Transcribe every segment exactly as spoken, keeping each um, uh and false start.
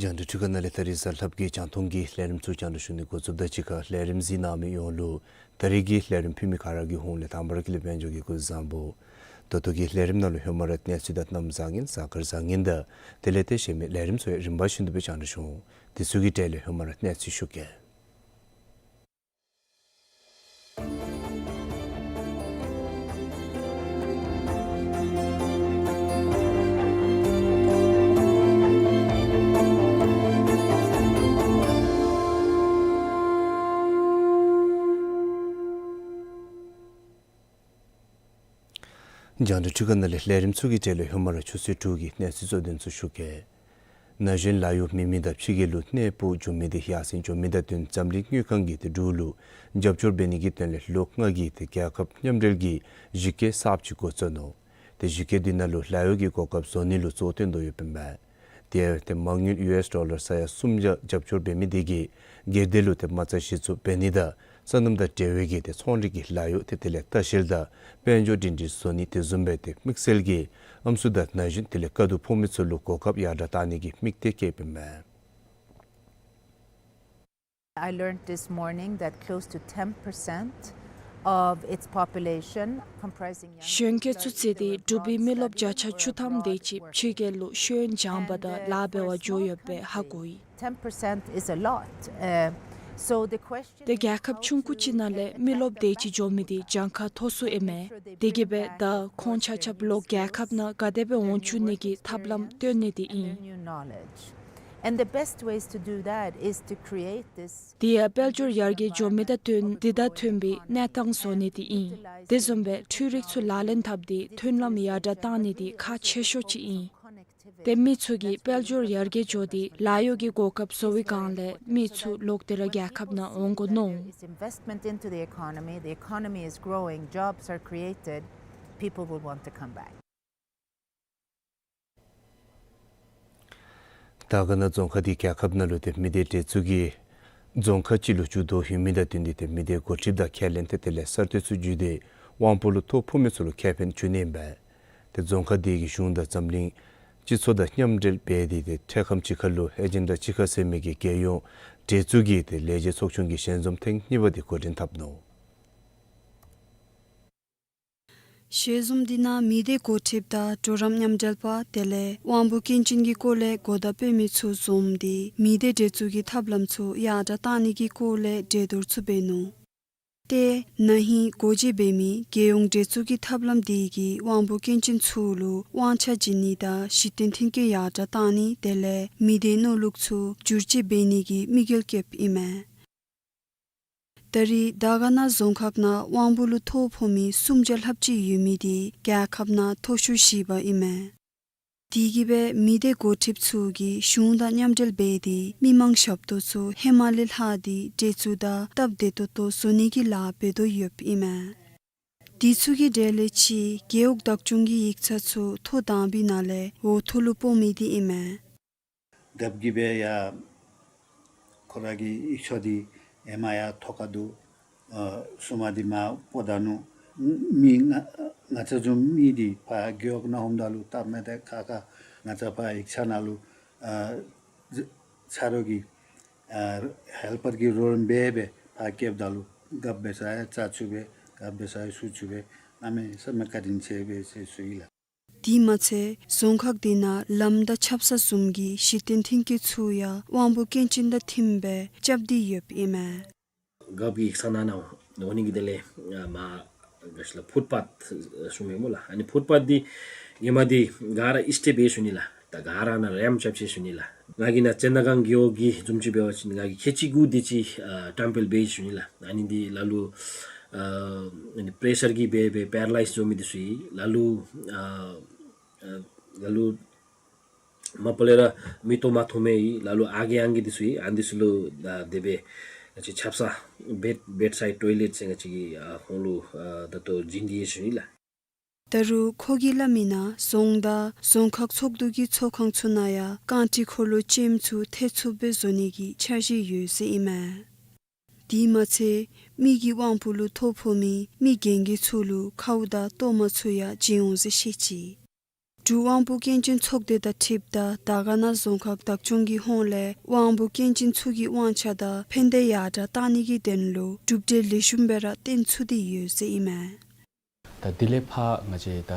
རྒྱང་བསྒྲགས་འཕྲུལ་ཁང་ནང་ལས་ད་རིས་གཟའ་ལྷགཔ་གི་རྒྱང་མཐོང་གི་ལས་རིམ་ཚུ་རྒྱང་བསྒྲགས་ཞུ་ནི་འགོ་བཙུགསཔ་ད་གཅིག་ཁར་ལས་རིམ་གཟིགས་གནང་མི་ཡོངས་ལུ་ད་རིས་ཀྱི་ལས་རིམ་ཕུལ་མི་ཁག་ར་གི་ཧོངས་ལས་དང་པ་ར་དཀྱིལ་ལས་དཔལ་འབྱོར་གྱིས་སྐུ་གཟུགས་བཟང་པོ། ད་ལྟོ་གི་ལས་རིམ་ནང་ལུ་ཧེ་མ་ར་གནས་ཚུལ་དང་གནམ་བཟང་ངན་གཟའ་སྐར་བཟང་ངན་དང་དེ་ལས་ཏེ་གཞན་མི་ལས་རིམ་ཚུ་ཡང་རིམ་པ་བཞིན་དུ་སྦེ་རྒྱང་བསྒྲགས་ཞུ་འོང་། དེ་ཚུ་གི་གྲས་ལས་ཧེ་མ་ར་གནས་ཚུལ་ཞུ་གེ། རྒྱང་བསྒྲགས་འཕྲུལ་ཁང་ནང་ལས་ལས་རིམ་ཚུ་གི་གྲས་ལས་ཧེ་མ་ར་ཆུ་ཚོད་དྲུག་གི་གནས་ཚུལ་གཙོ་དོན་ཚུ་ཞུ་གེ། ན་གཞོན་ལཱ་གཡོག་མེད་མི་དང་ཕྱི་རྒྱལ་ལུ་གནས་སྤོ་འགྱོ་མི་དེ་ཡར་སེང་འགྱོ་མི་དང་བསྟུན་འཛམ་གླིང་དངུལ་ཁང་གིས་དེ་འབྲུག་ལུ་རྒྱབ་སྐྱོར་འབད་ནི་གི་དོན་ལས་ལོ་ལྔ་གི་དེ་རྒྱལ་ཁབ་མཉམ་འབྲེལ་གྱི་གཞི་བཀོད་གསརཔ་ཅིག་འགོ་བཙུགས་ནུག། དེ་གཞི་བཀོད་འདི་ནང་ལུ་ལཱ་གཡོག་གི་གོ་སྐབས་བཟོ་ནི་ལུ་གཙོ་བོ་བཏོན་དོ་ཡོདཔ་ཨིན་པས། དེ་ཡང་དེ་མ་དངུལ་ཡུ་ཨེསི་ཌོ་ལར་ས་ཡ་སུམ་བརྒྱ་རྒྱབ་སྐྱོར་འབད་མི་དེ་གིས་སྒེར་སྡེ་ལུ་དེ་མ་རྩ་གཞི་བཙུགས་འབད་ནི་དང་སོ་ནམ་དང་འབྲེལ་བའི་གི་དེ་ཚོང་རིག་གི་ལཱ་གཡོག་དེ་དེ་ལས་ལྟ་བཤལ་དང་དཔལ་འབྱོར་སྒྲིང་སྒྲིང་བཟོ་ནི་དེ་བཟུམ་སྦེ་དེ་དམིགས་བསལ་གྱི་ཨམ་སྲུ་དང་ན་གཞོན་དེ་ལས་དཀའ་སྡུག་ཕོག་མི་ཚུ་ལུ་གོ་སྐབས་ཡར་དྲགས་གཏང་ནི་གི་དམིགས་གཏད་བསྐྱེདཔ་ཨིན་མས། I learned this morning that close to ten percent of its population, comprising young people, གཞོན་སྐྱེས་ཚུ་བརྩིས་ཏེ་འབྲུག་པའི་མི་རློབས་བརྒྱ་ཆ་བཅུ་ཐམ་དེ་ཅིག་ཕྱི་རྒྱལ་ལུ་ཤེས་ཡོན་སྦྱང་པ་དང་ལཱ་འབད་བར་འགྱོ་ཡོདཔ་སྦེ་ཧ་གོ་ཡི། Ten percent is a lot. Uh, so the question དེ་རྒྱལ་ཁབ་ཆུང་ཀུ་ཅིག་ནང་ལས་མི་རློབས་དེ་ཅིག་འགྱོ་མི་དེ་གྱངས་ཁ་མཐོ་སུ་ཨིན་མས། དེ་གིས་སྦེ་ད་ཁོང་ཆ་ཁྱབ་ལོག་རྒྱལ་ཁབ་ནང་ག་དེ་སྦེ་འོང་བཅུག་ནི་གི་ཐབས་ལམ་སྟོན་ནི་དེ་ཨིན། And the best ways to do that is to create this དེ་ཡང་དཔལ་འབྱོར་ཡར་རྒྱས་འགྱོ་མི་དང་བསྟུན་དེ་དང་མཐུན་པའི་གནས་སྟངས་བཟོ་ནི་དེ་ཨིན། དེ་བཟུམ་སྦེ་འཕྲུལ་རིག་ཚུ་ལག་ལེན་འཐབ་སྟེ་མཐུན་ལམ་ཡར་དྲགས་གཏང་ནི་དེ་ཁག་ཆེ་ཤོས་ཅིག་ཨིན། དེ་མི་ཚུ་གིས་དཔལ་འབྱོར་ཡར་རྒྱས་འགྱོ་སྟེ་ལཱ་གཡོག་གི་གོ་སྐབས་བཟོ་བའི་སྒང་ལས་མི་ཚུ་ལོག་སྟེ་ར་རྒྱལ་ཁབ་ནང་འོང་དགོ་མནོ་འོང་། It's investment into the economy. The economy is growing. Jobs are created. People will want to come back. དར་དཀར་ན་རྫོང་ཁག་འདི་རྒྱལ་ཁབ་ནང་ལུ་ཏེ་མི་སྡེ་འདྲེས་འཛུགས་ཀྱི་རྫོང་ཁག་ཅིག་ལུ་འགྱུར་དོ་ཡོད་མི་དང་བསྟུན་ཏེ་ཏེ་མི་སྡེ་འགོ་ཁྲིདཔ་དང་ཁས་ལེན་ཏེ་དེ་ལས་གསར་གཏོད་ཚུ་བརྒྱུད་དེ་དབང་པོ་ལུ་ཐོ་ཕོག་མི་ཚུ་ལུ་ཁེ་ཕན་བྱིན་ནི་ཨིན་པས། ཏེ་རྫོང་ཁག་འདི་གི་གཞུང་དང་འཛམ་གླིང་སྤྱི་ཚོགས་དང་མཉམ་འབྲེལ་འབད་དེ་ཏེ་འཕྲལ་ཁམས་ཅིག་ཁར་ལུ་ཨེ་ཇེན་ཌ་གཅིག་ཁར་ཟེར་མི་གི་རྒྱལ་ཡོངས་འདྲེས་འཛུགས་ཀྱི་ཏེ་ལས་བྱེད་ཚོགས་ཆུང་གི་ཞལ་འཛོམས་ཐེངས་གཉིས་པ་འདི་འགོ་འདྲེན་འཐབ་ནུག། ཞལ་འཛོམས་འདི་ནང་མི་སྡེ་འགོ་ཁྲིདཔ་དང་གྲོགས་རམ་མཉམ་འབྲེལ་པ་དེ་ལས་དབང་པོ་སྐྱོན་ཅན་གྱི་སྐོར་ལས་གོ་བརྡ་སྤེལ་མི་ཚུ་འཛོམས་ཏེ་མི་སྡེ་འདྲེས་འཛུགས་ཀྱི་ཐབས་ལམ་ཚུ་ཡར་དྲགས་གཏང་ནི་གི་སྐོར་ལས་གྲོས་བསྡུར་ཚུ་འབད་ནུག། ཏེ་ན་ཧིང་སྒོ་འབྱེད་འབད་མི་རྒྱལ་ཡོངས་འདྲེས་འཛུགས་ཀྱི་ཐབས་ལམ་འདི་གིས་དབང་པོ་སྐྱོན་ཅན་ཚུ་ལུ་དབང་ཆ་བྱིན་ནི་དང་གཞི་རྟེན་མཐུན་རྐྱེན་ཡར་དྲགས་གཏང་ནི་དེ་ལས་མི་སྡེའི་མནོ་ལུགས་ཚུ་བསྒྱུར་བཅོས་འབད་ནི་གི་དམིགས་ཡུལ་བསྐྱེདཔ་ཨིན་མས། ད་རེས་དར་དཀར་ན་རྫོང་ཁག་ནང་དབང་པོ་ལུ་ཐོ་ཕོག་མི་སུམ་བརྒྱ་ལྷགཔ་ཅིག་ཡོད་མི་དེ་རྒྱལ་ཁབ་ནང་མཐོ་ཤོས་བཞི་པ་ཨིན་མས། དེ་གིས་སྦེ་མི་སྡེ་འགོ་ཁྲིདཔ་ཚུ་གིས་གཞུང་དང་མཉམ་འབྲེལ་འབད་དེ་མི་མང་ཞབས་ཏོག་ཚུ་ཧེ་མ་ལས་ལྷག་སྟེ་འདྲེས་འཛུགས་དང་སྟབས་བདེ་ཏོག་ཏོ་བཟོ་ནི་གི་ལཱ་འབད་དོ་ཡོདཔ་ཨིན་མས། དེ་ཚུ་གི་གྲས་ལས་གཅིག་རྒེད་འོག་བདག་སྐྱོང་གི་ཡིག་ཚང་ཚུ་ཐོ་དང་པའི་ནང་ལས་འོག་ཐོག་ལུ་སྤོ་མི་དེ་ཨིན་མས། རྒཔོ་གིས་སྦེ་ཡ་ཁོ་ར་གི་ཡིག་ཆ་འདི་ཧེ་མ་ཡ་ཐོག་ཁར་འདུག། ཨ་སོ་མ་འདི་མར་སྤོ་ད་ནུག། མི་ང་ང་བཅས་བཟུམ་མི་འདི་ཕར་རྒེད་འོག་ནང་འོངམ་ད་ལུ་སྟབས་མ་བདེ་ཁག་ཁ་ང་བཅས་ཕར་ཡིག་ཚང་ནང་ལུ་ཨ་ཆ་རོགས་ཀྱི་ཨ་ཧེལ་པར་གྱི་རོལ་འབད་སྦེ་ཕར་བསྐྱལཝ་ད་ལུ་རྒཔོ་འབད་ས་ཡང་བཅར་ཚུགས་པས། རྒཔོ་འབད་ས་ཡང་ཞུ་ཚུགས་པས། གནམ་མེད་ས་མེད་བཀའ་དྲིན་ཆེ་བས་ཟེར་ཞུ་ཡི་ལགས། དེ་མ་ཚད་རྫོང་ཁག་འདི་ནང་ལམ་དང་ཆབ་གསང་བཟུམ་གྱི་གཞི་རྟེན་མཐུན་རྐྱེན་ཚུ་ཡང་དབང་པོ་སྐྱོན་ཅན་དང་མཐུནམ་སྦེ་རྐྱབ་སྟེ་ཡོདཔ་ཨིན་མས། རྒཔོ་གི་ཡིག་ཚང་ནང་ན་འོང་ནི་གི་དེ་ལས་མར་ག་ཅི་ལགས་ཕུཊ་པཱཐ་ཞུཝ་མས་སྨོ་ལགས། ཨ་ནི་ཕུཊ་པཱཐ་འདི་ ཧེ་མ་འདི་ག་ར་ཨིསི་ཊི་འབད་ཞུ་ནི་ལགས། ད་ག་ར་ནཱ་རེམཔ་རྐྱབ་ཅི་ཞུ་ནི་ལགས། ང་གིས་ནཱ་ཙན་དན་སྒང་གི་འོག་གི་བཟུམ་ཅིག་འབད་བ་ཅིན་ང་གིས་ཁལ་གཅིག་དགུ་དེ་ཅིག་ཨ་ཊམ་པེལ་འབད་ཞུ་ནི་ལགས། ཨ་ནི་འདི་ལ་ལུ་ཨ་ཨ་ནི་པེ་རེ་ཤར་གྱིས་འབད་འབད་པེ་ར་ལའིཛ་འགྱོ་མི་འདི་ཚུ་ཨིན། ལ་ལུ་ཨ་ཨ་ལ་ལུ་མ་པ་ལས་ར་མིག་ཏོ་མ་མཐོང་མི་ཨིན། ལ་ལུ་ཨ་རྒས་ཨང་རྒས་འདི་ཚུ་ཨིན། ཨ་ནི་འདི་ཚུ་ལུ་ད་དེ་སྦེ་ང་བཅས་ཆབ་གསང་བེཌ་བེཌ་སའིཌ་ཊོའི་ལེཊ་ཟེར་ང་བཅས་ཀྱིས་ཨ་ཁོང་ལུ་ཨ་ད་ལྟོ་བྱིན་ཏེ་ཡོད་ཞུ་ནི་ལགས། ད་རུང་ཁོ་གིས་སླབ་མིའི་ནང་རྫོང་དང་རྫོང་ཁག་ཚོགས་འདུ་གི་ཚོགས་ཁང་ཚུ་ནང་ཡང་རྐང་ཁྲི་འཁོར་ལོ་ཅནམ་ཚུ་ཐེབས་ཚུགསཔ་སྦེ་བཟོ་ནི་གི་འཆར་གཞི་ཡོད་ཟེར་ཨིན་མས། དེ་མ་ཚད་མི་གི་དབང་པོ་ལུ་ཐོ་ཕོག་མི་མི་རྒན་རྒས་ཚུ་ལུ་ཁཝ་དང་ཏོར་མ་ཚུ་ཡང་བྱིན་འོང་ཟེར་བཤད་ཅི། འབྲུག་དབང་པོ་སྐྱོན་ཅན་ཚོགས་སྡེ་དང་འཁྲིལཝ་ད་དར་དཀར་ན་རྫོང་ཁག་བདག་སྐྱོང་གི་ཧོངས་ལས་དབང་པོ་སྐྱོན་ཅན་ཚུ་གི་དབང་ཆ་དང་ཕན་བདེ་ཡར་དྲགས་གཏང་ནི་གི་དོན་ལུ་གྲུབ་འབྲས་ལེགས་ཤོམ་སྦེ་ར་བཏོན་ཚུགས་ཏེ་ཡོད་ཟེར་ཨིན་མས། ད་དེ་ལས་ཕར་ང་བཅས་ད་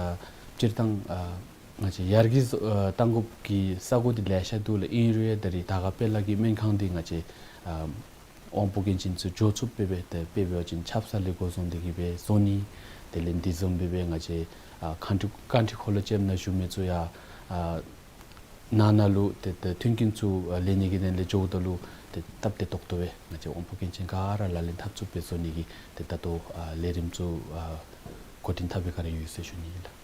སྤྱིར་བཏང་ཨ་ང་བཅས་ཡར་རྒྱས་ཨ་གཏང་དགོཔ་གི་ས་གོ་འདི་ལེ་ཤ་འདུག་ལགས། ཨིན་རུང་ཡང་ད་རིས་དར་དཀར་དཔལ་ལ་གི་སྨན་ཁང་འདི་ང་བཅས་ཨ་དབང་པོ་སྐྱོན་ཅན་ཚུ་འགྱོ་ཚུགསཔ་སྦེ་སྦེ་ཏེ་དཔེ་འབད་བ་ཅིན་ཆབ་གསང་ལས་འགོ་བཟུང་སྟེ་གིས་སྦེ་བཟོ་ནི། དེ་ལས་འདི་བཟུམ་སྦེ་སྦེ་ང་བཅས་ཨ་རྐང་ཁྲི་རྐང་ཁྲི་འཁོར་ལོ་ཅནམ་ནང་བཞུགས་མི་ཚུ་ཡང་ཨ་ནང་ན་ལུ་ཏེ་ཏེ་མཐུན་རྐྱེན་ཚུ་ཨ་ལེན་ནི་གི་དོན་ལས་འགྱོཝ་ད་ལུ་ཏེ་སྟབས་བདེ་ཏོག་ཏོ་སྦེ་ང་བཅས་དབང་པོ་སྐྱོན་ཅན་ག་ར་ལག་ལེན་འཐབ་ཚུགསཔ་སྦེ་བཟོ་ནི་གི་ཏེ་ད་ལྟོ་ཨ་ལས་རིམ་ཚུ་ཨ་འགོ་འདྲེན་འཐབ་པའི་བསྒང་ར་ཡོད་ཟེར་ཞུ་ནི་ཨིན་ལགས།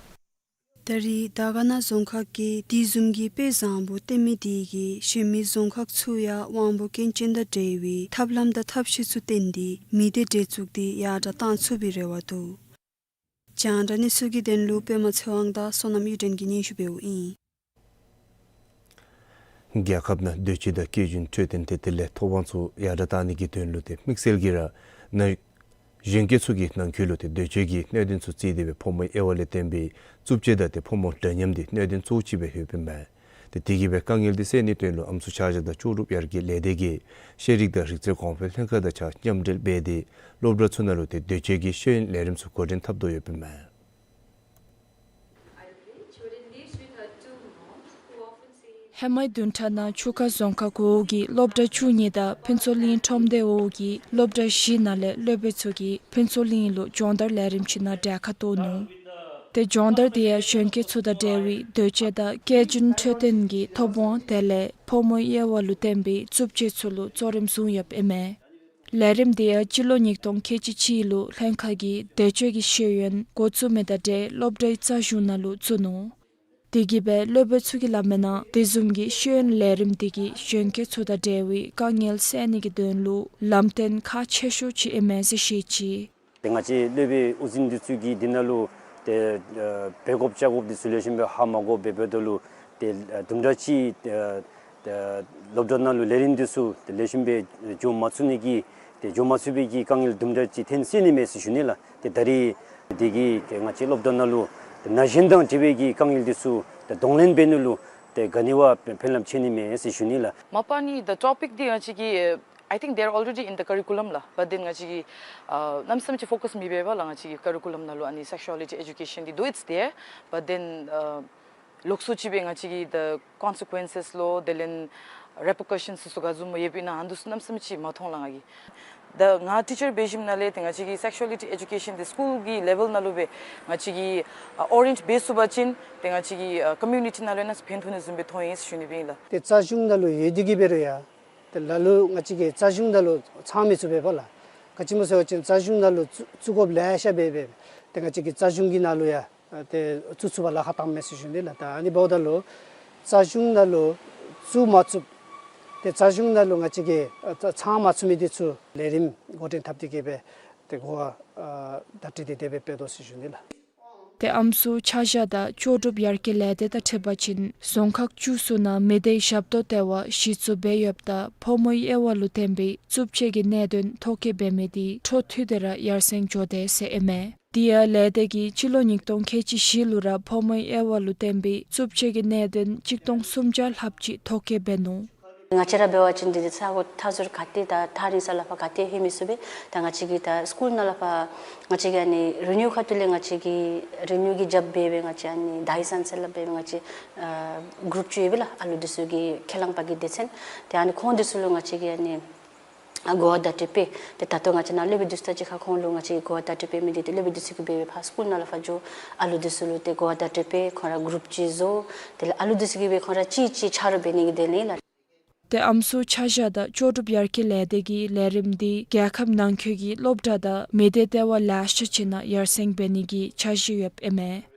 ད་རིས་དར་དཀར་ན་རྫོང་ཁག་གིས་དེ་བཟུམ་གྱི་དཔེ་བཟང་པོ་བསྟན་མི་དེ་གིས་གཞན་མི་རྫོང་ཁག་ཚུ་ཡང་དབང་པོ་སྐྱོན་ཅན་དང་འབྲེལ་བའི་ཐབས་ལམ་དང་ཐབས་ཤེས་ཚུ་བཏོན་ཏེ་མི་སྡེ་འདྲེས་འཛུགས་འདི་ཡར་དྲགས་གཏང་ཚུགས་པའི་རེ་བ་འདུག། རྒྱང་བསྒྲགས་གནས་ཚུལ་གྱི་དོན་ལུ་པདྨ་ཚེ་དབང་དང་བསོད་ནམས་གཡུ་སྒྲོན་གྱིས་སྙན་ཞུ་འབདཝ་ཨིན། རྒྱལ་ཁབ་ནང་སྡོད་བྱེད་དང་སྐྱེ་རྒྱུན་འཕྲོད་བསྟེན་ཏེ་དེ་ལས་ཐོབ་དབང་ཚུ་ཡར་དྲགས་གཏང་ནི་གི་དོན་ལུ་ཏེ་དམིགས་བསལ་གྱིས་ར་ནཱ་གཞོན་སྐྱེས་ཚུ་གི་ནང་འཁོད་ལུ་ཏེ་སྡོད་བྱེད་ཀྱི་གནད་དོན་ཚུ་བརྩིས་ཏེ་སྦེ་ཕོ་མོའི་དབྱེ་བ་ལས་བརྟེན་པའི་རྩུབ་སྤྱོད་དང་ཏེ་ཕོ་མོ་འདྲ་མཉམ་འདི་གནད་དོན་གཙོ་བོ་ཅིག་སྦེ་ཡོདཔ་ཨིན་མས། ཏེ་དེ་གིས་སྦེ་དཀའ་ངལ་འདི་སེལ་ནིའི་དོན་ལུ་ཨམ་སྲུ་ཆ་བཞག་དང་ལྕོགས་གྲུབ་ཡར་རྒྱས་ལས་སྡེ་གིས་ཤེས་རིག་དང་རིག་རྩལ་གོང་འཕེལ་ལྷན་ཁག་དང་གཅིག་ཁར་མཉམ་འབྲེལ་འབད་དེ་སློབ་གྲྭ་ཚུ་ནང་ལུ་ཏེ་སྡོད་བྱེད་ཀྱི་ཤེས་ཡོན་ལས་རིམ་ཚུ་འགོ་འདྲེན་འཐབ་དོ་ཡོདཔ་ཨིན་མས། ཧེ་མའི་བདུན་ཕྲག་ནང་ཆུ་ཁ་རྫོང་ཁག་འོག་གི་སློབ་གྲྭ་བཅུ་གཉིས་དང་ཕུན་ཚོགས་གླིང་ཁྲོམ་སྡེ་འོག་གི་སློབ་གྲྭ་བཞི་ནང་ལས་སློབ་དཔོན་ཚུ་གིས་ཕུན་ཚོགས་གླིང་ལུ་སྦྱོང་བརྡར་ལས་རིམ་ཅིག་ནང་གྲལ་ཁར་གཏོགས་ནུག། ཏེ་སྦྱོང་བརྡར་དེ་ཡང་གཞོན་སྐྱེས་ཚུ་དང་འབྲེལ་བའི་སྡོད་བྱེད་དང་སྐྱེ་རྒྱུན་འཕྲོད་བསྟེན་གྱི་ཐོབ་དབང་དེ་ལས་ཕོ་མོའི་དབྱེ་བ་ལུ་བརྟེན་པའི་རྩུབ་སྤྱོད་ཚུ་ལུ་གཙོ་རིམ་བཟུང་ཡོདཔ་ཨིན་མས། ལས་རིམ་དེ་ཡང་སྤྱི་ལོ་ཉིས་སྟོང་ཁལ་གཅིག་གཅིག་ལུ་ལྷན་ཁག་གིས་སྡོད་བྱེད་ཀྱི་ཤེས་ཡོན་འགོ་བཙུགས་མི་དང་འབྲེལ་སློབ་གྲྭའི་རྩ་གཞུང་ནང་ལུ་བཙུགས་ནུག། དེ་གིས་སྦེ་སློབ་དཔོན་ཚུ་གིས་སླབ་མིའི་ནང་དེ་བཟུམ་གྱི་ཤེས་ཡོན་ལས་རིམ་དེ་གིས་གཞོན་སྐྱེས་ཚུ་དང་འབྲེལ་བའི་དཀའ་ངལ་སེལ་ནི་གི་དོན་ལུ་ལམ་སྟོན་ཁག་ཆེ་ཤོས་ཅིག་ཨིན་མས་ཟེར་བཤད་ཅི། ཏེ་ང་བཅས་སློབ་དཔོན་དབུ་འཛིན་འདི་ཚུ་གིས་འདི་ནང་ལུ་ཏེ་ཨ་འབད་དགོཔ་བཅའ་དགོཔ་འདི་ཚུ་ལེགས་ཤོམ་སྦེ་ཧ་མ་གོ་བར་འབདཝ་ད་ལུ་ཏེ་ཨ་དུམ་གྲ་ཅིག་ཨ་ཏེ་སློབ་གྲྭ་ནང་ལུ་ལས་རིམ་འདི་ཚུ་ཏེ་ལེགས་ཤོམ་སྦེ་འགྱོ་མ་ཚུགས་ནི་གི་ཏེ་འགྱོ་མ་ཚུགས་པའི་གི་དཀའ་ངལ་དུམ་གྲ་ཅིག་ཐོན་སོ་ནི་མས་ཟེར་ཞུ་ནི་ལགས། ཏེ་ད་རིས་དེ་གིས་ང་བཅས་སློབ་གྲྭ་ནང་ལུ་ཏེ་ན་གཞོན་དང་འབྲེལ་བའི་གི་དཀའ་ངལ་འདི་ཚུ་ཏེ་གདོང་ལེན་འབད་ནི་ལུ་ཏེ་ག་ནི་བ་ཕན་རླབས་ཆེ་ནི་མས་ཟེར་ཞུ་ནི་ལགས། མ་པ་ནི་the topic འདི་ང་བཅས་ཀྱི་I think they are already in the curriculum ལགས། But then ང་བཅས་ཀྱིས་ཨ་གནམ་མེད་ས་མེད་ཅིག་ཕོ་ཀཱས་མི་འབད་བས་ལགས། ང་བཅས་ཀྱི་ཀ་རི་ཀུ་ལམ་ནང་ལུ་ཨ་ནི་sexuality education འདི་though it's there, but then ཨ་ལོགས་སུ་ཅིག་སྦེ་ང་བཅས་ཀྱིས་the consequences ལོ་དེ་ལས་repercussions ཚུ་ག་བཟུམ་སྦེ་ཡོདཔ་ཨིན་ན་ཨ་ནི་འདི་ཚུ་གནམ་མེད་ས་མེད་ཅིག་མ་མཐོང་ལགས་ང་གིས། ད་ང་ཊི་ཅར་འབད་ཞིནམ་ལས་ཏེ་ང་བཅས་ཀྱི་sexuality education འདི་སི་ཀུལ་གྱི་ལེ་བཱལ་ནང་ལུ་སྦེ་ང་བཅས་ཀྱིས་ཨ་ཨོ་རེན་ཇི་འབད་ཚུགས་པ་ཅིན་ཏེ་ང་བཅས་ཀྱི་ཨ་ཀོ་མིའུ་ནི་ཊི་ནང་ལུ་ཡང་ཕན་ཐོགས་ནི་བཟུམ་སྦེ་མཐོང་ཡི་ཟེར་ཞུ་ནི་སྦེ་ཨིན་ལགས། ཏེ་རྩ་གཞུང་ནང་ལུ་ཡོད་དེ་གིས་འབད་རུང་ཡང་ཏེ་ལ་ལུ་ང་བཅས་ཀྱིས་རྩ་གཞུང་ནང་ལུ་ཚང་མི་ཚུགས་པས་ལགས། ག་ཅི་སྨོ་ཟེར་བ་ཅིན་རྩ་གཞུང་ནང་ལུ་བཙུགས་བཙུགས་དགོཔ་ལེ་ཤ་འབད་འབད་ཏེ་ང་བཅས་ཀྱིས་རྩ་གཞུང་གི་ནང་ལུ་ཡང་ཨ་ཏེ་བཙུགས་ཚུགས་པར་ལཱ་ཁག་བཏངམ་མས་ཟེར་ཞུ་ནི་ལགས། ད་ཨ་ནི་འབདཝ་ད་ལུ་རྩ་གཞུང་ནང་ལུ་བཙུགས་མ་ཚུགསཔ་ཏེ་རྩ་གཞུང་ནང་ལུ་ང་བཅས་ཀྱིས་ཨ་ཚང་མ་ཚུགས་མི་འདི་ཚུ་ལས་རིམ་འགོ་འདྲེན་འཐབ་སྟེ་གིས་སྦེ་ཏེ་གོ་བ་ཨ་བརྡ་སྤྲོད་འདི་དེ་སྦེ་འབད་དོ་ཟེར་ཞུ་ནི་ལགས། ཏེ་ཨམ་སྲུ་ཆ་བཞག་དང་ལྕོགས་གྲུབ་ཡར་རྒྱས་ལས་སྡེ་དང་འཁྲིལ་བ་ཅིན་རྫོང་ཁག་བཅུ་གསུམ་ནང་མི་སྡེའི་ཞབས་ཏོག་ལྟེ་བ་གཞི་བཙུགས་འབད་ཡོདཔ་ད་ཕོ་མོའི་དབྱེ་བ་ལུ་བརྟེན་པའི་རྩུབ་སྤྱོད་ཀྱི་གནད་དོན་ཐོ་བཀོད་འབད་མི་དེ་འཕྲོ་མཐུད་དེ་ར་ཡར་སེང་འགྱོ་དེས་ཟེར་ཨིན་མས། དེ་ཡང་ལས་སྡེ་གིས་སྤྱི་ལོ་ཉིས་སྟོང་ཁལ་གཅིག་བཞི་ལུ་ར་ཕོ་མོའི་དབྱེ་བ་ལུ་བརྟེན་པའི་རྩུབ་སྤྱོད་ཀྱི་གནད་དོན་གཅིག་སྟོང་སུམ་བརྒྱ་ལྷགཔ་ཅིག་ཐོ་བཀོད་འབད་ནུག། ང་བཅས་ར་འབད་བ་ཅིན་འདི་འདི་ས་གོ་མཐའ་ཟུར་ག་ཏེ་དང་ཐག་རིང་ས་ལས་ཕར་ག་ཏེ་ལྷོད་མི་ཚུགས་པས། ད་ང་བཅས་ཀྱིས་ད་སི་ཀུལ་ནང་ལས་ཕར་ང་བཅས་ཀྱིས་ཨ་ནི་རི་ནིའུ་ཁ་ཐུག་ལས་ང་བཅས་ཀྱིས་རི་ནིའུ་གི་རྒྱབ་འབད་འབད་ང་བཅས་ཨ་ནི་དཱའི་སན་སེཊ་ལས་འབད་འབད་ང་བཅས་ཨ་གུ་རུབ་ཅིག་ཡོད་པས་ལགས། ཨ་ལུ་འདི་ཚུ་གི་ཁས་བླངས་པ་གི་སྡེ་ཚན། ཏེ་ཨ་ནི་ཁོང་འདི་ཚུ་ལུ་ང་བཅས་ཀྱིས་ཨ་ནི་ ཨ་གོ་བ་བརྡ་སྤྲོད་འབད། ཏེ་ད་ལྟོ་ང་བཅས་ནཱ་སློབ་དཔོན་འདི་ཚུ་ད་ཅི་ཁ་ཁོང་ལུ་ང་བཅས་གོ་བ་བརྡ་སྤྲོད་འབད་མི་འདི་ཏེ་སློབ་དཔོན་འདི་ཚུ་གིས་འབད་འབད་ཕར་སི་ཀུལ་ནང་ལུ་ཕར་འགྱོ། ཨ་ལུ་འདི་ཚུ་ལུ་ཏེ་གོ་བ་བརྡ་སྤྲོད་འབད་ཁོང་ར་གུ་རུབ་ཅིག་བཟོ། དེ་ལས་ཨ་ལུ་འདི་ཚུ་གིས་འབད་ཁོང་ར་གཅིག་གཅིག་ཆ་རོགས་འབད་ནི་གི་དོན་ལས་ལགས། ཏེ་ཨམ་སྲུ་ཆ་བཞག་དང་ལྕོགས་གྲུབ་ཡར་རྒྱས་ལས་སྡེ་གི་ལས་རིམ་འདི་རྒྱལ་ཁབ་ནང་འཁོད་ཀྱི་སློབ་གྲྭ་དང་མི་སྡེ་ལྟེ་བ་ལེ་ཤ་ཅིག་ནང་ཡར་སེང་འབད་ནི་གི་འཆར་གཞི་ཡོདཔ་ཨིན་མས།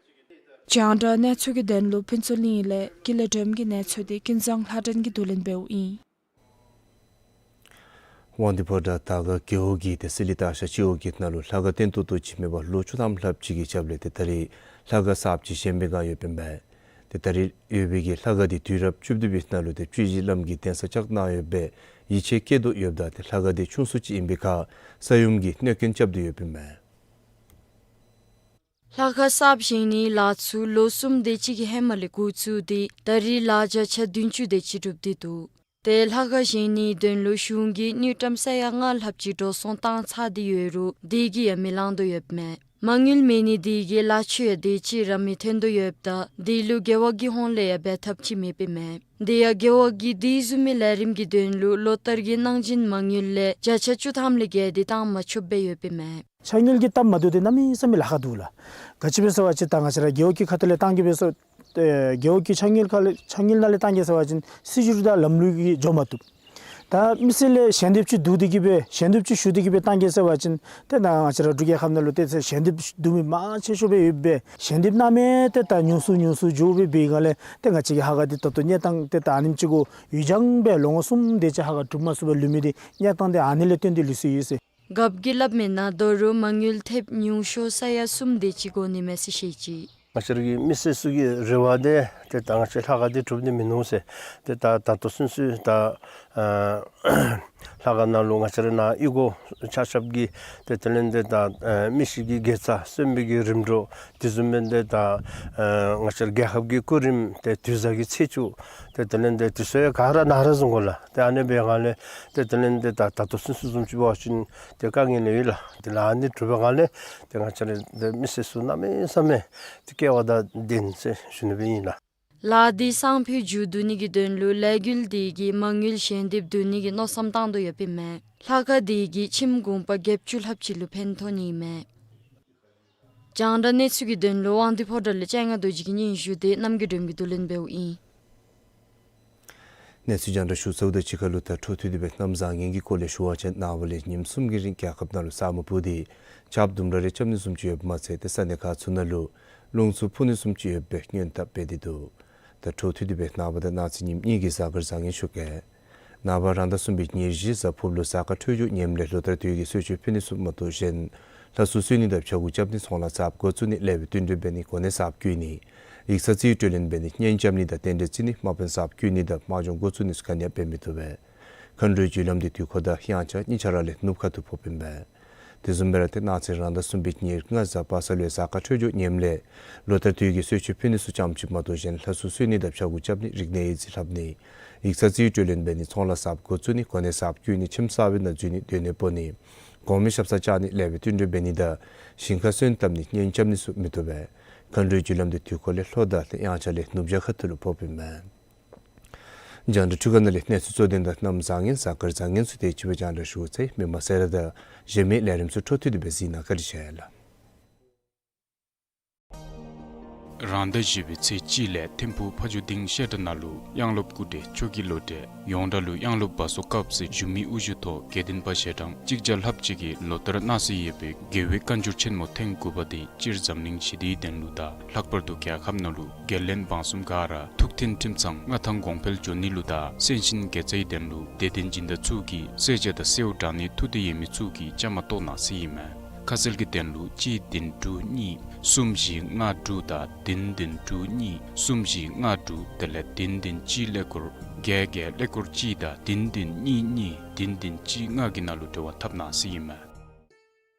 རྒྱང་བསྒྲགས་གནས་ཚུལ་གྱི་དོན་ལུ་ཕུན་ཚོགས་གླིང་ལས་ཀུན་ལེགས་སྒྲོལམ་གྱི་གནས་ཚུལ་འདི་ཀུན་བཟང་ལྷ་སྒྲོན་གྱིས་བསྡུ་ལེན་འབདཝ་ཨིན། དབང་འདུས་ཕོ་བྲང་དར་དཀར་རྒེད་འོག་གི་ཏེ་གསེར་གླིང་སྟག་ཤར་སྤྱི་འོག་གི་ནང་ལུ་ལྷ་ཁང་བརྟན་ཏོག་ཏོ་ཅིག་མེད་པར་ལོ་བཅུ་ཐམ་ལྷགཔ་ཅིག་གི་རྒྱབ་ལས་ཏེ་ད་རེས་ལྷ་ཁང་གསརཔ་ཅིག་བཞེངས་པའི་བསྒང་ཡོདཔ་ཨིན་པས། ཏེ་ད་རེས་ཡོད་པའི་གི་ལྷ་ཁང་འདི་དུས་རབས་བཅུ་བདུན་པའི་ནང་ལུ་ཏེ་སྤྱོད་བཞི་བླམ་གིས་གདན་ས་བཅགས་གནང་ཡོདཔ་སྦེ་ཡིད་ཆེས་བསྐྱེད་དོ་ཡོདཔ་ད་ཏེ་ལྷ་ཁང་འདི་ཆུང་སུ་ཅིག་ཨིན་པའི་ཁར་ས་ཡོམ་གྱིས་གནོད་སྐྱོན་རྐྱབ་སྟེ་ཡོདཔ་ཨིན་མས། ལྷ་ཁང་གསརཔ་བཞེངས་ནིའི་ལཱ་ཚུ་ལོ་གསུམ་དེ་ཅིག་གི་ཧེ་མ་ལས་འགོ་བཙུགས་ཏེ་ད་རེས་ལཱ་བརྒྱ་ཆ་བདུན་ཅུ་དེ་ཅིག་གྲུབ་སྟེ་འདུག། ཏེ་ལྷ་ཁང་བཞེངས་ནིའི་དོན་ལུ་གཞུང་གིས་དངུལ་ཀྲམ་ས་ཡ་ལྔ་ལྷགཔ་ཅིག་འགྲོ་སོང་བཏང་ཚར་ཏེ་ཡོད་རུང་དེ་གིས་ཡང་མི་ལང་དོ་ཡོདཔ་མས། མ་དངུལ་མེད་ནི་དེ་གིས་ལཱ་ཚུ་ཡང་དེ་ཅིག་ར་མི་ཐོན་དོ་ཡོདཔ་ད་དེ་ལུ་རྒེད་འོག་གི་ཧོངས་ལས་ཡང་འབད་ཐབས་ཅིག་མེདཔ་ཨིན་མས། དེ་ཡང་རྒེད་འོག་གིས་དེ་བཟུམ་མའི་ལས་རིམ་གྱི་དོན་ལུ་ལོ་བསྟར་གྱི་གནང་སྦྱིན་མ་དངུལ་ལས་བརྒྱ་ཆ་བཅུ་ཐམ་ལས་བརྒལ་ཏེ་བཏང་མ་ཆོགཔ་སྦེ་ཡོདཔ་ཨིན་མས། ཕྱག་དངུལ་གྱི་སྟབས་མ་བདེཝ་འདི་གནམ་མེད་ས་མེད་ལཱ་ཁག་འདུག་ལགས། ག་ཅི་སྦེ་ཟེར་བ་ཅིན་ད་ང་བཅས་ར་རྒེད་འོག་གི་ཁ་ཐུག་ལས་བཏང་གེ་སྦེ་ཟེར་ཨེ་རྒེད་འོག་གི་ཕྱག་དངུལ་ཁ་ལས་ཕྱག་དངུལ་ནང་ལས་བཏང་གེ་ཟེར་བ་ཅིན་སྲིད་བྱུས་དང་ལམ་ལུགས་ཀྱིས་འགྱོ་མ་བཏུབ། ད་མི་སེར་ལས་ཞལ་འདེབས་ཅིག་བསྡུ་སྟེ་གིས་སྦེ་ཞལ་འདེབས་ཅིག་ཞུ་སྟེ་གིས་སྦེ་བཏང་གེ་ཟེར་བ་ཅིན་ཏེ་ད་ང་བཅས་ར་འབྲུག་རྒྱལ་ཁབ་ནང་ལུ་ཏེ་ཞལ་འདེབས་བསྡུ་མི་མང་ཆེ་ཤོས་སྦེ་ཡོདཔ་སྦེ་ཞལ་འདེབས་གནང་མི་ཏེ་ད་ཉུང་སུ་ཉུང་སུ་འགྱོ་སྦེ་འབད་བའི་སྒང་ལས་ཏེ་ང་བཅས་ཀྱི་ལྷ་ཁང་འདི་ད་ལྟོ་གནས་སྟངས་ཏེ་ད་ཨ་ནེམ་ཅིག་གུ་ཡུད་འགྱངས་སྦེ་ལོ་ངོ་གསུམ་དེ་ཅིག་ལྷ་ཁང་གྲུབ་མ་ཚུགས་པར་ལུས་མི་འདི་གནས་སྟངས་འདི་ཨ་ནི་ལས་བརྟེན་ཏེ་ལུས་སོ་ཡི་ཟེར། རྒཔོ་གིས་སླབ་མིའི་ནང་ད་རུང་མ་དངུལ་ཐེབས་ཉུང་ཤོས་ས་ཡ་གསུམ་དེ་ཅིག་དགོ་ནི་མས་ཟེར་བཤད་ཅི། ང་བཅས་ར་གི་མི་སེར་ཚུ་གི་རེ་བ་འདི་ཏེ་ད་ང་བཅས་ལྷ་ཁང་འདི་གྲུབ་ནི་མིན་ནུག་ཟེར། ཏེ་ད་ད་ལྟོ་ཚུན་ཚོད་ད་ཨ་ལྷ་ཁང་ནང་ལུ་ང་བཅས་ར་ནཱ་གཡུས་སྒོ་ཆ་ཁྱབ་ཀྱི་ཏེ་དེ་ལས་ཏེ་ད་ཨ་མི་ཤི་གི་དགེ་རྩ་གསོན་པོའི་གི་རིམ་གྲོ་དེ་བཟུམ་སྦེ་ཏེ་ད་ཨ་ང་བཅས་ར་རྒྱལ་ཁབ་ཀྱི་སྐུ་རིམ་ཏེ་དུས་བཟང་གི་ཚེས་བཅུ་ཏེ་དེ་ལས་ཏེ་དུས་ཚོད་ཡང་ག་ར་ནཱ་ར་བཟུང་དགོ་ལགས། ཏེ་ཨ་ནི་འབད་བའི་སྒང་ལས་ཏེ་དེ་ལས་ཏེ་ད་ད་ལྟོ་ཚུན་ཚོད་བཟུམ་ཅིག་འབད་བ་ཅིན་ཏེ་དཀའ་ངལ་ཡོད་ལགས། ཏེ་ལཱ་འདི་གྲུབ་པའི་སྒང་ལས་ཏེ་ང་བཅས་ར་ཏེ་མི་སེར་ཚུ་གནམ་མེད་ས་མེད་ཏེ་སྐལ་བ་དང་ལྡན་ཟེར་ཞུ་ནི་སྦེ་ཨིན་ལགས། ལཱ་འདི་སང་ཕོད་མཇུག་བསྡུ་ནི་གི་དོན་ལུ་ལས་འགུལ་འདི་གིས་མ་དངུལ་ཞལ་འདེབས་བསྡུ་ནི་གི་མནོ་བསམ་བཏང་དོ་ཡོདཔ་ཨིན་མས། ལྷ་ཁང་འདི་གིས་ཁྱིམ་གུང་པ་བརྒྱད་ཅུ་ལྷགཔ་ཅིག་ལུ་ཕན་ཐོགས་ནི་ཨིན་མས། རྒྱང་བསྒྲགས་གནས་ཚུལ་གྱི་དོན་ལུ་དབང་འདུས་ཕོ་བྲང་ལས་སྤྱན་སྔ་རྡོ་རྗེ་གི་སྙན་ཞུ་འདི་རྣམ་རྒྱལ་སྒྲོལ་མ་གིས་བསྡུ་ལེན་འབདཝ་ཨིན། གནས་ཚུལ་རྒྱང་བསྒྲགས་ཞུ་ཚརཝ་དང་གཅིག་ཁར་ལུ་ད་འཕྲོ་མཐུད་དེ་སྦེ་གནམ་བཟང་ངན་གྱི་སྐོར་ལས་ཞུ་བ་ཅིན་ནངས་པ་ལས་ཉིནམ་གསུམ་གྱི་རིང་རྒྱལ་ཁབ་ནང་ལུ་ས་སྨུག་སྤུབས་ཏེ་ཆརཔ་ལྡུམ་ར་རེ་རྐྱབ་ནི་བཟུམ་ཅིག་ཡོདཔ་མ་ཚད་ཏེ་ས་གནས་ཁག་ཚུ་ནང་ལུ་རླུང་འཚུབ་འཕུ་ནི་བཟུམ་ཅིག་ཡོདཔ་སྦེ་སྔོན་དཔག་འབད་དེ་འདུག། ད་འཕྲོ་མཐུད་དེ་སྦེ་ནངས་པ་དང་གནངས་ཚེ་ཉིནམ་གཉིས་ཀྱི་གཟའ་སྐར་བཟང་ངན་ཞུ་གེ། ནངས་པ་རང་ཟླ་གསུམ་པའི་ཉེར་བཞི་གཟའ་ཕུརཔ་ལུ་གཟའ་སྐར་འཕྲོད་སྦྱོར་ངནམ་ལས་ལོ་ལྟར་དུས་ཀྱི་གསོལ་མཆོད་ཕུལ་ནི་ཚུ་མ་གཏོགས་གཞན་ལྷ་གསོལ་གསོལ་ནི་དང་ཕྱྭ་འགུགས་རྐྱབ་ནི་ཚོང་ལཱ་གསརཔ་འགོ་བཙུགས་ནི་ལེགས་པའི་བསྟུན་གྲོས་འབད་ནི་གོ་གནས་གསརཔ་བསྐོ་ནི་ཡིག་ཚང་རྩིས་སྤྲོད་ལེན་འབད་ནི་གཉེན་རྐྱབ་ནི་དང་རྟེན་འབྲེལ་རྩིས་ནི་དམག་དཔོན་གསརཔ་བསྐོ་ནི་དང་དམག་སྦྱོང་འགོ་བཙུགས་ནི་ཚུ་ག་ནི་ཡང་འབད་མི་བཏུབ་པས། མཁའ་འགྲོའི་རྒྱུ་ལམ་འདི་དུས་འཁོར་དང་དབྱངས་འཆར་གཉིས་ཆ་ར་ལས་ནུབ་ཁ་ཐུག་ཕོགཔ་ཨིན་པས། དེ་བཟུམ་སྦེ་ར་ཏེ་གནངས་ཚེ་རང་ཟླ་གསུམ་པའི་ཉེར་ལྔ་གཟའ་པ་སངས་ལུ་གཟའ་སྐར་འཕྲོད་སྦྱོར་ངནམ་ལས་ལོ་ལྟར་དུས་ཀྱི་གསོལ་མཆོད་ཕུལ་ནི་ཚུ་ཙམ་ཅིག་མ་གཏོགས་གཞན་ལྷ་གསོལ་གསོལ་ནི་དང་ཕྱྭ་འགུགས་རྐྱབ་ནི་རིག་གནས་ཡིག་རྩིས་ལྷབ་ནི་ཡིག་ཚང་རྩིས་སྤྲོད་ལེན་འབད་ནི་ཚོང་ལཱ་གསརཔ་འགོ་བཙུགས་ནི་གོ་གནས་གསརཔ་བསྐོ་ནི་ཁྱིམ་གསར་པའི་ནང་འཛུལ་ནི་སྡོད་གནས་སྤོ་ནི་གོང་མའི་ཞབས་སར་བཅར་ནི་ལེགས་པའི་བསྟུན་གྲོས་འབད་ནི་དང་ཞིང་ཁར་སོན་བཏབ་ནི་གཉེན་རྐྱབ་ནི་ཚུ་མི་བཏུབ་པས། མཁའ་འགྲོའི་རྒྱུ་ལམ་འདི་དུས་འཁོར་ལས་ལྷོ་དང་ཏེ་དབྱངས་འཆར་ལས་ནུབ་བྱང་ཁ་ཐུག་ལུ་ཕོགཔ་ཨིན་མས། རྒྱང་བསྒྲགས་འཕྲུལ་ཁང་ནང་ལས་གནས་ཚུལ་གཙོ་དོན་དང་གནམ་བཟང་ངན་གཟའ་སྐར་བཟང་ངན་ཚུ་དེ་ཅིག་སྦེ་རྒྱང་བསྒྲགས་ཞུ་ཚར་ཡི། མི་མང་གསལ་བསྒྲགས་དང་གཞན་མི་ལས་རིམ་ཚུ་འཕྲོ་མཐུད་དེ་སྦེ་གཟིགས་གནང་། བཀའ་དྲིན་ཆེ་ལགས། རང་ཟླ་བཞི་པའི་ཚེས་གཅིག་ལས་ཐིམ་ཕུག་ཕ་ཇོ་སྡིངས་བཤད་གྲྭ་ནང་ལུ་དབྱངས་སློབ་སྐུ་བགྲེས་མཆོག་གི་བློ་གྲོས་ཡོངས་གྲགས་ལུ་དབྱངས་སློབ་བ་སོ་དཀརཔོ་ཟེར་བསྒྱུར་མི་དབུ་བཞུགས་ཐོག་དགེ་ལྡན་པ་ཞལ་གྲངས་གཅིག་བརྒྱ་ལྷགཔ་ཅིག་གིས་ལོ་ལྟར་གནང་སྲོལ་ཡོད་པའི་རྒྱལ་བའི་བཀའ་འགྱུར་ཆེན་མོ་ཐེངས་དགུ་པ་འདི་སྤྱིར་འཛམ་གླིང་ཞི་བདེའི་དོན་ལུ་དང་ལྷག་པར་དུ་རྒྱལ་ཁབ་ནང་ལུ་རྒྱལ་བློན་འབངས་གསུམ་ག་ར་ཐུགས་མཐུན་ཁྲིམས་གཙང་མངའ་ཐང་གོང་འཕེལ་འགྱོ་ནི་ལུ་དང་སེམས་ཅན་དགེ་རྩའི་དོན་ལུ་དད་ལྡན་སྦྱིན་བདག་ཚུ་གིས་གསོལ་ཇ་དང་གསོལཝ་དྲང་ནི་ཐུགས་འདོད་ཡོད་མི་ཚུ་གིས་བཅའ་མར་གཏོགས་གནང་ཟེར་ཨིན་མས། ཁ་གསལ་གྱི་དོན་ལུ་གཅིག་བདུན་དྲུག་གཉིས་གསུམ་བཞི་ལྔ་དྲུག་དང་བདུན་བདུན་དྲུག་གཉིས་གསུམ་བཞི་ལྔ་དྲུག་དེ་ལས་བདུན་བདུན་གཅིག་ཀླད་ཀོར་བརྒྱད་བརྒྱད་ཀླད་ཀོར་གཅིག་དང་བདུན་བདུན་གཉིས་གཉིས་བདུན་བདུན་གཅིག་ལྔ་གི་ནང་ལུ་འབྲེལ་བ་འཐབ་གནང་ཟེར་ཨིན་མས།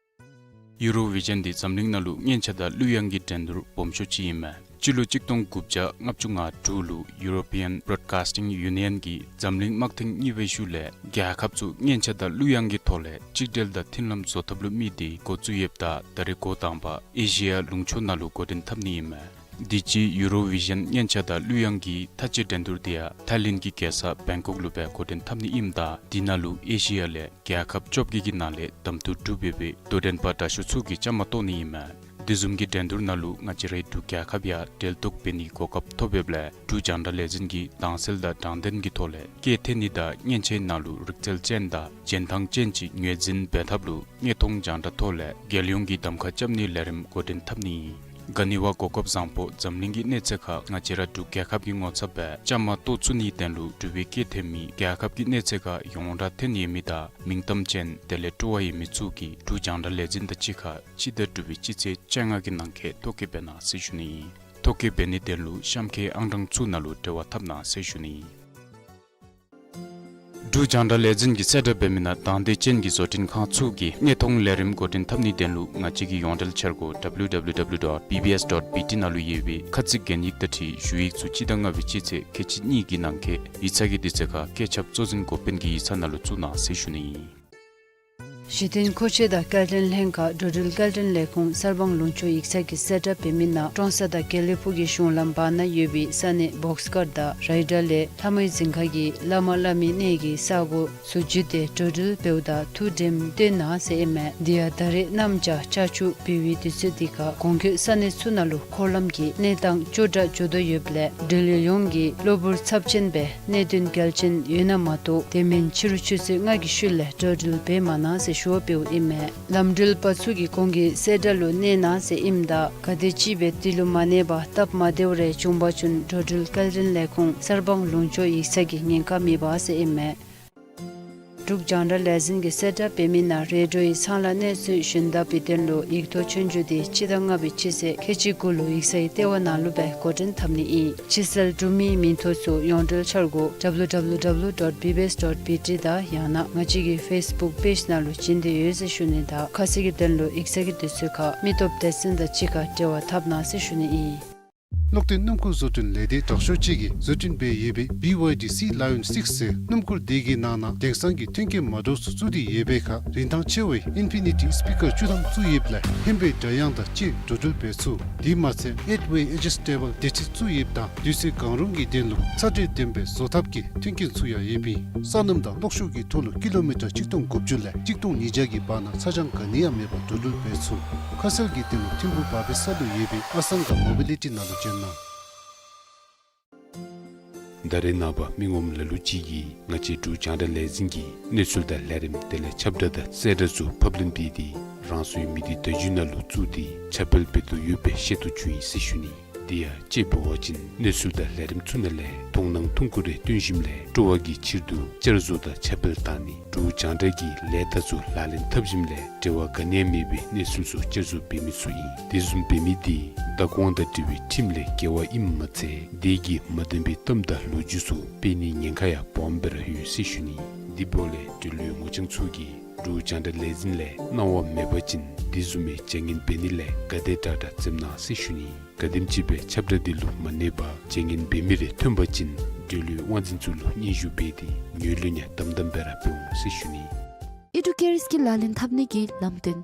ཡུ་རོ་བི་ཞཱན་འདི་འཛམ་གླིང་ནང་ལུ་སྔོན་ཆད་དང་གླུ་དབྱངས་ཀྱི་འགྲན་བསྡུར་སྦོམ་ཤོས་ཅིག་ཨིན་མས། སྤྱི་ལོ་གཅིག་སྟོང་དགུ་བརྒྱ་ལྔ་བཅུ་ང་དྲུག་ལུ་ཡུ་རོ་པི་ཡཱན་བྲོཌ་ཀཱསི་ཊིང་ཡུ་ནི་ཡཱན་གྱིས་འཛམ་གླིང་དམག་ཐེངས་གཉིས་པའི་ཤུལ་ལས་རྒྱལ་ཁབ་ཚུ་སྔོན་ཆད་དང་གླུ་དབྱངས་ཀྱི་ཐོག་ལས་གཅིག་སྒྲིལ་དང་མཐུན་ལམ་བཟོ་ཐབས་ལུ་དམིགས་ཏེ་འགོ་བཙུགས་ཡོདཔ་ད་ད་རེས་འགོ་དང་པ་ཨེ་ཤི་ཡ་ལུང་ཕྱོགས་ནང་ལུ་འགོ་འདྲེན་འཐབ་ནི་ཨིན་མས། དུས་ཅི་ཡུ་རོ་བི་ཞཱན་སྙན་ཆ་དང་གླུ་དབྱངས་ཀྱི་མཐའ་དཔྱད་འགྲན་བསྡུར་དེ་ཡང་ཐའི་ལེནཌ་གི་རྒྱལ་ས་བེང་ཀོག་ལུ་སྦེ་འགོ་འདྲེན་འཐབ་ནི་ཨིནམ་ད་དེ་ནང་ལུ་ཨེ་ཤི་ཡ་ལས་རྒྱལ་ཁབ་བཅོ་བརྒྱད་ཀྱི་ནང་ལས་གདམ་འཐུ་གྲུབ་ཡོད་པའི་དོ་འགྲན་པ་དྲག་ཤོས་ཚུ་གིས་བཅའ་མར་གཏོགས་ནི་ཨིན་མས། དེ་བཟུམ་གྱི་འགྲན་བསྡུར་ནང་ལུ་ང་བཅས་རའི་འབྲུག་རྒྱལ་ཁབ་ཡང་གྲལ་གཏོགས་འབད་ནིའི་གོ་སྐབས་ཐོབ་ཡོདཔ་ལས་འབྲུག་རྒྱང་བསྒྲགས་ལས་འཛིན་གྱིས་དྭངས་གསལ་དང་དྲང་བདེན་གྱི་ཐོག་ལས་སྐད་འཐེན་ནི་དང་མཉེན་ཆས་ནང་ལུ་རིག་རྩལ་ཅན་དང་རྗེན་ཐང་ཅན་ཅིག་ངོས་འཛིན་འབད་ཐབས་ལུ་དངོས་མཐོང་རྒྱང་བསྒྲགས་ཐོག་ལས་རྒྱལ་ཡོངས་ཀྱི་གདམ་ཁ་རྐྱབ་ནིའི་ལས་རིམ་འགོ་འདྲེན་འཐབ་ནི་ཨིན། ག་ནི་བ་གོ་སྐབས་བཟང་པོ་འཛམ་གླིང་གི་གནས་ཚད་ཁར་ང་བཅས་ར་འབྲུག་རྒྱལ་ཁབ་ཀྱི་ངོ་ཚབ་སྦེ་བཅའ་མར་གཏོགས་ཚུགས་ནིའི་དོན་ལུ་འབྲུག་པའི་སྐད་འཐེན་མི་རྒྱལ་ཁབ་ཀྱི་གནས་ཚད་ཁར་ཡོངས་གྲགས་ཐོན་ཡོད་མི་དང་མིང་གཏམ་ཅན་དེ་ལས་སྤྲོ་བ་ཡོད་མི་ཚུ་གིས་འབྲུག་རྒྱང་བསྒྲགས་ལས་འཛིན་དང་གཅིག་ཁར་སྤྱི་ཟླ་དྲུག་པའི་སྤྱི་ཚེས་བཅོ་ལྔ་གི་ནང་འཁོད་ཐོ་བཀོད་འབད་གནང་ཟེར་ཞུ་ནི་ཨིན། ཐོ་བཀོད་འབད་ནིའི་དོན་ལུ་གཤམ་འཁོད་ཨང་གྲངས་ཚུ་ནང་ལུ་འབྲེལ་བ་འཐབ་གནང་ཟེར་ཞུ་ནི་ཨིན། འབྲུག་རྒྱང་བསྒྲགས་ལས་འཛིན་གྱིས་གསལ་བསྒྲགས་འབད་མི་ནང་དང་འདོད་ཅན་གྱི་བཟོ་སྐྲུན་ཁང་ཚུ་གིས་དངོས་མཐོང་ལས་རིམ་འགོ་འདྲེན་འཐབ་ནིའི་དོན་ལུ་ང་བཅས་ཀྱི་ཡོངས་འབྲེལ་འཆར་སྒོ་W W W dot B B S dot B T ནང་ལུ་ཡོད་པའི་ཁ་ཚིག་གན་ཡིག་དང་འཁྲིལ་ཞུ་ཡིག་ཚུ་སྤྱི་ཟླ་ལྔ་པའི་སྤྱི་ཚེས་ཁལ་གཅིག་གཉིས་ཀྱི་ནང་འཁོད་ཡིག་ཚང་གི་དུས་ཚོད་ཁར་བཀོད་ཁྱབ་གཙོ་འཛིན་འགོ་དཔོན་གྱི་ཡིག་ཚང་ནང་ལུ་བཙུགས་གནང་ཟེར་ཞུ་ནི་ཨིན། གཞི་རྟེན་མཁོ་ཆས་དང་སྐྱེལ་འདྲེན་ལྷན་ཁག་འགྲོ་འགྲུལ་སྐྱེལ་འདྲེན་ལས་ཁུངས་གསར་སྤང་ལུང་ཕྱོགས་ཡིག་ཚང་གིས་གསལ་བསྒྲགས་འབད་མི་ནང་ཀྲོང་གསར་དང་དགེ་ལེགས་ཕུག་གི་གཞུང་ལམ་བར་ན་ཡོད་པའི་ས་གནས་བོགས་དཀར་དང་རའི་བྲག་ལས་ལྷ་མོའི་རྫིང་ཁ་གི་བླ་མ་བླ་མའི་གནས་ཀྱི་ས་སྒོ་ཚུ་བརྒྱུད་དེ་འགྲོ་འགྲུལ་འབདཝ་ད་ཐུགས་དྲནམ་བཏོན་གནང་ཟེར་ཨིན་མས། དེ་ཡང་ད་རེས་གནམ་བྱཱར་ཆར་ཆུ་འབབ་པའི་དུས་ཚོད་འདི་ཁར་གོང་འཁོད་ས་གནས་ཚུ་ནང་ལུ་འཁོར་ལམ་གྱི་གནས་སྟངས་སྐྱོ་དྲགས་འགྱོ་དོ་ཡོདཔ་ལས་འབྲེལ་ཡོད་ཡོངས་ཀྱིས་གློ་བུར་ཚབས་ཆེན་སྦེ་གནད་དོན་གལ་ཆེན་ཡོད་ན་མ་གཏོགས་དེ་མེན་ཕྱི་རུ་ཆུ་ཚོད་ལྔ་གི་ཤུལ་ལས་འགྲོ་འགྲུལ་འབད་མ་གནང་ཟེར་ཞུ་བ་འབདཝ་ཨིན་མས། ལམ་འགྲུལ་པ་ཚུ་གིས་གོང་གི་གསལ་བསྒྲགས་ལུ་གནས་གནང་ཟེར་ཨིནམ་ད་ག་དེམ་ཅིག་སྦེ་དེ་ལུ་མ་གནས་པར་སྟབས་མ་བདེཝ་རེ་བྱུང་བ་ཅིན་འགྲོ་འགྲུལ་སྐྱེལ་འདྲེན་ལས་ཁུངས་གསར་སྤང་ལུང་ཕྱོགས་ཡིག་ཚང་གིས་ཉེན་ཁ་མེད་པ་ཟེར་ཨིན་མས། འབྲུག་རྒྱང་བསྒྲགས་ལས་འཛིན་གྱིས་གསལ་བསྒྲགས་འབད་མི་ནང་རེ་ཌིའོའི་ཚང་ལཱ་གནས་ཚུལ་ཞུན་དག་པའི་དོན་ལུ་ཡིག་ཐོག་ཆོས་རྒྱུགས་དེ་སྤྱི་ཟླ་ལྔ་པའི་སྤྱི་ཚེས་ཁལ་གཅིག་དགུ་ལུ་ཡིག་ཚང་ལྟེ་བ་ནང་ལུ་སྦེ་འགོ་འདྲེན་འཐབ་ནི་ཨིན། ཕྱིར་གསལ་གྲུབ་མིའི་མིང་ཐོ་ཚུ་ཡོངས་འབྲེལ་འཆར་སྒོ་W W W dot B B S dot B T དང་ཡང་ན་ང་བཅས་ཀྱི་ཕེསི་བུཀ་པེཇ་ནང་ལུ་བྱིན་ཏེ་ཡོད་ཟེར་ཞུ་ནི་དང་ཁ་གསལ་གྱི་དོན་ལུ་ཡིག་ཚང་གི་དུས་ཚོད་ཁར་མི་སྟོབས་སྡེ་ཚན་དང་གཅིག་ཁར་འབྲེལ་བ་འཐབ་གནང་ཟེར་ཞུ་ནི་ཨིན། ལུང་བསྟན་སྣུམ་འཁོར་བཟོ་སྐྲུན་ལས་སྡེ་དྲག་ཤོས་ཅིག་གིས་བཟོ་སྐྲུན་འབད་ཡོད་པའི་B Y D Sea Lion six ཟེར་སྣུམ་འཁོར་དེ་གི་ནང་ན་དེང་སང་གི་མཐུན་རྐྱེན་མ་འདྲཝ་ཚུ་བཙུགས་ཏེ་ཡོད་པའི་ཁར་རིན་ཐང་ཆེ་བའི་ཨིན་ཕི་ནི་ཊི་སི་པི་ཀར་བཅུ་ཐམ་བཙུགས་ཡོདཔ་ལས་ཧན་པའི་སྒྲ་དབྱངས་དང་བཅས་འགྲོ་འགྲུལ་འབད་ཚུགས། དེ་མ་ཚད་ཨེཊ་ཝེ་ཨེ་ཇི་སི་ཊེ་བཱལ་བདེ་ཁྲིད་བཙུགས་ཡོདཔ་དང་དུས་ཚོད་གང་རུང་གི་དོན་ལུ་ཚ་དྲོད་ལྡན་པའི་བཟོ་ཐབས་ཀྱི་མཐུན་རྐྱེན་ཚུ་ཡང་ཡོདཔ་ཨིན། ས་སྣུམ་དང་གློག་ཤུགས་ཀྱི་ཐོག་ལུ་ཀི་ལོ་མི་ཊར་ཆིག་སྟོང་དགུ་བཅུ་ལས་ཆིག་སྟོང་ཉིས་བརྒྱ་གི་བར་ན་ཚ་གྱང་ག་ནི་ཡང་མེད་པར་འགྲོ་འགྲུལ་འབད་ཚུགས། ཁ་གསལ་གྱི་དོན་ལུ་ཐིམ་ཕུག་བར་པའི་ས་ལུ་ཡོད་པའི་ཨ་སང་ག་མོ་བི་ལི་ཊི་ནང་ལུ་བྱོན་གནང་། ད་རེས་ནངས་པ་མི་ངོམ་ལ་ལུ་ཅིག་གིས་ང་བཅས་འབྲུག་རྒྱང་བསྒྲགས་ལས་འཛིན་གྱི་གནས་ཚུལ་དང་ལས་རིམ་དེ་ལས་ཁྱབ་བསྒྲགས་དང་གསལ་བསྒྲགས་ཚུ་ཕབ་ལེན་འབད་དེ་རང་སོའི་མི་སྡེ་བརྡ་བརྒྱུད་ནང་ལུ་བཙུགས་ཏེ་ཁྱབ་སྤེལ་འབད་དོ་ཡོདཔ་སྦེ་ཤེས་རྟོགས་བྱུང་ཡི་ཟེར་ཞུ་ནི། དེ་ཡང་དཔྱེ་འབད་བ་ཅིན་གནས་ཚུལ་དང་ལས་རིམ་ཚུ་ནང་ལས་མཐོང་སྣང་ཐུང་ཀུ་རེ་སྟོན་ཞིནམ་ལས་སྤྲོ་བ་གི་ཕྱིར་དུ་བསྐྱར་བཟོ་དང་ཁྱབ་སྤེལ་བཏང་ནི། འབྲུག་རྒྱང་བསྒྲགས་ཀྱི་ལས་རྟགས་ཚུ་ལག་ལེན་འཐབ་ཞིནམ་ལས་འབྲེལ་བ་ག་ནི་ཡང་མེད་པའི་གནས་ཚུལ་ཚུ་བསྐྱར་བཟོ་འབད་མི་ཚུ་ཨིན། དེ་བཟུམ་འབད་མི་དེ་བདག་དབང་དང་འབྲེལ་བའི་ཁྲིམས་ལས་འགལ་བ་ཨིནམ་མ་ཚད་དེ་གིས་མ་བདེན་པའི་གཏམ་དང་ལོ་རྒྱུས་ཚུ་སྤེལ་ནིའི་ཉེན་ཁ་ཡང་སྦོམ་སྦེ་ར་ཡོད་ཟེར་ཞུ་ནི། དེ་འབདཝ་ལས་འབྲེལ་ཡོད་ངོ་རྐྱང་ཚུ་གིས་འབྲུག་རྒྱང་བསྒྲགས་ལས་འཛིན་ལས་གནང་བ་མེད་པ་ཅིན་དེ་བཟུམ་མའི་བྱ་ངན་འབད་ནི་ལས་ག་དེ་དྲག་དྲག་འཛེམ་གནང་ཟེར་ཞུ་ནི། ག་དེམ་ཅིག་སྦེ་ཁྱབ་བསྒྲགས་འདི་ལུ་མ་གནས་པར་བྱ་ངན་འབད་མི་རེ་ཐོན་པ་ཅིན་འབྲེལ་ཡོད་དབང་འཛིན་ཚུ་ལུ་སྙན་ཞུ་འབད་དེ་ངོས་ལེན་ཡང་དམ་དམ་སྦེ་ར་འབད་འོང་ཟེར་ཞུ་ནི། ཨི་ཌུ་ཀེར་སི་ཀིལ་ལག་ལེན་འཐབ་ནི་གི་ལམ་སྟོན།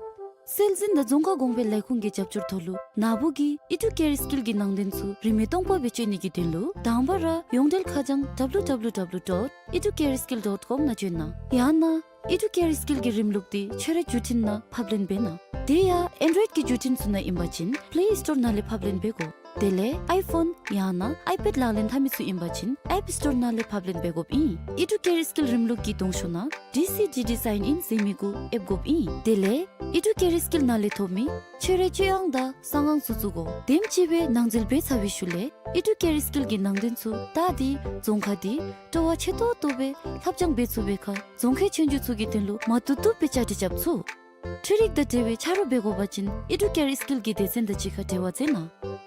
སྲོལ་འཛིན་དང་རྫོང་ཁ་གོང་འཕེལ་ལས་ཁུངས་ཀྱི་རྒྱབ་སྐྱོར་ཐོག་ལུ་ནཱ་བུ་གིས་ཨི་ཌུ་ཀེར་སི་ཀིལ་གྱི་ནང་དོན་ཚུ་རིན་མེད་སྟོང་པ་སྦེ་སྤྱོད་ནི་གི་དོན་ལུ་དང་པ་ར་ཡོངས་འབྲེལ་ཁ་བྱང་W W W dot educareskill dot com ནང་བྱོན་གནང་། ཡང་ན་ཨི་ཌུ་ཀེར་སི་ཀིལ་གྱི་རིམ་ལུགས་འདི་ཁྱོད་རའི་བརྒྱུད་འཕྲིན་ནང་ཕབ་ལེན་འབད་གནང་། དེ་ཡང་ཨེན་ཌོའིཌ་ཀྱི་བརྒྱུད་འཕྲིན་ཚུ་ནང་ཨིན་པ་ཅིན་པེ་ལེ་སི་ཊོར་ནང་ལས་ཕབ་ལེན་འབད་དགོ། དེ་ལས་ཨའི་ཕོན་ཡང་ན་ཨའི་པེཌ་ལག་ལེན་འཐབ་མི་ཚུ་ཨིན་པ་ཅིན་ཨེཔ་སི་ཊོར་ནང་ལས་ཕབ་ལེན་འབད་དགོཔ་ཨིན། ཨི་ཌུ་ཀེར་སི་ཀིལ་རིམ་ལུགས་ཀྱི་གདོང་ཤོག་ནང་ཌི་སི་ཌི་ཌི་སའིན་ཨིན་ཟེར་མི་གུ་ཨེབ་དགོཔ་ཨིན། དེ་ལས་ཨི་ཌུ་ཀེར་སི་ཀིལ་ནང་ལས་ཐོབ་མི་ཁྱོད་རའི་སྤྱོད་དབྱངས་དང་གསང་ཨང་ཚུ་བཙུགས་དགོ། དེམ་ཅིག་སྦེ་ནང་འཛུལ་འབད་ཚར་བའི་ཤུལ་ལས་ཨི་ཌུ་ཀེར་སི་ཀིལ་གྱི་ནང་དོན་ཚུ་བལྟ་སྟེ་རྫོང་ཁ་འདི་སྤྲོ་བ་ཆེ་ཏོག་ཏོ་སྦེ་ལྷབ་སྦྱང་འབད་ཚུགས་པའི་ཁར་རྫོང་ཁའི་ཆོས་རྒྱུགས་ཚུ་གི་དོན་ལུ་མ་བཏུབ་བཏུབ་སྦེ་བཅའ་སྒྲིག་རྐྱབ་ཚུགས། འཕྲུལ་རིག་དང་འབྲེལ་བའི་ཆ་རོགས་འབད་དགོ་པ་ཅིན་ཨི་ཌུ་ཀེར་སི་ཀིལ་གྱི་སྡེ་ཚན་དང་གཅིག་ཁར་འབྲེལ་བ་མཛད་གནང་།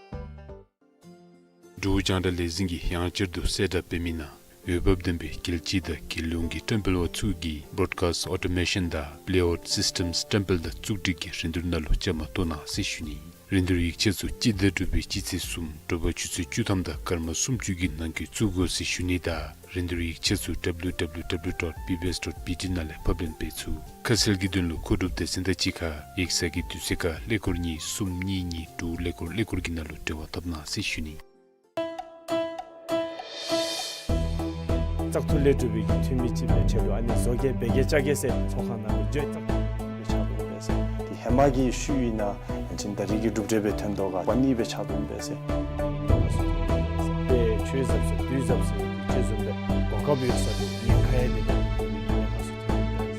འབྲུག་རྒྱང་བསྒྲགས་ལས་འཛིན་གྱིས་ཡང་བསྐྱར་དུ་གསལ་བསྒྲགས་འབད་མི་ནང་འོས་འབབ་ལྡན་པའི་རྒྱལ་སྤྱི་དང་རྒྱལ་ཡོངས་ཀྱི་བཀྲམ་སྤེལ་བ་ཚུ་གིས་བོ་རོཌ་ཀཱསིཊ་ཨོ་ཊོ་མེ་ཤཱན་དང་པེ་ལེ་ཨའུཊ་སིསི་ཊེམསི་བཀྲམ་སྤེལ་དང་བཙུགས་སྒྲིག་གི་རིན་བསྡུར་ནང་ལུ་བཅའ་མར་གཏོགས་གནང་ཟེར་ཞུ་ནི། རིན་བསྡུར་ཡིག་ཆ་ཚུ་སྤྱི་ཟླ་དྲུག་པའི་སྤྱི་ཚེས་གསུམ་དྲོ་པ་ཆུ་ཚོད་བཅུ་ཐམ་དང་སྐར་མ་སུམ་ཅུ་གི་ནང་འཁོད་བཙུགས་དགོ་ཟེར་ཞུ་ནི་དང་རིན་བསྡུར་ཡིག་ཆ་ཚུ་W W W dot B B S dot B T ནང་ལས་ཕབ་ལེན་འབད་ཚུགས། ཁ་གསལ་གྱི་དོན་ལུ་མཁོ་སྒྲུབ་སྡེ་ཚན་དང་གཅིག་ཁར་ཡིག་ཚང་གི་དུས་ཚོད་ཁར་ཀླད་ཀོར་གཉིས་གསུམ་གཉིས་གཉིས་དྲུག་ཀླད་ཀོར་ཀླད་ཀོར་གྱི་ནང་ལུ་འབྲེལ་བ་འཐབ་གནང་ཟེར་ཞུ་ནི། བཙག་འཐུ་ལས་གྲུབ་པའི་གི་འཐུས་མི་ཅིག་སྦེ་ཆེད་དུ་ཨ་ནི་བཟོ་བཀོད་འབད་གེ་བཅའ་གེ་ཟེར་ཚོགས་ཁང་ནང་ལུ་བརྗོད་བཙག་འཐུ་ལས་ཆགས་འདུག་པས་ཟེར། དེ་ཧེ་མ་གི་ཤུལ་ཨིན་ན་ཡང་ཅིན་ད་རིས་ཀྱི་གྲུབ་འབྲས་སྦེ་ཐོན་དོ་ག་པ་ནི་སྦེ་ཆགས་འདུག་པས་ཟེར། དེ་ཆོས་ཟབ་ཟེར་དུས་ཟབ་ཟེར་ཅིག་བཟུམ་སྦེ་གོ་སྐབས་ཡོད་ས་འདུག། ངེ་ཁ་ཡ་དེ་ནང་དེ་ནང་ཁ་སོ་ཐོན་ཡོད་པས་ཟེར།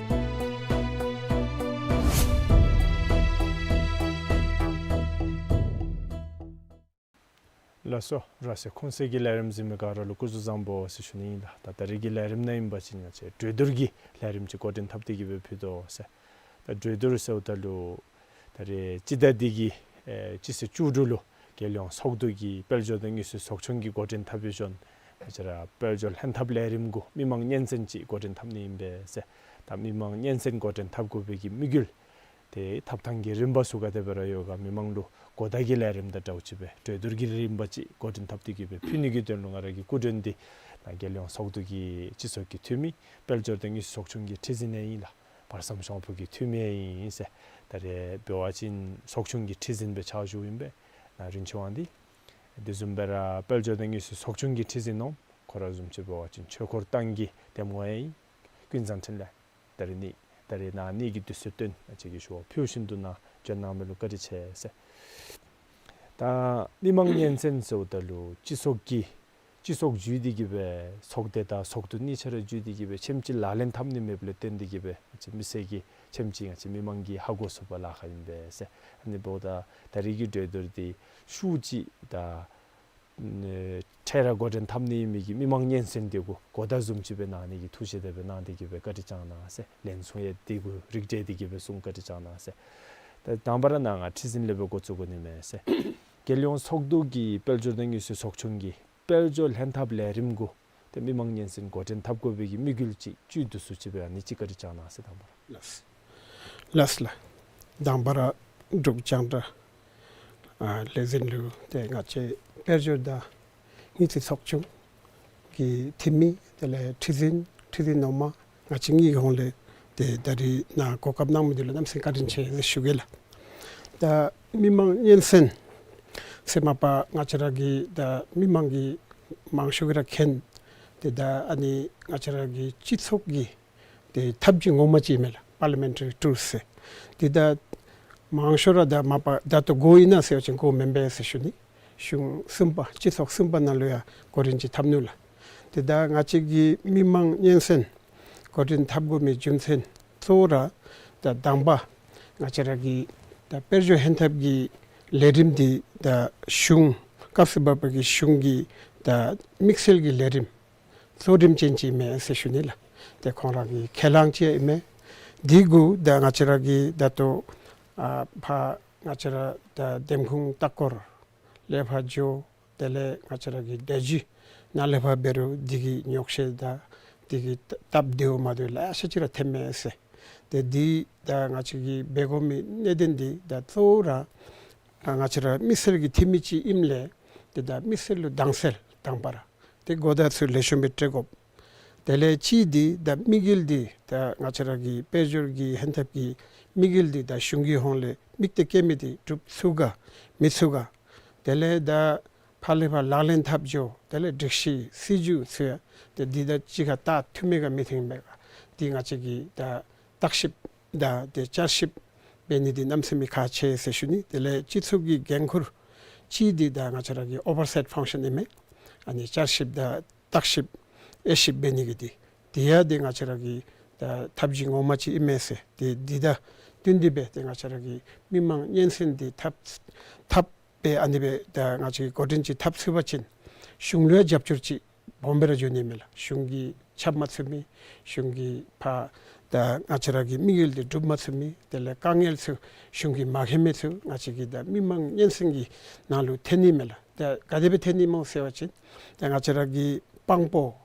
ལགས་སོ། ར་སེ་ཁུངས་སེ་གི་ལས་རིམ་གཟིགས་མི་ག་ར་ལུ་སྐུ་གཟུགས་བཟང་པོ་ཟེར་ཞུ་ནི་ཨིན་ལགས། ད་ད་རིས་ཀྱི་ལས་རིམ་ནང་ཨིན་པ་ཅིན་ང་བཅས་གྲོས་བསྡུར་གྱི་ལས་རིམ་ཅིག་འགོ་འདྲེན་འཐབ་སྟེ་གི་སྦེ་ཕུལ་དོ་ཟེར། ད་གྲོས་བསྡུར་ཟེརཝ་ད་ལུ་ད་རིས་སྤྱི་ཟླ་འདི་གི་ཨེ་སྤྱི་ཚེས་བཅུ་དྲུག་ལུ་རྒྱལ་ཡོངས་ཚོགས་འདུ་གི་དཔལ་འབྱོར་དང་དངུལ་རྩིས་ཚོགས་ཆུང་གིས་འགོ་འདྲེན་འཐབ་པའི་ཞོར་ང་བཅས་ར་དཔལ་འབྱོར་ལྷན་ཐབས་ལས་རིམ་གུ་མི་མང་སྙན་གསན་ཅིག་འགོ་འདྲེན་འཐབ་ནི་ཨིན་པས་ཟེར། ད་མི་མང་སྙན་གསན་འགོ་འདྲེན་འཐབ་དགོ་པའི་གི་དམིགས་ཡུལ་དེ་འཐབ་ཐངས་ཀྱི་རིམ་པ་ཚུ་ག་དེ་སྦེ་ར་ཡོད་ག་མི་མང་ལུ་གོ་བརྡ་གི་ལས་རིམ་དང་འདྲཝ་ཅིག་སྦེ་གྲོས་བསྡུར་གྱི་རིམ་པ་ཅིག་འགོ་འདྲེན་འཐབ་སྟེ་གི་སྦེ་ཕུལ་ནི་གི་དོན་ལུ་ང་ར་གི་སྐུ་མགྲོན་འདི་ད་རྒྱལ་ཡོངས་ཚོགས་འདུ་གི་སྤྱི་ཚོགས་ཀྱི་འཐུས་མི་དཔལ་འབྱོར་དང་དངུལ་རྩིས་ཚོགས་ཆུང་གི་ཁྲི་འཛིན་ཡང་ཨིན་ལགས། བར་མཚམས་ཤོང་ཕུ་གི་འཐུས་མི་ཡང་ཨིན་ཟེར། ད་རེས་འབད་བ་ཅིན་ཚོགས་ཆུང་གི་ཁྲི་འཛིན་སྦེ་ཕྱག་ཞུཝ་ཨིན་པས། ན་རིན་ཆེན་དབང་འདུས། དེ་བཟུམ་སྦེ་ར་དཔལ་འབྱོར་དང་དངུལ་རྩིས་ཚོགས་ཆུང་གི་ཁྲི་འཛིན་ནོ། ཁོ་ར་བཟུམ་ཅིག་འབད་བ་ཅིན་ཆོས་འཁོར་ཏང་གི་འདེམས་ངོ་ཡང་ཨིན། ཀུན་བཟང་འཕྲིན་ལས། ད་རིས་ནི་ད་རིས་ནཱ་གནས་ཀྱི་དུས་ཚོད་བཏོན་ང་བཅས་ཀྱི་ཞུ་བ་ཕུལ་བཞིན་དུ་ནཱ་འབྱོན་གནང་མི་ལུ་བཀའ་དྲིན་ཆེ་ཟེར། ད་མི་མང་སྙན་གསན་ཟེརཝ་ད་ལུ་སྤྱི་ཚོགས་ཀྱི་སྤྱི་ཚོགས་བརྒྱུད་དེ་གི་སྦེ་ཚོགས་སྡེ་དང་ཚོགས་འདུ་གཉིས་ཆ་ར་བརྒྱུད་དེ་གི་སྦེ་ཁྱིམ་གྱི་ལག་ལེན་འཐབ་ནི་མེདཔ་ལས་བརྟེན་ཏེ་གི་སྦེ་ང་བཅས་མི་སེར་གྱི་ཁྱིམ་གྱི་ང་བཅས་མི་མང་གིས་ཧ་གོ་ཚུགས་པར་ལཱ་ཁག་ཨིན་པས་ཟེར། ཨ་ནི་འབདཝ་ད་ད་རིས་ཀྱི་གྲོས་བསྡུར་འདི་ཤུགས་ཅིག་ད་ཨ་འཕྲལ་ར་འགོ་འདྲེན་འཐབ་ནི་མི་གི་མི་མང་སྙན་གསན་དེ་གུ་གོ་བརྡ་བཟུམ་ཅིག་སྦེ་གནང་ནི་གི་ཐུགས་བཞེད་དེ་སྦེ་གནང་སྟེ་གི་སྦེ་བཀའ་དྲིན་བསྐྱང་གནང་ཟེར། ལན་གསུང་ཡང་དེ་གུ་རིགས་བསྒྲེས་ཏེ་གི་སྦེ་གསུང་བཀའ་དྲིན་བསྐྱང་གནང་ཟེར། ད་དང་པ་ར་ནཱ་ང་ཁྲི་འཛིན་ལས་སྦེ་འགོ་བཙུགས་དགོ་ནི་མས་ཟེར། རྒྱལ་ཡོངས་ཚོགས་འདུ་གི་དཔལ་འབྱོར་དང་དངུལ་རྩིས་ཚོགས་ཆུང་གི་དཔལ་འབྱོར་ལྷན་ཐབས་ལས་རིམ་གུ་ཏེ་མི་མང་སྙན་གསན་འགོ་འདྲེན་འཐབ་དགོ་པའི་གི་དམིགས་ཡུལ་ཅིག་བཅུད་དུ་སུ་ཅིག་སྦེ་ཨ་ནི་ཅིག་བཀའ་དྲིན་བསྐྱང་གནང་ཟེར། དང་པ་ར་ལགས། ལགས་ལགས། དང་པ་ར་འབྲུག་རྒྱང་བསྒྲགས་ཨ་ལས་འཛིན་ལུ་ཏེ་ང་བཅས་དཔལ་འབྱོར་དང་དངུལ་རྩིས་ཚོགས་ཆུང་གི་འཐུས་མི་དེ་ལས་ཁྲི་འཛིན་ཁྲི་འཛིན་ནོར་མ་ང་བཅས་གཉིས་ཀྱི་ཧོངས་ལས་ཏེ་ད་རིས་ནཱ་གོ་སྐབས་གནང་མི་འདི་ལུ་གནམ་མེད་ས་མེད་བཀའ་དྲིན་ཆེ་ཟེར་ཞུ་གེ་ལགས། ད་མི་མང་སྙན་གསན་ཟེར་མ་པ་ང་བཅས་ར་གི་ད་མི་མང་གིས་མང་ཤོས་ཀྱིས་ར་མཁྱེན། ཏེ་ད་ཨ་ནི་ང་བཅས་ར་གི་སྤྱི་ཚོགས་ཀྱི་ཏེ་ཐབས་ཇུས་ངོ་མ་ཅིག་མས་ལགས། པར་ལི་མེན་ཊ་རི་ཊུལ་ཟེར། ཏེ་ད་མང་ཤོས་ར་ད་མ་པ་ད་ལྟོ་དགོ་ཨིན་ན་ཟེར་བ་ཅིན་དགོ་མེན་པས་ཟེར་ཞུ་ནི། གཞུང་གསུམ་པ་སྤྱི་ཚོགས་གསུམ་པ་ནང་ལུ་ཡང་གོ་རིམ་ཅིག་འཐབ་ནུག་ལགས། ཏེ་ད་ང་བཅས་ཀྱི་མི་མང་སྙན་གསན་གོ་རིམ་འཐབ་དགོ་མི་རྒྱུ་མཚན་གཙོ་བོ་ར་ད་དང་པ་ང་བཅས་ར་གི་ད་དཔལ་འབྱོར་ལྷན་ཐབས་ཀྱི་ལས་རིམ་འདི་ད་གཞུང་སྐབས་སུ་བབ་པའི་གི་གཞུང་གི་ད་དམིགས་བསལ་གྱི་ལས་རིམ་གཙོ་རིམ་ཅན་ཅིག་མས་ཟེར་ཞུ་ནི་ལགས། ཏེ་ཁོང་ར་གི་ཁས་བླངས་ཅིག་ཨིན་མས། འདི་གུ་ད་ང་བཅས་ར་གི་ད་ལྟོ་ཨ་ཕར་ང་བཅས་ར་ད་འདེམས་ཁོངས་ལྟ་སྐོར་ལས་ཕར་འགྱོ། དེ་ལས་ང་བཅས་ར་གི་སྡོད་བྱ་ནང་ལས་ཕར་འབད་རུང་འདི་གི་ཉོགས་བཤད་དང་འདི་གི་སྟབས་བདེཝ་མ་བདེཝ་ལེ་ཤ་ཅིག་ར་ཐོནམ་མས་ཟེར། ཏེ་འདི་ད་ང་བཅས་ཀྱིས་འབད་དགོ་མི་གནད་དོན་འདི་ད་གཙོ་བོ་ར་ང་བཅས་ར་མི་སེར་གྱི་འཐུས་མི་ཅིག་ཨིནམ་ལས་ཏེ་ད་མི་སེར་ལུ་དྭངས་གསལ་དང་པ་ར་ཏེ་གོ་བརྡ་ཚུ་ལེགས་ཤོམ་སྦེ་སྤྲོད་དགོ། དེ་ལས་གཅིག་འདི་ད་དམིགས་ཡུལ་འདི་ད་ང་བཅས་ར་གི་དཔལ་འབྱོར་གྱི་ལྷན་ཐབས་ཀྱི་དམིགས་ཡུལ་འདི་ད་གཞུང་གི་ཧོངས་ལས་དམིགས་གཏད་བསྐྱེད་མི་འདི་འགྲུབ་ཚུགས་ག་མི་ཚུགས་ག། དེ་ལས་ད་ཕར་ལས་ཕར་ལག་ལེན་འཐབ་འགྱོ། དེ་ལས་སྒྲིག་གཞི་སྲིད་བྱུས་ཚུ་ཡང་ཏེ་འདི་དང་གཅིག་ཁར་ད་མཐུནམ་མས་ག་མི་མཐུནམ་མས་ག། འདི་ང་བཅས་ཀྱིས་ད་བརྟག་ཞིབ་དང་ཏེ་བསྐྱར་ཞིབ་འབད་ནི་འདི་གནམ་མེད་ས་མེད་ཁག་ཆེ་ཟེར་ཞུ་ནི། དེ་ལས་སྤྱི་ཚོགས་ཀྱི་འགན་ཁུར་གཅིག་འདི་ད་ང་བཅས་ར་གི་ཨོ་བར་སའིཊ་ཕང་ཤཱན་ཨིན་མས། ཨ་ནི་བསྐྱར་ཞིབ་དང་བརྟག་ཞིབ་དབྱེ་ཞིབ་འབད་ནི་གི་འདི་འདི་ཡང་ཏེ་ང་བཅས་ར་གི་ད་ཐབས་ཇུས་ངོ་མ་ཅིག་ཨིན་མས་ཟེར། ཏེ་འདི་དང་བསྟུན་ཏེ་སྦེ་ཏེ་ང་བཅས་ར་གི་མི་མང་སྙན་གསན་འདི་འཐབ་འཐབ་སྦེ་ཨ་ནི་སྦེ་ད་ང་བཅས་ཀྱིས་འགོ་འདྲེན་ཅིག་འཐབ་ཚུགས་པ་ཅིན་གཞུང་ལུ་ཡང་རྒྱབ་སྐྱོར་ཅིག་སྦོམ་སྦེ་ར་འབྱུང་ནི་མས་ལགས། གཞུང་གིས་ཁྱབ་མ་ཚུགས་མི་གཞུང་གིས་ཕར་ད་ང་བཅས་ར་གི་དམིགས་ཡུལ་འདི་འགྲུབ་མ་ཚུགས་མི་དེ་ལས་དཀའ་ངལ་ཚུ་གཞུང་གིས་མ་མཁྱེན་མི་ཚུ་ང་བཅས་ཀྱི་ད་མི་མང་སྙན་གསན་གྱི་ནང་ལུ་ཐོན་ནི་མས་ལགས། ད་ག་དེ་སྦེ་ཐོན་ནི་སྨོ་ཟེར་བ་ཅིན་ད་ང་བཅས་ར་གི་དཔང་པོ་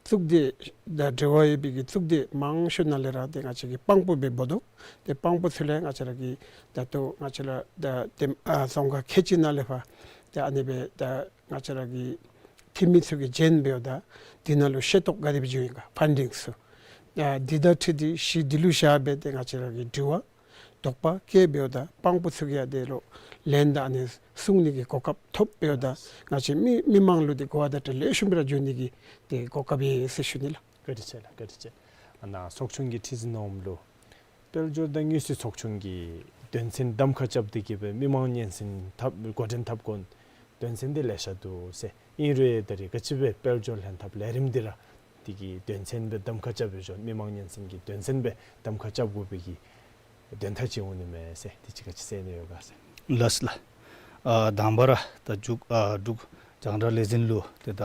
གཙུག་སྡེ་དང་འབྲེལ་བ་ཡོད་པའི་གི་གཙུག་སྡེ་མང་ཤོས་ནང་ལས་ར་ཏེ་ང་བཅས་ཀྱིས་དཔང་པོ་སྦེ་འབོ་དོ། ཏེ་དཔང་པོ་ཚུ་ལས་ང་བཅས་ར་གི་ད་ལྟོ་ང་བཅས་ར་ད་ཏེ་ཨ་རྫོང་ཁག་ཁལ་གཅིག་ནང་ལས་ཕར་ཏེ་ཨ་ནི་སྦེ་ད་ང་བཅས་ར་གི་འཐུས་མི་ཚུ་གིས་བྱོན་འབདཝ་ད་འདི་ནང་ལུ་ཤེས་རྟོགས་ག་དེ་སྦེ་འགྱོ་ཡི་ག་ཕན་ཌིང་ཚུ། ཨ་འདི་དང་འཁྲིལ་ཏེ་གཞི་འདི་ལུ་བཞག་སྦེ་ཏེ་ང་བཅས་ར་གིས་དྲི་བ་དོགས་པ་བཀོད་འབདཝ་ད་དཔང་པོ་ཚུ་གིས་ཡང་དེ་ལུ་ལན་དང་ཨ་ནི་གསུང་ནི་གི་གོ་སྐབས་ཐོབ་འབདཝ་ད་ང་བཅས་མི་མི་མང་ལུ་ཏེ་གོ་བ་བརྡ་སྤྲོད་ལེགས་ཤོམ་སྦེ་ར་འགྱོ་ནི་གི་ཏེ་གོ་སྐབས་ཡོད་ཟེར་ཞུ་ནི་ལགས། བཀའ་དྲིན་ཆེ་ལགས། བཀའ་དྲིན་ཆེ། ཨ་ནཱ་ཚོགས་ཆུང་གི་ཁྲི་འཛིན་འོགམ་ལུ་དཔལ་འབྱོར་དང་དངུལ་རྩིས་ཚོགས་ཆུང་གི་དོན་ཚན་གདམ་ཁ་རྐྱབ་སྟེ་གིས་སྦེ་མི་མང་སྙན་གསན་འཐབ་འགོ་འདྲེན་འཐབ་དགོ་དོན་ཚན་འདི་ལེ་ཤ་འདུག་ཟེར། ཨིན་རུང་ད་རེས་ག་ཅི་སྦེ་དཔལ་འབྱོར་ལྷན་ཐབས་ལས་རིམ་འདི་ར་འདི་གི་དོན་ཚན་སྦེ་གདམ་ཁ་རྐྱབ་ཡོད་ཟེར། མི་མང་སྙན་གསན་གྱི་དོན་ཚན་སྦེ་གདམ་ཁ་རྐྱབ་དགོ་པའི་གི་དོན་དག་ཅིག་འོང་ནི་མས་ཟེར། དེ་ཅིག་ག་ཅི་ཟེར་ནི་ཡོད་ག་ཟེར། ལགས་ལགས། ཨ་དང་པ་ར་ད་འབྲུག་ཨ་འབྲུག་རྒྱང་བསྒྲགས་ལས་འཛིན་ལུ་ཏེ་ད་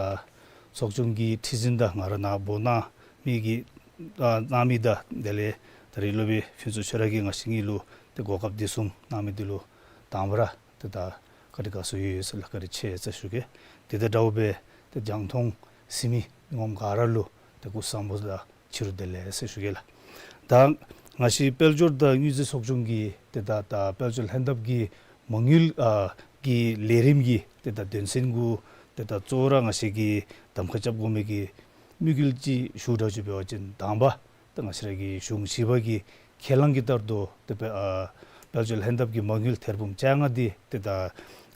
ཚོགས་ཆུང་གི་ཁྲི་འཛིན་དང་ང་ར་ནཱ་འབོ་གནང་མི་གི་ཨ་གནང་མི་དང་དེ་ལས་ད་རེས་སློབ་དཔོན་ཕུན་ཚོགས་ཆོས་རབ་ཀྱིས་ང་བཅས་གཉིས་ལུ་ཏེ་གོ་སྐབས་འདི་བཟུམ་གནང་མི་འདི་ལུ་དང་པ་ར་ཏེ་ད་བཀའ་དྲིན་དགའ་ཚོར་ཡོད་ཟེར་ལགས། བཀའ་དྲིན་ཆེ་ཟེར་ཞུ་གེ། དེ་དང་འདྲཝ་སྦེ་ཏེ་རྒྱང་མཐོང་གཟིགས་མི་མི་ངོམ་ག་ར་ལུ་ཏེ་སྐུ་གཟུགས་བཟང་པོ་དང་ཕྱི་རུ་བདེ་ལེགས་ཟེར་ཞུ་གེ་ལགས། ད་ང་བཅས་དཔལ་འབྱོར་དང་དངུལ་རྩིས་ཚོགས་ཆུང་གི་ཏེ་ད་ད་དཔལ་འབྱོར་ལྷན་ཐབས་ཀྱི་མ་དངུལ་ཨ་གི་ལས་རིམ་གྱི་ཏེ་ད་དོན་ཚན་གུ་ཏེ་ད་གཙོ་བོ་ར་ང་བཅས་ཀྱིས་གདམ་ཁ་རྐྱབ་དགོ་མི་གི་དམིགས་ཡུལ་ཅིག་ཞུ་དགོཔ་ཅིག་འབད་བ་ཅིན་དང་པ་ད་ང་བཅས་ར་གི་གཞུང་ཞི་བ་གི་ཁས་བླངས་ཀྱི་ལྟར་དུ་ཏེ་དཔལ་ཨ་དཔལ་འབྱོར་ལྷན་ཐབས་ཀྱི་མ་དངུལ་ཐེར་འབུམ་བཅོ་ལྔ་འདི་ཏེ་ད་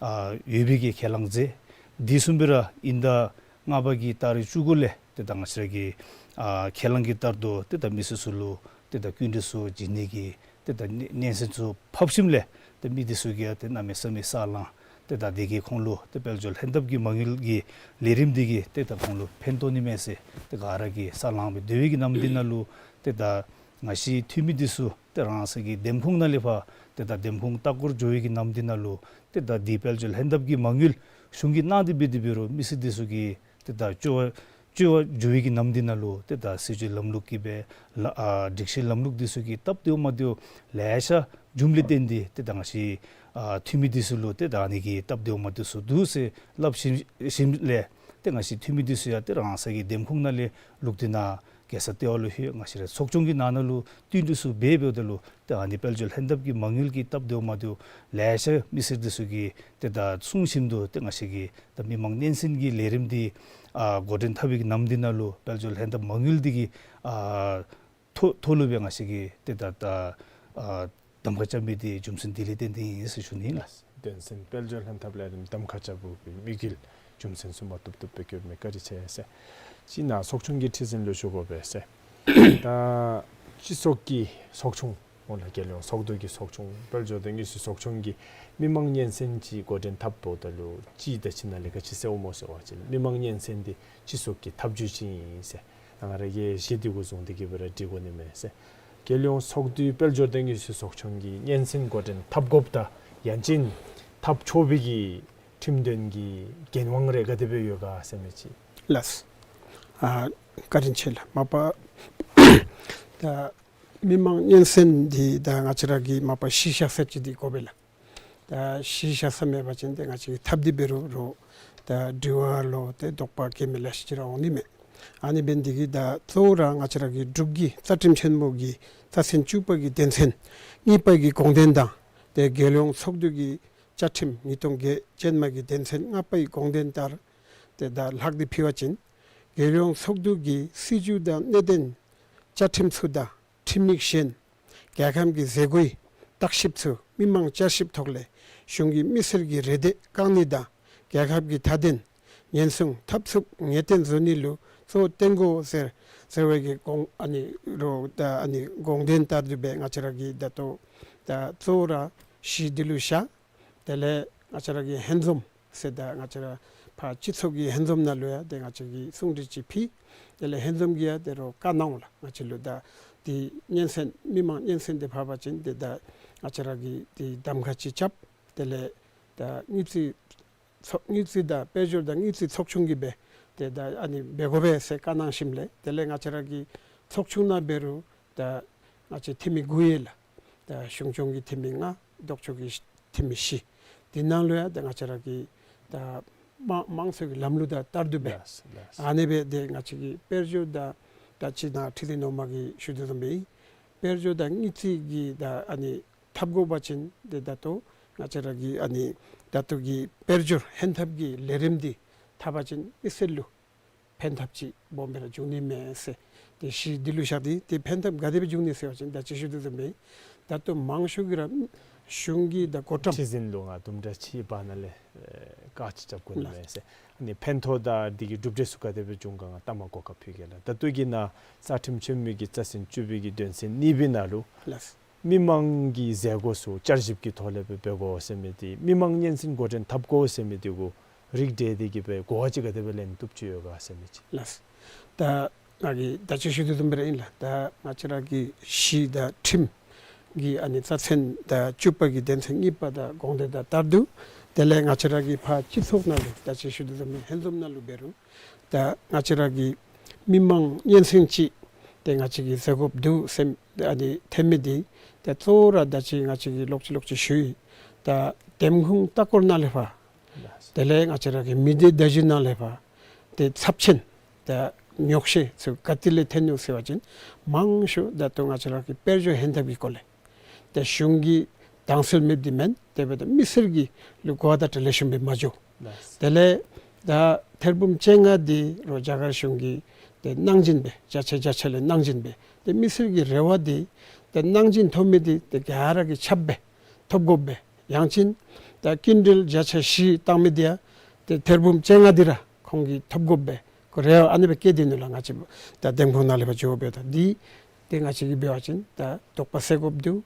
ཨ་ཡོད་པའི་གི་ཁས་བླངས་མཛད། དེ་བཟུམ་སྦེ་ར་དབྱིན་ཟླ་ལྔ་པ་གི་ཏ་རིག་བཅུ་དགུ་ལས་ཏེ་ད་ང་བཅས་ར་གི་ཨ་ཁས་བླངས་ཀྱི་ལྟར་དུ་ཏེ་ད་མི་སེར་ཚུ་ལུ་ཏེ་ད་སྐྱིན་འགྲུལ་ཚུ་བྱིན་ནི་གི་ཏེ་ད་སྙན་སྙན་གསན་ཚུ་ཕབ་ཞིནམ་ལས་ཏེ་མི་འདི་ཚུ་གིས་ཡང་ཏེ་གནམ་མེད་ས་མེད་ས་ལངས། ཏེ་ད་འདི་གིས་ཁོང་ལུ་ཏེ་དཔལ་འབྱོར་ལྷན་ཐབས་ཀྱི་མ་དངུལ་གྱི་ལས་རིམ་འདི་གིས་ཏེ་ད་ཁོང་ལུ་ཕན་ཐོགས་ནི་མས་ཟེར་ཏེ་ག་ར་གིས་ས་ལངས་སྦེ་སྡོད་པའི་གི་ནམ་དུས་ནང་ལུ་ཏེ་ད་ང་བཅས་འཐུས་མི་འདི་ཚུ་ཏེ་རང་སོའི་གི་འདེམས་ཁོངས་ནང་ལས་ཕར་ཏེ་ད་འདེམས་ཁོངས་ལྟ་སྐོར་འགྱོ་བའི་གི་ནམ་དུས་ནང་ལུ་ཏེ་ད་འདི་དཔལ་འབྱོར་ལྷན་ཐབས་ཀྱི་མ་དངུལ་གཞུང་གིས་གནང་སྟེ་འབད་དེ་འབད་རུང་མི་སེར་འདི་ཚུ་གིས་ཏེ་ད་སྤྱོད་པ་སྤྱོད་པ་འགྱོ་བའི་གི་ནམ་དུས་ནང་ལུ་ཏེ་ད་སྲིད་བྱུས་ལམ་ལུགས་ཀྱི་སྦེ་ལ་ཨ་སྒྲིག་གཞི་ལམ་ལུགས་འདི་ཚུ་གིས་སྟབས་བདེཝ་མ་བདེཝ་ལེ་ཤ་བྱུངམ་ལས་བརྟེན་ཏེ་ཏེ་ད་ང་བཅས་ཨ་འཐུས་མི་འདི་ཚུ་ལུ་ཏེ་ད་ཨ་ནི་གི་སྟབས་བདེཝ་མ་བདེཝ་ཚུ་འདུག་ཟེར་སླབ་ཞིནམ་ཞིནམ་ལས་ཏེ་ང་བཅས་འཐུས་མི་འདི་ཚུ་ཡང་ཏེ་རང་སོའི་གི་འདེམས་ཁོངས་ནང་ལས་ལུགས་མཐུན་ནང་རྒྱལ་ས་ལྟེ་བ་ལུ་ལྷོད། ང་བཅས་ར་ཚོགས་ཆུང་གི་ནང་ན་ལུ་བསྟུན་གྲོས་ཚུ་འབད་འབདཝ་ད་ལུ་ཏེ་ཨ་ནི་དཔལ་འབྱོར་ལྷན་ཐབས་ཀྱི་མ་དངུལ་གྱི་སྟབས་བདེཝ་མ་བདེཝ་ལེ་ཤ་མི་སེར་འདི་ཚུ་གིས་ཏེ་ད་གསུང་ཞིནམ་དུ་ཏེ་ང་བཅས་ཀྱིས་ད་མི་མང་སྙན་གསན་གྱི་ལས་རིམ་འདི་ཨ་འགོ་འདྲེན་འཐབ་པའི་གི་ནམ་དུས་ནང་ལུ་དཔལ་འབྱོར་ལྷན་ཐབས་མ་དངུལ་འདི་གི་ཨ་ཐོག་ཐོག་ལུ་སྦེ་ང་བཅས་ཀྱིས་ཏེ་ད་ད་ཨ་གདམ་ཁ་རྐྱབ་མི་འདི་རྒྱུ་མཚན་འདི་ལས་བརྟེན་ཏེ་ཨིན་ཟེར་ཞུ་ནི་ལགས། དོན་ཚན་དཔལ་འབྱོར་ལྷན་ཐབས་ལས་རིམ་གདམ་ཁ་རྐྱབ་དགོ་པའི་དམིགས་ཡུལ་རྒྱུ་མཚན་ཚུ་མ་བཏུབ་བཏུབ་སྦེ་བཀོད་མི་བཀའ་དྲིན་ཆེ་ཟེར། ཅིག་ནཱ་ཚོགས་ཆུང་གི་ཁྲི་འཛིན་ལུ་ཞུ་དགོ་པས་ཟེར། ད་སྤྱི་ཚོགས་ཀྱི་ཚོགས་ཆུང་འོང་ལགས། རྒྱལ་ཡོངས་ཚོགས་འདུ་གི་ཚོགས་ཆུང་དཔལ་འབྱོར་དང་དངུལ་རྩིས་ཚོགས་ཆུང་གིས་མི་མང་སྙན་གསན་ཅིག་འགོ་འདྲེན་འཐབ་འབདཝ་ད་ལུ་སྤྱི་བཏང་ཅིག་ནང་ལས་ག་ཅི་ཟེར་འོངམ་སྨོ་ཟེར་བ་ཅིན་མི་མང་སྙན་གསན་འདི་སྤྱི་ཚོགས་ཀྱི་ཐབས་བྱུས་ཅིག་ཨིན་ཟེར། ད་ང་ར་གིས་གཞི་འདི་གུ་བཟུང་སྟེ་གིས་སྦེ་ར་འདྲི་དགོ་ནི་མས་ཟེར། རྒྱལ་ཡོངས་ཚོགས་འདུའི་དཔལ་འབྱོར་དང་དངུལ་རྩིས་ཚོགས་ཆུང་གིས་སྙན་གསན་འགོ་འདྲེན་འཐབ་དགོཔ་དང་ཡང་ཅིན་འཐབ་ཆོག་པའི་གི་ཁྲིམས་དོན་གྱི་འགན་དབང་རེ་ག་དེ་སྦེ་ཡོད་ག་ཟེར་མི་ཅིག། ལགས། ཨ་བཀའ་དྲིན་ཆེ་ལགས། མ་པ་ད་མི་མང་སྙན་གསན་འདི་ད་ང་བཅས་ར་གིས་མ་པ་གཞི་བཞག་ས་ཅིག་འདི་དགོ་པས་ལགས། ད་གཞི་བཞག་ས་མེད་པ་ཅིན་ཏེ་ང་བཅས་ཀྱིས་འཐབ་སྟེ་འབད་རུང་རུང་ད་དྲི་བ་ལུ་ཏེ་དོགས་པ་བཀོད་མི་ལེ་ཤ་ཅིག་ར་འོང་ནི་མས། ཨ་ནི་འབད་ནི་འདི་གིས་ད་གཙོ་བོ་ར་ང་བཅས་ར་གི་འབྲུག་གི་རྩ་ཁྲིམས་ཆེན་མོ་གི་རྩ་ཚན་བཅུ་པ་གི་དོན་ཚན་གཉིས་པ་གི་དགོངས་དོན་དང་ཏེ་རྒྱལ་ཡོངས་ཚོགས་འདུ་གི་བཅའ་ཁྲིམས་ཉིས་སྟོང་བརྒྱད་ཅན་མ་གི་དོན་ཚན་ལྔ་པ་གི་དགོངས་དོན་ལྟར་ཏེ་ད་ལྷག་སྟེ་ཕུལ་བ་ཅིན་རྒྱལ་ཡོངས་ཚོགས་འདུ་གི་སྲིད་བྱུས་དང་གནད་དོན་བཅའ་ཁྲིམས་ཚུ་དང་ཁྲིམས་ཡིག་གཞན་རྒྱལ་ཁམས་ཀྱི་མཛད་སྒོའི་བརྟག་ཞིབ་ཚུ་མི་མང་བསྐྱར་ཞིབ་ཐོག་ལས་གཞུང་གིས་མི་སེར་གྱི་རེ་འདོད་བསྐང་ནི་དང་རྒྱལ་ཁབ་ཀྱི་མཐའ་དོན་ཉེན་སྲུང་འཐབ་འཚུབ་ངེས་གཏན་བཟོ་ནི་ལུ་གཙོ་བོ་བསྟེན་དགོ་ཟེར་ཟེར་བའི་གི་དགོངས་ཨ་ནི་རུ་ད་ཨ་ནི་དགོངས་དོན་ལྟར་དུ་སྦེ་ང་བཅས་ར་གིས་ད་ལྟོ་ད་གཙོ་བོ་ར་གཞི་འདི་ལུ་བཞག། དེ་ལས་ང་བཅས་ར་གི་ཧེང་འཛོམས་ཟེར་ད་ང་བཅས་ར་ཕར་སྤྱི་ཚོགས་ཀྱི་ཧེང་འཛོམས་ནང་ལུ་ཡང་ཏེ་ང་བཅས་ཀྱིས་གསུང་གྲོས་ཅིག་ཕུལ། དེ་ལས་ཧེང་འཛོམས་ཀྱིས་ཡང་ད་རུང་བཀའ་གནང་འོང་ལགས། ང་བཅས་ལུ་ད་འདི་སྙན་གསན་མི་མང་སྙན་གསན་འདི་ཕབ་པ་ཅིན་ཏེ་ད་ང་བཅས་ར་གིས་འདི་གདམ་ཁ་ཅིག་རྐྱབ། དེ་ལས་ད་དངུལ་རྩིས་ཚོགས་དངུལ་རྩིས་དང་དཔལ་འབྱོར་དང་དངུལ་རྩིས་ཚོགས་ཆུང་གིས་སྦེ་ཏེ་ད་ཨ་ནི་འབད་དགོ་པས་ཟེར་བཀའ་གནང་ཞིནམ་ལས་དེ་ལས་ང་བཅས་ར་གི་ཚོགས་ཆུང་ནང་འབད་རུང་ད་ང་བཅས་འཐུས་མི་དགུ་ཡོད་ལགས། ད་གཞུང་སྐྱོང་གི་འཐུས་མི་ལྔ་ལྡོག་ཕྱོགས་ཀྱི་འཐུས་མི་བཞི། འདི་ནང་ལུ་ཡང་ད་ང་བཅས་ར་གི་ད་ མང་མང་སུ་གི་ལམ་ལུགས་དང་བསྟར་དོ་སྦེ། ལགས་ལགས། ཨ་ནི་སྦེ་ཏེ་ང་བཅས་ཀྱི་དཔལ་འབྱོར་དང་ད་ཅི་ནཱ་ཁྲི་འཛིན་ནོར་མ་གིས་ཞུ་དོ་བཟུམ་སྦེ་དཔལ་འབྱོར་དང་དངུལ་རྩིས་ཀྱི་ད་ཨ་ནི་འཐབ་དགོ་པ་ཅིན་ཏེ་ད་ལྟོ་ང་བཅས་ར་གི་ཨ་ནི་ད་ལྟོ་གི་དཔལ་འབྱོར་ཧེང་ཐབས་ཀྱི་ལས་རིམ་འདི་འཐབ་པ་ཅིན་མི་སེར་ལུ་ཕན་ཐབས་ཅིག་སྦོམ་སྦེ་ར་འབྱུང་ནི་མས་ཟེར། ཏེ་གཞི་འདི་ལུ་བཞག་སྟེ་ཏེ་ཕན་ཐབས་ག་དེ་སྦེ་འབྱུང་ནི་ཟེར་བ་ཅིན་ད་ཅི་ཞུ་དོ་བཟུམ་སྦེ་ད་ལྟོ་མང་ཤོས་ཀྱིས་ར་གཞུང་གི་ད་གོ་ཁྲམ། ཁྲི་འཛིན་ལུ་ང་དུམ་གྲ་ཅིག་བར་ན་ལས་ཨེ་བཀའ་ཅིག་རྐྱབ་དགོ་ནི་མས་ཟེར། ལགས། ཨ་ནི་ཕན་ཐོགས་དང་འདི་གི་གྲུབ་འབྲས་ཚུ་ག་དེ་སྦེ་འབྱུང་ག་ང་ལྟ་མ་གོ་སྐབས་ཕུལ་གེ་ལགས། ད་ལྟོ་གི་ནཱ་རྩ་ཁྲིམས་ཆེན་མོ་གི་རྩ་ཚན་བཅུ་པའི་གི་དོན་ཚན་གཉིས་པའི་ནང་ལུ་ལགས། མི་མང་གི་མཛད་སྒོ་ཚུ་བསྐྱར་ཞིབ་ཀྱི་ཐོག་ལས་སྦེ་འབད་དགོ་ཟེར་མི་འདི་མི་མང་སྙན་གསན་འགོ་འདྲེན་འཐབ་དགོ་ཟེར་མི་འདི་གུ་རིགས་བསྒྲེས་ཏེ་གི་སྦེ་གོ་བ་ཅིག་ག་དེ་སྦེ་ལེན་བཏུབ་ཅི་ཡོད་ག་ཟེར་མི་ཅིག། ལགས། ད་ང་གིས་ད་ཅི་ཞུ་དོ་བཟུམ་སྦེ་ར་ཨིན་ལགས། ད་ང་བཅས་ར་གི་གཞི་དང་ཁྲིམས་ཀྱི་ཨ་ནི་རྩ་ཚན་ད་བཅུ་པ་གི་དོན་ཚན་གཉིས་པ་དང་དགོངས་དོན་དང་ལྟར་དུ་དེ་ལས་ང་བཅས་ར་གི་ཕར་སྤྱི་ཚོགས་ནང་ལུ་ད་ཅི་ཞུ་དོ་བཟུམ་སྦེ་ཧེང་བཟུམ་ནང་ལུ་འབད་རུང་ད་ང་བཅས་ར་གི་མི་མང་སྙན་གསན་ཅིག་ཏེ་ང་བཅས་ཀྱིས་མཛད་དགོཔ་འདུག་ཟེར་ཨ་ནི་ཐོན་མི་འདི་ཏེ་གཙོ་བོ་ར་ད་ཅི་ང་བཅས་ཀྱིས་ལོག་ཅི་ལོག་ཅི་ཞུ་ཡི། ད་འདེམས་ཁོངས་ལྟ་སྐོར་ནང་ལས་ཕར་དེ་ལས་ང་བཅས་ར་གི་མི་སྡེ་བརྡ་བརྒྱུད་ནང་ལས་ཕར་ཏེ་ཚབས་ཆེན་ད་ཉོགས་བཤད་ཚུ་ག་ཏེ་ལས་ཐོན་ནུག་ཟེར་བ་ཅིན་མང་ཤོས་ད་ལྟོ་ང་བཅས་ར་གི་དཔལ་འབྱོར་ཧེང་ཐབས་ཀྱི་སྐོར་ལས་ཏེ་གཞུང་གི་དྭངས་གསལ་མེདཔ་འདི་མེན། དེ་འབདཝ་ད་མི་སེར་གྱི་ལུ་གོ་བ་བརྡ་སྤྲོད་ལེགས་ཤོམ་སྦེ་མ་འགྱོ། ལགས། དེ་ལས་ད་ཐེར་འབུམ་བཅོ་ལྔ་འདི་རུང་རྒྱ་གར་གཞུང་གིས་ཏེ་གནང་སྦྱིན་སྦེ་བརྒྱ་ཆ་བརྒྱ་ཆ་ལས་གནང་སྦྱིན་སྦེ་ཏེ་མི་སེར་གྱི་རེ་བ་འདི་ཏེ་གནང་སྦྱིན་ཐོབ་མི་འདི་ཏེ་ག་ར་གིས་ཁྱབ་སྦེ་ཐོབ་དགོཔ་སྦེ་ཡང་ཅིན་ད་སྐྱིན་འགྲུལ་བརྒྱ་ཆ་བཞི་བཏང་མི་འདི་ཡང་ཏེ་ཐེར་འབུམ་བཅོ་ལྔ་འདི་ར་ཁོང་གིས་ཐོབ་དགོཔ་སྦེ་ཁོ་རེ་བ་ཨ་ནི་སྦེ་བསྐྱེད་དེ་ནུག་ལགས། ང་བཅས་ད་འདེམས་ཁོངས་ནང་ལས་ཕར་འགྱོ་སྦེ་ད་འདི་ཏེ་ང་བཅས་ཀྱིས་འབད་བ་ཅིན་ད་དོགས་པ་སེལ་དགོཔ་འདུག།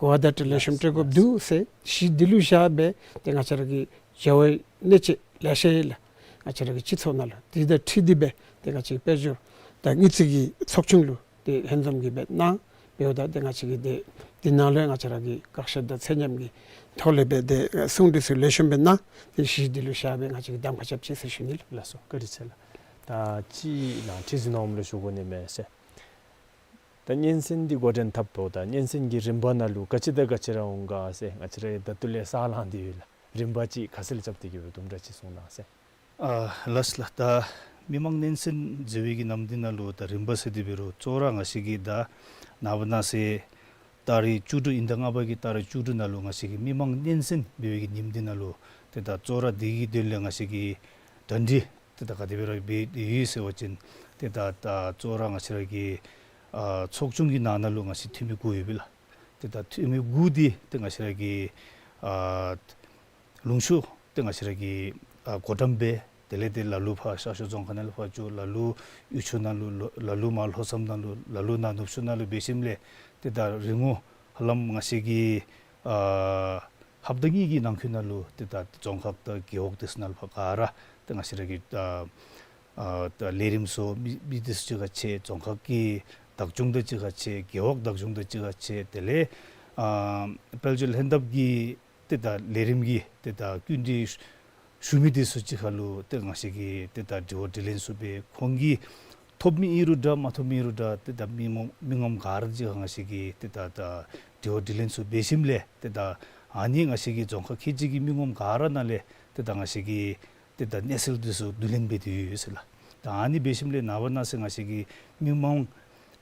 གོ་བ་བརྡ་སྤྲོད་ལེགས་ཤོམ་སྤྲོད་དགོཔ་འདུག་ཟེར་གཞི་འདི་ལུ་བཞག་སྦེ་ཏེ་ང་བཅས་ར་གི་བྱ་བའི་གནད་ཅིག་ལེ་ཤ་ཡོད་ལགས། ང་བཅས་ར་གི་སྤྱི་ཚོགས་ནང་ལུ་འདི་དང་འཁྲིལ་ཏེ་སྦེ་ཏེ་ང་བཅས་ཀྱི་དཔལ་འབྱོར་དང་དངུལ་རྩིས་ཀྱི་ཚོགས་ཆུང་ལུ་ཏེ་ཧེང་བཟུམ་གྱིས་སྦེ་གནང་འབདཝ་ད་ཏེ་ང་བཅས་ཀྱིས་ཏེ་འདི་ནང་ལུ་ཡང་ང་བཅས་ར་གིས་བཀག་ཆ་དང་ཚད་མཉམ་གྱི་ཐོག་ལས་སྦེ་ཏེ་གསུང་གྲོས་ཚུ་ལེགས་ཤོམ་སྦེ་གནང་སྟེ་གཞི་འདི་ལུ་བཞག་སྦེ་ང་བཅས་ཀྱིས་གདམ་ཁ་རྐྱབ་ཅི་ཟེར་ཞུ་ནི་ལགས། ལགས་སོ། བཀའ་དྲིན་ཆེ་ལགས། ད་ཅི་ནཱ་ཁྲི་འཛིན་ནོར་མ་ལུ་ཞུ་དགོ་ནི་མས་ཟེར། ད་སྙན་གསན་འདི་འགོ་འདྲེན་འཐབ་འོངམ་ད་སྙན་གསན་གྱི་རིམ་པ་ནང་ལུ་ག་ཅི་དང་ག་ཅི་ར་འོང་ག་ཟེར་ང་བཅས་ར་ད་ལྟོ་ལས་ས་ལངས་ཏེ་ཡོད་ལགས། རིམ་པ་ཅིག་ཁ་གསལ་རྐྱབ་སྟེ་གི་སྦེ་དུམ་གྲ་ཅིག་གསུང་གནང་ཟེར། ཨ་ལགས་ལགས། ད་མི་མང་སྙན་གསན་མཛད་པའི་གི་ནམ་འདི་ནང་ལུ་ད་རིམ་པ་ཟེར་དེ་འབད་རུང་གཙོ་བོ་ར་ང་བཅས་ཀྱིས་ད་ནངས་པ་གནངས་ཚེ་ཏ་རིག་བཅུ་དྲུག་ཨིན་ཟླ་ལྔ་པ་གི་ཏ་རིག་བཅུ་དྲུག་ནང་ལུ་ང་བཅས་ཀྱིས་མི་མང་སྙན་གསན་འབད་བའི་གི་ཉིནམ་འདི་ནང་ལུ་ཏེ་ད་གཙོ་བོ་ར་འདི་གི་དོན་ལས་ང་བཅས་ཀྱིས་གྲ་སྒྲིག་ཏེ་ད་ག་དེ་སྦེ་ར་འབད་དེ་ཡོད་ཟེར་བ་ཅིན་ཏེ་ད་ད་གཙོ་བོ་ར་ང་བཅས་ར་གི་ཨ་ཚོགས་ཆུང་གི་ནང་ན་ལུ་ང་བཅས་འཐུས་མི་དགུ་ཡོད་པས་ལགས། ཏེ་ད་འཐུས་མི་དགུ་འདི་ཏེ་ང་བཅས་ར་གི་ཨ་ལུང་ཕྱོགས་ཏེ་ང་བཅས་ར་གི་ཨ་གོ་ཏམ་སྦེ་དེ་ལས་ཏེ་ལ་ལུ་ཕར་ཤར་ཕྱོགས་རྫོང་ཁག་ནང་ལུ་ཕར་འགྱོ། ལ་ལུ་ཡུལ་ཕྱོགས་ནང་ལུ་ལ་ལུ་མར་ལྷོ་མཚམས་ནང་ལུ་ལ་ལུ་ནཱ་ནུབ་ཕྱོགས་ནང་ལུ་འབད་ཞིནམ་ལས་ཏེ་ད་རིང་ངོ་ཧ་ལམ་ང་བཅས་ཀྱིས་ཨ་ཧབ་ཏ་གཉིས་ཀྱི་ནང་འཁོད་ནང་ལུ་ཏེ་ད་རྫོང་ཁག་དང་རྒེད་འོག་དེ་ཚུ་ནང་ལུ་ཕར་ག་ར་ཏེ་ང་བཅས་ར་གི་ཨ་ཨ་ད་ལས་རིམ་ཚུ་མི་མི་དེ་ཚུ་གཅིག་ཁར་ཕྱད། རྫོང་ཁག་གི་བདག་སྐྱོང་དང་གཅིག་ཁར་ཕྱད། རྒེད་འོག་བདག་སྐྱོང་དང་གཅིག་ཁར་ཕྱད། དེ་ལས་ཨ་དཔལ་འབྱོར་ལྷན་ཐབས་ཀྱི་ཏེ་ད་ལས་རིམ་གྱི་ཏེ་ད་སྐུ་མགྲོན་ཞུ་མི་དེ་ཚུ་གཅིག་ཁར་ལུ་ཏེ་ང་བཅས་ཀྱིས་ཏེ་ད་དྲི་བ་དྲིས་ལན་ཚུ་འབད། ཁོང་གིས་ཐོབ་མི་ཨིན་རུང་འདྲ་མ་ཐོབ་མི་ཨིན་རུང་འདྲ་ཏེ་ད་མི་ངོམ་མི་ངོམ་ག་ར་གཅིག་ཁར་ང་བཅས་ཀྱིས་ཏེ་ད་ད་དྲི་བ་དྲིས་ལན་ཚུ་འབད་ཞིནམ་ལས་ཏེ་ད་ཨ་ནི་ང་བཅས་ཀྱི་རྫོང་ཁག་ཁལ་གཅིག་གི་མི་ངོམ་ག་ར་ནང་ལས་ཏེ་ད་ང་བཅས་ཀྱིས་ཏེ་ད་གནས་ཚུལ་དེ་ཚུ་བསྡུ་ལེན་འབད་དེ་ཡོད་ཟེར་ལགས། ད་ཨ་ནི་འབད་ཞིནམ་ལས་ནངས་པ་གནངས་ཚེ་ང་བཅས་ཀྱི་མི་མང་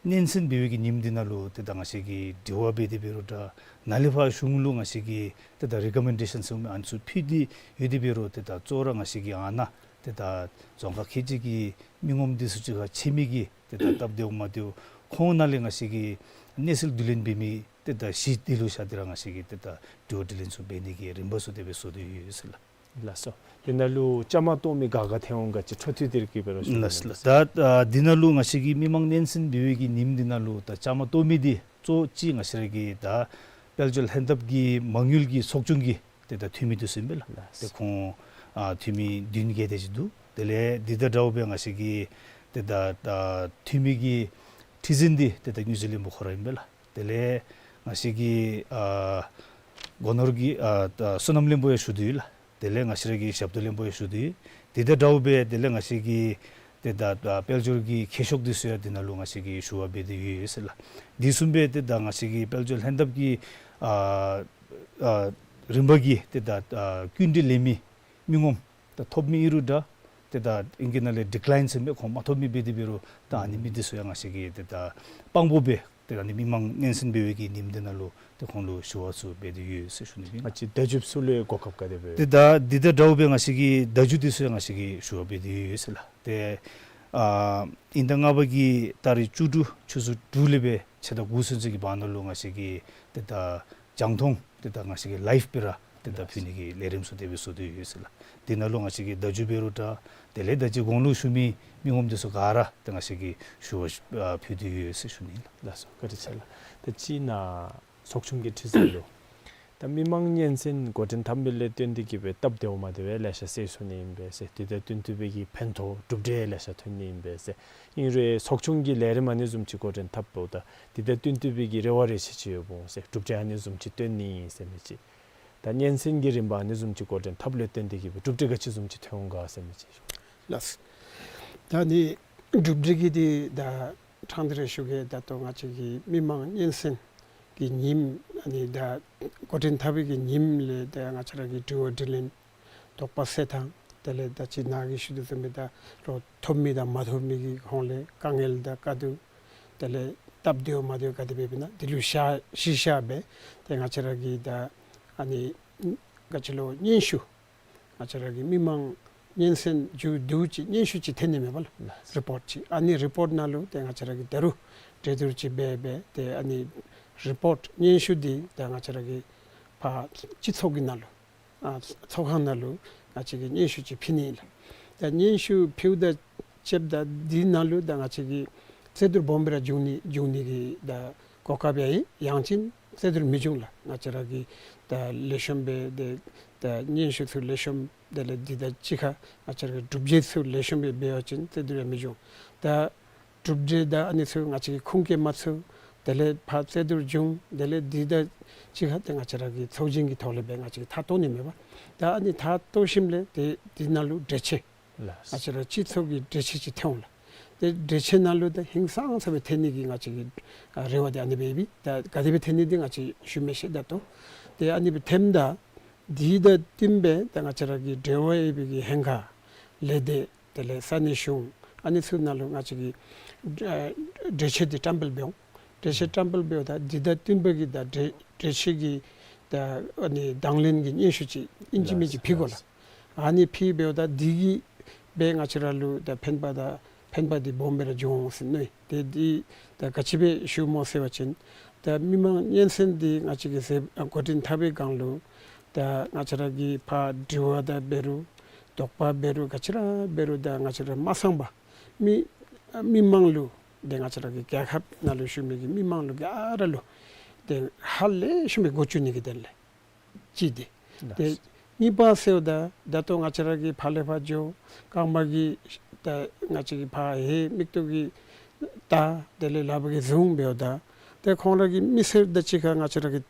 སྙན་གསན་འབད་བའི་གི་ཉིནམ་འདི་ནང་ལུ་ཏེ་ད་ང་བཅས་ཀྱིས་དྲི་བ་འབད་དེ་འབད་རུང་འདྲ་ནཱ་ལས་ཕར་གཞུང་ལུ་ང་བཅས་ཀྱིས་ཏེ་ད་རི་ཀོ་མེན་ཌེ་ཤཱན་ཟེར་མི་ཨ་ནི་ཚུ་ཕུལ་ཏེ་ཡོད་དེ་འབད་རུང་ཏེ་ད་གཙོ་བོ་ར་ང་བཅས་ཀྱིས་ཨ་ནཱ་ཏེ་ད་རྫོང་ཁག་ཁལ་གཅིག་གི་མི་ངོམ་དེ་ཚུ་གཅིག་ཁར་ཕྱད་མི་གི་ཏེ་ད་སྟབས་བདེཝ་མ་བདེཝ་ཁོང་ནང་ལས་ང་བཅས་ཀྱིས་གནས་ཚུལ་བསྡུ་ལེན་འབད་མི་ཏེ་ད་གཞི་དེ་ལུ་བཞག་སྟེ་ར་ང་བཅས་ཀྱིས་ཏེ་ད་དྲི་བ་དྲིས་ལན་ཚུ་འབད་ནི་གི་རིམ་པ་ཚུ་དེ་སྦེ་བཟོ་སྟེ་ཡོད་ཟེར་ལགས། ལགས་སོ། དེ་ནང་ལུ་བཅའ་མར་གཏོགས་མི་ག་ག་ཐོན་འོང་ག་ཅིག་འཕྲོ་མཐུད་དེ་གི་འབད་རུང་ཞུ་ལགས་སོ། ད་ཨ་འདི་ནང་ལུ་ང་བཅས་ཀྱི་མི་མང་སྙན་གསན་འབད་བའི་གི་ཉིནམ་འདི་ནང་ལུ་ད་བཅའ་མར་གཏོགས་མི་འདི་གཙོ་བོ་ཅིག་ང་བཅས་ར་གི་ད་དཔལ་འབྱོར་ལྷན་ཐབས་ཀྱི་མ་དངུལ་གྱི་ཚོགས་ཆུང་གི་ཏེ་ད་འཐུས་མི་དེ་ཚུ་ཨིན་པས་ལགས། ལགས་སོ། ཏེ་ཁོང་ཨ་འཐུས་མི་བདུན་བརྒྱད་དེ་ཅིག་འདུག། དེ་ལས་འདི་དང་འདྲཝ་སྦེ་ང་བཅས་ཀྱི་ཏེ་ད་ད་འཐུས་མི་གི་ཁྲི་འཛིན་འདི་ཏེ་ད་དངུལ་རྩིས་བློན་པོ་ཁོ་ར་ཨིན་པས་ལགས། དེ་ལས་ང་བཅས་ཀྱི་ཨ་སྒོ་ནོར་གྱི་ཨ་ད་སོ་ནམ་བློན་པོ་ཡང་ཞུ་དོ་ཡོད་ལགས། དེ་ལས་ང་བཅས་ར་གི་ཞབས་ཏོག་བློན་པོ་ཡང་ཞུ་དོ་ཡོད། དེ་དང་འདྲཝ་སྦེ་དེ་ལས་ང་བཅས་ཀྱི་ཏེ་ད་ད་དཔལ་འབྱོར་གྱི་མཁས་མཆོག་དེ་ཚུ་ཡང་འདི་ནང་ལུ་ང་བཅས་ཀྱིས་ཞུ་བ་འབད་དེ་ཡོད་ཟེར་ལགས། དེ་བཟུམ་སྦེ་ཏེ་ད་ང་བཅས་ཀྱི་དཔལ་འབྱོར་ལྷན་ཐབས་ཀྱི་ཨ་ཨ་རིམ་པ་གི་ཏེ་ད་ཨ་སྐུ་མགྲོན་ལེན་མི་མི་ངོམ་ ད་ཐོབ་མི་ཨིན་རུང་འདྲ་ཏེ་ད་ཨིང་སྐད་ནང་ལས་ཌི་ཀ་ལའིན་ཟེར་མི་ཁོང་མ་ཐོབ་མི་འབད་དེ་འབད་རུང་ད་ཨ་ནི་མི་འདི་ཚུ་ཡང་ང་བཅས་ཀྱིས་ཏེ་ད་དཔང་པོ་སྦེ་ཏེ་ཨ་ནི་མི་མང་སྙན་གསན་འབད་བའི་གི་ཉིནམ་འདི་ནང་ལུ་ཏེ་ཁོང་ལུ་ཞུ་བ་ཚུ་འབད་དེ་ཡོད་ཟེར་ཞུ་ནི་ཨིན། ང་བཅས་བརྡ་བརྒྱུདཔ་ཚུ་ལུ་གོ་སྐབས་ག་དེ་སྦེ། ཏེ་ད་འདི་དང་འདྲཝ་སྦེ་ང་བཅས་ཀྱིས་བརྡ་བརྒྱུད་འདི་ཚུ་ཡང་ང་བཅས་ཀྱིས་ཞུ་བ་འབད་དེ་ཡོད་ཟེར་ལགས། ཏེ་ཨ་དབྱིན་ཟླ་ལྔ་པ་གི་ཏ་རིག་བཅུ་དྲུག་ཆུ་ཚོད་དྲུག་ལས་སྦེ་ཕྱེད་དང་དགུ་ཚུན་ཚོད་ཀྱི་བར་ན་ལུ་ང་བཅས་ཀྱིས་ཏེ་ད་རྒྱང་མཐོང་ཏེ་ད་ང་བཅས་ཀྱིས་ལའིབ་སྦེ་ར་ཏེ་ད་ཕུལ་ནི་གི་ལས་རིམ་ཚུ་དེ་སྦེ་བཟོ་སྟེ་ཡོད་ཟེར་ལགས། དེ་ནང་ལུ་ང་བཅས་ཀྱིས་བརྡ་བརྒྱུད་འབད་རུང་འདྲ་དེ་ལས་ད་ཅི་གོང་ལུ་ཞུ་མི་མི་ངོམ་འདི་ཚུ་ག་ར་ཏེ་ང་བཅས་ཀྱིས་ཞུ་བ་ཨ་ཕུལ་ཏེ་ཡོད་ཟེར་ཞུ་ནི་ལགས། ལགས་སོ། བཀའ་དྲིན་ཆེ་ལགས། ད་ཅི་ནཱ་ཚོགས་ཆུང་གི་ཁྲི་འཛིན་ལུ་ད་མི་མང་སྙན་གསན་འགོ་འདྲེན་འཐབ་མི་ལས་བརྟེན་ཏེ་གིས་སྦེ་སྟབས་བདེཝ་མ་བདེཝ་ལེ་ཤ་སེལ་ཚུགས་ནི་ཨིན་པས་ཟེར། དེ་དང་བསྟུན་ཏེ་སྦེ་གི་ཕན་ཐོགས་གྲུབ་འབྲས་ལེ་ཤ་ཐོན་ནི་ཨིན་པས་ཟེར། ཨིན་རུང་ཚོགས་ཆུང་གི་ལས་རིམ་ཨ་ནི་བཟུམ་ཅིག་འགོ་འདྲེན་འཐབ་འབདཝ་ད་དེ་དང་བསྟུན་ཏེ་སྦེ་གི་རེ་བ་རེ་ཆེ་ཅིག་ཡོདཔ་འོང་ཟེར། གྲུབ་འབྲས་ཨ་ནི་བཟུམ་ཅིག་སྟོན་ནི་ཨིན་ཟེར་མི་ཅིག། ད་སྙན་གསན་གྱི་རིམ་པ་ཨ་ནི་བཟུམ་ཅིག་འགོ་འདྲེན་འཐབ་ལུ་བརྟེན་ཏེ་གིས་སྦེ་གྲུབ་འབྲས་ག་ཅི་བཟུམ་ཅིག་ཐོན་འོང་ག་ཟེར་མི་ཅིག། ལགས། ད་ཨ་ནི་གྲུབ་འབྲས་ཀྱི་འདི་ད་ཕྲང་སྟེ་ར་ཞུ་གེ། ད་ལྟོ་ང་བཅས་ཀྱི་མི་མང་སྙན་གསན་གྱི་ཉིནམ་ཨ་ནི་ད་འགོ་འདྲེན་འཐབ་པའི་གི་ཉིནམ་ལས་ད་ང་བཅས་ར་གི་དྲི་བ་དྲིས་ལན་དོགས་པ་སེལ་ཐངས་དེ་ལས་ད་ཅི་ནཱ་གིས་ཞུ་དོ་བཟུམ་སྦེ་ད་ལོག་ཐོབ་མི་དང་མ་ཐོབ་མི་གི་ཧོངས་ལས་དཀའ་ངལ་དང་དཀའ་སྡུག་དེ་ལས་སྟབས་བདེཝ་མ་བདེཝ་ག་དེ་སྦེ་ཨིན་ན་འདི་ལུ་ཤ་གཞི་བཞག་སྦེ་ཏེ་ང་བཅས་ར་གི་ད་ཨ་ནི་ག་ཅི་ལོ་སྙན་ཞུ་ང་བཅས་ར་གི་མི་མང་སྙན་གསན་མཇུག་བསྡུ་ཅིག་སྙན་ཞུ་ཅིག་ཐོན་ནི་མས་པ་ལགས། རི་པོརཊ་ཅིག། ཨ་ནི་རི་པོརཊ་ནང་ལུ་ཏེ་ང་བཅས་ར་གིས་ད་རུང་གྲོས་བསྡུར་ཅིག་འབད་སྦེ་ཏེ་ཨ་ནི་རི་པོརཊ་སྙན་ཞུ་འདི་ད་ང་བཅས་ར་གི་ཕར་སྤྱི་ཚོགས་ཀྱི་ནང་ལུ་ཨ་ཚོགས་ཁང་ནང་ལུ་ང་བཅས་ཀྱིས་སྙན་ཞུ་ཅིག་ཕུལ་ནི་ཨིན་ལགས། ད་སྙན་ཞུ་ཕུལཝ་ད་ཅིག་ད་འདི་ནང་ལུ་ད་ང་བཅས་ཀྱིས་རྩོད་བསྡུར་སྦོམ་སྦེ་ར་འབྱུང་ནི་འབྱུང་ནི་གི་ད་གོ་སྐབས་ཡང་ཡང་ཅིན་རྩོད་བསྡུར་མི་འབྱུང་ལགས། ང་བཅས་ར་གིས་ད་ལེགས་ཤོམ་སྦེ་ཏེ་ད་སྙན་ཞུ་ཚུ་ལེགས་ཤོམ་དེ་ལས་འདི་དང་གཅིག་ཁར་ང་བཅས་ར་གི་གྲུབ་འབྲས་ཚུ་ལེགས་ཤོམ་སྦེ་འབད་བ་ཅིན་རྩོད་བསྡུར་ཡང་མི་འབྱུང་། ད་གྲུབ་འབྲས་དང་ཨ་ནི་ཚུ་ང་བཅས་ཀྱི་ཁུངས་སྐྱེལ་མ་ཚུགས། དེ་ལས་ཕར་རྩོད་བསྡུར་འབྱུང་། དེ་ལས་འདི་དང་གཅིག་ཁར་ཏེ་ང་བཅས་ར་གི་ཚོགས་ཆེན་གྱི་ཐོག་ལས་སྦེ་ང་བཅས་ཀྱིས་མཐའ་གཏོགས་ནི་མས་པ། ད་ཨ་ནི་མཐའ་གཏོགས་ཞིནམ་ལས་ཏེ་འདི་ནང་ལུ་གྲོས་ཆོད་ལགས། ང་བཅས་ར་སྤྱི་ཚོགས་ཀྱི་གྲོས་ཆོད་ཅིག་ཐོན་འོང་ལགས། ཏེ་གྲོས་ཆོད་ནང་ལུ་ད་ཧིང་སངས་ས་སྦེ་ཐོན་ནི་གི་ང་བཅས་ཀྱི་ཨ་རེ་བ་འདི་ཨ་ནི་སྦེ་ཡོད་པས། ད་ག་དེ་སྦེ་ཐོན་ནི་འདི་ང་བཅས་ཞུ་མི་ཤེས། ད་ལྟོ་ཏེ་ཨ་ནི་སྦེ་ཐོནམ་ད་འདི་དང་བསྟུན་སྦེ་ད་ང་བཅས་ར་གི་འབྲེལ་བ་ཡོད་པའི་གི་ཧེང་ག་ལས་སྡེ་དེ་ལས་ས་གནས་གཞུང་ཨ་ནི་ཚུ་ནང་ལུ་ང་བཅས་ཀྱིས་ཨ་གྲོས་ཆོད་འདི་བཀྲམ་སྤེལ་འབད་འོང་། གྲོས་ཆོད་བཀྲམ་སྤེལ་འབདཝ་ད་འདི་དང་བསྟུན་པའི་གི་ད་གྲོས་གྲོས་ཆོད་ཀྱི་ད་ཨ་ནི་དང་ལེན་གྱི་སྙན་ཞུ་ཅིག་ཨིན་ཅི་མིན་ཅི་ཕུལ་དགོ་ལགས། ཨ་ནི་ཕུལ་འབདཝ་ད་འདི་གིས་སྦེ་ང་བཅས་ར་ལུ་ད་ཕན་པ་ད་ཕན་པ་འདི་སྦོམ་སྦེ་ར་འབྱུང་འོང་ཟེར་མནོ་ཡི། ཏེ་འདི་ད་ག་ཅི་སྦེ་ཞུཝ་སྨོ་ཟེར་བ་ཅིན་ད་མི་མང་སྙན་གསན་འདི་ང་བཅས་ཀྱིས་ཟེར་ཨ་འགོ་འདྲེན་འཐབ་པའི་སྒང་ལུ་ད་ང་བཅས་ར་གིས་ཕར་དྲི་བ་ད་འབད་རུང་དོགས་པ་འབད་རུང་ག་ཅི་ར་འབད་རུང་ད་ང་བཅས་ར་མ་གསང་པར་མི་མི་མང་ལུ་ཏེ་ང་བཅས་ར་གི་རྒྱལ་ཁབ་ནང་ལུ་བཞུགས་མི་གི་མི་མང་ལུ་ག་ར་ལུ་ཏེ་ཧ་ལས་ཤོམ་སྦེ་གོ་བཅུག་ནི་གི་དོན་ལས་ཅིག་འདི། ཏེ་གཉིས་པ་ཟེརཝ་ད་ད་ལྟོ་ང་བཅས་ར་གིས་ཕར་ལས་ཕར་འགྱོ་རྐངམ་གིས་ད་ང་བཅས་ཀྱིས་ཕར་ཧེ་མིག་ཏོ་གིས་ལྟ་དེ་ལས་ལགཔ་གིས་བཟུང་འབདཝ་ད་ཏེ་ཁོང་ར་གི་མི་སེར་དང་གཅིག་ཁར་ང་བཅས་ར་གི་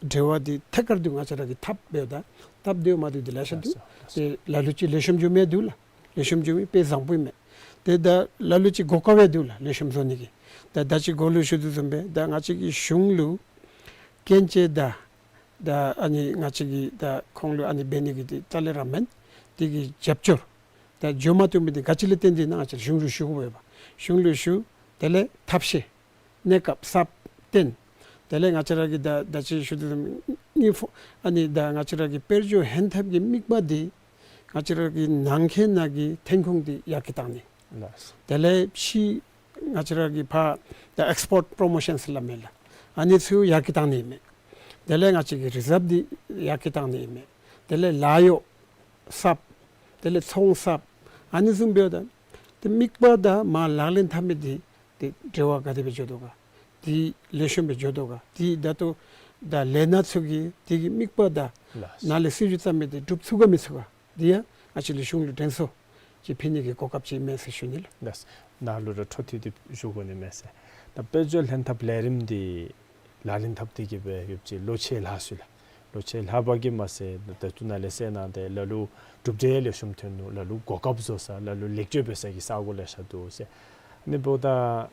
འབྲེལ་བ་འདི་ཐད་ཀར་དུ་ང་བཅས་ར་གིས་འཐབ་འབདཝ་ད་སྟབས་བདེཝ་མ་བདེཝ་འདི་ལེ་ཤ་འདུག། ཏེ་ལ་ལུ་ཅིག་ལེགས་ཤོམ་འགྱོ་མི་འདུག་ལགས། ལེགས་ཤོམ་འགྱོ་མི་དཔེ་བཟང་པོ་ཨིན་མས། ཏེ་ད་ལ་ལུ་ཅིག་གོ་སྐབས་ཡང་འདུག་ལགས། ལེགས་ཤོམ་བཟོ་ནི་གི། ད་ད་ཅི་གོང་ལུ་ཞུ་དོ་བཟུམ་སྦེ་ད་ང་བཅས་ཀྱི་གཞུང་ལུ་སྐྱོན་བརྗོད་དང་ད་ཨ་ནི་ང་བཅས་ཀྱིས་ད་ཁོང་ལུ་ཨ་ནི་འབད་ནི་གི་འདི་རྩ་ལས་ར་མེན། དེ་གི་རྒྱབ་སྐྱོར་ད་འགྱོ་མ་བཏུབ་མི་འདི་ག་ཅི་ལས་བརྟེན་ཏེ་ཨིན་ན་ང་བཅས་གཞུང་ལུ་ཞུ་དགོ་པས་པ། གཞུང་ལུ་ཞུ། དེ་ལས་ཐབས་ཤེས་གནས་སྐབས་གསརཔ་བཏོན། དེ་ལས་ང་བཅས་ར་གི་ད་ད་ཅི་ཞུ་དོ་བཟུམ་སྦེ་ཨ་ནི་ད་ང་བཅས་ར་གི་དཔལ་འབྱོར་ཧན་ཐབས་ཀྱི་དམིགས་པ་འདི་ང་བཅས་ར་གི་ནང་འཁོད་ནང་གི་ཐོན་ཁུངས་འདི་ཡར་རྒྱས་བཏང་ནི། ལགས། དེ་ལས་ཕྱི་ང་བཅས་ར་གི་ཕར་ད་ཨེགསི་པོརཊ་པོརོ་མོ་ཤཱན་ཟེར་སླབ་མས་ལགས། ཨ་ནི་ཚུ་ཡར་རྒྱས་བཏང་ནི་ཨིན་མས། དེ་ལས་ང་བཅས་ཀྱི་རི་ཟརབ་འདི་ཡར་རྒྱས་བཏང་ནི་ཨིན་མས། དེ་ལས་ལཱ་གཡོག་གསརཔ། དེ་ལས་ཚོང་གསརཔ། ཨ་ནི་བཟུམ་འབདཝ་ད་ཏེ་དམིགས་པ་དང་མར་ལག་ལེན་འཐབ་མི་འདི་ཏེ་འབྲེལ་བ་ག་དེ་སྦེ་འགྱོ་དོ་ག། འདི་ལེགས་ཤོམ་སྦེ་འགྱོ་དོ་ག། འདི་ད་ལྟོ་ད་ལས་སྣ་ཚུ་གིས་འདི་གི་དམིགས་པ་དང་ལགས། ནཱ་ལས་སྲིད་བྱུས་བརྩམས་མི་འདི་སྒྲུབ་ཚུགས་ག་མི་ཚུགས་ག། འདི་ཡང་ང་བཅས་ལུ་གཞུང་ལུ་དྲན་གསོ་ཅིག་ཕུལ་ནི་གི་གོ་སྐབས་ཅིག་ཨིན་མས་ཟེར་ཞུ་ནི་ལགས། ལགས། ནཱ་ལུ་ར་འཕྲོ་མཐུད་དེ་ཞུ་དགོ་ནི་མས་ཟེར། ད་དཔལ་འབྱོར་ལྷན་ཐབས་ལས་རིམ་འདི་ལག་ལེན་འཐབ་སྟེ་གི་སྦེ་ཡོདཔ་ཅིག་ལོ་ཕྱེད་ལྷག་སོང་ཡི་ལགས། ལོ་ཕྱེད་ལྷག་པ་གིས་མ་ཚད་ད་ལྟོ་ནཱ་ལས་གསན་གནང་སྟེ་ལ་ལུ་གྲུབ་འབྲས་ལེགས་ཤོམ་ཐོན་ནུག། ལ་ལུ་གོ་སྐབས་བཟོ་ས་ལ་ལུ་ལེགས་བཅོས་འབད་ས་གི་ས་གོ་ལེ་ཤ་འདུག་ཟེར། ཨ་ནི་འབདཝ་ད་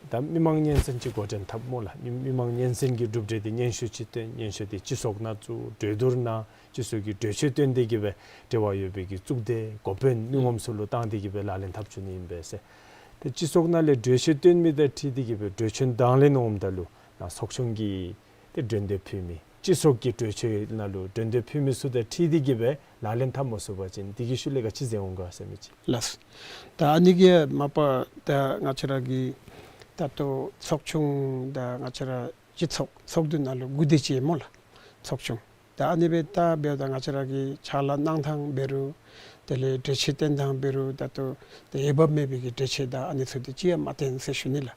ད་མི་མང་སྙན་གསན་ཅིག་འགོ་འདྲེན་འཐབ་སྨོ་ལགས། མི་མི་མང་སྙན་གསན་གྱི་གྲུབ་འབྲས་འདི་སྙན་ཞུ་ཅིག་བཏོན། སྙན་ཞུ་འདི་སྤྱི་ཚོགས་ནང་བཙུགས། གྲོས་བསྡུར་གནང་། སྤྱི་ཚོགས་ཀྱིས་གྲོས་ཆོད་བཏོན་ཏེ་གི་སྦེ་འབྲེལ་བ་ཡོད་པའི་གི་གཙུག་སྡེ་འགོ་དཔོན་མི་ངོམ་ཚུ་ལུ་བཏང་སྟེ་གི་སྦེ་ལག་ལེན་འཐབ་བཅུག་ནི་ཨིན་པས་ཟེར། ཏེ་སྤྱི་ཚོགས་ནང་ལས་གྲོས་ཆོད་བཏོན་མི་དང་འཁྲིལ་ཏེ་གི་སྦེ་གྲོས་ཆོད་དང་ལེན་འོངམ་ད་ལུ་ནཱ་ཚོགས་ཆུང་གིས་ཏེ་འགྲན་བསྡུར་ཕུལ་མི་སྤྱི་ཚོགས་ཀྱི་གྲོས་ཆོད་ནང་ལུ་འགྲན་བསྡུར་ཕུལ་མི་ཚུ་དང་འཁྲིལ་ཏེ་གི་སྦེ་ལག་ལེན་འཐབ་མ་ཚུགས་པ་ཅིན་དེ་གི་ཤུལ་ལས་ག་ཅི་མཛད་འོང་ག་ཟེར་མི་ཅིག། ལགས། ད་ཨ་ནི་གིས་མ་པ་ད་ང་བཅས་ར་གི་ད་ལྟོ་ཚོགས་ཆུང་ད་ང་བཅས་ར་སྤྱི་ཚོགས་ཚོགས་འདུ་ནང་ལུ་དགུ་སྡེ་ཅིག་ཡོད་སྨོ་ལགས། ཚོགས་ཆུང་ད་ཨ་ནི་སྦེ་ད་འབདཝ་ད་ང་བཅས་ར་གི་ཕྱག་ལཱ་གནང་ཐངས་འབད་རུང་དེ་ལས་གྲོས་ཆོད་བཏོན་ཐངས་འབད་རུང་ད་ལྟོ་ཏེ་འོས་འབབ་མེད་པའི་གི་གྲོས་ཆོད་དང་ཨ་ནི་ཚུ་འདི་ཅིག་ཡང་མ་བཏོན་ཟེར་ཞུ་ནི་ལགས།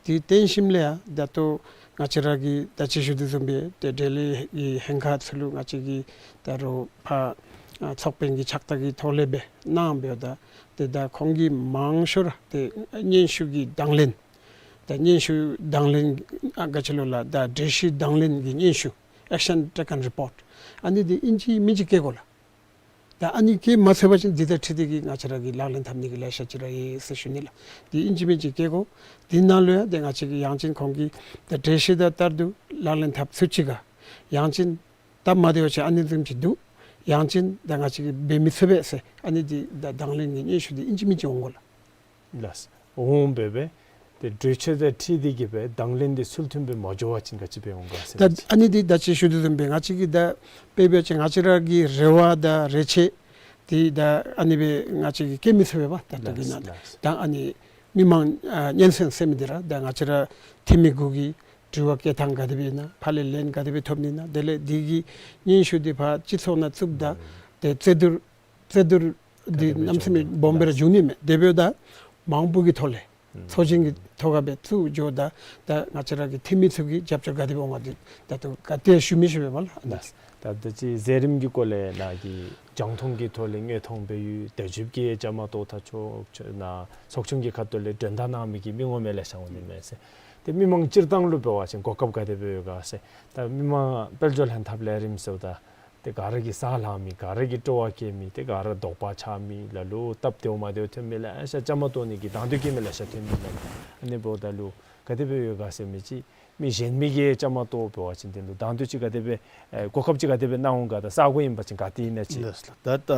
དེ་བཏོན་ཞིནམ་ལས་ཡང་ད་ལྟོ་ང་བཅས་ར་གིས་ད་ཅི་ཞུ་དོ་བཟུམ་སྦེ་ཏེ་འབྲེལ་ཡོད་ཀྱི་ཧེང་ཁ་ཚུ་ལུ་ང་བཅས་ཀྱིས་ད་རུང་ཕར་ཨ་ཚོགས་དཔོན་གྱི་ཕྱག་རྟགས་ཀྱི་ཐོག་ལས་སྦེ་གནང་འབདཝ་ད་ཏེ་ད་ཁོང་གིས་མང་ཤོས་ར་ཏེ་སྙན་ཞུ་གི་དང་ལེན་ད་སྙན་ཞུ་དང་ལེན་ཨ་ག་ཅི་ལོ་ལགས། ད་གྲོས་གཞི་དང་ལེན་གྱི་སྙན་ཞུ་action taken report ཨ་ནི་འདི་ཨིན་ཅི་མིན་ཅི་བཀོད་དགོ་ལགས། ད་ཨ་ནི་བཀོད་མ་ཚུགས་པ་ཅིན་འདི་དང་འཁྲིལ་ཏེ་གི་ང་བཅས་ར་གིས་ལག་ལེན་འཐབ་ནི་གི་ལེ་ཤ་ཅིག་ར་ཡོད་ཟེར་ཞུ་ནི་ལགས། འདི་ཨིན་ཅི་མིན་ཅི་བཀོད་དགོ། འདི་ནང་ལུ་ཡང་ཏེ་ང་བཅས་ཀྱིས་ཡང་ཅིན་ཁོང་གིས་ད་གྲོས་གཞི་དང་ལྟར་དུ་ལག་ལེན་འཐབ་ཚུགས་ཅི་ག། ཡང་ཅིན་སྟབས་མ་བདེཝ་ཅིག་ཨ་ནི་བཟུམ་ཅིག་འདུག། ཡང་ཅིན་ད་ང་བཅས་ཀྱིས་འབད་མི་ཚུགས་པས་ཟེར་ཨ་ནི་འདི་ད་དང་ལེན་གྱི་སྙན་ཞུ་འདི་ཨིན་ཅི་མིན་ཅི་འོང་དགོ་ལགས། ལགས། འོང་སྦེ་སྦེ་ཏེ་གྲོས་ཆོད་དང་འཁྲིལ་ཏེ་གི་སྦེ་དང་ལེན་འདི་ཚུལ་མཐུན་སྦེ་མ་འགྱོ་བ་ཅིན་ག་ཅི་སྦེ་འོང་ག་ཟེར་ད་ཅིག། ཨ་ནི་འདི་ད་ཅི་ཞུ་དོ་བཟུམ་སྦེ་ང་བཅས་ཀྱིས་ད་དཔེ་འབད་བ་ཅིན་ང་བཅས་ར་གི་རེ་བ་དང་རེ་ཆེ་འདི་ད་ཨ་ནི་སྦེ་ང་བཅས་ཀྱིས་བཀོད་མི་ཚུགས་པས་པ། ད་ལྟོ་གི་ནང་ད་ཨ་ནི་མི་མང་ཨ་སྙན་གསན་ཟེར་མི་འདི་ར་ད་ང་བཅས་ར་འཐུས་མི་གུ་གིས་དྲི་བ་བཀོད་ཐངས་ག་དེ་སྦེ་ཨིན་ན། ཕར་ལས་ལན་ག་དེ་སྦེ་ཐོབ་ནི་ཨིན་ན། དེ་ལས་འདི་གི་སྙན་ཞུ་འདི་ཕར་སྤྱི་ཚོགས་ནང་བཙུགསཔ་ད་ཏེ་རྩོད་བསྡུར་རྩོད་བསྡུར་འདི་གནམ་མེད་ས་མེད་སྦོམ་སྦེ་ར་འབྱུང་ནི་མས། དེ་འབདཝ་ད་མང་པོ་གི་ཐོག་ལས་ཚོགས་ཆེན་གྱི་ཐོག་ཁར་སྦེ་བཙུགས་འགྱོཝ་ད་ད་ང་བཅས་ར་གི་འཐུས་མི་ཚུ་གི་རྒྱབ་སྐྱོར་ག་དེ་སྦེ་འོང་ག་འདི་ད་ལྟོ་ག་ཏེ་ཞུ་མི་ཞུ་བས་པ་ལགས། ད་ད་ཅི་མཛད་རིམ་གྱི་སྐོར་ལས་ནཱ་གི་རྒྱང་མཐོང་གི་ཐོག་ལས་དངོས་མཐོང་འབད་ཡོད། དུས་ཚོད་ཀྱིས་བཅའ་མར་གཏོགས་ད་ཚོགས་ཆུང་ནཱ་ཚོགས་ཆུང་གི་ཁ་ཐུག་ལས་མགྲོན་བརྡ་གནང་མི་གི་མི་ངོམ་ལེ་ཤ་འོང་ནི་མས་ཟེར། ཏེ་མི་མང་སྤྱིར་བཏང་ལུ་འབད་བ་ཅིན་གོ་སྐབས་ག་དེ་སྦེ་ཡོད་ག་ཟེར། ད་མི་མང་དཔལ་འབྱོར་ལྷན་ཐབས་ལས་རིམ་ཟེརཝ་ད་ཏེ་ག་ར་གིས་ས་ལྷག་མི་ག་ར་གིས་སྤྲོ་བ་བསྐྱེད་མི་ཏེ་ག་ར་དོགས་པ་ཆགས་མི་ལ་ལུ་སྟབས་བདེཝ་མ་བདེཝ་ཐོན་མི་ལེ་ཤ་བཅའ་མར་གཏོགས་ནི་གི་དང་འདོད་བསྐྱེད་མི་ལེ་ཤ་ཐོན་མི་ལ་ཨ་ནི་འབདཝ་ད་ལུ་ག་དེ་སྦེ་ཡོད་ག་ཟེར་མི་ཅིག། མི་གཞན་མི་གིས་བཅའ་མར་གཏོགས་འབད་བ་ཅིན་དེ་ལུ་དང་འདོད་ཅིག་ག་དེ་སྦེ་ཨེ་གོ་སྐབས་ཅིག་ག་དེ་སྦེ་གནང་འོང་ག། ད་ས་གོ་ཨིན་པ་ཅིན་ག་ཏེ་ཨིན་ན་ཅིག། ལགས་ལགས། ད་ད་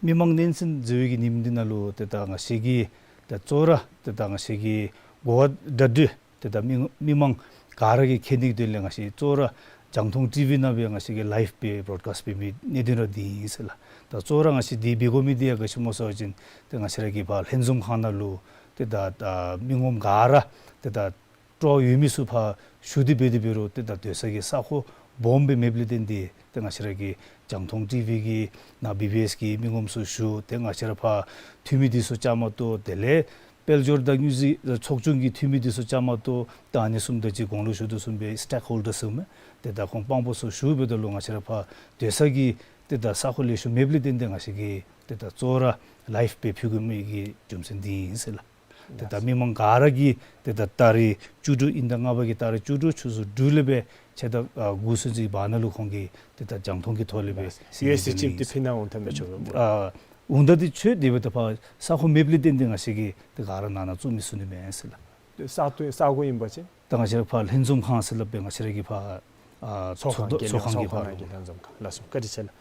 མི་མང་སྙན་གསན་ཟེར་བའི་གི་ཉིནམ་འདི་ནང་ལུ་ཏེ་ད་ང་བཅས་ཀྱིས་ད་གཙོ་བོ་ར་ཏེ་ད་ང་བཅས་ཀྱིས་གོ་བ་བརྡ་སྤྲོད་ཏེ་ད་མི་མི་མང་ག་ར་གིས་མཁྱེན་ནི་གི་དོན་ལས་ང་བཅས་གཙོ་བོ་ར་རྒྱང་མཐོང་ཊི་ཝི་ནང་སྦེ་ང་བཅས་ཀྱིས་ལའིབ་སྦེ་བོརོཌ་ཀཱསཊ་འབད་མི་གནད་དོན་ར་འདི་ཨིན་ཟེར་ལགས། ད་གཙོ་བོ་ར་ང་བཅས་འདི་འབད་དགོ་མི་འདི་ཡང་ག་ཅི་སྨོ་ཟེར་བ་ཅིན་ཏེ་ང་བཅས་ར་གི་ཕར་ལྷན་འཛོམས་ཁང་ནང་ལུ་ཏེ་ད་ད་མི་ངོམ་ག་ར་ཏེ་ད་སྤྲོ་བ་ཡོད་མི་ཚུ་ཕར་ཞུ་སྟེ་འབད་དེ་འབད་རུང་ཏེ་ད་སྡོད་ས་གི་ས་གོ་སྦོམ་སྦེ་མེདཔ་ལས་བརྟེན་ཏེ་ཏེ་ང་བཅས་ར་གི་རྒྱང་མཐོང་ཊི་ཝི་གི་ནཱ་བི་བི་ཨེསི་གི་མི་ངོམ་ཚུ་ཞུ། ཏེ་ང་བཅས་ར་ཕར་འཐུས་མི་འདི་ཚུ་བཅའ་མར་གཏོགས། དེ་ལས་དཔལ་འབྱོར་དང་དངུལ་རྩིས་ཚོགས་ཆུང་གི་འཐུས་མི་འདི་ཚུ་བཅའ་མར་གཏོགས། ད་ཨ་ནི་བཟུམ་ད་ཅི་གོང་ལུ་ཞུ་དོ་བཟུམ་སྦེ་སི་ཊེཀ་ཧོལ་ཌར་ཟེར་མི་ཏེ་ད་ཁོང་དཔང་པོ་ཚུ་ཞུ་འབདཝ་ད་ལུ་ང་བཅས་ར་ཕར་སྡོད་ས་གི་ཏེ་ད་ས་གོ་ལེགས་ཤོམ་མེདཔ་ལས་བརྟེན་ཏེ་ང་བཅས་ཀྱིས་ཏེ་ད་གཙོ་བོ་ར་ལའིབ་སྦེ་ཕུལ་དགོ་མི་གི་རྒྱུ་མཚན་འདི་ཨིན་ཟེར་ལགས། ཏེ་ད་མི་མང་ག་ར་གིས་ཏེ་ད་ཏ་རིག་བཅུ་དྲུག་དབྱིན་ཟླ་ལྔ་པ་གི་ཏ་རིག་བཅུ་དྲུག་ཆུ་ཚོད་དྲུག་ལས་སྦེ་ཕྱེད་དང་ཨ་དགུ་ཚུན་ཚོད་བར་ན་ལུ་ཁོང་གིས་ཏེ་ད་རྒྱང་མཐོང་གི་ཐོག་ལས་སྦེ་ཡུ་ཨེསི་ཅིག་ཏེ་ཕུལ་གནང་འོང་ཐབས་མི་ཆོག་པས་སྨོ། ཨ་འོང་ད་འདི་ཆོས་དེ་སྦེ་ད་ཕར་ས་གོ་མེདཔ་ལས་བརྟེན་ཏེ་ང་བཅས་ཀྱིས་ཏེ་ག་ར་ནང་ན་བཙུགས་མི་ཚུགས་ནི་མས་ཟེར་ལགས། ས་ཏེ་ས་གོ་ཨིན་པ་ཅིན་ད་ང་བཅས་ར་ཕར་ལྷན་འཛོམས་ཁང་ཟེར་སླབ་སྦེ་ང་བཅས་ར་གི་ཕར་ཨ་ཚོགས་ཚོགས་ཁང་ཚོགས་ཁང་གི་ཚོགས་ཁང་ཕར་གི་ལྷན་འཛོམས་ཁང་ལགས་སོ། བཀའ་དྲིན་ཆེ་ལགས།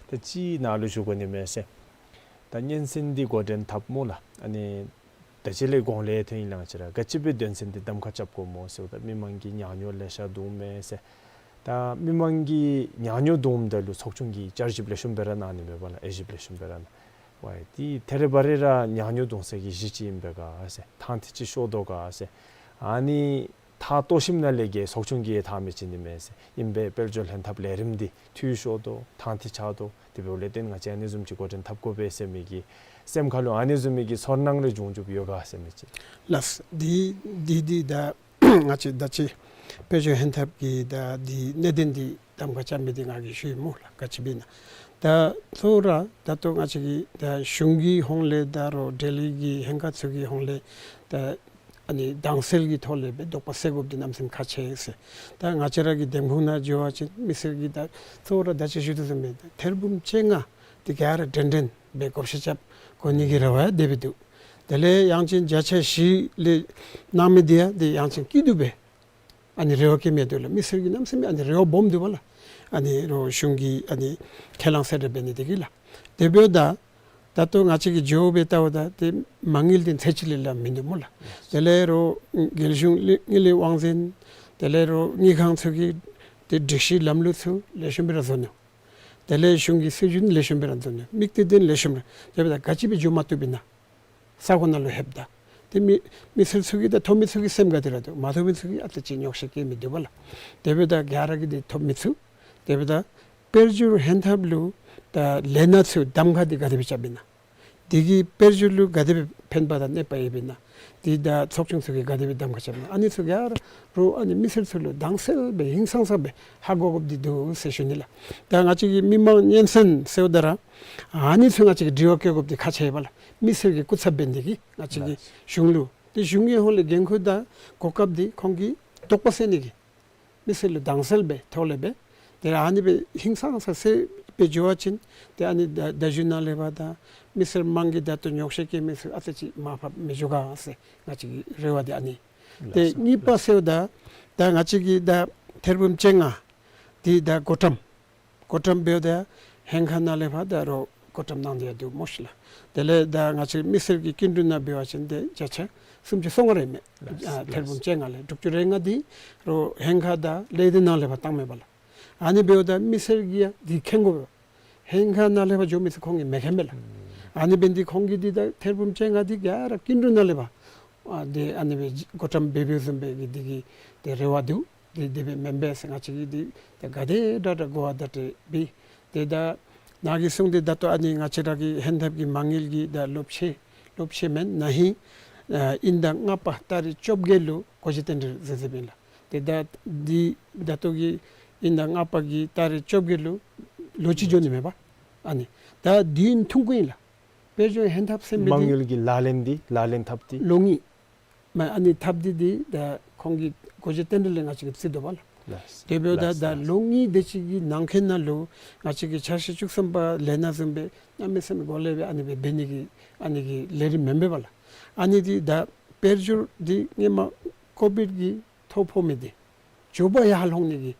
ད་ཅི་ནཱ་ལུ་ཞུ་དགོ་ནི་མས་ཟེར། ད་སྙན་གསན་འདི་འགོ་འདྲེན་འཐབ་སྨོ་ལགས། ཨ་ནི་ད་ཅི་ལས་གོང་ལས་ཐོན་ཡི་ལགས། ང་བཅས་ར་ག་ཅི་སྦེ་དོན་ཚན་འདི་གདམ་ཁ་རྐྱབ་དགོཔ་སྨོ་ཟེརཝ་ད་མི་མང་གིས་ཉག་ཉོག་ལེ་ཤ་འདུག་མས་ཟེར། ད་མི་མང་གིས་ཉག་ཉོག་འདུགཔ་ད་ལུ་ཚོགས་ཆུང་གིས་བསྐྱར་ཞིབ་ལེགས་ཤོམ་སྦེ་ར་གནང་ནི་མས་པ་ལགས། དབྱེ་ཞིབ་ལེགས་ཤོམ་སྦེ་ར་གནང་། ཝའི་ཏེ་ཐད་རི་བ་རི་ར་ཉག་ཉོག་འདུག་ས་གི་གཞི་ཅིག་ཨིན་པས་ག་ཟེར། ཐང་ཐི་ཅིག་ཤོར་དོ་ག་ཟེར། ཨ་ནི་ཐག་བཏོག་ཞིནམ་ལས་གི་ཚོགས་ཆུང་གིས་ཐག་མི་བཅད་ནི་མས་ཟེར། ཨིན་པས། དཔལ་འབྱོར་ལྷན་ཐབས་ལས་རིམ་འདི་འཐུས་ཤོར་དོ་ཐང་ཐི་ཆག་དོ། དེ་འབདཝ་ལས་བརྟེན་ང་བཅས་ཨ་ནི་བཟུམ་ཅིག་འགོ་འདྲེན་འཐབ་དགོ་པས་ཟེར་མི་གི་སེམས་ཁ་ལུ་ཨ་ནི་བཟུམ་མའི་གི་ཚོར་སྣང་རེ་བྱུང་བྱུངམ་ཡོད་ག་ཟེར་མི་ཅིག། ལགས། འདི་འདི་འདི་ད་ང་བཅས་ད་ཅི་དཔལ་འབྱོར་ལྷན་ཐབས་ཀྱི་ད་འདི་གནད་དོན་འདི་གདམ་ཁ་རྐྱབ་མི་འདི་ང་གིས་ཞུ་ཡི་སྨོ་ལགས། ག་ཅི་སྦེ་ན་ད་གཙོ་བོ་ར་ད་ལྟོ་ང་བཅས་ཀྱི་ད་གཞུང་གི་ཧོངས་ལས་ད་རུང་འབྲེལ་ཡོད་ཀྱི་ཧེང་ཁ་ཚུ་གི་ཧོངས་ལས་ད་ཨ་ནི་དྭངས་གསལ་གྱི་ཐོག་ལས་སྦེ་དོགས་པ་སེལ་དགོཔ་འདི་གནམ་མེད་ས་མེད་ཁག་ཆེ་ཟེར། ད་ང་བཅས་ར་གི་འདེམས་ཁོངས་ནང་འགྱོ་བ་ཅིན་མི་སེར་གྱིས་ད་གཙོ་བོ་ར་ད་ཅི་ཞུ་དོ་བཟུམ་སྦེ་ཐེར་འབུམ་བཅོ་ལྔ་འདི་ག་ར་འདྲན་འདྲ་སྦེ་བགོ་བཤའ་རྐྱབ་དགོ་ནི་གི་རེ་བ་དེ་སྦེ་འདུག། དེ་ལས་ཡང་ཅིན་བརྒྱ་ཆ་བཞི་ལས་གནང་མི་འདི་ཡང་དེ་ཡང་ཅིན་སྐྱིད་སྡུག་སྦེ་ཨ་ནི་རེ་བ་བསྐྱེད་མི་འདུག་ལགས། མི་སེར་གྱིས་གནམ་མེད་ས་མེད་ཨ་ནི་རེ་བ་སྦོམ་འདུག་པ་ལགས། ཨ་ནི་རོགས་གཞུང་གིས་ཨ་ནི་ཁས་བླངས་གསལ་བསྒྲགས་འབད་ནི་དེ་གིས་ལགས། དེ་འབདཝ་ད་ད་ལྟོ་ང་བཅས་ཀྱིས་འགྱོ་སྦེ་བལྟཝ་ད་ཏེ་མ་དངུལ་འདི་ཚད་ཅིག་ལས་ལྷག་མིན་འདུག་སྨོ་ལགས། དེ་ལས་རོགས་རྒྱལ་གཞུང་དངུལ་ལས་དབང་འཛིན་དེ་ལས་རོགས་དངུལ་ཁང་ཚུ་གིས་ཏེ་སྒྲིག་གཞི་ལམ་ལུགས་ཚུ་ལེགས་ཤོམ་སྦེ་ར་བཟོ་ནུག། དེ་ལས་གཞུང་གི་སྲིད་བྱུས་ལེགས་ཤོམ་སྦེ་ར་བཟོ་ནུག། དམིགས་གཏད་འདི་ལེགས་ཤོམ་ར། དེ་འབདཝ་ད་ག་ཅི་སྦེ་འགྱོ་མ་བཏུབ་ཨིན་ན། ས་གོ་ནང་ལུ་ལྷོདཔ་ད་ཏེ་མི་མི་སེར་ཚུ་གིས་ད་ཐོབ་མི་ཚུ་གི་སེམས་དགའ་སྟེ་ར་འདུག། མ་ཐོབ་མི་ཚུ་གིས་ཨ་ཙི་ཅིག་ཉོགས་བཤད་བཀོད་མི་འདུག་པ་ལགས། དེ་འབདཝ་ད་ག་ར་གིས་འདི་ཐོབ་མི་ཚུགས། དེ་འབདཝ་ད་དཔལ་འབྱོར་ཧན་ཐབས་ལུ་ད་ལས་སྣ་ཚུ་གདམ་ཁ་འདི་ག་དེ་སྦེ་རྐྱབ་ཨིན་ན། དེ་གིས་དཔལ་འབྱོར་ལུ་ག་དེ་སྦེ་ཕན་པ་དང་གནོད་པ་ཡོདཔ་ཨིན་ན། དེ་ད་ཚོགས་ཆུང་ཚུ་གིས་ག་དེ་སྦེ་གདམ་ཁ་རྐྱབ་ཨིན་ན། ཨ་ནི་ཚུ་ག་ར་རོགས་ཨ་ནི་མི་སེར་ཚུ་ལུ་དྭངས་གསལ་སྦེ་ཧིང་སངས་ས་སྦེ་ཧ་གོ་དགོཔ་འདི་འདུག་ཟེར་ཞུ་ནི་ལགས། ད་ང་བཅས་ཀྱི་མི་མང་སྙན་གསན་ཟེརཝ་ད་ར་ཨ་ནི་ཚུ་ང་བཅས་ཀྱིས་དྲི་བ་བཀོད་དགོཔ་འདི་ཁག་ཆེ་བས་ལགས། མི་སེར་གྱི་སྐུ་ཚབ་འབད་ནི་དེ་གིས་ང་བཅས་ཀྱིས་ལགས། གཞུང་ལུ་ཏེ་གཞུང་གི་ཧོངས་ལས་འགན་ཁུར་དང་གོ་སྐབས་འདི་ཁོང་གི་དོགས་པ་སེལ་ནི་གི་མི་སེར་ལུ་དྭངས་གསལ་སྦེ་ཐོག་ལས་སྦེ་ཏེ་ཨ་ནི་སྦེ་ཧིང་སངས་ས་སྦེ་འགྱོ་བ་ཅིན་ཏེ་ཨ་ནི་ད་བརྡ་བརྒྱུད་ནང་ལས་ཕར་དང་མི་སེར་མང་གིས་ད་ལྟོ་ཉོགས་བཤད་བཀོད་མི་ཚུ་ཨ་ཙི་ཅིག་མར་ཕབ་མི་འགྱོ་ག་ཟེར་ང་བཅས་ཀྱི་རེ་བ་འདི་ཨ་ནི། ཏེ་ལགས་སོ། གཉིས་པ་ཟེརཝ་ད་ད་ང་བཅས་ཀྱི་ད་ཐེར་འབུམ་བཅོ་ལྔ་འདི་ད་བགོ་བཀྲམ་བགོ་བཀྲམ་འབདཝ་ད་ཧེང་ཁ་ནང་ལས་ཕར་ད་རོགས་བགོ་བཀྲམ་གནང་སྟེ་ཡང་འདུག་སྨོ་ཤིག་ལགས། དེ་ལས་ད་ང་བཅས་མི་སེར་གྱི་སྐྱིན་འགྲུལ་ནང་འབད་བ་ཅིན་ཏེ་བརྒྱ་ཆ་སུམ་ཅུ་སོ་ལྔ་རེ་མས། ལགས། ཨ་ཐེར་འབུམ་བཅོ་ལྔ་ལས་དྲུག་ཅུ་རེ་ལྔ་འདི་རོགས་ཧེང་ཁ་དང་ལས་སྡེ་ནང་ལས་ཕར་བཏང་མས་པ་ལགས། ཨ་ནི་འབདཝ་ད་མི་སེར་གྱིས་ཡང་འདི་མཁྱེན་དགོ་པས། ཧེང་ཁ་ནང་ལས་ཕར་འགྱོ་མི་ཚུ་ཁོང་གིས་མི་མཁྱེན་པས་ལགས། ཨ་ནི་འབད་ནི་འདི་ཁོང་གིས་འདི་ད་ཐེར་འབུམ་བཅོ་ལྔ་འདི་ག་ར་སྐྱིན་འགྲུལ་ནང་ལས་ཕར་ཨ་ཏེ་ཨ་ནི་སྦེ་བགོ་བཀྲམ་འབད་འབདཝ་བཟུམ་སྦེ་གི་འདི་གི་ཏེ་རེ་བ་འདུག། འདི་དེ་སྦེ་མེན་པས་ཟེར་ང་བཅས་ཀྱིས་འདི་ད་ག་དེ་དྲག་དྲག་གོ་བ་བརྡ་སྤྲོད་འབད། ཏེ་ད་ནཱ་གིས་གསུངས་ཏེ་ད་ལྟོ་ཨ་ནི་ང་བཅས་ར་གི་ཧན་ཐབས་ཀྱི་མ་དངུལ་གྱི་ད་ལོ་ཕྱེད་ལོ་ཕྱེད་མེན་ན་ཧིང་ཨ་དབྱིན་ཟླ་ལྔ་པ་ཏ་རིག་བཅོ་བརྒྱད་ལུ་སྒོ་འབྱེད་རྟེན་འབྲེལ་མཛད་མཛདཔ་ཨིན་ལགས། ཏེ་ད་འདི་ད་ལྟོ་གི་དབྱིན་ཟླ་ལྔ་པ་གི་ཏ་རིག་བཅོ་བརྒྱད་ལུ་ལོ་གཅིག་འགྱོ་ནི་མས་པ། ཨ་ནི་ད་འདི་ཐུང་ཀུ་ཨིན་ལགས། དཔལ་འབྱོར་ཧན་ཐབས་ཟེར་མི་མ་འདི་དངུལ་གྱི་ལག་ལེན་འདི་ལག་ལེན་ཐབས་འདི་ལོ་གཉིས། མ་ཨ་ནི་ཐབས་འདི་འདི་ད་ཁོང་གི་སྒོ་འབྱེད་རྟེན་འབྲེལ་ལས་ང་བཅས་ཀྱིས་རྩིས་དོ་པ་ལགས། ལགས། དེ་འབདཝ་ད་ལགས། ད་ལགས། ལོ་གཉིས་དེ་ཅིག་གི་ནང་འཁོད་ནང་ལུ་ང་བཅས་ཀྱི་འཆར་གཞི་བཅུ་གསུམ་པ་ལས་སྣ་བཟུམ་སྦེ་གནམ་མེད་ས་མེད་གོ་ལེགས་སྦེ་ཨ་ནི་སྦེ་འབད་ནི་གི་ཨ་ནི་གི་ལས་རིམ་མེན་པས་པ་ལགས། ཨ་ནི་འདི་ད་དཔལ་འབྱོར་འདི་སྔོན་མ་ཀོ་བིཌ་ཀྱི་ཐོ་ཕོག་མི་འདི་མགྱོགས་པ་ཡར་ལྷོད་ནི་གི་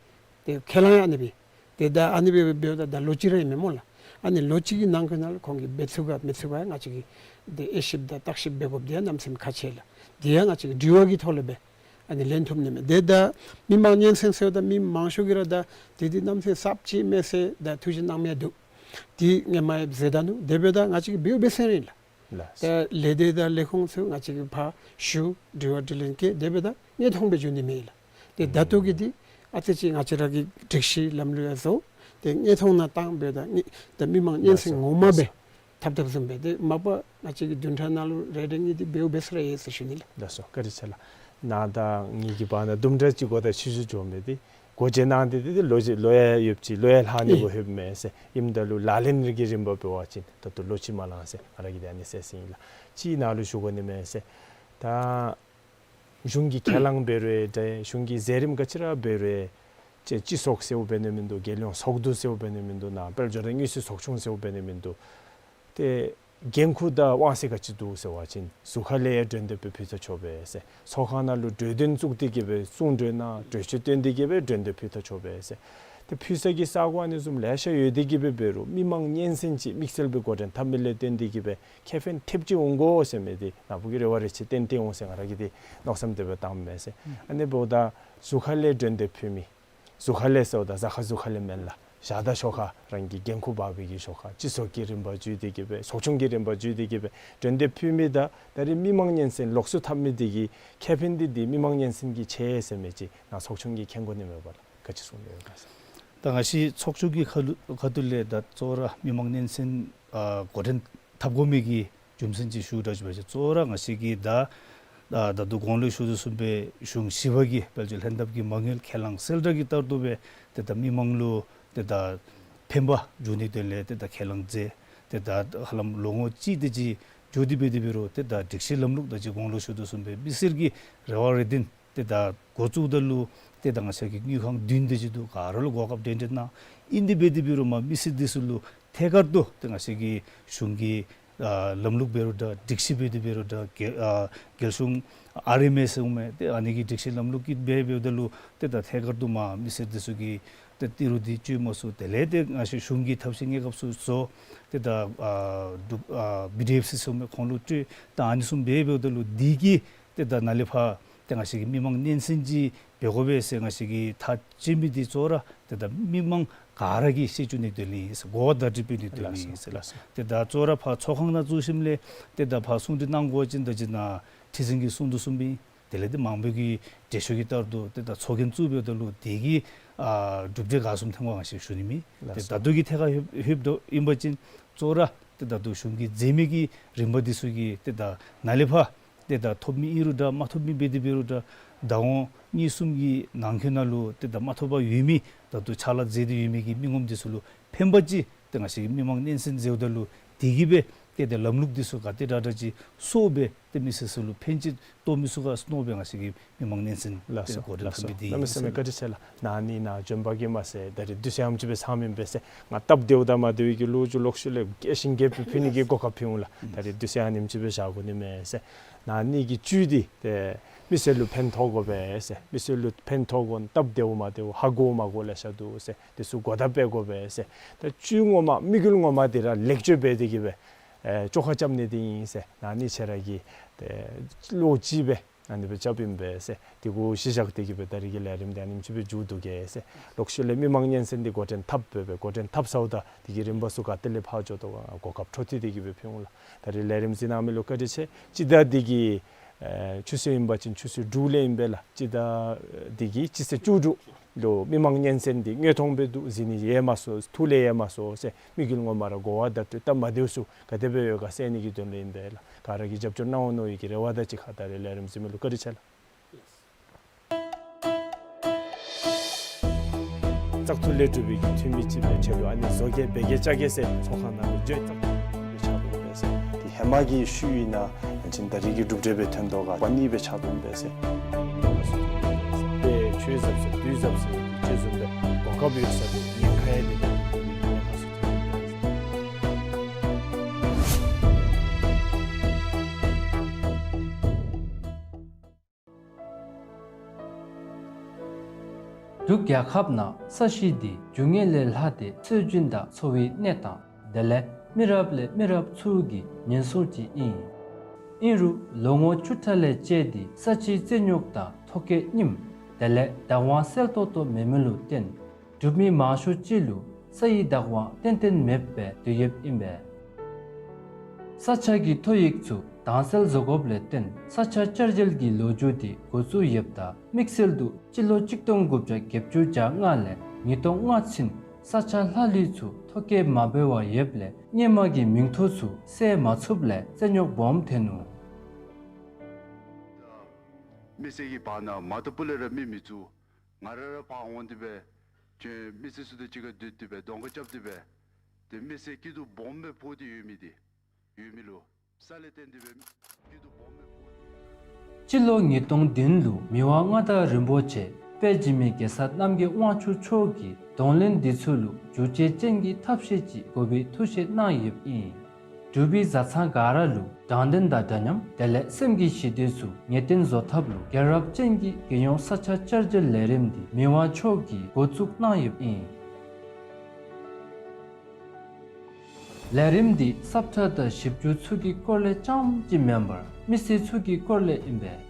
ཏེ་ཁས་བླངས་ཡང་ཨ་ནི་སྦེ། ཏེ་ད་ཨ་ནི་སྦེ་འབདཝ་ད་ད་ལོ་གཅིག་ར་ཨིན་མས་སྨོ་ལགས། ཨ་ནི་ལོ་གཅིག་གི་ནང་འཁོད་ནང་ལུ་ཁོང་གིས་འབད་ཚུགས་ག་མི་ཚུགས་ག་ང་བཅས་ཀྱིས་ཏེ་དབྱེ་ཞིབ་དང་བརྟག་ཞིབ་འབད་དགོཔ་འདི་ཡང་གནམ་མེད་ས་མེད་ཁག་ཆེ་ལགས། འདི་ཡང་ང་བཅས་ཀྱིས་དྲི་བ་གི་ཐོག་ལས་སྦེ་ཨ་ནི་ལན་ཐོབ་ནི་མས། ཏེ་ད་མི་མང་སྙན་གསན་ཟེརཝ་ད་མི་མང་ཤོས་ཀྱིས་ར་ད་ཏེ་འདི་གནམ་མེད་ས་མེད་གསརཔ་ཅིག་མས་ཟེར་ད་ཐུགས་བཞེད་གནང་མི་འདུག། འདི་ངོ་མ་ཡང་ཟེར་ད་ནུག། དེ་འབདཝ་ད་ང་བཅས་ཀྱིས་འབདཝ་འབད་ས་ར་ཨིན་ལགས། ལགས། ད་ལས་སྡེ་དང་ལས་ཁུངས་ཚུ་ང་བཅས་ཀྱིས་ཕར་ཞུ་དྲི་བ་དྲིས་ལན་བཀོད་དེ་འབདཝ་ད་དངོས་མཐོང་སྦེ་འགྱོ་ནི་མས་ལགས། ཏེ་ད་ལྟོ་གི་འདི་ཨ་ཙི་ཅིག་ང་བཅས་ར་གི་སྒྲིག་གཞི་ལམ་ལུགས་ཡང་བཟོ། ཏེ་དངོས་མཐོང་ནང་བཏང་འབདཝ་ད་ངེ་ད་མི་མང་སྙན་གསན་ངོ་མ་སྦེ་ཐབས་ཐབས་བཟུམ་སྦེ་ཏེ་མ་པ་ང་བཅས་ཀྱི་བདུན་ཕྲག་ནང་ལུ་རེ་རེ་གཉིས་འདི་འབདཝ་འབད་ས་ར་ཡོད་ཟེར་ཞུ་ནི་ལགས། ལགས་སོ། བཀའ་དྲིན་ཆེ་ལགས། ནཱ་དང་ངེ་གི་བར་ན་དུམ་གྲ་ཅིག་འགོར་ད་ཆུ་ཚོད་འགྱོཝ་མས། ཏེ་སྒོ་འབྱེད་གནང་སྟེ་ཏེ་ལོ་ཅིག་ལོ་ཡང་ཡོདཔ་ཅིག་ལོ་ཡང་ལྷག་ནི་གུ་ལྷོདཔ་མས་ཟེར། ཨིནམ་ད་ལུ་ལག་ལེན་གྱི་རིམ་པ་འབད་བ་ཅིན་ད་ལྟོ་ལོ་གཅིག་མ་ལང་ཟེར་ང་ར་གིས་ཏེ་ཨ་ནི་ཟེར་ཟེར་ཨིན་ལགས། ཅིག་ནཱ་ལུ་ཞུ་དགོ་ནི་མས་ཟེར། ད་གཞུང་གིས་ཁས་བླངས་འབད་རུང་འདྲ་སྤྱི་ཚོགས་ཟེར་རུང་ག་ཅི་ར་འབད་རུང་ཅིག་སྤྱི་ཚོགས་ཟེརཝ་འབད་ནི་མིན་འདུག། རྒྱལ་ཡོངས་ཚོགས་འདུ་ཟེརཝ་འབད་ནི་མིན་འདུག། ནཱ་དཔལ་འབྱོར་དང་དངུལ་རྩིས་ཚོགས་ཆུང་ཟེརཝ་འབད་ནི་མིན་འདུག། ཏེ་འགན་ཁུར་དང་དབང་ཚད་ག་ཅི་འདུག་ཟེར་བ་ཅིན་ཟུར་ཁ་ལས་ཡང་གྲོས་འདེབས་སྦེ་ཕུལ་ད་ཆོག་པས་ཟེར། ཚོགས་ཁང་ནང་ལུ་གྲོས་དོན་བཙུགས་ཏེ་གི་སྦེ་གསུང་གྲོས་གནང་གྲོས་ཆོད་བཏོན་ཏེ་གི་སྦེ་གྲོས་འདེབས་ཕུལ་ད་ཆོག་པས་ཟེར། ཏེ་ཕུལ་ས་གི་ས་གོ་ཨ་ནི་བཟུམ་ལེ་ཤ་ཡོད་དེ་གི་སྦེ་འབད་རུང་མི་མང་སྙན་གསན་ཅིག་དམིགས་བསལ་སྦེ་འགོ་འདྲེན་འཐབ་མི་ལས་བརྟེན་ཏེ་གི་སྦེ་ཁེ་ཕན་ཐེབས་ཅིག་འོང་དགོ་ཟེར་མི་འདི་ནཱ་བུ་གིས་རེ་བ་རེ་ཆེ་ཏན་ཏན་འོང་ཟེར་ང་ར་གིས་ཏེ་མནོ་བསམ་དེ་སྦེ་བཏངམ་མས་ཟེར། ཨ་ནི་འབདཝ་ད་ཟུར་ཁ་ལས་གྲོས་འདེབས་ཕུལ་མི་ཟུར་ཁ་ལས་ཟེརཝ་ད་གཟའ་ཁར་ཟུར་ཁ་ལས་མེན་ལགས། ཞག་དང་ཞོགས་ཁར་རང་གི་འགན་ཁུར་འབག་པའི་གི་ཞོར་ཁར་སྤྱི་ཚོགས་ཀྱི་རིམ་པ་བརྒྱུད་དེ་གི་སྦེ་ཚོགས་ཆུང་གི་རིམ་པ་བརྒྱུད་དེ་གི་སྦེ་གྲོས་འདེབས་ཕུལ་མི་དང་ད་རེས་མི་མང་སྙན་གསན་ལོགས་སུ་འཐབ་མི་འདི་གི་ཁེ་ཕན་འདི་འདི་མི་མང་སྙན་གསན་གྱིས་ཆེ་ཟེར་མི་ཅིག་ནཱ་ཚོགས་ཆུང་གིས་མཁྱེན་དགོ་ནི་མས་པ་ལགས། ག་ཅི་གསུང་ནི་ཡོད་ག་ཟེར། ད་ང་བཅས་ཚོགས་ཆུང་གི་ཁ་ལུ་ཁ་ཐུག་ལས་ད་གཙོ་བོ་ར་མི་མང་སྙན་གསན་ཨ་འགོ་འདྲེན་འཐབ་དགོ་མི་གི་རྒྱུ་མཚན་ཅིག་ཞུ་དྲག་ཅིག་འབད་བ་ཅིན་གཙོ་བོ་ར་ང་བཅས་ཀྱིས་ད་ད་ད་ལྟོ་གོང་ལུ་ཞུ་དོ་བཟུམ་སྦེ་གཞུང་བཞི་པ་གིས་དཔལ་འབྱོར་ལྷན་ཐབས་ཀྱི་མ་དངུལ་ཁས་བླངས་གསལ་བསྒྲགས་ཀྱི་ལྟར་དུ་སྦེ་ཏེ་ད་མི་མང་ལུ་ཏེ་ད་ཕན་པ་འབྱུང་ནི་དོན་ལས་ཏེ་ད་ཁས་བླངས་མཛད། ཏེ་ད་ཧ་ལམ་ལོ་ངོ་གཅིག་དེ་ཅིག་འགྱོ་སྟེ་འབད་དེ་འབད་རུང་ཏེ་ད་སྒྲིག་གཞི་ལམ་ལུགས་ད་ཅི་གོང་ལུ་ཞུ་དོ་བཟུམ་སྦེ་མི་སེར་གྱི་རེ་བ་རེ་འདུན་ཏེ་ད་འགོ་བཙུགས་ད་ལུ་ཏེ་ད་ང་བཅས་ཀྱི་དངུལ་ཁང་བདུན་དེ་ཅིག་འདུག། ག་ར་ལུ་གོ་སྐབས་འདྲན་འདྲ་གནང་། ཨིན་དེ་འབད་དེ་འབད་རུང་མ་མི་སེར་འདི་ཚུ་ལུ་ཐད་ཀར་དུ་ཏེ་ང་བཅས་ཀྱི་གཞུང་གི་ ཨ་ལམ་ལུགས་འབད་རུང་འདྲ་སྒྲིག་གཞི་འབད་དེ་འབད་རུང་འདྲ་རྒྱལ་ཨ་རྒྱལ་གཞུང་ཨར་ཨེམ་ཨེསི་ཟེར་འོང་མས། ཏེ་ཨ་ནི་གི་སྒྲིག་གཞི་ལམ་ལུགས་ཀྱིས་འབད་འབདཝ་ད་ལུ་ཏེ་ད་ཐད་ཀར་དུ་མར་མི་སེར་འདི་ཚུ་གིས་ཏེ་ཏི་རུ་འདི་སྤྱོད་མ་ཚུགས། དེ་ལས་ཏེ་ང་བཅས་གཞུང་གི་ཐབས་ཤེས་གནས་སྐབས་སུ་བཟོ། ཏེ་ད་ཨ་འབྲུག་ཨ་བི་ཌི་ཨེཕ་སི་ཟེར་འོང་མས། ཁོང་ལུ་སྤྲོད། ད་ཨ་ནི་བཟུམ་འབད་འབདཝ་ད་ལུ་འདི་གིས་ཏེ་ད་ནཱ་ལས་ཕར་ཏེ་ང་བཅས་ཀྱིས་མི་མང་སྙན་གསན་ཅིག་འབད་དགོ་པས་ཟེར་ང་བཅས་ཀྱིས་ཐག་བཅད་མི་འདི་གཙོ་བོ་ར་ཏེ་ད་མི་མང་ག་ར་གིས་ཤེས་བཅུག་ནིའི་དོན་ལས་ཨིན་ཟེར། གོ་བ་བརྡ་སྤྲོད་འབད་ནིའི་དོན་ལས་ཨིན་ཟེར་ལགས། ཏེ་ད་གཙོ་བོ་ར་ཕར་ཚོགས་ཁང་ནང་བཙུགས་ཞིནམ་ལས་ཏེ་ད་ཕར་གསུང་གྲོས་གནང་དགོ་པ་ཅིན་ད་ཅི་ནཱ་ཁྲི་འཛིན་གྱིས་གསུང་དོ་གསུངམ་ཨིན། དེ་ལས་ཏེ་མང་པོ་གི་འགྲེལ་བཤད་ཀྱི་ལྟར་དུ་ཏེ་ད་ཚོགས་རྒྱན་བཙུགས་འབདཝ་ད་ལུ་དེ་གི་ཨ་གྲུབ་འབྲས་ག་བཟུམ་ཐོན་ག་ང་བཅས་ཞུ་ནི་མེད། ཏེ་ད་ལྟོ་གི་ཐད་ཁར་ལྷོདཔ་ལྷོདཔ་ད་ཨིན་པ་ཅིན་གཙོ་བོ་ར་ཏེ་ད་ལྟོ་གཞུང་གིས་མཛད་མི་གི་རིམ་པ་འདི་ཚུ་གིས་ཏེ་ད་ནཱ་ལས་ཕར་ཏེ་ད་ཐོབ་མི་ཨིན་རུང་འདྲ་མ་ཐོབ་མི་འབད་དེ་འབད་རུང་འདྲ་ཟླ་ངོ་གཉིས་གསུམ་གྱི་ནང་འཁོད་ནང་ལུ་ཏེ་ད་མ་ཐོབ་པར་ཡོད་མི་ད་ལྟོ་ཕྱག་ལཱ་མཛད་དེ་ཡོད་མི་གི་མི་ངོམ་འདི་ཚུ་ལུ་ཕན་པ་ཅིག་ཏེ་ང་བཅས་ཀྱིས་མི་མང་སྙན་གསན་མཛདཔ་ད་ལུ་དེ་གིས་སྦེ་ཏེ་ད་ལམ་ལུགས་འདི་ཚུ་ག་དེ་དྲག་དྲག་ཅིག་སོར་སྦེ་ཏེ་མི་སེར་ཚུ་ལུ་ཕན་ཅིག་ཐོགས་མི་ཚུགས་ག་མནོ་སྦེ་ང་བཅས་ཀྱིས་མི་མང་སྙན་གསན་ལགས་ཏེ་སོ། འགོ་འདྲེན་ལགས་འཐབ་སོ། མི་འདི་གནམ་མེད་ས་མེད་བཀའ་དྲིན་ཆེ་ལགས། ན་ནིང་ནཱ་བྱོན་པ་གིས་མ་ཚད་ད་རིས་དུས་ཚོད་ཨ་ནེམ་ཅིག་སྦེ་ཚང་མི་ཨིན་པས་ཟེར། ང་སྟབས་བདེཝ་དང་མ་བདེཝ་གི་ལོ་རྒྱུས་ལོག་ཤུལ་ལས་རྒྱས་ཤིང་རྒྱས་པ་ཕུལ་ནི་གི་གོ་སྐབས་ཕུལ་འོང་ལགས། ད་རིས་དུས་ཚོད་ཨ་ནེམ་ཅིག་སྦེ་བཞག་དགོ་ནི་མས་ཟེར། ན་ནིང་གི་བཅུད་འདི་ཏེ་མི་སེར་ལུ་ཕན་ཐོགས་དགོ་པས་ཟེར། མི་སེར་ལུ་ཕན་ཐོགས་དགོ་ན་སྟབས་བདེཝ་མ་བདེཝ་ཧ་གོ་མ་གོ་ལེ་ཤ་འདུག་ཟེར། དེ་ཚུ་གོ་བརྡ་སྤེལ་དགོ་པས་ཟེར། ད་བཅུད་ངོ་མ་དམིགས་ཡུལ་ངོ་མ་འདི་ར་ལེགས་བཅོས་འབད་དེ་གིས་སྦེ་ཨེ་བཅོ་ཁ་རྐྱབ་ནི་འདི་ཨིན་ཟེར། ན་ནིང་ཁྱེད་ར་གིས་ཏེ་བློ་ཅིག་སྦེ་ཨ་ནི་སྦེ་རྐྱབ་ཨིན་པས་ཟེར། དེ་གུ་གཞི་བཞག་སྟེ་གིས་སྦེ་ད་རིས་ཀྱི་ལས་རིམ་འདི་ཨ་ནེམ་ཅིག་སྦེ་མཇུག་བསྡུ་གེ་ཟེར། ལོག་ཤུལ་ལས་མི་མང་སྙན་གསན་འདི་འགོ་འདྲེན་འཐབ་སྦེ་འབད་འགོ་འདྲེན་འཐབ་ཚརཝ་ད་དེ་གི་རིམ་པ་ཚུ་ག་ཏེ་ལས་ཕར་འགྱོ་དོ་ག་གོ་སྐབས་འཕྲོ་མཐུད་དེ་གིས་སྦེ་ཕུལ་འོང་ལགས། ད་རིས་ལས་རིམ་གཟིགས་གནང་མི་ལུ་བཀའ་དྲིན་ཆེ། སྤྱི་ཟླ་འདི་གི་ཨེ་ཆུ་ཚོད་ཨིན་པ་ཅིན་ཆུ་ཚོད་དྲུག་ལས་ཨིན་པས་ལགས། སྤྱི་ཟླ་འདི་གི་སྤྱི་ཚེས་བཅུ་དྲུག་ལུ་མི་མང་སྙན་གསན་འདི་དངོས་མཐོང་སྦེ་འདུག། གཟིགས་ནི་ཡལ་མ་སོང་། ཐུགས་ལས་ཡལ་མ་སོང་ཟེར། དམིགས་ཡུལ་ངོ་མ་ར་གོ་བ་བརྡ་སྤྲོད་སྟབས་མ་བདེཝ་ཚུ་ག་དེ་སྦེ་ཡོད་ག་བསལ་ནི་གི་དོན་ལས་ཨིན་པས་ལགས། ག་ར་གིས་རྒྱབ་སྐྱོར་གནང་འོང་མནོ་བའི་གི་རེ་བ་དང་གཅིག་ཁར་ད་རིས་ལས་རིམ་གཟིགས་མི་ལུ་བཀའ་དྲིན་ཆེ་ལགས། བཙག་འཐུ་ལས་གྲུབ་པའི་གི་འཐུས་མི་ཅིག་སྦེ་ཆེད་དུ་ཨ་ནི་བཟོ་གེ་འབད་གེ་བཅའ་གེ་ཟེར་ཚོགས་ཁང་ནང་ལུ་བརྗོད་བཙག་འཐུ་སྦེ་ཆགས་འདུག་པས་ཟེར། དེ་ཧེ་མ་གི་ཤུལ་ཨིན་ན་ཡང་ཅིན་ད་རིས་ཀྱི་གྲུབ་འབྲས་སྦེ་ཐོན་དོ་ག་པ་ནི་སྦེ་ཆགས་འདུག་པས་ཟེར། དེ་ཆོས་ཟབ་ཟེར་དུས་ཟབ་ཟེར་ཅིག་བཟུམ་སྦེ་གོ་སྐབས་ཡོད་ས་འདི་ཉེན་ཁ་ཡང་འདི་ད་ཉེན་ཁ་ཚུ་ཐོན་འདུག་པས་ཟེར། འབྲུག་རྒྱལ་ཁབ་ནང་ས་གཞི་འདི་རྒྱུ་དངོས་ལས་ལྷག་སྟེ་སྲོལ་རྒྱུན་དང་འཚོ་བའི་གནས་སྟངས་དེ་ལས་མི་རབས་ལས་མི་རབས་ཚུ་གི་ཉེན་སྲུང་ཅིག་ཨིན། ཨིན་རུང་ལོ་ངོ་བཅུ་ཕྲག་ལས་བཅད་དེ་ས་ཆའི་རྩིས་རྙོག་དང་ཐོ་བཀོད་རྙིངམ་དེ་ལས་བདག་དབང་གསལ་ཏོག་ཏོ་མེད་མི་ལུ་བརྟེན་འབྲུག་མི་མང་ཤོས་ཅིག་ལུ་ས་ཡི་བདག་དབང་ཏན་ཏན་མེདཔ་སྦེ་སྡོད་ཡོདཔ་ཨིན་པས། ས་ཆ་གི་ཐོ་ཡིག་ཚུ་དྭངས་གསལ་བཟོ་དགོཔ་ལས་བརྟེན་ས་ཆ་བསྐྱར་བཅོས་ཀྱི་ལོ་རྒྱུས་འདི་འགོ་བཙུགས་ཡོདཔ་ད་དམིགས་བསལ་དུ་སྤྱི་ལོ་གཅིག་སྟོང་དགུ་བརྒྱ་བརྒྱད་ཅུ་གྱ་ལྔ་ལས་ཉིས་སྟོང་ལྔ་ཚུན་ས་ཆ་ལྷག་ལུས་ཚུ་ཐོ་བཀོད་མ་འབད་བར་ཡོདཔ་ལས་སྔོན་མ་གི་མིང་ཐོ་ཚུ་གསལ་མ་ཚུགསཔ་ལས་རྩིས་རྙོག་སྦོམ་ཐོན་ནུག། མི་སེར་གྱི་བར་ན་མ་ཏོ་སྤུ་ལས་ར་མི་མི་བཙུགས། ང་ར་ར་ཕར་འོང་སྟེ་སྦེ་ཁྱོད་མི་སེར་ཚུ་དང་གཅིག་ཁར་སྡོད་དེ་སྦེ་གདོང་ཁ་རྐྱབ་སྟེ་སྦེ་ཏེ་མི་སེར་སྐྱིད་སྡུག་སྦོམ་སྦེ་ཕོག་སྟེ་ཡོད་མི་འདི་ཡོད་མི་ལུ་ས་ལས་བརྟེན་ཏེ་སྦེ་སྐྱིད་སྡུག་སྦོམ་སྦེ་ཕོག་སྟེ། སྤྱི་ལོ་ཉིས་སྟོང་བདུན་ལུ་མི་དབང་མངའ་བདག་རིན་པོ་ཆེ་དཔལ་འཇིགས་མེད་གེ་སར་རྣམ་རྒྱལ་དབང་ཕྱུག་མཆོག་གིས་གདོང་ལེན་འདི་ཚུ་ལུ་བསྒྱུར་བཅོས་ཅན་གྱི་ཐབས་ཤེས་ཅིག་དགོ་པའི་ཐུགས་བཞེད་གནང་ཡོདཔ་ཨིན། འབྲུག་པའི་བཟའ་ཚང་ག་ར་ལུ་དྲང་བདེན་དང་འདྲ་མཉམ་དེ་ལས་སེམས་ཀྱི་ཞི་བདེ་ཚུ་ངེས་གཏན་བཟོ་ཐབས་ལུ་རྒྱལ་རབས་ཅན་གྱི་རྒྱལ་ཡོངས་ས་ཆ་བསྐྱར་བཅོས་ལས་རིམ་འདི་མི་དབང་མཆོག་གིས་འགོ་བཙུགས་གནང་ཡོདཔ་ཨིན། ལས་རིམ་འདི་ས་བཀྲ་དང་ཞིབ་འཇུག་ཚུ་གི་སྐོར་ལས་རྐྱངམ་ཅིག་མེན་པར་མི་སེར་ཚུ་གི་སྐོར་ལས་ཨིན་པས།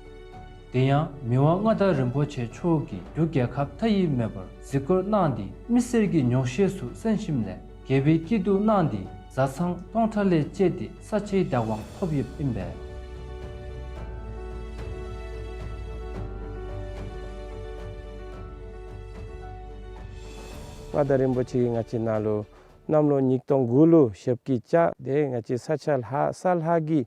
དེ་ཡང་མི་དབང་མངའ་བདག་རིན་པོ་ཆེ་མཆོག་གིས་འབྲུག་རྒྱལ་ཁབ་མཐའ་ཡས་མེད་པར་གཟིགས་སྐོར་གནང་སྟེ་མི་སེར་གྱི་ཉོགས་བཤད་ཚུ་གསན་ཞིནམ་ལས་དགེ་བའི་སྐྱིད་སྡུག་གནང་སྟེ་བཟའ་ཚང་སྟོང་ཕྲག་ལས་བཅད་དེ་ས་ཆའི་བདག་དབང་ཐོབ་ཡོདཔ་ཨིན་པས། མངའ་བདག་རིན་པོ་ཆེ་གིས་ང་བཅས་ནང་ལུ་གནམ་ལོ་ཉིས་སྟོང་དགུ་ལུ་ཞབས་ཀྱིས་བཅགས་ཏེ་ང་བཅས་ས་ཆ་ལྷག་ས་ལྷག་གི་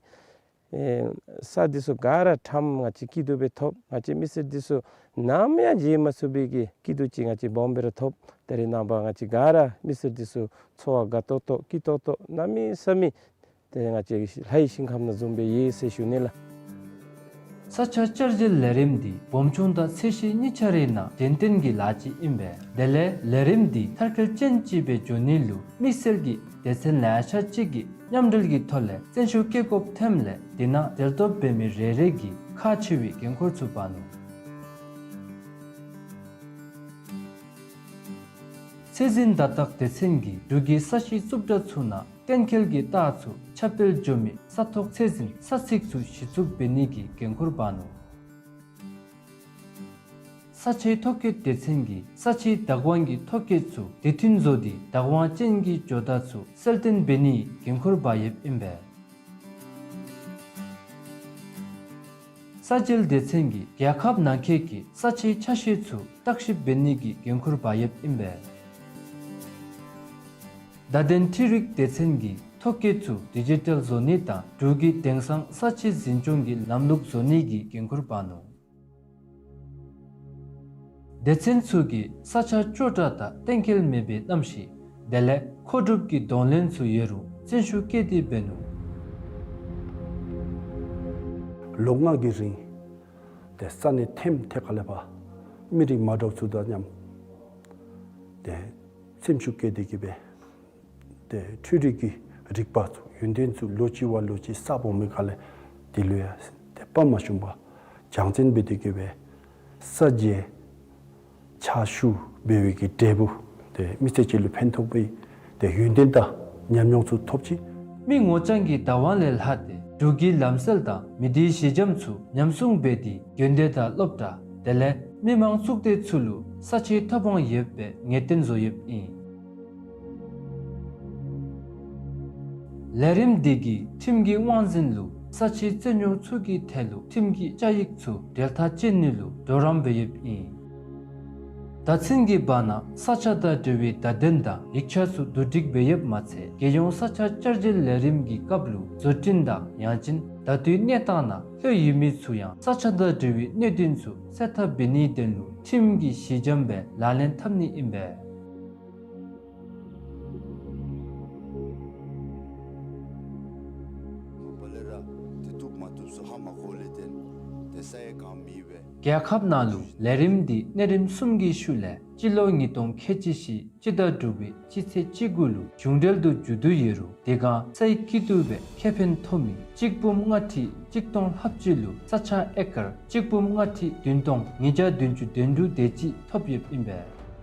ཨེ་ས་འདི་ཚུ་ག་ར་ཁྲམ་ང་བཅས་སྐྱིད་སྡུག་སྦེ་ཐོབ། ང་བཅས་མི་སེར་འདི་ཚུ་ནམ་ཡང་བརྗེད་མ་ཚུགས་པའི་གི་སྐྱིད་སྡུག་ཅིག་ང་བཅས་སྦོམ་སྦེ་ར་ཐོབ། ད་རེས་ནངས་པ་ང་བཅས་ག་ར་མི་སེར་འདི་ཚུ་འཚོ་བ་དགའ་ཏོག་ཏོ་སྐྱིད་ཏོག་ཏོ་གནམ་མེད་ས་མེད་ཏེ་ང་བཅས་ལྷའི་ཞིང་ཁམས་ནང་བཟུམ་སྦེ་ཡོད་ཟེར་ཞུ་ནི་ལགས། ས་ཆ་བསྐྱར་བཞེངས་ལས་རིམ་འདི་སྦོམ་ཆུང་དང་ཚད་གཞི་གཉིས་ཆ་རའི་ནང་གཞན་བརྟེན་གྱི་ལཱ་ཅིག་ཨིན་པས། དེ་ལས་ལས་རིམ་འདི་མཐར་འཁྱོལ་ཅན་ཅིག་སྦེ་འགྱོ་ནི་ལུ་དམིགས་བསལ་གྱི་སྡེ་ཚན་ལེ་ཤ་ཅིག་གིས་མཉམ་འབྲེལ་གྱི་ཐོག་ལས་བརྩོན་ཤུགས་བསྐྱེད་དགོཔ་ཐོནམ་ལས་དེ་ནང་གྲལ་གཏོགས་འབད་མི་རེ་རེ་གིས་ཁག་ཆེ་བའི་འགན་ཁུར་ཚུ་འབག་ནུག། ཚད་འཛིན་བརྡ་རྟགས་སྡེ་ཚན་གྱིས་འབྲུག་གི་ས་གཞི་རྩུབ་དྲགས་ཚུ་ནང་གཏན་འཁེལ་གྱི་རྟགས་ཚུ་ཁྱབ་སྤེལ་འགྱོ་མི་ས་ཐོག་ཚད་འཛིན་ས་ཚིགས་ཚུ་གཞི་བཙུགས་འབད་ནི་གི་འགན་ཁུར་འབག་ནུག། ས་ཆའི་ཐོ་བཀོད་སྡེ་ཚན་གྱིས་ས་ཆའི་བདག་དབང་གི་ཐོ་བཀོད་ཚུ་དེ་མཐུན་བཟོ་སྟེ་བདག་དབང་ཅན་གྱི་ཇོ་བདག་ཚུ་གསལ་སྟོན་འབད་ནིའི་འགན་ཁུར་འབག་ཡོདཔ་ཨིན་པས། ས་འཇལ་སྡེ་ཚན་གྱིས་རྒྱལ་ཁབ་ནང་འཁོད་ཀྱི་ས་ཆའི་ཆ་ཤས་ཚུ་བརྟག་ཞིབ་འབད་ནི་གི་འགན་ཁུར་འབག་ཡོདཔ་ཨིན་པས། བརྡ་དོན་འཕྲུལ་རིག་སྡེ་ཚན་གྱིས་ཐོ་བཀོད་ཚུ་ཌི་ཇི་ཊལ་བཟོ་ནི་དང་འབྲུག་གི་དེང་སང་ས་ཆའི་འཛིན་སྐྱོང་གི་ལམ་ལུགས་བཟོ་ནི་གི་འགན་ཁུར་འབག་ནུག། སྡེ་ཚན་ཚུ་གིས་ས་ཆ་སྐྱོ་དྲགས་དང་གཏན་འཁེལ་མེད་པའི་གནམ་གཤིས་དེ་ལས་མཁོ་སྒྲུབ་ཀྱི་གདོང་ལེན་ཚུ་ཡོད་རུང་བརྩོན་ཤུགས་བསྐྱེད་དེ་འབད་ནུག། ལོ་ལྔ་གི་རིང་ཏེ་ས་གནས་ཐེམ་ཐེ་ཁ་ལས་ཕར་མི་རིགས་མ་འདྲཝ་ཚུ་དང་མཉམ་ཏེ་སེམས་ཤུགས་བསྐྱེད་དེ་གི་སྦེ་ཏེ་འཕྲུལ་རིག་གི་རིག་པ་ཚུ་ཡོན་ཏན་ཚུ་ལོ་གཅིག་བ་ལོ་གཅིག་གསརཔ་འོང་མི་ཁ་ལས་དེ་ལུ་ཡང་ཏེ་དཔའ་མ་ཞུམ་པར་སྦྱང་བརྩོན་འབད་དེ་གི་སྦེ་ས་འཇལ་ཕྱག་ཞུ་འབད་བའི་གི་འབྲས་བུ་ཏེ་མི་སེར་ཅིག་ལུ་ཕན་ཐོགས་པའི་ཏེ་ཡོན་ཏན་དང་ཉམས་མྱོང་ཚུ་ཐོབ་ཅི། མི་ངོ་རྐྱང་གི་བདག་དབང་ལས་ལྷག་སྟེ་འབྲུག་གི་ལམ་སྲོལ་དང་མི་སྡེའི་གཞི་འགྱམ་ཚུ་ཉམས་སྲུང་འབད་དེ་དགོན་སྡེ་དང་སློབ་གྲྭ་དེ་ལས་མི་མང་གཙུག་སྡེ་ཚུ་ལུ་ས་ཆའི་ཐོབ་དབང་ཡོདཔ་སྦེ་ངེས་གཏན་བཟོ་ཡོདཔ་ཨིན། ལས་རིམ་འདི་གིས་ཁྲིམས་ཀྱི་དབང་འཛིན་ལུ་ས་ཆའི་རྩོད་རྙོགས་ཚུ་གི་ཐད་ལུ་ཁྲིམས་ཀྱི་བཅའ་ཡིག་ཚུ་འབྲེལ་ཐག་བཅད་ནི་ལུ་གྲོགས་རམ་འབད་ཡོདཔ་ཨིན། ད་ཚུན་གྱི་བར་ན་ས་ཆ་དང་འབྲེལ་བའི་བརྡ་དོན་དང་ཡིག་ཆ་ཚུ་བསྡུ་སྒྲིག་འབད་ཡོདཔ་མ་ཚད་རྒྱལ་ཡོངས་ས་ཆ་བསྐྱར་བཞེངས་ལས་རིམ་གྱི་སྐབས་ལུ་བཟོ་སྐྲུན་དང་ཡང་ཅིན་ད་ལྟོའི་གནས་སྟངས་ནང་ལྷོད་ཡོད་མི་ཚུ་ཡང་ས་ཆ་དང་འབྲེལ་བའི་གནད་དོན་ཚུ་སེལ་ཐབས་འབད་ནིའི་དོན་ལུ་ཁྲིམས་ཀྱི་གཞི་འགྱམ་སྦེ་ལག་ལེན་འཐབ་ནི་ཨིན་པས། རྒྱལ་ཁབ་ནང་ལུ་ལས་རིམ་འདི་གནས་རིམ་གསུམ་གྱི་ཤུལ་ལས་སྤྱི་ལོ་ཉིས་སྟོང་ཁལ་གཅིག་བཞི་སྤྱི་ཟླ་དྲུག་པའི་སྤྱི་ཚེས་བཅུ་དགུ་ལུ་གཞུང་འབྲེལ་དུ་མཇུག་བསྡུ་ཡོད་རུང་དེ་སྒང་སའི་སྐྱིད་སྡུག་སྦེ་ཁེ་ཕན་ཐོབ་མི་གཅིག་འབུམ་ལྔ་ཁྲི་གཅིག་སྟོང་ལྷགཔ་ཅིག་ལུ་ས་ཆ་ཨེ་ཀར་གཅིག་འབུམ་ལྔ་ཁྲི་བདུན་སྟོང་ཉིས་བརྒྱ་བདུན་ཅུ་དོན་དྲུག་དེ་ཅིག་ཐོབ་ཡོདཔ་ཨིན་པས།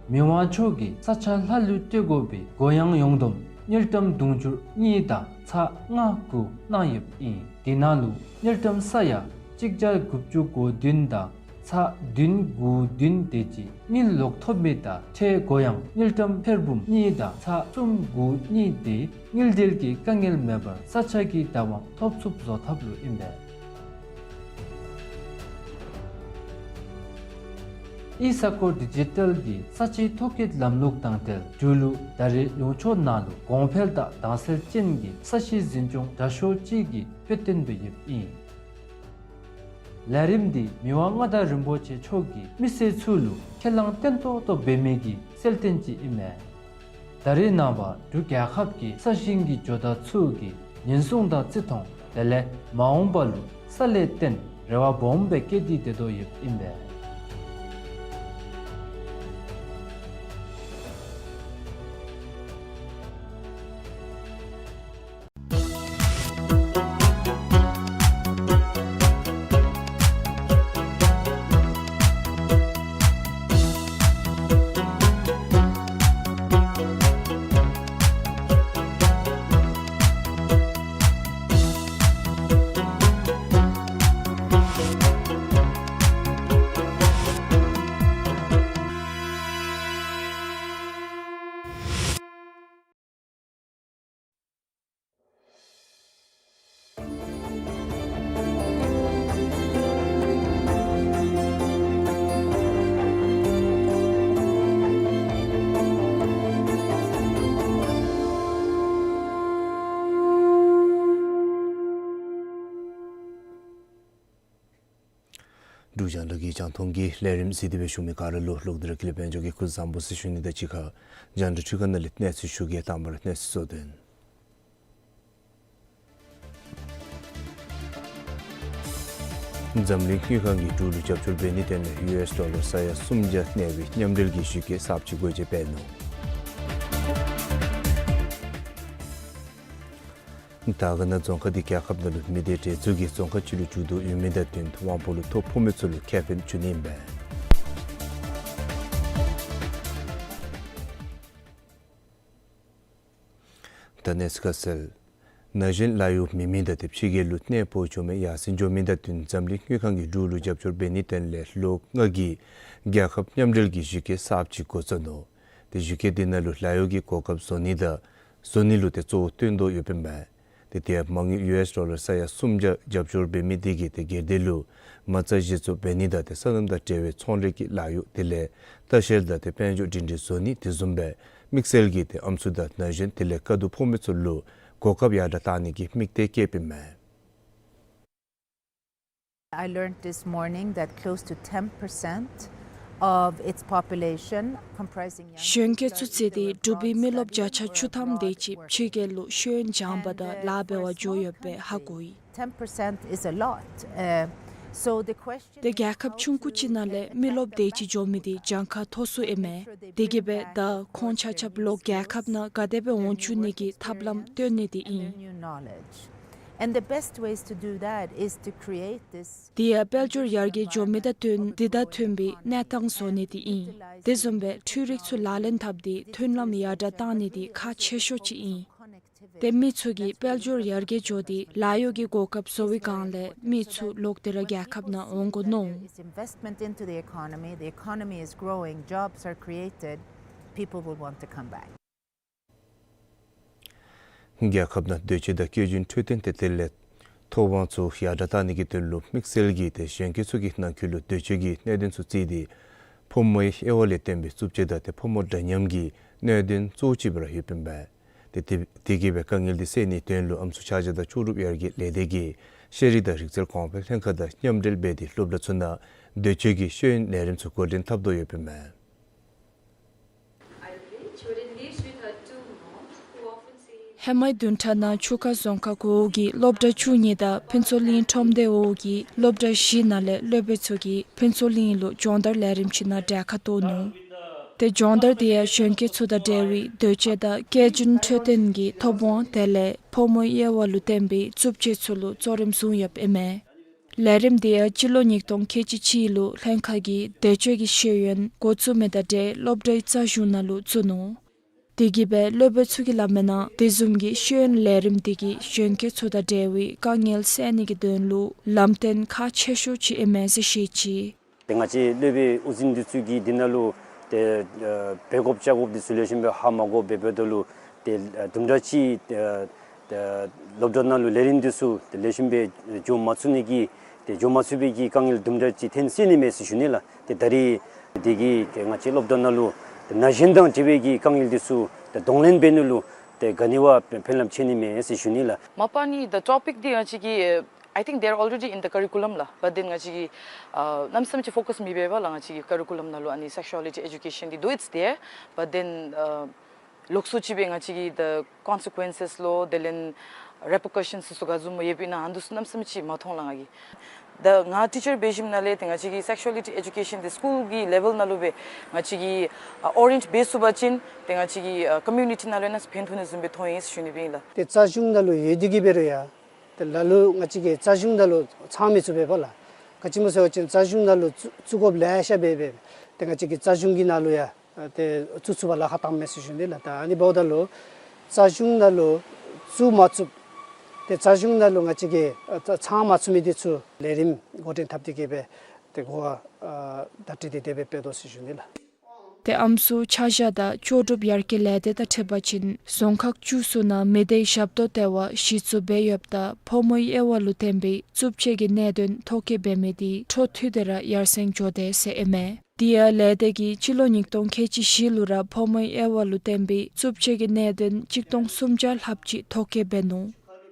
མི་དབང་མཆོག་གིས་ས་ཆ་ལྷ་ལུ་སྤྲོད་དགོ་པའི་གུ་ཡངས་ཡོངས་བསྡོམས་དངུལ་ཀྲམ་དུང་ཕྱུར་གཉིས་དང་ཚག་ལྔ་དགུ་གནང་ཡོདཔ་ཨིན། དེ་ནང་ལུ་དངུལ་ཀྲམ་ས་ཡ་གཅིག་བརྒྱ་དགུ་བཅུ་གོ་བདུན་དང་ཚག་བདུན་དགུ་བདུན་དེ་ཅིག་དངུལ་ལོག་ཐོབ་མི་དང་ཁྲལ་གུ་ཡངས་དངུལ་ཀྲམ་ཐེར་འབུམ་གཉིས་དང་ཚག་གསུམ་དགུ་གཉིས་དེ་དངུལ་འབྲེལ་གྱི་དཀའ་ངལ་མེད་པར་ས་ཆ་གི་བདག་དབང་ཐོབ་ཚུགསཔ་བཟོ་ཐབས་ལུ་ཨིན་པས། ཨི་ས་ཁོ་ཌི་ཇི་ཊལ་གྱིས་ས་ཆའི་ཐོ་བཀོད་ལམ་ལུགས་དང་འབྲེལ་འབྲུག་ལུ་ད་རེས་ལུང་ཕྱོགས་ནང་ལུ་གོང་འཕེལ་དང་དྭངས་གསལ་ཅན་གྱི་ས་གཞི་འཛིན་སྐྱོང་དྲག་ཤོས་ཅིག་གི་དཔེ་སྟོན་འབད་ཡོདཔ་ཨིན། ལས་རིམ་འདི་མི་དབང་མངའ་བདག་རིན་པོ་ཆེ་མཆོག་གིས་མི་སེར་ཚུ་ལུ་ཁས་བླངས་བརྟན་ཏོག་ཏོ་འབད་མི་གི་གསལ་སྟོན་ཅིག་ཨིན་མས། ད་རེས་ནངས་པ་འབྲུག་རྒྱལ་ཁབ་ཀྱི་ས་ཞིང་གི་ཇོ་བདག་ཚུ་གིས་ཉེན་སྲུང་དང་བརྩི་མཐོང་དེ་ལས་མ་འོངས་པ་ལུ་ས་ལས་བརྟེན་རེ་བ་སྦོམ་སྦེ་བསྐྱེད་དེ་སྡོད་དོ་ཡོདཔ་ཨིན་པས། འབྲུག་རྒྱང་བསྒྲགས་ཀྱི་རྒྱང་མཐོང་གི་ལས་རིམ་གཟིགས་ཏེ་སྦེ་བཞུགས་མི་ག་ར་ལུ་ལོག་སྟེ་ར་ཀུན་ལེགས་དཔལ་འབྱོར་གྱིས་སྐུ་གཟུགས་བཟང་པོ་ཟེར་ཞུ་ནི་དང་གཅིག་ཁར་རྒྱང་བསྒྲགས་འཕྲུལ་ཁང་ནང་ལས་གནས་ཚུལ་ཞུ་གེ། དང་པ་ར་གནས་ཚུལ་གཙོ་དོན། འཛམ་གླིང་དངུལ་ཁང་གིས་འབྲུག་ལུ་རྒྱབ་སྐྱོར་འབད་ནིའི་དོན་ལས་ཡུ་ཨེསི་ཌོ་ལར་ས་ཡ་སུམ་བརྒྱ་གནས་པའི་མཉམ་འབྲེལ་གྱི་གཞི་བཀོད་གསརཔ་ཅིག་སྒོ་འབྱེད་འབད་ནུག། དར་དཀར་ན་རྫོང་ཁག་འདི་རྒྱལ་ཁབ་ནང་ལུ་མི་སྡེ་གྲལ་ཚུད་ཀྱི་རྫོང་ཁག་ཅིག་ལུ་འགྱུར་དོ་ཡོད་མི་དང་བསྟུན་དབང་པོ་ལུ་ཐོ་ཕོག་མི་ཚུ་ལུ་ཁེ་ཕན་འབྱུང་ནི་ཨིན་པས། ད་གནས་ཚུལ་ཁ་གསལ། ན་གཞོན་ལཱ་གཡོག་མེད་མི་དང་དེ་ཕྱི་རྒྱལ་ལུ་གནས་སྤོ་འགྱོ་མི་ཡར་སེང་འགྱོ་མི་དང་བསྟུན་འཛམ་གླིང་དངུལ་ཁང་གིས་འབྲུག་ལུ་རྒྱབ་སྐྱོར་འབད་ནིའི་དོན་ལས་ལོ་ལྔ་གི་རྒྱལ་ཁབ་མཉམ་འབྲེལ་གྱི་གཞི་བཀོད་གསརཔ་ཅིག་འགོ་བཙུགས་ནུག། དེ་གཞི་བཀོད་འདི་ནང་ལུ་ལཱ་གཡོག་གི་གོ་སྐབས་བཟོ་ནི་དང་བཟོ་ནི་ལུ་དེ་གཙོ་བོ་བཏོན་དོ་ཡོདཔ་ཨིན་མས། དེ་དེ་ཡང་མ་དངུལ་ཡུ་ཨེསི་ཌོ་ལར་ས་ཡ་སུམ་བརྒྱ་རྒྱབ་སྐྱོར་འབད་མི་དེ་གིས་དེ་སྒེར་སྡེ་ལུ་མ་རྩ་གཞི་བཙུགས་འབད་ནི་དང་དེ་སོ་ནམ་དང་འབྲེལ་བའི་ཚོང་ལས་ཀྱི་ལཱ་གཡོག་དེ་ལས་ལྟ་བཤལ་དང་དེ་དཔལ་འབྱོར་སྒྲིང་སྒྲིང་བཟོ་ནི་དེ་བཟུམ་སྦེ་དམིགས་བསལ་གྱིས་དེ་ཨམ་སྲུ་དང་ན་གཞོན་དེ་ལས་དཀའ་སྡུག་ཕོག་མི་ཚུ་ལུ་གོ་སྐབས་ཡར་དྲགས་གཏང་ནི་གི་དམིགས་གཏད་བསྐྱེདཔ་ཨིན་མས། I learned this morning that close to ten percent of its population, comprising young people, གཞོན་སྐྱེས་ཚུ་བརྩིས་ཏེ་འབྲུག་པའི་མི་རློབས་བརྒྱ་ཆ་བཅུ་ཐམ་དེ་ཅིག་ཕྱི་རྒྱལ་ལུ་ཤེས་ཡོན་སྦྱང་པ་དང་ལཱ་འབད་བར་འགྱོ་ཡོདཔ་སྦེ་ཧ་གོ་ཡི། Ten percent is a lot. Uh, so the question དེ་རྒྱལ་ཁབ་ཆུང་ཀུ་ཅིག་ནང་ལས་མི་རློབས་དེ་ཅིག་འགྱོ་མི་དེ་གྱངས་ཁ་མཐོ་སུ་ཨིན་མས། དེ་གིས་སྦེ་ད་ཁོང་ཆ་ཁྱབ་ལོག་རྒྱལ་ཁབ་ནང་ག་དེ་སྦེ་འོང་བཅུག་ནི་གི་ཐབས་ལམ་སྟོན་ནི་དེ་ཨིན། And the best ways to do that is to create this དེ་ཡང་དཔལ་འབྱོར་ཡར་རྒྱས་འགྱོ་མི་དང་བསྟུན་དེ་དང་མཐུན་པའི་གནས་སྟངས་བཟོ་ནི་དེ་ཨིན། དེ་བཟུམ་སྦེ་འཕྲུལ་རིག་ཚུ་ལག་ལེན་འཐབ་སྟེ་མཐུན་ལམ་ཡར་དྲགས་གཏང་ནི་དེ་ཁག་ཆེ་ཤོས་ཅིག་ཨིན། དེ་མི་ཚུ་གིས་དཔལ་འབྱོར་ཡར་རྒྱས་འགྱོ་སྟེ་ལཱ་གཡོག་གི་གོ་སྐབས་བཟོ་བའི་སྒང་ལས་མི་ཚུ་ལོག་སྟེ་ར་རྒྱལ་ཁབ་ནང་འོང་དགོ་མནོ། It's investment into the economy. The economy is growing. Jobs are created. People will want to come back. རྒྱལ་ཁབ་ནང་སྡོད་བྱེད་དང་སྐྱེ་རྒྱུན་འཕྲོད་བསྟེན་དེ་དེ་ལས་ཐོབ་དབང་ཚུ་ཡར་དྲགས་གཏང་ནི་གི་དོན་ལུ་དམིགས་བསལ་གྱིས་དེ་གཞོན་སྐྱེས་ཚུ་གི་ནང་འཁོད་ལུ་སྡོད་བྱེད་ཀྱི་གནད་དོན་ཚུ་བརྩིས་ཏེ་ཕོ་མོའི་དབྱེ་བ་ལས་བརྟེན་པའི་རྩུབ་སྤྱོད་དང་དེ་ཕོ་མོ་འདྲ་མཉམ་གྱི་གནད་དོན་གཙོ་བོ་ཅིག་སྦེ་ར་ཡོདཔ་ཨིན་པས། དེ་དེ་དེ་གིས་སྦེ་དཀའ་ངལ་དེ་སེལ་ནིའི་དོན་ལུ་ཨམ་སྲུ་ཆ་བཞག་དང་ལྕོགས་གྲུབ་ཡར་རྒྱས་ལས་སྡེ་གིས་ཤེས་རིག་དང་རིག་རྩལ་གོང་འཕེལ་ལྷན་ཁག་དང་མཉམ་འབྲེལ་འབད་དེ་སློབ་གྲྭ་ཚུ་ནང་སྡོད་བྱེད་ཀྱི་ཤེས་ཡོན་ལས་རིམ་ཚུ་འགོ་འདྲེན་འཐབ་དོ་ཡོདཔ་ཨིན་མས། ཧེ་མའི་བདུན་ཕྲག་ནང་ཆུ་ཁ་རྫོང་ཁག་གོ་འོག་གི་སློབ་གྲྭ་བཅུ་གཉིས་དང་ཕུན་ཚོགས་གླིང་ཁྲོམ་སྡེ་འོག་གི་སློབ་གྲྭ་བཞི་ནང་ལས་སློབ་དཔོན་ཚུ་གིས་ཕུན་ཚོགས་གླིང་ལུ་སྦྱོང་བརྡར་ལས་རིམ་ཅིག་ནང་གྲལ་ཁར་གཏོགས་ནུག། དེ་སྦྱོང་བརྡར་དེ་ཡང་གཞོན་སྐྱེས་ཚུ་དང་འབྲེལ་བའི་སྡོད་བྱེད་དང་སྐྱེ་རྒྱུན་འཕྲོད་བསྟེན་གྱི་ཐོབ་དབང་དེ་ལས་ཕོ་མོའི་དབྱེ་བ་ལུ་བརྟེན་པའི་རྩུབ་སྤྱོད་ཚུ་ལུ་གཙོ་རིམ་བཟུང་ཡོདཔ་ཨིན་མས། ལས་རིམ་དེ་ཡང་སྤྱི་ལོ་ཉིས་སྟོང་ཁལ་གཅིག་གཅིག་ལུ་ལྷན་ཁག་གིས་སྡོད་བྱེད་ཀྱི་ཤེས་ཡོན་འགོ་བཙུགས་མི་དང་འབྲེལ་སློབ་གྲྭའི་རྩ་གཞུང་ནང་ལུ་བཙུགས་ནུག། དེ་གིས་སྦེ་སློབ་དཔོན་ཚུ་གིས་སླབ་མིའི་ནང་དེ་བཟུམ་གྱི་ཤེས་ཡོན་ལས་རིམ་དེ་གིས་གཞོན་སྐྱེས་ཚུ་དང་འབྲེལ་བའི་དཀའ་ངལ་སེལ་ནི་གི་དོན་ལུ་ལམ་སྟོན་ཁག་ཆེ་ཤོས་ཅིག་ཨིན་མས་ཟེར་བཤད་ཅི། ཏེ་ང་བཅས་སློབ་དཔོན་དབུ་འཛིན་འདི་ཚུ་གིས་འདི་ནང་ལུ་ཏེ་ཨ་འབད་དགོཔ་བྱ་དགོཔ་འདི་ཚུ་ལེགས་ཤོམ་སྦེ་ཧ་མ་གོ་བར་འབདཝ་ད་ལུ་ཏེ་ཨ་དུམ་གྲ་ཅིག་ཨ་ཏེ་སློབ་གྲྭ་ནང་ལུ་ལས་རིམ་འདི་ཚུ་ཏེ་ལེགས་ཤོམ་སྦེ་འགྱོ་མ་ཚུགས་ནི་གི་ཏེ་འགྱོ་མ་ཚུགས་པའི་གི་དཀའ་ངལ་དུམ་གྲ་ཅིག་ཐོན་སོ་ནི་མས་ཟེར་ཞུ་ནི་ལགས། ཏེ་ད་རེས་འདི་གིས་ཏེ་ང་བཅས་སློབ་གྲྭ་ནང་ལུ་ཏེ་ན་གཞོན་དང་འབྲེལ་བའི་གི་དཀའ་ངལ་འདི་ཚུ་ཏེ་གདོང་ལེན་འབད་ནི་ལུ་ཏེ་ག་ནི་བ་ཕན་རླབས་ཆེ་ནི་མས་ཟེར་ཞུ་ནི་ལགས། མ་པ་ནི་the topic འདི་ང་བཅས་ཀྱི་I think they are already in the curriculum ལགས། But then ང་བཅས་ཀྱིས་ཨ་གནམ་མེད་ས་མེད་ཅིག་ཕོ་ཀས་མི་འབད་བས་ལགས། ང་བཅས་ཀྱི་ཀ་རི་ཀུ་ལམ་ནང་ལུ་ཨ་ནི་sexuality education འདི་though it's there, but then ཨ་ལོགས་སུ་ཅིག་སྦེ་ང་བཅས་ཀྱིས་the consequences ལོ་དེ་ལས་repercussions ཚུ་ག་བཟུམ་ཡོདཔ་ཨིན་ན་ཨ་ནི་ཚུ་གནམ་མེད་ས་མེད་ཅིག་མ་མཐོང་ལགས་ང་གིས། ད་ང་ཊི་ཆར་འབད་ཞིནམ་ལས་ཏེ་ང་བཅས་ཀྱི་sexuality education འདི་སི་ཀུལ་གྱི་ལེ་བཱལ་ནང་ལུ་སྦེ་ང་བཅས་ཀྱིས་ཨ་ཨོ་རེནཇ་འབད་ཚུགས་པ་ཅིན་ཏེ་ང་བཅས་ཀྱི་ཨ་ཀོ་མིའུ་ནི་ཊི་ནང་ལུ་ཡང་ཕན་ཐོགས་ནི་བཟུམ་སྦེ་མཐོང་ཡི་ཟེར་ཞུ་ནི་སྦེ་ཨིན་ལགས། ཏེ་རྩ་གཞུང་ནང་ལུ་ཡོད་དེ་གིས་འབད་རུང་ཡང་ཏེ་ལ་ལུ་ང་བཅས་ཀྱིས་རྩ་གཞུང་ནང་ལུ་ཚང་མི་ཚུགས་པས་ལགས། ག་ཅི་སྨོ་ཟེར་བ་ཅིན་རྩ་གཞུང་ནང་ལུ་བཙུགས་བཙུགས་དགོཔ་ལེ་ཤ་འབད་འབད་ཏེ་ང་བཅས་ཀྱིས་རྩ་གཞུང་གི་ནང་ལུ་ཡང་ཏེ་བཙུགས་ཚུགས་པར་ལཱ་ཁག་བཏངམ་མས་ཟེར་ཞུ་ནི་ལགས། ད་ཨ་ནི་འབདཝ་ད་ལུ་རྩ་གཞུང་ནང་ལུ་བཙུགས་མ་ཚུགསཔ་ཏེ་རྩ་གཞུང་ནང་ལུ་ང་བཅས་ཀྱིས་ཨ་ཚང་མ་ཚུགས་མི་འདི་ཚུ་ལས་རིམ་འགོ་འདྲེན་འཐབ་སྟེ་གིས་འབད་ཏེ་གོ་བ་ཨ་བརྡ་སྤྲོད་འདི་དེ་སྦེ་འབད་དོ་ཟེར་ཞུ་ནི་ལགས། ཏེ་ཨམ་སྲུ་ཆ་བཞག་དང་ལྕོགས་གྲུབ་ཡར་རྒྱས་ལས་སྡེ་དང་འཁྲིལ་བ་ཅིན་རྫོང་ཁག་བཅུ་གསུམ་ནང་མི་སྡེའི་ཞབས་ཏོག་ལྟེ་བ་གཞི་བཙུགས་འབད་ཡོདཔ་ད་ཕོ་མོའི་དབྱེ་བ་ལུ་བརྟེན་པའི་རྩུབ་སྤྱོད་ཀྱི་གནད་དོན་ཐོ་བཀོད་འབད་མི་འདི་འཕྲོ་མཐུད་དེ་ར་ཡར་སེང་འགྱོ་དེས་ཟེར་ཨིན་མས། དེ་ཡང་ལས་སྡེ་གིས་སྤྱི་ལོ་ཉིས་སྟོང་ཁལ་གཅིག་བཞི་ལུ་ར་ཕོ་མོའི་དབྱེ་བ་ལུ་བརྟེན་པའི་རྩུབ་སྤྱོད་ཀྱི་གནད་དོན་གཅིག་སྟོང་སུམ་བརྒྱ་ལྷགཔ་ཅིག་ཐོ་བཀོད་འབད་ནུག།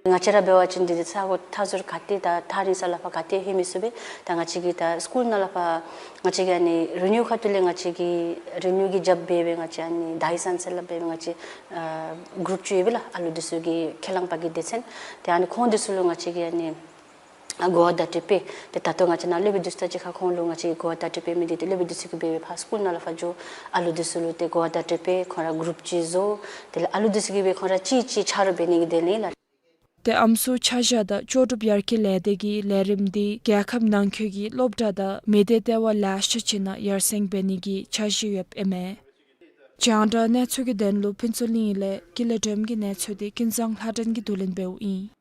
ང་བཅས་ར་འབད་བ་ཅིན་འདི་འདི་ས་གོ་མཐའ་ཟུར་ག་ཏེ་ད་ཐག་རིང་ས་ལས་ཕར་ག་ཏེ་ལྷོད་མི་ཚུགས་པས། ད་ང་བཅས་ཀྱིས་ད་སི་ཀུལ་ནང་ལས་ཕར་ང་བཅས་ཀྱིས་ཨ་ནི་རི་ནིའུ་ཁ་ཐུག་ལས་ང་བཅས་ཀྱིས་རི་ནིའུ་གི་རྒྱབ་འབད་འབད་ང་བཅས་ཨ་ནི་ཌའི་སན་ཟེར་སླབ་འབད་འབད་ང་བཅས་ཨ་གུ་རུབ་ཅིག་ཡོད་པས་ལགས། ཨ་ལུ་འདི་ཚུ་གི་ཁས་བླངས་པ་གི་སྡེ་ཚན། ཏེ་ཨ་ནི་ཁོང་འདི་ཚུ་ལུ་ང་བཅས་ཀྱིས་ཨ་ནི་ ཨ་གོ་བ་བརྡ་སྤྲོད་འབད། ཏེ་ད་ལྟོ་ང་བཅས་ནཱ་སློབ་དཔོན་འདི་ཚུ་དང་གཅིག་ཁར་ཁོང་ལུ་ང་བཅས་གོ་བ་བརྡ་སྤྲོད་འབད་མི་འདི་ཏེ་སློབ་དཔོན་འདི་ཚུ་གིས་འབད་འབད་ཕར་སི་ཀུལ་ནང་ལུ་ཕར་འགྱོ་ཨ་ལུ་འདི་ཚུ་ལུ་ཏེ་གོ་བ་བརྡ་སྤྲོད་འབད་ཁོང་ར་གུ་རུབ་ཅིག་བཟོ། དེ་ལས་ཨ་ལུ་འདི་ཚུ་གིས་འབད་ཁོང་ར་གཅིག་གཅིག་ཆ་རོགས་འབད་ནི་གི་དོན་ལས་ལགས། ཏེ་ཨམ་སྲུ་ཆ་བཞག་དང་ལྕོགས་གྲུབ་ཡར་རྒྱས་ལས་སྡེ་གི་ལས་རིམ་འདི་རྒྱལ་ཁབ་ནང་འཁོད་ཀྱི་སློབ་གྲྭ་དང་མི་སྡེ་ལྟེ་བ་ལེ་ཤ་ཅིག་ནང་ཡར་སེང་འབད་ནི་གི་འཆར་གཞི་ཡོདཔ་ཨིན་མས། རྒྱང་བསྒྲགས་གནས་ཚུལ་གྱི་དོན་ལུ་ཕུན་ཚོགས་གླིང་ལས་ཀུན་ལེགས་སྒྲོལམ་གྱི་གནས་ཚུལ་འདི་ཀུན་བཟང་ལྷ་སྒྲོན་གྱིས་བསྡུ་ལེན་འབདཝ་ཨིན།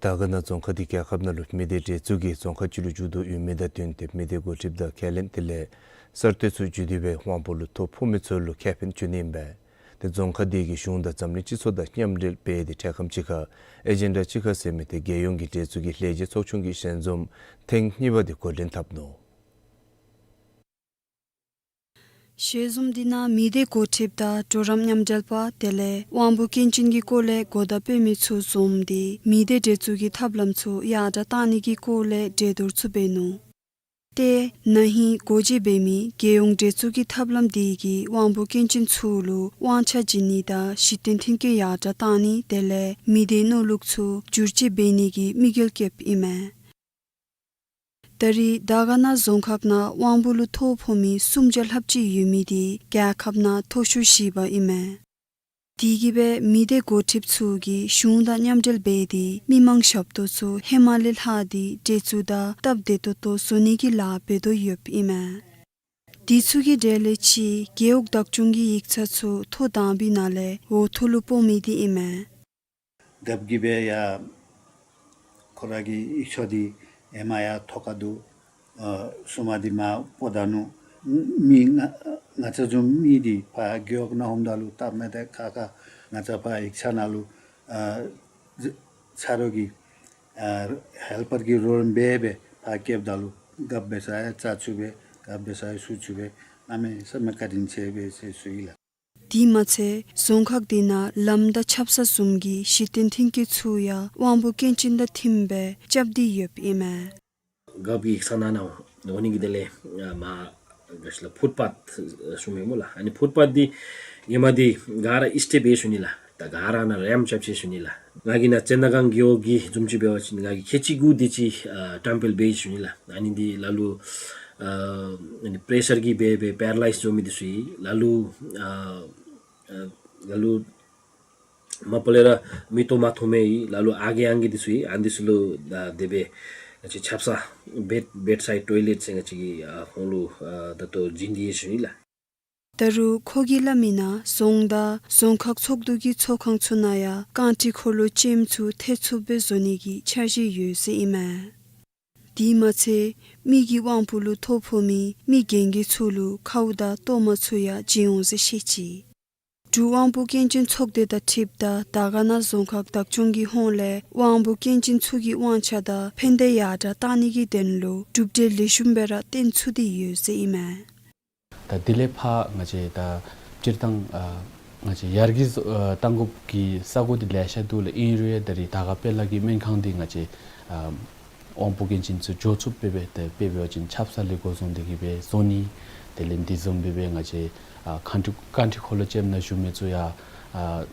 དར་དཀར་ན་རྫོང་ཁག་འདི་རྒྱལ་ཁབ་ནང་ལུ་མི་སྡེ་གྲལ་ཚུད་ཀྱི་རྫོང་ཁག་ཅིག་ལུ་འགྱུར་དོ་ཡོད་མི་དང་བསྟུན་ཏེ་མི་སྡེ་འགོ་ཁྲིདཔ་དང་ཁས་ལེན་དེ་ལས་གསར་གཏོད་ཚུ་བརྒྱུད་དེ་སྦེ་དབང་པོ་ལུ་ཐོ་ཕོག་མི་ཚུ་ལུ་ཁེ་ཕན་བྱིན་ནི་ཨིན་པས། ཏེ་རྫོང་ཁག་འདི་གིས་གཞུང་དང་འཛམ་གླིང་སྤྱི་ཚོགས་དང་མཉམ་འབྲེལ་འབད་དེ་འཕྲལ་ཁམས་ཅིག་ཁར་ཨེ་ཇེན་ཌ་གཅིག་ཁར་ཟེར་མི་ཏེ་རྒྱལ་ཡོངས་ཀྱི་གྲལ་ཚུད་ཀྱི་ལྷན་རྒྱས་ཚོགས་ཆུང་གི་ཞལ་འཛོམས་ཐེངས་གཉིས་པ་འདི་འགོ་འདྲེན་འཐབ་ནུག། ཞལ་འཛོམས་འདི་ནང་མི་སྡེ་འགོ་ཁྲིདཔ་དང་གྲོགས་རམ་མཉམ་འབྲེལ་པ་དེ་ལས་དབང་པོ་སྐྱོན་ཅན་གྱི་སྐོར་ལས་གོ་བརྡ་སྤྲོད་མི་ཚུ་འཛོམས་ཏེ་མི་སྡེ་གྲལ་ཚུད་ཀྱི་ཐབས་ལམ་ཚུ་ཡར་དྲགས་གཏང་ནི་གི་སྐོར་ལས་གྲོས་བསྡུར་ཚུ་འབད་ནུག། ཏེ་ན་ཧིང་སྒོ་འབྱེད་འབད་མི་རྒྱལ་ཡོངས་གྲལ་ཚུད་ཀྱི་ཐབས་ལམ་འདི་གིས་དབང་པོ་སྐྱོན་ཅན་ཚུ་ལུ་དབང་ཆ་བྱིན་ནི་དང་གཞི་རྟེན་མཐུན་རྐྱེན་ཡར་དྲགས་གཏང་ནི་དེ་ལས་མི་སྡེའི་ནོར་ལུག་ཚུ་བསྒྱུར་བཅོས་འབད་ནི་གི་དམིགས་ཡུལ་བསྐྱེདཔ་ཨིན་མས། ད་རེས་དར་དཀར་ན་རྫོང་ཁག་ནང་དབང་པོ་ལུ་ཐོ་ཕོག་མི་སུམ་བརྒྱ་ལྷགཔ་ཅིག་ཡོད་མི་འདི་རྒྱལ་ཁབ་ནང་མཐོ་ཤོས་བཞི་པ་ཨིན་མས། དེ་གིས་སྦེ་མི་སྡེ་འགོ་ཁྲིདཔ་ཚུ་གིས་གཞུང་དང་མཉམ་འབྲེལ་འབད་དེ་མི་མང་ཞབས་ཏོག་ཚུ་ཧེ་མ་ལས་ལྷག་སྟེ་གྲལ་ཚུད་དང་སྟབས་བདེ་ཏོག་ཏོ་བཟོ་ནི་གི་ལཱ་འབད་དོ་ཡོདཔ་ཨིན་མས། དེ་ཚུ་གི་གྲས་ལས་གཅིག་རྒེད་འོག་བདག་སྐྱོང་གི་ཡིག་ཚང་ཚུ་ཐོ་དང་པའི་ནང་ལས་འོག་ཐོག་ལུ་སྤོ་མི་འདི་ཨིན་མས། རྒཔོ་གིས་སྦེ་ཡར་ཁོ་ར་གི་ཡིག་ཚང་འདི་ཧེ་མ་ཡར་ཐོག་ཁར་འདུག། ཨ་སོ་མ་འདི་མར་སྤོ་ད་ནུག། མི་ང་ང་བཅས་བཟུམ་མི་འདི་ཕར་རྒེད་འོག་ནང་འོངམ་ད་ལུ་སྟབས་མི་བདེ་ཁག་ཁ་ང་བཅས་ཕར་ཡིག་ཚང་ནང་ལུ་ཨ་ཆ་རོགས་ཀྱི་ཨ་ཧེལ་པར་གྱི་རོལ་འབད་སྦེ་ཕར་བསྐྱལཝ་ད་ལུ་རྒཔོ་འབད་ས་ཡང་བཅར་ཚུགས་པས། རྒཔོ་འབད་ས་ཡང་ཞུ་ཚུགས་པས། གནམ་མེད་ས་མེད་བཀའ་དྲིན་ཆེ་བས་ཟེར་ཞུ་ཡི་ལགས། དེ་མ་ཚད་རྫོང་ཁག་འདི་ནང་ལམ་དང་ཆབ་གསང་བཟུམ་གྱི་གཞི་རྟེན་མཐུན་རྐྱེན་ཚུ་ཡང་དབང་པོ་སྐྱོན་ཅན་དང་འཁྲིལ་སྦེ་རྐྱབ་སྟེ་ཡོདཔ་ཨིན་མས། རྒཔོ་གི་ཡིག་ཚང་ནང་ན་འོང་ནི་གི་དེ་ལས་ཨ་མར་ག་ཅི་ལགས་ཕུཊ་པཱཐ་ཨ་ཞུ་མི་སྨོ་ལགས། ཨ་ནི་ཕུཊ་པཱཐ་འདི་ཧེ་མ་འདི་ག་ར་ཨིསི་ཊེབ་སྦེ་ཞུ་ནི་ལགས། ད་ག་ར་ནཱ་རེམཔ་རྐྱབ་ཅི་ཞུ་ནི་ལགས། ང་གིས་ནཱ་ཙན་དན་སྒང་རྒེད་འོག་གི་བཟུམ་ཅིག་འབད་བ་ཅིན་ང་གིས་ཁལ་གཅིག་དགུ་དེ་ཅིག་ཨ་ཊམ་པེལ་འབད་ཡི་ཞུ་ནི་ལགས། ཨ་ནི་འདི་ལ་ལུ་ཨ་ཨ་ནི་པེ་རེ་ཤར་གྱིས་འབད་སྦེ་པེ་ར་ལའིཛ་འགྱོ་མི་འདི་ཚུ་ཨིན། ལ་ལུ་ཨ་ཨ་ལ་ལུ་མ་པ་ལས་ར་མིག་ཏོ་མ་མཐོང་མི་ཨིན། ལ་ལུ་ཨ་རྒས་ཨང་རྒས་འདི་ཚུ་ཨིན། ཨ་ནི་འདི་ཚུ་ལུ་ཨ་དེ་སྦེ་ང་བཅས་ཆབ་གསང་བེཌ་བེཌ་སའིཌ་ཊོའི་ལེཊ་ཟེར་ང་བཅས་ཀྱིས་ཨ་ཁོང་ལུ་ཨ་ད་ལྟོ་བྱིན་ཏེ་ཡོད་ཞུ་ནི་ལགས། ད་རུང་ཁོ་གིས་སླབ་མིའི་ནང་རྫོང་དང་རྫོང་ཁག་ཚོགས་འདུ་གི་ཚོགས་ཁང་ཚུ་ནང་ཡང་རྐང་ཁྲི་འཁོར་ལོ་ཅན་ཚུ་ཐེབས་ཚུགསཔ་སྦེ་བཟོ་ནི་གི་འཆར་གཞི་ཡོད་ཟེར་ཨིན་མས། དེ་མ་ཚད་མི་གི་དབང་པོ་ལུ་ཐོ་ཕོག་མི་མི་རྒན་རྒས་ཚུ་ལུ་ཁཝ་དང་གཏོར་མ་ཚུ་ཡང་བྱིན་འོང་ཟེར་བཤད་ཅི། འབྲུག་དབང་པོ་སྐྱོན་ཅན་ཚོགས་སྡེ་དང་འཁྲིལཝ་ད་དར་དཀར་ན་རྫོང་ཁག་བདག་སྐྱོང་གི་ཧོངས་ལས་དབང་པོ་སྐྱོན་ཅན་ཚུ་གི་དབང་ཆ་དང་ཕན་བདེ་ཡར་དྲགས་གཏང་ནི་གི་དོན་ལུ་གྲུབ་འབྲས་ལེགས་ཤོམ་སྦེ་ར་བཏོན་ཚུགས་ཏེ་ཡོད་ཟེར་ཨིན་མས། ད་དེ་ལས་ཕར་ང་བཅས་ད་སྤྱིར་བཏང་ཨ་ང་བཅས་ཡར་རྒྱས་བཟོ་ཨ་གཏང་དགོཔ་གི་ས་གོ་འདི་ལེ་ཤ་འདུག་ལགས། ཨིན་རུང་ཡང་ད་རེས་དར་དཀར་དཔལ་ལ་གི་སྨན་ཁང་འདི་ང་བཅས་ཨ་དབང་པོ་སྐྱོན་ཅན་ཚུ་འགྱོ་ཚུགསཔ་སྦེ་སྦེ་ཏེ་དཔེ་འབད་བ་ཅིན་ཆབ་གསང་ལས་འགོ་བཟུང་སྟེ་གིས་སྦེ་བཟོ་ནི། དེ་ལས་འདི་བཟུམ་སྦེ་སྦེ་ང་བཅས་ཨ་རྐང་ཁྲི་རྐང་ཁྲི་འཁོར་ལོ་ཅནམ་ནང་བཞུགས་མི་ཚུ་ཡང་ཨ་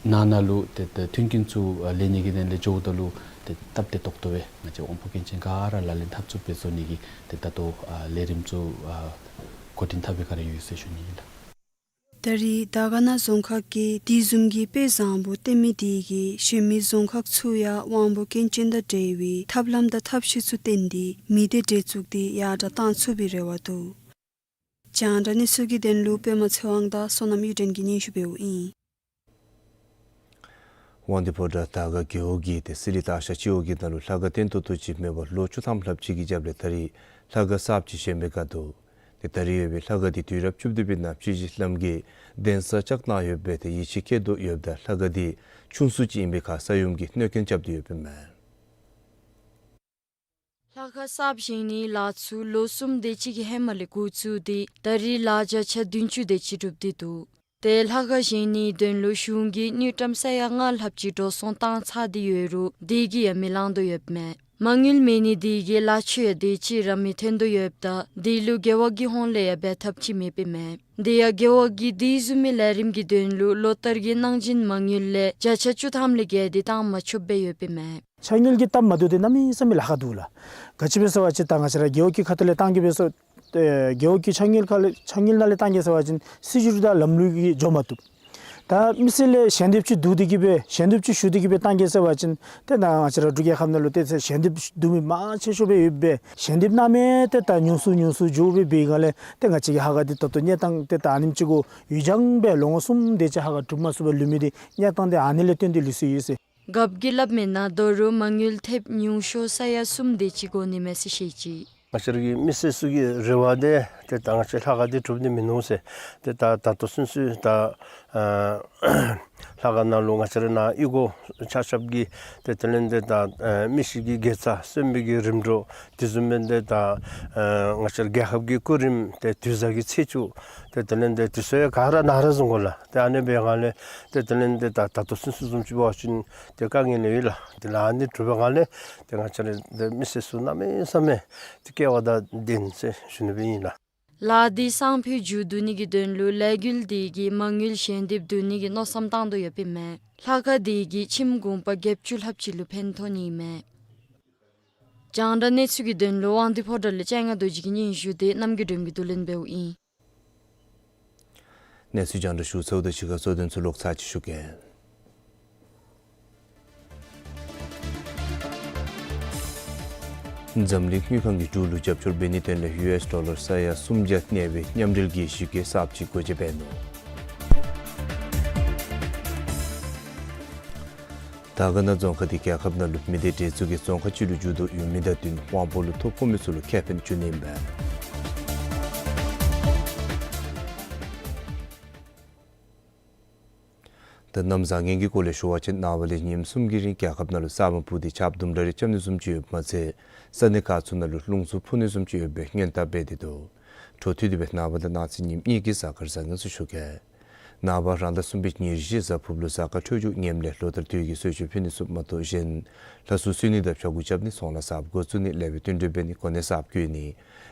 ནང་ན་ལུ་ཏེ་ཏེ་མཐུན་རྐྱེན་ཚུ་ཨ་ལེན་ནི་གི་དོན་ལས་འགྱོཝ་ད་ལུ་ཏེ་སྟབས་བདེ་ཏོག་ཏོ་སྦེ་ང་བཅས་དབང་པོ་སྐྱོན་ཅན་ག་ར་ལག་ལེན་འཐབ་ཚུགསཔ་སྦེ་བཟོ་ནི་གི་ཏེ་ད་ལྟོ་ཨ་ལས་རིམ་ཚུ་ཨ་འགོ་འདྲེན་འཐབ་པའི་བསྒང་ར་ཡོད་ཟེར་ཞུ་ནི་ཨིན་ལགས། ད་རེས་དར་དཀར་ན་རྫོང་ཁག་གིས་དེ་བཟུམ་གྱི་དཔེ་བཟང་པོ་སྟོན་མི་དེ་གིས་གཞན་མི་རྫོང་ཁག་ཚུ་ཡང་དབང་པོ་སྐྱོན་ཅན་དང་འབྲེལ་བའི་ཐབས་ལམ་དང་ཐབས་ཤེས་ཚུ་བཏོན་ཏེ་མི་སྡེ་གྲལ་ཚུད་འདི་ཡར་དྲགས་གཏང་ཚུགས་པའི་རེ་བ་འདུག། རྒྱང་བསྒྲགས་གནས་ཚུལ་གྱི་དོན་ལུ་པདྨ་ཚེ་དབང་དང་བསོད་ནམས་གཡུ་སྒྲོན་གྱིས་སྙན་ཞུ་འབདཝ་ཨིན། དབང་འདུས་ཕོ་བྲང་དར་དཀར་རྒེད་འོག་གིས་ཏེ་སི་ལི་སྟག་ཤར་སྤྱི་འོག་གི་ནང་ལུ་ལྷ་ཁང་བརྟན་ཏོག་ཏོ་ཅིག་མེད་པར་ལོ་བཅུ་ཐམ་ལྷགཔ་ཅིག་གི་རྒྱབ་ལས་ད་རེས་ལྷ་ཁང་གསརཔ་ཅིག་བཞེངས་པའི་བསྒང་འདུག། ཏེ་ད་རེས་ཡོད་པའི་ལྷ་ཁང་འདི་དུས་རབས་བཅུ་བདུན་པའི་ནང་སྤྱི་རྗེ་བླམ་གིས་གདན་ས་བཅགས་གནང་ཡོདཔ་སྦེ་ཏེ་ཡིད་ཆེས་བསྐྱེད་དོ་ཡོདཔ་ད་ལྷ་ཁང་འདི་ཆུང་སུ་ཅིག་ཨིན་པའི་ཁར་ས་ཡོམ་གྱིས་གནོད་སྐྱོན་རྐྱབ་སྟེ་ཡོདཔ་ཨིན་མས། ལྷ་ཁང་གསརཔ་བཞེངས་ནིའི་ལཱ་ཚུ་ལོ་གསུམ་དེ་ཅིག་གི་ཧེ་མ་ལས་འགོ་བཙུགས་ཏེ་ད་རེས་ལཱ་བརྒྱ་ཆ་བདུན་ཅུ་དེ་ཅིག་གྲུབ་སྟེ་འདུག། ཏེ་ལྷ་ཁང་བཞེངས་ནིའི་དོན་ལུ་གཞུང་གིས་དངུལ་ཀྲམ་ས་ཡ་ལྔ་ལྷགཔ་ཅིག་འགྲོ་སོང་བཏང་ཚར་ཏེ་ཡོད་རུང་དེ་གིས་ཡང་མི་ལང་དོ་ཡོདཔ་མས། མ་དངུལ་མེད་ནི་དེ་གིས་ལཱ་ཚུ་ཡང་དེ་ཅིག་ར་མི་ཐོན་དོ་ཡོདཔ་ད་དེ་ལུ་རྒེད་འོག་གི་ཧོངས་ལས་ཡང་འབད་ཐབས་ཅིག་མེདཔ་ཨིན་མས། དེ་ཡང་རྒེད་འོག་གིས་དེ་བཟུམ་མའི་ལས་རིམ་གྱི་དོན་ལུ་ལོ་ལྟར་གྱི་གནང་སྦྱིན་མ་དངུལ་ལས་བརྒྱ་ཆ་བཅུ་ཐམ་ལས་བརྒལ་ཏེ་བཏང་མ་ཆོགཔ་སྦེ་ཡོདཔ་ཨིན་མས། ཕྱག་དངུལ་གྱི་སྟབས་མ་བདེཝ་འདི་གནམ་མེད་ས་མེད་ལཱ་ཁག་འདུག་ལགས། ག་ཅི་སྦེ་ཟེར་བ་ཅིན་ད་ང་བཅས་ར་རྒེད་འོག་གི་ཁ་ཐུག་ལས་བཏང་གེ་སྦེ་ཟེར་ཏེ་རྒེད་འོག་གི་ཕྱག་དངུལ་ཁ་ལས་ཕྱག་དངུལ་ནང་ལས་བཏང་གེ་ཟེར་བ་ཅིན་སྲིད་བྱུས་དང་ལམ་ལུགས་ཀྱིས་འགྱོ་མ་བཏུབ། ད་མི་སེར་ལས་ཞལ་འདེབས་ཅིག་བསྡུ་སྟེ་གི་སྦེ་ཞལ་འདེབས་ཅིག་ཞུ་སྟེ་གི་སྦེ་བཏང་གེ་ཟེར་བ་ཅིན་ཏེ་ད་ང་བཅས་ར་འབྲུག་རྒྱལ་ཁབ་ནང་ལུ་ཏེ་ཞལ་འདེབས་བསྡུ་མི་མང་ཆེ་ཤོས་སྦེ་ཡོད་པས། ཞལ་འདེབས་གནང་མི་ཏེ་ད་ཉུང་སུ་ཉུང་སུ་འགྱོ་སྦེ་འབད་སྒང་ལས་ཏེ་ང་བཅས་ཀྱི་ཧ་ག་འདི་ད་ལྟོ་གནས་སྟངས་ཏེ་ད་ཨ་ནེམ་ཅིག་གུ་ཡུད་ཙམ་སྦེ་ལོ་ངོ་གསུམ་དེ་ཅིག་ཧ་ག་གྲུབ་མ་ཚུགས་པར་ལུས་མི་འདི་གནས་སྟངས་འདི་ཨ་ནི་ལས་བརྟེན་ཏེ་ལུས་སོ་ཡོད་ཟེར། རྒཔོ་གིས་སླབ་མིའི་ནང་ད་རུང་མ་དངུལ་ཐེབས་ཉུང་ཤོས་ས་ཡ་གསུམ་དེ་ཅིག་དགོ་ནི་མས་ཟེར་བཤད་ཅི། ང་བཅས་ར་གི་མི་སེར་ཚུ་གི་རེ་བ་འདི་ཏེ་ད་ང་བཅས་ལྷ་ཁང་འདི་གྲུབ་ནི་མིན་ནུག་ཟེར། ཏེ་ད་ད་ལྟོ་ཚུན་ཚོད་ད་ཨ་ལྷ་ཁང་ནང་ལུ་ང་བཅས་ར་ནཱ་གཡུས་སྒོ་ཆ་ཁྱབ་ཀྱི་ཏེ་དེ་ལས་ཏེ་ད་ཨ་མི་ཤི་གི་དགེ་རྩ་གསོན་པོ་གི་རིམ་གྲོ་དེ་བཟུམ་སྦེ་ཏེ་ད་ཨ་ང་བཅས་ར་རྒྱལ་ཁབ་ཀྱི་སྐུ་རིམ་ཏེ་དུས་བཟང་གི་ཚེས་བཅུ་ཏེ་དེ་ལས་ཏེ་དེ་ཚུ་ཡང་ག་ར་ནཱ་ར་བཟུང་དགོ་ལགས། ཏེ་ཨ་ནི་འབད་སྒང་ལས་ཏེ་དེ་ལས་ཏེ་ད་ད་ལྟོ་ཚུན་ཚོད་བཟུམ་ཅིག་འབད་བ་ཅིན་ཏེ་དཀའ་ངལ་ཡོད་ལགས། དེ་ལས་ཨ་ནི་གྲུབ་པའི་སྒང་ལས་ཏེ་ང་བཅས་ར་ཏེ་མི་སེར་ཚུ་གནམ་མེད་ས་མེད་ཏེ་སྐལ་བ་དང་ལྡན་ཟེར་ཞུ་ནི་སྦེ་ཨིན་ལགས། ལཱ་འདི་སང་ཕོད་མཇུག་བསྡུ་ནི་གི་དོན་ལུ་ལས་འགུལ་འདི་གིས་མ་དངུལ་ཞལ་འདེབས་བསྡུ་ནི་གི་མནོ་བསམ་བཏང་དོ་ཡོདཔ་ཨིན་མས། ལྷ་ཁང་འདི་གིས་ཁྱིམ་གུང་པ་བརྒྱད་ཅུ་ལྷགཔ་ཅིག་ལུ་ཕན་ཐོགས་ནི་ཨིན་མས། རྒྱང་བསྒྲགས་གནས་ཚུལ་གྱི་དོན་ལུ་དབང་འདུས་ཕོ་བྲང་ལས་སྤྱན་སྔ་རྡོ་རྗེ་གི་སྙན་ཞུ་དེ་རྣམ་རྒྱལ་སྒྲོལ་མ་གིས་བསྡུ་ལེན་འབདཝ་ཨིན། གནས་ཚུལ་རྒྱང་བསྒྲགས་ཞུ་ཚརཝ་ད་གཞི་ཁར་གཙོ་དོན་ཚུ་ལོག་ཚར་ཅིག་ཞུ་གེ། འཛམ་གླིང་དངུལ་ཁང་གིས་འབྲུག་ལུ་རྒྱབ་སྐྱོར་འབད་ནིའི་དོན་ལས་ཡུ་ཨེསི་ཌོ་ལར་ས་ཡ་སུམ་བརྒྱ་གནས་པའི་མཉམ་འབྲེལ་གྱི་གཞི་བཀོད་གསརཔ་ཅིག་སྒོ་འབྱེད་འབད་ནུག། དར་དཀར་ན་རྫོང་ཁག་འདི་རྒྱལ་ཁབ་ནང་ལུ་མི་སྡེ་འདྲེས་འཛུགས་ཀྱི་རྫོང་ཁག་ཅིག་ལུ་འགྱུར་དོ་ཡོད་མི་དང་བསྟུན་དབང་པོ་ལུ་ཐོ་ཕོག་མི་ཚུ་ལུ་ཁེ་ཕན་བྱུང་ནི་ཨིན་པས། ད་གནམ་བཟང་ངན་གྱི་སྐོར་ལས་ཞུ་བ་ཅིན་ནངས་པ་ལས་ཉིནམ་གསུམ་གྱི་རིང་རྒྱལ་ཁབ་ནང་ལུ་ས་སྨུག་སྤུབས་ཏེ་ཆརཔ་དུམ་གྲ་རེ་རྐྱབ་ནི་བཟུམ་ཅིག་ཡོདཔ་མ་ཚད་ས་གནས་ཁག་ཚུ་ནང་ལུ་རླུང་འཚུབ་འཕུ་ནི་བཟུམ་ཅིག་ཡོད་པའི་སྔོན་བརྡ་འབད་དེ་འདུག། འཕྲོ་མཐུད་དེ་སྦེ་ནངས་པ་དང་གནངས་ཚེ་ཉིནམ་གཉིས་ཀྱི་གཟའ་སྐར་བཟང་ངན་ཚུ་ཞུ་གེ། ནངས་པ་རང་ཟླ་གསུམ་པའི་ཉེར་བཞི་གཟའ་ཕུརཔ་ལུ་གཟའ་སྐར་འཕྲོད་སྦྱོར་ངནམ་ལས་ལོ་ལྟར་དུས་ཀྱི་གསོལ་མཆོད་ཕུལ་ནི་ཚུ་མ་གཏོགས་གཞན་ལྷ་གསོལ་གསོལ་ནི་དང་ཕྱྭ་འགུགས་རྐྱབ་ནི་ཚོང་ལཱ་གསརཔ་འགོ་བཙུགས་ནི་ལེགས་པའི་བསྟུན་གྲོས་འབད་ནི་གོ་གནས་གསརཔ་བསྐོ་ནི་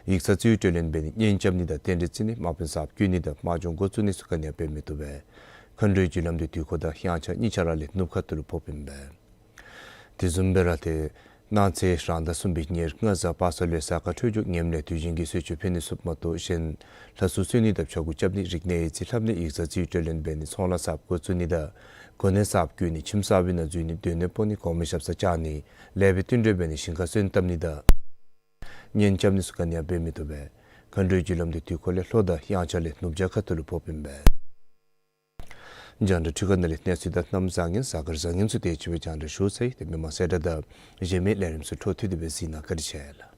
ཡིག་ཚང་རྩིས་སྤྲོད་ལེན་འབད་ནི་གཉེན་རྐྱབ་ནི་དང་རྟེན་འབྲེལ་བརྩི་ནི་དམག་དཔོན་གསརཔ་བསྐོ་ནི་དང་དམག་སྦྱོང་འགོ་བཙུགས་ནི་ཚུ་ག་ནི་ཡང་འབད་མི་བཏུབ་པས། མཁའ་འགྲོའི་རྒྱུ་ལམ་འདི་དུས་འཁོར་དང་དབྱངས་འཆར་གཉིས་ཆ་ར་ལས་ནུབ་ཁ་ཐུག་ལུ་ཕོགཔ་ཨིན་པས། དེ་བཟུམ་སྦེ་ར་ཏེ་གནངས་ཚེ་རང་ཟླ་གསུམ་པའི་ཉེར་ལྔ་གཟའ་པ་སངས་ལུ་གཟའ་སྐར་འཕྲོད་སྦྱོར་ངནམ་ལས་དུས་ཆེན་གྱི་གསོལ་མཆོད་ཕུལ་ནི་ཚུ་མ་གཏོགས་གཞན་ལྷ་གསོལ་གསོལ་ནི་དང་ཕྱྭ་འགུགས་རྐྱབ་ནི་རིག་གནས་ཡིག་རྩིས་ལྷབ་ནི་ཡིག་ཚང་རྩིས་སྤྲོད་ལེན་འབད་ནི་ཚོང་ལཱ་གསརཔ་འགོ་བཙུགས་ནི་དང་གོ་གནས་གསརཔ་བསྐོ་ནི་ཁྱིམ་གསར་པའི་ནང་འཛུལ་ནི་སྡོད་གནས་སྤོ་ནི་གོང་མའི་ཞབས་སར་བཅར་ནི་ལེགས་པའི་བསྟུན་གྲོས་འབད་ནི་ཞིང་ཁར་སོན་བཏབ་ནི་དང་གཉེན་རྐྱབ་ནི་ཚུ་ག་ནི་ཡང་འབད་མི་བཏུབ་པས། མཁའ་འགྲོའི་རྒྱུ་ལམ་འདི་དུས་འཁོར་ལས་ལྷོ་དང་དབྱངས་འཆར་ལས་ནུབ་བྱང་ཁ་ཐུག་ལུ་ཕོགཔ་ཨིན་པས། རྒྱང་བསྒྲགས་འཕྲུལ་ཁང་ནང་ལས་གནས་ཚུལ་དང་གནམ་བཟང་ངན་གཟའ་སྐར་བཟང་ངན་ཚུ་དེ་ཅིག་སྦེ་རྒྱང་བསྒྲགས་ཞུ་ཚར་ཡི། ཏེ་མི་མང་གསལ་བསྒྲགས་དང་གཞན་མི་ལས་རིམ་ཚུ་འཕྲོ་མཐུད་དེ་སྦེ་གཟིགས་གནང། བཀའ་དྲིན་ཆེ་ལགས།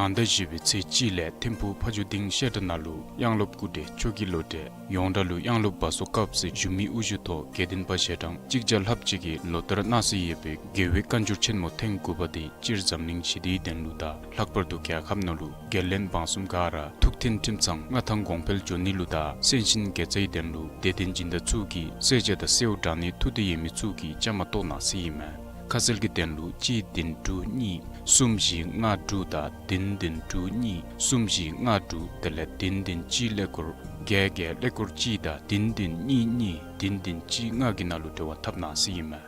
རང་ཟླ་བཞི་པའི་ཚེས་གཅིག་ལས་ཐིམ་ཕུག་ཕ་ཇོ་སྡིངས་བཤད་གྲྭ་ནང་ལུ་དབྱངས་སློབ་སྐུ་བགྲེས་མཆོག་གི་ལོ་འབྲས་ཡོངས་གྲགས་ལུ་དབྱངས་སློབ་བ་སོ་སྐབས་ཟེར་བཞུགས་མི་དབུ་བཞུགས་ཐོག་དགེ་ལྡན་པ་ཞལ་གྲངས་གཅིག་བརྒྱ་ལྷགཔ་ཅིག་གིས་ལོ་ལྟར་གནང་སྲོལ་ཡོད་པའི་རྒྱལ་བའི་བཀའ་འགྱུར་ཆེན་མོ་ཐེངས་དགུ་པ་དེ་སྤྱིར་འཛམ་གླིང་ཞི་བདེའི་དོན་ལུ་དང་ལྷག་པར་དུ་རྒྱལ་ཁབ་ནང་ལུ་རྒྱལ་བློན་འབངས་གསུམ་ག་ར་ཐུགས་མཐུན་ཁྲིམས་གཙང་མངའ་ཐང་གོང་འཕེལ་འགྱོ་ནི་ལུ་དང་སེམས་ཅན་དགེ་རྩའི་དོན་ལུ་དད་ལྡན་སྦྱིན་བདག་ཚུ་གིས་བསད་བྱ་དང་བསད་འོག་དྲང་ནི་ཐུགས་འདོད་ཡོད་མི་ཚུ་གིས་བཅའ་མར་གཏོགས་གནང་སྲོལ་ཨིན་མས། ཁ་གསལ་གྱི་དོན་ལུ་གཅིག་བདུན་དྲུག་གཉིས་གསུམ་བཞི་ལྔ་དྲུག་དང་བདུན་བདུན་དྲུག་གཉིས་གསུམ་བཞི་ལྔ་དྲུག་དེ་ལས་བདུན་བདུན་གཅིག་ཀླད་ཀོར་བརྒྱད་བརྒྱད་ཀླད་ཀོར་གཅིག་དང་བདུན་བདུན་གཉིས་གཉིས་བདུན་བདུན་གཅིག་ལྔ་གི་ནང་ལུ་འབྲེལ་བ་འཐབ་གནང་སྲོལ་ཨིན་མས།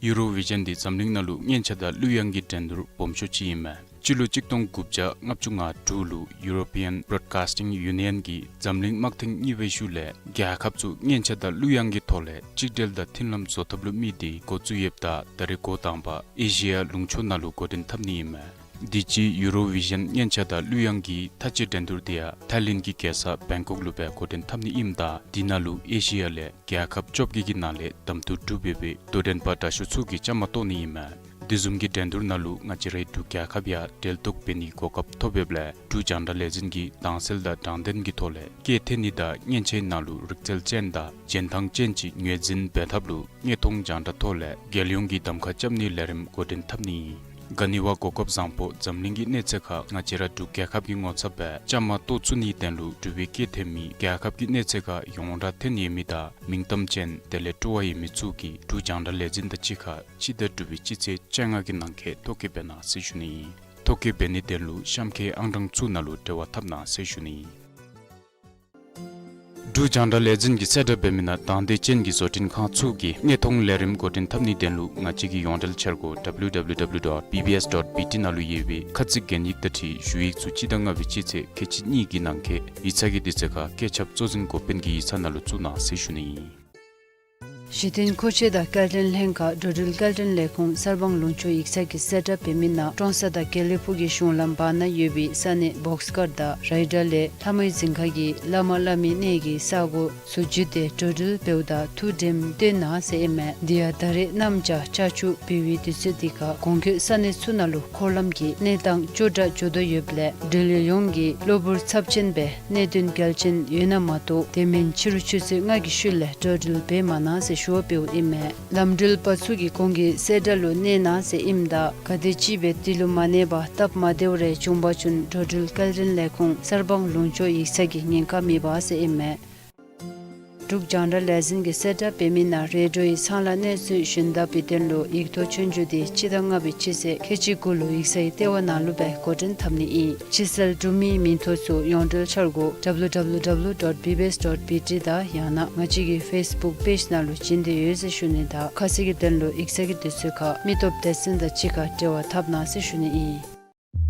ཡུ་རོ་བི་ཞཱན་འདི་འཛམ་གླིང་ནང་ལུ་སྙན་ཆ་དང་གླུ་དབྱངས་ཀྱི་འགྲན་བསྡུར་སྦོམ་ཤོས་ཅིག་ཨིན་མས། སྤྱི་ལོ་གཅིག་སྟོང་དགུ་བརྒྱ་ལྔ་བཅུ་ང་དྲུག་ལུ་European Broadcasting Union གིས་འཛམ་གླིང་དམག་ཐེངས་གཉིས་པའི་ཤུལ་ལས་རྒྱལ་ཁབ་ཚུ་སྙན་ཆ་དང་གླུ་དབྱངས་ཀྱི་ཐོག་ལས་གཅིག་སྒྲིལ་དང་མཐུན་ལམ་བཟོ་ཐབས་ལུ་དམིགས་ཏེ་འགོ་བཙུགས་ཡོདཔ་ད་ད་རེས་འགོ་དང་པ་ཨེ་ཤི་ཡ་ལུང་ཕྱོགས་ནང་ལུ་འགོ་འདྲེན་འཐབ་ནི་ཨིན་མས། དུས་ཅི་ཡུ་རོ་བི་ཞཱན་སྙན་ཆ་དང་གླུ་དབྱངས་ཀྱི་མཐའ་དཔྱད་འགྲན་བསྡུར་དེ་ཡང་ཐའི་ལེནཌ་གི་རྒྱལ་ས་བེང་ཀོག་ལུ་སྦེ་འགོ་འདྲེན་འཐབ་ནི་ཨིནམ་ད་དེ་ནང་ལུ་ཨེ་ཤི་ཡ་ལས་རྒྱལ་ཁབ་བཅོ་བརྒྱད་ཀྱི་ནང་ལས་གདམ་འཐུ་གྲུབ་ཡོད་པའི་དོ་འགྲན་པ་དྲག་ཤོས་ཚུ་གིས་བཅའ་མར་གཏོགས་ནི་ཨིན་མས། དེ་བཟུམ་གྱི་འགྲན་བསྡུར་ནང་ལུ་ང་བཅས་རའི་འབྲུག་རྒྱལ་ཁབ་ཡང་འབྲེལ་གཏོགས་འབད་ནིའི་གོ་སྐབས་ཐོབ་ཡོདཔ་ལས་འབྲུག་རྒྱང་བསྒྲགས་ལས་འཛིན་གྱིས་དྭངས་གསལ་དང་དྲང་བདེན་གྱི་ཐོག་ལས་སྐད་འཐེན་ནི་དང་སྙན་ཆའི་ནང་ལུ་རིག་རྩལ་ཅན་དང་རྒྱན་ཐང་ཅན་ཅིག་ངོས་འཛིན་འབད་ཐབས་ལུ་དངོས་མཐོང་རྒྱང་བསྒྲགས་ཐོག་ལས་རྒྱལ་ཡོངས་ཀྱི་གདམ་ཁ་རྐྱབ་ནིའི་ལས་རིམ་འགོ་འདྲེན་འཐབ་ནི་ཨིན། ག་ནི་བ་གོ་སྐབས་བཟང་པོ་འཛམ་གླིང་གི་གནས་ཚད་ཁར་ང་བཅས་ར་འབྲུག་རྒྱལ་ཁབ་ཀྱི་ངོ་ཚབ་སྦེ་བཅའ་མར་གཏོགས་ཚུགས་ནིའི་དོན་ལུ་འབྲུག་པའི་སྐད་འཐེན་མི་རྒྱལ་ཁབ་ཀྱི་གནས་ཚད་ཁར་ཡོངས་གྲགས་ཐོན་ཡོད་མི་དང་མིང་གཏམ་ཅན་དེ་ལས་སྤྲོ་བ་ཡོད་མི་ཚུ་གིས་འབྲུག་རྒྱང་བསྒྲགས་ལས་འཛིན་དང་གཅིག་ཁར་སྤྱི་ཟླ་དྲུག་པའི་སྤྱི་ཚེས་བཅོ་ལྔ་གི་ནང་འཁོད་ཐོ་བཀོད་འབད་གནང་ཟེར་ཞུ་ནི་ཨིན། ཐོ་བཀོད་འབད་ནིའི་དོན་ལུ་གཤམ་འཁོད་ཨང་གྲངས་ཚུ་ནང་ལུ་འབྲེལ་བ་འཐབ་གནང་ཟེར་ཞུ་ནི་ཨིན། འབྲུག་རྒྱང་བསྒྲགས་ལས་འཛིན་གྱིས་གསལ་བསྒྲགས་འབད་མི་ནང་དང་འདོད་ཅན་གྱི་བཟོ་སྐྲུན་ཁང་ཚུ་གིས་དངོས་མཐོང་ལས་རིམ་འགོ་འདྲེན་འཐབ་ནིའི་དོན་ལུ་ང་བཅས་ཀྱི་ཡོངས་འབྲེལ་འཆར་སྒོ་W W W dot B B S dot B T ནང་ལུ་ཡོད་པའི་ཁ་ཚིག་གན་ཡིག་དང་འཁྲིལ་ཞུ་ཡིག་ཚུ་སྤྱི་ཟླ་ལྔ་པའི་སྤྱི་ཚེས་ཁལ་གཅིག་གཉིས་ཀྱི་ནང་འཁོད་ཡིག་ཚང་གི་དུས་ཚོད་ཁར་བཀོད་ཁྱབ་གཙོ་འཛིན་འགོ་དཔོན་གྱི་ཡིག་ཚང་ནང་ལུ་བཙུགས་གནང་ཟེར་ཞུ་ནི་ཨིན། གཞི་རྟེན་མཁོ་ཆས་དང་སྐྱེལ་འདྲེན་ལྷན་ཁག་འགྲོ་འགྲུལ་སྐྱེལ་འདྲེན་ལས་ཁུངས་གསར་སྤང་ལུང་ཕྱོགས་ཡིག་ཚང་གིས་གསལ་བསྒྲགས་འབད་མི་ནང་ཀྲོང་གསར་དང་དགེ་ལེགས་ཕུག་གི་གཞུང་ལམ་བར་ན་ཡོད་པའི་ས་གནས་བོགས་དཀར་དང་རའི་སྒྲ་ལས་ལྷ་མོའི་རྫིང་ཁ་གི་བླ་མ་བླ་མའི་གནས་ཀྱི་ས་གོ་ཚུ་བརྒྱུད་དེ་འགྲོ་འགྲུལ་འབདཝ་ད་ཐུགས་དྲནམ་བཏོན་གནང་ཟེར་ཨིན་མས། དེ་ཡང་ད་རེས་གནམ་བྱཱར་ཆར་ཆུ་འབབ་པའི་དུས་ཚོད་འདི་ཁར་གོང་འཁོད་ས་གནས་ཚུ་ནང་ལུ་འཁོར་ལམ་གྱི་གནས་སྟངས་སྐྱོ་དྲགས་འགྱོ་དོ་ཡོདཔ་ལས་འབྲེལ་ཡོད་ཡོངས་ཀྱིས་གློ་བུར་ཚབས་ཆེན་སྦེ་གནད་དོན་གལ་ཆེན་ཡོད་ན་མ་གཏོགས་དེ་མིན་ཕྱི་རུ་ཆུ་ཚོད་ལྔ་གི་ཤུལ་ལས་འགྲོ་འགྲུལ་འབད་མ་གནང་ཟེར་ཞུ་བ་འབདཝ་ཨིན་མས། ལམ་འགྲུལ་པ་ཚུ་གིས་གོང་གི་གསལ་བསྒྲགས་ལུ་གནས་གནང་ཟེར་ཨིནམ་ད་ག་དེམ་ཅིག་སྦེ་དེ་ལུ་མ་གནས་པར་སྟབས་མ་བདེཝ་རེ་བྱུང་བ་ཅིན་འགྲོ་འགྲུལ་སྐྱེལ་འདྲེན་ལས་ཁུངས་གསར་སྤང་ལུང་ཕྱོགས་ཡིག་ཚང་གིས་ཉེན་ཁ་མེད་པ་ཟེར་ཨིན་མས། འབྲུག་རྒྱང་བསྒྲགས་ལས་འཛིན་གྱིས་གསལ་བསྒྲགས་འབད་མི་ནང་རེ་ཌིའོ་ཡི་ཚང་ལཱ་གནས་ཚུལ་ཞུན་དག་པའི་དོན་ལུ་ཡིག་ཐོག་ཆོས་རྒྱུགས་འདི་སྤྱི་ཟླ་ལྔ་པའི་སྤྱི་ཚེས་ཁལ་གཅིག་དགུ་ལུ་ཡིག་ཚང་གི་ལྟེ་བ་ནང་ལུ་སྦེ་འགོ་འདྲེན་འཐབ་ནི་ཨིན། ཕྱི་སེལ་གྲུབ་མིའི་མིང་ཐོ་ཚུ་ཡོངས་འབྲེལ་འཆར་སྒོ་W W W dot B B S dot B T དང་ཡང་ན་ང་བཅས་ཀྱི་ཕེསི་བུཀ་པེཇ་ནང་ལུ་བྱིན་ཏེ་ཡོད་ཟེར་ཞུ་ནི་དང་ཁ་གསལ་གྱི་དོན་ལུ་ཡིག་ཚང་གི་དུས་ཚོད་ཁར་མི་སྟོབས་སྡེ་ཚན་དང་གཅིག་ཁར་འབྲེལ་བ་འཐབ་གནང་ཟེར་ཞུ་ནི་ཨིན།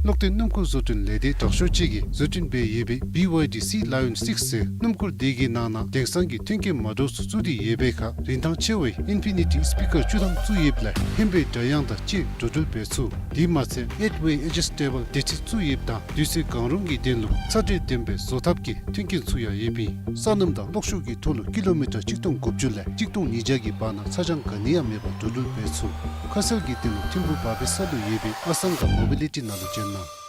གློག་འདོན་སྣུམ་འཁོར་བཟོ་སྐྲུན་ལས་སྡེ་དྲག་ཤོས་ཅིག་གིས་བཟོ་སྐྲུན་འབད་ཡོད་པའི་B Y D Sea Lion six ཟེར་སྣུམ་འཁོར་དེ་གི་ནང་ན་དེང་སང་གི་མཐུན་རྐྱེན་མ་འདྲཝ་ཚུ་བཙུགས་ཏེ་ཡོད་པའི་ཁར་རིན་ཐང་ཆེ་བའི་ཨིན་ཕི་ནི་ཊི་སི་པི་ཀར་བཅུ་ཐམ་བཙུགས་ཡོདཔ་ལས་ཧེ་མའི་སྒྲ་དབྱངས་དང་བཅས་འགྲོ་འགྲུལ་འབད་ཚུགས། དེ་མ་ཚད་ཨེཊ་ཝེ་ཨེ་ཇཱསི་ཊེ་བཱལ་བདེ་ཁྲིད་བཙུགས་ཡོདཔ་དང་དུས་ཚོད་གང་རུང་གི་དོན་ལུ་ཚ་དྲོད་ལྡན་པའི་བཟོ་ཐབས་ཀྱི་མཐུན་རྐྱེན་ཚུ་ཡང་ཡོདཔ་ཨིན། སོ་ནམ་དང་གློག་ཤུགས་ཀྱི་ཐོག་ལུ་ཀི་ལོ་མི་ཊར་གཅིག་སྟོང་དགུ་བཅུ་ལས་གཅིག་སྟོང་ཉིས་བརྒྱ་གི་བར་ན་ཚ་གྱང་ག་ནི་ཡང་མེད་པར་འགྲོ་འགྲུལ་འབད་ཚུགས། ཁ་གསལ་གྱི་དོན་ལུ་ཐིམ་ཕུག་བར་བའི་ས་ལུ་ཡོད་པའི་ཨ་སང་ག་མོ་བི་ལི་ཊི་ནང་ལུ་བྱོན་གནང་།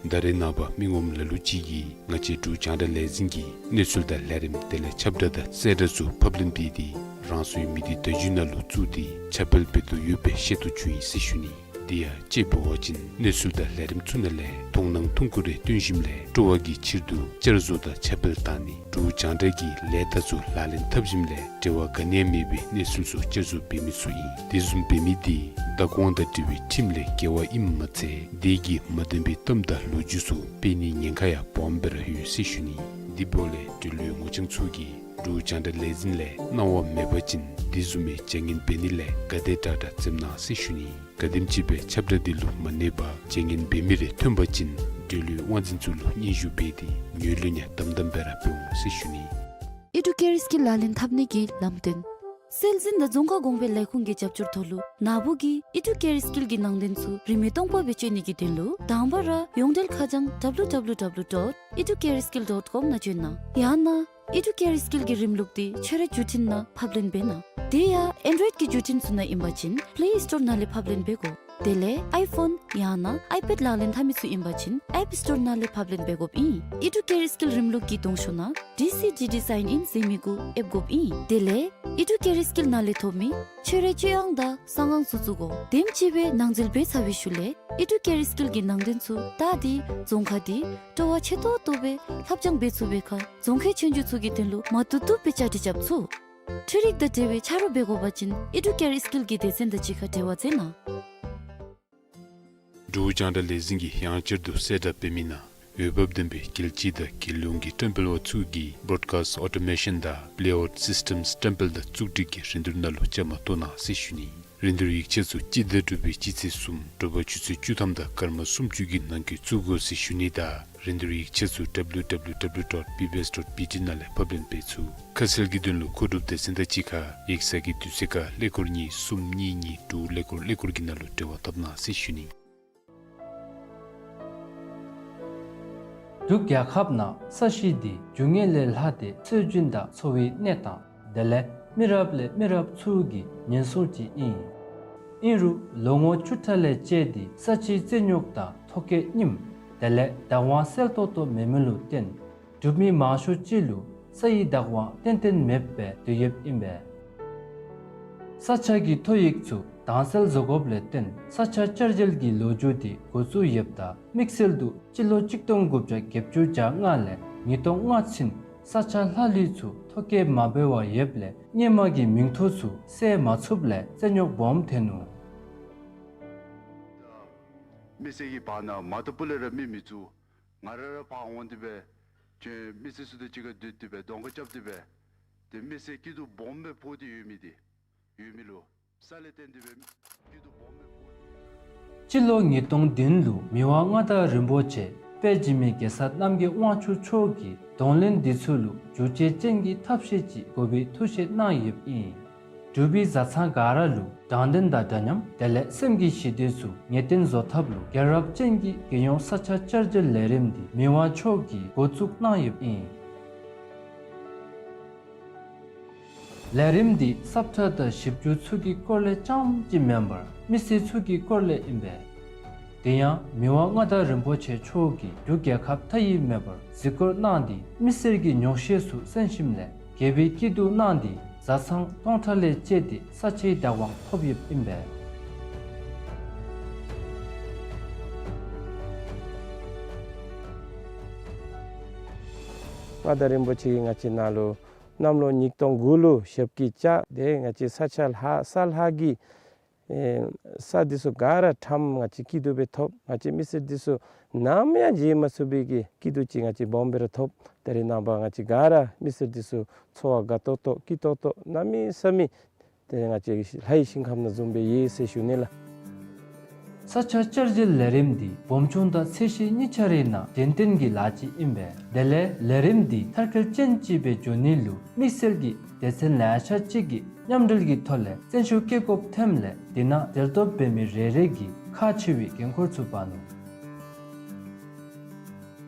ད་རེས་ནངས་པ་མི་ངོམ་ལ་ལུ་ཅིག་གིས་ང་བཅས་འབྲུག་རྒྱང་བསྒྲགས་ལས་འཛིན་གྱི་གནས་ཚུལ་དང་ལས་རིམ་དེ་ལས་ཁྱབ་བསྒྲགས་དང་གསལ་བསྒྲགས་ཚུ་ཕབ་ལེན་འབད་དེ་རང་སོའི་མི་སྡེ་བརྡ་བརྒྱུད་ནང་ལུ་བཙུགས་ཏེ་ཁྱབ་སྤེལ་འབད་དོ་ཡོད་པའི་ཤེས་རྟོགས་བྱུང་ཡི་ཟེར་ཞུ་ནི། དེ་ཡང་དཔྱེ་འབད་བ་ཅིན་གནས་ཚུལ་དང་ལས་རིམ་ཚུ་ནང་ལས་མཐོང་སྣང་ཐུང་ཀུ་རེ་བཏོན་ཞིནམ་ལས་སྤྲོ་བ་གི་ཕྱིར་དུ་བསྐྱར་བཟོ་དང་ཁྱབ་སྤེལ་བཏང་ནི་འབྲུག་རྒྱང་བསྒྲགས་ཀྱི་ལས་རྟགས་ཚུ་ལག་ལེན་འཐབ་ཞིནམ་ལས་འབྲེལ་བ་ག་ནི་ཡང་མེད་པའི་གནས་ཚུལ་ཚུ་བསྐྱར་བཟོ་འབད་མི་ཚུ་ཨིན། དེ་བཟུམ་འབད་མི་དེ་བདག་དབང་དང་འབྲེལ་བའི་ཁྲིམས་ལས་འགལ་བ་ཨིནམ་མ་ཚད་དེ་གིས་མ་བདེན་པའི་གཏམ་དང་ལོ་རྒྱུས་ཚུ་སྤེལ་ནིའི་ཉེན་ཁ་ཡང་སྦོམ་སྦེ་ར་ཡོད་ཟེར་ཞུ་ནི། དེ་འབདཝ་ལས་འབྲེལ་ཡོད་ངོ་རྐྱང་ཚུ་གིས་འབྲུག་རྒྱང་བསྒྲགས་ལས་འཛིན་ལས་གནང་བ་མེད་པ་ཅིན་དེ་བཟུམ་མའི་བྱ་ངན་འབད་ནི་ལས་ག་དེ་དྲག་དྲག་འཛེམ་གནང་ཟེར་ཞུ་ནི། ག་དེམ་ཅིག་སྦེ་ཁྱབ་བསྒྲགས་འདི་ལུ་མ་གནས་པར་བྱ་ངན་འབད་མི་རེ་ཐོན་པ་ཅིན་འབྲེལ་ཡོད་དབང་འཛིན་ཚུ་ལུ་སྙན་ཞུ་འབད་དེ་ངོས་ལེན་ཡང་དམ་དམ་སྦེ་ར་འབད་འོང་ཟེར་ཞུ་ནི། ཨི་ཌུ་ཀེ་རི་སི་ཀིལ་ལག་ལེན་འཐབ་ནི་གི་ལམ་སྟོན། སྲོལ་འཛིན་དང་རྫོང་ཁ་གོང་འཕེལ་ལས་ཁུངས་ཀྱི་རྒྱབ་སྐྱོར་ཐོག་ལུ་ན་བུ་གིས་ཨི་ཌུ་ཀེ་རི་སི་ཀིལ་གྱི་ནང་དོན་ཚུ་རིན་མེད་སྟོང་པ་སྦེ་སྤྱོད་ནི་གི་དོན་ལུ་དང་པ་ར་ཡོངས་འབྲེལ་ཁ་བྱང་W W W dot educareskill dot com ནང་བྱོན་གནང་། ཡང་ན་ཨི་ཌུ་ཀེ་རི་སི་ཀིལ་གྱི་རིམ་ལུགས་འདི་ཁྱོད་རའི་བརྒྱུད་འཕྲིན་ནང་ཕབ་ལེན་འབད་གནང་། དེ་ཡང་ཨེན་ཌོའིཌ་ཀྱི་བརྒྱུད་འཕྲིན་ཚུ་ནང་ཨིན་པ་ཅིན་པེ་ལེ་སི་ཊོར་ནང་ལས་ཕབ་ལེན་འབད་དགོ། དེ་ལས་ཨའི་ཕོན་ཡང་ན་ཨའི་པེཌ་ལག་ལེན་འཐབ་མི་ཚུ་ཨིན་པ་ཅིན་ཨེཔ་སི་ཊོར་ནང་ལས་ཕབ་ལེན་འབད་དགོཔ་ཨིན། ཨི་ཌུ་ཀེ་རི་སི་ཀིལ་རིམ་ལུགས་ཀྱི་གདོང་ཤོག་ནང་ཌི་སི་ཌི་ཌི་སའིན་ཨིན་ཟེར་མི་གུ་ཨེབ་དགོཔ་ཨིན། དེ་ལས་ཨི་ཌུ་ཀེ་རི་སི་ཀིལ་ནང་ལས་ཐོབ་མི་ཁྱོད་རའི་སྤྱོད་དབང་དང་གསང་ཁང་ཚུ་བཙུགས་དགོ། དེམ་ཅིག་སྦེ་ནང་འཛུལ་འབད་ཚར་བའི་ཤུལ་ལས་ཨི་ཌུ་ཀེ་རི་སི་ཀིལ་གྱི་ནང་དོན་ཚུ་བལྟ་སྟེ་རྫོང་ཁ་འདི་སྤྲོ་བ་ཆེ་ཏོག་ཏོ་སྦེ་ལྷབ་སྦྱང་འབད་ཚུགས་པའི་ཁར་རྫོང་ཁའི་ཆོས་རྒྱུགས་ཚུ་གི་དོན་ལུ་མ་བཏུབ་བཏུབ་སྦེ་བཅའ་སྒྲིག་རྐྱབ་ཚུགས། འཕྲུལ་རིག་དང་འབྲེལ་བའི་ཆ་རོགས་འབད་དགོ་པ་ཅིན་ཨི་ཌུ་ཀེ་རི་སི་ཀིལ་གྱི་སྡེ་ཚན་དང་གཅིག་ཁར་འབྲེལ་བ་མཛད་གནང་། འབྲུག་རྒྱང་བསྒྲགས་ལས་འཛིན་གྱིས་ཡང་བསྐྱར་དུ་གསལ་བསྒྲགས་འབད་མི་ནང་འོས་འབབ་ལྡན་པའི་རྒྱལ་སྤྱི་དང་རྒྱལ་ཡོངས་ཀྱི་བཀྲམ་སྤེལ་བ་ཚུ་གིས་བོརོཌ་ཀཱསིཊ་ཨོ་ཊོ་མེ་ཤཱན་དང་པེ་ལེ་ཨའུཊ་སིསི་ཊེམསི་བཀྲམ་སྤེལ་དང་བཙུགས་སྒྲིག་གི་རིན་བསྡུར་ནང་ལུ་བཅའ་མར་གཏོགས་གནང་ཟེར་ཞུ་ནི། རིན་བསྡུར་ཡིག་ཆ་ཚུ་སྤྱི་ཟླ་དྲུག་པའི་སྤྱི་ཚེས་གསུམ་དྲོ་པ་ཆུ་ཚོད་བཅུ་ཐམ་དང་སྐར་མ་སུམ་ཅུ་གི་ནང་འཁོད་བཙུགས་དགོ་ཟེར་ཞུ་ནི་དང་རིན་བསྡུར་ཡིག་ཆ་ཚུ་W W W dot B B S dot B T ནང་ལས་ཕབ་ལེན་འབད་ཚུགས། ཁ་གསལ་གྱི་དོན་ལུ་མཁོ་སྒྲུབ་སྡེ་ཚན་དང་གཅིག་ཁར་ཡིག་ཚང་གི་དུས་ཚོད་ཁར་ཀླད་ཀོར་གཉིས་གསུམ་གཉིས་གཉིས་དྲུག་ཀླད་ཀོར་ཀླད་ཀོར་གྱི་ནང་ལུ་འབྲེལ་བ་འཐབ་གནང་ཟེར་ཞུ་ནི། འབྲུག་རྒྱལ་ཁབ་ནང་ས་གཞི་འདི་རྒྱུ་དངོས་ལས་ལྷག་སྟེ་སྲོལ་རྒྱུན་དང་འཚོ་བའི་གནས་སྟངས་དེ་ལས་མི་རབས་ལས་མི་རབས་ཚུ་གི་ཉེན་སྲུང་ཅིག་ཨིན། ཨིན་རུང་ལོ་ངོ་བཅུ་ཕྲག་ལས་བཅད་དེ་ས་ཆའི་རྩོད་རྙོགས་དང་ཐོ་བཀོད་རྙིངམ་དེ་ལས་བདག་དབང་གསལ་ཏོག་ཏོ་མེད་མི་ལུ་བརྟེན་འབྲུག་མི་མང་ཤོས་ཅིག་ལུ་ས་ཡི་བདག་དབང་ཏན་ཏན་མེདཔ་སྦེ་སྡོད་ཡོདཔ་ཨིན་པས། ས་ཆ་གི་ཐོ་ཡིག་ཚུ་དྭངས་གསལ་བཟོ་དགོཔ་ལས་བརྟེན་ས་ཆ་བསྐྱར་བཅོས་ཀྱི་ལོ་རྒྱུས་འདི་འགོ་བཙུགས་ཡོདཔ་ད་དམིགས་བསལ་དུ་སྤྱི་ལོ་གཅིག་སྟོང་དགུ་བརྒྱ་བརྒྱད་ཅུ་གྱ་ལྔ་ལས་ཉིས་སྟོང་ལྔ་ཚུན་ས་ཆ་ལྷག་ལུས་ཚུ་ཐོ་བཀོད་མ་འབད་བར་ཡོདཔ་ལས་སྔོན་མ་གི་མིང་ཐོ་ཚུ་གསལ་མ་ཚུགསཔ་ལས་རྩོད་རྙོགས་སྦོམ་ཐོན་ནུག། མི་སེར་གྱི་བར་ན་མ་ཏོ་པུ་ལས་ར་མི་མི་བཙུགས། ང་ར་ར་ཕར་འོང་སྟེ་སྦེ་ཁྱོད་མི་སེར་ཚུ་དང་གཅིག་ཁར་སྡོད་དེ་སྦེ་གདོང་ཁ་རྐྱབ་སྟེ་སྦེ་ཏེ་མི་སེར་སྐྱིད་སྡུག་སྦོམ་སྦེ་ཕོག་སྟེ་ཡོད་མི་འདི་ཡོད་མི་ལུ་ས་ལས་བརྟེན་ཏེ་སྦེ་སྐྱིད་སྡུག་སྦོམ་སྦེ་ཕོག་སྟེ། སྤྱི་ལོ་ཉིས་སྟོང་བདུན་ལུ་མི་དབང་མངའ་བདག་རིན་པོ་ཆེ་དཔལ་འཇིགས་མེད་གེ་སར་རྣམ་རྒྱལ་དབང་ཕྱུག་མཆོག་གིས་གདོང་ལེན་འདི་ཚུ་ལུ་བསྒྱུར་བཅོས་ཅན་གྱི་ཐབས་ཤེས་ཅིག་དགོ་པའི་ཐུགས་བཞེད་གནང་ཡོདཔ་ཨིན། འབྲུག་པའི་བཟའ་ཚང་ག་ར་ལུ་དྲང་བདེན་དང་འདྲ་མཉམ་དེ་ལས་སེམས་ཀྱི་ཞི་བདེ་ཚུ་ངེས་གཏན་བཟོ་ཐབས་ལུ་རྒྱལ་རབས་ཅན་གྱི་རྒྱལ་ཡོངས་ས་ཆ་བསྐྱར་བཅོས་ལས་རིམ་འདི་མི་དབང་མཆོག་གིས་འགོ་བཙུགས་གནང་ཡོདཔ་ཨིན། ལས་རིམ་འདི་ས་བཀྲ་དང་ཞིབ་འཇུག་ཚུ་གི་སྐོར་ལས་རྐྱངམ་གཅིག་མེན་པར་མི་སེར་ཚུ་གི་སྐོར་ལས་ཨིན་པས། དེ་ཡང་མི་དབང་མངའ་བདག་རིན་པོ་ཆེ་མཆོག་གིས་འབྲུག་རྒྱལ་ཁབ་མཐའ་དབུས་མེད་པར་གཟིགས་སྐོར་གནང་སྟེ་མི་སེར་གྱི་ཉོགས་བཤད་ཚུ་གསན་ཞིནམ་ལས་རྒྱལ་པོའི་སྐྱིད་སྡུག་གནང་སྟེ་བཟའ་ཚང་སྟོང་ཕྲག་ལས་བཅད་དེ་ས་ཆའི་བདག་དབང་ཐོབ་ཡོདཔ་ཨིན་པས། མངའ་བདག་རིན་པོ་ཆེ་གིས་ང་བཅས་ནང་ལུ་གནམ་ལོ་ཉིས་སྟོང་དགུ་ལུ་ཞབས་ཀྱིས་བཅགས་ཏེ་ང་བཅས་ས་ཆ་ལྷག་ས་ལྷག་གི་ཨེ་ས་འདི་ཚུ་ག་ར་ཁྲམ་ང་བཅས་སྐྱིད་སྡུག་སྦེ་ཐོབ། ང་བཅས་མི་སེར་འདི་ཚུ་ནམ་ཡང་བརྗེད་མ་ཚུགས་པའི་གི་སྐྱིད་སྡུག་ཅིག་ང་བཅས་སྦོམ་སྦེ་ར་ཐོབ། ད་རེས་ནངས་པ་ང་བཅས་ག་ར་མི་སེར་འདི་ཚུ་འཚོ་བ་དགའ་ཏོག་ཏོ་སྐྱིད་ཏོག་ཏོ་གནམ་མེད་ས་མེད་ཏེ་ང་བཅས་ལྷའི་ཞིང་ཁམས་ནང་བཟུམ་སྦེ་ཡོད་ཟེར་ཞུ་ནི་ལགས། ས་ཆ་བསྐྱར་བཅོས་ལས་རིམ་འདི་སྦོམ་ཆུང་དང་ཚད་གཞི་གཉིས་ཆ་རའི་ནང་གཞན་བརྟེན་གྱི་ལཱ་ཅིག་ཨིན་པས། དེ་ལས་ལས་རིམ་འདི་མཐར་འཁྱོལ་ཅན་ཅིག་སྦེ་འགྱོ་ནི་ལུ་དམིགས་བསལ་གྱི་སྡེ་ཚན་ལེ་ཤ་ཅིག་གིས་མཉམ་འབྲེལ་གྱི་ཐོག་ལས་བརྩོན་ཤུགས་བསྐྱེད་དགོཔ་ཐོནམ་ལས་དེ་ནང་འབྲེལ་གཏོགས་འབད་མི་རེ་རེ་གིས་ཁག་ཆེ་བའི་འགན་ཁུར་ཚུ་འབག་ནུག།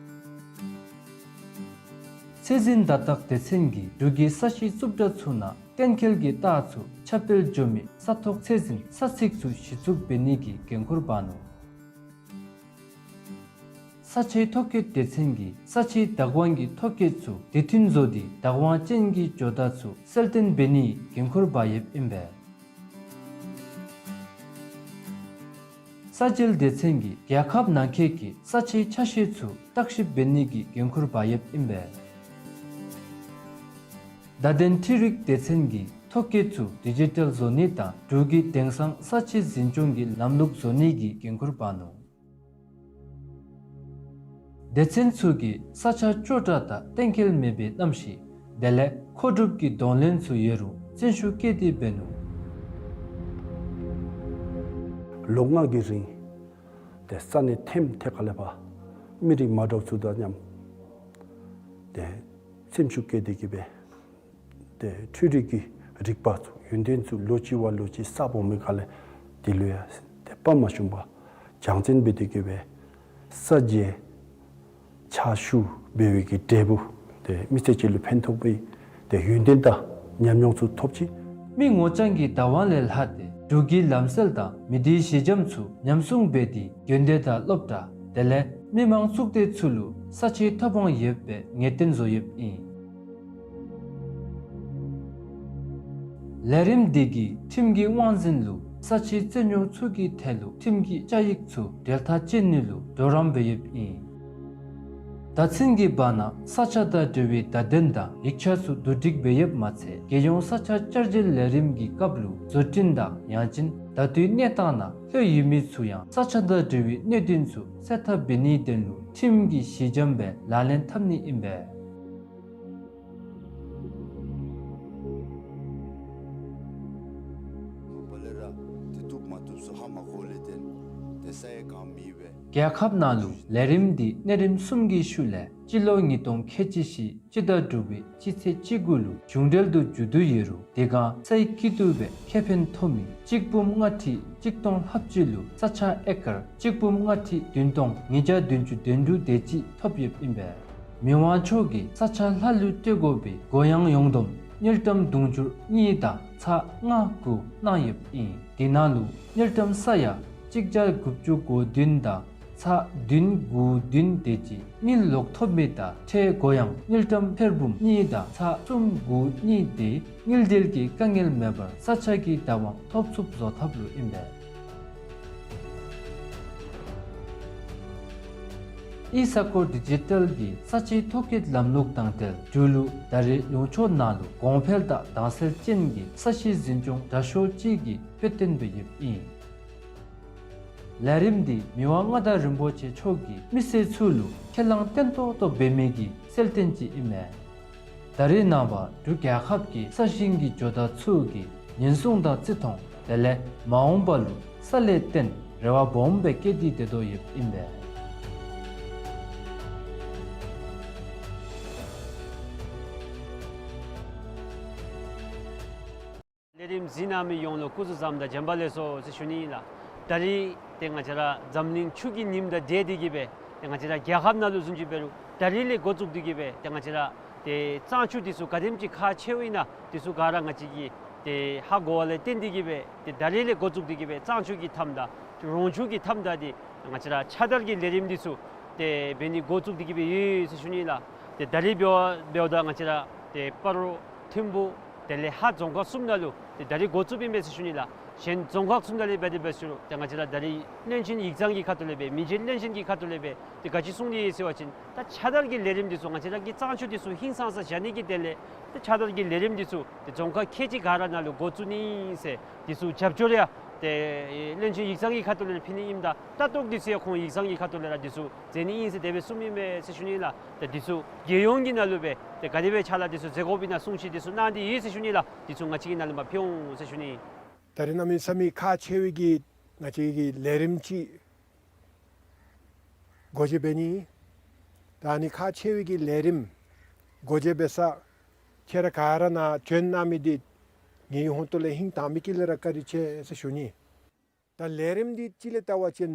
ཚད་འཛིན་བརྡ་རྟགས་སྡེ་ཚན་གྱིས་འབྲུག་གི་ས་གཞི་རྩུབ་དྲགས་ཚུ་ནང་གཏན་འཁེལ་གྱི་རྟགས་ཚུ་ཁྱབ་སྤེལ་འགྱོ་མི་ས་ཐོག་ཚད་འཛིན་ས་ཚིགས་ཚུ་གཞི་བཙུགས་འབད་ནི་གི་འགན་ཁུར་འབག་ནུག། ས་ཆའི་ཐོ་བཀོད་སྡེ་ཚན་གྱིས་ས་ཆའི་བདག་དབང་གི་ཐོ་བཀོད་ཚུ་དུས་མཐུན་བཟོ་སྟེ་བདག་དབང་ཅན་གྱི་ཇོ་བདག་ཚུ་གསལ་སྟོན་འབད་ནིའི་འགན་ཁུར་འབག་ཡོདཔ་ཨིན་པས། ས་འཇལ་སྡེ་ཚན་གྱིས་རྒྱལ་ཁབ་ནང་འཁོད་ཀྱི་ས་ཆའི་ཆ་ཤས་ཚུ་བརྟག་ཞིབ་འབད་ནི་གི་འགན་ཁུར་འབག་ཡོདཔ་ཨིན་པས། བརྡ་དོན་འཕྲུལ་རིག་སྡེ་ཚན་གྱིས་ཐོ་བཀོད་ཚུ་ཌི་ཇི་ཊལ་བཟོ་ནི་དང་འབྲུག་གི་དེང་སང་ས་ཆའི་འཛིན་སྐྱོང་གི་ལམ་ལུགས་བཟོ་ནི་གི་འགན་ཁུར་འབག་ནུག། སྡེ་ཚན་ཚུ་གིས་ས་ཆ་སྐྱོ་དྲགས་དང་གཏན་འཁེལ་མེད་པའི་གནམ་གཤིས་དེ་ལས་མཁོ་སྒྲུབ་ཀྱི་གདོང་ལེན་ཚུ་ཡོད་རུང་བརྩོན་ཤུགས་བསྐྱེད་དེ་འབད་ནུག། ལོ་ལྔ་གི་རིང་ཏེ་ས་གནས་ཐེམ་ཐེ་ཁ་ལས་ཕར་མི་རིགས་མ་འདྲཝ་ཚུ་དང་མཉམ་ཏེ་སེམས་ཤུགས་བསྐྱེད་དེ་གི་སྦེ་ཏེ་འཕྲུལ་རིག་གི་རིག་པ་ཚུ་ཡོན་ཏན་ཚུ་ལོ་གཅིག་བ་ལོ་གཅིག་གསརཔ་འོང་མི་ཁ་ལས་དེ་ལུ་ཡང་ཏེ་དཔའ་མ་ཞུམ་པར་སྦྱང་བརྩོན་འབད་དེ་གི་སྦེ་ས་འཇལ་ཕྱག་ཞུ་འབད་བའི་གི་འབྲས་བུ་ཏེ་མི་ཚེ་གཅིག་ལུ་ཕན་ཐོགས་པའི་ཏེ་ཡོན་ཏན་དང་ཉམས་མྱོང་ཚུ་ཐོབ་ཅི། མི་ངོ་རྐྱང་གི་བདག་དབང་ལས་ལྷག་སྟེ་འབྲུག་གི་ལམ་སྲོལ་དང་མི་སྡེའི་གཞི་འགྱམ་ཚུ་ཉམས་སྲུང་འབད་དེ་དགོན་སྡེ་དང་སློབ་གྲྭ་དེ་ལས་མི་མང་གཙུག་སྡེ་ཚུ་ལུ་ས་ཆའི་ཐོབ་དབང་ཡོདཔ་སྦེ་ངེས་གཏན་བཟོ་ཡོདཔ་ཨིན། ལས་རིམ་འདི་གིས་ཁྲིམས་ཀྱི་དབང་འཛིན་ལུ་ས་ཆའི་རྩོད་རྙོགས་ཚུ་གི་ཐད་ལུ་ཁྲིམས་ཀྱི་བཅའ་ཡིག་ཚུ་འབྲེལ་ཐག་བཅད་ནི་ལུ་གྲོགས་རམ་འབད་ཡོདཔ་ཨིན། ད་ཚུན་གྱི་བར་ན་ས་ཆ་དང་འབྲེལ་བའི་བརྡ་དོན་དང་ཡིག་ཆ་ཚུ་བསྡུ་སྒྲིག་འབད་ཡོདཔ་མ་ཚད་རྒྱལ་ཡོངས་ས་ཆ་བསྐྱར་བཅོས་ལས་རིམ་གྱི་སྐབས་ལུ་བཟོ་སྐྲུན་དང་ཡང་ཅིན་ད་ལྟོའི་གནས་སྟངས་ནང་ལྷོད་ཡོད་མི་ཚུ་ཡང་ས་ཆ་དང་འབྲེལ་བའི་གནད་དོན་ཚུ་སེལ་ཐབས་འབད་ནིའི་དོན་ལུ་ཁྲིམས་ཀྱི་གཞི་འགྱམ་སྦེ་ལག་ལེན་འཐབ་ནི་ཨིན་པས། རྒྱལ་ཁབ་ནང་ལུ་ལས་རིམ་འདི་གནས་རིམ་གསུམ་གྱི་ཤུལ་ལས་སྤྱི་ལོ་ཉིས་སྟོང་ཁལ་གཅིག་བཞི་སྤྱི་ཟླ་དྲུག་པའི་སྤྱི་ཚེས་བཅུ་དགུ་ལུ་གཞུང་འབྲེལ་དུ་མཇུག་བསྡུ་ཡོད་རུང་དེ་སྒང་སའི་སྐྱིད་སྡུག་སྦེ་ཁེ་ཕན་ཐོབ་མི་གཅིག་འབུམ་ལྔ་ཁྲི་གཅིག་སྟོང་ལྷགཔ་ཅིག་ལུ་ས་ཆ་ཨེ་ཀར་གཅིག་འབུམ་ལྔ་ཁྲི་བདུན་སྟོང་ཉིས་བརྒྱ་བདུན་ཅུ་དོན་དྲུག་དེ་ཅིག་ཐོབ་ཡོདཔ་ཨིན་པས། མི་དབང་མཆོག་གིས་ས་ཆ་ལྷ་ལུ་སྤྲོད་དགོ་པའི་སྒོ་ཡངས་ཡོངས་བསྡོམས་དངུལ་ཀྲམ་དུང་ཕྱུར་གཉིས་དང་ཚག་ལྔ་དགུ་གནང་ཡོདཔ་ཨིན། དེ་ནང་ལུ་དངུལ་ཀྲམ་ས་ཡ་གཅིག་བརྒྱ་དགུ་བཅུ་གོ་བདུན་དང་ཚག་བདུན་དགུ་བདུན་དེ་ཅིག་དངུལ་ལོག་ཐོབ་མི་དང་ཁྲལ་སྒོ་ཡངས་དངུལ་ཀྲམ་ཐེར་འབུམ་གཉིས་དང་ཚག་གསུམ་དགུ་གཉིས་དེ་དངུལ་འབྲེལ་གྱི་དཀའ་ངལ་མེད་པར་ས་ཆ་གི་བདག་དབང་ཐོབ་ཚུགསཔ་བཟོ་ཐབས་ལུ་ཨིན་པས། ཨི་ས་ཁོ་ཌི་ཇི་ཊལ་གྱི་ས་ཆའི་ཐོ་བཀོད་ལམ་ལུགས་དང་འབྲེལ་འབྲུག་ལུ་ད་རེས་ལུང་ཕྱོགས་ནང་ལུ་གོང་འཕེལ་དང་དྭངས་གསལ་ཅན་གྱི་ས་གཞི་འཛིན་སྐྱོང་དྲག་ཤོས་ཅིག་གི་དཔེ་སྟོན་སྦེ་ཡོདཔ་ཨིན། ལས་རིམ་འདི་མི་དབང་མངའ་བདག་རིན་པོ་ཆེ་མཆོག་གིས་མི་སེར་ཚུ་ལུ་ཁས་བླངས་བརྟན་ཏོག་ཏོ་འབད་མི་གི་གསལ་སྟོན་ཅིག་ཨིན་མས། ད་རེས་ནངས་པ་འབྲུག་རྒྱལ་ཁབ་ཀྱི་ས་ཞིང་གི་ཇོ་བདག་ཚུ་གིས་ཉེན་སྲུང་དང་བརྩི་མཐོང་དེ་ལས་མ་འོངས་པ་ལུ་ས་ལས་བརྟེན་རེ་བ་སྦོམ་སྦེ་བསྐྱེད་དེ་སྡོད་དོ་ཡོདཔ་ཨིན་པས། ལས་རིམ་གཟིགས་གནང་མི་ཡོངས་ལུ་སྐུ་གཟུགས་བཟང་དང་བྱོན་པ་ལེགས་སོ་ཟེར་ཞུ་ནི་ཨིན་ལགས། ད་རིས་ཏེ་ང་བཅས་ར་འཛམ་གླིང་ཆུ་གི་ཉིམ་དང་འབྲེལ་ཏེ་གིས་སྦེ་ཏེ་ང་བཅས་ར་རྒྱལ་ཁབ་ནང་ལུ་བཟུམ་ཅིག་འབད་རུང་ད་རིས་ལས་འགོ་བཙུགས་ཏེ་གིས་སྦེ་ཏེ་ང་བཅས་ར་ཏེ་གཙང་ཆུ་འདི་ཚུ་ག་དེམ་ཅིག་ཁག་ཆེཝ་ཨིན་ན་འདི་ཚུ་ག་ར་ང་བཅས་ཀྱིས་ཏེ་ཧ་གོ་བ་ལས་བརྟེན་ཏེ་གིས་སྦེ་ཏེ་ད་རིས་ལས་འགོ་བཙུགས་ཏེ་གིས་སྦེ་གཙང་ཆུ་གི་མཐའམ་དང་རོང་ཆུ་གི་མཐའམ་དང་འདི་ང་བཅས་ར་ཕྱག་བདར་གྱི་ལས་རིམ་འདི་ཚུ་ཏེ་འབད་ནི་འགོ་བཙུགས་ཏེ་གིས་སྦེ་ཡོད་ཟེར་ཞུ་ནི་ཨིན་ལགས། ཏེ་ད་རིས་འབདཝ་འབདཝ་ད་ང་བཅས་ར་ཏེ་སྤ་རོ་ཐིམ་ཕུ་དེ་ལས་ཧཱ་རྫོང་ཁག་གསུམ་ནང་ལུ་ཏེ་ད་རིས་འགོ་བཙུགསཔ་ཨིན་པས་ཟེར་ཞུ་ནི་ལགས། གཞན་རྫོང་ཁག་གསུམ་ནང་ལས་འབད་དེ་འབད་ཞུ་རུང་ཏེ་ང་བཅས་ར་ད་རིས་བློན་ཆེན་ཡིག་ཚང་གི་ཁ་ཐུག་ལས་སྦེ་མི་རྗེ་བློན་ཆེན་གྱི་ཁ་ཐུག་ལས་སྦེ་ཏེ་ག་ཅི་གསུངས་ཏེ་ཡོད་ཟེར་བ་ཅིན་ད་ཕྱག་བདར་གྱི་ལས་རིམ་འདི་ཚུ་ང་བཅས་ར་གི་གཙང་ཆུ་འདི་ཚུ་ཧིང་སངས་ས་བཞག་ནི་གི་དོན་ལས་ཏེ་ཕྱག་བདར་གྱི་ལས་རིམ་འདི་ཚུ་ཏེ་རྫོང་ཁག་ཁལ་གཅིག་ག་ར་ནང་ལུ་འགོ་བཙུགས་ནི་ཨིན་ཟེར་འདི་ཚུ་རྒྱབ་སྐྱོར་ཡང་ཏེ་བློན་ཆེན་ཡིག་ཚང་གི་ཁ་ཐུག་ལས་ཕུལ་ནི་ཨིནམ་ད་ལྟ་རྟོག་འདི་ཚུ་ཡང་ཁོང་ཡིག་ཚང་གི་ཁ་ཐུག་ལས་ར་འདི་ཚུ་མཛད་ནི་ཨིན་ཟེར་དེ་སྦེ་གསུངམ་ཨིན་པས་ཟེར་ཞུ་ནི་ཨིན་ལགས། ཏེ་འདི་ཚུ་རྒྱལ་ཡོངས་ཀྱི་ནང་ལུ་སྦེ་ཏེ་ག་དེ་སྦེ་ཕྱག་ལཱ་འདི་ཚུ་མཛད་དགོཔ་ཨིན་ན་གསུང་བཤད་འདི་ཚུ་གནང་སྟེ་ཡོད་ཟེར་ཞུ་ནི་ལགས། འདི་ཚུ་ང་བཅས་ཀྱི་ནང་ལུ་མར་ཕུལ་འོང་ཟེར་ཞུ་ནི། ད་རེས་གནམ་མེད་ས་མེད་ཁག་ཆེ་བའི་གི་ང་བཅས་ཀྱི་ལས་རིམ་ཅིག་སྒོ་འབྱེད་འབད་ནི། ད་ཨ་ནི་ཁག་ཆེ་བའི་གི་ལས་རིམ་སྒོ་འབྱེད་འབད་ས་ཁྱེད་ར་ག་ར་ནཱ་བྱོན་གནང་མི་འདི་ངེའི་ཧོངས་ཏོ་ལས་ཧིང་དྭངས་མི་དཀྱིལ་ལས་ར་བཀའ་དྲིན་ཆེ་ཟེར་ཞུ་ནི། ད་ལས་རིམ་འདི་ཅིག་ལས་བལྟ་བ་ཅིན་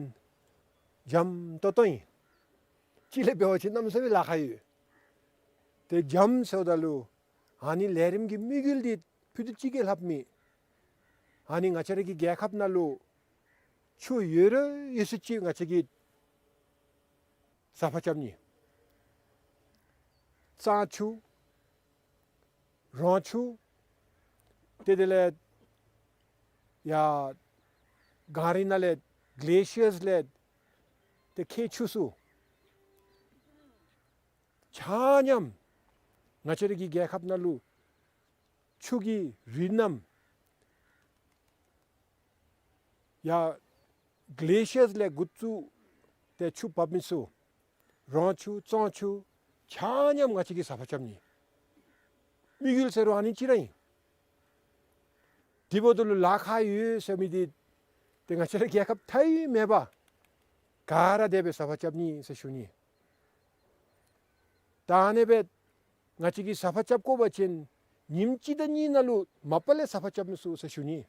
འཇམ་ཏོང་ཏོ་ཨིན། ཅིག་ལས་འབད་བ་ཅིན་གནམ་མེད་ས་མེད་ལཱ་ཁག་ཡོད། ཏེ་འཇམ་ཟེརཝ་ད་ལུ་ཨ་ནི་ལས་རིམ་གྱི་དམིགས་ཡུལ་འདི་ཕུད་རྡོག་ཅིག་གིས་ལྷགཔ་མེད། ཨ་ནི་ང་བཅས་ར་གི་རྒྱལ་ཁབ་ནང་ལུ་ཆུ་ཡོད་ར་ཡོད་ཚད་ཅིག་ང་བཅས་ཀྱིས་ཟ་ཕག་རྐྱབ་ནི། གཙང་ཆུ་རོང་ཆུ་ཏེ་དེ་ལས་ཡར་གངས་རི་ནང་ལས་གླེ་ཤི་ཡརསི་ལས་ཏེ་ཁའི་ཆུ་ཚུ་ཆ་མཉམ་ང་བཅས་ར་གི་རྒྱལ་ཁབ་ནང་ལུ་ཆུ་གི་རི་རྣམ་ཡར་གླེ་ཤི་ཡརསི་ལས་འགོ་བཙུགས་ཏེ་ཆུ་འབབ་མི་ཚུ་རོང་ཆུ་གཙང་ཆུ་ཆ་མཉམ་ང་བཅས་ཀྱིས་ཟ་ཕག་རྐྱབ་ནི། དམིགས་ཡུལ་ཟེར་རུང་ཨ་ནི་ཅིག་ར་ཨིན། དེ་འབདཝ་ད་ལུ་ལཱ་ཁག་ཡོད་ཟེར་མི་འདི་ཏེ་ང་བཅས་ར་རྒྱལ་ཁབ་མཐའ་མེད་པ་ག་ར་དེ་སྦེ་ཟ་ཕག་རྐྱབ་ནི་ཟེར་ཞུ་ནི། ད་ཨ་ནི་སྦེ་ང་བཅས་ཀྱིས་ཟ་ཕག་རྐྱབ་དགོ་པ་ཅིན་ཉིནམ་གཅིག་དང་གཉིས་ནང་ལུ་མ་པ་ལས་ཟ་ཕག་རྐྱབ་མི་ཚུགས་ཟེར་ཞུ་ནི།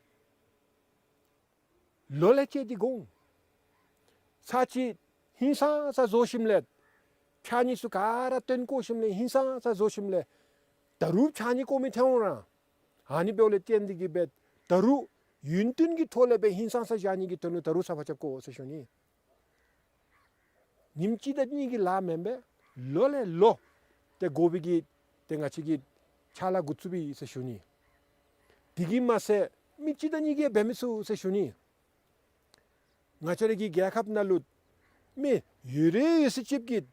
ལོ་ལས་བཅད་དེ་དགོ་འོང་། ཚར་ཅིག་ཧིང་སངས་ས་བཟོ་ཞིནམ་ལས་ཕྱགས་སྙིགས་ཚུ་ག་ར་བཏོན་བཀོ་ཞིནམ་ལས་ཧིང་སངས་ས་བཟོ་ཞིནམ་ལས་ད་རུང་ཕྱགས་སྙིགས་བཀོ་མི་ཐོན་འོང་ར། ཨ་ནི་འབདཝ་ལས་བརྟེན་ཏེ་གིས་སྦེ་ད་རུང་ཡུན་བརྟན་གྱི་ཐོག་ལས་སྦེ་ཧིང་སངས་ས་བཞག་ནི་གི་དོན་ལུ་ད་རུང་ཟ་ཕག་རྐྱབ་དགོ་ཟེར་ཞུ་ནི། ཉིནམ་གཅིག་དང་གཉིས་ཀྱི་ལཱ་མེན་པས། ལོ་ལས་ལོ་ཏེ་དགོ་པའི་གི་ཏེ་ང་བཅས་ཀྱིས་ཕྱག་ལཱ་འགོ་བཙུགས་པས་ཟེར་ཞུ་ནི། དེ་གིས་མ་ཚད་མི་གཅིག་དང་གཉིས་ཀྱིས་འབད་མི་ཚུགས་ཟེར་ཞུ་ནི། ང་བཅས་ར་གི་རྒྱལ་ཁབ་ནང་ལུ་མི་ཡོད་ར་ཡོད་ཚད་ཅིག་གིས་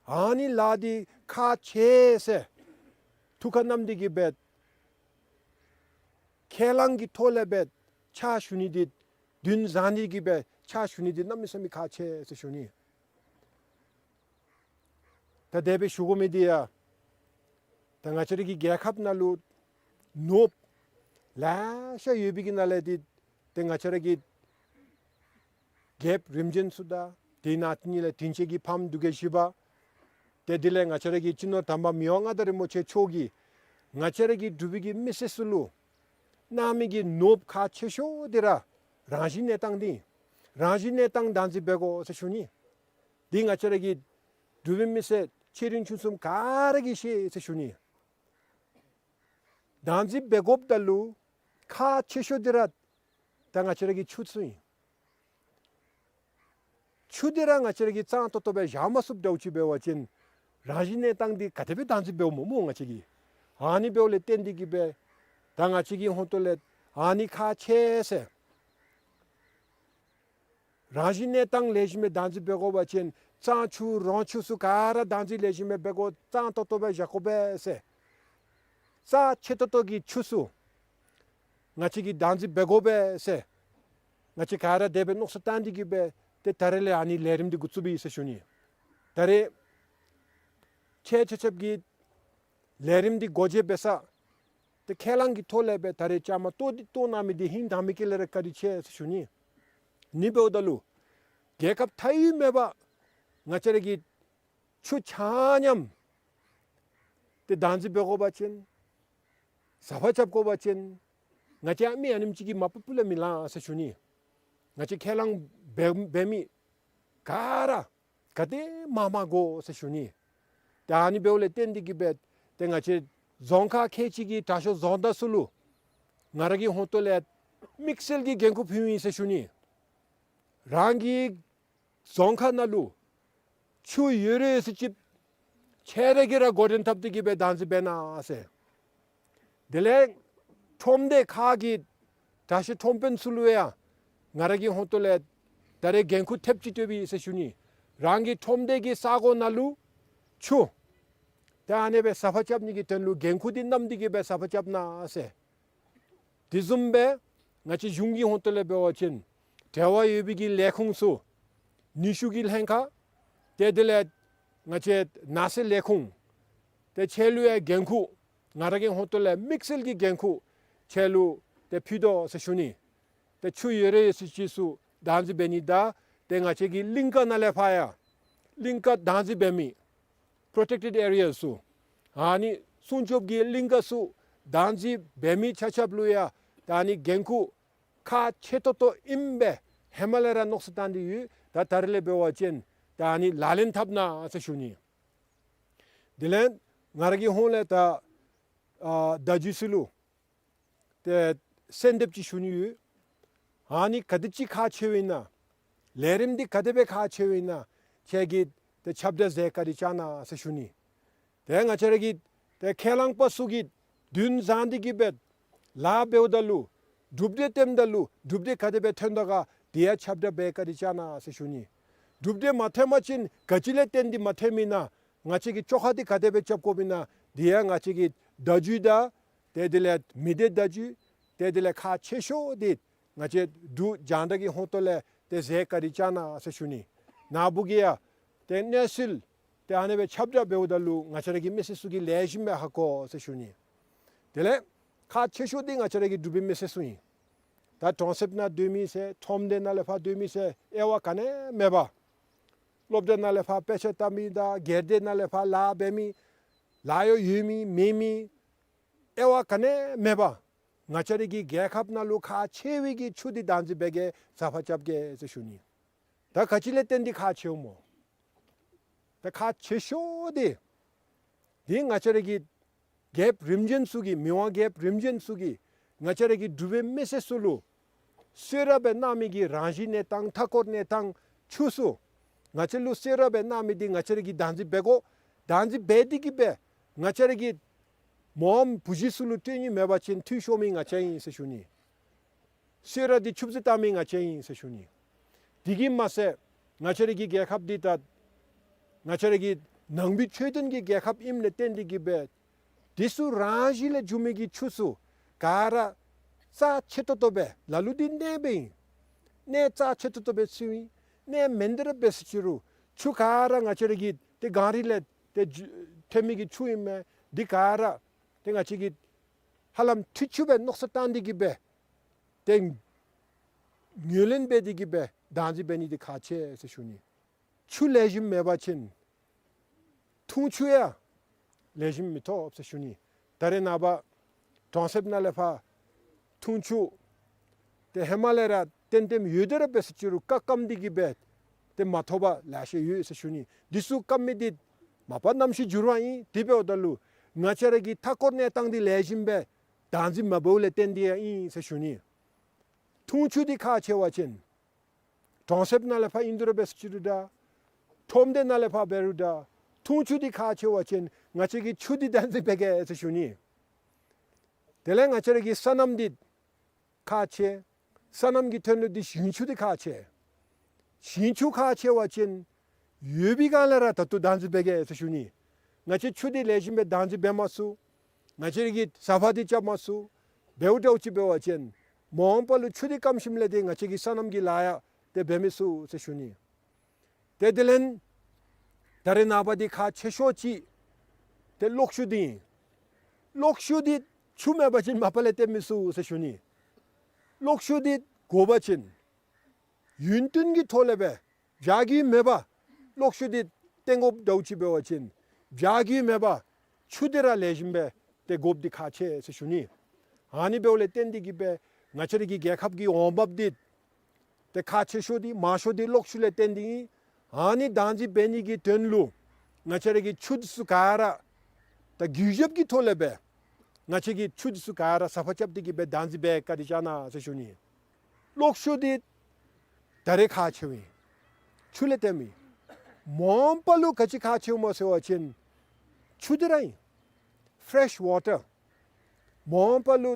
ཨ་ནི་ལཱ་འདི་ཁག་ཆེ་ཟེར་ཐུགས་ཁར་བསྣམས་ཏེ་གིས་སྦེ་ཁས་བླངས་ཀྱི་ཐོག་ལས་སྦེ་ཕྱག་ཞུ་ནི་འདི་བདུན་བཟའ་ནི་གི་སྦེ་ཕྱག་ཞུ་ནི་འདི་གནམ་མེད་ས་མེད་ཁག་ཆེ་ཟེར་ཞུ་ནི། ད་དེ་སྦེ་ཞུ་དགོ་མི་འདི་ཡང་ད་ང་བཅས་ར་གི་རྒྱལ་ཁབ་ནང་ལུ་ནོར་བུ་ལེ་ཤ་ཡོད་པའི་གི་ནང་ལས་འདི་ཏེ་ང་བཅས་ར་གི་རྒྱལཔོ་རིམ་བྱོན་ཚུ་དང་ དེ་ནང་ལས་དྲིན་ཅན་གྱི་ཕམ་འབྲུག་རྒྱལ་བཞི་པ། ཏེ་དེ་ལས་ང་བཅས་ར་གི་སྤྱི་ནོར་དམ་པ་མི་དབང་མངའ་བདག་རིན་པོ་ཆེ་མཆོག་གིས་ང་བཅས་ར་གི་འབྲུག་པའི་གི་མི་སེར་ཚུ་ལུ་གནང་མི་གི་ནོར་བུ་ཁག་ཆེ་ཤོས་འདི་ར་རང་བཞིན་གནས་སྟངས་འདི་ཨིན། རང་བཞིན་གནས་སྟངས་བདག་འཛིན་འབད་དགོ་ཟེར་ཞུ་ནི། འདི་ང་བཅས་ར་གི་འབྲུག་པའི་མི་སེར་ཆེ་འབྲིང་ཆུང་གསུམ་ག་ར་གིས་ཤེས་ཟེར་ཞུ་ནི། བདག་འཛིན་འབད་དགོཔ་ད་ལུ་ཁག་ཆེ་ཤོས་འདི་ར་ད་ང་བཅས་ར་གི་ཆུ་ཚུ་ཨིན། ཆུ་འདི་ར་ང་བཅས་ར་གིས་གཙང་ཏོག་ཏོ་སྦེ་བཞག་མ་ཚུགསཔ་འདྲཝ་ཅིག་འབད་བ་ཅིན་རང་བཞིན་གནས་སྟངས་འདི་ག་དེ་སྦེ་བདག་འཛིན་འབདཝ་སྨོ་སྨོ་ང་བཅས་ཀྱིས། ཨ་ནི་འབདཝ་ལས་བརྟེན་ཏེ་གིས་སྦེ་ད་ང་བཅས་ཀྱི་ཧོང་ཏོ་ལས་ཨ་ནི་ཁག་ཆེ་ཟེར། རང་བཞིན་གནས་སྟངས་ལེགས་ཤོམ་སྦེ་བདག་འཛིན་འབད་དགོ་པ་ཅིན་གཙང་ཆུ་རོང་ཆུ་ཚུ་ག་ར་བདག་འཛིན་ལེགས་ཤོམ་སྦེ་འབད་དགོ། གཙང་ཏོག་ཏོ་སྦེ་བཞག་དགོ་པས་ཟེར། རྩ་ཆེ་ཏོག་ཏོ་གི་ཆུ་ཚུ་ང་བཅས་ཀྱིས་བདག་འཛིན་འབད་དགོ་པས་ཟེར། ང་བཅས་ག་ར་དེ་སྦེ་མནོ་བསམ་བཏང་སྟེ་གིས་སྦེ་ཏེ་ད་རེས་ལས་ཨ་ནི་ལས་རིམ་འདི་འགོ་བཙུགསཔ་ཨིན་ཟེར་ཞུ་ནི། ད་རེས་ཁྱེད་ཆ་ཁྱབ་ཀྱིས་ལས་རིམ་འདི་འགོ་འབྱེད་འབད་ས་ཏེ་ཁས་བླངས་ཀྱི་ཐོག་ལས་སྦེ་ད་རེས་བཅའ་མར་གཏོགས་ཏེ་གཏོགས་གནང་མི་འདི་ཧིང་དྭངས་མའི་དཀྱིལ་ལས་ར་བཀའ་དྲིན་ཆེ་ཟེར་ཞུ་ནི། ཨ་ནི་འབདཝ་ད་ལུ་རྒྱལ་ཁབ་མཐའ་དབུས་མེད་པར་ང་བཅས་ར་གི་ཆུ་ཆ་མཉམ་ཏེ་བདག་འཛིན་འབད་དགོ་པ་ཅིན་ཟ་ཕག་རྐྱབ་དགོ་པ་ཅིན་ང་བཅས་ཨ་མི་ཨ་ནེམ་ཅིག་གིས་མ་པ་སྤུ་ལས་མི་ལང་ཟེར་ཞུ་ནི། ང་བཅས་ཁས་བླངས་འབད་འབད་མི་ག་ར་ག་དེ་མང་མང་དགོ་ཟེར་ཞུ་ནི། ཏེ་ཨ་ནི་འབདཝ་ལས་བརྟེན་ཏེ་གིས་སྦེ་ཏེ་ང་བཅས་རྫོང་ཁག་ཁལ་གཅིག་གི་དྲག་ཤོས་རྫོང་བདག་ཚུ་ལུ་ང་ར་གི་ཧོང་ཏོ་ལས་དམིགས་བསལ་གྱི་འགན་ཁུར་ཕུལཝ་ཨིན་ཟེར་ཞུ་ནི། རང་གི་རྫོང་ཁག་ནང་ལུ་ཆུ་ཡོད་རིགས་ཚུ་ཅིག་ཁྱེད་ར་གིས་ར་འགོ་འདྲེན་འཐབ་སྟེ་གིས་སྦེ་བདག་འཛིན་འབད་གནང་ཟེར། དེ་ལས་ཁྲོམ་སྡེ་ཁག་གི་དྲག་ཤོས་ཁྲོམ་དཔོན་ཚུ་ལུ་ཡང་ང་ར་གི་ཧོང་ཏོ་ལས་ད་རེས་འགན་ཁུར་ཐེབས་ཅིག་སྤྲོདཔ་ཨིན་ཟེར་ཞུ་ནི། རང་གི་ཁྲོམ་སྡེ་གི་ས་གོ་ནང་ལུ་ཆུ་ད་ཨ་ནེ་སྦེ་ཟ་ཕག་རྐྱབ་ནི་གི་དོན་ལུ་འགན་ཁུར་འདི་བསྣམས་ཏེ་གིས་སྦེ་ཟ་ཕག་རྐྱབ་གནང་ཟེར། དེ་བཟུམ་སྦེ་ང་བཅས་གཞུང་གི་ཧོང་ཏོ་ལས་འབད་བ་ཅིན་འབྲེལ་བ་ཡོད་པའི་གི་ལས་ཁུངས་ཚུ་ནུས་ཤུགས་ཀྱི་ལྷན་ཁག་ཏེ་དེ་ལས་ང་བཅས་ནགས་ཚལ་ལས་ཁུངས་ཏེ་ཁྱེད་ལུ་ཡང་འགན་ཁུར་ང་ར་གི་ཧོང་ཏོ་ལས་དམིགས་བསལ་གྱི་འགན་ཁུར་ཁྱེད་ལུ་ཏེ་ཕུལ་དོ་ཟེར་ཞུ་ནི། ཏེ་ཆུ་ཡོད་རིགས་ཚུ་ཅིག་ཚུ་བདག་འཛིན་འབད་ནི་དང་ཏེ་ང་བཅས་ཀྱི་གླིང་ག་ནང་ལས་ཕར་ཡང་གླིང་ག་བདག་འཛིན་འབད་མི་པྲོ་ཊེཀ་ཊེཌ་ཨེ་རི་ཡཱ་ཚུ་ཨ་ནི་སྲུང་སྐྱོབ་ཀྱི་གླིང་ག་ཚུ་བདག་འཛིན་འབད་མི་ཆ་ཁྱབ་ལུ་ཡང་ད་ཨ་ནི་འགན་ཁུར་ཁག་ཆེ་ཏོག་ཏོ་ཨིནམ་སྦེ་ཧེ་མ་ལས་ར་མནོ་བསམ་བཏང་སྟེ་ཡོད། ད་ད་རེས་ལས་འབད་བ་ཅིན་ད་ཨ་ནི་ལག་ལེན་འཐབ་གནང་ཟེར་ཞུ་ནི། དེ་ལས་ང་ར་གི་ཧོང་ལས་ད་ཨ་བརྡ་བརྒྱུད་ཚུ་ལུ་ཏེ་གསོལ་འདེབས་ཅིག་ཞུ་ནི་ཡོད། ཨ་ནི་ག་དེ་ཅིག་ཁག་ཆེཝ་ཨིན་ན་ལས་རིམ་འདི་ག་དེ་སྦེ་ཁག་ཆེཝ་ཨིན་ན་ཁྱེད་ཀྱིས་ཏེ་ཁྱབ་བསྒྲགས་མཛད་བཀའ་དྲིན་བསྐྱང་གནང་ཟེར་ཞུ་ནི། ཏེ་ང་བཅས་ར་གི་ཏེ་ཁས་བླངས་པ་ཚུ་གིས་འདུན་བཟང་སྟེ་གིས་སྦེ་ལཱ་འབདཝ་ད་ལུ་གྲུབ་འབྲས་སྟོནམ་ད་ལུ་གྲུབ་འབྲས་ག་དེ་སྦེ་ཐོན་དོ་ག་དེ་ཡང་ཁྱབ་བསྒྲགས་འབད་བཀའ་དྲིན་བསྐྱང་གནང་ཟེར་ཞུ་ནི། གྲུབ་འབྲས་མ་ཐོན་པ་ཅིན་ག་ཅི་ལས་བརྟེན་ཏེ་མ་ཐོནམ་ཨིན་ན་ང་བཅས་ཀྱིས་བཅོ་ཁ་འདི་ག་དེ་སྦེ་རྐྱབ་དགོཔ་ཨིན་ན་དེ་ཡང་ང་བཅས་ཀྱི་བརྡ་བརྒྱུད་དང་ཏེ་དེ་ལས་མི་སྡེ་བརྡ་བརྒྱུད་ཏེ་དེ་ལས་ཁག་ཆེ་ཤོས་འདི་ང་བཅས་འབྲུག་རྒྱང་བསྒྲགས་ཀྱི་ཧོང་ཏོ་ལས་ཏེ་མཛད་བཀའ་དྲིན་བསྐྱང་གནང་ཟེར་ཞུ་ནི། ནཱ་བུ་གིས་ཡང་ཏེ་གནས་ཚུལ་ཏེ་ཨ་ནེ་སྦེ་ཁྱབ་བསྒྲགས་འབདཝ་ད་ལུ་ང་བཅས་ར་གི་མི་སེར་ཚུ་གིས་ལེགས་ཤོམ་སྦེ་ཧ་གོ་ཟེར་ཞུ་ནི། དེ་ལས་ཁག་ཆེ་ཤོས་འདི་ང་བཅས་ར་གི་འབྲུག་པའི་མི་སེར་ཚུ་ཨིན། ད་གྲོང་གསེབ་ནང་སྡོད་མི་ཟེར་ཁྲོམ་སྡེ་ནང་ལས་ཕར་སྡོད་མི་ཟེར་དབྱེ་བ་ག་ནི་མེད་པར་སློབ་གྲྭ་ནང་ལས་ཕར་དཔེ་ཆ་ལྟ་མི་དང་སྒེར་སྡེ་ནང་ལས་ཕར་ལཱ་འབད་མི་ལཱ་གཡོག་ཡོད་མི་མེད་མི་དབྱེ་བ་ག་ནི་མེད་པར་ང་བཅས་ར་གི་རྒྱལ་ཁབ་ནང་ལུ་ཁག་ཆེ་བའི་གི་ཆུ་འདི་བདག་འཛིན་འབད་གེ་ཟ་ཕག་རྐྱབ་གེ་ཟེར་ཞུ་ནི། ད་ག་ཅི་ལས་བརྟེན་ཏེ་ཁག་ཆེཝ་སྨོ། ད་ཁག་ཆེ་ཤོས་འདི་འདི་ང་བཅས་ར་གི་རྒྱལཔོ་རིམ་བྱོན་ཚུ་གིས་མི་དབང་རྒྱལཔོ་རིམ་བྱོན་ཚུ་གིས་ང་བཅས་ར་གི་འབྲུག་པའི་མི་སེར་ཚུ་ལུ་གསོལ་རས་སྦེ་གནང་མི་གི་རང་བཞིན་གནས་སྟངས་མཐའ་འཁོར་གནས་སྟངས་ཆུ་ཚུ་ང་བཅས་ལུ་གསོལ་རས་སྦེ་གནང་མི་འདི་ང་བཅས་ར་གིས་བདག་འཛིན་འབད་དགོ། བདག་འཛིན་འབད་དེ་གིས་སྦེ་ང་བཅས་ར་གི་མོ་འམ་བུ་གཞི་ཚུ་ལུ་སྤྲོད་ནི་མེད་པ་ཅིན་འཐུས་ཤོར་མི་ང་བཅས་ཨིན་ཟེར་ཞུ་ནི། གསོལ་རས་འདི་ཕྱུགཔོ་རྩིས་བཏང་མི་ང་བཅས་ཨིན་ཟེར་ཞུ་ནི། དེ་གིས་མ་ཚད་ང་བཅས་ར་གི་རྒྱལ་ཁབ་འདི་ད་ང་བཅས་ར་གི་ནང་པའི་ཆོས་ལྡན་གྱི་རྒྱལ་ཁབ་ཨིནམ་ལས་བརྟེན་ཏེ་གིས་སྦེ་དེ་ཚུ་རང་བཞིན་ལས་འབྱུང་མི་གི་ཆུ་ཚུ་ག་ར་རྩ་ཆེ་ཏོག་ཏོ་སྦེ་ལ་ལུ་འདི་གནས་སྦེ་ཨིན། གནས་རྩ་ཆེ་ཏོག་ཏོ་སྦེ་ཚུ་ཨིན། གནས་མེན་ཏེ་ར་འབད་ཟེར་ཅི་རུང་ཆུ་ག་ར་ང་བཅས་ར་གི་ཏེ་གངས་རི་ལས་ཏེ་འཇུ་ཐོན་མི་གི་ཆུ་ཨིན་མས། འདི་ག་ར་ཏེ་ང་བཅས་ཀྱིས་ཧ་ལམ་འཐུས་ཆུ་སྦེ་མནོ་བསམ་བཏང་སྟེ་གིས་སྦེ་ཏེ་ངོས་ལེན་འབད་དེ་གིས་སྦེ་བདག་འཛིན་འབད་ནི་འདི་ཁག་ཆེ་ཟེར་ཞུ་ནི། ཆུ་ལེགས་ཤོམ་མེད་པ་ཅིན་འཐུང་ཆུ་ཡང་ལེགས་ཤོམ་མི་ཐོབ་ཟེར་ཞུ་ནི། ད་རེས་ནངས་པ་གྲོང་གསེབ་ནང་ལས་ཕར་འཐུང་ཆུ་ཏེ་ཧེ་མ་ལས་ར་ཏན་ཏན་ཡོད་དེ་ར་འབད་ཟེར་ཅི་རུང་བཀག་བཀག་སྟེ་གི་སྦེ་ཏེ་མ་ཐོབ་པ་ལེ་ཤ་ཡོད་ཟེར་ཞུ་ནི། འདི་ཚུ་བཀག་མི་འདི་མ་པ་གནམ་གཤིས་འགྱུར་བ་ཨིན། དེ་འབདཝ་ད་ལུ་ང་བཅས་ར་གི་མཐའ་འཁོར་གནས་སྟངས་འདི་ལེགས་ཤོམ་སྦེ་བདག་འཛིན་མ་འབདཝ་ལས་བརྟེན་ཏེ་ཡང་ཨིན་ཟེར་ཞུ་ནི། འཐུང་ཆུ་འདི་ཁག་ཆེ་བ་ཅིན་གྲོང་གསེབ་ནང་ལས་ཕར་ཨིན་དོ་ར་འབད་ཟེར་ཅི་རུང་འདྲ། ཁྲོམ་སྡེ་ནང་ལས་ཕར་འབད་རུང་འདྲ། འཐུང་ཆུ་འདི་ཁག་ཆེ་བ་ཅིན་ང་བཅས་ཀྱིས་ཆུ་འདི་བདག་འཛིན་འབད་གེ་ཟེར་ཞུ་ནི། དེ་ལས་ང་བཅས་ར་གི་སོ་ནམ་འདི་ཁག་ཆེ། སོ་ནམ་གྱི་དོན་ལུ་འདི་ཞིང་ཆུ་འདི་ཁག་ཆེ། ཞིང་ཆུ་ཁག་ཆེ་བ་ཅིན་ཡོད་པའི་སྒང་ལས་ར་ད་ལྟོ་བདག་འཛིན་འབད་གེ་ཟེར་ཞུ་ནི། ང་བཅས་ཆུ་འདི་ལེགས་ཤོམ་སྦེ་བདག་འཛིན་འབད་མ་ཚུགས། ང་བཅས་ར་གི་ཟ་ཕག་འདི་རྐྱབ་མ་ཚུགས། འབདཝ་འདྲཝ་ཅིག་འབད་བ་ཅིན་མ་འོངས་པ་ལུ་ཆུ་འདི་སྐམ་ཞིནམ་ལས་འདི་ང་བཅས་ཀྱི་སོ་ནམ་གྱི་ལཱ་ཡང་ཏེ་འབད་མི་ཚུགས་ཟེར་ཞུ་ནི། ཏེ་དེ་ལས་ད་རེས་ནངས་པ་འདི་ཁག་ཆེ་ཤོས་ཅིག་ཏེ་གློག་ཤུགས་འདི་ཨིན། གློག་ཤུགས་འདི་ཆུ་མེད་པ་ཅིན་མ་པ་ལས་བཏོན་མི་ཚུགས་ཟེར་ཞུ་ནི། གློག་ཤུགས་འདི་དགོ་པ་ཅིན་ཡུན་བརྟན་གྱི་ཐོག་ལས་སྦེ་བྱ་རྒྱུ་མེད་པར་གློག་ཤུགས་འདི་བཏོན་དགོཔ་འདྲཝ་ཅིག་འབད་བ་ཅིན་བྱ་རྒྱུ་མེད་པར་ཆུ་འདི་ར་ལེགས་ཤོམ་སྦེ་ཏེ་དགོཔ་འདི་ཁག་ཆེ་ཟེར་ཞུ་ནི། ཨ་ནི་འབདཝ་ལས་བརྟེན་ཏེ་གི་སྦེ་ང་བཅས་ར་གི་རྒྱལ་ཁབ་ཀྱི་འོང་འབབ་འདི་ཏེ་ཁག་ཆེ་ཤོས་འདི་མང་ཤོས་འདི་གློག་ཤུགས་ལས་བརྟེན་ཏེ་ཨིན། ཨ་ནི་བདག་འཛིན་འབད་ནི་གི་དོན་ལུ་ང་བཅས་ར་གི་ཆུ་འདི་ཚུ་ག་ར་ད་གུས་ཞབས་ཀྱི་ཐོག་ལས་སྦེ་ང་བཅས་ཀྱིས་ཆུ་འདི་ཚུ་ག་ར་ཟ་ཕག་རྐྱབ་སྟེ་གི་སྦེ་བདག་འཛིན་འབད་བཀའ་དྲིན་བསྐྱང་གནང་ཟེར་ཞུ་ནི། གློག་ཤུགས་འདི་ད་རེས་ཁག་ཆེཝ་ཨིན། ཆུ་ལས་བརྟེན་མི། མ་འོངས་པ་ལུ་ག་ཅི་ཁག་ཆེཝ་སྨོ་ཟེར་བ་ཅིན་ཆུ་འདི་ར་ཨིན། ཕེ་རེཤ་ཝ་ཊར། མ་འོངས་པ་ལུ་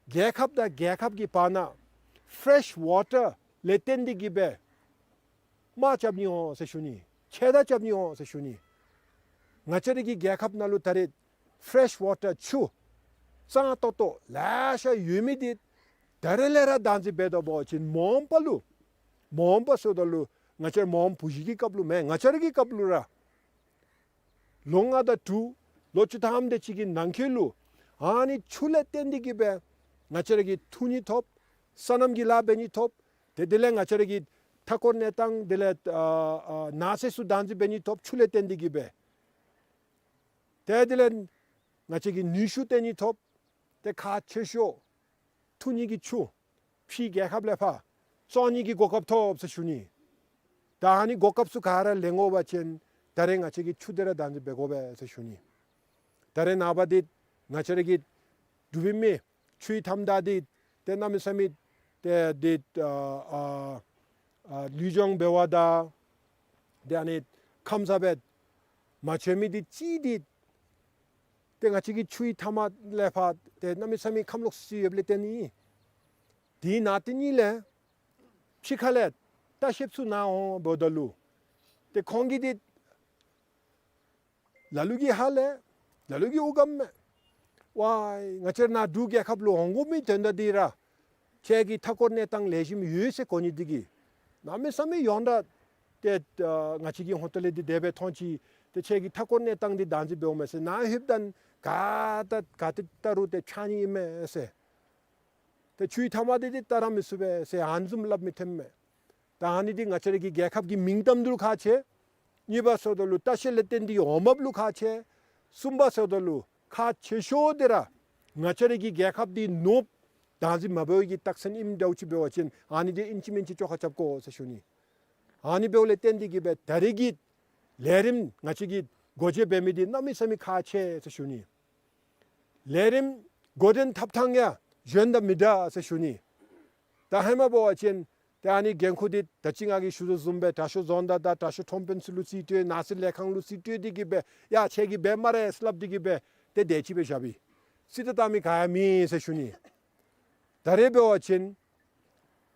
རྒྱལ་ཁབ་དང་རྒྱལ་ཁབ་ཀྱི་བར་ན་ཕེ་རེཤ་ཝ་ཊར་ལས་བརྟེན་ཏེ་གི་སྦེ་དམག་རྐྱབ་ནི་འོང་ཟེར་ཞུ་ནི། ཆད་མཐའ་རྐྱབ་ནི་འོང་ཟེར་ཞུ་ནི། ང་བཅས་ར་གི་རྒྱལ་ཁབ་ནང་ལུ་ད་རེས་ཕེ་རེཤ་ཝ་ཊར་ཆུ་གཙང་ཏོག་ཏོ་ལེ་ཤ་ཡོད་མི་འདི་ད་རེས་ལས་ར་བདག་འཛིན་འབད་དོ་བ་ཅིན་མ་འོངས་པ་ལུ་མ་འོངས་པ་ཟེརཝ་ད་ལུ་ང་བཅས་ར་མ་འོངས་བུ་གཞི་གི་སྐབས་ལུ་མེན། ང་བཅས་ར་གི་སྐབས་ལུ་ར་ལོ་ལྔ་དང་དྲུག་ལོ་བཅུ་ཐམ་དེ་ཅིག་གི་ནང་འཁོད་ལུ་ཨ་ནི་ཆུ་ལས་བརྟེན་ཏེ་གི་སྦེ་ང་བཅས་ར་གིས་འཐུང་ནི་ཐོབ། སོ་ནམ་གྱི་ལཱ་འབད་ནི་ཐོབ། ཏེ་དེ་ལས་ང་བཅས་ར་གི་མཐའ་འཁོར་གནས་སྟངས་དེ་ལས་ཨ་ཨ་ནགས་ཚལ་ཚུ་བདག་འཛིན་འབད་ནི་ཐོབ། ཆུ་ལས་བརྟེན་ཏེ་གི་སྦེ། ཏེ་དེ་ལས་ང་བཅས་ཀྱིས་ནུས་ཤུགས་བཏོན་ནི་ཐོབ། ཏེ་ཁག་ཆེ་ཤོས་འཐུང་ནི་གི་ཆུ་ཕྱི་རྒྱལ་ཁབ་ལས་ཕར་བཙོང་ནི་གི་གོ་སྐབས་ཐོབ་ཟེར་ཞུ་ནི། ད་ཨ་ནི་གོ་སྐབས་ཚུ་ག་ར་ལེན་དགོ་པ་ཅིན་ད་རེས་ང་བཅས་ཀྱིས་ཆུ་འདི་ར་བདག་འཛིན་འབད་དགོ་པས་ཟེར་ཞུ་ནི། ད་རེས་ནངས་པ་འདི་ང་བཅས་ར་གི་འབྲུག་པའི་མི་ཆུའི་མཐའམ་བདའ་སྟེ་ཏེ་གནམ་མེད་ས་མེད་ཏེ་འདི་ཨ་ཨ་ཨ་ལུས་སྦྱོང་འབད་བ་དང་ཏེ་ཨ་ནི་ཁམས་སངས་སྦེ་མ་བྱོན་མི་འདི་གཅིག་འདི་ཏེ་ང་བཅས་ཀྱི་ཆུའི་མཐའམ་ལས་ཕར་ཏེ་གནམ་མེད་ས་མེད་ཁམས་ལོག་སི་ཡོདཔ་ལས་བརྟེན་ནི། དེ་ནང་དེ་གཉིས་ལས་ཕྱི་ཁ་ལས་ལྟ་བཤལཔ་ཚུ་ནཱ་འོང་འབདཝ་ད་ལུ་ཏེ་ཁོང་གིས་འདི་ལ་ལུ་གིས་ཧ་ལས་ལ་ལུ་གིས་དབུགས་སྒམ་མས། ཝའི་ང་བཅས་ནཱ་འབྲུག་རྒྱལ་ཁབ་ལུ་འོང་དགོ་མི་དོན་དག་འདི་ར་ཁྱེད་ཀྱི་མཐའ་འཁོར་གནས་སྟངས་ལེགས་ཤོམ་ཡོད་ཟེར་གོ་ནི་འདི་གིས་གནམ་མེད་ས་མེད་ཡོངས་གྲགས་ཏེ་ཨ་ང་བཅས་ཀྱི་ཧོང་ཏོ་ལས་འདི་དེ་སྦེ་མཐོང་ཅི། ཏེ་ཁྱེད་ཀྱི་མཐའ་འཁོར་གནས་སྟངས་འདི་བདག་འཛིན་འབདཝ་མས་ཟེར། ནཱ་ལྷོདཔ་ད་ག་ཏེ་ལྟ་རུང་ཏེ་ཕྱགས་སྙིགས་ཨིན་མས་ཟེར། ཏེ་ཆུའི་མཐའམ་འདི་འདི་ལྟ་ར་མི་ཚུགས་པས་ཟེར་ཨ་ནི་བཟུམ་སླབ་མི་ཐོནམ་མས། ད་ཨ་ནི་འདི་ང་བཅས་ར་གི་རྒྱལ་ཁབ་ཀྱི་མིང་གཏམ་འདི་ལུ་ཁག་ཆེ། གཉིས་པ་ཟེརཝ་ད་ལུ་ལྟ་བཤལ་ལས་བརྟེན་ཏེ་འོང་འབབ་ལུ་ཁག་ཆེ། གསུམ་པ་ཟེརཝ་ད་ལུ་ཁག་ཆེ་ཤོས་འདི་ར་ང་བཅས་ར་གི་རྒྱལ་ཁབ་འདི་ནོར་བདག་འཛིན་མ་འབད་བའི་གི་རྟགས་མཚན་ཨིནམ་འདྲཝ་ཅིག་འབད་བ་ཅིན་ཨ་ནི་འདི་ཨིན་ཅི་མིན་ཅི་བཅོ་ཁ་རྐྱབ་དགོ་ཟེར་ཞུ་ནི། ཨ་ནི་འབདཝ་ལས་བརྟེན་ཏེ་གི་སྦེ་ད་རེས་ཀྱི་ལས་རིམ་ང་བཅས་ཀྱིས་སྒོ་འབྱེད་འབད་མི་འདི་གནམ་མེད་ས་མེད་ཁག་ཆེ་ཟེར་ཞུ་ནི། ལས་རིམ་འགོ་འདྲེན་འཐབ་ཐངས་ཡང་གཞན་དང་མི་འདྲ་ཟེར་ཞུ་ནི། ད་ཧེ་མ་འབད་བ་ཅིན་ཏེ་ཨ་ནི་འགན་ཁུར་འདི་ད་ཅི་ང་གིས་ཞུ་དོ་བཟུམ་སྦེ་དྲག་ཤོས་རྫོང་བདག་དང་དྲག་ཤོས་ཁྲོམ་དཔོན་ཚུ་ལུ་རྩིས་སྤྲོད། ནགས་ཚལ་ལས་ཁང་ལུ་རྩིས་སྤྲོད་དེ་གི་སྦེ་ཡ་ཁྱེད་ཀྱིས་འབད་སྨ་རེ་ཟེར་སླབ་སྟེ་གི་སྦེ་ཏེ་དེ་ཅིག་སྦེ་བཞག་པས། རྩིས་ཏ་བཏང་མི་ག་ཡང་མེད་ཟེར་ཞུ་ནི། ད་རེས་འབད་བ་ཅིན་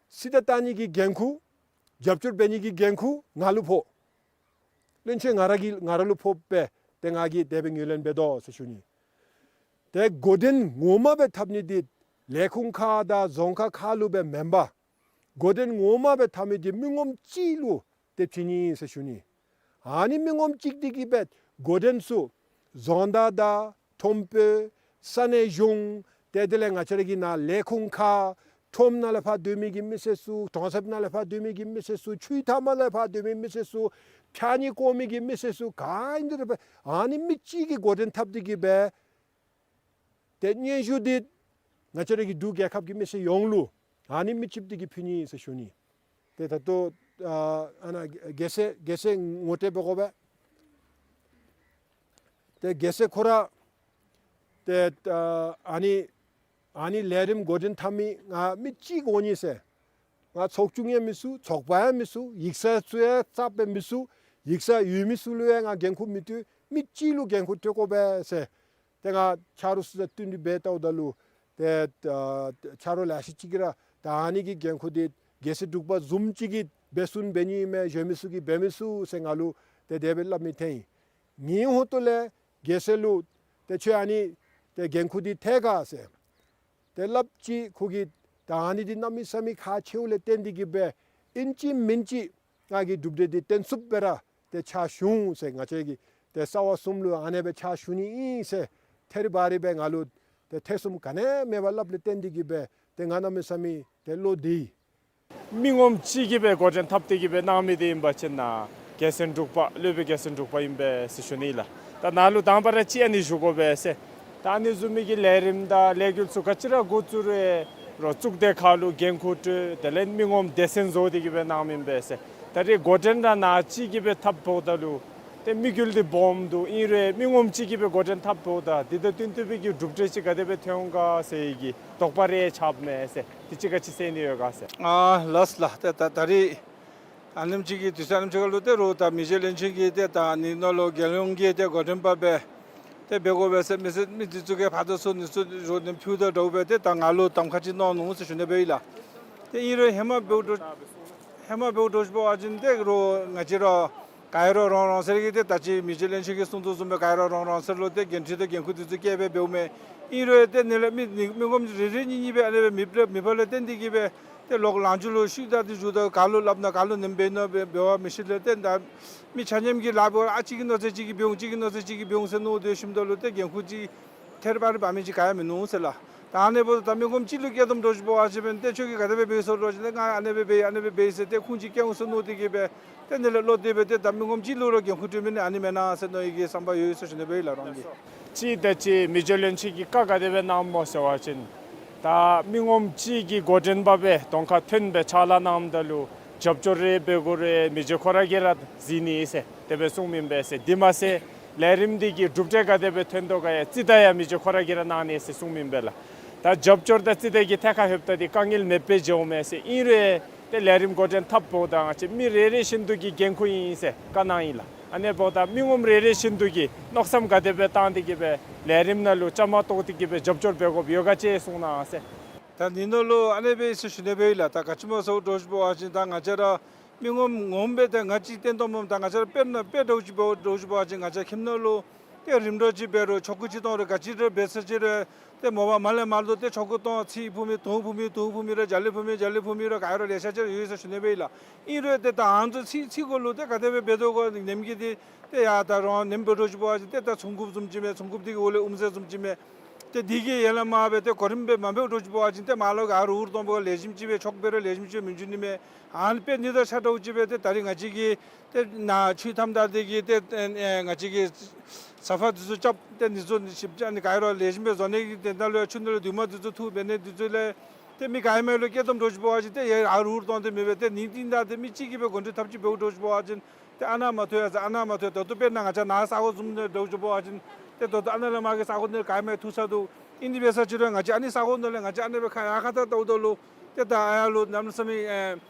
རྩིས་ཏ་བཏང་ནི་གི་འགན་ཁུར་རྒྱབ་སྐྱོར་འབད་ནི་གི་འགན་ཁུར་ང་ལུ་ཕོག། བློན་ཆེན་ང་ར་གི་ང་ར་ལུ་ཕོགཔ་སྦེ་ཏེ་ང་གིས་དེ་སྦེ་ངོས་ལེན་འབད་དོ་ཟེར་ཞུ་ནི། ཏེ་འགོ་འདྲེན་ངོ་མ་སྦེ་འཐབ་ནི་འདི་ལས་ཁུངས་ཁག་དང་རྫོང་ཁག་ཁག་ལུ་སྦེ་མེན་པར་འགོ་འདྲེན་ངོ་མ་སྦེ་འཐབ་མི་འདི་མི་ངོམ་གཅིག་ལུ་ཏེ་བྱིན་ནི་ཟེར་ཞུ་ནི། ཨ་ནི་མི་ངོམ་གཅིག་འདི་གིས་སྦེ་འགོ་འདྲེན་ཚུ་རྫོང་བདག་དང་ཁྲོམ་དཔོན་ས་གནས་གཞུང་ཏེ་དེ་ལས་ང་བཅས་ར་གི་ནཱ་ལས་ཁུངས་ཁག་ ཁྲོམ་ནང་ལས་ཕར་སྡོད་མི་གི་མི་སེར་ཚུ་གྲོང་གསེབ་ནང་ལས་ཕར་སྡོད་མི་གི་མི་སེར་ཚུ་ཆུའི་མཐའ་མ་ལས་ཕར་སྡོད་མི་མི་སེར་ཚུ་ཕྱགས་སྙིགས་བཀོ་མི་གི་མི་སེར་ཚུ་ག་ཨིན་དེ་ར་སྦེ་ཨ་ནི་མི་གཅིག་གིས་འགོ་འདྲེན་འཐབ་སྟེ་གི་སྦེ་ཏེ་སྙན་ཞུ་འདི་ང་བཅས་ར་གི་འབྲུག་རྒྱལ་ཁབ་ཀྱི་མི་སེར་ཡོངས་ལུ་ཨ་ནི་མི་གཅིག་འདི་གིས་ཕུལ་ནི་ཟེར་ཞུ་ནི། ཏེ་ད་ལྟོ་ཨ་ཨ་ནཱ་རྒྱལ་སྲས་རྒྱལ་སྲས་ངོ་སྤྲོད་འབད་དགོ་པས། ཏེ་རྒྱལ་སྲས་ཁོ་ར་ཏེ་ཨ་ཨ་ནི་ཨ་ནི་ལས་རིམ་འགོ་འདྲེན་འཐབ་མི་ང་མི་གཅིག་འོང་ནི་ཟེར། ང་ཚོགས་ཆུང་ཡང་མི་ཚུགས། ཚོགས་པ་ཡང་མི་ཚུགས། ཡིག་ཚང་ཚུ་ཡང་རྩ་བའི་མི་ཚུགས། ཡིག་ཚང་ཡོད་མི་ཚུ་ལུ་ཡང་ང་འགན་ཁུར་མི་སྤྲོད། མི་གཅིག་ལུ་འགན་ཁུར་སྤྲོད་དགོ་པས་ཟེར། ཏེ་ང་ཆ་རོགས་ཚུ་དང་བསྟུན་ཏེ་འབད་བལྟཝ་ད་ལུ་ཏེ་ཨ་ཆ་རོགས་ལེ་ཤ་ཅིག་གིས་ར་ད་ཨ་ནི་གི་འགན་ཁུར་འདི་རྒྱལ་སྲས་འབྲུག་པ་བཟུམ་ཅིག་གིས་འབད་ཚུགས་འབད་ནི་ཨིན་མས། གཞན་མི་ཚུ་གིས་འབད་མི་ཚུགས་ཟེར་ང་ལུ་ཏེ་དེ་སྦེ་སླབ་མི་ཐོན་ཡི། ངེའི་ཧོངས་ལས་རྒྱལ་སྲས་ལུ་ཏེ་ཁྱོད་ཨ་ནི་ཏེ་འགན་ཁུར་འདི་ཐལ་ག་ཟེར་ཏེ་སླབ་ཅི། ཁོ་གིས་ད་ཨ་ནི་འདི་གནམ་མེད་ས་མེད་ཁག་ཆེཝ་ལས་བརྟེན་ཏེ་གི་སྦེ་ཨིན་ཅི་མིན་ཅི་ང་གིས་གྲུབ་འབྲས་འདི་སྟོན་ཚུགསཔ་སྦེ་ར་ཏེ་ཕྱག་ཞུ་འོང་ཟེར། ང་བཅས་ཀྱིས་ཏེ་རྩ་བ་གསུམ་ལུ་ཨ་ནེ་སྦེ་ཕྱག་ཞུ་ནི་ཨིན་ཟེར་ཐད་རི་བ་རི་སྦེ་ང་ལུ་ཏེ་ཐེ་ཚོམ་ག་ནི་མེད་པར་སླབ་ལས་བརྟེན་ཏེ་གི་སྦེ་ཏེ་ང་གནམ་མེད་ས་མེད་ཏེ་བློ་བདེ་ཡི། མི་ངོམ་གཅིག་གིས་སྦེ་འགོ་འདྲེན་འཐབ་སྟེ་གི་སྦེ་གནང་མི་འདི་ཨིན་པ་ཅིན་ནཱ་རྒྱལ་མཚན་འབྲུག་པ་སློབ་དཔོན་རྒྱལ་མཚན་འབྲུག་པ་ཨིན་པས་ཟེར་ཞུ་ནི་ལགས། ད་ནཱ་ལུ་དང་པ་ར་ཅིག་ཨ་ནི་ཞུ་དགོ་པས་ཟེར། ད་ཨ་ནི་བཟུམ་མའི་གི་ལས་རིམ་དང་ལས་འགུལ་ཚུ་ག་ཅི་ར་འགོ་བཙུགས་རུང་རོགས་གཙུག་སྡེ་ཁག་ལུ་འགན་ཁུར་སྤྲོད། དེ་ལས་མི་ངོམ་སྡེ་ཚན་བཟོ་སྟེ་གི་སྦེ་གནང་མི་ཨིན་པས་ཟེར། ད་རེས་འགོ་འདྲེན་ར་ནཱ་གཅིག་གིས་སྦེ་འཐབ་འབདཝ་ད་ལུ་ཏེ་དམིགས་ཡུལ་འདི་སྦོམ་འདུག། ཨིན་རུང་མི་ངོམ་གཅིག་གིས་སྦེ་འགོ་འདྲེན་འཐབ་འབདཝ་ད་འདི་དང་བསྟུན་ཏེ་སྦེ་གི་གྲུབ་འབྲས་ཅིག་ག་དེ་སྦེ་ཐོན་འོང་ག་ཟེར་བའི་གི་དོགས་པ་རེ་ཆགསཔ་མས་ཟེར། དེ་ཅིག་ག་ཅི་ཟེར་ནི་ཡོད་ག་ཟེར། ཨ་ལགས་ལགས། ཏེ་ད་ད་རེས་ཨ་ནེམ་ཅིག་གི་དུས་ཚོད་ཨ་ནེམ་ཅིག་ཁར་ལུ་ཏེ་རོགས་ད་མི་རྗེ་བློན་ཆེན་གྱིས་ཏེ་ད་ཨ་ནི་ནང་ལུ་རྒྱལ་ཡོངས་ཀྱི་ཏེ་འགོ་འདྲེན་པ་སྦེ་ཏེ་འབད་དགོ་པས་ཟེར་མི་སེར་མི་འདི་ཚུ་གིས་ཕར་དང་ཚུར་འདི་ཚུ་རོགས་ནི་ཕུལཝ་ད་འདྲཝ་སྦེ་ཏེ་ད་ང་ལུ་གདམ་ཁ་ཅིག་གནང་ནུག་ཟེར་ཞུ་ནི་སྦེ་ཨིན་ལགས། ཏེ་ཨིན་རུང་ཧེ་མ་འབདཝ་འདྲཝ་ཧེ་མ་འབདཝ་འདྲཝ་ཅིག་འབད་བ་ཅིན་ཏེ་རོགས་ང་བཅས་ར་ག་ར་རང་རང་སོའི་གི་ཏེ་ད་ཅི་མི་རྗེ་བློན་ཆེན་གྱིས་གསུང་དོ་བཟུམ་སྦེ་ག་ར་རང་རང་སོ་ལུ་ཏེ་འགན་འཁྲི་དང་འགན་ཁུར་འདི་ཚུ་བཀལ་སྦེ་འབདཝ་མས། ཨིན་རུང་ཏེ་ཨ་ནི་ལས་མི་མི་ངོམ་རེ་རེ་གཉིས་གཉིས་སྦེ་ཨ་ནི་སྦེ་མེདཔ་མེདཔ་ལས་བརྟེན་ཏེ་གི་སྦེ་ཏེ་ལོག་ལང་ཚོ་ལུ་ཤུལ་ད་འདི་འགྱོཝ་ད་ག་ལུ་སླབ་ན་ག་ལུ་ནེམ་འབད་ནི་འབད་འབད་བ་མི་ཤེས་ལས་ཏེ་ད་མི་ཆ་མཉམ་གྱིས་ལཱ་འབད་བ་ཨ་ཅིག་གི་མནོ་ཚད་ཅིག་གིས་འབད་འོང་། ཅིག་གི་མནོ་ཚད་ཅིག་གིས་འབད་འོང་ཟེར་མནོ་སྡོད་ཞིནམ་ད་ལུ་ཏེ་འགན་ཁུར་ཅིག་ཐད་རི་བ་རི་འབག་མི་ཅིག་ག་ཡང་མིན་ནུག་ཟེར་ལགས། ད་ཨ་ནི་འབདཝ་ད་མི་ངོམ་གཅིག་ལུ་བཀལ་དོ་བཟུམ་འདྲཝ་ཅིག་འབད་བ་ཅིན་ཏེ་ཁྱོད་ཀྱིས་ག་དེ་སྦེ་འབད་སོང་འདྲཝ་ཅིག་ཏེ་ང་ཨ་ནི་སྦེ་འབད་ཡི་ཨ་ནི་སྦེ་འབད་ཡི་ཟེར་ཏེ་ཁུངས་ཅིག་བཀལ་འོང་ཟེར་མནོ་སྟེ་གི་སྦེ་ཏེ་ཨ་ནི་ལས་བློ་བདེ་སྦེ་ཏེ་ད་མི་ངོམ་གཅིག་ལུ་ར་འགན་ཁུར་སྤྲོད་མི་ནི་ཨ་ནི་མེན་ན་ཟེར་མནོ་ཡི་གི་བསམ་པ་ཡོད་ཟེར་ཞུ་ནི་སྦེ་ཨིན་ལགས་རང་གིས། གཅིག་ད་ཅི་མི་རྗེ་བློན་ཆེན་གྱིས་བཀའ་ག་དེ་སྦེ་གནངམ་སྨོ་ཟེར་བ་ཅིན་ད་མི་ངོམ་གཅིག་གི་འགོ་འདྲེན་པ་སྦེ་གདོང་ཁར་ཐོན་སྦེ་ཕྱག་ལཱ་གནངམ་ད་ལུ་རྒྱབ་སྐྱོར་རེ་འབད་དགོ་རུང་མི་རྗེ་ཁོ་ར་གིས་ར་གཟིགས་ནི་ཟེར་དེ་སྦེ་གསུངམ་ཨིན་པས་ཟེར། དེ་མ་ཚད་ལས་རིམ་འདི་གི་གྲུབ་འབྲས་ག་དེ་སྦེ་ཐོན་དོ་ག་ཡང་རྩིས་བལྟ་ཡང་མི་རྗེ་ཁོ་ར་གིས་ར་གནང་ནི་ཟེར་གསུངམ་ཨིན་པས་ལགས། ད་རྒྱབ་སྐྱོར་དང་རྩིས་བལྟ་གི་ཐད་ཁར་ལྷོདཔ་ད་འདི་དཀའ་ངལ་མེདཔ་སྦེ་འགྱོཝ་མས་ཟེར། ཨིན་རུང་ཏེ་ལས་རིམ་འགོ་འདྲེན་འཐབ་འབདཝ་ད་ང་བཅས་མི་རེ་རེ་བཞིན་དུ་གི་འགན་ཁུར་ཨིན་ཟེར་བཀའ་གནང་ཡི་ལགས། ཨ་ནི་འབདཝ་ད་མི་ངོམ་རེ་རེ་བཞིན་དུ་གིས་མནོ་བསམ་ག་དེ་སྦེ་བཏང་སྟེ་གི་སྦེ་ལས་རིམ་ནང་ལུ་བཅའ་མར་གཏོགས་ཏེ་གི་སྦེ་རྒྱབ་སྐྱོར་འབད་དགོཔ་ཡོད་ག་ཅིག་གསུང་གནང་ཟེར། ད་འདི་ནང་ལུ་ཨ་ནི་སྦེ་ཟེར་ཞུ་ནི་སྦེ་ཨིན་ལགས། ད་ག་ཅི་སྨོ་ཟེར་འདྲཝ་ཅིག་འབད་བ་ཅིན་ད་ང་བཅས་ར་མི་ངོམ་ངོམ་སྦེ་ཏེ་ང་བཅས་བསྟན་དོ་སྨོ། ད་ང་བཅས་ར་དཔེར་ན་དཔེ་འདྲཝ་ཅིག་འབད་འདྲཝ་ཅིག་འབད་བ་ཅིན་ང་བཅས་ཁྱིམ་ནང་ལུ་ཏེ་རིམ་གྲོ་ཅིག་འབད་རུང་ཆོ་ག་ཅིག་གཏང་རུང་ག་ཅི་ར་འབད་ས་ཅིག་རུང་ཏེ་མོ་པ་མར་ལས་མར་ལུ་ཏེ་ཆོ་ག་གཏང་ཚིག་ཕུ་མི་དུང་ཕུ་མི་དུང་ཕུ་མི་ར་རྒྱ་གླིང་ཕུ་མི་རྒྱ་གླིང་ཕུ་མི་ར་ག་ར་ལེ་ཤ་ཅིག་ར་ཡོད་ཟེར་ཞུ་ནི་སྦེ་ཨིན་ལགས། ཨིན་རུང་ཏེ་ད་ཨ་ནི་ཚུ་ཚིག་ཚིག་གུ་ལུ་ཏེ་ག་དེ་སྦེ་འབད་དོ་གོ་ནེམ་གི་འདི་ཏེ་ཡ་ད་རོགས་ནེམ་འབད་འདྲཝ་ཅིག་འབད་བ་ཅིན་ཏེ་ད་ཚོང་འགུགཔ་བཟུམ་ཅིག་མས། ཚོང་འགུགཔ་འདི་གི་འོག་ལས་དབུ་མཛད་བཟུམ་ཅིག་མས། ཏེ་འདི་གིས་ཡར་ལས་མར་སྦེ་ཏེ་གོ་རིམ་སྦེ་མ་འབདཝ་འདྲཝ་ཅིག་འབད་བ་ཅིན་ཏེ་མར་ལུ་ག་ར་འུར་གཏོང་འབད་ལེགས་ཤོམ་ཅིག་སྦེ་ཆོ་ག་འབད་རུང་ལེགས་ཤོམ་ཅིག་སྦེ་མི་འགྱོ་ནི་མས། ཨ་ནི་དཔེ་ནི་དང་ཆ་འདྲཝ་ཅིག་སྦེ་ཏེ་ད་རེས་ང་བཅས་ཀྱིས་ཏེ་ནཱ་ཆུ་མཐའམ་བདའ་སྟེ་གི་ཏེ་ཨེ་ང་བཅས་ཀྱིས་ས་ཕག་འདི་ཚུ་རྐྱབ་སྟེ་འདི་ཚུ་ཞིབ་ཅིག་ཨ་ནི་ག་ར་ལེགས་ཤོམ་སྦེ་བཟོ་ནི་གི་དོན་དག་ལུ་ཆུ་ནང་ལུ་དུ་མ་འདི་ཚུ་འཐུ་འབད་ནི་འདི་ཚུ་ལས་ཏེ་མི་ག་ཡོད་མི་ལུ་སྐྱེལ་དོ་འདྲཝ་ཅིག་འབད་བ་ཅིན་ཏེ་ཡ་ཨ་རུ་འུར་གཏོང་སྟེ་མི་འབད། ཏེ་ནི་འདི་ད་ཏེ་མི་གཅིག་གིས་སྦེ་འགོ་འདྲེན་འཐབ་ཅིག་འབདཝ་འདྲཝ་ཅིག་འབད་བ་ཅིན་ཏེ་ཨ་ནཱ་མ་ཐོན་ཡ་ཟེར་ཨ་ནཱ་མ་ཐོན། ད་ལྟོ་དཔེར་ན་ང་བཅས་ནཱ་ས་གོ་བཟུམ་འདྲཝ་ཅིག་འབད་བ་ཅིན་ཏེ་ད་ལྟོ་ཨ་ནཱ་ལས་མར་གྱི་ས་གོ་ནང་ག་ཡོད་མི་འཐུ་ཚར་འདུག། ཨིན་དེ་འབད་ས་ཅིག་རུང་ང་བཅས་ཨ་ནི་ས་གོ་ནང་ལས་ང་བཅས་ཨ་ནི་སྦེ་ཁ་ཡར་ཁ་ཐུག་བལྟཝ་ད་ལུ་ཏེ་ད་ཨ་ཡར་ལུ་གནམ་མེད་ས་མེད་ཨེ་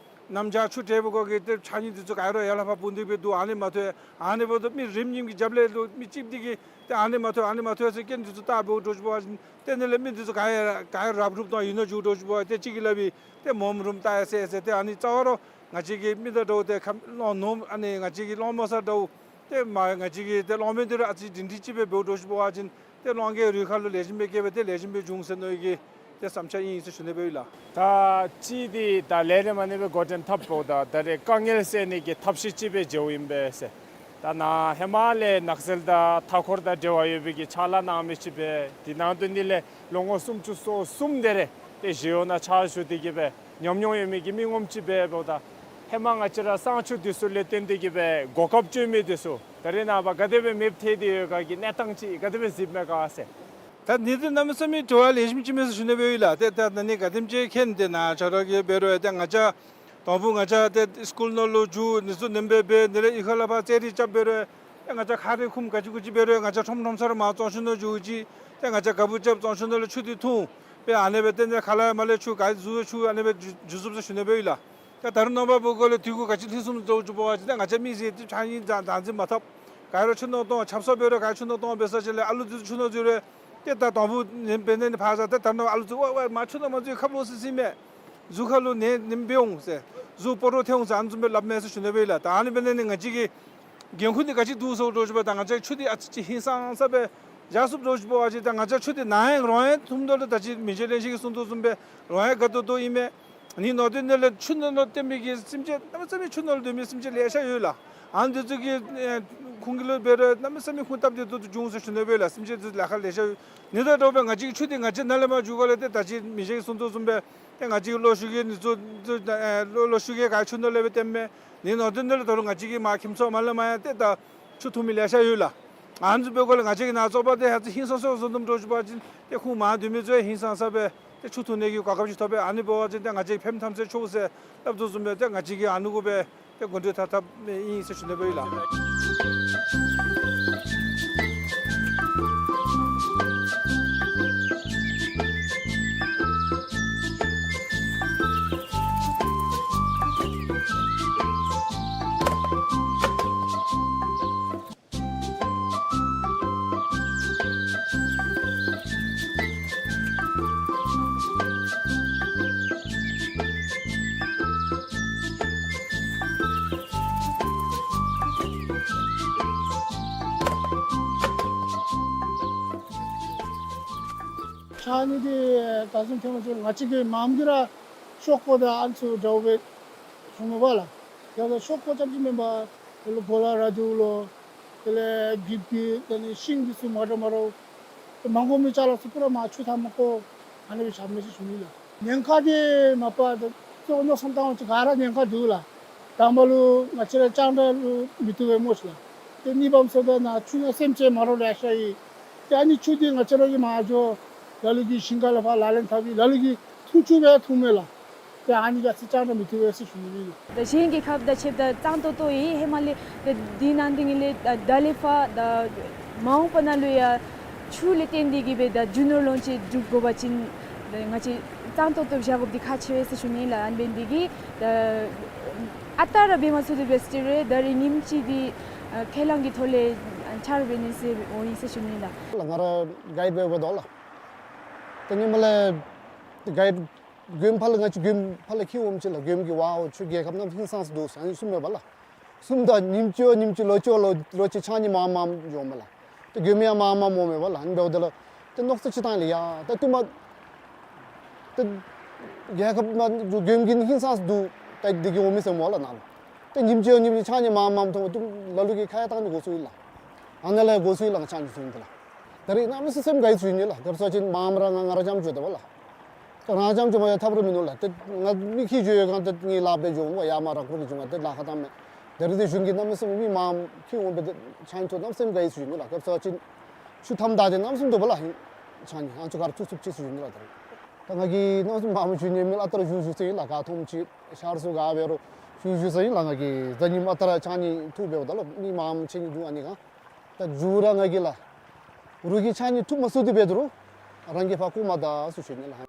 གནམ་བྱཱར་ཆུ་དྲག་པའི་སྒོ་གིས་ཏེ་ཆ་གཉིས་འདི་ཚུ་ག་ར་ཡར་ལས་ཕར་སྤུངས་ཏེ་སྦེ་འདུག། ཨ་ནི་མ་ཐོན། ཨ་ནི་འབདཝ་ད་མི་རིམ་གཉིས་ཀྱི་རྒྱབ་ལས་ལུ་མི་གཅིག་འདི་གིས་ཏེ་ཨ་ནི་མ་ཐོན་ཨ་ནི་མ་ཐོན་ཟེར་སྐད་འདི་ཚུ་བཏང་འབདཝ་འདྲཝ་ཅིག་འབད་བ་ཅིན་ཏེ་ཨ་ནི་ལས་མི་འདི་ཚུ་ག་ཡང་ག་ཡང་རབ་རུབ་དང་ཡུལ་ནང་འགྱོཝ་འདྲཝ་ཅིག་འབད་བ་ཏེ་གཅིག་གིས་སླབ་པའི་ཏེ་མོམ་རུམ་བཏང་ཡར་སོང་ཡི་ཟེར། ཏེ་ཨ་ནི་རྩ་བ་ར་ང་བཅས་ཀྱི་མི་དང་འདྲཝ་ཏེ་ཁམས་གླང་ནོར་ཨ་ནི་ང་བཅས་ཀྱི་གླང་མ་ས་འདྲཝ་ཏེ་མ་ང་བཅས་ཀྱི་ཏེ་གླང་མེ་འདི་ར་ཨ་ཙི་སྒྲིང་སྒྲིང་ཅིག་སྦེ་འབདཝ་འདྲཝ་ཅིག་འབད་བ་ཅིན་ཏེ་གླང་གི་རུས་ཁ་ལུ་ལེགས་ཤོམ་སྦེ་བཀལ་སྦེ་ཏེ་ལེགས་ཤོམ་སྦེ་འབྱུང་ཟེར་མནོ་ཡི་གི་ཏེ་བསམ་འཆར་ཨིན་ཟེར་ཞུ་ནི་སྦེ་ཨིན་ལགས། ད་ཅི་འདི་ད་ལས་རིམ་ཨ་ནི་སྦེ་འགོ་འདྲེན་འཐབ་འབདཝ་ད་ད་རེས་དཀའ་ངལ་སེལ་ནི་གི་ཐབས་ཤེས་ཅིག་སྦེ་མཇལཝ་ཨིན་པས་ཟེར། ད་ནཱ་ཧེ་མ་ལས་ནགས་ཚལ་དང་མཐའ་འཁོར་དང་འབྲེལ་བ་ཡོད་པའི་གི་ཕྱག་ལཱ་གནང་མི་ཅིག་སྦེ་འདི་ནང་དོན་འདི་ལས་ལོ་ངོ་སུམ་ཅུ་སོ་གསུམ་དེ་རེ་ ཏེ་གཞི་གཡོག་ནང་ཕྱག་ཞུ་སྟེ་གི་སྦེ་ཉམས་མྱོང་ཡོད་མི་གི་མི་ངོམ་ཅིག་འབདཝ་ད་ཧེ་མ་ང་བཅས་ར་གསང་སྤྱོད་འདི་ཚུ་ལས་བརྟེན་ཏེ་གི་སྦེ་གོ་སྐབས་སྤྱོད་མི་འདི་ཚུ་ད་རེས་ནངས་པ་ག་དེ་སྦེ་མེདཔ་ཐལ་ཏེ་ཡོད་ག་གི་གནས་སྟངས་ཅིག་ག་དེ་སྦེ་གཟིགསཔ་མས་ག་ཟེར། ད་ནི་འདི་གནམ་མེད་ས་མེད་དྲི་བ་ལེགས་ཤོམ་ཅིག་མས་ཟེར་ཞུ་ནི་སྦེ་ཡོད་ལགས། ཏེ་ད་ནི་ག་དེམ་ཅིག་མཁྱེན་ཏེ་ན་ཆ་རོགས་ཀྱིས་འབད་རུང་ཏེ་ང་བཅས་དང་པ་ང་བཅས་ཏེ་སི་ཀུལ་ནང་ལུ་འགྱོ་ནི་ཚུ་ནེམ་སྦེ་འབད་ནི་ལས་གཡུས་ཁ་ལས་ཕར་ཙེ་རི་རྐྱབ་འབད་རུང་ཏེ་ང་བཅས་ཁ་རས་ཁུམ་ག་ཅི་གུ་ཅི་འབད་རུང་ང་བཅས་ཁྲོམ་ཁྲོམ་སར་མར་བཙོང་ཆུ་ནང་འགྱོ་ཅི། ཏེ་ང་བཅས་ག་བུ་རྐྱབ་བཙོང་ཆུ་ནང་ལས་ཆུ་འདི་འཐུང་སྦེ་ཨ་ནི་སྦེ་ཏེ་ནི་ཁ་ལས་མར་ལས་ཆུ་ག་ཟུར་ཆུ་ཨ་ནི་སྦེ་འགྱོ་འགྱོ་ཚུགསཔ་ཟེར་ཞུ་ནི་སྦེ་ཡོད་ལགས། ད་ད་རུང་ནངས་པ་འབདཝ་ལས་དུས་འཁོར་ག་ཅི་ལྷོད་སོང་འདྲཝ་ཅིག་འབད་བ་ཅིན་ཏེ་ང་བཅས་མི་སེར་ཏེ་ཕྱགས་སྙིགས་བདག་འཛིན་མ་འཐབ། ག་ར་ཆུ་ནང་གཏོང་ཆབ་གསང་འབད་རུང་ག་ར་ཆུ་ནང་གཏོང་འབད་ས་ཅིག་ལས་ཨ་ལུ་འདི་ཆུ་ནང་འཛུལ་རུང་ཏེ་ད་དང་པ་ནེམ་འབད་ནི་ནི་ཕར་ཟ་ཏེ་ད་ནངས་ཨ་ལུ་འདི་ཝའི་ཝའི་མར་ཆུ་ནང་མ་འཛུལ་ཁབ་ལོག་སི་སི་མས། གཟུགས་ཁ་ལུ་ནད་ནེམ་འབད་འོང་ཟེར། གཟུགས་སྤོ་རོ་ཐལ་འོང་ཟེར་ཨ་ནི་བཟུམ་སྦེ་སླབ་མས་ཟེར་ཞུ་ནི་སྦེ་ཨིན་ལགས། ད་ཨ་ནི་འབད་ནི་ནི་ང་བཅས་ཀྱི་འགན་ཁུར་འདི་ག་ཅི་འདུག་ཟེར་འདྲཝ་ཅིག་འབདཝ་ད་ང་བཅས་ཆུ་འདི་ཨ་ཙི་ཅིག་ཧིང་སངས་ས་སྦེ་བཞག་ཚུགསཔ་འདྲཝ་ཅིག་འབད་བ་ཅིན་ད་ང་བཅས་ཆུ་འདི་ནཱ་ཡང་རོགས་ཡང་ཐུམ་དོ་ལོ། ད་ཅི་མི་རྗེ་བློན་ཆེན་གྱིས་གསུང་དོ་བཟུམ་སྦེ་རོགས་ཡང་དགའ་ཏོག་ཏོ་ཨིན་མས། ཨ་ནི་ནང་དོན་འདི་ལས་ཆུ་ནང་ལུ་བརྟེན་མི་གི་སེམས་ཅན་གནམ་མེད་ས་མེད་ཆུ་ནང་ལུ་སྡོད་མི་སེམས་ཅན་ལེ་ཤ་ཡོད་ལགས། ཨ་ནི་འདི་ཚུ་གིས་ཨེ་ཁོང་གི་ལུ་འབད་རུང་གནམ་མེད་ས་མེད་ཁུངས་སྟབས་བདེ་ཏོག་ཏོ་བྱུང་ཟེར་ཞུ་ནི་སྦེ་ལགས། སེམས་ཅན་འདི་ལཱ་ཁག་ལེ་ཤ་ཡོད། ནི་དང་འདྲཝ་སྦེ་ང་བཅས་ཀྱི་ཆུ་འདི་ང་བཅས་ནཱ་ལས་མར་འགྱོ་ག་ལས་ཏེ་ད་ཅི་མི་རྗེ་གིས་གསུང་དོ་བཟུམ་སྦེ་ཏེ་ང་བཅས་ཀྱི་ལོག་ཤུལ་གྱི་ནི་ཚུ་ཨེ་ལོག་ལོག་ཤུལ་གྱི་ག་ཆུ་ནང་ལས་སྦེ་བརྟེན་མས། ནི་ནང་དོན་འདི་ལས་ད་རུང་ང་བཅས་ཀྱི་མར་ཁྱིམ་ཚང་མར་ལས་མར་ཡང་ཏེ་ད་ཆུ་འཐུང་མི་ལེ་ཤ་ཡོད་ལགས། ཨ་ནི་འབདཝ་ལས་ང་བཅས་ཀྱི་ནཱ་བཙོག་པ་འདི་ཧ་ཙི་ཧིང་སངས་སོང་ཟེར་དུམ་འདྲཝ་ཅིག་འབད་བ་ཅིན་ཏེ་ཁོང་མར་སྡོད་མི་ཚུ་ཡང་ཧིང་སངས་ས་སྦེ་ཏེ་ཆུ་འཐུང་ནི་གི་གོ་སྐབས་ཅིག་ཐོབ་པས། ཨ་ནི་འབད་བ་ཅིན་ཏེ་ང་བཅས་ཕནམ་ཐམས་ཅད་ཆོག་ཟེར་སླབ་དོ་བཟུམ་སྦེ་ཏེ་ང་བཅས་ཀྱིས་ཨ་ནི་གུ་སྦེ་ཏེ་འགོ་འདྲེན་འཐབ་འཐབ་ཨིན་ཟེར་ཞུ་ནི་སྦེ་ཨིན་ལགས། ཕྱགས་སྙིགས་འདི་ད་གཟོད་ཐོན་མི་ཚུ་ང་བཅས་ཀྱི་མངམ་གིས་ར་ཤོག་ཀོ་དང་ཨ་ནི་ཚུ་འདྲཝ་སྦེ་བྱུང་མས་པ་ལགས། ཡང་ན་ཤོག་ཀོ་རྐྱངམ་ཅིག་མེན་པར་དེ་ལུ་གོ་ལ་ར་འདུག་ལོ། དེ་ལས་གྱིབ་ཀྱི་དེ་ནི་ཤིང་འདི་ཚུ་མ་འདྲཝ་མ་འདྲཝ་མ་དགོ་མི་ཅ་ལ་ཚུ་པུ་ར་མར་ཆུ་ཐལ་མ་བཀོ་ཨ་ནི་སྦེ་བཞག་མས་ཟེར་ཞུ་ནི་ལགས། ཉེན་ཁ་འདི་མ་པ་ད་གཙོ་བོ་མནོ་བསམ་བཏང་བ་ཅིན་ག་ར་ཉེན་ཁ་འདུག་ལགས། དང་པ་ལུ་ང་བཅས་ར་རྐྱང་དྲགས་ལུ་མི་བཏུབ་པས་སྨོ་ཤིག་ལགས། ཏེ་གཉིས་པམ་ཟེརཝ་ད་ནཱ་ཆུ་ནང་སེམས་ཅན་མ་འདྲཝ་ལེ་ཤ་ཡོད། ཏེ་ཨ་ནི་ཆུ་འདི་ང་བཅས་ར་གིས་མར་འགྱོ་ལ་ལུ་གིས་ཞིང་ཁ་ལས་ཕར་ལག་ལེན་འཐབ་ཡི། ལ་ལུ་གིས་འཐུང་བཅུག་སྦེ་འཐུང་མས་ལགས། ཏེ་ཨ་ནི་ག་ཅི་རྐྱང་དྲགས་མི་བཏུབ་པས་ཟེར་ཞུ་ནི་ཨིན། ད་གཞན་རྒྱལ་ཁབ་དང་ཕྱདཔ་ད་གཙང་ཏོག་ཏོ་ཨིན། ཧེ་མ་ལས་ད་འདི་ནང་འདི་ངེ་ལས་ད་ད་ལས་ཕར་ད་མ་འོངས་པ་ནང་ལུ་ཡང་ཆུ་ལས་བརྟེན་ཏེ་གི་སྦེ་ད་རྒྱུ་ནོར་ལོངས་སྤྱོད་སྒྲུབ་དགོ་པ་ཅིན་ད་ང་བཅས་གཙང་ཏོག་ཏོ་བཞག་དགོཔ་འདི་ཁག་ཆེ་བས་ཟེར་ཞུ་ནི་ལགས། ཨ་ནི་འབད་ནི་འདི་གིས་ད་ཨ་རྟག་ར་འབད་མ་ཚུགས་ཏེ་འབད་ཟེར་རུང་ད་རིས་ཉིནམ་གཅིག་འདི་ཁས་བླངས་ཀྱི་ཐོག་ལས་འཆར་འབད་ནི་ཟེར་འོང་ཡི་ཟེར་ཞུ་ནི་ལགས། ང་ར་གའིཌ་འབད་འབདཝ་ད་ལགས། ཏེ་ཉིནམ་ལས་གའིཌ་མགྱོནམ་ཕར་ལས་ང་བཅས་མགྱོནམ་ཕར་ལས་འཁྱིད་འོངམ་ཅིག་ལགས། མགྱོནམ་གྱིས་ཝའོ་ཁྱོད་རྒྱལ་ཁབ་གནམ་ཧིང་སངས་ས་འདུག་ཟེར་ཨ་ནི་གསུངམ་མས་པ་ལགས། གསུངམ་ད་ཉིནམ་གཅིག་ཉིནམ་གཅིག་ལོ་གཅིག་ལོ་ལོ་གཅིག་ཕྱགས་སྙིགས་མངམ་མངམ་འགྱོཝ་མས་ལགས། ཏེ་མགྱོནམ་ཡང་མངམ་མངམ་འོངམ་མས་པ་ལགས། ཨ་ནི་འབདཝ་ད་ལགས་ཏེ་མནོ་བསམ་ཅིག་བཏང་ཡི་ལགས། ཡ་ད་ལྟོ་མ་ཏེ་རྒྱལ་ཁབ་མ་མགྱོནམ་གྱིས་ཧིང་སངས་ས་འདུག། ད་འདི་གིས་འོང་མི་ཟེར་སྨོ་ལགས་ནཱ་ལུ། ཏེ་ཉིནམ་གཅིག་ཉིནམ་གཅིག་ཕྱགས་སྙིགས་མངམ་མངམ་འཐུང་བ་ཏེ་ལ་ལུ་གིས་ཁ་ཡང་བཏང་ནི་འགོ་བཙུགས་ཡི་ལགས། ཨ་ནཱ་ལས་འགོ་བཙུགས་ཡི་ལགས། ང་ཕྱགས་སྙིགས་འཐུང་ནི་ལགས། ད་རིས་གནམ་མེད་ས་མེད་སེམས་དགའ་ཡི་ཟེར་ཞུ་ནི་ལགས། ག་ཅི་སྨོ་ཟེར་བ་ཅིན་མངམ་ར་ང་ང་ར་རྐྱངམ་འགྱོ་དོ་བ་ལགས། ང་རྐྱངམ་འགྱོ་མ་ཡང་ཐབས་ར་མིན་འདུག་ལགས། ཏེ་ང་མི་གིས་འགྱོ་ཡོད་ག་ཏེ་ངེའི་ལཱ་འབད་འགྱོ་འོང་ཡར་མར་ར་ཁོ་ར་གིས་འགྱོ་མ་ཏེ་ལཱ་ཁག་བཏངམ་མས། ད་རིས་ཏེ་གཞུང་གིས་གནམ་མེད་ས་མེད་མི་མངམ་འཁྱིད་འོང་སྦེ་ཏེ་ཕྱགས་སྙིགས་འཐུང་གནམ་མེད་ས་མེད་དགའ་ཡི་ཟེར་ཞུ་ནི་ལགས། ག་ཅི་སྨོ་ཟེར་བ་ཅིན་ཆུ་ཐལ་མ་ད་ཏེ་གནམ་མེད་ས་མེད་འདུག་པ་ལགས། ཕྱགས་སྙིགས་ཨ་ནི་ཚུ་ག་ར་འཐུང་ཚུགསཔ་ཅིག་ཟེར་ཞུ་ནི་ལགས། ད་རིས་ད་ང་གིས་གནམ་མེད་ས་མེད་མངམ་འགྱོ་ནི་མེད་ལགས། ཨ་རྟག་ར་བཞུགས་བཞུགས་ས་ཨིན་ལགས། ག་ཐོནམ་ཅིག་ཤར་སུ་ག་འབད་རུང་བཞུགས་བཞུགས་ས་ཨིན་ལགས། ང་གིས་གཟའ་ཉིམ་ཨ་རྟག་ར་ཕྱགས་སྙིགས་འཐུ་འབདཝ་ད་ལགས་མི་མངམ་འཁྱིད་ནི་འདུག། ཨ་ནི་ག་ད་མཇུག་ར་ང་གིས་ལགས་རོགས་ཀྱིས་ཕྱགས་སྙིགས་འཐུ་མ་ཚུགས་ཏེ་འབད་རུང་རང་གིས་ཕར་བཀོ་མ་ད་ཟེར་ཞུ་ནི་ལགས།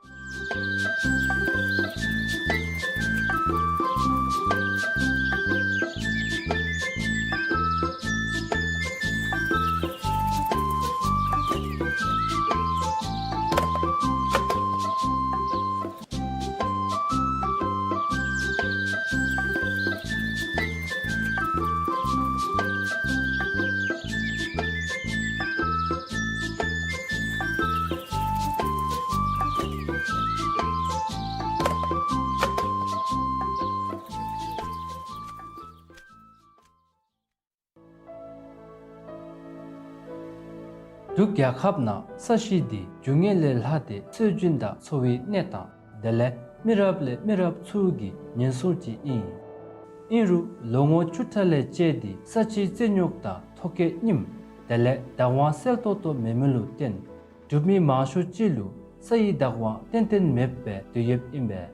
འབྲུག་རྒྱལ་ཁབ་ནང་ས་གཞི་འདི་རྒྱུ་དངོས་ལས་ལྷག་སྟེ་སྲོལ་རྒྱུན་དང་འཚོ་བའི་གནས་སྟངས། དེ་ལས་མི་རབས་ལས་མི་རབས་ཚུ་གིས་ཉེན་སྲུང་ཅིག་ཨིན། ཨིན་རུང་ལོ་ངོ་བཅུ་ཕྲག་ལས་བཅད་དེ་ས་ཆའི་རྩོད་རྙོགས་དང་ཐོ་བཀོད་རྙིངམ་དེ་ལས་བདག་དབང་གསལ་ཏོག་ཏོ་མེད་མི་ལུ་བརྟེན་འབྲུག་མི་མང་ཤོས་ཅིག་ལུ་སའི་བདག་དབང་ཏན་ཏན་མེདཔ་སྦེ་སྡོད་ཡོདཔ་ཨིན་པས།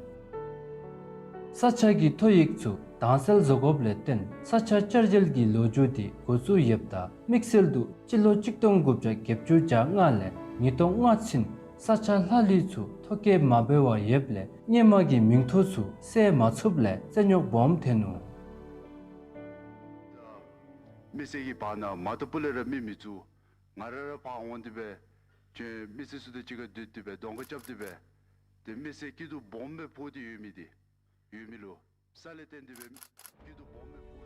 ས་ཆ་གི་ཐོ་ཡིག་ཚུ་དྭངས་གསལ་བཟོ་དགོཔ་ལས་བརྟེན་ས་ཆ་བསྐྱར་བཅོས་ཀྱི་ལོ་རྒྱུས་དེ་འགོ་བཙུགས་ཡོདཔ་ད་དམིགས་བསལ་དུ་སྤྱི་ལོ་གཅིག་སྟོང་དགུ་བརྒྱ་བརྒྱད་ཅུ་གྱ་ལྔ་ལས་ཉིས་སྟོང་ལྔ་ཚུན་ས་ཆ་ལྷག་ལུས་ཚུ་ཐོ་བཀོད་མ་འབད་བར་ཡོདཔ་ལས་སྔོན་མ་གི་མིང་ཐོ་ཚུ་གསལ་མ་ཚུགསཔ་ལས་རྩོད་རྙོགས་སྦོམ་ཐོན་ནུག། མི་སེར་གྱི་བར་ན་མ་བཏུབ་པ་ལས་ར་མི་མི་བཙུགས། ང་ར་ར་ཕར་འོང་སྟེ་སྦེ་ཁྱོད་མི་སེར་ཚུ་དང་གཅིག་ཁར་སྡོད་དེ་སྦེ་གདོང་ཁ་རྐྱབ་སྟེ་སྦེ་ཏེ་མི་སེར་སྐྱིད་སྡུག་སྦོམ་སྦེ་ཕོག་སྟེ་ཡོད་མི་དེ་ཡོད་མི་ལུ་ས་ལས་བརྟེན་ཏེ་སྦེ་སྐྱིད་སྡུག་སྦོམ་སྦེ་ཕོག་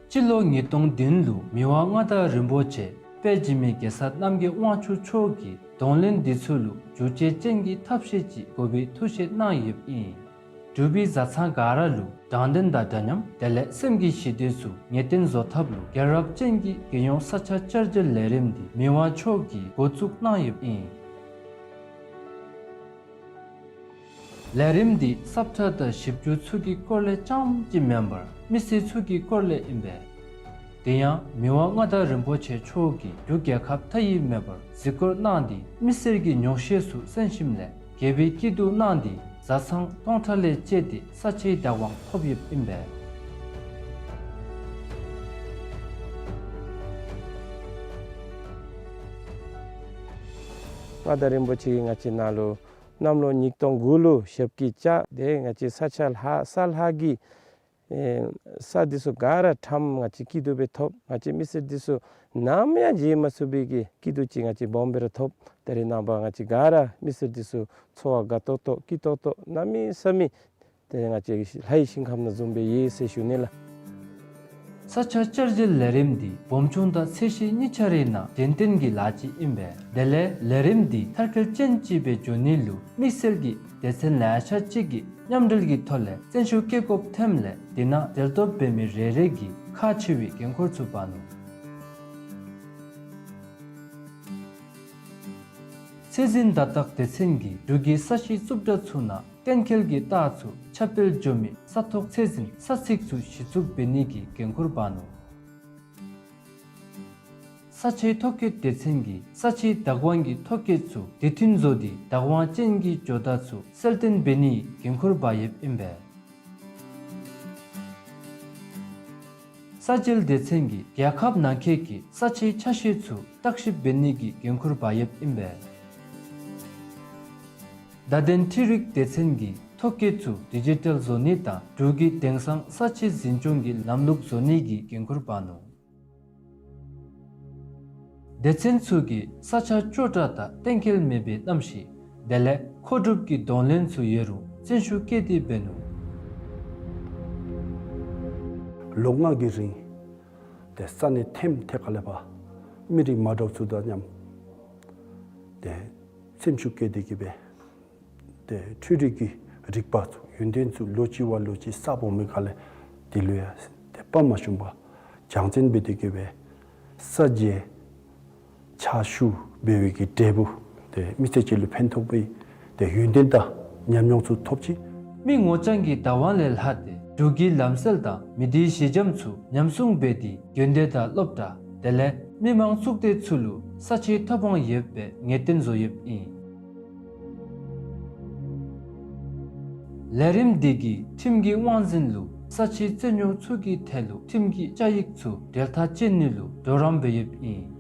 སྟེ། སྤྱི་ལོ་ཉིས་སྟོང་བདུན་ལུ་མི་དབང་མངའ་བདག་རིན་པོ་ཆེ་དཔལ་འཇིགས་མེད་རྒྱལ་ཚབ་རྣམ་རྒྱལ་དབང་ཕྱུག་མཆོག་གིས་གདོང་ལེན་འདི་ཚུ་ལུ་བསྒྱུར་བཅོས་ཅན་གྱི་ཐབས་ཤེས་ཅིག་དགོ་པའི་ཐུགས་བཞེད་གནང་ཡོདཔ་ཨིན། འབྲུག་པའི་བཟའ་ཚང་ག་ར་ལུ་དྲང་བདེན་དང་འདྲ་མཉམ་དེ་ལས་སེམས་ཀྱི་ཞི་བདེ་ཚུ་ངེས་གཏན་བཟོ་ཐབས་ལུ་རྒྱལ་རབས་ཅན་གྱི་རྒྱལ་ཡོངས་ས་ཆ་བསྐྱར་བཅོས་ལས་རིམ་འདི་མི་དབང་མཆོག་གིས་འགོ་བཙུགས་གནང་ཡོདཔ་ཨིན། ལས་རིམ་འདི་སབ་ཁྲ་དང་ཞིབ་འཇུག་ཚུ་གི་སྐོར་ལས་རྐྱངམ་གཅིག་མེན་པར་མི་སེར་ཚུ་གི་སྐོར་ལས་ཨིན་པས། དེ་ཡང་མི་དབང་མངའ་བདག་རིན་པོ་ཆེ་མཆོག་གིས་འབྲུག་རྒྱལ་ཁབ་མཐའ་ཡས་མེད་པར་གཟིགས་སྐོར་གནང་སྟེ་མི་སེར་གྱི་ཉོགས་བཤད་ཚུ་གསན་ཞིནམ་ལས་རྒྱལ་པོའི་སྐྱིད་སྡུག་གནང་སྟེ་བཟའ་ཚང་སྟོང་ཕྲག་ལས་བཅད་དེ་ས་ཆའི་བདག་དབང་ཐོབ་ཡོདཔ་ཨིན་པས། མངའ་བདག་རིན་པོ་ཆེ་གིས་ང་བཅས་ནང་ལུ་གནམ་ལོ་ཉིས་སྟོང་དགུ་ལུ་ཞབས་ཀྱིས་བཅགས་ཏེ་ང་བཅས་ས་ཆ་ལྷག་ས་ལྷག་གི་ཨེ་ས་འདི་ཚུ་ག་ར་ཁྲམ་ང་བཅས་སྐྱིད་སྡུག་སྦེ་ཐོབ། ང་བཅས་མི་སེར་འདི་ཚུ་ནམ་ཡང་བརྗེད་མ་ཚུགས་པའི་གི་སྐྱིད་སྡུག་ཅིག་ང་བཅས་སྦོམ་སྦེ་ར་ཐོབ། ད་རེས་ནངས་པ་ང་བཅས་ག་ར་མི་སེར་འདི་ཚུ་འཚོ་བ་དགའ་ཏོག་ཏོ་སྐྱིད་ཏོག་ཏོ་གནམ་མེད་ས་མེད་ཏེ་ང་བཅས་ལྷའི་ཞིང་ཁམས་ནང་འཛོམས་སྦེ་ཡོད་ཟེར་ཞུ་ནི་ལགས། ས་ཆ་བསྐྱར་བཅོས་ལས་རིམ་འདི་སྦོམ་ཆུང་དང་ཚད་གཞི་གཉིས་ཆ་རའི་ནང་གཞན་བརྟེན་གྱི་ལཱ་ཅིག་ཨིན་པས། དེ་ལས་ལས་རིམ་འདི་མཐར་འཁྱོལ་ཅན་ཅིག་སྦེ་འགྱོ་ནི་ལུ་དམིགས་བསལ་གྱི་སྡེ་ཚན་ལེ་ཤ་ཅིག་གིས་མཉམ་འབྲེལ་གྱི་ཐོག་ལས་བརྩོན་ཤུགས་བསྐྱེད་དགོཔ་ཐོནམ་ལས་དེ་ནང་འབྲེལ་གཏོགས་འབད་མི་རེ་རེ་གིས་ཁག་ཆེ་བའི་འགན་ཁུར་ཚུ་འབག་ནུག། ཚད་འཛིན་བརྡ་རྟགས་སྡེ་ཚན་གྱིས་འབྲུག་གི་ས་གཞི་རྩུབ་དྲགས་ཚུ་ནང་གཏན་འཁེལ་གྱི་རྟགས་ཚུ་ཁྱབ་སྤེལ་འགྱོ་མི་ས་ཐོག་ཚད་འཛིན་ས་ཚིགས་ཚུ་གཞི་བཙུགས་འབད་ནི་གི་འགན་ཁུར་འབག་ནུག། ས་ཆའི་ཐོ་བཀོད་སྡེ་ཚན་གྱིས་ས་ཆའི་བདག་དབང་གི་ཐོ་བཀོད་ཚུ་དེ་མཐུན་བཟོ་སྟེ་བདག་དབང་ཅན་གྱི་ཇོ་བདག་ཚུ་གསལ་སྟོན་འབད་ནིའི་འགན་ཁུར་འབག་ཡོདཔ་ཨིན་པས། ས་འཇལ་སྡེ་ཚན་གྱིས་རྒྱལ་ཁབ་ནང་འཁོད་ཀྱི་ས་ཆའི་ཆ་ཤས་ཚུ་བརྟག་ཞིབ་འབད་ནི་གི་འགན་ཁུར་འབག་ཡོདཔ་ཨིན་པས། བརྡ་དོན་འཕྲུལ་རིག་སྡེ་ཚན་གྱིས་ཐོ་བཀོད་ཚུ་ཌི་ཇི་ཊལ་བཟོ་ནི་དང་འབྲུག་གི་དེང་སང་ས་ཆའི་འཛིན་སྐྱོང་གི་ལམ་ལུགས་བཟོ་ནི་གི་འགན་ཁུར་འབག་ནུག། སྡེ་ཚན་ཚུ་གིས་ས་ཆ་སྐྱོ་དྲགས་དང་གཏན་འཁེལ་མེད་པའི་གནམ་གཤིས་དེ་ལས་མཁོ་སྒྲུབ་ཀྱི་གདོང་ལེན་ཚུ་ཡོད་རུང་བརྩོན་ཤུགས་བསྐྱེད་དེ་འབད་ནུག། ལོ་ལྔ་གི་རིང་ཏེ་ས་གནས་ཐེམ་ཐེ་ཁ་ལས་ཕར་མི་རིགས་མ་འདྲཝ་ཚུ་དང་མཉམ་ཏེ་སེམས་ཤུགས་བསྐྱེད་དེ་གི་སྦེ་ཏེ་འཕྲུལ་རིག་གི་རིག་པ་ཚུ་ཡོན་ཏན་ཚུ་ལོ་གཅིག་བ་ལོ་གཅིག་གསརཔ་འོང་མི་ཁ་ལས་དེ་ལུ་ཡང་ཏེ་དཔའ་མ་ཞུམ་པར་སྦྱང་བརྩོན་འབད་དེ་གི་སྦེ་ས་འཇལ་ཕྱག་ཞུ་འབད་བའི་གི་འབྲས་བུ་ཏེ་མི་སེར་ཅིག་ལུ་ཕན་ཐོགས་པའི་ཏེ་ཡོན་ཏན་དང་ཉམས་མྱོང་ཚུ་ཐོབ་ཅི། མི་ངོ་རྐྱང་གི་བདག་དབང་ལས་ལྷག་སྟེ་འབྲུག་གི་ལམ་སྲོལ་དང་མི་སྡེའི་གཞི་འགྱམ་ཚུ་ཉམས་སྲུང་འབད་དེ་དགོན་སྡེ་དང་སློབ་གྲྭ་དེ་ལས་མི་མང་གཙུག་སྡེ་ཚུ་ལུ་ས་ཆའི་ཐོབ་དབང་ཡོདཔ་སྦེ་ངེས་གཏན་བཟོ་ཡོདཔ་ཨིན། ལས་རིམ་འདི་གིས་ཁྲིམས་ཀྱི་དབང་འཛིན་ལུ་ས་ཆའི་རྩོད་རྙོགས་ཚུ་གི་ཐད་ལུ་ཁྲིམས་ཀྱི་བཅའ་ཡིག་ཚུ་འབྲེལ་ཐག་བཅད་ནི་ལུ་གྲོགས་རམ་འབད་ཡོདཔ་ཨིན།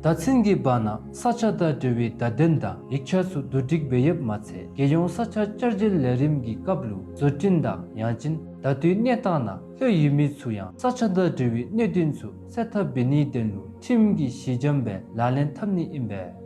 ད་ཚུན་གྱི་བར་ན་ས་ཆ་དང་འབྲེལ་བའི་བརྡ་དོན་དང་ཡིག་ཆ་ཚུ་བསྡུ་སྒྲིག་འབད་ཡོདཔ་མ་ཚད་རྒྱལ་ཡོངས་ས་ཆ་བསྐྱར་བཅོས་ལས་རིམ་གྱི་སྐབས་ལུ་བཟོ་སྐྲུན་དང་ཡང་ཅིན་ད་ལྟོའི་གནས་སྟངས་ནང་ལྷོད་ཡོད་མི་ཚུ་ཡང་ས་ཆ་དང་འབྲེལ་བའི་གནད་དོན་ཚུ་སེལ་ཐབས་འབད་ནིའི་དོན་ལུ་ཁྲིམས་ཀྱི་གཞི་འགྱམ་སྦེ་ལག་ལེན་འཐབ་ནི་ཨིན་པས།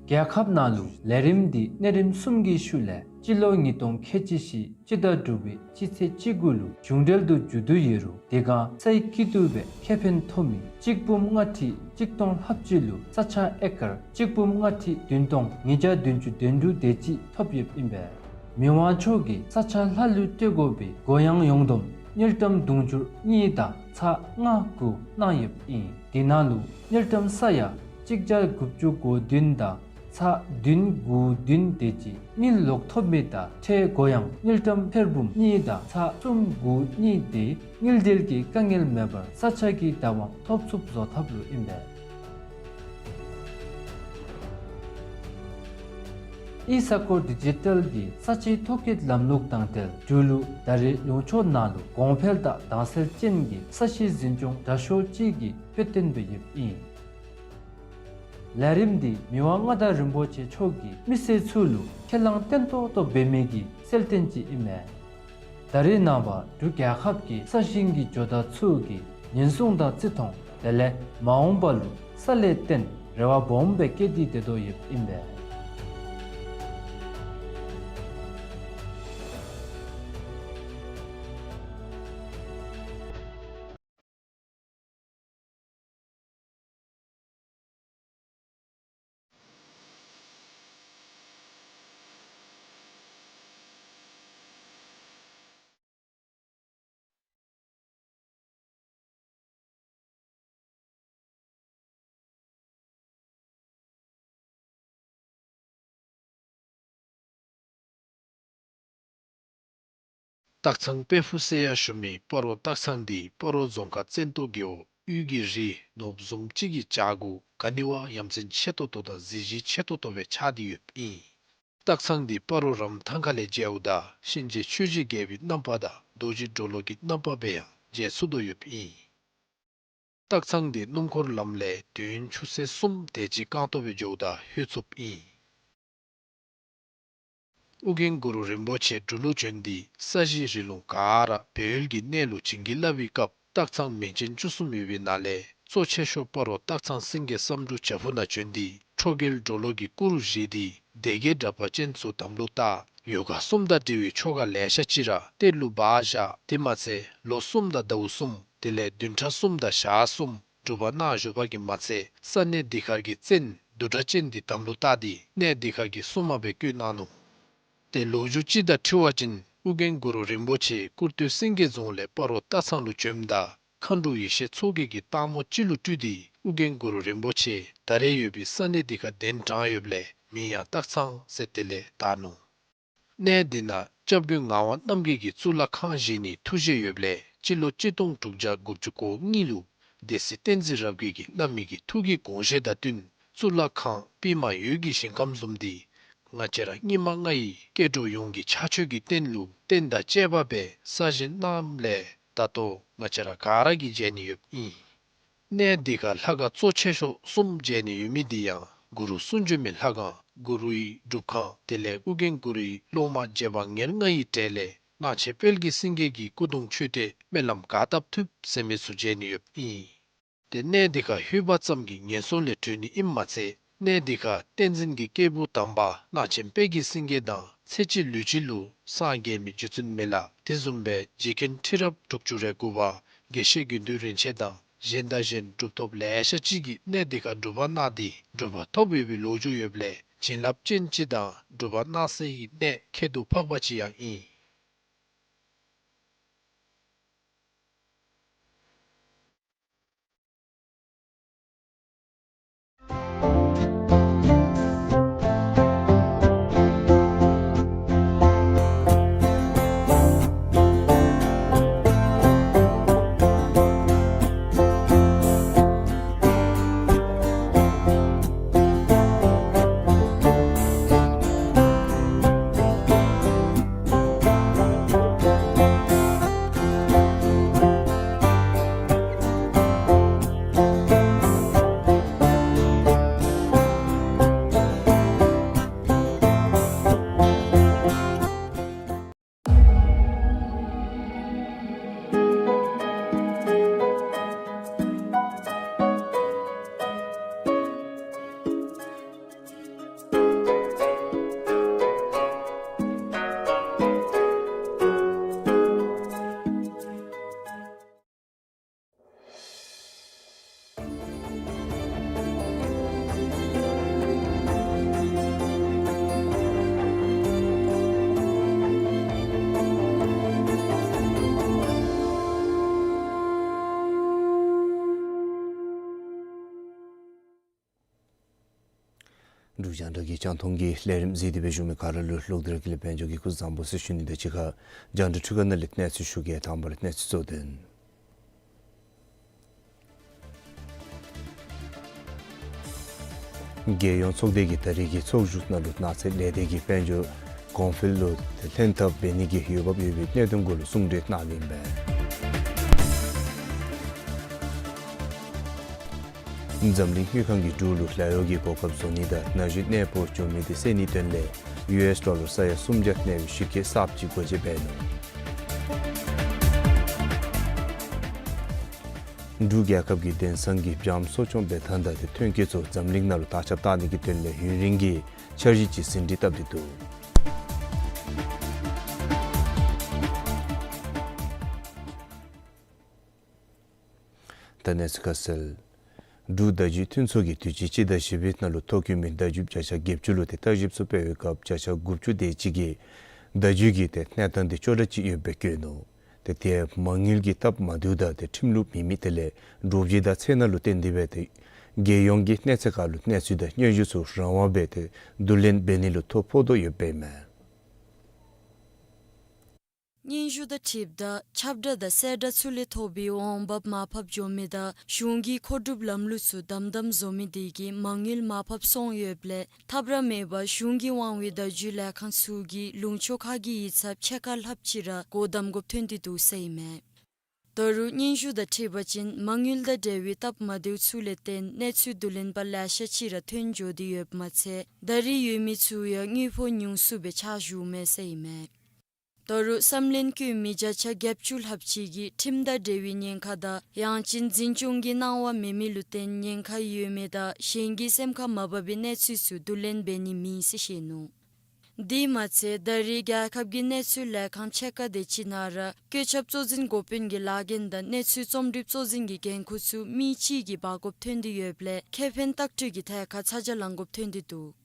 རྒྱལ་ཁབ་ནང་ལུ་ལས་རིམ་འདི་གནས་རིམ་གསུམ་གྱི་ཤུལ་ལས་སྤྱི་ལོ་ཉིས་སྟོང་ཁལ་གཅིག་བཞི་སྤྱི་ཟླ་དྲུག་པའི་སྤྱི་ཚེས་བཅུ་དགུ་ལུ་གཞུང་འབྲེལ་དུ་མཇུག་བསྡུ་ཡོད་རུང་དེ་སྒང་སའི་སྐྱིད་སྡུག་སྦེ་ཁེ་ཕན་ཐོབ་མི་གཅིག་འབུམ་ལྔ་ཁྲི་གཅིག་སྟོང་ལྷགཔ་ཅིག་ལུ་ས་ཆ་ཨེ་ཀར་གཅིག་འབུམ་ལྔ་ཁྲི་བདུན་སྟོང་ཉིས་བརྒྱ་བདུན་ཅུ་དོན་དྲུག་དེ་ཅིག་ཐོབ་ཡོདཔ་ཨིན་པས། མི་དབང་མཆོག་གིས་ས་ཆ་ལྷག་ལུས་སྤྲོད་དགོ་པའི་གུ་ཡངས་ཡོངས་བསྡོམས་ དངུལ་ཀྲམ་དུང་ཕྱུར་གཉིས་དང་ཚག་ལྔ་བསྐུར་གནང་ཡོདཔ་ཨིན། དེ་ནང་ལུ་དངུལ་ཀྲམ་ས་ཡ་གཅིག་བརྒྱ་དགུ་བཅུ་གོ་བདུན་དང་ཚག་བདུན་དགུ་བདུན་དེ་ཅིག་དངུལ་ལོག་ཐོབ་མི་དང་ཁྲལ་བགོ་ཡང་དངུལ་ཀྲམ་ཕེར་འབུམ་གཉིས་དང་ཚག་གསུམ་དགུ་གཉིས་དེ་དངུལ་འབྲེལ་གྱི་དཀའ་ངལ་མེད་པར་ས་ཆ་གི་བདག་དབང་ཐོབ་ཚུགསཔ་བཟོ་ཐབས་ལུ་ཨིན་པས། ཨི་ས་ཁོ་ཌི་ཇི་ཊལ་གྱི་ས་ཆའི་ཐོ་བཀོད་ལམ་ལུགས་དང་འབྲེལ་འབྲུག་ལུ་ད་རེས་ལུང་ཕྱོགས་ནང་ལུ་གོང་འཕེལ་དང་དྭངས་གསལ་ཅན་གྱི་ས་གཞི་འཛིན་སྐྱོང་དྲག་ཤོས་ཅིག་གི་དཔེ་སྟོན་འབད་ཡོདཔ་ཨིན། ལས་རིམ་འདི་མི་དབང་མངའ་བདག་རིན་པོ་ཆེ་མཆོག་གིས་མི་སེར་ཚུ་ལུ་ཁས་བླངས་བརྟན་ཏོག་ཏོ་འབད་མི་གི་གསལ་སྟོན་ཅིག་ཨིན་མས། ད་རེས་ནངས་པ་འབྲུག་རྒྱལ་ཁབ་ཀྱི་ས་ཞིང་གི་ཇོ་བདག་ཚུ་གིས་ཉེན་སྲུང་དང་བརྩི་མཐོང་དེ་ལས་མ་འོངས་པ་ལུ་ས་ལས་བརྟེན་རེ་བ་སྦོམ་སྦེ་བསྐྱེད་དེ་སྡོད་དོ་ཡོདཔ་ཨིན་པས། སྟག་ཚང་དཔལ་ཕུག་ཟེར་ཡང་ཞུ་མི་སྤ་རོ་སྟག་ཚང་འདི་སྤ་རོ་རྫོང་ཁག་བཙན་ཏོ་རྒེད་འོག་དབུས་ཀྱི་རི་ནོར་བུ་བཟུམ་ཅིག་གི་བྱག་གུ་ག་ནི་བ་ཡ་མཚན་ཆེ་ཏོག་ཏོ་དང་གཟི་བརྗིད་ཆེ་ཏོག་ཏོ་སྦེ་ཆགས་ཏེ་ཡོདཔ་ཨིན། སྟག་ཚང་འདི་སྤ་རོ་རམ་ཐང་ཁ་ལས་མཇལཝ་ད་གཤིན་རྗེ་ཆོས་ཀྱི་རྒྱལ་པོའི་རྣམ་པ་དང་རྡོ་རྗེ་གྲོ་ལོད་ཀྱི་རྣམ་པ་སྦེ་ཡང་མཇལ་ཚུགས་དོ་ཡོདཔ་ཨིན། སྟག་ཚང་འདི་སྣུམ་འཁོར་ལམ་ལས་དུས་ཡུན་ཆུ་ཚོད་གསུམ་དེ་ཅིག་རྐང་སྟོང་སྦེ་འགྱོཝ་ད་ལྷོད་ཚུགསཔ་ཨིན། ཨོ་རྒྱན་གུ་རུ་རིན་པོ་ཆེ་འབྲུག་ལུ་བྱོན་ཏེ་ས་གཞི་རི་ལུང་ག་ར་སྦས་ཡུལ་གྱི་གནས་ལུ་བྱིན་གྱིས་བརླབས་པའི་སྐབས་སྟག་ཚང་མིང་ཅན་བཅུ་གསུམ་ཡོད་པའི་ནང་ལས་གཙོ་ཆེ་ཤོས་སྤ་རོ་སྟག་ཚང་སེང་གེ་བསམ་འགྲུབ་བྱག་ཕུག་ནང་བྱོན་ཏེ་ཁྲོ་རྒྱལ་གྲོ་ལོད་ཀྱི་སྐུ་རུ་བཞེངས་ཏེ་སྡེ་བརྒྱད་དྲེགས་པ་ཅན་ཚུ་དམ་ལུ་བཏགས། ཡོ་ག་གསུམ་དང་འབྲེལ་བའི་ཆོ་ག་ལེ་ཤ་ཅིག་ར་གཏེར་ལུ་སྦ་བཞག། དེ་མ་ཚད་ལོ་གསུམ་དང་ཟླཝ་གསུམ་དེ་ལས་བདུན་ཕྲག་གསུམ་དང་ཞག་གསུམ་སྒྲུབ་པ་གནང་བཞུགས་པ་གིས་མ་ཚད་ས་གནས་འདི་ཁར་གྱི་བཙན་བདུད་སྒྲ་ཅན་འདི་དམ་ལུ་བཏགས་ཏེ་གནས་འདི་ཁར་གྱི་སྲུང་མ་སྦེ་བསྐོས་གནང་ནུག། ཏེ་ལོ་རྒྱུས་ཅིག་དང་འཁྲིལ་བ་ཅིན་ཨོ་རྒྱན་གུ་རུ་རིན་པོ་ཆེ་ཀུར་སྟོད་སེང་གེ་རྫོང་ལས་སྤ་རོ་སྟག་ཚང་ལུ་བྱོནམ་ད་མཁའ་འགྲོ་ཡེ་ཤེས་མཚོ་རྒྱལ་གྱིས་སྟག་མོ་ཅིག་ལུ་སྤྲུལ་ཏེ་ཨོ་རྒྱན་གུ་རུ་རིན་པོ་ཆེ་ད་རེས་ཡོད་པའི་ས་གནས་འདི་ཁར་གདན་དྲངས་ཡོདཔ་ལས་མིང་ཡང་སྟག་ཚང་ཟེར་དེ་ལས་བཏགས་ནུག། གནས་འདི་ནང་སྐྱབས་མགོན་ངག་དབང་རྣམ་རྒྱལ་གྱིས་གཙུག་ལག་ཁང་བཞེངས་ནིའི་ཐུགས་བཞེད་ཡོདཔ་ལས་སྤྱི་ལོ་གཅིག་སྟོང་དྲུག་བརྒྱ་དགུ་བཅུ་གོ་གཉིས་ལུ་སྡེ་སྲིད་བསྟན་འཛིན་རབ་རྒྱས་ཀྱིས་བླ་མའི་གི་ཐུགས་ཀྱི་དགོངས་བཞེད་དང་བསྟུན་གཙུག་ལག་ཁང་པདྨ་འོད་ཀྱི་ཞིང་ཁམས་བཟུམ་འདི་ང་བཅས་ར་སྙིགས་མ་ལྔ་ཡི་སྐྱེ་འགྲོ་ཡོངས་ཀྱི་ཕྱག་མཆོད་ཀྱི་རྟེན་ལུ་རྟེན་དང་བཅས་པ་སྦེ་གསར་བཞེངས་གནངམ་ལས་ད་ལྟོ་ང་བཅས་ར་ག་ར་གིས་མཇལ་ནི་ཡོདཔ་ཨིན། གནས་འདི་ཁར་ལྷ་ཁང་གཙོ་ཆེ་ཤོས་གསུམ་མཇལ་ནི་ཡོད་མི་འདི་ཡང་གུ་རུ་གསུང་བྱོན་མའི་ལྷ་ཁང་གུ་རུའི་སྒྲུབ་ཁང་དེ་ལས་ཨོ་རྒྱན་གུ་རུའི་སློབ་མ་རྗེ་འབངས་ཉེར་ལྔ་ཡི་གྲས་ལས་གླང་ཆེན་དཔལ་གྱི་སེང་གེ་གི་སྐུ་གདུང་མཆོད་རྟེན་སྨོན་ལམ་ག་བཏབ་ཐུབ་ཟེར་མི་ཚུ་མཇལ་ནི་ཡོདཔ་ཨིན། ཏེ་གནས་འདི་ཁར་ལྷོད་པ་ཙམ་གྱིས་ངན་སོང་ལས་གྲོལ་ནི་ཨིནམ་མ་ཚད་གནས་འདི་ཁར་བསྟན་འཛིན་གྱི་སྐྱེས་བུ་དམ་པ་གླང་ཆེན་དཔལ་གྱི་སེང་གེ་དང་ཚེ་གཅིག་ལུས་གཅིག་ལུ་སངས་རྒྱས་མི་རྗེ་བཙུན་མི་ལ་དེ་བཟུམ་སྦེ་རྗེ་མཁན་ཁྲི་རབས་དྲུག་ཅུ་རེ་དགུ་པ་དགེ་བཤེས་དགེ་འདུན་རིན་ཆེན་དང་གཞན་དང་གཞན་གྲུབ་ཐོབ་ལེ་ཤ་ཅིག་གིས་གནས་འདི་ཁར་སྒྲུབ་པ་གནང་སྟེ་གྲུབ་པ་ཐོབ་ཡོད་པའི་ལོ་རྒྱུས་ཡོདཔ་ལས་བྱིན་རླབས་ཅན་ཅིག་དང་སྒྲུབ་པ་གནང་སའི་གནས་ཁྱད་དུ་འཕགས་པ་ཅིག་ཡང་ཨིན། འབྲུག་རྒྱང་བསྒྲགས་ཀྱི་རྒྱང་མཐོང་གི་ལས་རིམ་གཟིགས་ཏེ་སྦེ་བཞུགས་མི་ག་ར་ལུ་ལོག་སྟེ་ར་དགེ་ལེགས་དཔལ་འབྱོར་གྱིས་སྐུ་གཟུགས་བཟང་པོ་ཟེར་ཞུ་ནི་དང་གཅིག་ཁར་རྒྱང་བསྒྲགས་འཕྲུལ་ཁང་ནང་ལས་གནས་ཚུལ་ཞུ་གེ། དང་པ་ར་གནས་ཚུལ་གཙོ་དོན། རྒྱལ་ཡོངས་ཚོགས་སྡེ་གིས་ད་རིས་ཀྱི་ཚོགས་བཞུགས་ནང་ལུ་ནགས་ཚལ་ལས་སྡེ་གིས་དཔལ་འབྱོར་གོང་འཕེལ་ལུ་ལྷན་ཐབས་འབད་ནི་གི་འོས་འབབ་ཡོད་པའི་གནད་དོན་གུ་ལུ་གསུང་གྲོས་གནང་ནི་ཨིན་པས། འཛམ་གླིང་དངུལ་ཁང་གིས་འབྲུག་ལུ་ལཱ་གཡོག་གི་གོ་སྐབས་བཟོ་ནི་དང་ན་གཞོན་གནས་སྤོ་འགྱོ་མི་དེ་བསལ་ནིའི་དོན་ལས་ཡུ་ཨེསི་ཌོ་ལར་ས་ཡ་སུམ་བརྒྱ་གནས་པའི་གཞི་བཀོད་གསརཔ་ཅིག་སྒོ་འབྱེད་འབད་ནུག། འབྲུག་རྒྱལ་ཁབ་ཀྱིས་དེང་སང་གི་བྱམས་གསོ་སྐྱོང་འབད་ཐངས་དང་དེ་ཐོན་སྐྱེད་ཚུ་འཛམ་གླིང་ནང་ལུ་དར་ཁྱབ་གཏང་ནི་གི་དོན་ལས་ཡུན་རིང་གི་འཆར་གཞི་ཅིག་ཟིན་བྲིས་བཏབ་སྟེ་འདུག། ད་གནས་ཚུལ་ཁ་གསལ། འབྲུག་བརྡ་བརྒྱུད་མཐུན་ཚོགས་ཀྱིས་དུས་ཅི་སྤྱི་ཟླ་བཞི་པའི་ནང་ལུ་ཐོ་བཀོད་མི་བརྡ་བརྒྱུད་བརྒྱ་ཆ་བརྒྱད་ཅུ་ལུ་དེ་བརྟག་ཞིབ་ཚུ་འབད་བའི་སྐབས་བརྒྱ་ཆ་དགུ་བཅུ་དེ་ཅིག་གིས་བརྡ་བརྒྱུད་ཀྱི་དེ་གནས་སྟངས་དེ་སྐྱོ་དྲགས་ཅིག་ཡོདཔ་སྦེ་བཀོད་ནུག། དེ་དེ་མ་དངུལ་གྱི་སྟབས་མ་བདེཝ་དང་དེ་ཁྲིམས་ལུགས་མེད་མི་དེ་ལས་འདྲོག་བྱེལ་དང་འཚེར་སྣང་ལུ་བརྟེན་ཏེ་སྦེ་དེ་རྒྱལ་ཡོངས་ཀྱི་གནས་ཚད་ཁར་ལུ་གནས་ཚུལ་དང་སྙན་ཞུ་ཚུ་རང་དབང་སྦེ་དེ་བསྡུ་ལེན་འབད་ནི་ལུ་ཐོ་ཕོག་དོ་ཡོདཔ་ཨིན་མས། སྙན་ཞུ་དང་འཁྲིལཝ་ད་ཁྱབ་བསྒྲགས་དང་གསལ་བསྒྲགས་ཚུ་ལས་ཐོབ་པའི་འོང་འབབ་མར་ཕབ་འགྱོ་མི་དང་གཞུང་གི་མཁོ་སྒྲུབ་ལམ་ལུགས་ཚུ་དམ་དམ་བཟོ་མི་དེ་གིས་མ་དངུལ་མར་ཕབ་སོང་ཡོདཔ་ལས་ཐབས་ར་མེད་པར་གཞུང་གིས་དབང་བའི་བརྡ་བརྒྱུད་ལས་ཁང་ཚུ་གིས་ལུང་ཕྱོགས་ཁག་གི་ཡིག་ཚང་ཕྱེད་ཀ་ལྷགཔ་ཅིག་ར་སྒོ་བསྡམ་དགོཔ་ཐོན་ཏེ་འདུག་ཟེར་ཨིན་མས། ད་རུང་སྙན་ཞུ་དང་འཁྲིལ་བ་ཅིན་མ་དངུལ་དང་འབྲེལ་བའི་སྟབས་མ་བདེཝ་ཚུ་ལས་བརྟེན་གནས་ཚུལ་བསྡུ་ལེན་པ་ལེ་ཤ་ཅིག་ར་ཐོན་འགྱོ་སྟེ་ཡོདཔ་མ་ཚད་ད་རིས་ཡོད་མི་ཚུ་ཡང་དངུལ་ཕོགས་ཉུང་སུ་སྦེ་ཆ་བཞག་མས་ཟེར་ཨིན་མས། ད་རུང་བསམ་ལན་བཀོད་མི་བརྒྱ་ཆ་བརྒྱད་ཅུ་ལྷགཔ་ཅིག་གིས་ཁྲིམས་དང་འབྲེལ་བའི་ཉེན་ཁ་དང་ཡང་ཅིན་འཛིན་སྐྱོང་གི་གནང་བ་མེད་མི་ལུ་བརྟེན་ཉེན་ཁ་ཡོད་མི་དང་གཞན་གྱི་སེམས་ཁར་མ་བབ་པའི་གནས་ཚུལ་ཚུ་བསྡུ་ལེན་འབད་ནི་མེད་ཟེར་བཤད་ནུག། དེ་མ་ཚད་ད་རིས་རྒྱལ་ཁབ་ཀྱི་གནས་ཚུལ་ལས་ཁང་ཕྱེད་ཀ་དེ་ཅིག་ནང་ར་བཀོད་ཁྱབ་གཙོ་འཛིན་འགོ་དཔོན་གྱི་ལཱ་འགན་དང་གནས་ཚུལ་རྩོམ་སྒྲིག་གཙོ་འཛིན་གྱི་འགན་ཁུར་ཚུ་མི་གཅིག་གིས་འབག་དགོཔ་ཐོན་ཏེ་ཡོདཔ་ལས་ཁེ་ཕན་ལྟག་སྤྲོད་ཀྱི་ཐད་ཁར་ཚ་གྱང་ལང་དགོཔ་ཐོན་ཏེ་འདུག།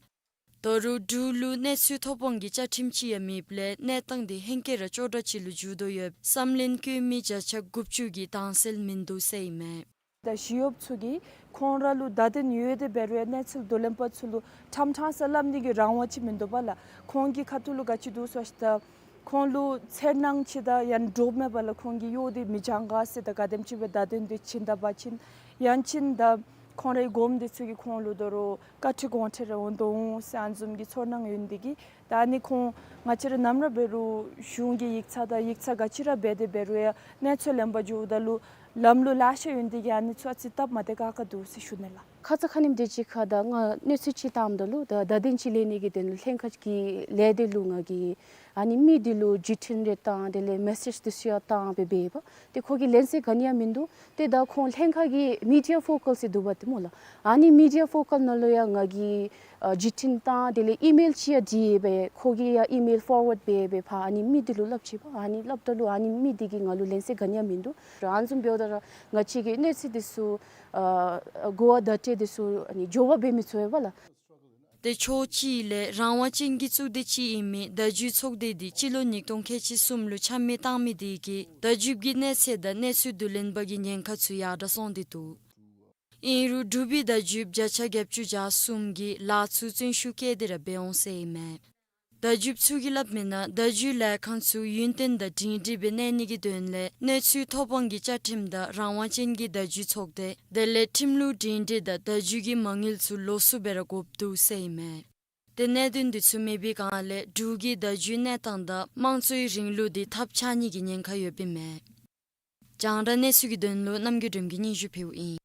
ད་རུང་འབྲུག་ལུ་གནས་ཚུལ་ཐོ་ཕོག་གི་བཅའ་ཁྲིམས་ཅིག་ཡང་མེདཔ་ལས་གནས་སྟངས་དེ་ཧེང་སྐལ་ར་སྐྱོ་དྲགས་ཅིག་ལུ་འགྱུར་དོ་ཡོདཔ་བསམ་ལན་བཀོད་མི་བརྒྱ་ཆ་དགུ་བཅུ་གིས་དྭངས་གསལ་མིན་འདུག་ཟེར་ཨིན་མས། ད་ཞི་གཡོགཔ་ཚུ་གིས་ཁོང་ར་ལུ་བརྡ་དོན་ཡོད་དེ་འབད་རུང་ཡང་གནས་ཚུལ་བསྡུ་ལེན་པ་ཚུ་ལུ་ཕྲང་ཕྲང་ས་སླབ་ནི་གི་རང་དབང་ཅིག་མིན་འདུག་པ་ལགས། ཁོང་གི་ཁ་ཐུག་ལུ་ག་ཅི་འདུག་ཟེར་བ་ཅིན་ད་ཁོང་ལུ་འཚེར་སྣང་ཅིག་དང་ཡང་འདྲོག་མས་པ་ལགས། ཁོང་གིས་གཡོག་དེ་མི་འགྱངས་ག་ཟེར་ད་ག་དེམ་ཅིག་སྦེ་བརྡ་དོན་དེ་བྱིན་ད་པ་ཅིན་ཡང་ཅིན་ད་ཁོང་རའི་གོངམ་དེ་ཚུ་གིས་ཁོང་ལུ་ད་རུང་བཀའ་ཁྲིད་དགོངས་ཁྲེལ་རེ་འོང་དོ་འོང་ཟེར་ཨ་ནི་བཟུམ་གྱི་ཚོར་སྣང་ཡོད་ནི་དེ་གིས་ད་ཨ་ནི་ཁོང་ང་བཅས་ར་ནམ་ར་འབད་རུང་གཞུང་གི་ཡིག་ཚང་དང་ཡིག་ཚང་ག་ཅི་ར་འབད་དེ་འབད་རུང་ཡང་གནས་ཚུལ་ལེན་པར་འགྱོཝ་ད་ལུ་ལམ་ལུགས་ལེ་ཤ་ཡོད་ནི་དེ་གིས་ཨ་ནི་ཚུ་ཨ་ཙི་སྟབས་མ་བདེ་ཁག་ཁ་འདུག་ཟེར་ཞུ་ནི་ལགས། ཁ་ཙ་ཁ་ཉིནམ་དེ་ཅིག་ཁར་ད་ང་གནས་ཚུལ་ཅིག་བཏངམ་ད་ལུ་ད་བརྡ་དོན་ཅིག་ལེན་ནི་གི་དོན་ལུ་ལྷན་ཁག་གི་ལས་སྡེ་ལུ་ང་གིས་ཨ་ནི་མི་དེ་ལུ་བརྒྱུད་འཕྲིན་རེ་བཏང་དེ་ལས་མེ་སེཇ་དེ་ཚུ་ཡང་བཏང་སྦེ་འབདཝ་ད་ཏེ་ཁོ་གིས་ལན་གསལ་ག་ནི་ཡང་མིན་འདུག། ཏེ་ད་ཁོང་ལྷན་ཁག་གི་མི་ཌི་ཡ་ཕོ་ཀལ་ཟེར་འདུག་པ་ཏེ་སྨོ་ལགས། ཨ་ནི་མི་ཌི་ཡ་ཕོ་ཀལ་ནང་ལུ་ཡང་ང་གིས་ཨ་བརྒྱུད་འཕྲིན་བཏང་དེ་ལས་ཨི་མེལ་ཅིག་ཡང་བྲིས་སྦེ་ཁོ་གིས་ཡང་ཨི་མེལ་ཕོར་ཝརཌ་འབད་སྦེ་ཕར་ཨ་ནི་མི་དེ་ལུ་སླབ་ཅི་པ། ཨ་ནི་སླབ་ད་ལུ་ཨ་ནི་མི་དེ་གིས་ང་ལུ་ལན་གསལ་ག་ནི་ཡང་མིན་འདུག། ཨ་ནི་བཟུམ་འབདཝ་ད་ར་ང་བཅས་ཀྱི་གནས་ཚུལ་དེ་ཚུ་ཨ་གོ་བ་བརྡ་སྤྲོད་དེ་ཚུ་ཨ་ནི་འགྱོ་བ་འབད་མི་ཚུགས་པས་ལགས། ཏེ་ཕྱོགས་གཅིག་ལས་རང་དབང་ཅན་གྱི་གཙུག་སྡེ་ཅིག་ཨིན་མི་བརྡ་བརྒྱུད་ཚོགས་སྡེ་འདི་སྤྱི་ལོ་ཉིས་སྟོང་ཁལ་གཅིག་གསུམ་ལུ་ཆ་མེད་བཏང་མི་དེ་གིས་བརྡ་བརྒྱུད་ཀྱི་གནས་ཚད་དང་གནས་ཚུལ་བསྡུ་ལེན་པ་གི་ཉེན་ཁ་ཚུ་ཡར་དྲགས་སོང་སྟེ་འདུག། ཨིན་རུང་འབྲུག་པའི་བརྡ་བརྒྱུད་བརྒྱ་ཆ་བརྒྱད་ཅུ་གྱ་གསུམ་གྱིས་ལཱ་ཚུ་བརྩོན་ཤུགས་བསྐྱེད་དེ་ར་འབད་འོང་ཟེར་ཨིན་མས། བརྡ་བརྒྱུདཔ་ཚུ་གིས་སླབ་མིའི་ནང་བརྡ་བརྒྱུད་ལས་ཁང་ཚུ་ཡུན་བརྟན་དང་སྒྲིང་སྒྲི་སྦེ་གནས་ནི་གི་དོན་ལས་གནས་ཚུལ་ཐོ་ཕོག་གི་བཅའ་ཁྲིམས་དང་རང་དབང་ཅན་གྱི་བརྡ་བརྒྱུད་ཚོགས་སྡེ་དེ་ལས་ཁྲིམས་ལུགས་སྒྲིང་སྒྲི་དང་བརྡ་བརྒྱུད་ཀྱི་མ་དངུལ་ཚུ་ལོགས་སུ་སྦེ་ར་དགོཔ་འདུག་ཟེར་ཨིན་མས། ཏེ་གནད་དོན་འདི་ཚུ་མེད་པའི་སྒང་ལས་འབྲུག་གི་བརྡ་བརྒྱུད་གནས་སྟངས་དང་དམངས་གཙོའི་རིང་ལུགས་འདི་ཐབས་ཆག་ནི་གི་ཉེན་ཁ་ཡོདཔ་ཨིན་མས། རྒྱང་བསྒྲགས་གནས་ཚུལ་གྱི་དོན་ལུ་རྣམ་རྒྱལ་སྒྲོལམ་གྱིས་སྙན་ཞུ་ཕུལཝ་ཨིན།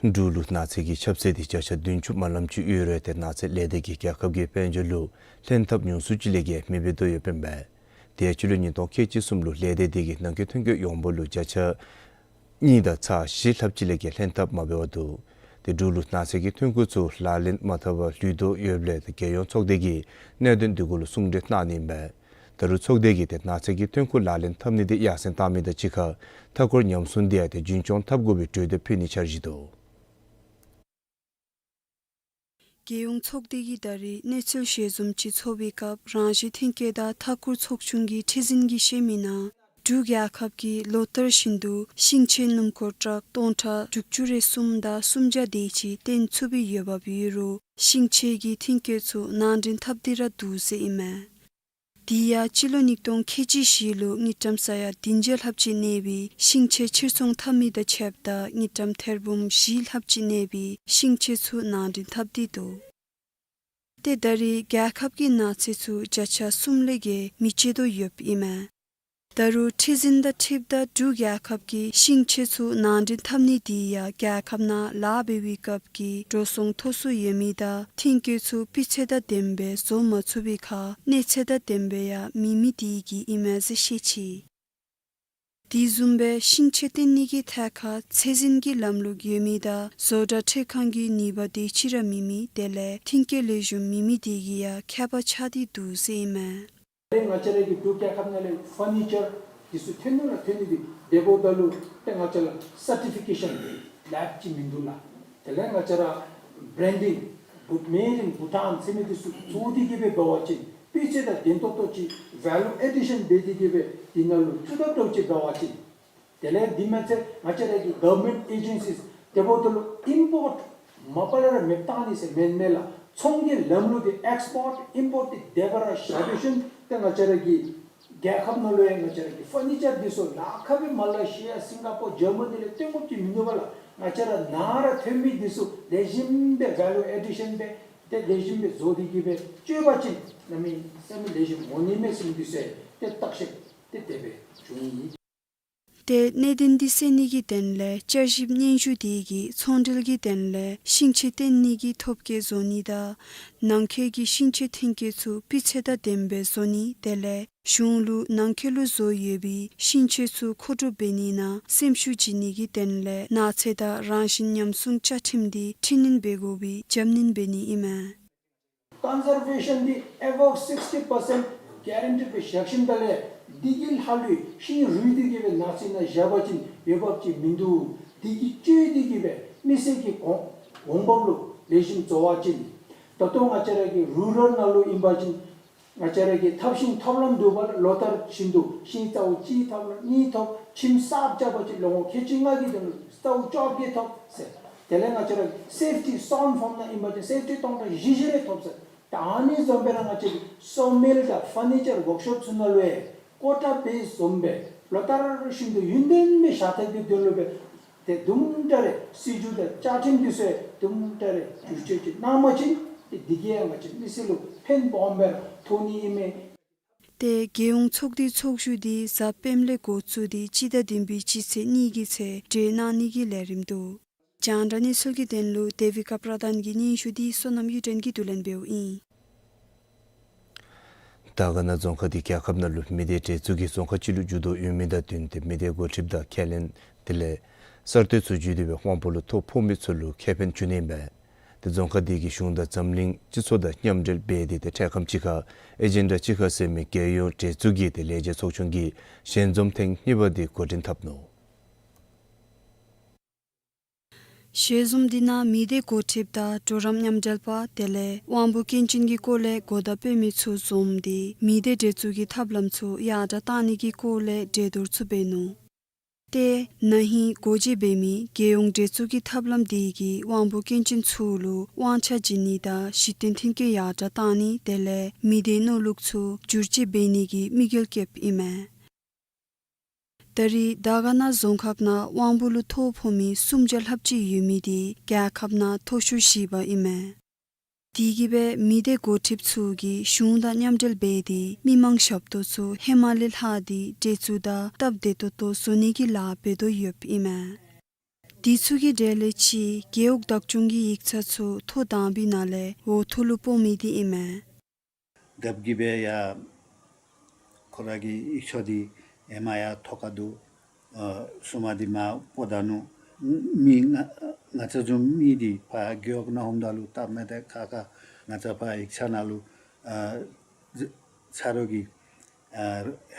འབྲུག་ལུ་ནགས་ཚལ་གྱི་ཁྱབ་ཚད་འདི་བརྒྱ་ཆ་བདུན་ཅུ་མ་ལངམ་ཅིག་ཡོད་རུང་ཏེ་ནགས་ཚལ་ལས་སྡེ་གིས་རྒྱལ་ཁབ་ཀྱི་དཔལ་འབྱོར་ལུ་ལྷན་ཐབས་ཉུང་སུ་ཅིག་ལས་བརྒལ་མི་འབད་དོ་ཡོདཔ་ཨིན་པས། ཏེ་སྤྱི་ལོ་ཉིས་སྟོང་ཁལ་གཅིག་གསུམ་ལུ་ལས་སྡེ་འདི་གིས་ནང་འཁོད་ཐོན་སྐྱེད་ཡོངས་འབོར་ལུ་བརྒྱ་ཆ་གཉིས་དང་ཚག་བཞི་ལྷགཔ་ཅིག་ལས་བརྒལ་ལྷན་ཐབས་མ་འབད་བར་འདུག། ཏེ་འབྲུག་ལུ་ནགས་ཚལ་གྱི་ཐོན་ཁུངས་ཚུ་ལག་ལེན་མ་འཐབ་པར་ལུས་དོ་ཡོདཔ་ལས་ཏེ་རྒྱལ་ཡོངས་ཚོགས་སྡེ་གིས་གནད་དོན་འདི་གུ་ལུ་གསུང་གྲོས་གནང་ནི་ཨིན་པས། ད་རུང་ཚོགས་སྡེ་གིས་ཏེ་ནགས་ཚལ་གྱི་ཐོན་ཁུངས་ལག་ལེན་འཐབ་ནི་འདི་ཡར་སེང་བཏང་མི་དང་གཅིག་ཁར་མཐའ་འཁོར་ཉམས་སྲུང་འདི་ཡང་ཏེ་རྒྱུན་སྐྱོང་འཐབ་དགོ་པའི་གྲོས་འདེབས་ཕུལ་ནིའི་འཆར་གཞི་འདུག། རྒྱལ་ཡོངས་ཚོགས་སྡེ་གིས་ད་རིས་གནས་ཚུལ་ཞལ་འཛོམས་ཅིག་ཚོགས་པའི་སྐབས་རང་བཞིན་ཐོན་སྐྱེད་དང་མཐའ་འཁོར་ཚོགས་ཆུང་གི་ཁྲི་འཛིན་གྱིས་བཤད་མིའི་ནང་ འབྲུག་རྒྱལ་ཁབ་ཀྱིས་ལོ་བསྟར་བཞིན་དུ་ཤིང་ཆས་སྣུམ་འཁོར་ཊཱག་སྟོང་ཕྲག་དྲུག་ཅུ་རེ་གསུམ་དང་སུམ་བརྒྱ་དེ་ཅིག་བཏོན་ཚུགས་པའི་འོས་འབབ་ཡོད་རུང་ཤིང་ཆས་ཀྱི་མཐུན་རྐྱེན་ཚུ་ནང་འདྲེན་འཐབ་སྟེ་ར་འདུག་ཟེར་ཨིན་མས། དེ་ཡང་སྤྱི་ལོ་ཉིས་སྟོང་ཁལ་གཅིག་བཞི་ལུ་དངུལ་ཀྲམ་ས་ཡ་བདུན་བརྒྱ་ལྷགཔ་ཅིག་གནས་པའི་ཤིང་ཆས་ཕྱིར་ཚོང་འཐབ་མི་དང་ཕྱདཔ་ད་དངུལ་ཀྲམ་ཐེར་འབུམ་བཞི་ལྷགཔ་ཅིག་གནས་པའི་ཤིང་ཆས་ཚུ་ནང་འདྲེན་འཐབ་སྟེ་འདུག། ཏེ་ད་རེས་རྒྱལ་ཁབ་ཀྱིས་ནགས་ཚལ་ཚུ་བརྒྱ་ཆ་གསུམ་ལས་བརྒལ་མི་བཅད་དོ་ཡོདཔ་ཨིན་མས། ད་རུང་ཁྲི་འཛིན་དང་འཁྲིལཝ་ད་འབྲུག་རྒྱལ་ཁབ་ཀྱིས་ཤིང་ཆས་ཚུ་ནང་འདྲེན་འཐབ་ནི་དེ་ཡང་རྒྱལ་ཁབ་ནང་ལཱ་འབད་བའི་སྐབས་ཀྱི་འགྲོ་སོང་མཐོ་སུ་ཡོད་མི་དང་མཐུན་རྐྱེན་ཚུ་སྤུས་ཚད་དང་ལྡནམ་སྦེ་བཟོ་མ་ཚུགས་པའི་ཁར་གནས་ཚད་དང་ལྡནམ་སྦེ་ཡང་མེད་མི་དེ་གིས་ཨིན་མས་ཟེར་བཤད་ཅི། དེ་བཟུམ་སྦེ་ཤིང་ཆས་བཏོན་ནི་གི་ཐད་ཁར་ཚད་འཛིན་གྱི་ལམ་ལུགས་ཡོད་མི་དང་བཟོ་གྲྭ་འཕྲུལ་ཁང་གི་ནུས་པ་དེ་ཅིག་ར་མེད་མི་དེ་ལས་མཐུན་རྐྱེན་ལེགས་ཤོམ་མེད་མི་དེ་གིས་ཡང་ཁྱད་པར་ཆགས་ཏེ་འདུག་ཟེར་ཨིན་མས། ང་བཅས་ར་གི་འབྲུག་རྒྱལ་ཁབ་ནང་ལས་ཕར་ནི་ཅར་འདི་ཚུ་ཐོན་ནུག་ལགས། ཐོན་ནི་འདི་འདི་འབདཝ་ད་ལུ་ཏེ་ང་བཅས་ལུ་སར་ཊི་ཕི་ཀེ་ཤཱན་ལེབ་ཅིག་མིན་འདུག་ལགས། དེ་ལས་ང་བཅས་ར་བྲེན་ཌིང་མེཌ་ཨིན་བྷུ་ཊཱན་ཟེར་མི་འདི་ཚུ་བཙུགས་ཏེ་གི་སྦེ་འབད་བ་ཅིན་སྤུས་ཚད་དང་ལྡན་ཏོག་ཏོ་ཅིག་ཝེ་ལུ་ཨེ་ཌི་ཤཱན་འབད་དེ་གི་སྦེ་འདི་ནང་ལུ་བཙུགས་ད་འདྲཝ་ཅིག་འབད་བ་ཅིན། དེ་ལས་འདི་མ་ཚད་ང་བཅས་ར་གི་གོ་ཝར་མེནཊ་ཨེ་ཇེན་སིས་དེ་འབདཝ་ད་ལུ་ཨིམ་པོརཊ་མ་པ་ལས་ར་མེདཔ་བཏང་ནི་ཟེར་མེན་མས་ལགས། ཚོང་གི་ལམ་ལུགས་འདི་ཨེགསི་པོརཊ་ཨིམ་པོརཊ་འདི་དེ་སྦེ་ར་བཞག་པའི་ཤུལ་ཏེ་ང་བཅས་ར་གི་རྒྱལ་ཁབ་ནང་ལུ་ཡང་ང་བཅས་ར་གི་ཕར་ནི་ཅར་འདི་ཚུ་ལཱ་ཁག་སྦེ་མ་ལེ་ཤི་ཡ་སིང་ག་པོར་ཇར་མ་ནི་ལས་བཏོན་དགོཔ་ཅིག་མིན་འདུག་པ་ལགས། ང་བཅས་ར་ནཱ་ར་ཐོན་མི་འདི་ཚུ་ལེགས་ཤོམ་སྦེ་ཝེ་ལུ་ཨེ་ཌི་ཤཱན་འབད་དེ་ལེགས་ཤོམ་སྦེ་བཟོ་སྟེ་གི་སྦེ་སྤྱོད་པ་ཅིན་གནམ་མེད་ས་མེད་ལེགས་ཤོམ་འོང་ནི་མས་ཟེར་མི་འདི་ཚུ་ཏེ་བརྟག་ཞིབ་ཏེ་དེ་སྦེ་བྱུང་ཡི། ཏེ་གནད་དོན་འདི་སེལ་ནི་གི་དོན་ལས་བསྐྱར་ཞིབ་སྙན་ཞུ་དེ་གིས་ཚོང་འབྲེལ་གྱི་དོན་ལས་ཤིང་ཆས་བཏོན་ནི་གི་ཐོབ་སྐལ་བཟོ་ནི་དང་ནང་འཁོད་ཀྱི་ཤིང་ཆས་མཐུན་རྐྱེན་ཚུ་སྤུས་ཚད་དང་ལྡནམ་སྦེ་བཟོ་ནི་དེ་ལས་གཞུང་ལུ་ནང་འཁོད་ལུ་བཟོ་ཡོད་པའི་ཤིང་ཆས་ཚུ་མཁོ་སྒྲུབ་འབད་ནི་ནང་སེམས་ཤུགས་བྱིན་ནི་གི་དོན་ལས་ནགས་ཚལ་དང་རང་བཞིན་ཉམས་སྲུང་བཅའ་ཁྲིམས་འདི་འཕྲི་སྣོན་འབད་དགོ་པའི་རྒྱབ་སྣོན་འབད་ནི་ཨིན་མས། ཀོན་ཟར་བེ་ཤཱན་འདི་ཨེ་བོབ་སིགསི་ཊི་པར་སེནཊ་གེ་རན་ཊིཌ་སྦེ་བཞག་ཞིནམ་ད་ལས་འདི་གི་ལྷག་ལུས་ཤིང་རུལ་ཏེ་གི་སྦེ་ནགས་ཚལ་ནང་བཞག་པ་ཅིན་འོས་འབབ་ཅིག་མིན་འདུག། འདི་གིས་བཅོས་ཏེ་གི་སྦེ་མི་སེར་གྱི་གོང་གོང་འབབ་ལུ་ལེགས་ཤོམ་བཟོ་བ་ཅིན། ད་ལྟོ་ང་བཅས་ར་གི་རུ་རཱལ་ནང་ལུ་ཨིན་པ་ཅིན་ང་བཅས་ར་གི་ཐབས་ཤིང་ཐབས་ལམ་འདུག་པ་ལགས། ལོ་ལྟར་བཞིན་དུ་ཤིང་རྩ་བ་གཅིག་ཐོབ་ལགས་གཉིས་ཐོབ། ཁྱིམ་གསརཔ་རྐྱབ་པ་ཅིན་ལོ་ངོ་ཁལ་གཅིག་ལྔ་གི་དོན་ལུ་རྩ་བ་བཅོ་བརྒྱད་ཐོབ་ཟེར། དེ་ལས་ང་བཅས་ར་སེཕ་ཊི་སོན་ཕཱམ་ནང་ཨིན་པ་ཅིན་སེཕ་ཊི་སྟོང་ཕྲག་བཞི་བཞི་རེ་ཐོབ་ཟེར། ད་ཨ་ནི་བཟུམ་སྦེ་ར་ང་བཅས་ཀྱི་སོ་མིལ་དང་ཕར་ནི་ཅར་ཝརཀ་ཤོབ་ཚུ་ནང་ལུ་ཡང་ཀོ་ཊ་བཟུམ་སྦེ་ལོ་ལྟར་བཞིན་དུ་ཡུན་བརྟན་སྦེ་བཞག་ཐབས་ཀྱི་དོན་ལུ་སྦེ་ཏེ་དུམ་གྲ་རེ་སྲིད་བྱུས་དང་བཅའ་ཁྲིམས་འདི་ཚུ་ཡང་དུམ་གྲ་རེ་བསྒྱུར་བཅོས་ཅིག་གནང་པ་ཅིན་ཏེ་འདི་གིས་ཡང་ང་བཅས་མི་སེར་ལུ་ཕན་སྦོམ་སྦེ་ར་ཐོགས་ནི་ཨིན་མས། ཏེ་རྒྱལ་ཡོངས་ཚོགས་འདུའི་ཚོགས་བཞུགས་འདི་གཟའ་སྤེནམ་ལས་འགོ་བཙུགས་ཏེ་སྤྱི་ཟླ་བདུན་པའི་སྤྱི་ཚེས་གཉིས་ཀྱི་ཚེ་གྲོལ་གནང་ནི་གི་ལས་རིམ་འདུག། རྒྱང་བསྒྲགས་གནས་ཚུལ་གྱི་དོན་ལུ་དེ་བི་ཀ་པྲ་དཱན་གྱི་སྙན་ཞུ་འདི་བསོད་ནམས་གཡུ་སྒྲོན་གྱིས་བསྡུ་ལེན་འབདཝ་ཨིན། དར་དཀར་ན་རྫོང་ཁག་འདི་རྒྱལ་ཁབ་ནང་ལུ་མི་སྡེ་འདྲེས་འཛུགས་ཀྱི་རྫོང་ཁག་ཅིག་ལུ་འགྱུར་དོ་ཡོད་མི་དང་བསྟུན་ཏེ་མི་སྡེ་འགོ་ཁྲིདཔ་དང་ཁས་ལེན་དེ་ལས་གསར་གཏོད་ཚུ་བརྒྱུད་དེ་སྦེ་དབང་པོ་ལུ་ཐོ་ཕོག་མི་ཚུ་ལུ་ཁེ་ཕན་བྱུང་ནི་ཨིན་པས། ཏེ་རྫོང་ཁག་འདི་གིས་གཞུང་དང་འཛམ་གླིང་སྤྱི་ཚོགས་དང་མཉམ་འབྲེལ་འབད་དེ་ཏེ་འཕྲལ་ཁམས་ཅིག་ཁར་ཨེ་ཇེན་ཌ་གཅིག་ཁར་ཟེར་མི་རྒྱལ་ཡོངས་འདྲེས་འཛུགས་ཀྱི་ཏེ་ལས་བྱེད་ཚོགས་ཆུང་གི་ཞལ་འཛོམས་ཐེངས་གཉིས་པ་འདི་འགོ་འདྲེན་འཐབ་ནུག། ཞལ་འཛོམས་འདི་ནང་མི་སྡེ་འགོ་ཁྲིདཔ་དང་གྲོགས་རམ་མཉམ་འབྲེལ་པ་དེ་ལས་དབང་པོ་སྐྱོན་ཅན་གྱི་སྐོར་ལས་གོ་བརྡ་སྤེལ་མི་ཚུ་འཛོམས་ཏེ་མི་སྡེ་འདྲེས་འཛུགས་ཀྱི་ཐབས་ལམ་ཚུ་ཡར་དྲགས་གཏང་ནི་གི་སྐོར་ལས་གྲོས་བསྡུར་ཚུ་འབད་ནུག། ཏེ་ན་ཧིང་སྒོ་འབྱེད་འབད་མི་རྒྱལ་ཡོངས་འདྲེས་འཛུགས་ཀྱི་ཐབས་ལམ་འདི་གིས་དབང་པོ་སྐྱོན་ཅན་ཚུ་ལུ་དབང་ཆ་བྱིན་ནི་དང་གཞི་རྟེན་མཐུན་རྐྱེན་ཡར་དྲགས་གཏང་ནི་དེ་ལས་མི་སྡེའི་མནོ་ལུགས་ཚུ་བསྒྱུར་བཅོས་འབད་ནི་གི་དམིགས་ཡུལ་བསྐྱེདཔ་ཨིན་མས། ད་རེས་དར་དཀར་ན་རྫོང་ཁག་ནང་དབང་པོ་ལུ་ཐོ་ཕོག་མི་སུམ་བརྒྱ་ལྷགཔ་ཅིག་ཡོད་མི་འདི་རྒྱལ་ཁབ་ནང་མཐོ་ཤོས་བཞི་པ་ཨིན་མས། དེ་གིས་སྦེ་མི་སྡེ་འགོ་ཁྲིདཔ་ཚུ་གིས་གཞུང་དང་མཉམ་འབྲེལ་འབད་དེ་མི་མང་ཞབས་ཏོག་ཚུ་ཧེ་མ་ལས་ལྷག་སྟེ་འདྲེས་འཛུགས་དང་སྟབས་བདེ་ཏོག་ཏོ་བཟོ་ནི་གི་ལཱ་འབད་དོ་ཡོདཔ་ཨིན་མས། དེ་ཚུ་གི་གྲས་ལས་གཅིག་རྒེད་འོག་བདག་སྐྱོང་གི་ཡིག་ཚང་ཚུ་ཐོ་དང་པའི་ནང་ལས་འོག་ཐོག་ལུ་སྤོ་མི་འདི་ཨིན་མས། རྒཔོ་གིས་སྦེ་ཡ་ཁོ་ར་གི་ཡིག་ཆ་འདི་ཧེ་མ་ཡ་ཐོག་ཁར་འདུག། ཨ་སོ་མ་འདི་མར་སྤོ་ད་ནུག། མི་ང་ང་བཅས་བཟུམ་མི་འདི་ཕར་རྒེད་འོག་ནང་འོངམ་ད་ལུ་སྟབས་མ་བདེ་ཁག་ཁ་ང་བཅས་ཕར་ཡིག་ཚང་ནང་ལུ་ཨ་ཚ་རོགས་ཀྱི་ཨ་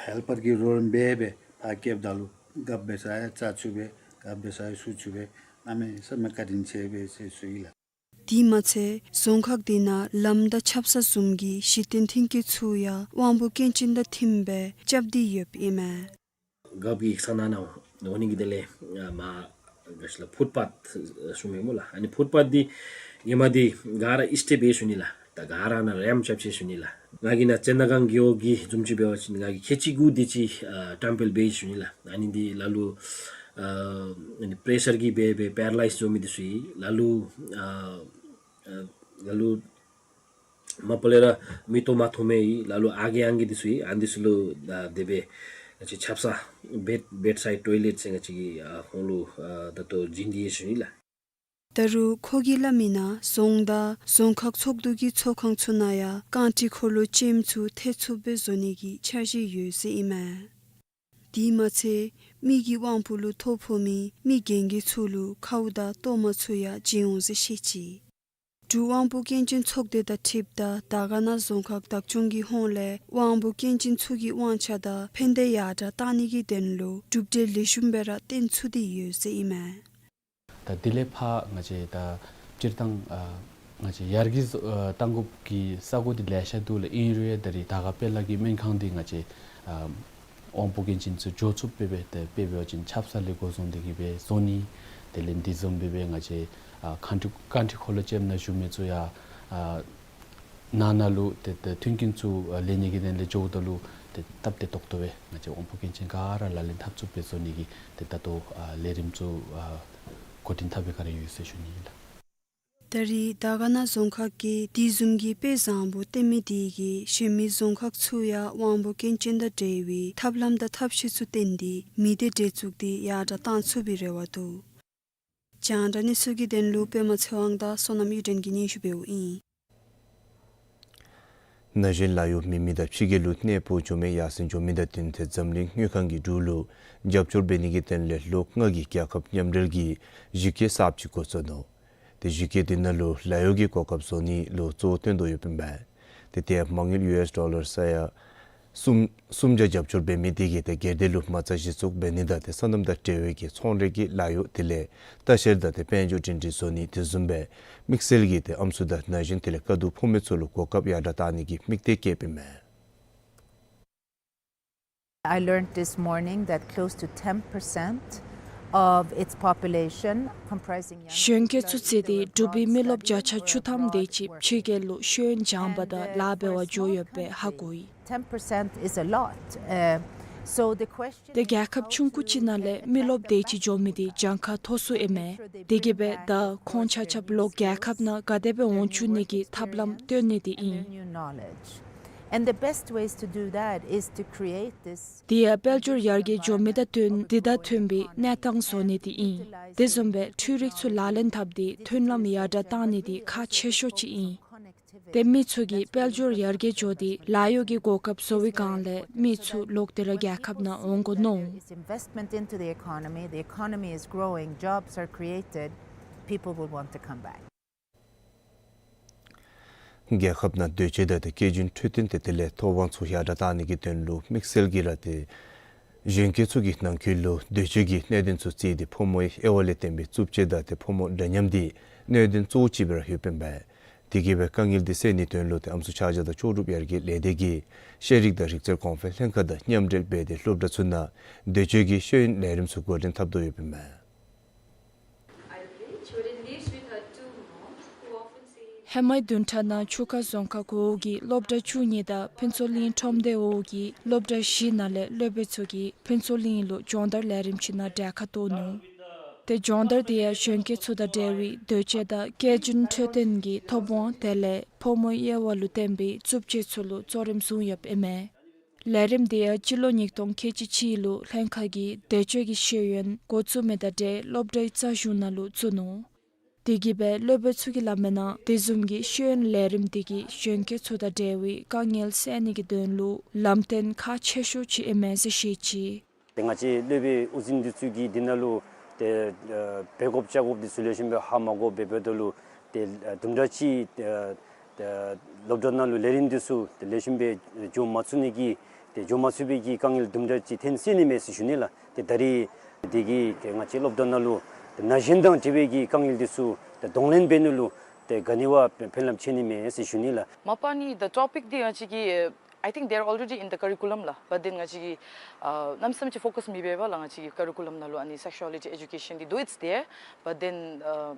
ཧེལ་པར་གྱི་རོལ་འབད་སྦེ་ཕར་བསྐྱལཝ་ད་ལུ་རྒཔོ་འབད་ས་ཡང་བཙག་ཚུགས་པས། རྒཔོ་འབད་ས་ཡང་ཚུགས་ཚུགས་པས། གནམ་མེད་ས་མེད་བཀའ་དྲིན་ཆེ་བས་ཟེར་ཞུ་ཡི་ལགས། དེ་མ་ཚད་རྫོང་ཁག་འདི་ནང་ལམ་དང་ཆབ་གསང་བཟུམ་གྱི་གཞི་རྟེན་མཐུན་རྐྱེན་ཚུ་ཡང་དབང་པོ་སྐྱོན་ཅན་དང་མཐུནམ་སྦེ་རྐྱབ་སྟེ་ཡོདཔ་ཨིན་མས། རྒཔོ་གིས་ཡིག་ཚང་ནང་ན་འོང་ནི་གི་དེ་ལས་ཨ་མར་ག་ཅི་ལགས་ཕུཊ་པཱཐ་ཨ་ཞུཝ་མས་སྨོ་ལགས། ཨ་ནི་ཕུཊ་པཱཐ་འདི་ཧེ་མ་འདི་ག་ར་ཨིས་ཊེབ་སྦེ་ཞུ་ནི་ལགས། ད་ག་ར་ནཱ་རེམཔ་རྐྱབ་ཅི་ཞུ་ནི་ལགས། ང་གིས་ནཱ་ཙན་དན་སྒང་རྒེད་འོག་གི་བཟུམ་ཅིག་འབད་བ་ཅིན་ང་གིས་ཁལ་གཅིག་དགུ་དེ་ཅིག་ཨ་ཊམ་པེལ་འབད་ཡི་ཞུ་ནི་ལགས། ཨ་ནི་འདི་ལ་ལུ་ཨ་ཨ་ནི་པྲེ་ཤར་གྱིས་འབད་འབད་པེ་ར་ལའིཛ་འགྱོ་མི་འདི་ཚུ་ཨིན། ལ་ལུ་ཨ་ཨ་ལ་ལུ་མ་པ་ལས་ར་མིག་ཏོ་མ་མཐོང་མི་ཨིན། ལ་ལུ་ཨ་རྒས་ཨང་རྒས་འདི་ཚུ་ཨིན། ཨ་ནི་འདི་ཚུ་ལུ་ད་དེ་སྦེ་ང་བཅས་ཆབ་གསང་བེཌ་བེཌ་སའིཌ་ཊོའི་ལེཊ་ཟེར་ང་བཅས་ཀྱིས་ཨ་ཁོང་ལུ་ཨ་ད་ལྟོ་བྱིན་ཏེ་ཡོད་ཞུ་ནི་ལགས། ད་རུང་ཁོ་གིས་སླབ་མི་ནང་རྫོང་དང་རྫོང་ཁག་ཚོགས་འདུ་གི་ཚོགས་ཁང་ཚུ་ནང་ཡང་རྐང་ཁྲི་འཁོར་ལོ་ཅནམ་ཚུ་ཐེབས་ཚུགསཔ་སྦེ་བཟོ་ནི་གི་འཆར་གཞི་ཡོད་ཟེར་ཨིན་མས། དེ་མ་ཚད་མི་གི་དབང་པོ་ལུ་ཐོ་ཕོག་མི་མི་རྒན་རྒས་ཚུ་ལུ་ཁཝ་དང་གཏོར་མ་ཚུ་ཡང་བྱིན་འོང་ཟེར་བཤད་ཅི། འབྲུག་དབང་པོ་སྐྱོན་ཅན་ཚོགས་སྡེ་དང་འཁྲིལཝ་ད་དར་དཀར་ན་རྫོང་ཁག་བདག་སྐྱོང་གི་ཧོངས་ལས་དབང་པོ་སྐྱོན་ཅན་ཚུ་གི་དབང་ཆ་དང་ཕན་བདེ་ཡར་དྲགས་གཏང་ནི་གི་དོན་ལུ་གྲུབ་འབྲས་ལེགས་ཤོམ་སྦེ་ར་བཏོན་ཚུགས་ཏེ་ཡོད་ཟེར་ཨིན་མས། ད་དེ་ལས་ཕར་ང་བཅས་ད་སྤྱིར་བཏང་ཨ་ང་བཅས་ཡར་རྒྱས་བཟོ་ཨ་གཏང་དགོཔ་གི་ས་གོ་འདི་ལེ་ཤ་འདུག་ལགས། ཨིན་རུང་ཡང་ད་རིས་དར་དཀར་དཔལ་ལ་གི་སྨན་ཁང་འདི་ང་བཅས་ཨ་དབང་པོ་སྐྱོན་ཅན་ཚུ་འགྱོ་ཚུགསཔ་སྦེ་སྦེ་དཔེ་འབད་བ་ཅིན་ཆབ་གསང་ལས་འགོ་བཟུང་སྟེ་གིས་སྦེ་བཟོ་ནི། དེ་ལས་འདི་བཟུམ་སྦེ་སྦེ་ང་བཅས་ཨ་རྐང་ཁྲི་རྐང་ཁྲི་འཁོར་ལོ་ཅནམ་ནང་བཞུགས་མི་ཚུ་ཡང་ཨ་ནང་ན་ལུ་ཏེ་ཏེ་མཐུན་རྐྱེན་ཚུ་ཨ་ལེན་ནི་གི་དོན་ལས་འགྱོཝ་ད་ལུ་ཏེ་སྟབས་བདེ་ཏོག་ཏོ་སྦེ་ང་བཅས་དབང་པོ་སྐྱོན་ཅན་ག་ར་ལག་ལེན་འཐབ་ཚུགསཔ་སྦེ་བཟོ་ནི་གི་ཏེ་ད་ལྟོ་ཨ་ལས་རིམ་ཚུ་ཨ་འགོ་འདྲེན་འཐབ་སྦེ་ག་ར་ཡོད་ཟེར་ཞུ་ནི་ཨིན་ལགས། ད་རིས་དར་དཀར་ན་རྫོང་ཁག་གིས་དེ་བཟུམ་གྱི་དཔེ་བཟང་པོ་བསྟན་མི་དེ་གིས་གཞན་མི་རྫོང་ཁག་ཚུ་ཡང་དབང་པོ་སྐྱོན་ཅན་དང་འབྲེལ་བའི་ཐབས་ལམ་དང་ཐབས་ཤེས་ཚུ་བཏོན་ཏེ་མི་སྡེ་འདྲེས་བཙུགས་ཏེ་ཡར་དྲགས་གཏང་ཚུགས་པའི་རེ་བ་འདུག། རྒྱང་བསྒྲགས་གནས་ཚུལ་གྱི་དོན་ལུ་པདྨ་ཚེ་དབང་དང་བསོད་ནམས་གཡུ་སྒྲོན་གྱིས་སྙན་ཞུ་འབདཝ་ཨིན། ན་གཞོན་ལཱ་གཡོག་མེད་མི་དང་ཕྱི་རྒྱལ་ལུ་གནས་སྤོ་འགྱོ་མི་ཡར་སེང་འགྱོ་མི་དང་བསྟུན་ཏེ་འཛམ་གླིང་དངུལ་ཁང་གིས་འབྲུག་ལུ་རྒྱབ་སྐྱོར་འབད་ནི་གི་དོན་ལས་ལོ་ལྔ་གི་རྒྱལ་ཁབ་མཉམ་འབྲེལ་གྱི་གཞི་བཀོད་གསརཔ་ཅིག་འགོ་བཙུགས་ནུག། ཏེ་གཞི་བཀོད་འདི་ནང་ལུ་ལཱ་གཡོག་གི་གོ་སྐབས་བཟོ་ནི་ལུ་གཙོ་བོ་བཏོན་དོ་ཡོདཔ་ཨིན་པས། ཏེ་དེ་ཡང་མ་དངུལ་ཡུ་ཨེསི་ཌོ་ལར་ས་ཡ་གསུམ་གསུམ་བརྒྱ་རྒྱབ་སྐྱོར་འབད་མི་དེ་གིས་ཏེ་སྒེར་སྡེ་ལུ་མ་རྩ་གཞི་བཙུགས་འབད་ནི་དང་ཏེ་སོ་ནམ་དང་འབྲེལ་བའི་གི་ཚོང་རའི་གི་ལཱ་གཡོག་དེ་ལས་ལྟ་བཤལ་དང་ཏེ་དཔལ་འབྱོར་སྒྲིང་སྒྲིང་བཟོ་ནི་དེ་བཟུམ་སྦེ་དམིགས་བསལ་གྱིས་ཏེ་ཨམ་སྲུ་དང་ན་གཞོན་དེ་ལས་དཀའ་སྡུག་ཕོག་མི་ཚུ་ལུ་གོ་སྐབས་ཡར་དྲགས་གཏང་ནི་གི་དམིགས་གཏད་བསྐྱེདཔ་ཨིན་མས། I learned this morning that close to ten percent of its population, comprising young people, གཞོན་སྐྱེས་ཚུ་རྩིས་ཏེ་འབྲུག་པའི་མི་རློབས་བརྒྱ་ཆ་བཅུ་ཐམ་དེ་ཅིག་ཕྱི་རྒྱལ་ལུ་ཤེས་ཡོན་སྦྱང་བ་དང་ལཱ་འབད་བར་འགྱོ་ཡོདཔ་སྦེ་ཧ་གོ་ཡི། Ten percent is a lot. Uh, so the question ཏེ་རྒྱལ་ཁབ་ཆུང་ཀུ་ཅིག་ནང་ལས་མི་རློབས་དེ་ཅིག་འགྱོ་མི་དེ་གྱངས་ཁ་མཐོ་སུ་ཨིན་མས། དེ་གིས་སྦེ་ད་ཁོང་ཆ་ཁྱབ་ལོག་རྒྱལ་ཁབ་ནང་ག་དེ་སྦེ་འོང་བཅུག་ནི་གི་ཐབས་ལམ་སྟོན་ནི་དེ་ཨིན། And the best ways to do that is to create this དེ་ཡང་དཔལ་འབྱོར་ཡར་རྒྱས་འགྱོ་མི་དང་བསྟུན་དེ་དང་མཐུན་པའི་གནས་སྟངས་བཟོ་ནི་དེ་ཨིན། དེ་བཟུམ་སྦེ་འཕྲུལ་རིག་ཚུ་ལག་ལེན་འཐབ་སྟེ་མཐུན་ལམ་ཡར་དྲགས་གཏང་ནི་དེ་ཁག་ཆེ་ཤོས་ཅིག་ཨིན། ཏེ་མི་ཚུ་གིས་དཔལ་འབྱོར་ཡར་རྒྱས་འགྱོ་སྟེ་ལཱ་གཡོག་གི་གོ་སྐབས་བཟོ་བའི་སྒང་ལས་མི་ཚུ་ལོག་སྟེ་ར་རྒྱལ་ཁབ་ནང་འོང་དགོ་མནོ། It's investment into the economy. The economy is growing. Jobs are created. People will want to come back. རྒྱལ་ཁབ་ནང་སྡོད་བྱེད་དང་ཏེ་སྐྱེས་རྒྱུན་འཕྲོད་བསྟེན་ཏེ་དེ་ལས་ཐོབ་དབང་ཚུ་ཡར་དྲགས་གཏང་ནི་གི་དོན་ལུ་དམིགས་བསལ་གྱིས་ར་ཏེ་གཞོན་སྐྱེས་ཚུ་གི་ནང་འཁོད་ལུ་སྡོད་བྱེད་ཀྱི་གནད་དོན་ཚུ་རྩིས་ཏེ་ཕོ་མོའི་དབྱེ་བ་ལས་བརྟེན་པའི་རྩུབ་སྤྱོད་དང་ཏེ་ཕོ་མོ་འདྲ་མཉམ་དེ་གནད་དོན་གཙོ་བོ་ཅིག་སྦེ་ར་ཡོདཔ་ཨིན་པས། དེ་གིས་སྦེ་དཀའ་ངལ་དེ་སེལ་ནིའི་དོན་ལུ་ཏེ་ཨམ་སྲུ་ཕྱག་རྒྱ་དང་ལྕོགས་གྲུབ་ཡར་རྒྱས་ལས་སྡེ་གིས་ཤེས་རིག་དང་རིག་རྩལ་གོང་འཕེལ་ལྷན་ཁག་དང་མཉམ་འབྲེལ་འབད་དེ་སློབ་གྲྭ་ཚུ་ནང་སྡོད་བྱེད་ཀྱི་ཤེས་ཡོན་ལས་རིམ་ཚུ་འགོ་འདྲེན་འཐབ་དོ་ཡོདཔ་ཨིན་མས། ཧེ་མའི་བདུན་ཕྲག་ནང་ཆུ་ཁ་རྫོང་ཁག་འོག་གི་སློབ་གྲྭ་བཅུ་གཉིས་དང་ཕུན་ཚོགས་གླིང་ཁྲོམ་སྡེ་འོག་གི་སློབ་གྲྭ་བཞི་ནང་ལས་སློབ་དཔོན་ཚུ་གིས་ཕུན་ཚོགས་གླིང་ལུ་སྦྱོང་བརྡར་ལས་རིམ་ཅིག་ནང་གྲལ་ཁར་གཏོགས་ནུག། ཏེ་སྦྱོང་བརྡར་དེ་ཡང་གཞོན་སྐྱེས་ཚུ་དང་འབྲེལ་བའི་སྡོད་བྱེད་དང་སྐྱེས་རྒྱུན་འཕྲོད་བསྟེན་གྱི་ཐོབ་དབང་དེ་ལས་ཕོ་མོའི་དབྱེ་བ་ལུ་བརྟེན་པའི་རྩུབ་སྤྱོད་ཚུ་ལུ་གཙོ་རིམ་བཟུང་ཡོདཔ་ཨིན་མས། ལས་རིམ་དེ་ཡང་སྤྱི་ལོ་ཉིས་སྟོང་ཁལ་གཅིག་གཅིག་ལུ་ལྷན་ཁག་གིས་སྡོད་བྱེད་ཀྱི་ཤེས་ཡོན་འགོ་བཙུགས་མི་དང་འབྲེལ་སློབ་གྲྭའི་རྩ་གཞུང་ནང་ལུ་བཙུགས་ནུག། དེ་གིས་སྦེ་སློབ་དཔོན་ཚུ་གིས་སླབ་མིའི་ནང་དེ་བཟུམ་གྱི་ཤེས་ཡོན་ལས་རིམ་དེ་གིས་གཞོན་སྐྱེས་ཚུ་དང་འབྲེལ་བའི་དཀའ་ངལ་སེལ་ནི་གི་དོན་ལུ་ལམ་སྟོན་ཁག་ཆེ་ཤོས་ཅིག་ཨིན་མས་ཟེར་བཤད་ཅི། ཏེ་ང་བཅས་སློབ་དཔོན་དབུ་འཛིན་འདི་ཚུ་གིས་འདི་ནང་ལུ་ཏེ་ཨ་འབད་དགོཔ་བྱ་དགོཔ་འདི་ཚུ་ལེགས་ཤོམ་སྦེ་ཧ་མ་གོ་བར་འབདཝ་ད་ལུ་ཏེ་ཨ་དུམ་གྲ་ཅིག་ཨ་ཏེ་སློབ་གྲྭ་ནང་ལུ་ལས་རིམ་འདི་ཚུ་ཏེ་ལེགས་ཤོམ་སྦེ་འགྱོ་མ་ཚུགས་ནི་གི་ཏེ་འགྱོ་མ་ཚུགས་པའི་གི་དཀའ་ངལ་དུམ་གྲ་ཅིག་ཐོན་སོ་ནི་མས་ཟེར་ཞུ་ནི་ལགས། ཏེ་ད་རིས་འདི་གིས་ཏེ་ང་བཅས་སློབ་གྲྭ་ནང་ལུ་ཏེ་ན་གཞོན་དང་འབྲེལ་བའི་གི་དཀའ་ངལ་འདི་ཚུ་ཏེ་གདོང་ལེན་འབད་ནི་ལུ་ཏེ་ག་ནི་བ་ཕན་རླབས་ཆེ་ནི་མས་ཟེར་ཞུ་ནི་ལགས། མ་པ་ནི་the topic འདི་ང་བཅས་ཀྱི་ I think they are already in the curriculum ལགས། But then ང་བཅས་ཀྱིས་ཨ་གནམ་མེད་ས་མེད་ཅིག་ཕོ་ཀཱས་མི་འབད་བར་ལགས། ང་བཅས་ཀྱི་ཀ་རི་ཀུ་ལམ་ནང་ལུ་ཨ་ནི་སེག་ཤུ་ཨ་ལི་ཊི་ཨེ་ཌུ་ཀེ་ཤཱན་འདི་though it's there, but then ཨ་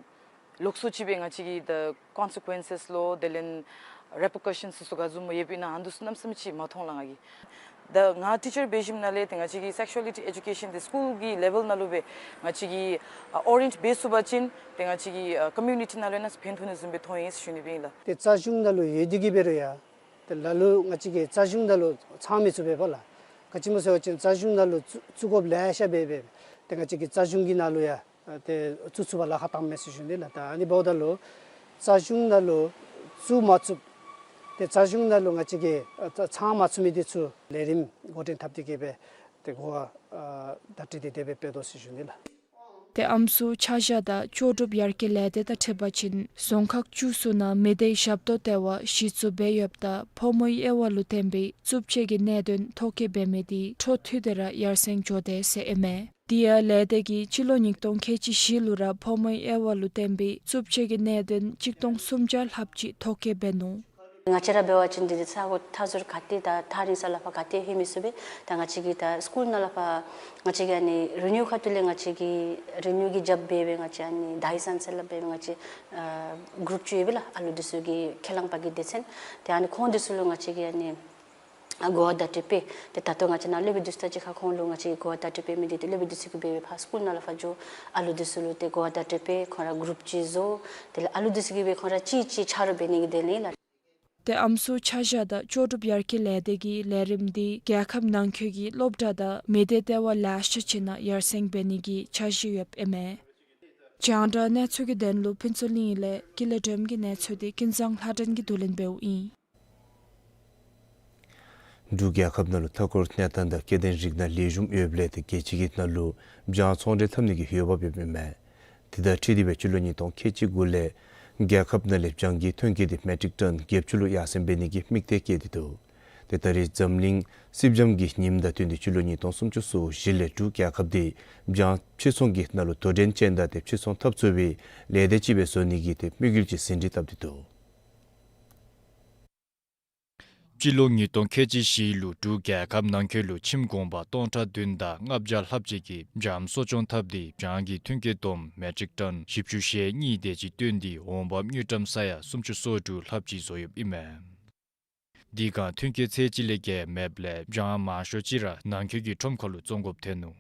ལོགས་སུ་ཅིག་སྦེ་ང་བཅས་ཀྱིས་the consequences ལོ་དེ་ལས་རེ་པར་ཀ་ཤཱན་སོ་སོ་ག་བཟུམ་སྦེ་ཡོདཔ་ཨིན་ན་ཨ་ནི་ཚུ་གནམ་མེད་ས་མེད་ཅིག་མ་མཐོང་ལགས་ང་གིས། ད་ང་ཊི་ཅར་འབད་ཞིནམ་ལས་ཏེ་ང་བཅས་ཀྱིས་སེག་ཤུ་ཨ་ལི་ཊི་ཨེ་ཌུ་ཀེ་ཤཱན་འདི་སི་ཀུལ་གྱི་ལེ་བཱལ་ནང་ལུ་སྦེ་ང་བཅས་ཀྱིས་ཨ་ཨོ་རི་ཡེནཊ་འབད་ཚུགས་པ་ཅིན་ཏེ་ང་བཅས་ཀྱི་ཨ་ཀོ་མིའུ་ནི་ཊི་ནང་ལུ་ཡང་ཕན་ཐོགས་ནི་བཟུམ་སྦེ་མཐོང་ཡི་ཟེར་ཞུ་ནི་སྦེ་ཨིན་ལགས། ཏེ་རྩ་གཞུང་ནང་ལུ་ཡོད་དེ་གིས་འབད་རུང་ཡང་ཏེ་ལ་ལུ་ང་བཅས་ཀྱིས་རྩ་གཞུང་ནང་ལུ་ཚང་མི་ཚུགས་པས་པ་ལགས། ག་ཅི་སྨོ་ཟེར་བ་ཅིན་རྩ་གཞུང་ནང་ལུ་བཙུགས་བཙུགས་དགོཔ་ལེ་ཤ་འབད་འབད་ཏེ་ང་བཅས་ཀྱིས་རྩ་གཞུང་གི་ནང་ལུ་ཡང་ཨ་ཏེ་བཙུགས་ཚུགས་པར་ལཱ་ཁག་བཏངམ་མས་ཟེར་ཞུ་ནི་ལགས། ད་ཨ་ནི་འབདཝ་ད་ལུ་རྩ་གཞུང་ནང་ལུ་བཙུགས་མ་ཚུགསཔ་ཏེ་རྩ་གཞུང་ནང་ལུ་ང་བཅས་ཀྱིས་ཨ་ཚང་མ་ཚུགས་མི་འདི་ཚུ་ལས་རིམ་འགོ་འདྲེན་འཐབ་སྟེ་གིས་འབད་ཏེ་གོ་བ་ཨ་བརྡ་སྤྲོད་དེ་དེ་སྦེ་འབད་དོ་ཟེར་ཞུ་ནི་ལགས། ཏེ་ཨམ་སྲུ་ཆ་བཞག་དང་ལྕོགས་གྲུབ་ཡར་རྒྱས་ལས་སྡེ་དང་འཁྲིལ་བ་ཅིན་རྫོང་ཁག་བཅུ་གསུམ་ནང་མི་སྡེ་ཞབས་ཏོག་ལྟེ་བ་གཞི་བཙུགས་འབད་ཡོདཔ་ད་ཕོ་མོའི་དབྱེ་བ་ལུ་བརྟེན་པའི་རྩུབ་སྤྱོད་ཀྱི་གནད་དོན་ཐོ་བཀོད་འབད་མི་དེ་འཕྲོ་མཐུད་དེ་ར་ཡར་སེང་འགྱོ་དེས་ཟེར་ཨིན་མས། དེ་ཡང་ལས་སྡེ་གིས་སྤྱི་ལོ་ཉིས་སྟོང་ཁལ་གཅིག་བཞི་ལུ་ར་ཕོ་མོའི་དབྱེ་བ་ལུ་བརྟེན་པའི་རྩུབ་སྤྱོད་ཀྱི་གནད་དོན་གཅིག་སྟོང་སུམ་བརྒྱ་ལྷགཔ་ཅིག་ཐོ་བཀོད་འབད་ནུག། ང་བཅས་ར་འབད་བ་ཅིན་འདི་འདི་ས་གོ་མཐའ་ཟུར་ག་ཏེ་དང་ཐག་རིང་ས་ལས་ཕར་ག་ཏེ་ལྷོད་མི་ཚུགས་པས། ད་ང་བཅས་ཀྱིས་ད་སི་ཀུལ་ནང་ལས་ཕར་ང་བཅས་ཀྱིས་ཨ་ནི་རི་ནིའུ་ཁ་ཐུག་ལས་ང་བཅས་ཀྱིས་རི་ནིའུ་གི་རྒྱབ་འབད་འབད་ང་བཅས་ཨ་ནི་དྷའི་སན་ཟེར་སླབ་འབད་འབད་ང་བཅས་ཨ་གུ་རུབ་ཅིག་ཡོད་པས་ལགས། ཨ་ལུ་འདི་ཚུ་གི་ཁས་བླངས་པ་གི་སྡེ་ཚན། ཏེ་ཨ་ནི་ཁོང་འདི་ཚུ་ལུ་ང་བཅས་ཀྱིས་ཨ་ནི་ཨ་གོ་བ་བརྡ་སྤྲོད་འབད། ཏེ་ད་ལྟོ་ང་བཅས་ནཱ་སློབ་དཔོན་འདི་ཚུ་དང་གཅིག་ཁར་ཁོང་ལུ་ང་བཅས་ཀྱིས་གོ་བ་བརྡ་སྤྲོད་འབད་མི་འདི་ཏེ་སློབ་དཔོན་འདི་ཚུ་གིས་འབད་འབད་ཕར་སི་ཀུལ་ནང་ལས་ཕར་འགྱོ་ཨ་ལུ་འདི་ཚུ་ལུ་ཏེ་གོ་བ་བརྡ་སྤྲོད་འབད་ཁོང་ར་གུ་རུབ་ཅིག་བཟོ། དེ་ལས་ཨ་ལུ་འདི་ཚུ་གིས་འབད་ཁོང་ར་གཅིག་གཅིག་ཆ་རོགས་འབད་ནི་གི་དོན་ལས་ལགས། ཏེ་ཨམ་སྲུ་ཆ་བཞག་དང་ལྕོགས་གྲུབ་ཡར་རྒྱས་ལས་སྡེ་གི་ལས་རིམ་འདི་རྒྱལ་ཁབ་ནང་འཁོད་ཀྱི་སློབ་གྲྭ་དང་མི་སྡེ་ལྟེ་བ་ལེ་ཤ་ཅིག་ནང་ཡར་སེང་འབད་ནི་གི་འཆར་གཞི་ཡོདཔ་ཨིན་མས། རྒྱང་བསྒྲགས་གནས་ཚུལ་གྱི་དོན་ལུ་ཕུན་ཚོགས་གླིང་ལས་ཀུན་ལེགས་སྒྲོལམ་གྱི་གནས་ཚུལ་འདི་ཀུན་བཟང་ལྷ་སྒྲོན་གྱིས་བསྡུ་ལེན་འབདཝ་ཨིན། འབྲུག་རྒྱལ་ཁབ་ནང་ལུ་མཐའ་འཁོར་གནས་སྟངས་དང་སྐྱེ་ལྡན་རིགས་སྣ་ལེགས་ཤོམ་ཡོདཔ་ལས་ཏེ་རྒྱལ་སྤྱི་གི་ནང་ལུ་སྦྱང་ཚོང་འབྲེལ་འཐབ་ནི་གི་འོས་འབབ་ཡོདཔ་ཨིན་མས། དེ་དང་འཁྲིལ་ཏེ་སྦེ་སྤྱི་ལོ་ཉིས་སྟོང་ཁལ་གཅིག་དགུ་ལས་རྒྱལ་ཁབ་ནང་ལས་སྦྱང་གི་ཐོན་སྐྱེད་འདི་མེ་ཊིག་ཊོན་བརྒྱད་ཅུ་ལུ་ཡར་སེང་འབད་ནི་གི་དམིགས་གཏད་བསྐྱེད་དེ་འདུག། ཏེ་ད་རེས་འཛམ་གླིང་སིལ་སྦྱངམ་གྱི་ཉིནམ་དང་བསྟུན་ཏེ་སྤྱི་ལོ་ཉིས་སྟོང་སུམ་ཅུ་སོ་བཞི་ལས་འབྲུག་རྒྱལ་ཁབ་འདི་སྦྱང་ཕྱིར་ཚོང་གི་ནང་ལུ་དོ་འགྲན་ཅན་དང་ཏེ་ཕྱིར་ཚོང་འཐབ་ཚུགས་པའི་ལས་སྡེ་ཅིག་སྦེ་བཟོ་ནི་གི་ཏེ་དམིགས་ཡུལ་ཅིག་ཟིན་བྲིས་བཏབ་སྟེ་འདུག། སྤྱི་ལོ་ཉིས་སྟོང་ཁལ་གཅིག་བཞི་ལུ་འབྲུག་རྒྱལ་ཁབ་ནང་འཁོད་ལུ་ཁྱིམ་གུང་པ་སྟོང་ཕྲག་བདུན་དང་ལྔ་བརྒྱ་ལྷགཔ་ཅིག་གིས་སྦྱངམ་གསོ་སྐྱོང་འཐབ་སྟེ་སྦྱང་གི་ཐོན་སྐྱེད་བསྡོམས་མེ་ཊིག་ཊོན་བཞི་བཅུ་ཞེ་གཉིས་དེ་ཅིག་བཏོན་ཏེ་འོང་འབབ་དངུལ་ཀྲམ་ས་ཡ་སུམ་ཅུ་སོ་དྲུག་ལྷགཔ་ཅིག་བཟོ་ཡོདཔ་ཨིན་མས། དེ་སྒང་ཐོན་སྐྱེད་ཚད་གཅིག་ལས་བརྒལ་མེདཔ་ལས་སྦྱང་མང་ཤོས་ཅིག་ར་ནང་འཁོད་ཀྱི་ཁྲོམ་ཁ་ལུ་བཙོང་དགོཔ་ཐོན་ནུག།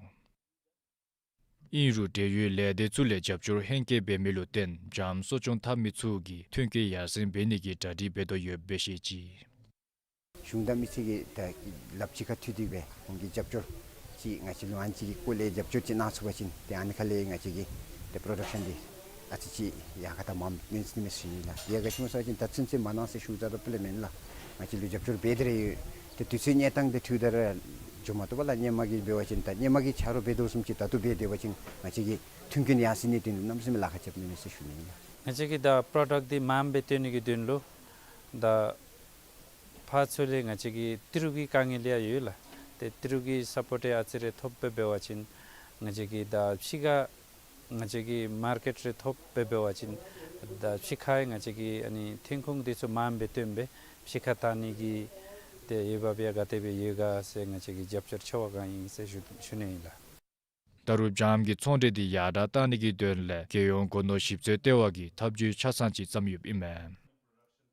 ཨིན་རུང་འབྲེལ་ཡོད་ལས་སྡེ་ཚུ་ལས་རྒྱབ་སྐྱོར་ཧེང་སྐལ་འབད་མི་ལུ་བརྟེན་སྦྱངམ་གསོ་སྐྱོང་འཐབ་མི་ཚུ་གིས་ཐོན་སྐྱེད་ཡར་སེང་འབད་ནི་གི་གྲ་སྒྲིག་འབད་དོ་ཡོདཔ་སྦེ་བཤད་ཅི། གཞུང་དང་མི་སེར་གྱི་ད་ལགཔ་གཅིག་ཁར་མཐུད་དེ་སྦེ་ཁོང་གི་རྒྱབ་སྐྱོར་ཅིག་ང་བཅས་ལུ་ཨ་ནི་ཅིག་གི་སྐོར་ལས་རྒྱབ་སྐྱོར་ཅིག་གནང་ཚུགས་པ་ཅིན་ཏེ་ཨ་ནི་ཁ་ལས་ང་བཅས་ཀྱི་ཏེ་པྲོ་ཌག་ཤཱན་འདི་ཨ་ཙི་ཅིག་ཡར་ཁ་ད་མངམ་ནི་ཨིན་ཟེར་ཞུ་ནི་ལགས། དེ་ཡང་ག་ཅི་སྨོ་ཟེར་བ་ཅིན་ད་ཚུན་ཚོད་མ་གནང་ཟེར་ཞུཝ་ད་རུང་དཔེ་ལས་མེན་ལགས། ང་བཅས་ལུ་རྒྱབ་སྐྱོར་འབད་དེ་ར་ཡོད། ཏེ་དུས་ཚོད་གནས་སྟངས་དེ་འཁྲུལཝ་ད་ར་འགྱོ་མ་བཏུབ་པས་ལགས། སྔོན་མ་གི་འབད་བ་ཅིན་ད་སྔོན་མ་གི་ཆ་རོགས་འབད་དོ་བཟུམ་ཅིག་ད་ལྟོ་འབད་སྡོད་པ་ཅིན་ང་བཅས་ཀྱི་མཐུན་རྐྱེན་ཡར་སེང་ནི་དོན་ལུ་གནམ་མེད་ས་མེད་ལཱ་ཁག་རྐྱབ་ནི་མས་ཟེར་ཞུ་ནི་ཨིན་ལགས། ང་བཅས་ཀྱིས་ད་པྲོ་ཌག་འདི་མངམ་སྦེ་བཏོན་ནི་གི་དོན་ལུ་ད་ཕར་ཚུར་ལས་ང་བཅས་ཀྱི་ཏི་རུ་གི་དཀའ་ངལ་ཡང་ཡོད་ལགས། ཏེ་ཏི་རུ་གི་སཔོརཊ་ཡང་ཨ་ཙི་རེ་ཐོབ་སྦེ་འབད་བ་ཅིན་ང་བཅས་ཀྱིས་ད་ཕྱི་ཁར་ང་བཅས་ཀྱི་མར་ཀེཊ་རེ་ཐོབ་སྦེ་འབད་བ་ཅིན་ད་ཕྱི་ཁར་ང་བཅས་ཀྱིས་ཨ་ནི་ཐོན་ཁུངས་འདི་ཚུ་མངམ་སྦེ་བཏོན་སྦེ་ཕྱི་ཁར་བཏང་ནི་གི་ཏེ་འོས་འབབ་ཡང་ག་དེ་སྦེ་ཡོད་ག་ཟེར་ང་བཅས་ཀྱིས་རྒྱབ་སྐྱོར་འཚོལ་བར་ག་ཨིན་ཟེར་ཞུ་ཞུ་ནི་ཨིན་ལགས། ད་རུང་སྦྱངམ་གྱི་ཚོང་འབྲེལ་འདི་ཡར་དྲགས་བཏང་ནི་གི་དོན་ལས་རྒྱལ་ཡོངས་སྒོ་ནོར་ཞིབ་འཚོལ་ལྟེ་བ་གིས་ཐབས་བྱུས་ཆ་ཚང་ཅིག་བརྩམས་ཡོདཔ་ཨིན་མས།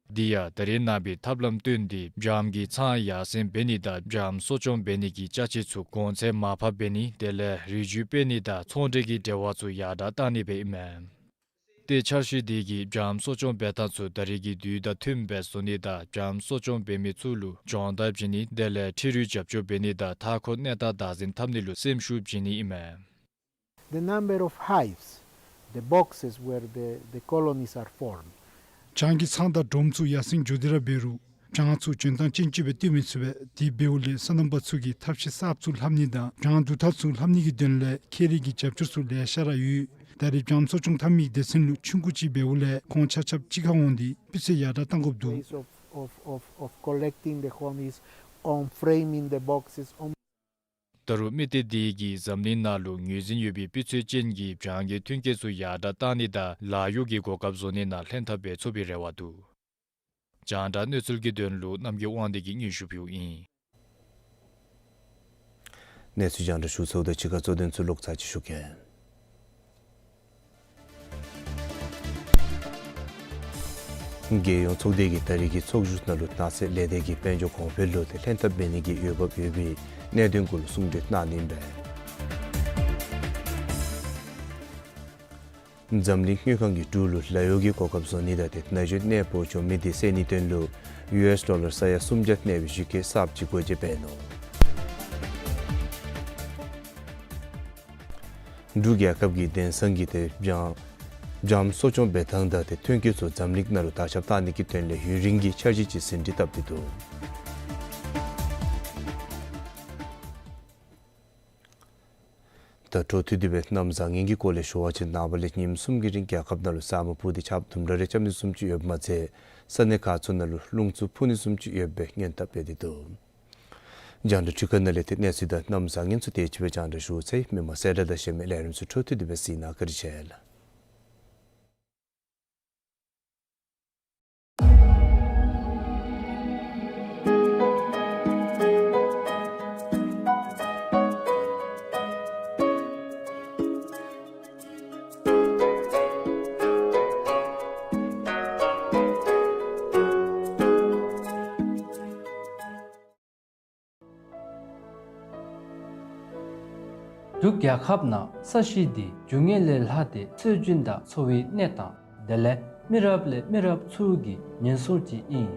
དེ་ཡང་ད་རེས་ནངས་པའི་ཐབས་ལམ་བཏོན་ཏེ་སྦྱངམ་གྱི་ཚང་ཡར་སེང་འབད་ནི་དང་སྦྱངམ་གསོ་སྐྱོང་འབད་ནི་གི་ཅ་ཆས་ཚུ་གོང་ཚད་མར་ཕབ་འབད་ནི་དེ་ལས་རིགས་རྒྱུད་སྤེལ་ནི་དང་ཚོང་འབྲེལ་གྱི་འབྲེལ་བ་ཚུ་ཡར་དྲགས་བཏང་ནི་སྦེ་ཨིན་མས། ཏེ་འཆར་གཞི་དེ་གིས་སྦྱངམ་གསོ་སྐྱོང་འབད་ཐངས་ཚུ་ད་རེས་ཀྱི་དུས་དང་མཐུནམ་སྦེ་བཟོ་ནི་དང་སྦྱངམ་གསོ་སྐྱོང་འབད་མི་ཚུ་ལུ་སྦྱོང་བརྡར་བྱིན་ནི་དེ་ལས་འཁྲིལ་རུང་རྒྱབ་སྐྱོར་འབད་ནི་དང་མཐའ་འཁོར་གནས་སྟངས་བདག་འཛིན་འཐབ་ནི་ལུ་སེམས་ཤུགས་བྱིན་ནི་ཨིན་མས། The number of hives, the boxes where the, the colonies are formed. སྦྱངམ་གྱི་ཚང་དང་སྒྲོམ་ཚུ་ཡར་སེང་འགྱོ་སྟེ་ར་འབད་རུང་སྦྱངམ་ཚུ་འཇོན་ཐང་ཅན་ཅིག་སྦེ་བཏོན་མི་ཚུགས་པས། དེ་འབདཝ་ལས་སོ་ནམ་པ་ཚུ་གིས་ཐབས་ཤེས་གསརཔ་ཚུ་ལྷབ་ནི་དང་སྦྱངམ་བསྡུ་ཐབས་ཚུ་ལྷབ་ནི་གི་དོན་ལས་ཁེ་རིགས་ཀྱི་རྒྱབ་སྐྱོར་ཚུ་ལེ་ཤ་ར་ཡོད། ད་རེས་སྦྱངམ་གསོ་སྐྱོང་འཐབ་མི་སྡེ་ཚན་ལུ་ཆུང་ཀུ་ཅིག་འབདཝ་ལས་ཁོང་ཆ་ཁྱབ་གཅིག་ཁར་འོང་སྟེ་སྤུས་ཚད་ཡར་དྲགས་གཏང་དགོཔ་འདུག། Ways of, of, of, of collecting the honey is on framing the boxes, on ད་རུང་དམིགས་གཏད་དེ་གིས་འཛམ་གླིང་ནང་ལུ་ངོས་འཛིན་ཡོད་པའི་སྤུས་ཚད་ཅན་གྱི་སྦྱངམ་གྱི་ཐོན་སྐྱེད་ཚུ་ཡར་དྲགས་བཏང་ནི་དང་ལཱ་གཡོག་གི་གོ་སྐབས་བཟོ་ནི་ནང་ལྷན་ཐབས་འབད་ཚུགས་པའི་རེ་བ་འདུག། རྒྱང་བསྒྲགས་གནས་ཚུལ་གྱི་དོན་ལུ་རྣམ་རྒྱལ་དབང་འདུས་ཀྱིས་སྙན་ཞུ་ཕུལཝ་ཨིན། གནས་ཚུལ་རྒྱང་བསྒྲགས་ཞུ་ཚརཝ་ད་ཕྱི་ཁ་གཙོ་དོན་ཚུ་ལོག་ཚར་ཅིག་ཞུ་གེ། རྒྱལ་ཡོངས་ཚོགས་སྡེ་གིས་ད་རིས་ཀྱི་ཚོགས་བཞུགས་ནང་ལུ་ནགས་ཚལ་ལས་སྡེ་གི་དཔལ་འབྱོར་གོང་འཕེལ་ལུ་ཏེ་ལྷན་ཐབས་འབད་ནི་གི་འོས་འབབ་ཡོད་པའི་གནད་དོན་གུ་ལུ་གསུང་གྲོས་གནང་ནི་ཨིན་པས། འཛམ་གླིང་དངུལ་ཁང་གིས་འབྲུག་ལུ་ལཱ་གཡོག་གི་གོ་སྐབས་བཟོ་ནི་དང་ཏེ་ན་གཞོན་གནས་སྤོ་འགྱོ་མི་དེ་སེལ་ནིའི་དོན་ལུ་ཡུ་ཨེསི་ཌོ་ལར་ས་ཡ་སུམ་བརྒྱ་གནས་པའི་གཞི་བཀོད་གསརཔ་ཅིག་སྒོ་འབྱེད་འབད་ནུག། འབྲུག་རྒྱལ་ཁབ་ཀྱི་དེང་སང་གི་ཏེ་སྦྱང་སྦྱངམ་གསོ་སྐྱོང་འབད་ཐངས་དང་ཏེ་ཐོན་སྐྱེད་ཚུ་འཛམ་གླིང་ནང་ལུ་དར་ཁྱབ་གཏང་ནི་གི་དོན་ལས་ཡུན་རིང་གི་འཆར་གཞི་ཅིག་ཟིན་བྲིས་བཏབ་སྟེ་འདུག། ད་འཕྲོ་མཐུད་དེ་སྦེ་གནམ་བཟང་ངན་གྱི་སྐོར་ལས་ཞུ་བ་ཅིན་ནངས་པ་ལས་ཉིནམ་གསུམ་གྱི་རིང་རྒྱལ་ཁབ་ནང་ལུ་ས་སྨུག་ཕུབ་སྟེ་ཆརཔ་དུམ་གྲ་རེ་རྐྱབ་ནི་བཟུམ་ཅིག་ཡོདཔ་མ་ཚད་ས་གནས་ཁག་ཚུ་ནང་ལུ་རླུང་འཚུབ་འཕུ་ནི་བཟུམ་ཅིག་ཡོད་པའི་སྔོན་བརྡ་སྤེལ་ཏེ་འདུག། རྒྱང་བསྒྲགས་འཕྲུལ་ཁང་ནང་ལས་ཏེ་གནས་ཚུལ་དང་གནམ་བཟང་ངན་ཚུ་དེ་ཅིག་སྦེ་རྒྱང་བསྒྲགས་ཞུ་ཚར་ཡི། མི་མང་གསལ་བསྒྲགས་དང་གཞན་མི་ལས་རིམ་ཚུ་འཕྲོ་མཐུད་དེ་སྦེ་གཟིགས་གནང་བཀའ་དྲིན་ཆེ་ལགས། འབྲུག་རྒྱལ་ཁབ་ནང་ས་གཞི་འདི་རྒྱུ་དངོས་ལས་ལྷག་སྟེ་སྲོལ་རྒྱུན་དང་འཚོ་བའི་གནས་སྟངས་དེ་ལས་མི་རབས་ལས་མི་རབས་ཚུ་གི་ཉེན་སྲུང་ཅིག་ཨིན།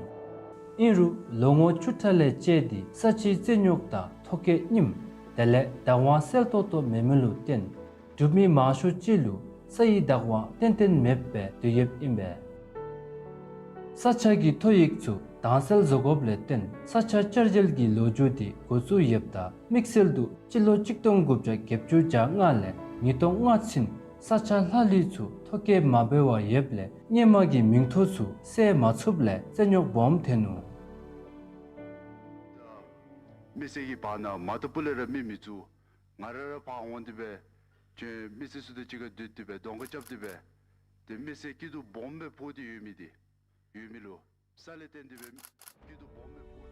ཨིན་རུང་ལོ་ངོ་བཅུ་ཕྲག་ལས་བཅད་དེ་ས་ཆའི་རྩིས་རྙོག་དང་ཐོ་བཀོད་རྙིངམ་དེ་ལས་བདག་དབང་གསལ་ཏོག་ཏོ་མེད་མི་ལུ་བརྟེན་འབྲུག་མི་མང་ཤོས་ཅིག་ལུ་ས་ཡི་བདག་དབང་ཏན་ཏན་མེདཔ་སྦེ་སྡོད་ཡོདཔ་ཨིན་པས། ས་ཆ་གི་ཐོ་ཡིག་ཚུ་དྭངས་གསལ་བཟོ་དགོཔ་ལས་བརྟེན་ས་ཆ་བསྐྱར་བཅོས་ཀྱི་ལོ་རྒྱུས་དེ་འགོ་བཙུགས་ཡོདཔ་ད་དམིགས་བསལ་དུ་སྤྱི་ལོ་གཅིག་སྟོང་དགུ་བརྒྱ་བརྒྱད་ཅུ་གྱ་ལྔ་ལས་ཉིས་སྟོང་ལྔ་ཚུན་ས་ཆ་ལྷག་ལུས་ཚུ་ཐོ་བཀོད་མ་འབད་བར་ཡོདཔ་ལས་སྔོན་མ་གི་མིང་ཐོ་ཚུ་གསལ་མ་ཚུགསཔ་ལས་རྩིས་རྙོག་སྦོམ་ཐོན་ནུག། མི་སེར་གྱི་བར་ན་མ་ཐོབ་པ་ལས་ར་མི་མི་བཙུགས། ང་ར་ར་ཕར་འོང་སྟེ་སྦེ་ཁྱོད་མི་སེར་ཚུ་དང་གཅིག་ཁར་སྡོད་དེ་སྦེ་གདོང་ཁ་རྐྱབ་སྟེ་སྦེ་ཏེ་མི་སེར་སྐྱིད་སྡུག་སྦོམ་སྦེ་ཕོག་སྟེ་ཡོད་མི་དེ་ཡོད་མི་ལུ་ས་ལས་བརྟེན་ཏེ་སྦེ་སྐྱིད་སྡུག་སྦོམ་སྦེ་ཕོག་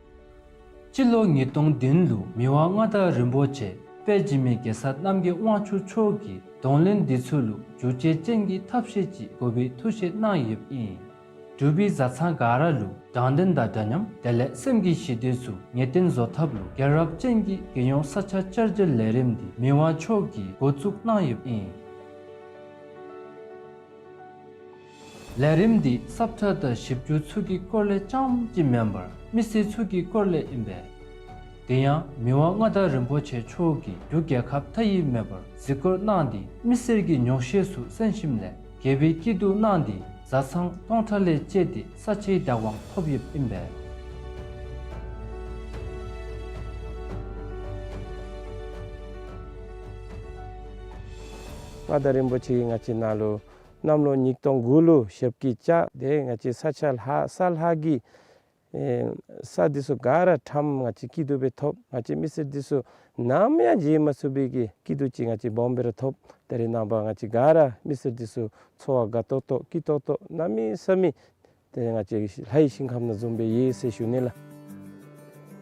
སྟེ་ཡོད། སྤྱི་ལོ་ཉིས་སྟོང་བདུན་ལུ་མི་དབང་མངའ་བདག་རིན་པོ་ཆེ་དཔལ་འཇིགས་མེད་རྒྱལ་ས་རྣམ་རྒྱལ་དབང་ཕྱུག་མཆོག་གིས་གདོང་ལེན་འདི་ཚུ་ལུ་བསྒྱུར་བཅོས་ཅན་གྱི་ཐབས་ཤེས་ཅིག་དགོ་པའི་ཐུགས་བཞེད་གནང་ཡོདཔ་ཨིན། འབྲུག་པའི་བཟའ་ཚང་ག་ར་ལུ་དྲང་བདེན་དང་འདྲ་མཉམ་དེ་ལས་སེམས་ཀྱི་ཞི་བདེ་ཚུ་ངེས་གཏན་བཟོ་ཐབས་ལུ་རྒྱལ་རབས་ཅན་གྱི་རྒྱལ་ཡོངས་ས་ཆ་བསྐྱར་བཅོས་ལས་རིམ་འདི་མི་དབང་མཆོག་གིས་འགོ་བཙུགས་གནང་ཡོདཔ་ཨིན། ལས་རིམ་འདི་སབ་ཁྲ་དང་ཞིབ་འཇུག་ཚུ་གི་སྐོར་ལས་རྐྱངམ་ཅིག་མེན་པར་མི་སེར་ཚུ་གི་སྐོར་ལས་ཨིན་པས། དེ་ཡང་མི་དབང་མངའ་བདག་རིན་པོ་ཆེ་མཆོག་གིས་འབྲུག་རྒྱལ་ཁབ་མཐའ་དབུས་མེད་པར་གཟིགས་སྐོར་གནང་སྟེ་མི་སེར་གྱི་ཉོགས་བཤད་ཚུ་གསན་ཞིནམ་ལས་དགེ་བའི་སྐྱིད་སྡུག་གནང་སྟེ་བཟའ་ཚང་སྟོང་ཕྲག་ལས་བཅད་དེ་ས་ཆའི་བདག་དབང་ཐོབ་ཡོདཔ་ཨིན་པས། མངའ་བདག་རིན་པོ་ཆེ་གིས་ང་བཅས་ནང་ལུ་གནམ་ལོ་ཉིས་སྟོང་དགུ་ལུ་ཞབས་ཀྱིས་བཅགས་ཏེ་ང་བཅས་ས་ཆ་ལྷག་ས་ལྷག་གི་ཨེ་ས་འདི་ཚུ་ག་ར་ཁྲམ་ང་བཅས་སྐྱིད་སྡུག་སྦེ་ཐོབ། ང་བཅས་མི་སེར་འདི་ཚུ་ནམ་ཡང་བརྗེད་མ་ཚུགས་པའི་གི་སྐྱིད་སྡུག་ཅིག་ང་བཅས་སྦོམ་སྦེ་ར་ཐོབ། ད་རེས་ནངས་པ་ང་བཅས་ག་ར་མི་སེར་འདི་ཚུ་འཚོ་བ་དགའ་ཏོག་ཏོ་སྐྱིད་ཏོག་ཏོ་གནམ་མེད་ས་མེད་ཏེ་ང་བཅས་ལྷའི་ཞིང་ཁམས་ནང་བཟུམ་སྦེ་ཡོད་ཟེར་ཞུ་ནི་ལགས།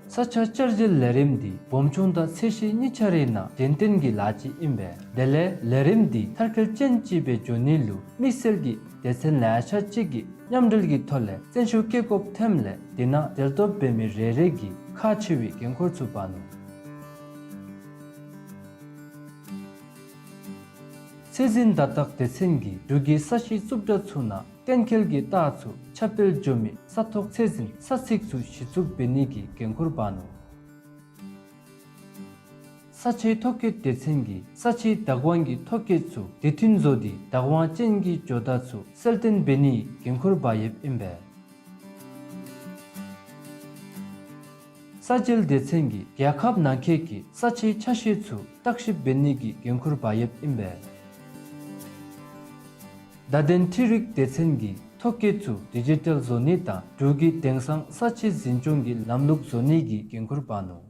ས་ཆ་བསྐྱར་བཅོས་ལས་རིམ་འདི་སྦོམ་ཆུང་དང་ཚད་གཞི་གཉིས་ཆ་རའི་ནང་གདན་བཏིང་གི་ལཱ་ཅིག་ཨིན་པས། དེ་ལས་ལས་རིམ་འདི་མཐར་འཁྱོལ་ཅན་ཅིག་སྦེ་འགྱོ་ནི་ལུ་དམིགས་བསལ་གྱི་སྡེ་ཚན་ལེ་ཤ་ཅིག་གིས་མཉམ་འབྲེལ་གྱི་ཐོག་ལས་བརྩོན་ཤུགས་བསྐྱེད་དགོཔ་ཐོནམ་ལས་འདི་ནང་གྲལ་གཏོགས་འབད་མི་རེ་རེ་གིས་ཁག་ཆེ་བའི་འགན་ཁུར་ཚུ་འབག་ནུག། ཚད་འཛིན་བརྡ་རྟགས་སྡེ་ཚན་གྱིས་འབྲུག་གི་ས་གཞི་རྩུབ་དྲགས་ཚུ་ནང་གཏན་འཁེལ་གྱི་རྟགས་ཚུ་ཁྱབ་སྤེལ་འགྱོ་མི་ས་ཐོག་ཚད་འཛིན་ས་ཚིགས་ཚུ་གཞི་བཙུགས་འབད་ནི་གི་འགན་ཁུར་འབག་ནུག། ས་ཆའི་ཐོ་བཀོད་སྡེ་ཚན་གྱིས་ས་ཆའི་བདག་དབང་གི་ཐོ་བཀོད་ཚུ་དུས་མཐུན་བཟོ་སྟེ་བདག་དབང་ཅན་གྱི་ཇོ་བདག་ཚུ་གསལ་སྟོན་འབད་ནིའི་འགན་ཁུར་འབག་ཡོདཔ་ཨིན་པས། ས་འཇལ་སྡེ་ཚན་གྱིས་རྒྱལ་ཁབ་ནང་འཁོད་ཀྱི་ས་ཆའི་ཆ་ཤས་ཚུ་བརྟག་ཞིབ་འབད་ནི་གི་འགན་ཁུར་འབག་ཡོདཔ་ཨིན་པས། བརྡ་དོན་འཕྲུལ་རིག་སྡེ་ཚན་གྱིས་ཐོ་བཀོད་ཚུ་ཌི་ཇི་ཊལ་བཟོ་ནི་དང་འབྲུག་གི་དེང་སང་ས་ཆའི་འཛིན་སྐྱོང་གི་ལམ་ལུགས་བཟོ་ནི་གི་འགན་ཁུར་འབག་ནུག།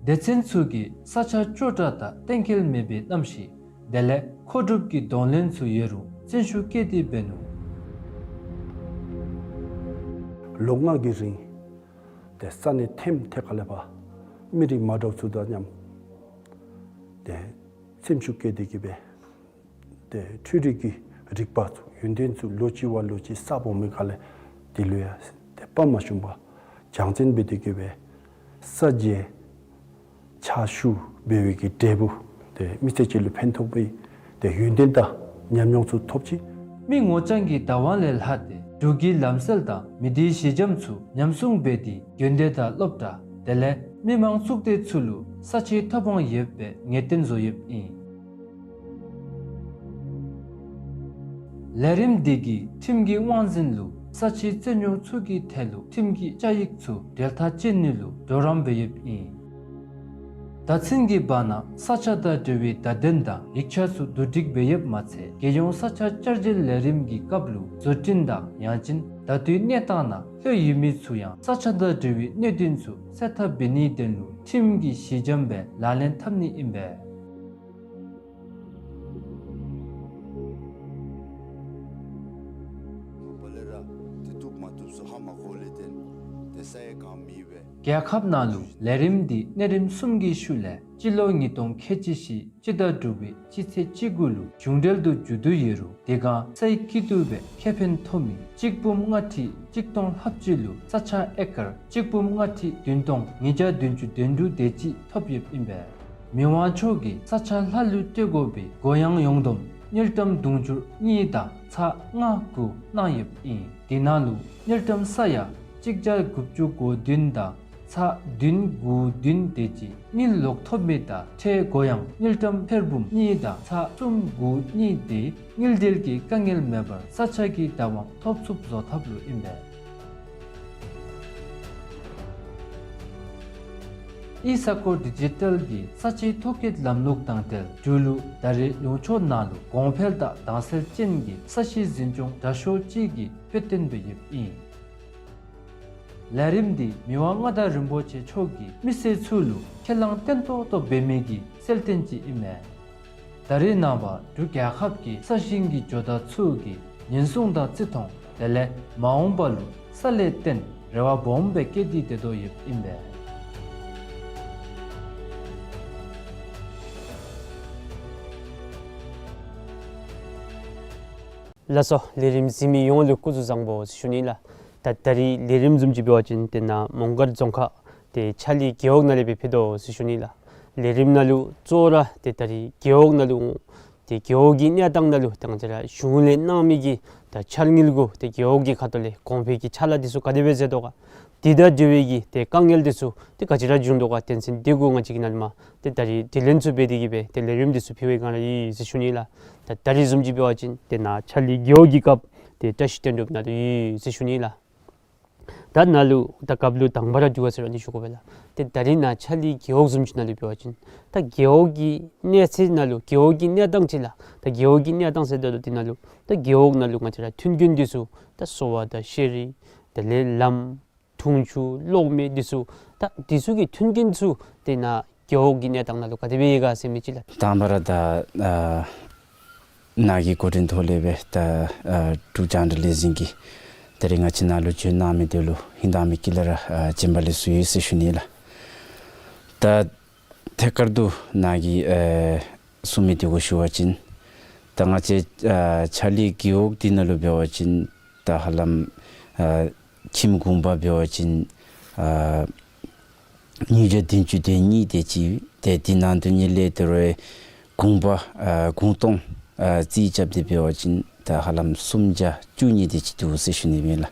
སྡེ་ཚན་ཚུ་གིས་ས་ཆ་སྐྱོ་དྲགས་དང་གཏན་འཁེལ་མེད་པའི་གནམ་གཤིས་དེ་ལས་མཁོ་སྒྲུབ་ཀྱི་གདོང་ལེན་ཚུ་ཡོད་རུང་བརྩོན་ཤུགས་བསྐྱེད་དེ་འབད་ནུག། ལོ་ལྔ་གི་རིང་ཏེ་ས་གནས་ཐེམ་ཐེ་ཁ་ལས་ཕར་མི་རིགས་མ་འདྲཝ་ཚུ་དང་མཉམ་ཏེ་སེམས་ཤུགས་བསྐྱེད་དེ་གི་སྦེ་ཏེ་འཕྲུལ་རིག་གི་རིག་པ་ཚུ་ཡོན་ཏན་ཚུ་ལོ་གཅིག་བ་ལོ་གཅིག་གསརཔ་འོང་མི་ཁ་ལས་དེ་ལུ་ཡང་ཏེ་དཔའ་མ་ཞུམ་པར་སྦྱང་ཚན་འབད་དེ་གི་སྦེ་ས་འཇལ་ཕྱག་ཞུ་འབད་བའི་གི་འབྲས་བུ་ཏེ་མི་སེར་ཅིག་ལུ་ཕན་ཐོགས་པའི་ཏེ་ཡོན་ཏན་དང་ཉམས་མྱོང་ཚུ་ཐོབ་ཅི། མི་ངོ་རྐྱང་གི་བདག་དབང་ལས་ལྷག་སྟེ་འབྲུག་གི་ལམ་སྲོལ་དང་མི་སྡེའི་གཞི་འགྱམ་ཚུ་ཉམས་སྲུང་འབད་དེ་དགོན་སྡེ་དང་སློབ་གྲྭ་དེ་ལས་མི་མང་གཙུག་སྡེ་ཚུ་ལུ་ས་ཆའི་ཐོབ་དབང་ཡོདཔ་སྦེ་ངེས་གཏན་བཟོ་ཡོདཔ་ཨིན། ལས་རིམ་འདི་གིས་ཁྲིམས་ཀྱི་དབང་འཛིན་ལུ་ས་ཆའི་རྩོད་རྙོག་ཚུ་གི་ཐད་ལུ་ཁྲིམས་ཀྱི་བཅའ་ཡིག་ཚུ་འབྲེལ་ཐག་བཅད་ནི་ལུ་གྲོགས་རམ་འབད་ཡོདཔ་ཨིན། ད་ཚུན་གྱི་བར་ན་ས་ཆ་དང་འབྲེལ་བའི་བརྡ་དོན་དང་ཡིག་ཆ་ཚུ་བསྡུ་སྒྲིག་འབད་ཡོདཔ་མ་ཚད་རྒྱལ་ཡོངས་ས་ཆ་བསྐྱར་སྒྱུར་ལས་རིམ་གྱི་སྐབས་ལུ་བཟོ་སྐྲུན་དང་ཡང་ཅིན་ད་ལྟོའི་གནས་སྟངས་ནང་ལྷོད་ཡོད་མི་ཚུ་ཡང་ས་ཆ་དང་འབྲེལ་བའི་གནད་དོན་ཚུ་སེལ་ཐབས་འབད་ནིའི་དོན་ལུ་ཁྲིམས་ཀྱི་གཞི་འགྱམ་སྦེ་ལག་ལེན་འཐབ་ནི་ཨིན་པས། རྒྱལ་ཁབ་ནང་ལུ་ལས་རིམ་འདི་གནས་རིམ་གསུམ་གྱི་ཤུལ་ལས་སྤྱི་ལོ་ཉིས་སྟོང་ཁལ་གཅིག་བཞི་སྤྱི་ཟླ་དྲུག་པའི་སྤྱི་ཚེས་བཅུ་དགུ་ལུ་གཞུང་འབྲེལ་དུ་མཇུག་བསྡུ་ཡོད་རུང་དེ་སྒང་སའི་སྐྱིད་སྡུག་སྦེ་ཁེ་ཕན་ཐོབ་མི་གཅིག་འབུམ་ལྔ་ཁྲི་གཅིག་སྟོང་ལྷགཔ་ཅིག་ལུ་ས་ཆ་ཨེ་ཀར་གཅིག་འབུམ་ལྔ་ཁྲི་བདུན་སྟོང་ཉིས་བརྒྱ་བདུན་ཅུ་དོན་དྲུག་དེ་ཅིག་ཐོབ་ཡོདཔ་ཨིན་པས། མི་དབང་མཆོག་གིས་ས་ཆ་ལྷ་ལུ་སྤྲོད་དགོ་པའི་གུ་ཡངས་ཡོངས་བསྡོམས་དངུལ་ཀྲམ་དུང་ཕྱུར་གཉིས་དང་ཚག་ལྔ་དགུ་གནང་ཡོདཔ་ཨིན། དེ་ནང་ལུ་དངུལ་ཀྲམ་ས་ཡ་གཅིག་བརྒྱ་དགུ་བཅུ་གོ་བདུན་དང་ཚག་བདུན་དགུ་བདུན་དེ་ཅིག་དངུལ་ལོག་ཐོབ་མི་དང་ཁྲལ་གུ་ཡངས་དངུལ་ཀྲམ་ཐེར་འབུམ་གཉིས་དང་ཚག་གསུམ་དགུ་གཉིས་དེ་དངུལ་འབྲེལ་གྱི་དཀའ་ངལ་མེད་པར་ས་ཆ་གི་བདག་དབང་ཐོབ་ཚུགསཔ་བཟོ་ཐབས་ལུ་ཨིན་པས། ཨི་ས་ཁོ་ཌི་ཇི་ཊལ་གྱི་ས་ཆའི་ཐོ་བཀོད་ལམ་ལུགས་དང་འབྲེལ་འབྲུག་ལུ་ད་རེས་ལུང་ཕྱོགས་ནང་ལུ་གོང་འཕེལ་དང་དྭངས་གསལ་ཅན་གྱི་ས་གཤིས་འཛིན་སྐྱོང་དྲག་ཤོས་ཅིག་གི་དཔེ་སྟོན་འབད་ཡོདཔ་ཨིན། ལས་རིམ་འདི་མི་དབང་མངའ་བདག་རིན་པོ་ཆེ་མཆོག་གིས་མི་སེར་ཚུ་ལུ་ཁས་བླངས་བརྟན་ཏོག་ཏོ་འབད་མི་གི་གསལ་སྟོན་ཅིག་ཨིན་མས། ད་རེས་ནངས་པ་འབྲུག་རྒྱལ་ཁབ་ཀྱི་ས་ཞིང་གི་ཇོ་བདག་ཚུ་གིས་ཉེན་སྲུང་དང་བརྩི་མཐོང་དེ་ལས་མ་འོངས་པ་ལུ་ས་ལས་བརྟེན་རེ་བ་སྦོམ་སྦེ་བསྐྱེད་དེ་སྡོད་དོ་ཡོདཔ་ཨིན་པས། ལགས་སོ། ལས་རིམ་གཟིགས་མི་ཡོངས་ལུ་སྐུ་གཟུགས་བཟང་པོ་ཟེར་ཞུ་ནི་ལགས། ད་ད་རིས་ལས་རིམ་བཟུམ་ཅིག་འབད་བ་ཅིན་ཏེ་ནཱ་མོང་སྒར་རྫོང་ཁག་ཏེ་ཆ་ལི་རྒེད་འོག་ནང་ལས་སྦེ་ཕེབས་དོ་ཟེར་ཞུ་ནི་ལགས། ལས་རིམ་ནང་ལུ་གཙོ་བོ་ར་ཏེ་ད་རིས་རྒེད་འོག་ནང་ལུ་ཏེ་རྒེད་འོག་གི་གནས་སྟངས་ནང་ལུ་ཏེ་ང་བཅས་ར་གཞུང་ལས་གནང་མི་གི་ད་འཆར་དངུལ་གུ་ཏེ་རྒེད་འོག་གི་ཁ་ཐུག་ལས་གོང་འཕེལ་གྱི་ཕྱག་ལཱ་འདི་ཚུ་ག་དེ་སྦེ་མཛད་དོ་ག། དེ་དང་འབྲེལ་བའི་གི་ཏེ་དཀའ་ངལ་འདི་ཚུ་ཏེ་ག་ཅི་ར་བྱུང་དོ་ག། དོན་ཚན་འདི་གུ་ང་བཅས་ཀྱིས་ནཱ་ལས་མར་ཏེ་ད་རིས་དྲི་ལན་ཚུ་འབད་དེ་གི་སྦེ་ཏེ་ལས་རིམ་འདི་ཚུ་ཕུལ་བའི་སྒང་ར་ཡོད་ཟེར་ཞུ་ནི་ལགས། ད་ད་རིས་བཟུམ་ཅིག་འབད་བ་ཅིན་ཏེ་ནཱ་ཆ་ལི་རྒེད་འོག་གི་རྒཔོ་ཏེ་བཀྲ་ཤིས་དོན་གྲུབ་ནཱ་ལུ་ཡོད་ཟེར་ཞུ་ནི་ལགས། ད་ནཱ་ལུ་ད་རྒཔོ་ལུ་དང་པ་ར་དྲི་བ་ཟེར་བ་ཅིན་ཞུ་དགོ་པས་ལགས། ཏེ་ད་རིས་ནཱ་ཆ་ལི་རྒེད་འོག་བཟུམ་ཅིག་ནང་ལུ་འབད་བ་ཅིན་ད་རྒེད་འོག་གི་གནས་ཚད་ནང་ལུ་རྒེད་འོག་གི་གནས་སྟངས་ཅིག་ལགས། ད་རྒེད་འོག་གི་གནས་སྟངས་ཟེརཝ་ད་ལུ་དེ་ནང་ལུ་ད་རྒེད་འོག་ནང་ལུ་ང་བཅས་ར་མཐུན་རྐྱེན་འདི་ཚུ་ད་གསོ་བ་དང་ཤེས་རིག་དེ་ལས་ལམ་འཐུང་ཆུ་གློག་མེ་འདི་ཚུ་ད་འདི་ཚུ་གི་མཐུན་རྐྱེན་ཚུ་ཏེ་ནཱ་རྒེད་འོག་གི་གནས་སྟངས་ནང་ལུ་ག་དེ་སྦེ་ཡོད་ག་ཟེར་མི་ཅིག་ལགས། དང་པ་ར་ད་ཨ་ནཱ་གི་འགོ་འདྲེན་ཐོག་ལས་སྦེ་ད་ཨ་འབྲུག་རྒྱང་བསྒྲགས་ལས་འཛིན་གྱིས་ད་རིས་ང་བཅས་ནཱ་ལུ་བྱོན་གནང་མི་འདི་ལུ་ཧིང་དྭངས་མའི་དཀྱིལ་ལས་ར་ཨ་བྱོན་པ་ལེགས་སོ་ཡོད་ཟེར་ཞུ་ནི་ལགས། ད་ཐད་ཀར་དུ་ནཱ་གིས་ཨ་གསུངས་མི་འདི་གུ་ཞུ་བ་ཅིན་ད་ང་བཅས་ཨ་ཆ་ལི་རྒེད་འོག་འདི་ནང་ལུ་འབད་བ་ཅིན་ད་ཧ་ལམ་ཨ་ཁྱིམ་གུང་པ་འབད་བ་ཅིན་ཨ་ཉིས་བརྒྱ་བདུན་ཅུ་དོན་གཉིས་དེ་ཅིག། ཏེ་འདི་ནང་དོན་གཉིས་ལས་དེ་རུ་གུང་པ་ཨ་གུང་སྟོང་ཨ་རྩིས་རྐྱབ་སྟེ་འབད་བ་ཅིན་ད་ཧ་ལམ་སུམ་བརྒྱ་བཅུ་གཉིས་དེ་ཅིག་འདུག་ཟེར་ཞུ་ནི་ཨིན་ལགས།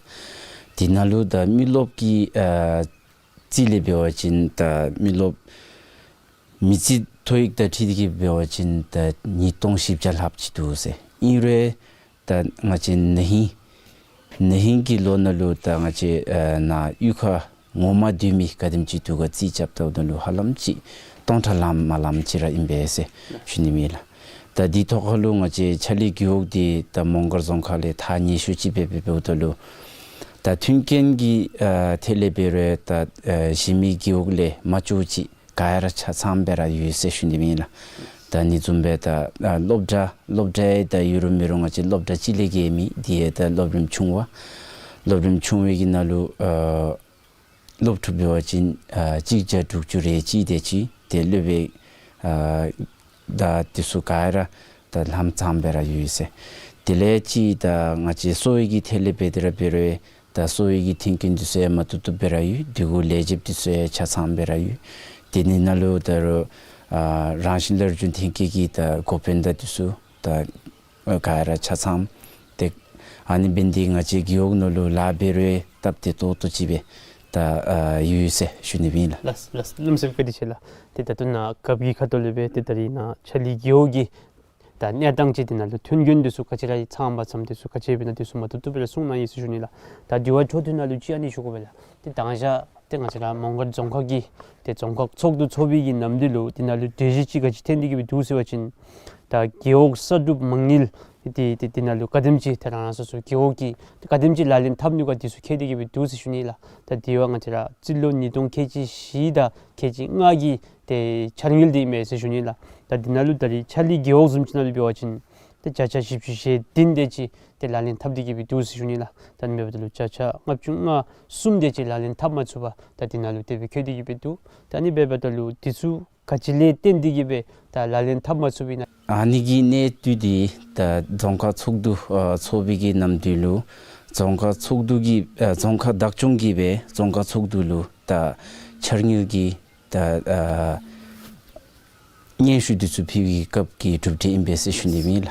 འདི་ནང་ལུ་ད་མི་རློབས་ཀྱི་ཨ་རྩིས་ལས་འབད་བ་ཅིན་ད་མི་རློབས་མི་རྩིས་ཐོ་ཡིག་དང་འཁྲིལ་ཏེ་གིས་འབད་བ་ཅིན་ད་ཉིས་སྟོང་བཞི་བརྒྱ་ལྷགཔ་ཅིག་འདུག་ཟེར། ཨིན་རུང་ད་ང་བཅས་ན་ཧིང་ན་ཧིང་གི་ལོ་ནང་ལུ་ད་ང་བཅས་ཨ་ནཱ་གཡུས་ཁར་ངོ་མ་སྡོད་མི་ག་དེམ་ཅིག་འདུག་ག་རྩིས་རྐྱབ་ད་ལུ་ཧ་ལམ་ཅིག་སྟོང་ཕྲག་ལངམ་མ་ལངམ་ཅིག་ར་ཨིན་པས་ཟེར་ཞུ་ནི་ཨིན་ལགས། ད་འདི་ཐོག་ཁར་ལུ་ང་བཅས་ཆ་ལི་རྒེད་འོག་འདི་ད་མོང་སྒར་རྫོང་ཁག་ལས་ཐག་ཉེ་ཤོས་ཅིག་སྦེ་འབདཝ་ད་ལུ་ད་མཐུན་རྐྱེན་གྱི་ཨ་ཐད་ལས་འབད་རུང་ད་ཨ་གཞན་མི་རྒེད་འོག་ལས་མ་ལྕོགས་ཅིག་ག་ཡ་ར་ཆ་ཚང་སྦེ་ར་ཡོད་ཟེར་ཞུ་ནི་ཨིན་ལགས། ད་ཨ་ནི་བཟུམ་སྦེ་ད་ཨ་སློབ་གྲྭ་སློབ་གྲྭ་ཡང་ད་ཡོད་རུང་མེད་རུང་ང་བཅས་སློབ་གྲྭ་གཅིག་ལས་བརྒལ་མེད། དེ་ཡང་ད་སློབ་རིམ་ཆུང་བ། སློབ་རིམ་ཆུང་བའི་གི་ནང་ལུ་ཨ་སློབ་ཕྲུག་འབད་བ་ཅིན་ཨ་གཅིག་བརྒྱ་དྲུག་ཅུ་རེ་གཅིག་དེ་ཅིག་ཏེ་སློབ་དཔོན་ཨ་དང་དེ་ཚུ་ག་ར་ད་ལྷན་ཐབས་སྦེ་ར་ཡོད་ཟེར། དེ་ལས་ཅིག་ད་ང་བཅས་གསོ་བའི་གི་ཐད་ལས་འབད་དེ་ར་འབད་རུང་ད་གསོ་བའི་གི་མཐུན་རྐྱེན་དེ་ཚུ་ཡང་མ་ཏོག་ཏོ་སྦེ་ར་ཡོད། དེ་གུ་ལས་བྱེདཔ་དེ་ཚུ་ཡང་ཆ་ཚང་སྦེ་ར་ཡོད། དེ་ནི་ནང་ལུ་ད་རུང་ཨ་རང་བཞིན་སླར་འབྱུང་ཐོན་སྐྱེད་ཀྱི་ད་འགོ་དཔོན་དང་དེ་ཚུ་ད་ཨ་ག་ར་ཆ་ཚང་། ཏེ་ཨ་ནི་འབད་ནི་འདི་ང་བཅས་རྒེད་འོག་ནང་ལུ་ལཱ་འབད་རུང་སྟབས་བདེ་ཏོག་ཏོ་ཅིག་སྦེ་ད་ཨ་ཡོད་ཟེར་ཞུ་ནི་ཨིན་ལགས། ལགས་ལགས། གནམ་མེད་ས་མེད་བཀའ་དྲིན་ཆེ་ལགས། ཏེ་ད་ལྟོ་ནཱ་རྒཔོ་གི་ཁ་ཐུག་ལས་སྦེ་ཏེ་ད་རིས་ནཱ་ཆ་ལི་རྒེད་འོག་གི་ད་གནས་སྟངས་ཅིག་དེ་ནང་ལུ་མཐུན་རྐྱེན་དེ་ཚུ་ག་ཅི་ར་ཡོད་ཚང་པ་ཚང་དེ་ཚུ་ག་ཅི་འབད་ན་དེ་ཚུ་མ་ཏོག་ཏོ་སྦེ་ར་གསུང་གནང་ཡི་ཟེར་ཞུ་ནི་ལགས། ད་དེ་བ་འཕྲོ་མཐུད་ནང་ལུ་ཅིག་ཨ་ནི་ཞུ་དགོ་པས་ལགས། ཏེ་དང་ཞག་ཏེ་ང་བཅས་ར་མོང་སྒར་རྫོང་ཁག་གི་ཏེ་རྫོང་ཁག་ཚོགས་འདུ་ཚོགས་པའི་གི་ནམ་དུས་ལུ་དེ་ནང་ལུ་གྲོས་གཞི་ཅིག་ག་ཅི་ཐོན་ཏེ་གི་སྦེ་འདུག་ཟེར་བ་ཅིན་ད་རྒེད་འོག་གསར་སྒྲུབ་མ་དངུལ་དེ་དེ་དེ་ནང་ལུ་ག་དེམ་ཅིག་ཏེ་རང་རང་སོ་སོ་རྒེད་འོག་གིས་ག་དེམ་ཅིག་ལག་ལེན་འཐབ་ནི་ག་དེ་ཚུ་འཁེལ་ཏེ་གི་སྦེ་འདུག་ཟེར་ཞུ་ནི་ལགས། ད་དེ་བ་ང་བཅས་ར་རྩིས་ལོ་ཉིས་སྟོང་ཁལ་གཅིག་བཞི་དང་ཁལ་གཅིག་ལྔ་གི་ཏེ་འཆར་དངུལ་འདི་ཨིན་མས་ཟེར་ཞུ་ནི་ལགས། ད་འདི་ནང་ལུ་ད་རིས་ཆ་ལི་རྒེད་འོག་བཟུམ་ཅིག་ནང་ལུ་འབད་བ་ཅིན་ཏེ་བརྒྱ་ཆ་བཞི་བཅུ་ཞེ་བདུན་དེ་ཅིག་ཏེ་ལག་ལེན་འཐབ་སྟེ་གི་སྦེ་འདུག་ཟེར་ཞུ་ནི་ལགས། ད་ཨ་ནི་འབདཝ་ད་ལུ་བརྒྱ་ཆ་ལྔ་བཅུ་ང་གསུམ་དེ་ཅིག་ལག་ལེན་འཐབ་མ་ཚུགས་པར་ད་འདི་ནང་ལུ་དེ་སྦེ་འཁོད་དེ་གི་སྦེ་འདུག། ད་ཨ་ནི་འབདཝ་ད་ལུ་དེ་ཚུ་ག་ཅི་ལས་བརྟེན་ཏེ་གི་སྦེ་ད་ལག་ལེན་འཐབ་མ་ཚུགས་པས་ན། ཨ་ནི་གི་གནད་དོན་འདི་ད་རྫོང་ཁག་ཚོགས་འདུ་ཨ་ཚོགས་པའི་གི་ནམ་དུས་ལུ་རྫོང་ཁག་ཚོགས་འདུ་གི་ཨ་རྫོང་ཁག་བདག་སྐྱོང་གིས་སྦེ་རྫོང་ཁག་ཚོགས་འདུ་ལུ་ད་འཆར་དངུལ་གྱི་ད་ཨ་སྙན་ཞུ་འདི་ཚུ་ཕུལ་བའི་སྐབས་ཀྱི་གྲུབ་འབྲས་ཨིན་པས་ཟེར་ཞུ་ནི་ཨིན་ལགས།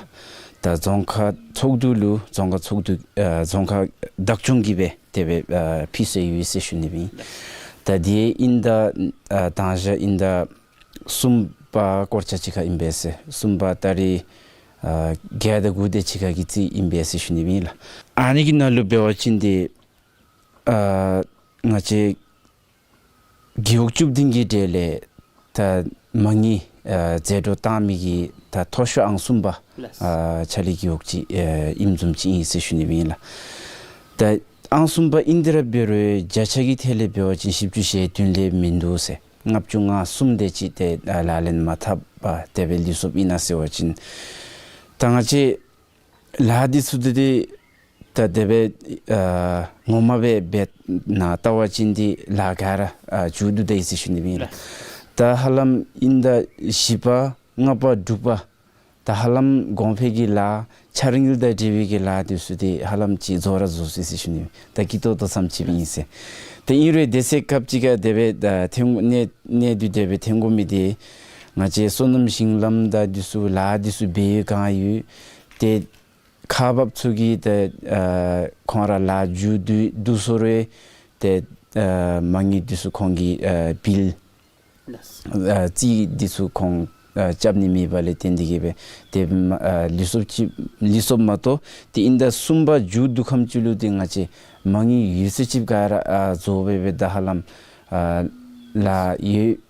ད་རྫོང་ཁག་ཚོགས་འདུ་ལུ་རྫོང་ཁག་ཚོགས་འདུ་ཨ་རྫོང་ཁག་བདག་སྐྱོང་གིས་སྦེ་དེ་སྦེ་ཨ་ཕུལ་སོ་ཡོད་ཟེར་ཞུ་ནི་ཨིན། ད་དེ་ཨིན་ད་ཨ་དང་ཞག་ཨིན་ད་གསུམ་པ་སྐོར་ཅིག་ཁར་ཨིན་པས་ཟེར། གསུམ་པ་ཏ་རིག་ཨ་བརྒྱད་དང་དགུ་དེ་ཅིག་ཁར་གྱི་རྩིས་ཨིན་པས་ཟེར་ཞུ་ནི་ཨིན་ལགས། ཨ་ནི་གི་ནང་ལུ་འབད་བ་ཅིན་ཏེ་ཨ་ང་བཅས་རྒེད་འོག་བཅུ་བདུན་གྱི་གྲས་ལས་ད་མ་དངུལ་ཨ་ཟད་འགྲོ་བཏང་མི་གི་ད་མཐོ་ཤོས་ཨང་གསུམ་པ་ལགས། ཨ་ཆ་ལི་རྒེད་འོག་ཅིག་ཨ་ཨིནམ་བཟུམ་ཅིག་ཨིན་ཟེར་ཞུ་ནི་ཨིན་ལགས། ད་ཨང་གསུམ་པ་ཨིན་ཏེ་ར་འབད་རུང་བརྒྱ་ཆ་གི་ཐད་ལས་འབད་བ་ཅིན་བཞི་བཅུ་ཞེ་བདུན་ལས་མིན་འདུག་ཟེར། ལྔ་བཅུ་ང་གསུམ་དེ་ཅིག་ཏེ་ཨ་ལག་ལེན་མ་འཐབ་པར་དེ་སྦེ་ལུས་སོཔ་ཨིན་ན་ཟེར་བ་ཅིན་ད་ང་བཅས་ལཱ་འདི་ཚུ་འདི་ཏེ་ད་དེ་སྦེ་ཨ་ངོ་མ་སྦེ་འབད་ནཱ་བལྟ་བ་ཅིན་འདི་ལཱ་ག་ར་ཨ་མཇུག་བསྡུ་ད་ཡི་ཟེར་ཞུ་ནི་ཨིན་ལགས། ད་ཧ་ལམ་ཨིན་ད་བཞི་པ་ལྔ་པ་དྲུག་པ་ད་ཧ་ལམ་གོང་འཕེལ་གྱི་ལཱ་འཆར་དངུལ་དང་འབྲེལ་བའི་གི་ལཱ་འདི་ཚུ་འདི་ཧ་ལམ་ཅིག་རྫོགས་ར་རྫོགས་སོ་ཡི་ཟེར་ཞུ་ནི་ཨིན། ད་སྐྱིད་ཏོག་ཏོ་ཙམ་ཅིག་ཨིན་ཟེར། ད་ཨིན་རུང་དེ་ཚེ་སྐབས་ཅིག་ཁར་དེ་སྦེ་ད་ཐོན་གནས་གནས་དུས་དེ་སྦེ་ཐོན་དགོ་མི་འདི་ང་བཅས་སོ་ནམ་ཞིང་ལམ་དང་འདི་ཚུ་ལཱ་འདི་ཚུ་འབད་ཡོད་གང་ཡོད་ཏེ་ཁག་འབགཔ་ཚུ་གིས་ཏེ་ཨ་ཁོང་ར་ལཱ་མཇུག་བསྡུ་བསྡུ་སོང་རུང་ཏེ་ཨ་མ་དངུལ་འདི་ཚུ་ཁོང་གིས་ཨ་བིལ་ཨ་རྩིས་འདི་ཚུ་ཁོང་ཨ་རྐྱབ་ནི་མེད་པ་ལས་བརྟེན་ཏེ་གི་སྦེ་ཏེ་མ་ཨ་ལུས་སོཔ་ཅིག་ལུས་སོཔ་མ་གཏོགས་ཏེ་ཨིན་ད་གསུམ་པ་མཇུག་བསྡུ་ཁམས་ཅིག་ལུ་ཏེ་ང་བཅས་མ་དངུལ་ཡོད་ཚད་ཅིག་ག་ར་ཨ་རྫོགས་སྦེ་སྦེ་ད་ཧ་ལམ་ཨ་ལཱ་ཡོད་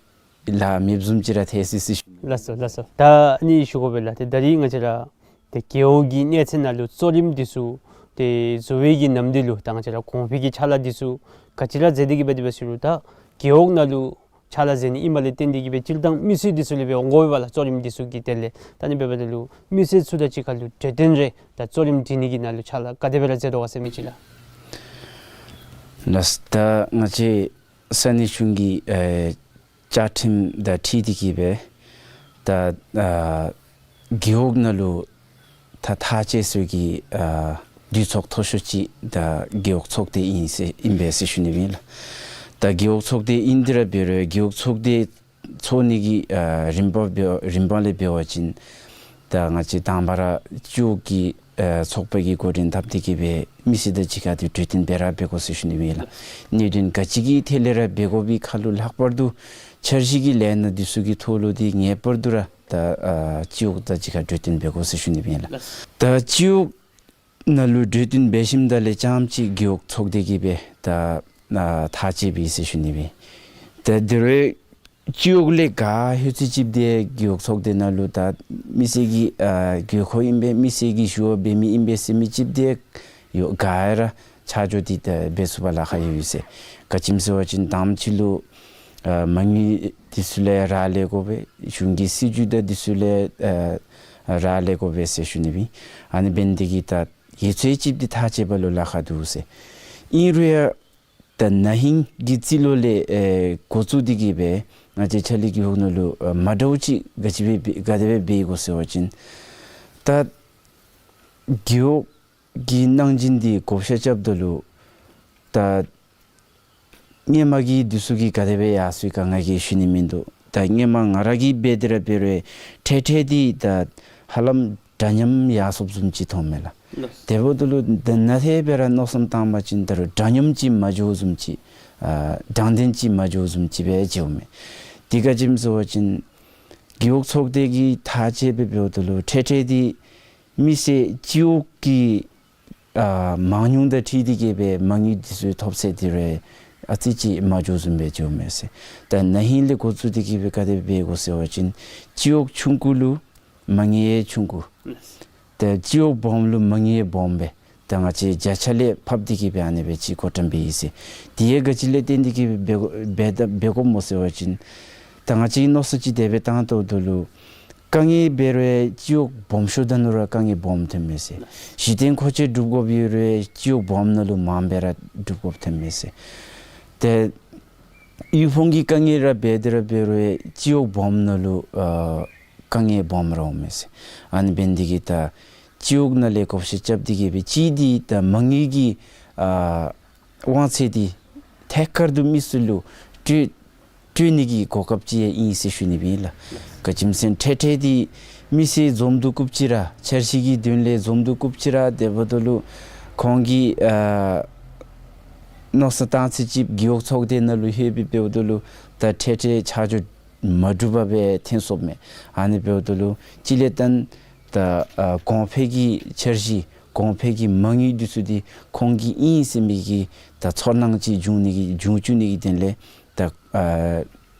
ལཱ་མེདཔ་བཟུམ་ཅིག་ར་ཐལ་སོ་ཡི་ཟེར་ཞུ། ལགས་སོ་ལགས་སོ། ད་ཨ་ནི་ཞུ་དགོ་པས་ལགས། ཏེ་ད་རིས་ང་བཅས་ར་ཏེ་རྒེད་འོག་གི་གནས་ཚད་ནང་ལུ་གཙོ་རིམ་འདི་ཚུ་ཏེ་བཟོ་བའི་གི་ནམ་དུས་ལུ་ད་ང་བཅས་ར་གོང་འཕེལ་གྱི་ཕྱག་ལཱ་འདི་ཚུ་ག་ཅི་ར་མཛད་དེ་གི་སྦེ་འདི་སྦེ་ཟེར་རུང་ད་རྒེད་འོག་ནང་ལུ་ཕྱག་ལཱ་མཛད་ནི་ཨིནམ་ལས་བརྟེན་ཏེ་གི་སྦེ་སྤྱིར་བཏང་མི་སེར་འདི་ཚུ་ལས་སྦེ་འོང་དགོ་པས་ལགས། གཙོ་རིམ་འདི་ཚུ་གི་དེ་ལས་ད་ཨ་ནི་འབདཝ་ད་ལུ་མི་སེར་ཚུ་དང་གཅིག་ཁར་ལུ་གྲོས་བསྟུན་རེ་ད་གཙོ་རིམ་སྒྲིག་ནི་གི་ནང་ལུ་ཕྱག་ལཱ་ག་དེ་སྦེ་ར་མཛད་དོ་ག་ཟེར་མི་ཅིག་ལགས། ལགས། ད་ང་བཅས་ས་གནས་གཞུང་གི་ཨེ་བཅའ་ཁྲིམས་དང་འཁྲིལ་ཏེ་གི་སྦེ་ད་ཨ་རྒེད་འོག་ནང་ལུ་ད་ཐག་བཅད་སའི་གི་ཨ་འདུས་ཚོགས་མཐོ་ཤོས་ཅིག་ད་རྒེད་འོག་ཚོགས་སྡེ་ཨིན་ཟེར་ཨིན་པས་ཟེར་ཞུ་ནི་ཨིན་ལགས། ད་རྒེད་འོག་ཚོགས་སྡེ་ཨིན་ཏེ་ར་འབད་རུང་རྒེད་འོག་ཚོགས་སྡེ་ཚོགས་ནི་གི་ཨ་རིམ་པ་འབད་རིམ་པ་ལས་འབད་བ་ཅིན་ད་ང་བཅས་དང་པ་ར་སྤྱི་འོག་གི་ཨ་ཚོགས་པ་གིས་འགོ་འདྲེན་འཐབ་སྟེ་གི་སྦེ་མི་སེར་དང་གཅིག་ཁར་ཏེ་གྲོས་བསྟུན་འབད་ར་འབད་དགོ་ཟེར་ཞུ་ནི་ཨིན་ལགས། གནད་དོན་ག་ཅི་གི་ཐད་ལས་ར་འབད་དགོ་པའི་ཁར་ལུ་ལྷག་པར་དུ་འཆར་གཞི་གི་ལས་སྣ་འདི་ཚུ་གི་ཐོག་ལུ་ཏེ་ངེས་པར་དུ་ར་ད་ཨ་སྤྱི་འོག་དང་གཅིག་ཁར་གྲོས་བསྟུན་འབད་དགོ་ཟེར་ཞུ་ནི་ཨིན་ལགས། ད་སྤྱི་འོག་ནང་ལུ་གྲོས་བསྟུན་འབད་ཞིནམ་ད་ལས་རྐྱངམ་ཅིག་རྒེད་འོག་ཚོགས་སྡེ་གིས་སྦེ་ད་ཨ་ཐག་བཅད་པས་ཟེར་ཞུ་ནི་ཨིན། ད་དེ་རུང་སྤྱི་འོག་ལས་ག་ལྷོད་ཚད་ཅིག་ཏེ་རྒེད་འོག་ཚོགས་སྡེ་ནང་ལུ་ད་མི་སེར་གྱི་ཨ་དགོས་མཁོ་ཨིན་པས་མི་སེར་གྱི་ཞུ་བ་འབད་མི་ཨིན་པས་ཟེར་མི་ཅིག་ཏེ་ཡོད་ག་ར་ཆ་འཇོག་འདི་ད་འབད་ཚུགས་པར་ལཱ་ཁག་ཡོད་ཡོད་ཟེར། ག་ཅི་སྨོ་ཟེར་བ་ཅིན་དང་པ་ཅིག་ལུ་ཨ་མ་དངུལ་འདི་ཚུ་ལས་རག་ལས་དགོ་པས། གཞུང་གི་སྲིད་བྱུས་དང་འདི་ཚུ་ལས་ཨ་རག་ལས་དགོ་པས་ཟེར་ཞུ་ནི་ཨིན། ཨ་ནི་འབད་ནི་འདི་གིས་ད་ཡོད་ཚད་ཅིག་འདི་ཐག་བཅད་པ་ལུ་ལཱ་ཁག་འདུག་ཟེར། ཨིན་རུང་ཡང་ད་ན་ཧིང་གི་རྩིས་ལོ་ལས་ཨེ་འགོ་བཙུགས་ཏེ་གི་སྦེ་ང་བཅས་ཕྱག་ལེན་རྒེད་འོག་ནང་ལུ་ཨ་མ་འདྲཝ་ཅིག་ག་ཅི་སྦེ་ག་དེ་སྦེ་འབད་དགོ་ཟེར་བ་ཅིན་ད་རྒེད་འོག་གི་གནང་སྦྱིན་འདི་བགོ་བཤའ་རྐྱབ་ད་ལུ་ད་སྔོན་མ་གི་འདི་ཚུ་གིས་ག་དེ་སྦེ་ཡར་སོ་ཡི་ག་ང་གིས་ཞུ་ནི་མིན་འདུག། ད་སྔོན་མ་ང་ར་གིས་འབད་དེ་ར་འབད་རུང་ཡང་འཕྲལ་འཕྲལ་འདི་ད་ཧ་ལམ་འདྲ་མཉམ་ཡར་སོངམ་བཟུམ་ཅིག་མཐོངམ་མས་ལགས། ལགས། དེ་འབདཝ་ད་ལུ་ད་ནཱ་ལས་འབད་ར་མནོ་བསམ་བཏང་བ་ཅིན་ད་རུང་འདྲ་མཉམ་ཅིག་མ་འགྱོཝ་བཟུམ་ཅིག། ཨ་དྲང་བདེན་ཅིག་མ་འགྱོཝ་བཟུམ་ཅིག་སྦེ་འགྱོཝ་མས། དེ་ག་ཅི་སྨོ་ཟེར་བ་ཅིན་རྒེད་འོག་ཚོགས་སྡེ་གི་ཐག་བཅད་སྦེ་འབདཝ་ད་ལུ་འཕྲལ་འཕྲལ་འདི་མི་སེར་སྤྱི་འོག་གི་ཨ་མང་ཉུང་དང་འཁྲིལ་ཏེ་གི་སྦེ་མ་དངུལ་འདི་ཚུ་ཐོབ་ཚད་འདི་རུང་ཨ་ཙི་ཅིག་མ་འགྱོཝ་བཟུམ་སྦེ་འགྱོཝ་མས་ཟེར། ད་ན་ཧིང་ལས་འགོ་བཙུགས་ཏེ་གི་སྦེ་ག་དེ་སྦེ་འབད་དགོ་ཟེར་བ་ཅིན་སྤྱི་འོག་ཆུང་ཀུ་ལུ་མ་དངུལ་ཡང་ཆུང་ཀུ། ད་སྤྱི་འོག་སྦོམ་ལུ་མ་དངུལ་ཡང་སྦོམ་སྦེ་ད་ང་བཅས་བརྒྱ་ཆ་ལས་ཕབ་སྟེ་གི་སྦེ་ཨ་ནི་སྦེ་ཅིག་བགོ་བཀྲམ་འབད་ཡི་ཟེར། དེ་ཡང་ག་ཅི་ལས་བརྟེན་ཏེ་གི་སྦེ་འབད་འབད་འབད་དགོཔ་སྨོ་ཟེར་བ་ཅིན་ད་ང་བཅས་ཀྱིས་མནོ་བསམ་ཅིག་དེ་སྦེ་བཏང་ད་ལུ་དཀའ་ངལ་འབད་རུང་ཡང་སྤྱི་འོག་སྦོམ་ཤོས་དེ་ནང་ར་དཀའ་ངལ་སྦོམ་ཐོནམ་མས་ཟེར། གཞི་རྟེན་མཁོ་ཆས་སྒྲུབ་དགོཔ་ཡོད་རུང་ཡང་སྤྱི་འོག་སྦོམ་ནང་ལུ་མངམ་སྦེ་ར་སྒྲུབ་དགོཔ་ཐོནམ་མས་ཟེར། ཏེ་དབུལ་ཕོངས་ཀྱི་དཀའ་ངལ་ར་འབད་དེ་ར་འབད་རུང་ཡང་སྤྱི་འོག་སྦོམ་ནང་ལུ་ཨ་དཀའ་ངལ་སྦོམ་ར་འོངམ་མས་ཟེར། ཨ་ནི་འབད་ནི་དེ་གིས་ད་སྤྱི་འོག་ནང་ལས་བགོ་བཤའ་རྐྱབ་སྟེ་གི་སྦེ་གཅིག་འདི་ད་མ་དངུལ་གྱི་ཨ་དབང་ཚད་འདི་ཐད་ཀར་དུ་མི་སེར་ལུ་སྤྲོད་སྤྲོད་ནི་གི་གོ་སྐབས་ཅིག་ཡང་ཨིན་ཟེར་ཞུ་ནི་ཨིན་ལགས། ག་ཅི་སྨོ་ཟེར་ན་འཕྲལ་འཕྲལ་འདི་མི་སེར་འཛོམས་འདུ་རྐུབ་ཅིག་ར་འཆར་གཞི་གི་དོན་ལས་འཛོམས་འདུ་རྐུབ་ཅིག་ར་དེ་འབདཝ་ད་ལུ་ཁོང་གིས་ཨ་མནོ་བསམ་བཏང་ཚད་ཅིག་རྒེད་འོག་ཚོགས་སྡེ་ནང་ལུ་ལྷོད་སྦེ་འབདཝ་ད་ལུ་ད་འཕྲལ་འཕྲལ་ཆ་འཇོག་མ་གྲུབ་པར་སྦེ་ཐོན་སོངམ་མས། ཨ་ནི་འབདཝ་ད་ལུ་གཅིག་ལས་བརྟེན་ད་ཨ་གོང་འཕེལ་གྱི་འཆར་གཞི་གོང་འཕེལ་གྱི་མ་དངུལ་འདི་ཚུ་འདི་ཁོང་གི་ཨིན་ཟེར་མི་གི་ད་ཚོར་སྣང་ཅིག་འབྱུང་ནི་གི་འབྱུང་བཅུག་ནི་གི་དོན་ལས་ད་ཨ་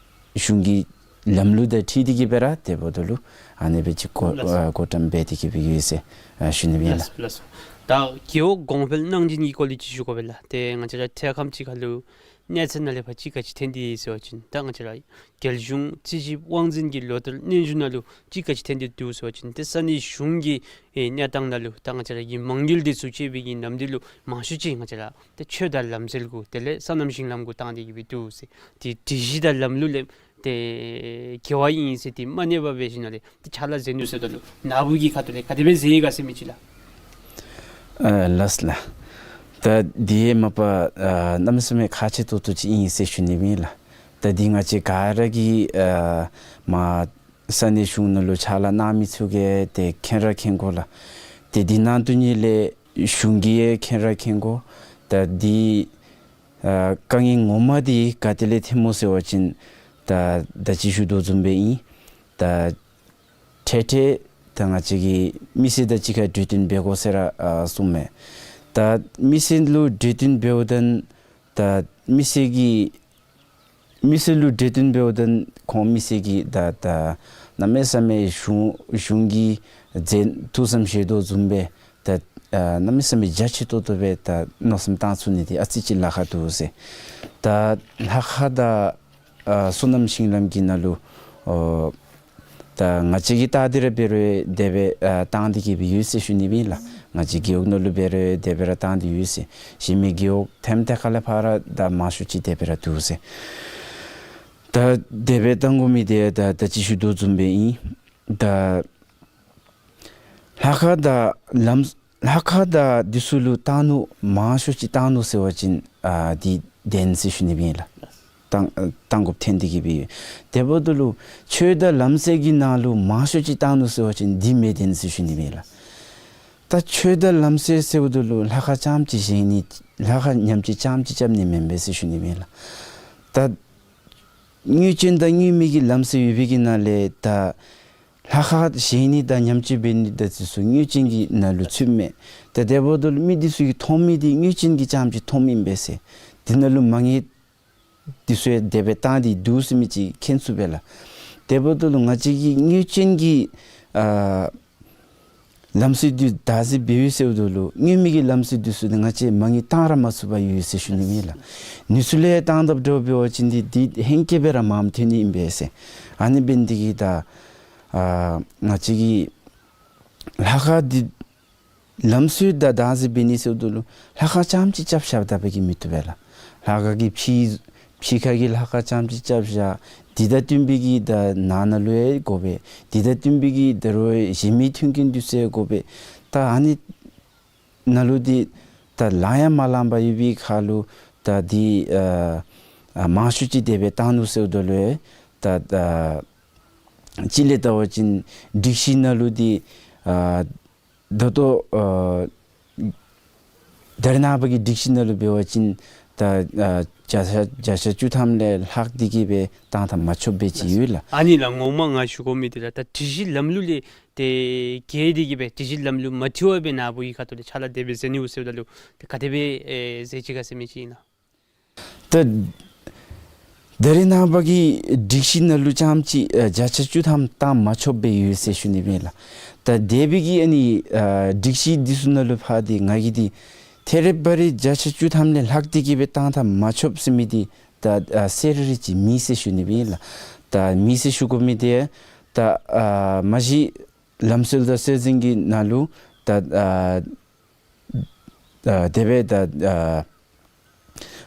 གཞུང་གི་ལམ་ལུགས་དང་འཁྲིལ་ཏེ་གི་སྦེ་ར་དེ་འབདཝ་ད་ལུ་ཨ་ནི་སྦེ་ཅིག་བགོ་ལགས་སོ། ཨ་བགོ་བཀྲམ་འབད་དེ་གི་སྦེ་ཡོད་ཟེར་ཨ་ཞུ་ནི་ཨིན་ལགས། ལགས་སོ། ལགས་སོ། ད་རྒེད་འོག་གོང་འཕེལ་གནང་སྦྱིན་གྱི་སྐོར་ལས་ཅིག་ཞུ་དགོ་པས་ལགས། ཏེ་ང་བཅས་ར་འཕྲལ་ཁམས་ཅིག་ཁར་ལུ་གནས་ཚད་ནང་ལས་ཕར་ཅིག་ག་ཅི་ཐོན་ཏེ་ཡོད་ཟེར་བ་ཅིན་ད་ང་བཅས་ར་རྒྱལ་གཞུང་རྩིས་ཞིབ་དབང་འཛིན་གྱི་ལོ་བསྟར་སྙན་ཞུ་ནང་ལུ་ཅིག་ག་ཅི་ཐོན་ཏེ་འདུག་ཟེར་བ་ཅིན་ཏེ་ས་གནས་གཞུང་གི་ཨེ་གནས་སྟངས་ནང་ལུ་ད་ང་བཅས་ར་གི་མ་དངུལ་འདི་ཚུ་སྤྱོད་པའི་གི་ནམ་དུས་ལུ་མང་ཤོས་ཅིག་ང་བཅས་ར་ཏེ་ཆོས་དང་ལམ་སྲོལ་གུ་དེ་ལས་སོ་ནམ་ཞིང་ལམ་གུ་བཏང་སྟེ་གི་སྦེ་འདུག་ཟེར། ཏེ་སྒྲིག་གཞི་དང་ལམ་ལུགས་ལས་ཏེ་འགལ་བ་ཨིན་ཟེར་ཏེ་མ་གནས་པར་སྦེ་ཞིནམ་ལས་ཏེ་ཕྱག་ལཱ་མཛད་ནུག་ཟེརཝ་ད་ལུ་ནཱ་བུ་གི་ཁ་ཐུག་ལས་ག་དེ་སྦེ་མཛད་ཡི་ག་ཟེར་མི་ཅིག་ལགས། ཨ་ལགས་ལགས། ད་འདི་ཡང་མ་པ་ཨ་གནམ་མེད་ས་མེད་ཁག་ཆེ་ཏོག་ཏོ་ཅིག་ཨིན་ཟེར་ཞུ་ནི་ཨིན་ལགས། ད་འདི་ང་བཅས་ག་ར་གིས་ཨ་མ་ས་གནས་གཞུང་ནང་ལུ་ཕྱག་ལཱ་གནང་མི་ཚུ་གིས་ཏེ་མཁྱེན་ར་མཁྱེན་དགོ་ལགས། ཏེ་འདི་ནང་དུ་ནི་ལས་གཞུང་གིས་ཡང་མཁྱེན་ར་མཁྱེན་དགོ། ད་འདི་ཨ་དཀའ་ངལ་ངོ་མ་འདི་ག་ཏེ་ལས་ཐོནམ་སྨོ་ཟེར་བ་ཅིན་ད་ད་ཅི་ཞུ་དོ་བཟུམ་སྦེ་ཨིན། ད་འཕྲལ་འཕྲལ་ད་ང་བཅས་ཀྱིས་མི་སེར་དང་གཅིག་ཁར་གྲོས་བསྟུན་འབད་དགོ་ཟེར་ར་ཨ་གསུངམ་མས། ད་མི་སེར་ལུ་གྲོས་བསྟུན་འབདཝ་ད་ད་མི་སེར་གྱིས་མི་སེར་ལུ་གྲོས་བསྟུན་འབདཝ་ད་ཁོང་མི་སེར་གྱིས་ད་ད་གནམ་མེད་ས་མེད་གཞུང་གཞུང་གིས་མཛད་ཐུགས་བསམ་བཞེས་དོ་བཟུམ་སྦེ་ད་ཨ་གནམ་མེད་ས་མེད་རྒྱ་ཆེ་ཏོག་ཏོ་སྦེ་ད་མནོ་བསམ་བཏང་ཚུགས་ནི་འདི་ཨ་ཙི་ཅིག་ལཱ་ཁག་འདུག་ཟེར། ད་ལྷ་ཁང་དང་ཨ་སོ་ནམ་ཞིང་ལམ་གྱི་ནང་ལུ་ཨོ་ད་ང་བཅས་ཀྱིས་བལྟ་སྟེ་ར་འབད་རུང་དེ་སྦེ་ཨ་བཏང་སྟེ་གི་སྦེ་ཡོད་ཟེར་ཞུ་ནི་ཨིན་ལགས། ང་བཅས་རྒེད་འོག་ནང་ལུ་འབད་རུང་དེ་སྦེ་ར་བཏང་སྟེ་ཡོད་ཟེར། གཞན་མི་རྒེད་འོག་ཐེམ་ཐེ་ཁ་ལས་ཕར་ར་ད་མང་ཤོས་ཅིག་དེ་སྦེ་ར་འདུག་ཟེར། ད་དེ་སྦེ་བཏང་དགོ་མི་འདི་ད་ད་ཅི་ཞུ་དོ་བཟུམ་སྦེ་ཨིན། ད་ལྷ་ཁང་དང་ལམ་ལྷ་ཁང་དང་འདི་ཚུ་ལུ་བཏང་ནུག་མང་ཤོས་ཅིག་བཏང་ནུག་ཟེར་བ་ཅིན་ཨ་འདི་བདེན་ཟེར་ཞུ་ནི་ཨིན་ལགས། བཏང་བཏང་དགོཔ་ཐོན་ཏེ་གི་སྦེ་ཡོད། དེ་འབདཝ་ད་ལུ་ཆོས་དང་ལམ་སྲོལ་གྱི་ནང་ལུ་མང་ཤོས་ཅིག་བཏང་ནུག་ཟེར་བ་ཅིན་འདི་མེན་བདེན་ཟེར་ཞུ་ནི་ཨིན་ལགས། ད་ཆོས་དང་ལམ་སྲོལ་ཟེརཝ་ད་ལུ་ལྷ་ཁང་རྐྱངམ་ཅིག་བཞེངས་ནི་ལྷ་ཁང་ཉམས་བཅོས་རྐྱངམ་ཅིག་རྐྱབ་ནི་མེན་པས་ཟེར་ཞུ་ནི་ཨིན་ལགས། ད་དངུལ་ཅན་དང་དངུལ་མེད་ཀྱི་ལམ་སྲོལ་ཡོད་པའི་གི་ནང་ལས་ད་ལྷ་ཁང་བཞེངས་ནི་དང་ཉམས་བཅོས་འབད་ནི་དང་འདི་ཚུ་དངུལ་ཅན་གྱི་ནང་ལུ་ཚུདཔ་མས། ད་དེ་འབདཝ་ད་ལུ་མི་འདི་ཚུ་གིས་མཐོང་མི་འདི་དངུལ་ཅན་གྱི་རྐྱངམ་ཅིག་མཐོངམ་ཨིན་པས་ཟེར། འདི་ནང་ལུ་མ་དངུལ་འདི་ཚུ་ཡང་དེ་སྦེ་བཏང་སྟེ་འདུག་ཟེར་མི་ཅིག་མཁྱེན་ཚུགས་པས་ལགས། དེ་འབདཝ་ད་ལུ་ང་བཅས་ཀྱིས་དངུལ་ཅན་གྱི་ཨ་ལམ་སྲོལ་འདི་བདག་འཛིན་འབད་ཡོད་ཟེརཝ་ད་ལུ་དངུལ་མེད་ཀྱི་ལམ་སྲོལ་འདི་ཚུ་འདི་ང་བཅས་མ་དངུལ་བཏང་ར་མ་ཚུགས་པར་ཡོད་ཟེར་ཞུ་ནི་ཨིན་ལགས། ནུས་ཤུགས་ལས་བཏང་དཔ་འདྲཝ་འབད་བ་ཅིན་འདི་འདི་ཧེང་སྐལ་སྦེ་ར་མངམ་ཐོན་ནི་ཨིན་པས་ཟེར། ཨ་ནི་འབད་ནི་འདི་གིས་ད་ཨ་ང་བཅས་ཀྱིས་ལྷ་ཁང་འདི་ ལམ་སྲོལ་དང་བདག་འཛིན་འབད་ནི་ཟེརཝ་ད་ལུ་ལྷ་ཁང་རྐྱངམ་ཅིག་རྐྱབ་བཞག་ད་འབད་གིས་མི་བཏུབ་པས་ལགས། ལྷ་ཁང་གི་ཕྱི་ཕྱི་ཁ་གི་ལྷ་ཁང་རྐྱངམ་ཅིག་རྐྱབ་བཞག། དེ་དང་བསྟུན་པའི་གི་ད་ནང་ན་ལུ་ཡང་དགོ་པས། དེ་དང་བསྟུན་པའི་གི་ད་རུང་གཞན་མི་མཐུན་རྐྱེན་འདི་ཚུ་ཡང་དགོ་པས། ད་ཨ་ནི་ནང་ལུ་འདི་ད་ལང་ཡང་མ་ལངམ་ཡོད་པའི་ཁར་ལུ་ད་འདི་ཨ་ཨ་མང་ཤོས་ཅིག་དེ་སྦེ་བཏང་ནུག་ཟེརཝ་ད་ལུ་ཡང་ད་ཨ་གཅིག་ལས་བལྟ་བ་ཅིན་སྒྲིག་གཞི་ནང་ལུ་འདི་ཨ་ད་ལྟོ་ཨ་ད་རེས་ནངས་པ་གི་སྒྲིག་གཞི་ནང་ལུ་འབད་བ་ཅིན་ད་ཨ་བརྒྱ་ཆ་བརྒྱ་ཆ་བཅུ་ཐམ་ལས་ལྷག་སྟེ་གིས་སྦེ་བཏང་ད་མ་ཆོགཔ་སྦེ་ཅིག་ཡོད་ལགས། ཨ་ནི་ལགས་ངོ་མ་ང་ཞུ་དགོ་མི་འདི་ལགས། ད་སྒྲིག་གཞི་ལམ་ལུགས་ལས་ཏེ་འགལ་ཏེ་གིས་སྦེ་སྒྲིག་གཞི་ལམ་ལུགས་མ་འཁྲིལ་བར་སྦེ་ནཱ་བུ་གི་ཁ་ཐུག་ལས་ཕྱག་ལཱ་དེ་སྦེ་མཛད་ནི་འོང་ཟེརཝ་ད་ལུ་ཏེ་ག་དེ་སྦེ་ཨེ་མཛད་ཅི་ག་ཟེར་མི་ཅིག་ཨིན་ན། ད་ད་རེས་ནངས་པ་གི་སྒྲིག་གཞི་ནང་ལུ་རྐྱངམ་ཅིག་ཨ་བརྒྱ་ཆ་བཅུ་ཐམ་བཏང་མ་ཆོགཔ་སྦེ་ཡོད་ཟེར་ཞུ་ནི་སྦེ་ལགས། ད་དེ་སྦེ་གི་ཨ་ནི་ཨ་སྒྲིག་གཞི་འདི་ཚུ་ནང་ལུ་ཕར་འདི་ང་གིས་འདི་ཐད་རི་བ་རི་བརྒྱ་ཆ་བཅུ་ཐམ་ལས་ལྷག་སྟེ་གིས་སྦེ་བཏང་ད་མ་ཆོགཔ་ཟེར་མི་འདི་ད་ཨ་གསལ་རི་རི་ཅིག་མེད་ཟེར་ཞུ་ནི་སྦེ་ལགས། ད་མེད་ཟེར་ཞུ་དགོ་མི་འདི་ད་ཨ་མ་གཞི་ལམ་སྲོལ་དང་སྲོལ་འཛིན་གྱི་ནང་ལུ་ད་ཨ་ཨ་དེ་སྦེ་ད་ཨ་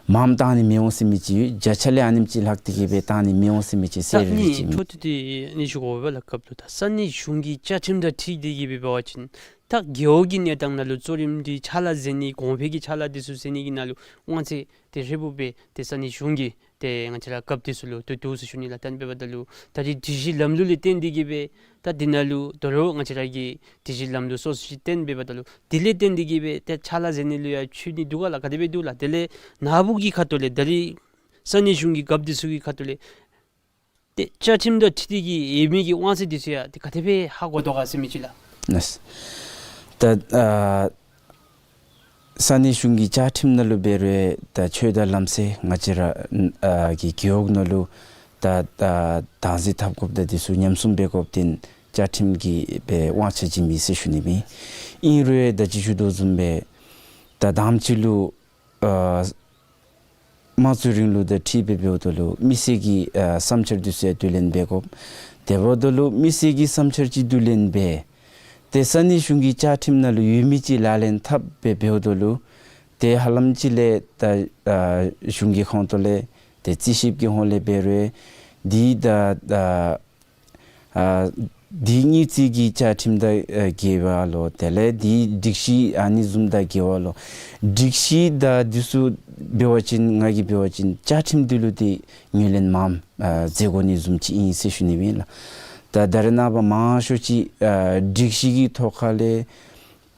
མངམ་བཏང་ནི་མི་འོང་ཟེར་མི་ཅིག་ཡོད། བརྒྱ་ཆ་ལས་ཨ་ནེམ་ཅིག་ལྷག་སྟེ་གིས་སྦེ་བཏང་ནི་མི་འོང་ཟེར་མི་ཅིག་གསལ་རི་རི་ཅིག་མེད། ད་ཨ་ནི་འཕྲོ་མཐུད་དེ་ཨ་ནི་ཞུ་དགོ་པས་ལགས། སྐབས་ལུ་ད་ས་གནས་གཞུང་གི་བཅའ་ཁྲིམས་དང་འཁྲིལ་ཏེ་གིས་སྦེ་འབད་བ་ཅིན་ད་རྒེད་འོག་གི་གནས་སྟངས་ནང་ལུ་གཙོ་རིམ་འདི་ཕྱག་ལཱ་མཛད་ནི་གོང་འཕེལ་གྱི་ཕྱག་ལཱ་འདི་ཚུ་མཛད་ནི་གི་ནང་ལུ་དབང་ཚད་ཏེ་ཧྲིལ་བུམ་སྦེ་ཏེ་ས་གནས་གཞུང་གིས་ཏེ་ང་བཅས་ར་རྒཔོ་འདི་ཚུ་ལུ་བསྡུ་བསྡུཝ་ཟེར་ཞུ་ནི་ལགས། ད་ཨ་ནི་འབདཝ་ད་ལུ་ད་རེས་སྒྲིག་གཞི་ལམ་ལུགས་ལས་བརྟེན་ཏེ་གིས་སྦེ་ད་འདི་ནང་ལུ་དོ་རུང་ང་བཅས་ར་གི་སྒྲིག་གཞི་ལམ་ལུགས་སོ་སོ་ཅིག་བརྟེན་འབདཝ་ད་ལུ་དེ་ལས་བརྟེན་ཏེ་གིས་སྦེ་ཏེ་ཕྱག་ལཱ་མཛད་ནི་ལུ་ཡང་འཁྱུད་ནི་འདུག་ག་ལགས། ག་དེ་སྦེ་འདུག་ལགས། དེ་ལས་ནཱ་བུ་གི་ཁ་ཐུག་ལས་ད་རེས་ས་གནས་གཞུང་གི་རྒཔོ་འདི་ཚུ་གི་ཁ་ཐུག་ལས་ཏེ་བཅའ་ཁྲིམས་དང་འཁྲིལ་ཏེ་གིས་ཡོད་མི་གི་དབང་ཚད་འདི་ཚུ་ཡང་ཏེ་ག་དེ་སྦེ་ཧ་གོ་དོ་ག་ཟེར་མི་ཅིག་ལགས། ལགས། ད་ཨ་ས་གནས་གཞུང་གི་བཅའ་ཁྲིམས་ནང་ལུ་འབད་རུང་ད་ཆོས་དང་ལམ་སྲོལ་ང་བཅས་ར་ཨ་གི་རྒེད་འོག་ནང་ལུ་ད་ཨ་བདག་འཛིན་འཐབ་དགོཔ་དང་འདི་ཚུ་ཉམས་སྲུང་འབད་དགོཔ་འདི་བཅའ་ཁྲིམས་ཀྱི་སྦེ་དབང་ཆ་ཅིག་མེད་ཟེར་ཞུ་ནི་མེད། ཨིན་རུང་ད་ཅི་ཞུ་དོ་བཟུམ་སྦེ་ད་དང་པ་ཅིག་ལུ་ཨ་དམངས་གཙོའི་རིང་ལུགས་དང་འཁྲིལ་སྦེ་འབདཝ་ད་ལུ་མི་སེར་གྱི་ཨ་བསམ་འཆར་འདི་ཚུ་ཡང་བསྡུ་ལེན་འབད་དགོ། དེ་འབདཝ་ད་ལུ་མི་སེར་གྱི་བསམ་འཆར་ཅིག་བསྡུ་ལེན་འབད། ཏེ་ས་གནས་གཞུང་གི་བཅའ་ཁྲིམས་ནང་ལུ་ཡོད་མི་ཅིག་ལག་ལེན་འཐབ་སྦེ་འབདཝ་ད་ལུ་ཏེ་ཧ་ལམ་ཅིག་ལས་ད་ཨ་གཞུང་གི་ཁོངས་གཏོགས་ལས་ཏེ་རྩིས་ཞིབ་ཀྱི་ཧོང་ལས་འབད་རུང་འདི་ད་ཨ་ཨ་འདི་དངུལ་རྩིས་ཀྱི་བཅའ་ཁྲིམས་དང་ཨ་འགལ་བ་ལོ། དེ་ལས་འདི་སྒྲིག་གཞི་ཨ་ནི་བཟུམ་དང་འགལ་བ་ལོ། སྒྲིག་གཞི་དང་འདི་ཚུ་འབད་བ་ཅིན་ང་གིས་འབད་བ་ཅིན་བཅའ་ཁྲིམས་འདི་ལུ་འདི་ངོས་ལེན་མངམ་ཨ་མཛད་དགོ་ནི་བཟུམ་ཅིག་ཨིན་ཟེར་ཞུ་ནི་ཨིན་ལགས། ད་ད་རེས་ནངས་པ་མང་ཤོས་ཅིག་ཨ་སྒྲིག་གཞི་གི་ཐོག་ཁ་ལས་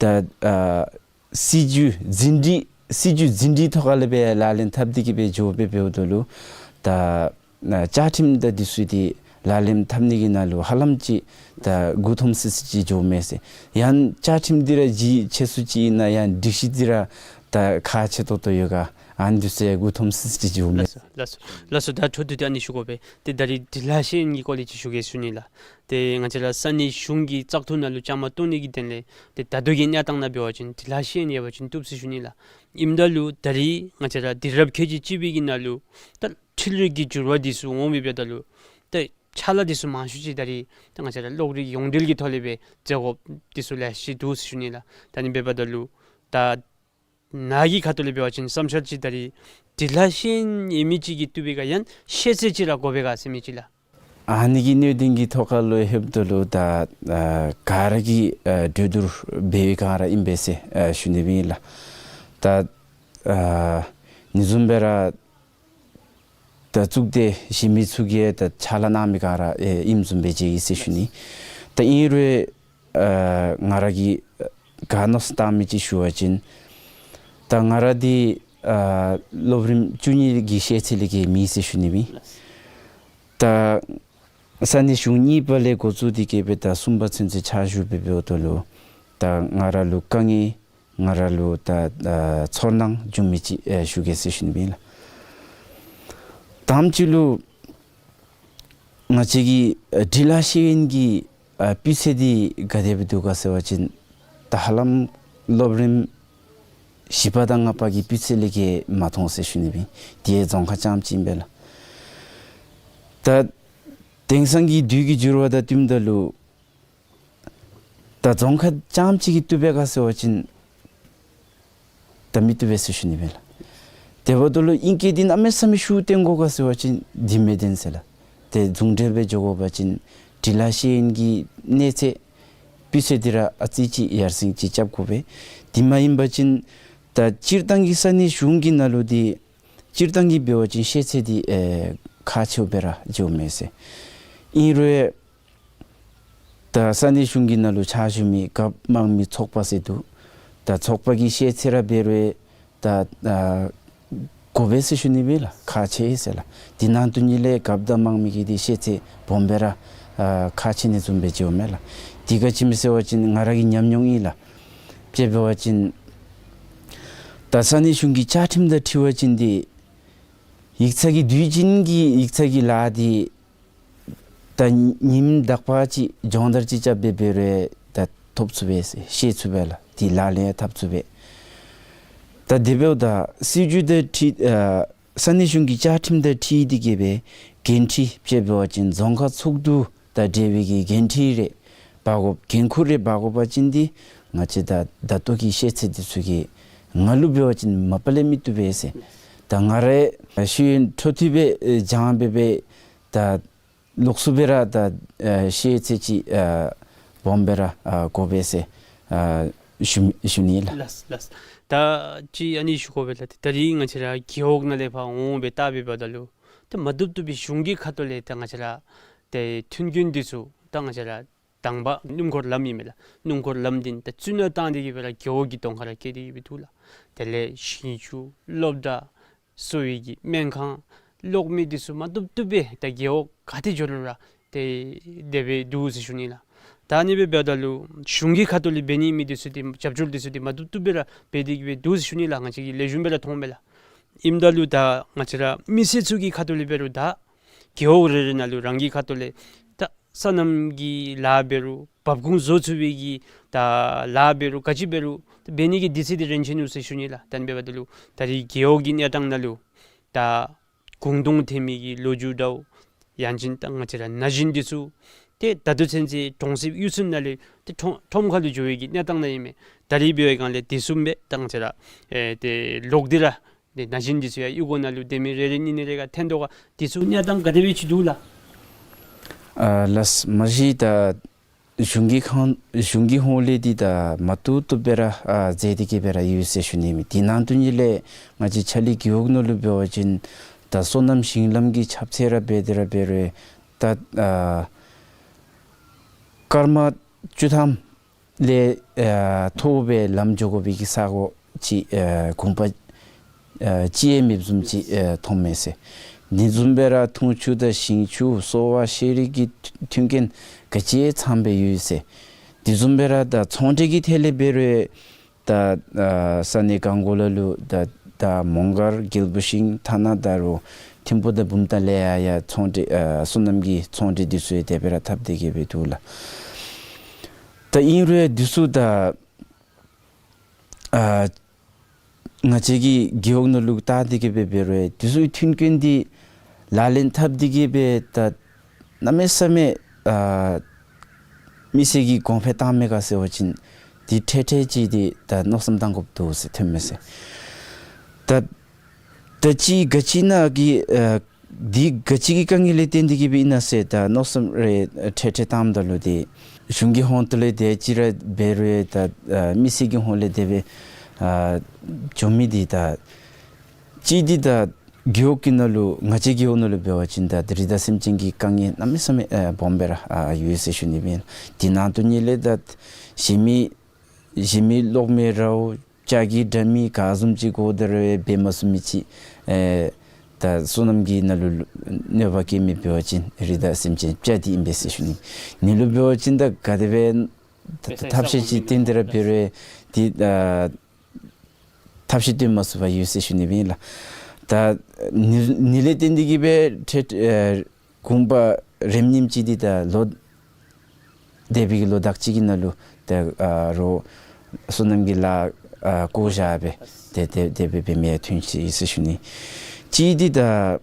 ད་ཨ་སྲིད་བྱུས་འཛིན་སྒྲིག་སྲིད་བྱུས་འཛིན་སྒྲིག་ཐོག་ཁ་ལས་སྦེ་ལག་ལེན་འཐབ་སྟེ་གིས་སྦེ་འགྱོ་སྦེ་འབདཝ་ད་ལུ་ད་ཨ་བཅའ་ཁྲིམས་དང་འདི་ཚུ་འདི་ལག་ལེན་འཐབ་ནི་གི་ནང་ལུ་ཧ་ལམ་ཅིག་ད་མགུ་འཐོམ་སི་སི་ཅིག་འགྱོཝ་མས་ཟེར། ཡང་བཅའ་ཁྲིམས་འདི་ར་ལྗིད་ཆེ་སུ་ཅིག་ཨིན་ན་ཡང་སྒྲིག་གཞི་འདི་ར་ད་ཁག་ཆེ་ཏོག་ཏོ་ཡོད་ག། ཨ་ནི་འདི་ཚུ་ཡང་མགུ་འཐོམ་སི་སི་ཅིག་འགྱོཝ་མས། ལགས་སོ་ལགས་སོ་ལགས་སོ། ད་འཕྲོ་མཐུད་དེ་ཨ་ནི་ཞུ་དགོ་པས། ཏེ་ད་རེས་འབྲི་ལྷག་ཤེས་ཡོན་གྱི་སྐོར་ལས་ཅིག་ཞུ་གེ་ཟེར་ཞུ་ནི་ལགས། ཏེ་ང་བཅས་ར་ས་གནས་གཞུང་གི་བཙག་འཐུ་ནང་ལུ་བཅའ་མར་གཏོགས་ནི་གི་དོན་ལས་ཏེ་ད་ལྟོ་གི་གནས་སྟངས་ནང་འབད་བ་ཅིན་འབྲི་ལྷག་ཤེས་ཡོན་ཡོད་པ་ཅིན་བཏུབ་ཟེར་ཞུ་ནི་ལགས། ཨིནམ་ད་ལུ་ད་རེས་ང་བཅས་ར་དུས་རབས་ཁལ་གཅིག་གཅིག་པའི་གི་ནང་ལུ་ད་འཕྲུལ་རིག་གི་འགྱུར་བ་འདི་ཚུ་འོང་སྦེ་འབདཝ་ད་ལུ་ད་ཕྱག་ལཱ་འདི་ཚུ་མང་ཤོས་ཅིག་ད་རེས་ད་ང་བཅས་ར་གློག་རིག་ཡོངས་འབྲེལ་གྱི་ཐོག་ལས་སྦེ་མཛད་དགོཔ་འདི་ཚུ་ལེ་ཤ་ཅིག་འདུག་ཟེར་ཞུ་ནི་ལགས། ད་ཨ་ནི་འབདཝ་ད་ལུ་ད་ནཱ་གི་ཁ་ཐུག་ལས་འབད་བ་ཅིན་བསམ་འཆར་ཅིག་ད་རེས་འབྲི་ལྷག་ཤེས་ཡོན་ཡོད་མི་ཅིག་གིས་བཏུབ་པས་ག་ཡང་ཤེས་ཚད་ཅིག་ར་དགོ་པས་ག་ཟེར་མི་ཅིག་ལགས། ཨ་ནི་གི་གནད་དོན་གྱི་ཐོག་ཁ་ལུ་ལྷོདཔ་ད་ལུ་ད་ཨ་ག་ར་གིས་ཨ་གྲོས་བསྡུར་འབད་བའི་སྒང་ར་ཨིན་པས་ཟེར་ཨ་ཞུ་ནི་ཨིན་ལགས། ད་ཨ་ཨ་ནི་བཟུམ་སྦེ་ར་ད་གཙུག་སྡེ་གཞན་མི་ཚུ་གིས་ད་ཕྱག་ལཱ་གནང་མི་སྒང་ར་ཨེ་ཨིནམ་བཟུམ་སྦེ་མཇལ་ཡི་ཟེར་ཞུ་ནི། ད་ཨིན་རུང་ཨ་ང་ར་གིས་ཨ་ག་མནོ་བསམ་བཏང་མི་ཅིག་ཞུ་བ་ཅིན་ད་ང་ར་འདི་ཨ་སློབ་རིམ་བཅུ་གཉིས་ཀྱི་ཤེས་ཚད་ལས་བརྒལ་མེད་ཟེར་ཞུ་ནི་ཨིན། ད་ས་གནས་གཞུང་གཉིས་པ་ལས་འགོ་བཙུགས་ཏེ་གིས་སྦེ་ད་གསུམ་པ་ཚུན་ཚོད་ཕྱག་ཞུ་སྦེ་འབདཝ་ད་ལུ་ད་ང་ར་ལུ་དཀའ་ངལ་ང་ར་ལུ་ད་ཨ་ཚོར་སྣང་བྱུང་མི་ཅིག་ཨེ་ཞུ་གེ་ཟེར་ཞུ་ནི་ཨིན་ལགས། དང་པ་ཅིག་ལུ་ང་བཅས་ཀྱི་ཨ་འབྲི་ལྷག་ཤེས་ཡོན་གྱི་ཨ་སྤུས་ཚད་འདི་ག་དེ་སྦེ་འདུག་ག་ཟེར་བ་ཅིན་ད་ཧ་ལམ་སློབ་རིམ་བཞི་པ་དང་ལྔ་པ་གི་སྤུས་ཚད་ལས་བརྒལ་མ་མཐོང་ཟེར་ཞུ་ནི་ཨིན། དེ་རྫོང་ཁག་རྐྱངམ་ཅིག་ཨིན་པས་ལགས། ད་དེང་སང་གི་དུས་ཀྱི་འགྱུར་བ་དང་བསྟུནམ་ད་ལུ་ ད་རྫོང་ཁག་རྐྱངམ་གཅིག་གིས་བཏུབ་པས་ག་ཟེར་བ་ཅིན་ད་མི་བཏུབ་པས་ཟེར་ཞུ་ནི་མས་ལགས། དེ་འབདཝ་ད་ལུ་ཨིང་སྐད་འདི་གནམ་མེད་ས་མེད་ཤུགས་བཏོན་དགོ་ག་ཟེར་བ་ཅིན་འདི་མི་བཏུབ་ཟེར་ལགས། ཏེ་རྫོང་འབྲེལ་སྦེ་འགྱོ་དགོ་པ་ཅིན་འབྲི་ལྷག་ཤེས་ཡོན་གྱི་གནས་ཚད་སྤུས་ཚད་འདི་ར་ཨ་ཙི་ཅིག་ཡར་སེང་ཅིག་རྐྱབ་དགོ་པས། དེ་མ་ཡིན་པ་ཅིན་ད་སྤྱིར་བཏང་གི་ས་གནས་གཞུང་གི་ནང་ལུ་འདི་སྤྱིར་བཏང་གི་འབད་བ་ཅིན་ཤེས་ཚད་འདི་ཨེ་ཁག་ཆེཝ་སྦེ་ར་འགྱོཝ་མས་ཟེར། ཨིན་རུང་ད་ས་གནས་གཞུང་གི་ནང་ལུ་ཕྱག་ཞུ་མི་རྒཔོ་དམངས་མི་ཚོགས་པ་ཟེར་འདུག། ད་ཚོགས་པ་གི་ཤེས་ཚད་ར་འབད་རུང་ད་ཨ་དགོ་པས་ཟེར་ཞུ་ནི་མས་ལགས། ཁག་ཆེ་ཟེར་ལགས། དེ་ནང་དོན་ཉིད་ལས་རྒཔོ་དང་དམངས་མི་གི་འདི་ཤེས་ཚད་སྦོམ་སྦེ་ར་ཨ་ཁག་ཆེ་ནི་བཟུམ་སྦེ་འགྱོཝ་མས་ལགས། དེ་ག་ཅི་སྨོ་ཟེར་བ་ཅིན་ང་ར་གི་ཉམས་མྱོང་ཨིན་ལགས། དཔྱེ་འབད་བ་ཅིན་ད་ས་གནས་གཞུང་གི་བཅའ་ཁྲིམས་དང་འཁྲིལ་བ་ཅིན་འདི་ཡིག་ཚང་གི་དུས་རྒྱུན་གྱི་ཡིག་ཚང་གི་ལཱ་འདི་ད་ཉིནམ་དག་པ་ཅིག་སྦྱོང་བརྡར་ཅིག་རྐྱབ་སྦེ་འབད་རུང་ད་ཐོབ་ཚུགས་པས་ཟེར་ཤེས་ཚུགས་པས་ལགས། འདི་ལག་ལེན་འཐབ་ཚུགས་པས། ད་དེ་འབདཝ་ད་སྲིད་བྱུས་དང་འཁྲིལ་ཨ་ས་གནས་གཞུང་གི་བཅའ་ཁྲིམས་དང་འཁྲིལ་ཏེ་གི་སྦེ་འགན་འཁྲི་དཔྱེ་འབད་བ་ཅིན་རྫོང་ཁག་ཚོགས་འདུ་དང་འབྲེལ་བའི་གི་འགན་འཁྲི་རེ་འབག་དགོཔ་འགན་ཁུར་རེ་འབག་དགོ་པ་ཅིན་འདི་ང་བཅས་ད་ད་ལྟོ་གི་ཤེས་ཚད་འདི་ཚུ་གིས་ང་ལུ་འབད་བ་ཅིན་མ་པ་ལས་མི་བཏུབ་པས་ཟེར། ད་ང་ར་ཤེས་ཡོན་འཕྲོ་མཐུད་སྦེ་ཨེ་སྦྱང་སྦེ་སྦེ་ད་ལོགས་སུ་སྦེ་ར་ད་ཨ་ཤེས་ཚད་ཅིག་ཨ་སྦོམ་སྦེ་ར་ཨ་དགོ་པས་ཟེར་ཨ་ཞུ་ཞུ་ནི་ལགས། ལགས་ལགས། ད་ཅི་ཨ་ནི་ཞུ་དགོ་པས་ལགས། ད་རིས་ང་བཅས་ར་རྒེད་འོག་ནང་ལས་ཕར་འོང་སྦེ་བལྟ་སྦེ་འབདཝ་ད་ལུ་ད་མ་བཏུབ་བཏུབ་པའི་གཞུང་གི་ཁ་ཐུག་ལས་ད་ང་བཅས་ར་ཏེ་མཐུན་རྐྱེན་འདི་ཚུ་ད་ང་བཅས་ར་དང་པ་སྣུམ་འཁོར་ལམ་ཨིན་མས་ལགས། སྣུམ་འཁོར་ལམ་འདི་ད་རྩ་ནང་བཏང་སྟེ་གི་སྦེ་ར་རྒེད་འོག་གི་གདོང་ཁར་ར་བཀལ་ཏེ་གི་སྦེ་འདུག་ལགས། དེ་ལས་ཞིང་ཆུ་སློབ་གྲྭ་གསོ་བའི་གི་སྨན་ཁང་གློག་མེ་འདི་ཚུ་མ་བཏུབ་བཏུབ་སྦེ་ད་རྒེད་འོག་ག་ཏེ་འགྱོ་རུང་ར་ཏེ་དེ་སྦེ་འདུག་ཟེར་ཞུ་ནི་ལགས། ད་ཨ་ནི་སྦེ་འབདཝ་ད་ལུ་གཞུང་གི་ཁ་ཐུག་ལས་འབད་ནི་མི་འདི་ཚུ་འདི་རྒྱབ་སྐྱོར་འདི་ཚུ་འདི་མ་བཏུབ་བཏུབ་སྦེ་ར་འབད་དེ་གི་སྦེ་འདུག་ཟེར་ཞུ་ནི་ལགས། ང་བཅས་ཀྱིས་ལེགས་ཤོམ་སྦེ་ར་མཐོངམ་མས་ལགས། ཨིནམ་ད་ལུ་ད་ང་བཅས་ར་མི་སེར་ཚུ་གི་ཁ་ཐུག་ལས་འབད་རུང་ད་རྒེད་འོག་རེ་རེ་ནང་ལུ་རང་གི་ཁ་ཐུག་ལས་ད་སོ་ནམ་གྱི་ལཱ་འབད་རུང་འབབ་ཁུངས་བཟོ་ཚུགས་པའི་གི་ད་ལཱ་འབད་རུང་ག་ཅི་འབད་རུང་ད་འབད་ནི་གི་དུས་ཚོད་འདི་རན་ཆི་ནུག་ཟེར་ཞུ་ནི་ལགས། ད་ཨ་ནི་འབདཝ་ད་ལུ་ད་རིས་རྒེད་འོག་གི་གནས་སྟངས་ནང་ལུ་ད་གུང་སྟོང་ཐོན་མི་གི་ལོ་རྒྱུས་འདྲཝ་ཡང་ཅིན་ད་ང་བཅས་ར་ན་གཞོན་འདི་ཚུ་ཏེ་ད་ལྟོ་ཚུན་ཚོད་གྲོང་གསེབ་གཡུས་ཚན་ནང་ལས་ཏེ་ཁྲོམ་ཁྲོམ་ཁ་ལུ་འགྱོ་བའི་གི་གནས་སྟངས་ནང་ཨིན་མས། ད་རིས་འབད་བའི་སྒང་ལས་དེ་ཚུ་མེད། ད་ང་བཅས་ར་ཨེ་ཏེ་ལོག་སྟེ་ར་ཏེ་ན་གཞོན་འདི་ཚུ་ཡང་གཡུས་སྒོ་ནང་ལུ་སྡོད་མི་རེ་རེ་གཉིས་གཉིས་རེ་ག་ཐོན་དོ་ག། དེ་ཚུ་གནས་སྟངས་ག་དེ་སྦེ་ཅིག་འདུག་ལགས། ཨ་ལགས། མ་གཞི་ད་གཞུང་གི་ཁང་གཞུང་གི་ཧོངས་ལས་འདི་ད་མ་བཏུབ་བཏུབ་སྦེ་ར་ཨ་མཛད་དེ་གི་སྦེ་ར་ཡོད་ཟེར་ཞུ་ནི་མས། དེ་ནང་དོན་ཉིད་ལས་ང་བཅས་ཆ་ལི་རྒེད་འོག་ནང་ལུ་འབད་བ་ཅིན་ད་སོ་ནམ་ཞིང་ལམ་གྱི་ཁྱབ་ཚད་ར་འབད་དེ་ར་འབད་རུང་ད་ཨ་སྐར་མ་བཅུ་ཐམ་ལས་ཨ་མཐོ་བའི་ལམ་འགྱོ་དགོ་པའི་གི་ས་གོ་ཅིག་ཨ་གུང་པ་ཨ་ཅིག་ཡང་མེདཔ་བཟུམ་ཅིག་ཨ་མཐོངམ་མས་ཟེར། དེ་བཟུམ་སྦེ་ར་འཐུང་ཆུ་དང་ཞིང་ཆུ་གསོ་བ་ཤེས་རིག་གི་མཐུན་རྐྱེན་ག་ཅི་ཡང་ཚངམ་སྦེ་ཡོད་ཟེར། དེ་བཟུམ་སྦེ་ར་ད་ཚོང་འབྲེལ་གྱི་ཐད་ལས་འབད་རུང་ད་ཨ་ས་གནས་གང་གོ་ལ་ལུ་ད་ད་མོང་སྒར་རྒྱལ་པོ་ཤིང་ཐ་ན་ད་རུང་ཐིམ་ཕུ་དང་བུམ་ཐང་ལས་ཡང་ཡང་ཚོང་འབྲེལ་ཨ་སོ་ནམ་གྱི་ཚོང་འབྲེལ་འདི་ཚུ་ཡང་དེ་སྦེ་ར་འཐབ་སྟེ་གི་སྦེ་འདུག་ལགས། ད་ཨིན་རུང་འདི་ཚུ་ད་ཨ་ང་བཅས་ཀྱི་རྒེད་འོག་ནང་ལུ་བལྟ་སྟེ་གི་སྦེ་འབད་རུང་འདི་ཚུ་མཐུན་རྐྱེན་འདི་ལག་ལེན་འཐབ་སྟེ་གི་སྦེ་ད་གནམ་མེད་ས་མེད་ཨ་མི་སེར་གྱིས་གོང་འཕེལ་བཏང་མས་ག་ཟེར་བ་ཅིན་འདི་འཕྲལ་འཕྲལ་ཅིག་འདི་ད་མནོ་བསམ་བཏང་དགོཔ་འདུག་ཟེར་ཐོནམ་མས་ཟེར། ད་ད་ཅི་ག་ཅི་ནང་གི་ཨ་འདི་ག་ཅི་གི་དཀའ་ངལ་ལས་བརྟེན་ཏེ་གི་སྦེ་ཨིན་ན་ཟེར་ད་མནོ་བསམ་རེ་འཕྲལ་འཕྲལ་བཏངམ་ད་ལུ་འདི་གཞུང་གི་ཧོངས་ལས་དེ་ཅིག་ར་འབད་རུང་ད་ཨ་མི་སེར་གྱི་ཧོངས་ལས་དེ་སྦེ་ཨ་བྱུང་མི་འདི་ད་ཅིག་འདི་ད་རྒེད་འོག་གི་ནང་ལུ་ང་བཅས་རྒེད་འོག་ནང་ལུ་འབད་བ་ཅིན་ད་རི་དྭགས་སེམས་ཅན་གྱི་དཀའ་ངལ་གནམ་མེད་ས་མེད་ཨ་སྦོམ་སྦེ་ར་ཨ་ཡོད་ཟེར་ཞུ་ནི་སྦེ། དེ་ནང་དོན་ཉིད་ལས་ད་གཞན་མི་གཞན་མི་གློག་མེ་ར་འོང་ལྕགས་ཀྱི་དྲ་མིག་ག་བཟུམ་ཅིག་དགོ་ད་རུང་འབད་མ་ཚུགས་མི་ཅིག་ཨེ་ད་སོ་ནམ་གྱི་ནང་ལུ་གནོད་པ་བཀལ་མི་འབད་བ་ཅིན་རི་དྭགས་སེམས་ཅན་ཅིག་འདི་ཨིན་པས་ཟེར་ཞུ་ནི། ནི་ལུ་འབད་བ་ཅིན་ད་ག་དེ་སྦེ་ད་ཐབས་ཤེས་ཅིག་བཏོན་ཏེ་ར་འབད་རུང་འདི་ཨ་ཐབས་ཤེས་བཏོན་མ་ཚུགས་པར་ཡོད་ཟེར་ཞུ་ནི་སྦེ་ཨིན་ལགས། ད་ནི་ནི་ལས་བརྟེན་ཏེ་གི་སྦེ་ཏེ་ཨེ་གུང་པ་རེམ་ཉིམ་ཅིག་འདི་ད་ལོ་འདས་པའི་གི་ལོ་དག་ཅིག་གི་ནང་ལུ་ད་ཨ་རོགས་སོ་ནམ་གྱི་ལཱ་ཨ་བཀོ་བཞག་སྦེ་ཏེ་ཏེ་དེ་སྦེ་འབད་མི་ཡང་ཐོན་ཅི་ཟེར་ཞུ་ནི། ཅིག་འདི་ད་ཨ་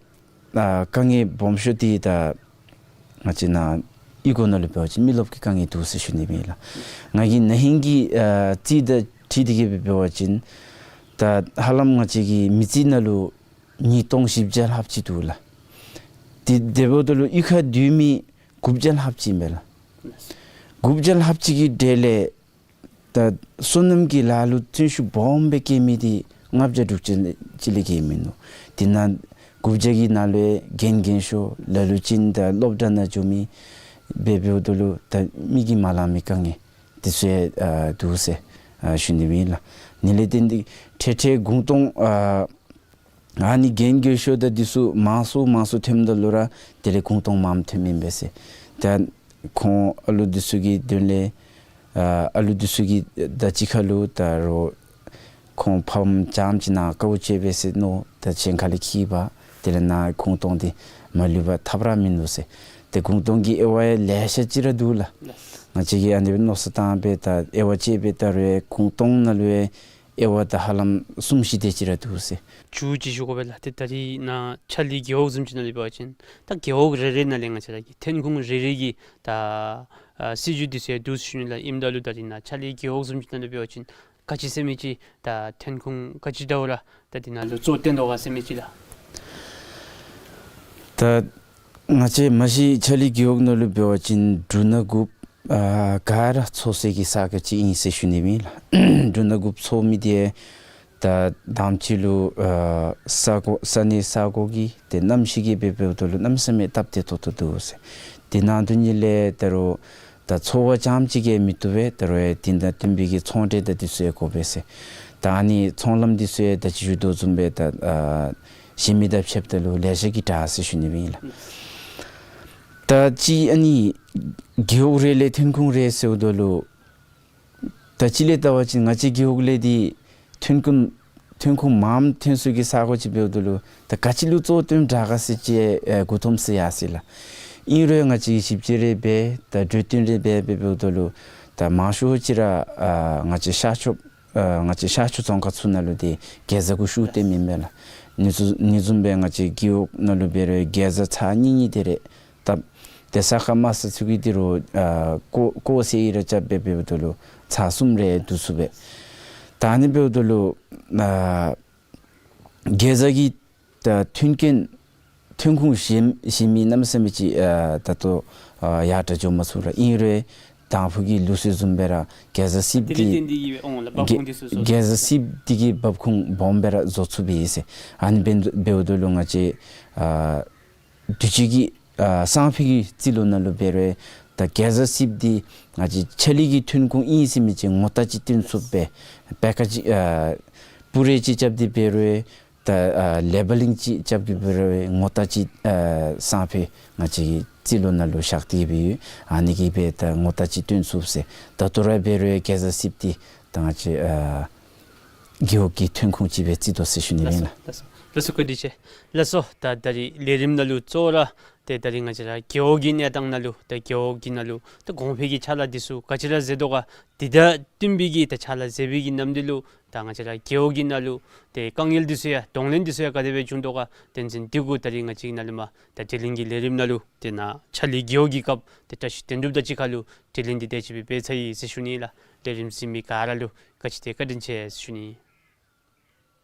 དཀའ་ངལ་སྦོམ་ཤོས་འདི་ད་ང་བཅས་ནཱ་ གཡུས་སྒོ་ནང་ལུ་འབད་བ་ཅིན་མི་རློབས་ཀྱི་དཀའ་ངལ་འདུག་ཟེར་ཞུ་ནི་ཨིན་ལགས། ང་གིས་ན་ཧིང་གི་ཨ་རྩིས་དང་འཁྲིལ་ཏེ་གིས་འབད་བ་ཅིན་ད་ཧ་ལམ་ང་བཅས་ཀྱི་མི་རྩིས་ནང་ལུ་ཉིས་སྟོང་བཞི་བརྒྱ་ལྷགཔ་ཅིག་འདུག་ལགས། དེ་དེ་འབདཝ་ད་ལུ་གཡུས་ཁར་སྡོད་མི་དགུ་བརྒྱ་ལྷགཔ་ཅིག་ཨིན་པས་ལགས། དགུ་བརྒྱ་ལྷགཔ་ཅིག་གི་གྲས་ལས་ད་སོ་ནམ་གྱི་ལཱ་ལུ་བརྩོན་ཤུགས་སྦོམ་སྦེ་བསྐྱེད་མི་འདི་ལྔ་བརྒྱ་དྲུག་ཅུ་ཅིག་ལས་བརྒལ་མིན་འདུག། དེ་ནང་དགུ་བརྒྱ་གི་ནང་ལུ་རྒན་རྒན་ཤོས་ལ་ལུ་ཅིག་ད་སློབ་གྲྭ་ནང་འགྱོ་མི་འབད་འབདཝ་ད་ལུ་ད་མི་གིས་མ་ལང་མི་དཀའ་ངལ་དེ་ཚུ་ཡང་ཨ་འདུག་ཟེར་ཨ་ཞུ་ནི་ཨིན་ལགས། ཨ་ནི་ལས་བརྟེན་ཏེ་ཁྲལ་ཁྲལ་དགུང་སྟོང་ཨ་ཨ་ནི་རྒན་རྒན་ཤོས་དང་འདི་ཚུ་མང་སུ་མང་སུ་ཐོནམ་ད་ལུ་ར་དེ་ལས་དགུང་སྟོང་མངམ་ཐོནམ་ཨིན་པས་ཟེར། ད་ཁོང་ཨ་ལུ་འདི་ཚུ་གི་དོན་ལས་ཨ་ཨ་ལུ་འདི་ཚུ་གི་ད་གཅིག་ཁར་ལུ་ད་རུང་ཁོང་ཕམ་རྐྱངམ་ཅིག་ནཱ་དཀའཝ་སྤྱད་པས་ཟེར་མནོ། ད་གཞན་ཁ་ལས་འཁྱིད་པ་དེ་ལས་ནཱ་དགུང་སྟོང་འདི་མ་ལུས་པ་ཐབས་ར་མིན་འདུག་ཟེར། ཏེ་དགུང་སྟོང་གི་དབྱེ་བ་ཡང་ལེ་ཤ་ཅིག་ར་འདུག་ལགས། ང་བཅས་ཀྱིས་ཨ་ནི་སྦེ་མནོ་བསམ་བཏང་སྦེ་ད་དབྱེ་བ་དཔྱད་སྦེ་ད་རུང་དགུང་སྟོང་ནང་ལུ་ཡང་དབྱེ་བ་ད་ཧ་ལམ་གསུམ་བཞི་དེ་ཅིག་ར་འདུག་ཟེར། མཇུག་ཅིག་ཞུ་དགོ་པས་ལགས། ཏེ་ད་རིས་ནཱ་ཕྱག་ལཱའི་རྒེད་འོག་བཟུམ་ཅིག་ནང་ལུ་འབད་བ་ཅིན་ད་རྒེད་འོག་རེ་རེ་ནང་ལས་ང་བཅས་ར་གི་ཐོན་ཁུངས་རེ་རེ་གི་ད་ཨ་སྲིད་བྱུས་འདི་ཚུ་ཡང་འདུག་ཟེར་ཞུ་ནི་ལགས། ཨིནམ་ད་ལུ་ད་རིས་ནཱ་ཕྱག་ལཱའི་རྒེད་འོག་བཟུམ་ཅིག་ནང་ལུ་འབད་བ་ཅིན་ག་ཅི་ཟེར་མི་ཅིག་ད་ཐོན་ཁུངས་ག་ཅི་འདྲཝ་ར་ད་འདི་ནང་ལུ་གཙོ་བཏོན་དོ་ག་ཟེར་མི་ཅིག་ལགས། ད་ང་བཅས་མ་གཞི་ཕྱག་ལཱའི་རྒེད་འོག་ནང་ལུ་འབད་བ་ཅིན་འབྲུ་སྣ་དགུཔ་ཨ་ག་ར་འཚོ་སའི་གི་ས་གོ་ཅིག་ཨིན་ཟེར་ཞུ་ནི་ཨིན་ལགས། འབྲུ་སྣ་དགུཔ་འཚོ་མི་འདི་ད་དང་པ་ཅིག་ལུ་ཨ་ས་གོ་ས་གནས་ས་གོ་གི་ཏེ་གནམ་གཤིས་ཀྱིས་འབད་འབདཝ་ད་ལུ་གནམ་མེད་ས་མེད་སྟབས་བདེ་ཏོག་ཏོ་འདུག་ཟེར། དེ་ནང་དོན་ཉིད་ལས་ད་རུང་ད་འཚོ་བ་རྐྱངམ་ཅིག་གིས་མི་བཏུབ་པས། ད་རུང་ཡང་དེ་དང་བསྟུན་པའི་གི་ཚོང་འབྲེལ་དང་འདི་ཚུ་ཡང་དགོ་པས་ཟེར། ད་ཨ་ནི་ཚོང་ལམ་འདི་ཚུ་ཡང་ད་ཅི་ཞུ་དོ་བཟུམ་སྦེ་ད་ཨ་གཞན་མི་དང་ཕྱདཔ་ད་ལུ་ལེ་ཤ་གིས་དྲག་ཟེར་ཞུ་ནི་ཨིན་ལགས། ད་ཅི་ཨ་ནི་རྒེད་འོག་རེ་ལས་ཐོན་ཁུངས་རེ་ཟེརཝ་ད་ལུ་ད་ཅི་ལས་བལྟ་བ་ཅིན་ང་བཅས་རྒེད་འོག་ལས་འདི་ཐོན་ཁུངས་ཐོན་ཁུངས་མངམ་ཐོན་སའི་གི་ས་གོ་ཅིག་འབདཝ་ད་ལུ་ད་ག་ཅི་ལུ་གཙོ་བཏོན་དྲག་ག་ཟེར་ཅིག་ཨེ་མགུ་འཐོམས་ས་ཡར་སོ་ཡི་ལགས། ཨིན་རུང་ང་བཅས་ཞིབ་དཔྱད་རེ་འབད་ད་གྲོས་བསྟུན་རེ་འབད་འབད་འབདཝ་ད་ལུ་ད་མང་ཤོས་ཅིག་ར་ཨ་ང་བཅས་ཤར་ཕྱོགས་ཨ་ང་བཅས་ཤར་ཕྱོགས་རྫོང་ཁག་ཚུ་ནང་ལུ་འདི་གེ་ཛ་གུ་ཤུགས་བཏོན་མི་མས་ལགས། ཨ་ནི་བཟུམ་ཨ་ནི་བཟུམ་སྦེ་ང་བཅས་རྒེད་འོག་ནང་ལུ་འབད་རུང་གེ་ཛ་ཚར་གཉིས་གཉིས་དེ་རེ་བཏབ། ཏེ་ས་ཁ་དམའ་ས་ཚུ་གི་འདི་རུང་ཨ་ཀོ་ཀོ་ཟེར་ཡི་ར་རྐྱབ་འབད་འབདཝ་ད་ལུ་ཚར་གསུམ་རེ་བསྡུ་ཚུགས་པས། ད་ཨ་ནི་འབདཝ་ད་ལུ་ཨ་གེ་ཛ་གི་ད་ཐོན་སྐྱེད་ཐོན་ཁུངས་གཞན་གཞན་མི་གནམ་མེད་ས་མེད་ཅིག་ཨ་ད་ལྟོ་ཨ་ཡར་དྲག་འགྱོ་མ་ཚུགས་ར། ཨིན་རུང་དང་ཕུ་གི་ལུགས་སྲོལ་བཟུམ་སྦེ་ར་གེ་ཛ་སིབ་དེ་ལས་འདི་བརྟེན་ཏེ་གིས་འོང་ལགས། འབབ་ཁུངས་འདི་ཚུ་བཟོ་གེ་ཛ་སིབ་འདི་གིས་འབབ་ཁུངས་སྦོམ་སྦེ་ར་བཟོ་ཚུགས་པས་ཟེར། ཨ་ནི་འབད་འབདཝ་ད་ལུ་ང་བཅས་ཨ་དུས་ཅི་གི་ཨ་སང་ཕོད་ཀྱི་རྩིས་ལོ་ནང་ལུ་འབད་རུང་ད་གེ་ཛ་སིབ་འདི་ང་བཅས་ཕྱག་ལཱ་གི་ཐོན་ཁུངས་ཨིན་ཟེར་མི་ཅིག་ངོ་རྟགས་ཅིག་སྟོན་ཚུགས་པས། པེ་ཀེ་ཇི་ཨ་པུ་རེ་ཅིག་རྐྱབ་སྟེ་འབད་རུང་ད་ཨ་ལེ་བེ་ལིང་ཅིག་རྐྱབ་སྟེ་འབད་རུང་ངོ་རྟགས་ཅིག་ཨ་སང་ཕོད་ང་བཅས་ཀྱི་རྩིས་ལོ་ནང་ལུ་བཞག་སྟེ་འབད་ཡོད། ཨ་ནི་གིས་འབད་ད་ངོ་རྟགས་ཅིག་སྟོན་ཚུགས་ཟེར། ད་ལྟོ་ར་འབད་རུང་གེ་ཛ་སིབ་འདི་ད་ང་བཅས་ཨ་རྒེད་འོག་གི་ཐོན་ཁུངས་ཅིག་སྦེ་བརྩི་དོ་ཟེར་ཞུ་ནི་ཨིན་ལགས། ལགས་སོ་ལགས་སོ་ལགས་སོ། བཀའ་དྲིན་ཆེ། ལགས་སོ། ད་ད་རིས་ལས་རིམ་ནང་ལུ་གཙོ་བོ་ར་ཏེ་ད་རིས་ང་བཅས་ར་རྒེད་འོག་གི་གནས་སྟངས་ནང་ལུ་ད་རྒེད་འོག་གི་ནང་ལུ་ད་གོང་འཕེལ་གྱི་ཕྱག་ལཱ་འདི་ཚུ་ག་ཅི་ར་མཛད་དོ་ག། དེ་དང་བསྟུན་པའི་གི་ད་ཕྱག་ལཱ་མཛད་པའི་གི་ནམ་དུས་ལུ་ད་ང་བཅས་ར་རྒེད་འོག་གི་ནང་ལུ་ཏེ་དཀའ་ངལ་འདི་ཚུ་ཡང་གདོང་ལེན་འདི་ཚུ་ཡང་ག་དེ་སྦེ་བྱུང་དོ་ག། བསྟན་འཛིན་བདེ་སྐྱིད་ད་རིས་ང་བཅས་ཀྱི་ནང་ལུ་མ་ད་དྲི་ལན་གྱི་ལས་རིམ་ནང་ལུ་ཏེ་ནཱ་ཕྱག་ལཱའི་རྒེད་འོག་གི་སྐབས་ཏེ་བཀྲ་ཤིས་དོན་གྲུབ་དང་གཅིག་ཁར་ལུ་དྲི་ལན་འདི་དེ་ཅིག་སྦེ་འབད་ཚར་ཡི་ཟེར་ཞུ་ནི་ལགས། ལས་རིམ་གཟིགས་མི་ག་ར་ལུ་ག་ཅི་ཏེ་བཀའ་དྲིན་ཆེ་ཟེར་ཞུ་ནི།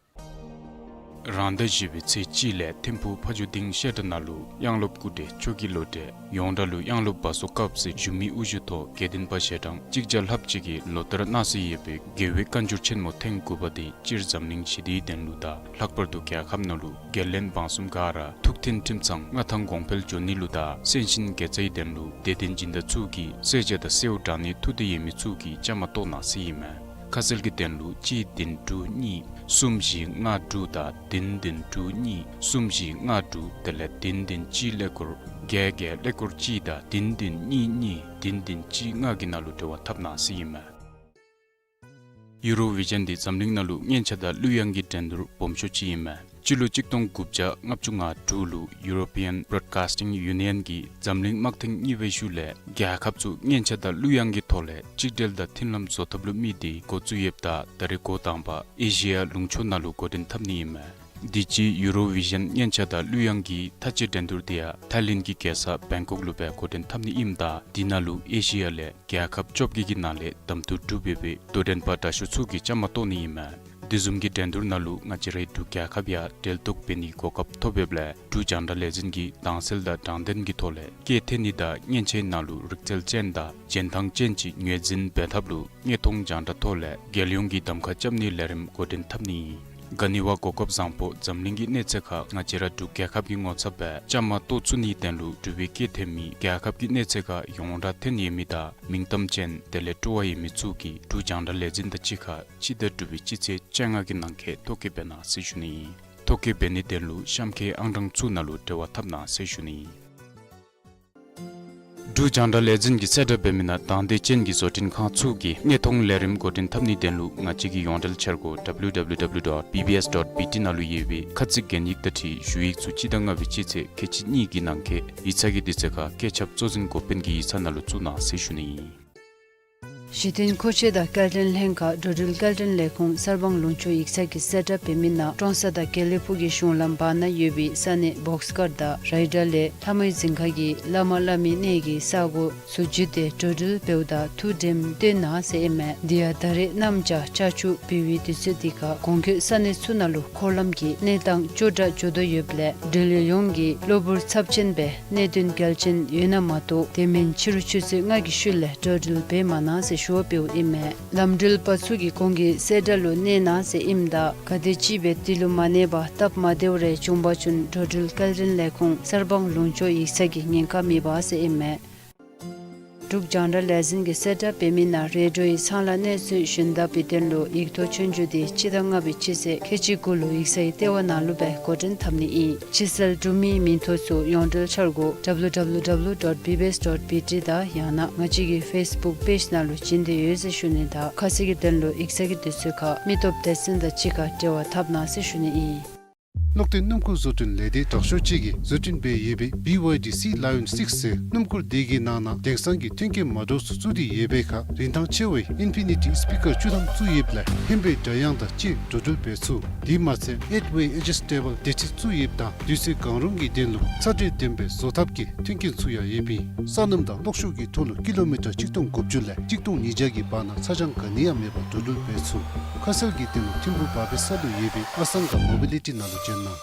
རང་ཟླ་བཞི་པའི་ཚེས་གཅིག་ལས་ཐིམ་ཕུག་ཕ་ཇོ་སྡིངས་བཤད་གྲྭ་ནང་ལུ་དབྱངས་སློབ་སྐུ་བགྲེས་མཆོག་གི་ལོ་འབྲས་ཡོངས་གྲགས་ལུ་དབྱངས་སློབ་བ་སོ་དཀརཔོ་ཟེར་ཞུ་མི་དབུ་བཞུགས་ཐོག་དགེ་ལྡན་པ་ཞལ་གྲངས་གཅིག་བརྒྱ་ལྷགཔ་ཅིག་གིས་ལོ་ལྟར་གནང་སྲོལ་ཡོད་པའི་རྒྱལ་བའི་བཀའ་འགྱུར་ཆེན་མོ་ཐེངས་དགུ་པ་འདི་སྤྱིར་འཛམ་གླིང་ཞི་བདེའི་དོན་ལུ་དང་ལྷག་པར་དུ་རྒྱལ་ཁབ་ནང་ལུ་རྒྱལ་བློན་འབངས་གསུམ་ག་ར་ཐུགས་མཐུན་ཁྲིམས་གཙང་མངའ་ཐང་གོང་འཕེལ་འགྱོ་ནི་ལུ་དང་སེམས་ཅན་དགེ་རྩའི་དོན་ལུ་དད་ལྡན་སྦྱིན་བདག་ཚུ་གིས་བསད་བྱ་དང་གསོལཝ་དྲང་ནི་ཐུགས་འདོད་ཡོད་མི་ཚུ་གིས་བཅའ་མར་གཏོགས་གནང་ཟེར་ཨིན་མས། ཁ་གསལ་གྱི་དོན་ལུ་གཅིག་བདུན་དྲུག་གཉིས་གསུམ་བཞི་ལྔ་དྲུག་དང་བདུན་བདུན་དྲུག་གཉིས་གསུམ་བཞི་ལྔ་དྲུག་དེ་ལས་བདུན་བདུན་གཅིག་ཀླད་ཀོར་བརྒྱད་བརྒྱད་ཀླད་ཀོར་གཅིག་དང་བདུན་བདུན་གཉིས་གཉིས་བདུན་བདུན་གཅིག་ལྔ་གི་ནང་ལུ་འབྲེལ་བ་འཐབ་གནང་ཟེར་ཨིན་མས། ཡུ་རོ་བི་ཞཱན་འདི་འཛམ་གླིང་ནང་ལུ་སྔོན་ཆད་དང་གླུ་དབྱངས་ཀྱི་འགྲན་བསྡུར་སྦོམ་ཤོས་ཅིག་ཨིན་མས། སྤྱི་ལོ་གཅིག་སྟོང་དགུ་བརྒྱ་ལྔ་བཅུ་ང་དྲུག་ལུ་European Broadcasting Union གིས་འཛམ་གླིང་དམག་ཐེངས་གཉིས་པའི་ཤུལ་ལས་རྒྱལ་ཁབ་ཚུ་སྔོན་ཆད་དང་གླུ་དབྱངས་ཀྱི་ཐོག་ལས་གཅིག་སྒྲིལ་དང་མཐུན་ལམ་བཟོ་ཐབས་ལུ་དམིགས་ཏེ་འགོ་བཙུགས་ཡོདཔ་ད་ད་རེས་འགོ་དང་པ་ཨེ་ཤི་ཡ་ལུང་ཕྱོགས་ནང་ལུ་འགོ་འདྲེན་འཐབ་ནི་ཨིན་མས། དུས་ཅི་ཡུ་རོ་བི་ཞཱན་སྙན་ཆ་དང་གླུ་དབྱངས་ཀྱི་མཐའ་དཔྱད་འགྲན་བསྡུར་དེ་ཡང་ཐའི་ལེནཌ་གི་རྒྱལ་ས་བེང་ཀོག་ལུ་སྦེ་འགོ་འདྲེན་འཐབ་ནི་ཨིནམ་ད་དེ་ནང་ལུ་ཨེ་ཤི་ཡ་ལས་རྒྱལ་ཁབ་བཅོ་བརྒྱད་ཀྱི་ནང་ལས་གདམ་འཐུ་གྲུབ་ཡོད་པའི་དོ་འགྲན་པ་དྲག་ཤོས་ཚུ་གིས་བཅའ་མར་གཏོགས་ནི་ཨིན་མས། དེ་བཟུམ་གྱི་འགྲན་བསྡུར་ནང་ལུ་ང་བཅས་རའི་འབྲུག་རྒྱལ་ཁབ་ཡང་གྲལ་གཏོགས་འབད་ནིའི་གོ་སྐབས་ཐོབ་ཡོདཔ་ལས་འབྲུག་རྒྱང་བསྒྲགས་ལས་འཛིན་གྱིས་དྭངས་གསལ་དང་དྲང་བདེན་གྱི་ཐོག་ལས་སྐད་འཐེན་ནི་དང་མཉེན་ཆས་ནང་ལུ་རིག་རྩལ་ཅན་དང་རྒྱན་ཐང་ཅན་ཅིག་ངོས་འཛིན་འབད་ཐབས་ལུ་དངོས་མཐོང་རྒྱང་བསྒྲགས་ཐོག་ལས་རྒྱལ་ཡོངས་ཀྱི་གདམ་ཁ་རྐྱབ་ནིའི་ལས་རིམ་འགོ་འདྲེན་འཐབ་ནི་ཨིན། ག་ནི་བ་གོ་སྐབས་བཟང་པོ་འཛམ་གླིང་གི་གནས་ཚད་ཁར་ང་བཅས་ར་འབྲུག་རྒྱལ་ཁབ་ཀྱི་ངོ་ཚབ་སྦེ་བཅའ་མར་གཏོགས་ཚུགས་ནིའི་དོན་ལུ་འབྲུག་པའི་སྐད་འཐེན་མི་རྒྱལ་ཁབ་ཀྱི་གནས་ཚད་ཁར་ཡོངས་གྲགས་ཐོན་ཡོད་མི་དང་མིང་གཏམ་ཅན་དེ་ལས་སྤྲོ་བ་ཡོད་མི་ཚུ་གིས་འབྲུག་རྒྱང་བསྒྲགས་ལས་འཛིན་དང་གཅིག་ཁར་སྤྱི་ཟླ་དྲུག་པའི་སྤྱི་ཚེས་བཅོ་ལྔ་གི་ནང་འཁོད་ཐོ་བཀོད་འབད་གནང་ཟེར་ཞུ་ནི་ཨིན། ཐོ་བཀོད་འབད་ནིའི་དོན་ལུ་གཤམ་འཁོད་ཨང་གྲངས་ཚུ་ནང་ལུ་འབྲེལ་བ་འཐབ་གནང་ཟེར་ཞུ་ནི་ཨིན། འབྲུག་རྒྱང་བསྒྲགས་ལས་འཛིན་གྱིས་གསལ་བསྒྲགས་འབད་མི་ནང་དང་འདོད་ཅན་གྱི་བཟོ་སྐྲུན་ཁང་ཚུ་གིས་དངོས་མཐོང་ལས་རིམ་འགོ་འདྲེན་འཐབ་ནིའི་དོན་ལུ་ང་བཅས་ཀྱི་ཡོངས་འབྲེལ་འཆར་སྒོ་W W W dot B B S dot B T ནང་ལུ་ཡོད་པའི་ཁ་ཚིག་གན་ཡིག་དང་འཁྲིལ་ཞུ་ཡིག་ཚུ་སྤྱི་ཟླ་ལྔ་པའི་སྤྱི་ཚེས་ཁལ་གཅིག་གཉིས་ཀྱི་ནང་འཁོད་ཡིག་ཚང་གི་དུས་ཚོད་ཁར་བཀོད་ཁྱབ་གཙོ་འཛིན་འགོ་དཔོན་གྱི་ཡིག་ཚང་ནང་ལུ་བཙུགས་གནང་ཟེར་ཞུ་ནི་ཨིན། གཞི་རྟེན་མཁོ་ཆས་དང་སྐྱེལ་འདྲེན་ལྷན་ཁག་འགྲོ་འགྲུལ་སྐྱེལ་འདྲེན་ལས་ཁུངས་གསར་སྤང་ལུང་ཕྱོགས་ཡིག་ཚང་གིས་གསལ་བསྒྲགས་འབད་མི་ནང་ཀྲོང་གསར་དང་དགེ་ལེགས་ཕུག་གི་གཞུང་ལམ་བར་ན་ཡོད་པའི་ས་གནས་བོགས་དཀར་དང་རའི་ཌར་ལས་ལྷ་མོའི་རྫིང་ཁ་གི་བླ་མ་བླ་མའི་གནས་ཀྱི་ས་སྒོ་ཚུ་བརྒྱུད་དེ་འགྲོ་འགྲུལ་འབདཝ་ད་ཐུགས་དྲནམ་བཏོན་གནང་ཟེར་ཨིན་མས། དེ་ཡང་ད་རེས་གནམ་བྱཱར་ཆར་ཆུ་འབབ་པའི་དུས་ཚོད་འདི་ཁར་གོང་འཁོད་ས་གནས་ཚུ་ནང་ལུ་འཁོར་ལམ་གྱི་གནས་སྟངས་སྐྱོ་དྲགས་འགྱོ་དོ་ཡོདཔ་ལས་འབྲེལ་ཡོད་ཡོངས་ཀྱིས་གློ་བུར་ཚབས་ཆེན་སྦེ་གནད་དོན་གལ་ཆེན་ཡོད་ན་མ་གཏོགས་དེ་མིན་ཕྱི་རུ་ཆུ་ཚོད་ལྔ་གི་ཤུལ་ལས་འགྲོ་འགྲུལ་འབད་མ་གནང་ཟེར་ཞུ་བ་འབདཝ་ཨིན་མས། ལམ་འགྲུལ་པ་ཚུ་གིས་གོང་གི་གསལ་བསྒྲགས་ལུ་གནས་གནང་ཟེར་ཨིནམ་ད་ག་དེ་ཅིག་སྦེ་དེ་ལུ་མ་གནས་པར་སྟབས་མ་བདེཝ་རེ་བྱུང་པ་ཅིན་འགྲོ་འགྲུལ་སྐྱེལ་འདྲེན་ལས་ཁུངས་གསར་སྤང་ལུང་ཕྱོགས་ཡིག་ཚང་གིས་ཉེན་ཁ་མེད་པ་ཟེར་ཨིན་མས། འབྲུག་རྒྱང་བསྒྲགས་ལས་འཛིན་གྱིས་གསལ་བསྒྲགས་འབད་མི་ནང་རེ་ཌིའོ་ཡི་ཚང་ལཱ་གནས་ཚུལ་ཞུན་དག་པའི་དོན་ལུ་ཡིག་ཐོག་ཆོས་རྒྱུགས་དེ་སྤྱི་ཟླ་ལྔ་པའི་སྤྱི་ཚེས་ཁལ་གཅིག་དགུ་ལུ་ཡིག་ཚང་གི་ལྟེ་བ་ནང་ལུ་སྦེ་འགོ་འདྲེན་འཐབ་ནི་ཨིན། ཕྱི་སེལ་གྲུབ་མིའི་མིང་ཐོ་ཚུ་ཡོངས་འབྲེལ་འཆར་སྒོ་W W W dot B B S dot B T དང་ཡང་ན་ང་བཅས་ཀྱི་ཕེསི་བུཀ་པེཇ་ནང་ལུ་བྱིན་ཏེ་ཡོད་ཟེར་ཞུ་ནི་དང་ཁ་གསལ་གྱི་དོན་ལུ་ཡིག་ཚང་གི་དུས་ཚོད་ཁར་མི་སྟོབས་སྡེ་ཚན་དང་གཅིག་ཁར་འབྲེལ་བ་འཐབ་གནང་ཟེར་ཞུ་ནི་ཨིན། གློག་བརྟེན་སྣུམ་འཁོར་བཟོ་སྐྲུན་ལས་སྡེ་དྲག་ཤོས་ཅིག་གིས་བཟོ་སྐྲུན་འབད་ཡོད་པའི་B Y D Sea Lion six ཟེར་སྣུམ་འཁོར་དེ་གི་ནང་ན་དེང་སང་གི་མཐུན་རྐྱེན་མ་འདྲཝ་ཚུ་བཙུགས་ཏེ་ཡོད་པའི་ཁར་རིན་ཐང་ཆེ་བའི་ཨིན་ཕི་ནི་ཊི་སི་པི་ཀར་བཅུ་ཐམ་བཙུགས་ཡོདཔ་ལས་ཧན་པའི་སྒྲ་དབྱངས་དང་བཅས་འགྲོ་འགྲུལ་འབད་ཚུགས། དེ་མ་ཚད་ཨེཊ་ཝེ་ཨེ་ཇི་སི་ཊེ་བཱལ་སྡེར་ཁྲི་བཙུགས་ཡོདཔ་དང་དུས་ཚོད་གང་རུང་གི་དོན་ལུ་ཚ་དྲོད་ལྡན་པའི་བཟོ་ཐབས་ཀྱི་མཐུན་རྐྱེན་ཚུ་ཡང་ཡོདཔ་ཨིན། ས་སྣུམ་དང་གློག་ཤུགས་ཀྱི་ཐོག་ལུ་ཀི་ལོ་མི་ཊར་གཅིག་སྟོང་དགུ་བཅུ་ལས་གཅིག་སྟོང་ཉིས་བརྒྱ་གི་བར་ན་ཚ་གྱང་ག་ནི་ཡང་མེད་པར་འགྲོ་འགྲུལ་འབད་ཚུགས། ཁ་གསལ་གྱི་དོན་ལུ་ཐིམ་ཕུག་བར་པའི་ས་ལུ་ཡོད་པའི་ཨ་སང་ག་མོ་བི་ལི་ཊི་ནང་ལུ་བྱོན་གནང་།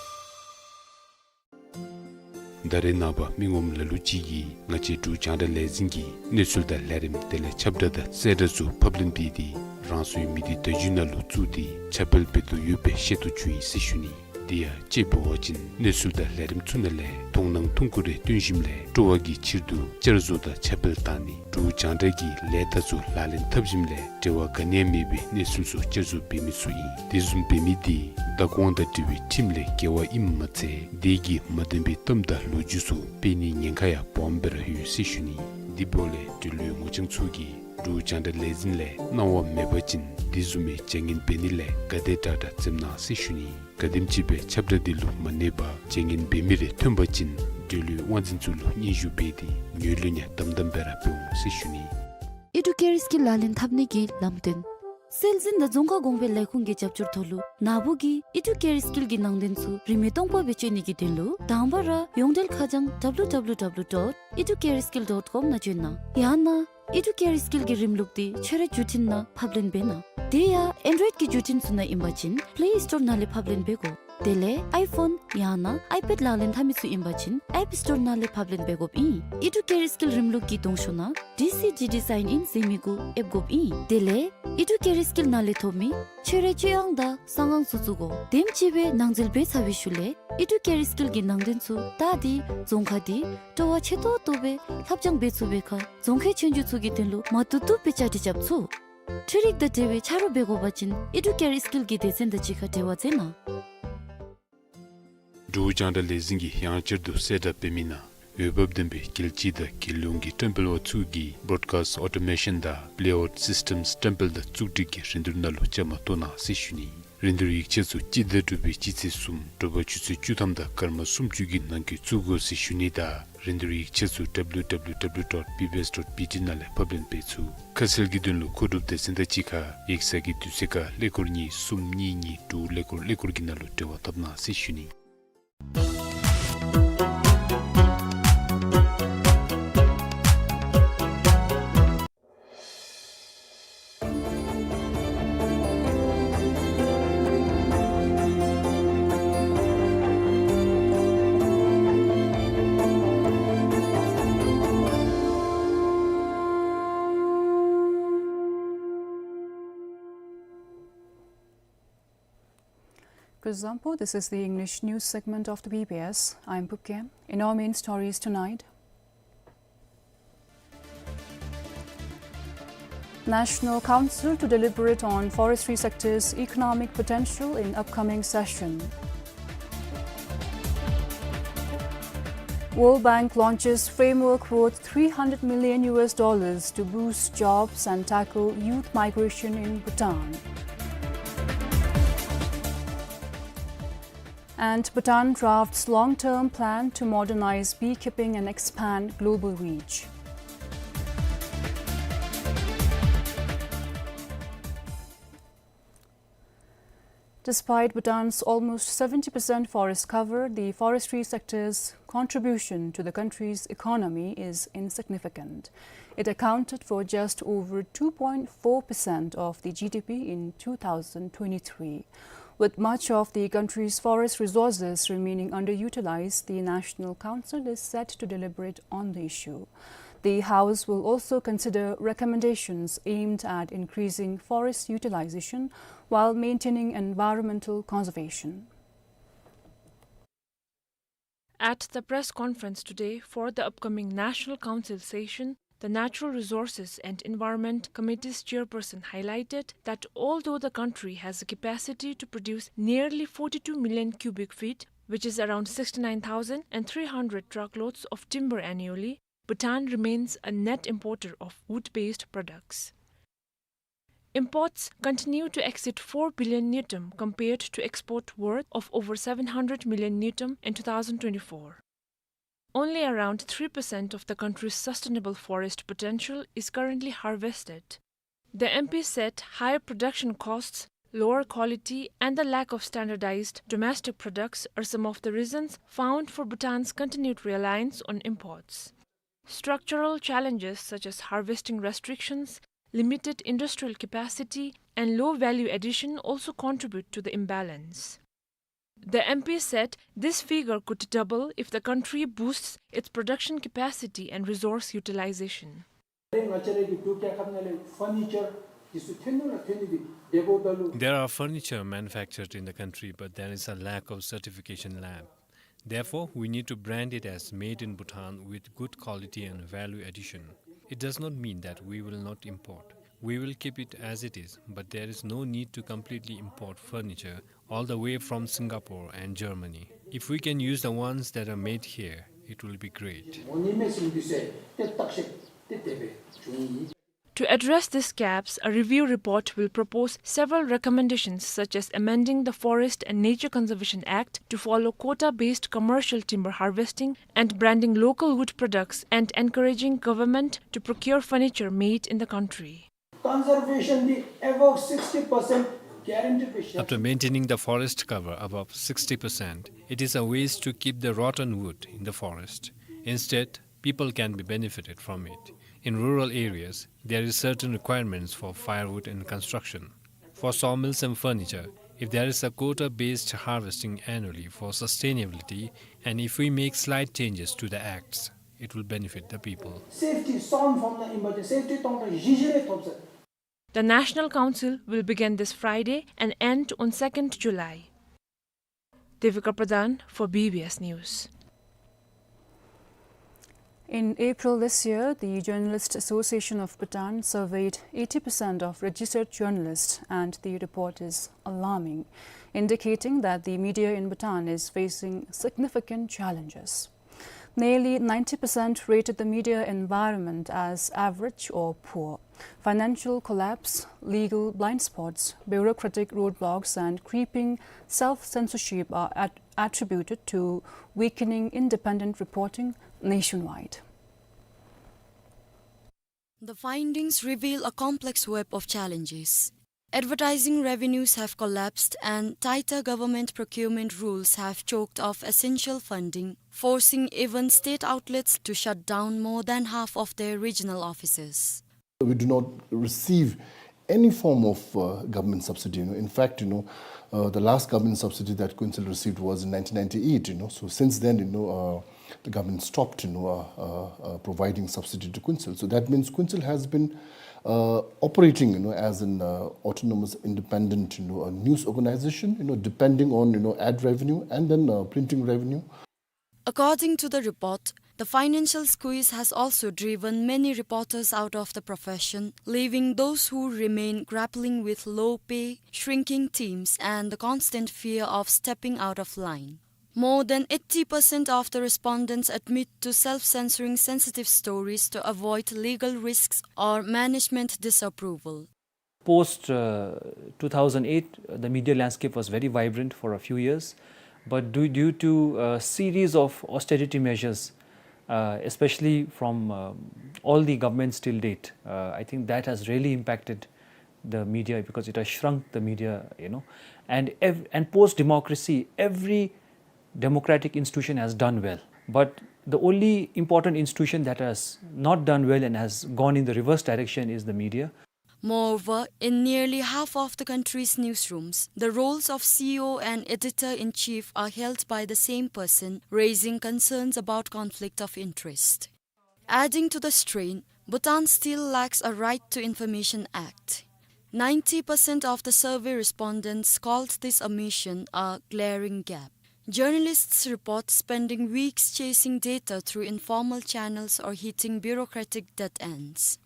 ད་རེས་ནངས་པ་མི་ངོམ་ལ་ལུ་ཅིག་གིས་ང་བཅས་འབྲུག་རྒྱང་བསྒྲགས་ལས་འཛིན་གྱི་གནས་ཚུལ་དང་ལས་རིམ་དེ་ལས་ཁྱབ་བསྒྲགས་དང་གསལ་བསྒྲགས་ཚུ་ཕབ་ལེན་འབད་དེ་རང་སོའི་མི་སྡེ་བརྡ་བརྒྱུད་ནང་ལུ་བཙུགས་ཏེ་ཁྱབ་སྤེལ་འབད་དོ་ཡོདཔ་སྦེ་ཤེས་རྟོགས་བྱུང་ཡི་ཟེར་ཞུ་ནི། དེ་ཡང་དཔྱེ་འབད་བ་ཅིན་གནས་ཚུལ་དང་ལས་རིམ་ཚུ་ནང་ལས་མཐོང་སྣང་ཐུང་ཀུ་རེ་སྟོན་ཞིནམ་ལས་སྤྲོ་བ་གི་ཕྱིར་དུ་བསྐྱར་བཟོ་དང་ཁྱབ་སྤེལ་བཏང་ནི། འབྲུག་རྒྱང་བསྒྲགས་ཀྱི་ལས་རྟགས་ཚུ་ལག་ལེན་འཐབ་ཞིནམ་ལས་འབྲེལ་བ་ག་ནི་ཡང་མེད་པའི་གནས་ཚུལ་ཚུ་བསྐྱར་བཟོ་འབད་མི་ཚུ་ཨིན། དེ་བཟུམ་འབད་མི་དེ་བདག་དབང་དང་འབྲེལ་བའི་ཁྲིམས་ལས་འགལ་བ་ཨིནམ་མ་ཚད་དེ་གིས་མ་བདེན་པའི་གཏམ་དང་ལོ་རྒྱུས་ཚུ་སྤེལ་ནིའི་ཉེན་ཁ་ཡང་སྦོམ་སྦེ་ར་ཡོད་ཟེར་ཞུ་ནི། དེ་འབདཝ་ལས་འབྲེལ་ཡོད་ངོ་རྐྱང་ཚུ་གིས་འབྲུག་རྒྱང་བསྒྲགས་ལས་འཛིན་ལས་གནང་བ་མེད་པ་ཅིན་དེ་བཟུམ་མའི་བྱ་ངན་འབད་ནི་ལས་ག་དེ་དྲག་དྲག་འཛེམ་གནང་ཟེར་ཞུ་ནི། ག་དེམ་ཅིག་སྦེ་ཁྱབ་བསྒྲགས་འདི་ལུ་མ་གནས་པར་བྱ་ངན་འབད་མི་རེ་ཐོན་པ་ཅིན་འབྲེལ་ཡོད་དབང་འཛིན་ཚུ་ལུ་སྙན་ཞུ་འབད་དེ་ངོས་ལེན་ཡང་དམ་དམ་སྦེ་ར་འབད་འོང་ཟེར་ཞུ་ནི། ཨི་ཌུ་ཀེ་རི་སི་ཀིལ་ལག་ལེན་འཐབ་ནི་གི་ལམ་སྟོན། སྲོལ་འཛིན་དང་རྫོང་ཁ་གོང་འཕེལ་ལས་ཁུངས་ཀྱི་རྒྱབ་སྐྱོར་ཐོག་ལུ་ནཱ་བུ་གིས་ཨི་ཌུ་ཀེ་རི་སི་ཀིལ་གྱི་ནང་དོན་ཚུ་རིན་མེད་སྟོང་པ་སྦེ་སྤྱོད་ནི་གི་དོན་ལུ་དང་པ་ར་ཡོངས་འབྲེལ་ཁ་བྱང་W W W dot educareskill dot com ནང་བྱོན་གནང་། ཡང་ན་ཨི་ཌུ་ཀེ་རི་སི་ཀིལ་གྱི་རིམ་ལུགས་དེ་ཁྱོད་རའི་བརྒྱུད་འཕྲིན་ནང་ཕབ་ལེན་འབད་གནང་། དེ་ཡང་ཨེན་ཌོའིཌ་ཀྱི་བརྒྱུད་འཕྲིན་ཚུ་ནང་ཨིན་པ་ཅིན་པེ་ལེ་སི་ཊོར་ནང་ལས་ཕབ་ལེན་འབད་དགོ། དེ་ལས་ཨའི་ཕོན་ཡང་ན་ཨའི་པེཌ་ལག་ལེན་འཐབ་མི་ཚུ་ཨིན་པ་ཅིན་ཨེཔ་སི་ཊོར་ནང་ལས་ཕབ་ལེན་འབད་དགོཔ་ཨིན། ཨི་ཌུ་ཀེ་རི་སི་ཀིལ་རིམ་ལུགས་ཀྱི་གདོང་ཤོག་ནང་ཌི་སི་ཌི་ཌི་སའིན་ཨིན་ཟེར་མི་གུ་ཨེབ་དགོཔ་ཨིན། དེ་ལས་ཨི་ཌུ་ཀེ་རི་སི་ཀིལ་ནང་ལས་ཐོབ་མི་ཁྱོད་རའི་སྤྱོད་དབང་དང་གསང་དབང་ཚུ་བཙུགས་དགོ། དེམ་ཅིག་སྦེ་ནང་འཛུལ་འབད་ཚར་བའི་ཤུལ་ལས་ཨི་ཌུ་ཀེ་རི་སི་ཀིལ་གྱི་ནང་དོན་ཚུ་བལྟ་སྟེ་རྫོང་ཁ་དེ་སྤྲོ་བ་ཆེ་ཏོག་ཏོ་སྦེ་ལྷབ་སྦྱང་འབད་ཚུགས་པའི་ཁར་རྫོང་ཁའི་ཆོས་རྒྱུགས་ཚུ་གི་དོན་ལུ་མ་བཏུབ་བཏུབ་སྦེ་བཅའ་སྒྲིག་རྐྱབ་ཚུགས། འཕྲུལ་རིག་དང་འབྲེལ་བའི་ཆ་རོགས་འབད་དགོ་པ་ཅིན་ཨི་ཌུ་ཀེ་རི་སི་ཀིལ་གྱི་སྡེ་ཚན་དང་གཅིག་ཁར་འབྲེལ་བ་མཛད་གནང་། འབྲུག་རྒྱང་བསྒྲགས་ལས་འཛིན་གྱིས་ཡང་བསྐྱར་དུ་གསལ་བསྒྲགས་འབད་མི་ནང་འོས་འབབ་ལྡན་པའི་རྒྱལ་སྤྱི་དང་རྒྱལ་ཡོངས་ཀྱི་བཀྲམ་སྤེལ་པ་ཚུ་གིས་བོརོཌ་ཀཱསིཊ་ཨོ་ཊོ་མེ་ཤཱན་དང་པེ་ལེ་ཨའུཊ་སིསི་ཊེམསི་བཀྲམ་སྤེལ་དང་བཙུགས་སྒྲིག་གི་རིན་བསྡུར་ནང་ལུ་བཅའ་མར་གཏོགས་གནང་ཟེར་ཞུ་ནི། རིན་བསྡུར་ཡིག་ཆ་ཚུ་སྤྱི་ཟླ་དྲུག་པའི་སྤྱི་ཚེས་གསུམ་དྲོ་པ་ཆུ་ཚོད་བཅུ་ཐམ་དང་སྐར་མ་སུམ་ཅུ་གི་ནང་འཁོད་བཙུགས་དགོ་ཟེར་ཞུ་ནི་དང་རིན་བསྡུར་ཡིག་ཆ་ཚུ་W W W dot B B S dot B T ནང་ལས་ཕབ་ལེན་འབད་ཚུགས། ཁ་གསལ་གྱི་དོན་ལུ་མཁོ་སྒྲུབ་སྡེ་ཚན་དང་གཅིག་ཁར་ཡིག་ཚང་གི་དུས་ཚོད་ཁར་ཀླད་ཀོར་གཉིས་གསུམ་གཉིས་གཉིས་དྲུག་ཀླད་ཀོར་ཀླད་ཀོར་གྱི་ནང་ལུ་འབྲེལ་བ་འཐབ་གནང་ཟེར་ཞུ་ནི། Kuzuzangpo, this is the English news segment of the B B S. I'm Pupke. In our main stories tonight, National Council to deliberate on forestry sector's economic potential in upcoming session. World Bank launches framework worth three hundred million U S dollars to boost jobs and tackle youth migration in Bhutan. And Bhutan drafts long-term plan to modernize beekeeping and expand global reach. Despite Bhutan's almost seventy percent forest cover, the forestry sector's contribution to the country's economy is insignificant. It accounted for just over two point four percent of the G D P in two thousand twenty-three. With much of the country's forest resources remaining underutilized, the National Council is set to deliberate on the issue. The House will also consider recommendations aimed at increasing forest utilization while maintaining environmental conservation. At the press conference today for the upcoming National Council session, the Natural Resources and Environment Committee's chairperson highlighted that although the country has a capacity to produce nearly forty-two million cubic feet, which is around sixty-nine thousand three hundred truckloads of timber annually, Bhutan remains a net importer of wood-based products. Imports continue to exceed four billion ngultrum compared to export worth of over seven hundred million ngultrum in two thousand twenty-four. Only around three percent of the country's sustainable forest potential is currently harvested. The M P said higher production costs, lower quality, and the lack of standardized domestic products are some of the reasons found for Bhutan's continued reliance on imports. Structural challenges such as harvesting restrictions, limited industrial capacity, and low value addition also contribute to the imbalance. The M P said this figure could double if the country boosts its production capacity and resource utilization. There are furniture manufactured in the country, but there is a lack of certification lab. Therefore, we need to brand it as made in Bhutan with good quality and value addition. It does not mean that we will not import. We will keep it as it is, but there is no need to completely import furniture all the way from Singapore and Germany. If we can use the ones that are made here, it will be great. To address these gaps, a review report will propose several recommendations such as amending the Forest and Nature Conservation Act to follow quota-based commercial timber harvesting and branding local wood products and encouraging government to procure furniture made in the country. Conservation the above sixty percent guarantee percent. After maintaining the forest cover above sixty percent, it is a waste to keep the rotten wood in the forest. Instead, people can be benefited from it. In rural areas, there is certain requirements for firewood and construction. For sawmills and furniture, if there is a quota-based harvesting annually for sustainability, and if we make slight changes to the acts, it will benefit the people. Safety, sound from the emergency, safety ཐོག་ནས་གཞི་གཞི་རེ་ཐོབ་ཟེར། The National Council will begin this Friday and end on second July. Devika Pradhan for B B S News. In April this year, the Journalist Association of Bhutan surveyed eighty percent of registered journalists, and the report is alarming, indicating that the media in Bhutan is facing significant challenges. Nearly ninety percent rated the media environment as average or poor. Financial collapse, legal blind spots, bureaucratic roadblocks, and creeping self-censorship are at-, attributed to weakening independent reporting nationwide. The findings reveal a complex web of challenges. Advertising revenues have collapsed and tighter government procurement rules have choked off essential funding, forcing even state outlets to shut down more than half of their regional offices. We do not receive any form of, uh, government subsidy. You know, in fact, you know, uh, the last government subsidy that Council received was in nineteen ninety-eight. You know, so since then, you know, uh, the government stopped, you know, uh, uh, uh, providing subsidy to Council. So that means Council has been, uh, operating, you know, as an, uh, autonomous, independent, you know, a news organization, you know, depending on, you know, ad revenue and then, uh, printing revenue. According to the report, the financial squeeze has also driven many reporters out of the profession, leaving those who remain grappling with low pay, shrinking teams, and the constant fear of stepping out of line. More than eighty percent of the respondents admit to self-censoring sensitive stories to avoid legal risks or management disapproval. Post, uh, two thousand eight, the media landscape was very vibrant for a few years, but due, due to a series of austerity measures, uh, especially from, um, all the governments till date, uh, I think that has really impacted the media because it has shrunk the media, you know. And ev-, and post democracy, every democratic institution has done well, but the only important institution that has not done well and has gone in the reverse direction is the media. Moreover, in nearly half of the country's newsrooms, the roles of C E O and editor-in-chief are held by the same person, raising concerns about conflict of interest. Adding to the strain, Bhutan still lacks a Right to Information Act. Ninety percent of the survey respondents called this omission a glaring gap. Journalists report spending weeks chasing data through informal channels or hitting bureaucratic dead ends.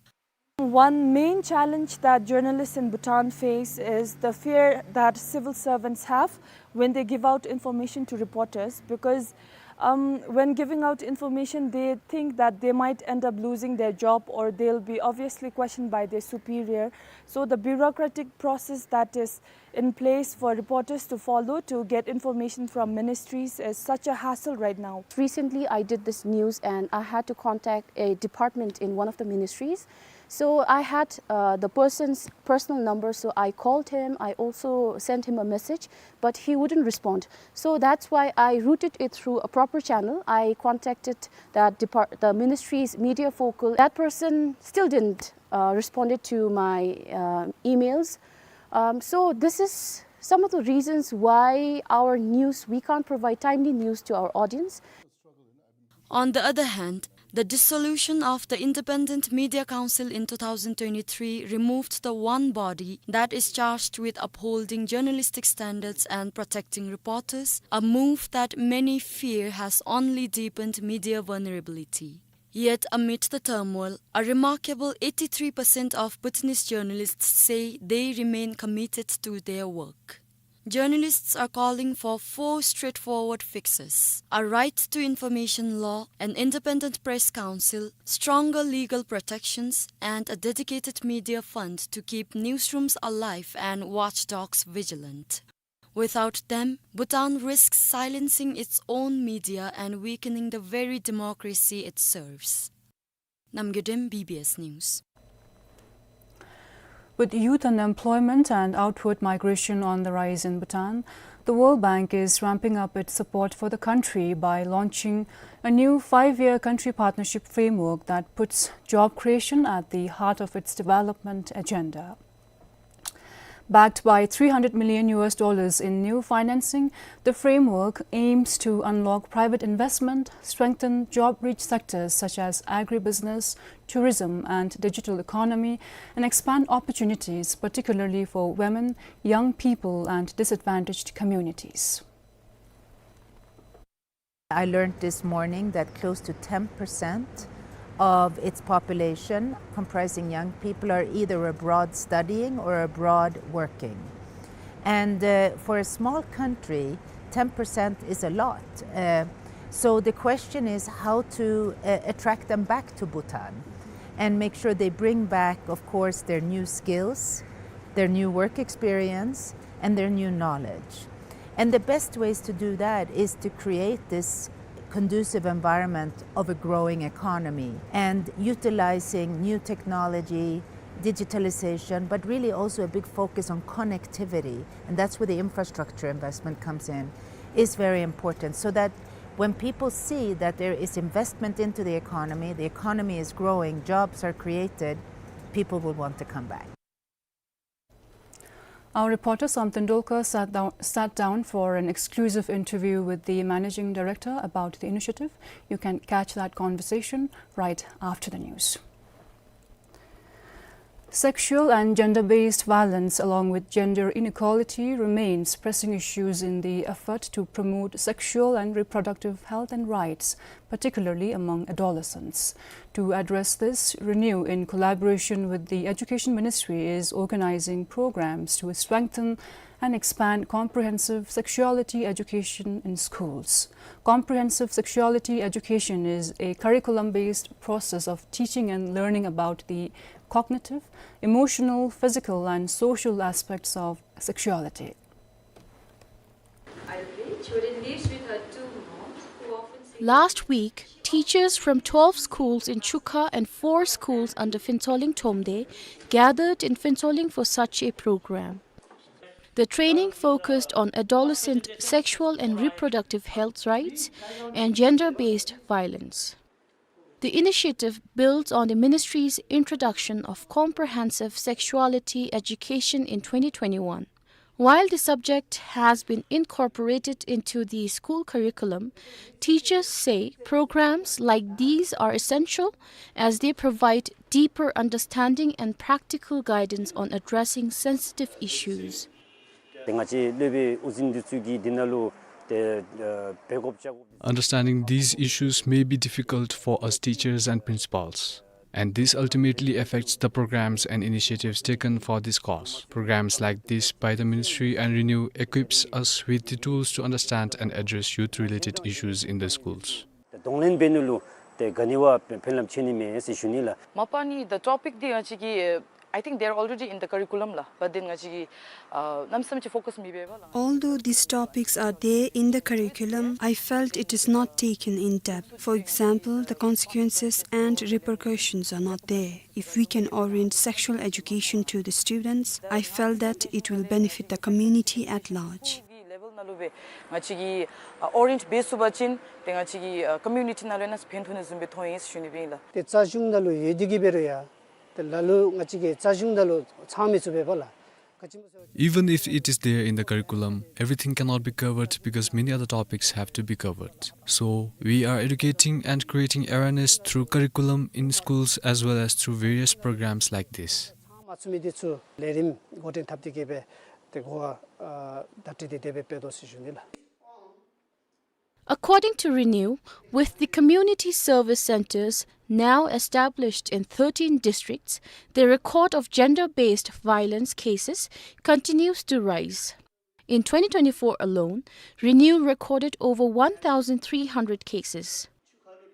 One main challenge that journalists in Bhutan face is the fear that civil servants have when they give out information to reporters, because, um, when giving out information, they think that they might end up losing their job or they'll be obviously questioned by their superior. So the bureaucratic process that is in place for reporters to follow to get information from ministries is such a hassle right now. Recently, I did this news and I had to contact a department in one of the ministries. So I had, uh, the person's personal number, so I called him. I also sent him a message, but he wouldn't respond. So that's why I routed it through a proper channel. I contacted that depart-, the ministry's media focal. That person still didn't, uh, responded to my, uh, emails. Um, so this is some of the reasons why our news, we can't provide timely news to our audience. On the other hand, the dissolution of the Independent Media Council in two thousand twenty-three removed the one body that is charged with upholding journalistic standards and protecting reporters, a move that many fear has only deepened media vulnerability. Yet amid the turmoil, a remarkable eighty-three percent of Bhutanese journalists say they remain committed to their work. Journalists are calling for four straightforward fixes: a right to information law, an independent press council, stronger legal protections, and a dedicated media fund to keep newsrooms alive and watchdogs vigilant. Without them, Bhutan risks silencing its own media and weakening the very democracy it serves. Namgay Dem, B B S News. With youth unemployment and outward migration on the rise in Bhutan, the World Bank is ramping up its support for the country by launching a new five-year country partnership framework that puts job creation at the heart of its development agenda. Backed by three hundred million U S dollars in new financing, the framework aims to unlock private investment, strengthen job-rich sectors such as agribusiness, tourism, and digital economy, and expand opportunities, particularly for women, young people, and disadvantaged communities. I learned this morning that close to ten percent of its population, comprising young people, are either abroad studying or abroad working. And, uh, for a small country, ten percent is a lot. Uh, so the question is how to, uh, attract them back to Bhutan. And make sure they bring back, of course, their new skills, their new work experience, and their new knowledge. And the best ways to do that is to create this conducive environment of a growing economy and utilizing new technology, digitalization, but really also a big focus on connectivity, and that's where the infrastructure investment comes in, is very important, so that when people see that there is investment into the economy, the economy is growing, jobs are created, people will want to come back. Our reporter Sam Tendulkar sat down, sat down for an exclusive interview with the managing director about the initiative. You can catch that conversation right after the news. Sexual and gender-based violence, along with gender inequality, remains pressing issues in the effort to promote sexual and reproductive health and rights, particularly among adolescents. To address this, Renew, in collaboration with the Education Ministry, is organizing programs to strengthen and expand comprehensive sexuality education in schools. Comprehensive sexuality education is a curriculum-based process of teaching and learning about the cognitive, emotional, physical, and social aspects of sexuality. Last week, teachers from twelve schools in Chuka and four schools under Phuentsholing Thromde gathered in Phuentsholing for such a program. The training focused on adolescent sexual and reproductive health rights and gender-based violence. The initiative builds on the ministry's introduction of comprehensive sexuality education in twenty twenty-one. While the subject has been incorporated into the school curriculum, teachers say programs like these are essential as they provide deeper understanding and practical guidance on addressing sensitive issues. ཏེ་ང་བཅས་སློབ་དཔོན་དབུ་འཛིན་འདི་ཚུ་གིས་འདི་ནང་ལུ་ཏེ་ཨ་འབད་དགོཔ་བྱ་དགོཔ། Understanding these issues may be difficult for us teachers and principals, and this ultimately affects the programs and initiatives taken for this cause. Programs like this by the ministry and Renew equips us with the tools to understand and address youth-related issues in the schools. ཏེ་གདོང་ལེན་འབད་ནི་ལུ་ཏེ་ག་ནི་བ་ཕན་ལམ་ཆེ་ནི་མས་ཟེར་ཞུ་ནི་ལགས། མ་པ་ནི་the topic འདི་ང་བཅས་ཀྱི་I think they are already in the curriculum ལགས། But then ང་བཅས་ཀྱིས་ཨ་གནམ་མེད་ས་མེད་ཅིག་focus མི་འབད་བས་ལགས། Although these topics are there in the curriculum, I felt it is not taken in depth. For example, the consequences and repercussions are not there. If we can orient sexual education to the students, I felt that it will benefit the community at large. level ནང་ལུ་སྦེ་ང་བཅས་ཀྱིས་ཨ་orient འབད་ཚུགས་པ་ཅིན་ཏེ་ང་བཅས་ཀྱི་ཨ་community ནང་ལུ་ཡང་ཕན་ཐོགས་ནི་བཟུམ་སྦེ་མཐོང་ཡི་ཟེར་ཞུ་ནི་སྦེ་ཨིན་ལགས། ཏེ་རྩ་གཞུང་ནང་ལུ་ཡོད་དེ་གིས་འབད་རུང་ཡང་ཏེ་ལ་ལུ་ང་བཅས་ཀྱི་རྩ་གཞུང་ནང་ལུ་ཚང་མི་ཚུགས་པས་ལགས། ག་ཅི་སྨོ་ཟེར་བ་ཅིན། Even if it is there in the curriculum, everything cannot be covered because many other topics have to be covered. So, we are educating and creating awareness through curriculum in schools as well as through various programs like this. ཚང་མ་ཚུགས་མི་འདི་ཚུ་ལས་རིམ་འགོ་འདྲེན་འཐབ་སྟེ་གིས་སྦེ་ཏེ་གོ་བ་ཨ་བརྡ་སྤྲོད་དེ་དེ་སྦེ་འབད་དོ་ཟེར་ཞུ་ནི་ལགས། According to Renew, with the community service centers now established in thirteen districts, the record of gender-based violence cases continues to rise. In twenty twenty-four alone, Renew recorded over one thousand three hundred cases.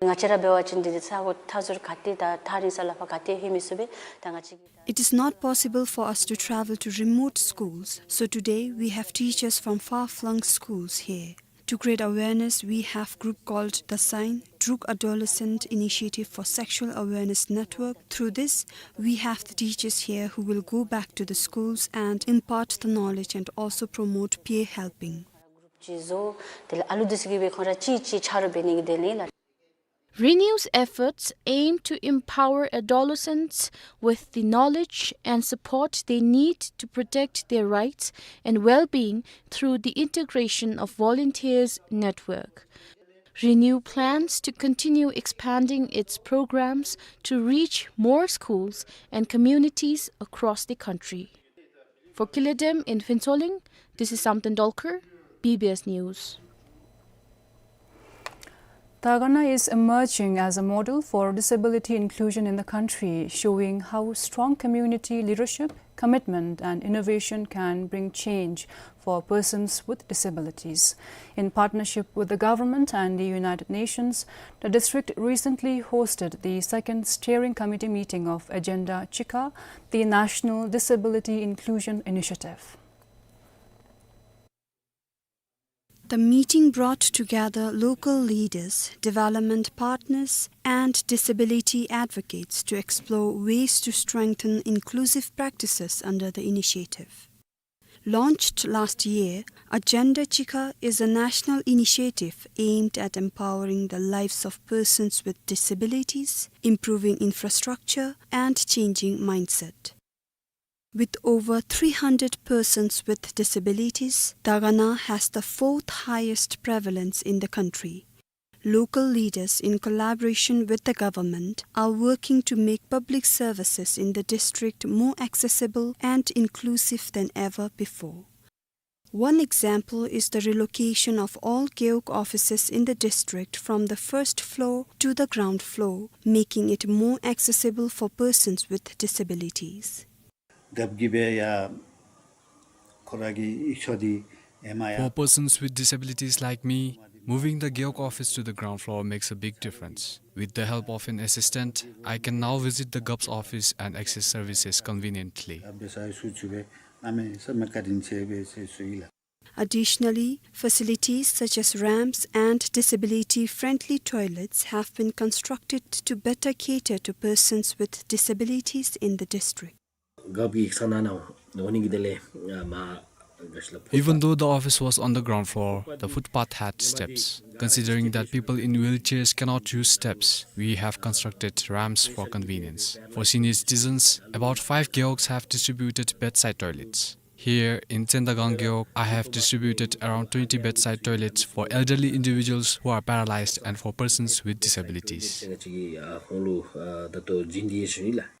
ང་བཅས་ར་འབད་བ་ཅིན་འདི་འདི་ས་གོ་མཐའ་ཟུར་ག་ཏེ་དང་ཐག་རིང་ས་ལུ་ཕར་ག་ཏེ་ལྷོད་མི་ཚུགས་པས། ད་ང་བཅས་ཀྱིས་It is not possible for us to travel to remote schools, so today we have teachers from far-flung schools here. To create awareness, we have group called The Sign, Druk Adolescent Initiative for Sexual Awareness Network. Through this, we have the teachers here who will go back to the schools and impart the knowledge and also promote peer helping. ཅིག་བཟོ། དེ་ལས་ཨ་ལུ་འདི་ཚུ་གིས་སྦེ་ཁོང་ར་གཅིག་གཅིག་ཆ་རོགས་འབད་ནི་གི་དོན་ལས་ལགས། Renew's efforts aim to empower adolescents with the knowledge and support they need to protect their rights and well-being through the integration of volunteers network. Renew plans to continue expanding its programs to reach more schools and communities across the country. For Kile Dem in Phuentsholing, this is Samten Dolkar, B B S News. Dagana is emerging as a model for disability inclusion in the country, showing how strong community leadership commitment and innovation can bring change for persons with disabilities. In partnership with the government and the United Nations, the district recently hosted the second steering committee meeting of Agenda Chikha, the National Disability Inclusion Initiative. The meeting brought together local leaders, development partners, and disability advocates to explore ways to strengthen inclusive practices under the initiative. Launched last year, Agenda Chikha is a national initiative aimed at empowering the lives of persons with disabilities, improving infrastructure, and changing mindset. With over three hundred persons with disabilities, Dagana has the fourth highest prevalence in the country. Local leaders, in collaboration with the government, are working to make public services in the district more accessible and inclusive than ever before. One example is the relocation of all Gewog offices in the district from the first floor to the ground floor, making it more accessible for persons with disabilities. ཌབ་གི་སྦེ་ཡ་ཁོ་ར་གི་ཡིག་ཆ་འདི་ཨེ་མ་ཡ། For persons with disabilities like me, moving the Gewog office to the ground floor makes a big difference. With the help of an assistant, I can now visit the ཌབ་ཌབ་ཨོ་ཕིས་and access services conveniently. ཌབ་སྦེ་ས་ཡི་སུ་ཅིག་སྦེ་ཨ་མེ་ས་མེ་བཀའ་དྲིན་ཆེ་སྦེ་ཟེར་ཞུ་ཡི་ལགས། Additionally, facilities such as ramps and disability-friendly toilets have been constructed to better cater to persons with disabilities in the district. ཌབ་གི་ཡིག་ཚང་ནང་ན་འོང་ནི་གི་དེ་ལས་ཨ་མ་ག་ཅི་ལགས། Even though the office was on the ground floor, the footpath had steps. Considering that people in wheelchairs cannot use steps, we have constructed ramps for convenience. For senior citizens, about five Gewogs have distributed bedside toilets. Here in Tsendagang Gewog, I have distributed around twenty bedside toilets for elderly individuals who are paralyzed and for persons with disabilities. ང་བཅས་ཀྱིས་ཨ་ཁོང་ལུ་ཨ་ད་ལྟོ་བྱིན་ཏེ་ཡོད་ཟེར་ཞུ་ནི་ལགས།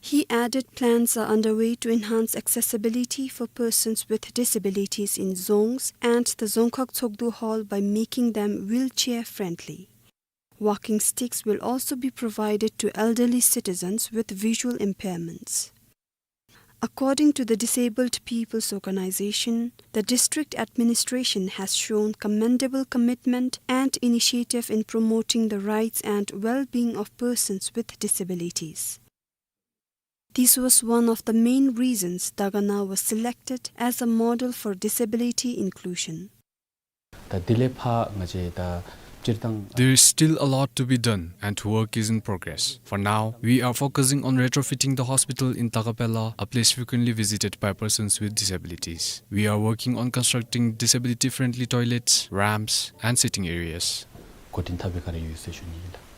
He added plans are underway to enhance accessibility for persons with disabilities in Dzongs and the Dzongkhag Tshogdu Hall by making them wheelchair friendly. Walking sticks will also be provided to elderly citizens with visual impairments. According to the Disabled People's Organization, the district administration has shown commendable commitment and initiative in promoting the rights and well-being of persons with disabilities. This was one of the main reasons Dagana was selected as a model for disability inclusion. ད་དེ་ལས་ཕར་ང་བཅས་ད་སྤྱིར་བཏང་། There is still a lot to be done and work is in progress. For now, we are focusing on retrofitting the hospital in Takapela, a place frequently visited by persons with disabilities. We are working on constructing disability-friendly toilets, ramps, and sitting areas. འགོ་འདྲེན་འཐབ་པའི་ག་རེ་ཡོད་ཟེར་ཞུ་ནི་ཨིན་ལགས།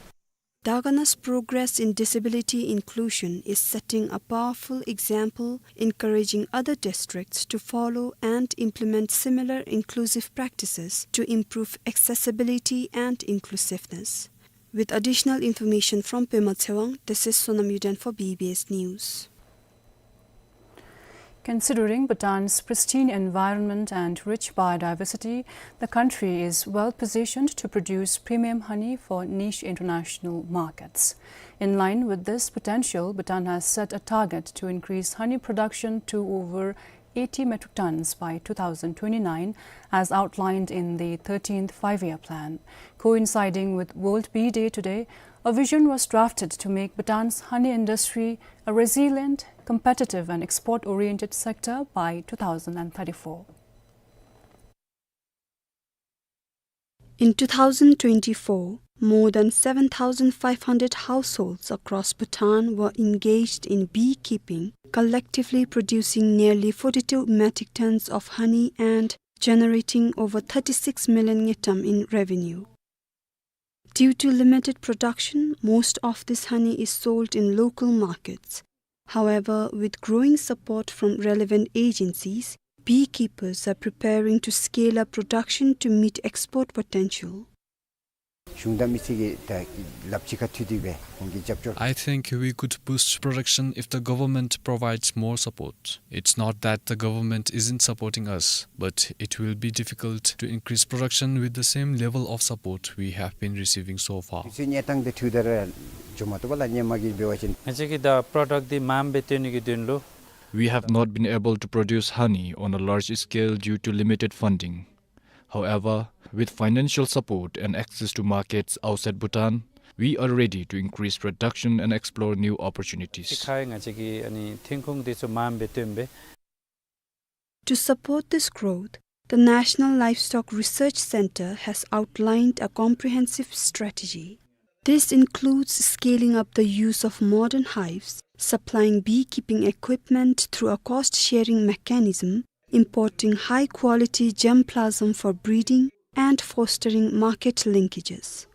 Dagana's progress in disability inclusion is setting a powerful example, encouraging other districts to follow and implement similar inclusive practices to improve accessibility and inclusiveness. With additional information from Pema Tshewang, this is Sonam Yuden for B B S News. Considering Bhutan's pristine environment and rich biodiversity, the country is well positioned to produce premium honey for niche international markets. In line with this potential, Bhutan has set a target to increase honey production to over eighty metric tons by two thousand twenty-nine, as outlined in the thirteenth Five-Year Plan. Coinciding with World Bee Day today, a vision was drafted to make Bhutan's honey industry a resilient, competitive and export-oriented sector by two thousand thirty-four. In two thousand twenty-four, more than seven thousand five hundred households across Bhutan were engaged in beekeeping, collectively producing nearly forty-two metric tons of honey and generating over thirty-six million ngultrum in revenue. Due to limited production, most of this honey is sold in local markets. However, with growing support from relevant agencies, beekeepers are preparing to scale up production to meet export potential. གཞུང་དང་མི་སེར་གྱིས་ད་ལགཔ་གཅིག་ཁར་མཐུད་དེ་སྦེ་ཁོང་གིས་རྒྱབ་སྐྱོར། I think we could boost production if the government provides more support. It's not that the government isn't supporting us, but it will be difficult to increase production with the same level of support we have been receiving so far. དུས་ཚོད་གནས་སྟངས་དེ་འཕྲོ་བརླག་འགྱོ་མ་བཏུབ་པས་ལགས། སྔོན་མ་གི་འབད་བ་ཅིན་ང་བཅས་ཀྱིས་ད་པྲོ་ཌཀཊ་འདི་མངམ་སྦེ་བཏོན་ནི་གི་དོན་ལུ་ We have not been able to produce honey on a large scale due to limited funding. However, with financial support and access to markets outside Bhutan, we are ready to increase production and explore new opportunities. ཁ་ང་བཅས་ཀྱིས་ཨ་ནི་ཐོན་ཁུངས་འདི་ཚུ་མངམ་སྦེ་བཏོན་སྦེ། To support this growth, the National Livestock Research Centre has outlined a comprehensive strategy. This includes scaling up the use of modern hives, supplying beekeeping equipment through a cost-sharing mechanism, importing high-quality germplasm for breeding, and fostering market linkages.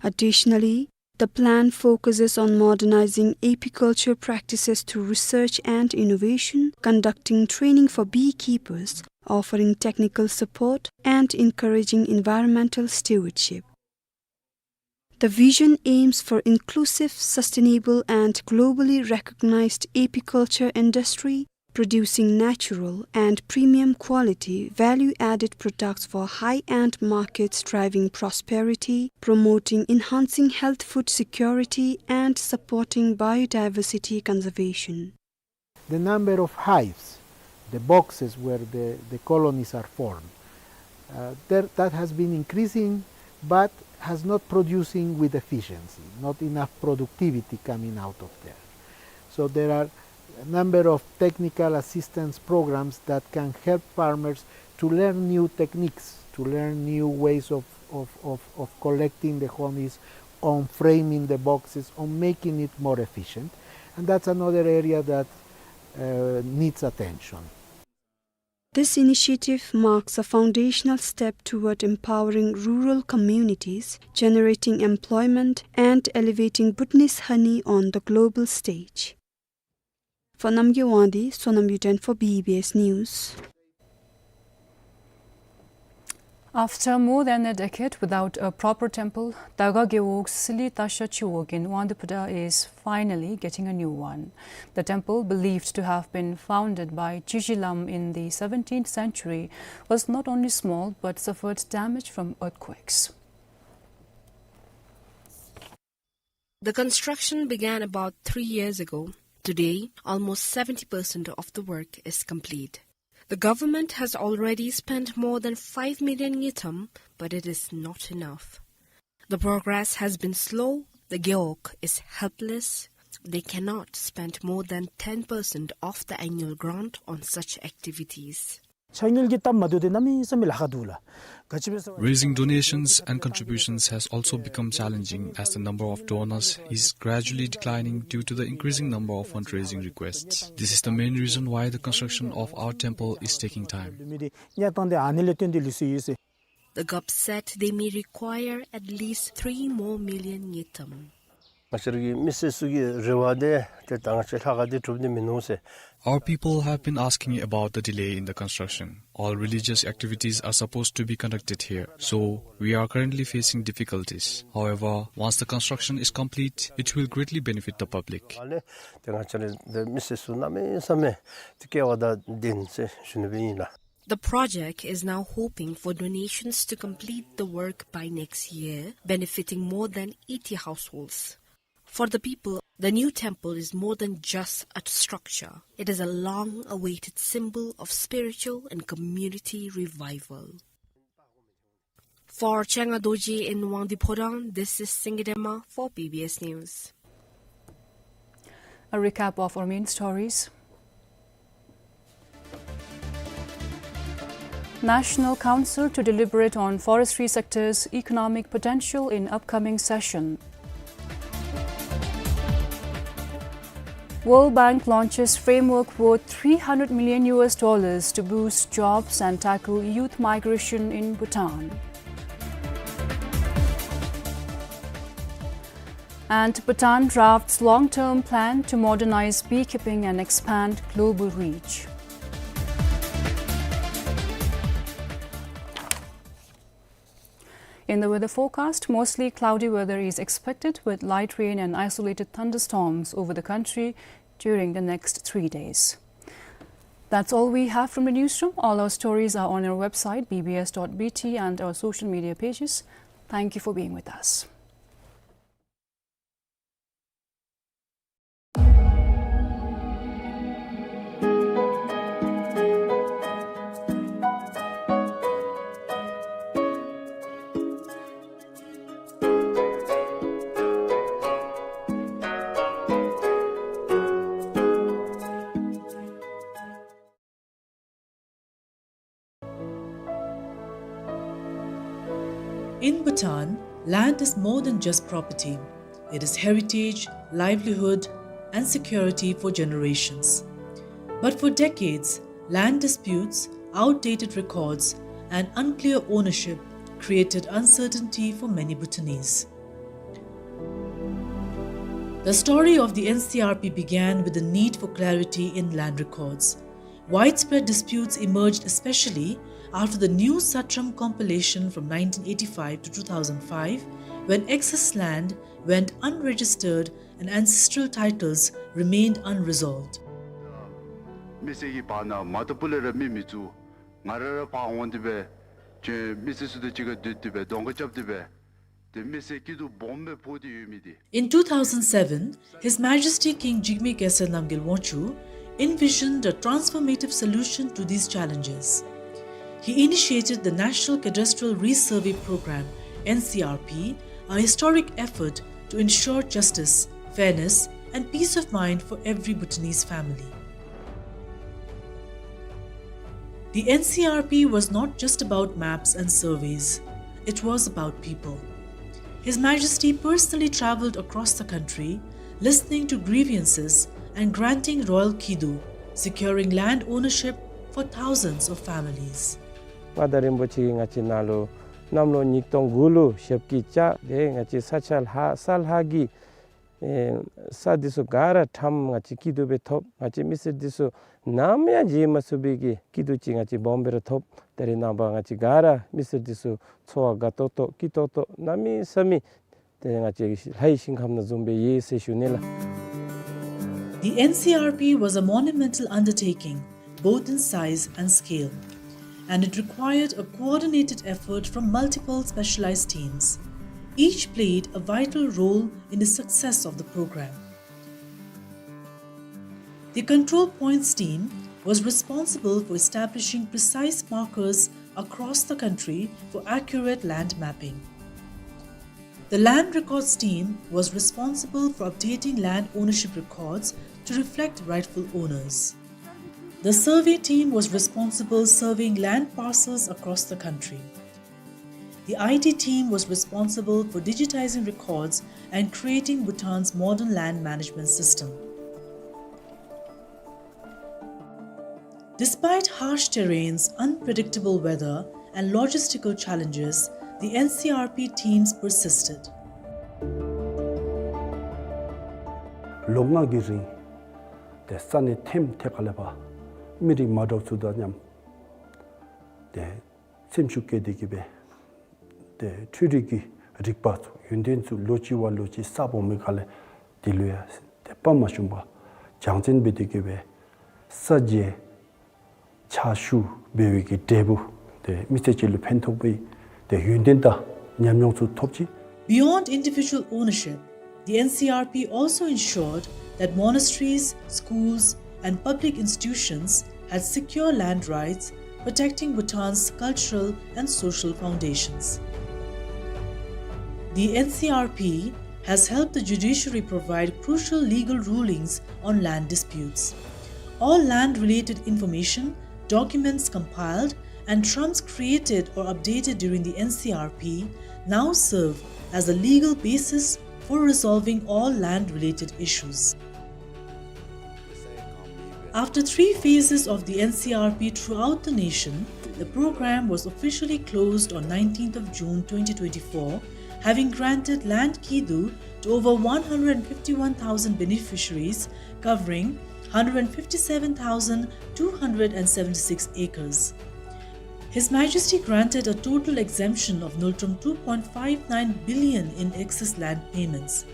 Additionally, the plan focuses on modernizing apiculture practices through research and innovation, conducting training for beekeepers, offering technical support, and encouraging environmental stewardship. The vision aims for inclusive, sustainable, and globally recognized apiculture industry, producing natural and premium quality value-added products for high-end markets, driving prosperity, promoting enhancing health food security, and supporting biodiversity conservation. The number of hives, the boxes where the, the colonies are formed, uh, there, that has been increasing, but has not producing with efficiency, not enough productivity coming out of there. So there are a number of technical assistance programs that can help farmers to learn new techniques, to learn new ways of, of, of, of collecting the honey, on framing the boxes, on making it more efficient. And that's another area that, uh, needs attention. This initiative marks a foundational step toward empowering rural communities, generating employment, and elevating Bhutanese honey on the global stage. For Namgay Wangdi, Sonam Yuden for B B S News. After more than a decade without a proper temple, Daga Gewog Sili Tasha Chiwog in Wangdue Phodrang is finally getting a new one. The temple, believed to have been founded by Chizhi Lam in the seventeenth century, was not only small but suffered damage from earthquakes. The construction began about three years ago. Today, almost seventy percent of the work is complete. The government has already spent more than five million ngultrum, but it is not enough. The progress has been slow. The Gewog is helpless. They cannot spend more than ten percent of the annual grant on such activities. ཕྱག་དངུལ་གྱི་སྟབས་མ་བདེཝ་འདི་གནམ་མེད་ས་མེད་ལཱ་ཁག་འདུག་ལགས། ག་ཅི་སྦེ་ཟེར་བ། Raising donations and contributions has also become challenging as the number of donors is gradually declining due to the increasing number of fundraising requests. This is the main reason why the construction of our temple is taking time. མི་འདི་གཉའ་གཏང་སྟེ་ཨ་ནི་ལས་བརྟེན་ཏེ་ལུས་སོ་ཡི་ཟེར། The Gewog said they may require at least three more million ngultrum. ང་བཅས་ར་གི་མི་སེར་ཚུ་གི་རེ་བ་འདི་ཏེ་ད་ང་བཅས་ལྷ་ཁང་འདི་གྲུབ་ནི་མིན་ནུག་ཟེར། Our people have been asking about the delay in the construction. All religious activities are supposed to be conducted here, so we are currently facing difficulties. However, once the construction is complete, it will greatly benefit the public. ཏེ་ང་བཅས་ར་འདི་མི་སེར་ཚུ་གནམ་མེད་ས་མེད་ཏེ་སྐལ་བ་དང་ལྡན་ཟེར་ཞུ་ནི་སྦེ་ཨིན་ལགས། The project is now hoping for donations to complete the work by next year, benefiting more than eighty households. For the people, the new temple is more than just a structure. It is a long-awaited symbol of spiritual and community revival. For Chenga Dorji in Wangdue Phodrang, this is Singye Dema for B B S News. A recap of our main stories. National Council to deliberate on forestry sector's economic potential in upcoming session. World Bank launches framework worth three hundred million U S dollars to boost jobs and tackle youth migration in Bhutan. And Bhutan drafts long-term plan to modernize beekeeping and expand global reach. In the weather forecast, mostly cloudy weather is expected with light rain and isolated thunderstorms over the country during the next three days. That's all we have from the newsroom. All our stories are on our website, B B S dot B T, and our social media pages. Thank you for being with us. Bhutan, land is more than just property. It is heritage, livelihood, and security for generations. But for decades, land disputes, outdated records, and unclear ownership created uncertainty for many Bhutanese. The story of the N C R P began with the need for clarity in land records. Widespread disputes emerged especially after the New Satram compilation from nineteen eighty-five to two thousand five, when excess land went unregistered and ancestral titles remained unresolved. མི་སེར་གྱི་བར་ན་མ་ཏོག་པུ་ལས་ར་མི་མི་བཙུགས། ང་ར་ར་ཕར་འོང་སྟེ་སྦེ་ཁྱོད་མི་སེར་ཚུ་དང་གཅིག་ཁར་སྡོད་དེ་སྦེ་གདོང་ཁ་རྐྱབ་སྟེ་སྦེ་ཏེ་མི་སེར་སྐྱིད་སྡུག་སྦོམ་སྦེ་ཕོག་སྟེ་ཡོད་མི་འདི། In two thousand seven, His Majesty King Jigme Khesar Namgyel Wangchuck envisioned a transformative solution to these challenges. He initiated the National Cadastral Resurvey Program, N C R P, a historic effort to ensure justice, fairness, and peace of mind for every Bhutanese family. The N C R P was not just about maps and surveys, it was about people. His Majesty personally travelled across the country, listening to grievances and granting royal kidu, securing land ownership for thousands of families. མངའ་བདག་རིན་པོ་ཆེ་གིས་ང་བཅས་ནང་ལུ་གནམ་ལོ་ཉིས་སྟོང་དགུ་ལུ་ཞབས་ཀྱིས་བཅགས་ཏེ་ང་བཅས་ས་ཆ་ལྷ་ས་ལྷ་གི་ཨེ་ས་འདི་ཚུ་ག་ར་ཁྲམ་ང་བཅས་སྐྱིད་སྡུག་སྦེ་ཐོབ། ང་བཅས་མི་སེར་འདི་ཚུ་ནམ་ཡང་བརྗེད་མ་ཚུགས་པའི་གི་སྐྱིད་སྡུག་ཅིག་ང་བཅས་སྦོམ་སྦེ་ར་ཐོབ། ད་རེས་ནངས་པ་ང་བཅས་ག་ར་མི་སེར་འདི་ཚུ་འཚོ་བ་དགའ་ཏོག་ཏོ་སྐྱིད་ཏོག་ཏོ་གནམ་མེད་ས་མེད་ཏེ་ང་བཅས་ལྷའི་ཞིང་ཁམས་ནང་བཟུམ་སྦེ་ཡོད་ཟེར་ཞུ་ནི་ལགས། The N C R P was a monumental undertaking, both in size and scale, and it required a coordinated effort from multiple specialized teams. Each played a vital role in the success of the program. The Control Points team was responsible for establishing precise markers across the country for accurate land mapping. The Land Records team was responsible for updating land ownership records to reflect rightful owners. The survey team was responsible surveying land parcels across the country. The I T team was responsible for digitizing records and creating Bhutan's modern land management system. Despite harsh terrains, unpredictable weather, and logistical challenges, the N C R P teams persisted. ལོ་ལྔ་གི་རིང་ཏེ་ས་གནས་ཐེམ་ཐེ་ཁ་ལས་ཕར་མི་རིགས་མ་འདྲཝ་ཚུ་དང་མཉམ་ཏེ་སེམས་ཤུགས་བསྐྱེད་དེ་གི་སྦེ་ཏེ་འཕྲུལ་རིག་གི་རིག་པ་ཚུ་ཡོན་ཏན་ཚུ་ལོ་གཅིག་བ་ལོ་གཅིག་གསརཔ་འོང་མི་ཁ་ལས་དེ་ལུ་ཡང་ཏེ་དཔའ་མ་ཞུམ་པར་སྦྱང་ཚན་འབད་དེ་གི་སྦེ་ས་འཇལ་ཕྱག་ཞུ་འབད་བའི་གི་འབྲས་བུ་ཏེ་མི་ཚེ་གཅིག་ལུ་ཕན་ཐོགས་པའི་ཏེ་ཡོན་ཏན་དང་ཉམས་མྱོང་ཚུ་ཐོབ་ཅི། Beyond individual ownership, the N C R P also ensured that monasteries, schools, and public institutions had secure land rights, protecting Bhutan's cultural and social foundations. The N C R P has helped the judiciary provide crucial legal rulings on land disputes. All land-related information, documents compiled, and trams created or updated during the N C R P now serve as a legal basis for resolving all land-related issues. After three phases of the N C R P throughout the nation, the program was officially closed on nineteenth of June twenty twenty-four, having granted land kidu to over one hundred fifty-one thousand beneficiaries, covering hundred fifty-seven thousand two hundred seventy-six acres. His Majesty granted a total exemption of Ngultrum two point five nine billion in excess land payments.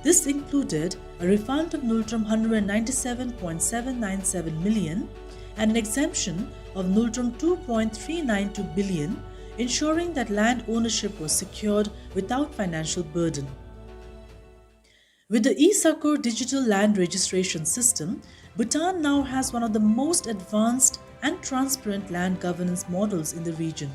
This included a refund of Ngultrum hundred ninety-seven point seven nine seven million and an exemption of Ngultrum two point three nine two billion, ensuring that land ownership was secured without financial burden. With the e-Sakur digital land registration system, Bhutan now has one of the most advanced and transparent land governance models in the region.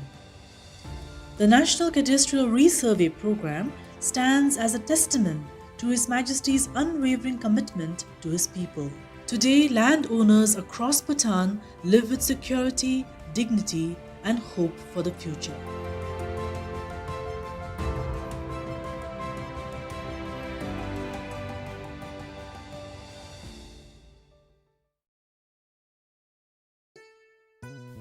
The National Cadastral Resurvey Program stands as a testament to His Majesty's unwavering commitment to his people. Today, landowners across Bhutan live with security, dignity, and hope for the future.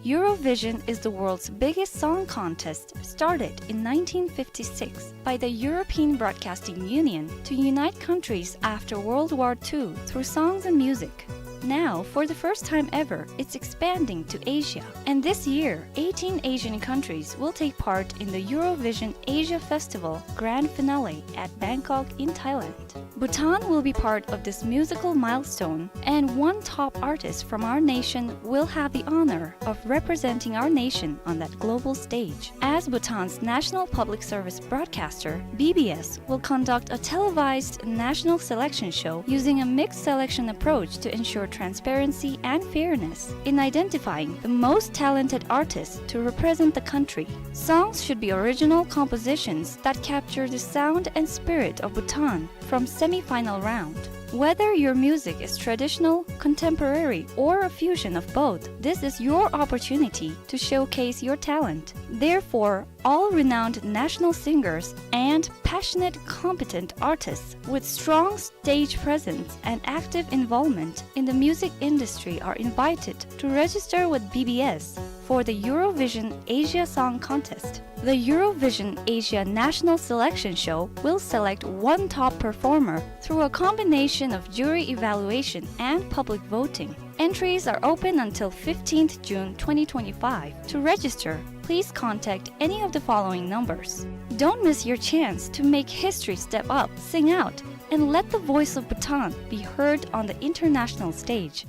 Eurovision is the world's biggest song contest, started in nineteen fifty-six by the European Broadcasting Union to unite countries after World War Two through songs and music. Now, for the first time ever, it's expanding to Asia. And this year, eighteen Asian countries will take part in the Eurovision Asia Festival Grand Finale at Bangkok in Thailand. Bhutan will be part of this musical milestone, and one top artist from our nation will have the honor of representing our nation on that global stage. As Bhutan's national public service broadcaster, B B S will conduct a televised national selection show using a mixed selection approach to ensure transparency and fairness in identifying the most talented artists to represent the country. Songs should be original compositions that capture the sound and spirit of Bhutan from semi-final round. Whether your music is traditional, contemporary, or a fusion of both, this is your opportunity to showcase your talent. Therefore, all renowned national singers and passionate, competent artists with strong stage presence and active involvement in the music industry are invited to register with B B S for the Eurovision Asia Song Contest. The Eurovision Asia National Selection Show will select one top performer through a combination of jury evaluation and public voting. Entries are open until fifteenth June twenty twenty-five. To register, please contact any of the following numbers. Don't miss your chance to make history step up, sing out, and let the voice of Bhutan be heard on the international stage.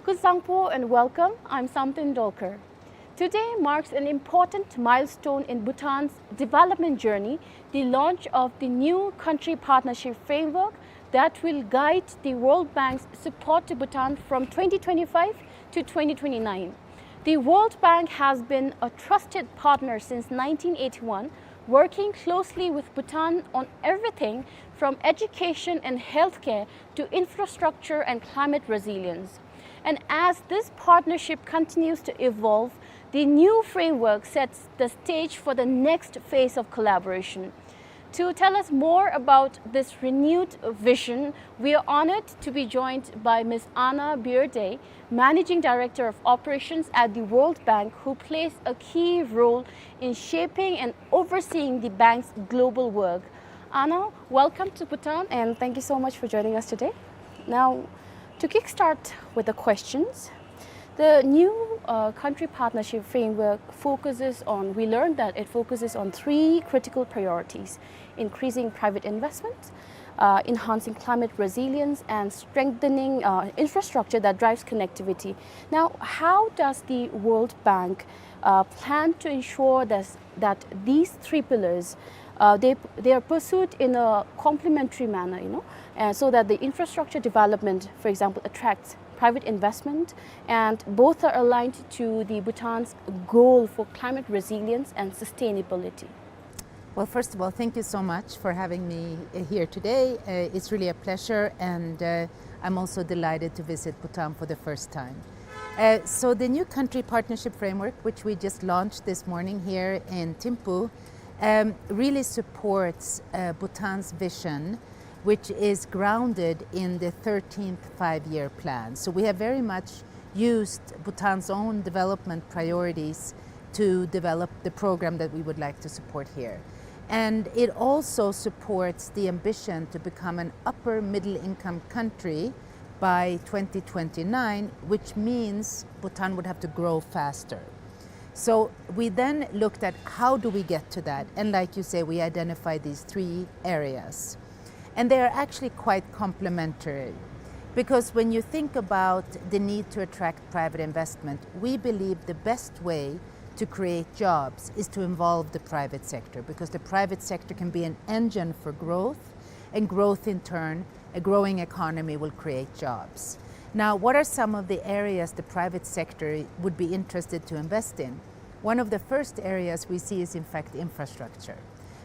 Khun sangpo and welcome. I'm Samten Dolkar. Today marks an important milestone in Bhutan's development journey, the launch of the new country partnership framework that will guide the World Bank's support to Bhutan from twenty twenty-five to twenty twenty-nine. The World Bank has been a trusted partner since nineteen eighty-one, working closely with Bhutan on everything from education and healthcare to infrastructure and climate resilience. And as this partnership continues to evolve, the new framework sets the stage for the next phase of collaboration. To tell us more about this renewed vision, we are honored to be joined by Miss Anna Bearday, Managing Director of Operations at the World Bank, who plays a key role in shaping and overseeing the bank's global work. Anna, welcome to Bhutan, and thank you so much for joining us today. Now, to kickstart with the questions, the new, uh, country partnership framework focuses on, we learned that it focuses on three critical priorities: increasing private investment, uh, enhancing climate resilience, and strengthening, uh, infrastructure that drives connectivity. Now, how does the World Bank, uh, plan to ensure this, that these three pillars, uh, they, they are pursued in a complementary manner, you know, uh, so that the infrastructure development, for example, attracts private investment, and both are aligned to the Bhutan's goal for climate resilience and sustainability? Well, first of all, thank you so much for having me, uh, here today. Uh, it's really a pleasure, and, uh, I'm also delighted to visit Bhutan for the first time. Uh, so the new country partnership framework, which we just launched this morning here in Thimphu, um, really supports, uh, Bhutan's vision, which is grounded in the thirteenth Five-Year Plan. So we have very much used Bhutan's own development priorities to develop the program that we would like to support here. And it also supports the ambition to become an upper middle income country by twenty twenty-nine, which means Bhutan would have to grow faster. So we then looked at how do we get to that, and like you say, we identified these three areas. And they are actually quite complementary, because when you think about the need to attract private investment, we believe the best way to create jobs is to involve the private sector, because the private sector can be an engine for growth, and growth in turn, a growing economy will create jobs. Now, what are some of the areas the private sector would be interested to invest in? One of the first areas we see is, in fact, infrastructure.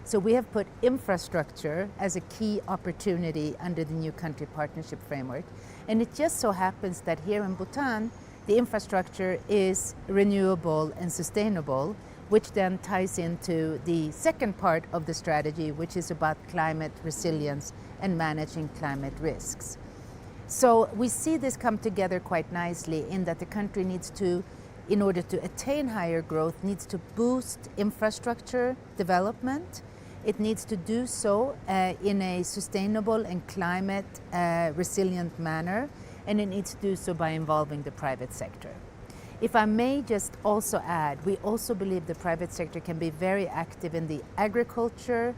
So we have put infrastructure as a key opportunity under the new country partnership framework. And it just so happens that here in Bhutan, the infrastructure is renewable and sustainable, which then ties into the second part of the strategy, which is about climate resilience and managing climate risks. So we see this come together quite nicely in that the country needs to in order to attain higher growth, needs to boost infrastructure development. It needs to do so, uh, in a sustainable and climate, uh, resilient manner, and it needs to do so by involving the private sector. If I may just also add, we also believe the private sector can be very active in the agriculture,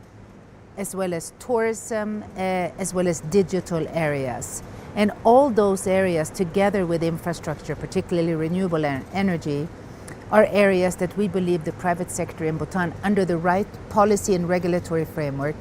as well as tourism, uh, as well as digital areas. And all those areas, together with infrastructure, particularly renewable en-, energy, are areas that we believe the private sector in Bhutan, under the right policy and regulatory framework,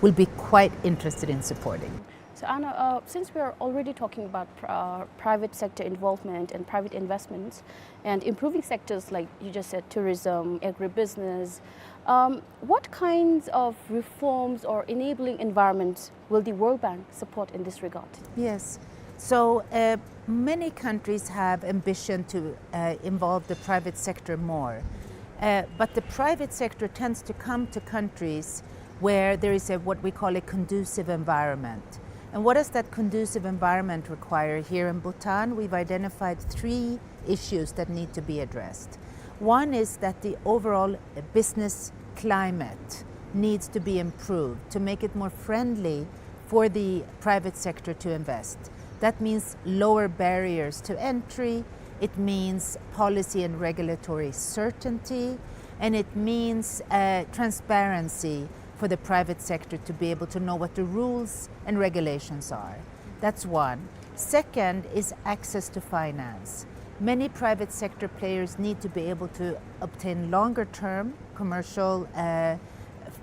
will be quite interested in supporting. So, Anna, uh, since we are already talking about pr-, uh, private sector involvement and private investments and improving sectors like you just said, tourism, agribusiness, um, what kinds of reforms or enabling environments will the World Bank support in this regard? Yes. So, uh, many countries have ambition to, uh, involve the private sector more. Uh, but the private sector tends to come to countries where there is a, what we call a conducive environment. And what does that conducive environment require? Here in Bhutan, we've identified three issues that need to be addressed. One is that the overall business climate needs to be improved to make it more friendly for the private sector to invest. That means lower barriers to entry, it means policy and regulatory certainty, and it means, uh, transparency for the private sector to be able to know what the rules and regulations are. That's one. Second is access to finance. Many private sector players need to be able to obtain longer term commercial, uh,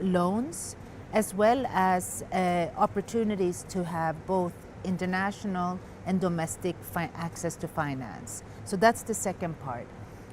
loans, as well as, uh, opportunities to have both international and domestic fi-, access to finance. So that's the second part.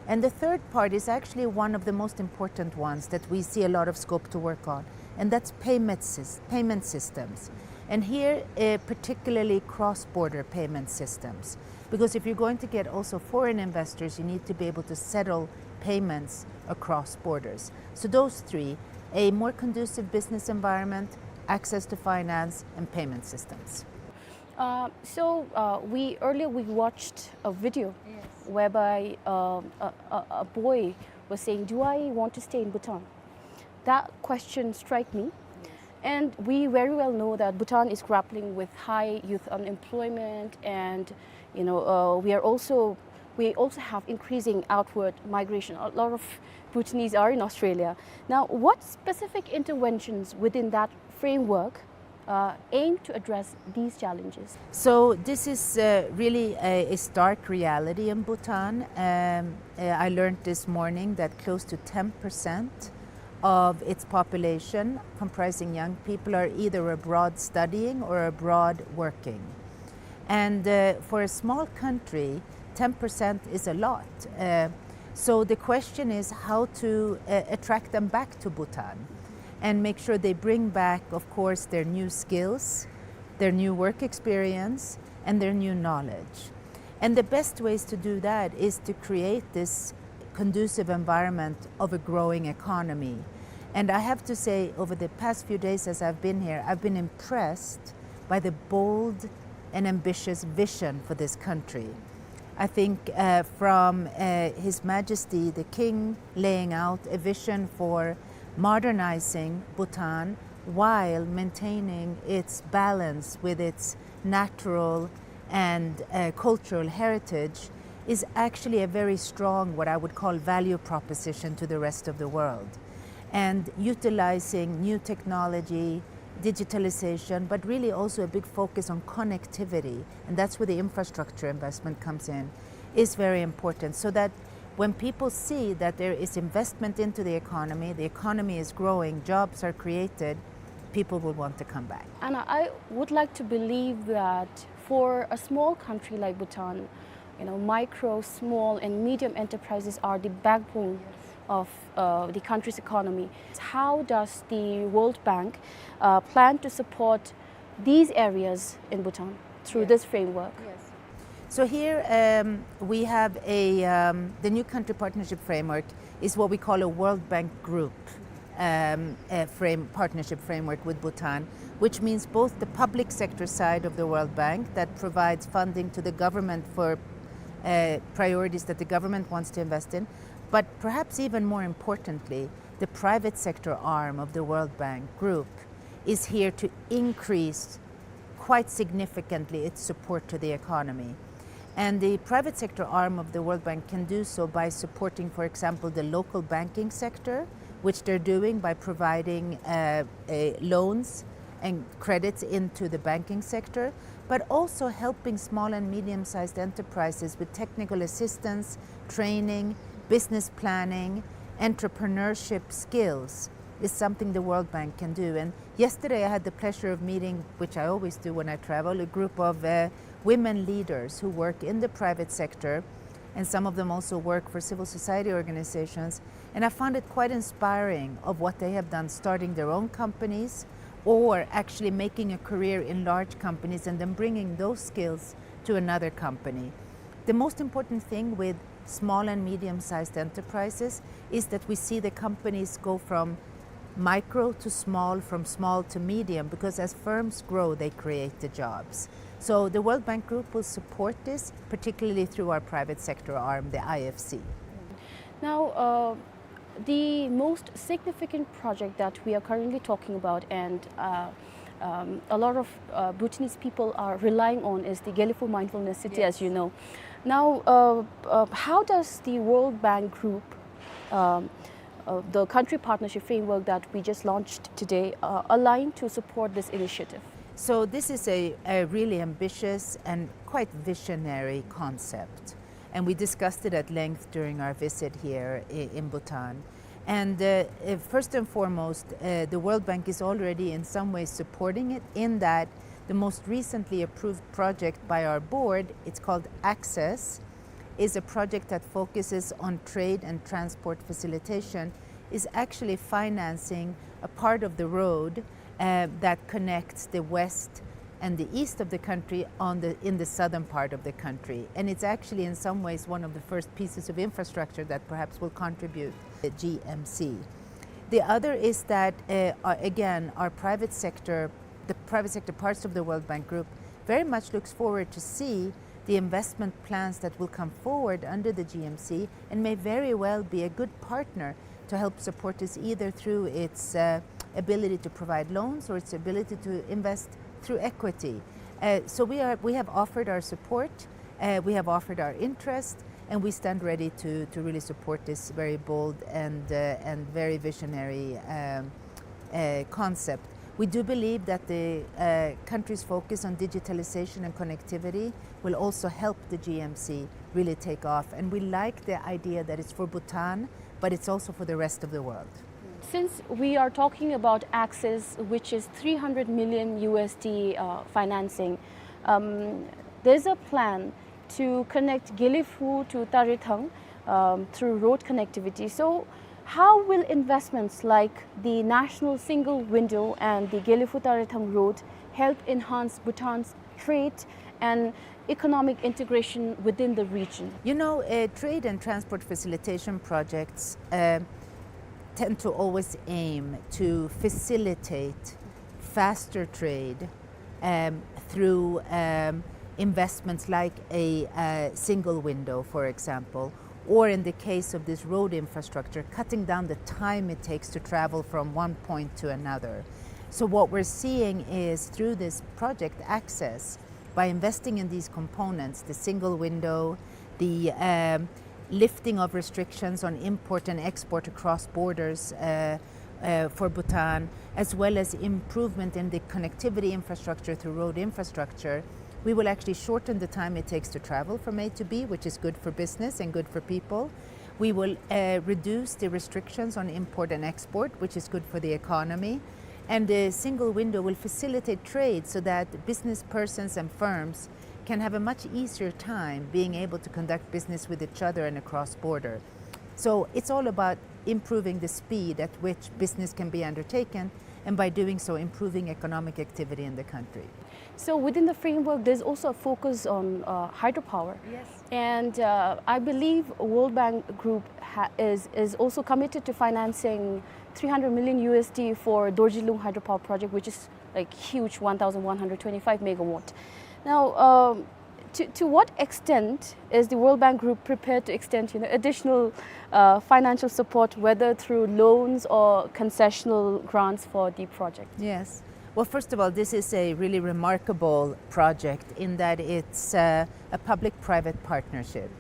And the third part is actually one of the most important ones that we see a lot of scope to work on, and that's payment sys-, payment systems. And here, uh, particularly cross-border payment systems. Because if you're going to get also foreign investors, you need to be able to settle payments across borders. So those three, a more conducive business environment, access to finance, and payment systems. Uh, so, uh, we, earlier we watched a video Yes. whereby, um, a, a, a boy was saying, "Do I want to stay in Bhutan?" That question struck me. Yes. And we very well know that Bhutan is grappling with high youth unemployment and, you know, uh, we are also, we also have increasing outward migration. A lot of Bhutanese are in Australia. Now, what specific interventions within that framework uh, aim to address these challenges? So this is, uh, really a, a stark reality in Bhutan. Um, uh, I learned this morning that close to ten percent of its population, comprising young people, are either abroad studying or abroad working. And, uh, for a small country, ten percent is a lot. Uh, so the question is how to, uh, attract them back to Bhutan and make sure they bring back, of course, their new skills, their new work experience, and their new knowledge. And the best ways to do that is to create this conducive environment of a growing economy. And I have to say, over the past few days as I've been here, I've been impressed by the bold and ambitious vision for this country. I think, uh, from, uh, His Majesty the King laying out a vision for modernizing Bhutan while maintaining its balance with its natural and, uh, cultural heritage is actually a very strong, what I would call, value proposition to the rest of the world. And utilizing new technology, digitalization, but really also a big focus on connectivity, and that's where the infrastructure investment comes in, is very important, so that when people see that there is investment into the economy, the economy is growing, jobs are created, people will want to come back. And I would like to believe that for a small country like Bhutan, you know, micro, small, and medium enterprises are the backbone of, uh, the country's economy. How does the World Bank, uh, plan to support these areas in Bhutan through Yes. this framework? Yes. So here, um, we have a, um, the new country partnership framework is what we call a World Bank group, um, a frame, partnership framework with Bhutan, which means both the public sector side of the World Bank that provides funding to the government for, uh, priorities that the government wants to invest in, but perhaps even more importantly, the private sector arm of the World Bank Group is here to increase quite significantly its support to the economy. And the private sector arm of the World Bank can do so by supporting, for example, the local banking sector, which they're doing by providing, uh, uh, loans and credits into the banking sector, but also helping small and medium-sized enterprises with technical assistance, training, business planning, entrepreneurship skills is something the World Bank can do. And yesterday I had the pleasure of meeting, which I always do when I travel, a group of, uh, women leaders who work in the private sector, and some of them also work for civil society organizations. And I found it quite inspiring of what they have done, starting their own companies or actually making a career in large companies and then bringing those skills to another company. The most important thing with small and medium-sized enterprises is that we see the companies go from micro to small, from small to medium, because as firms grow, they create the jobs. So the World Bank Group will support this, particularly through our private sector arm, the I F C. Now, uh, the most significant project that we are currently talking about and, uh, um, a lot of, uh, Bhutanese people are relying on is the Gelephu Mindfulness City, as you know. Now, uh, uh, how does the World Bank Group, um, uh, the country partnership framework that we just launched today, uh, align to support this initiative? So this is a, a really ambitious and quite visionary concept. And we discussed it at length during our visit here i-, in Bhutan. And, uh, uh, first and foremost, uh, the World Bank is already in some ways supporting it, in that the most recently approved project by our board, it's called Access, is a project that focuses on trade and transport facilitation, is actually financing a part of the road, uh, that connects the west and the east of the country on the, in the southern part of the country. And it's actually in some ways one of the first pieces of infrastructure that perhaps will contribute to the G M C. The other is that, uh, uh, again, our private sector, the private sector parts of the World Bank Group very much looks forward to see the investment plans that will come forward under the G M C and may very well be a good partner to help support this, either through its, uh, ability to provide loans or its ability to invest through equity. Uh, so we are, we have offered our support, uh, we have offered our interest, and we stand ready to, to really support this very bold and, uh, and very visionary, um, uh, concept. We do believe that the, uh, country's focus on digitalization and connectivity will also help the G M C really take off. And we like the idea that it's for Bhutan, but it's also for the rest of the world. Since we are talking about Access, which is three hundred million U S D, uh, financing, um, there's a plan to connect Gelephu to Tarethang, um, through road connectivity. So, how will investments like the National Single Window and the Gelephu Tarethang Road help enhance Bhutan's trade and economic integration within the region? You know, uh, trade and transport facilitation projects, uh, tend to always aim to facilitate faster trade, um, through, um, investments like a, uh, single window, for example, or in the case of this road infrastructure, cutting down the time it takes to travel from one point to another. So what we're seeing is, through this project Access, by investing in these components, the single window, the, um, lifting of restrictions on import and export across borders, uh, uh, for Bhutan, as well as improvement in the connectivity infrastructure through road infrastructure, we will actually shorten the time it takes to travel from A to B, which is good for business and good for people. We will, uh, reduce the restrictions on import and export, which is good for the economy. And the single window will facilitate trade so that business persons and firms can have a much easier time being able to conduct business with each other and across border. So it's all about improving the speed at which business can be undertaken, and by doing so, improving economic activity in the country. So within the framework, there's also a focus on, uh, hydropower. Yes. And, uh, I believe World Bank Group ha-, is, is also committed to financing three hundred million U S D for Dorjilung hydropower project, which is, like, huge, one thousand one hundred twenty-five megawatt. Now, um, To, to what extent is the World Bank Group prepared to extend, you know, additional, uh, financial support, whether through loans or concessional grants for the project? Yes. Well, first of all, this is a really remarkable project in that it's, uh, a public-private partnership.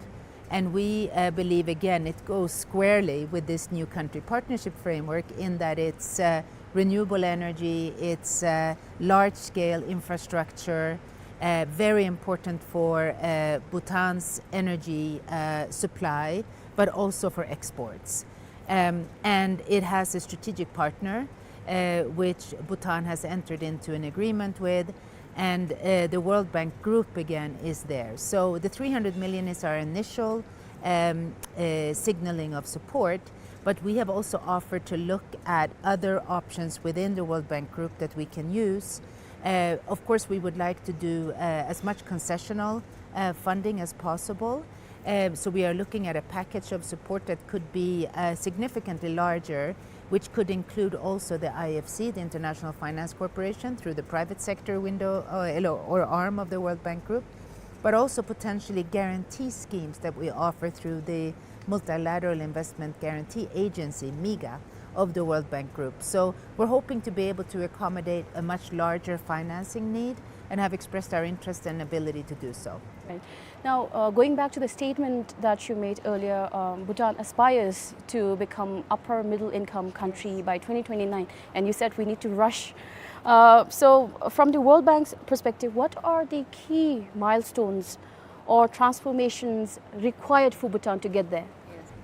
And we, uh, believe, again, it goes squarely with this new country partnership framework in that it's, uh, renewable energy, it's, uh, large-scale infrastructure, uh, very important for, uh, Bhutan's energy, uh, supply, but also for exports. Um, and it has a strategic partner, uh, which Bhutan has entered into an agreement with, and, uh, the World Bank Group again is there. So the three hundred million is our initial, um, uh, signaling of support, but we have also offered to look at other options within the World Bank Group that we can use. Uh, of course, we would like to do, uh, as much concessional, uh, funding as possible. Uh, so we are looking at a package of support that could be, uh, significantly larger, which could include also the I F C, the International Finance Corporation, through the private sector window, uh, or arm of the World Bank Group, but also potentially guarantee schemes that we offer through the Multilateral Investment Guarantee Agency, MIGA, of the World Bank Group. So we're hoping to be able to accommodate a much larger financing need and have expressed our interest and ability to do so. Right. Now, uh, going back to the statement that you made earlier, um, Bhutan aspires to become upper middle income country by twenty twenty-nine, and you said we need to rush. Uh, so, from the World Bank's perspective, what are the key milestones or transformations required for Bhutan to get there?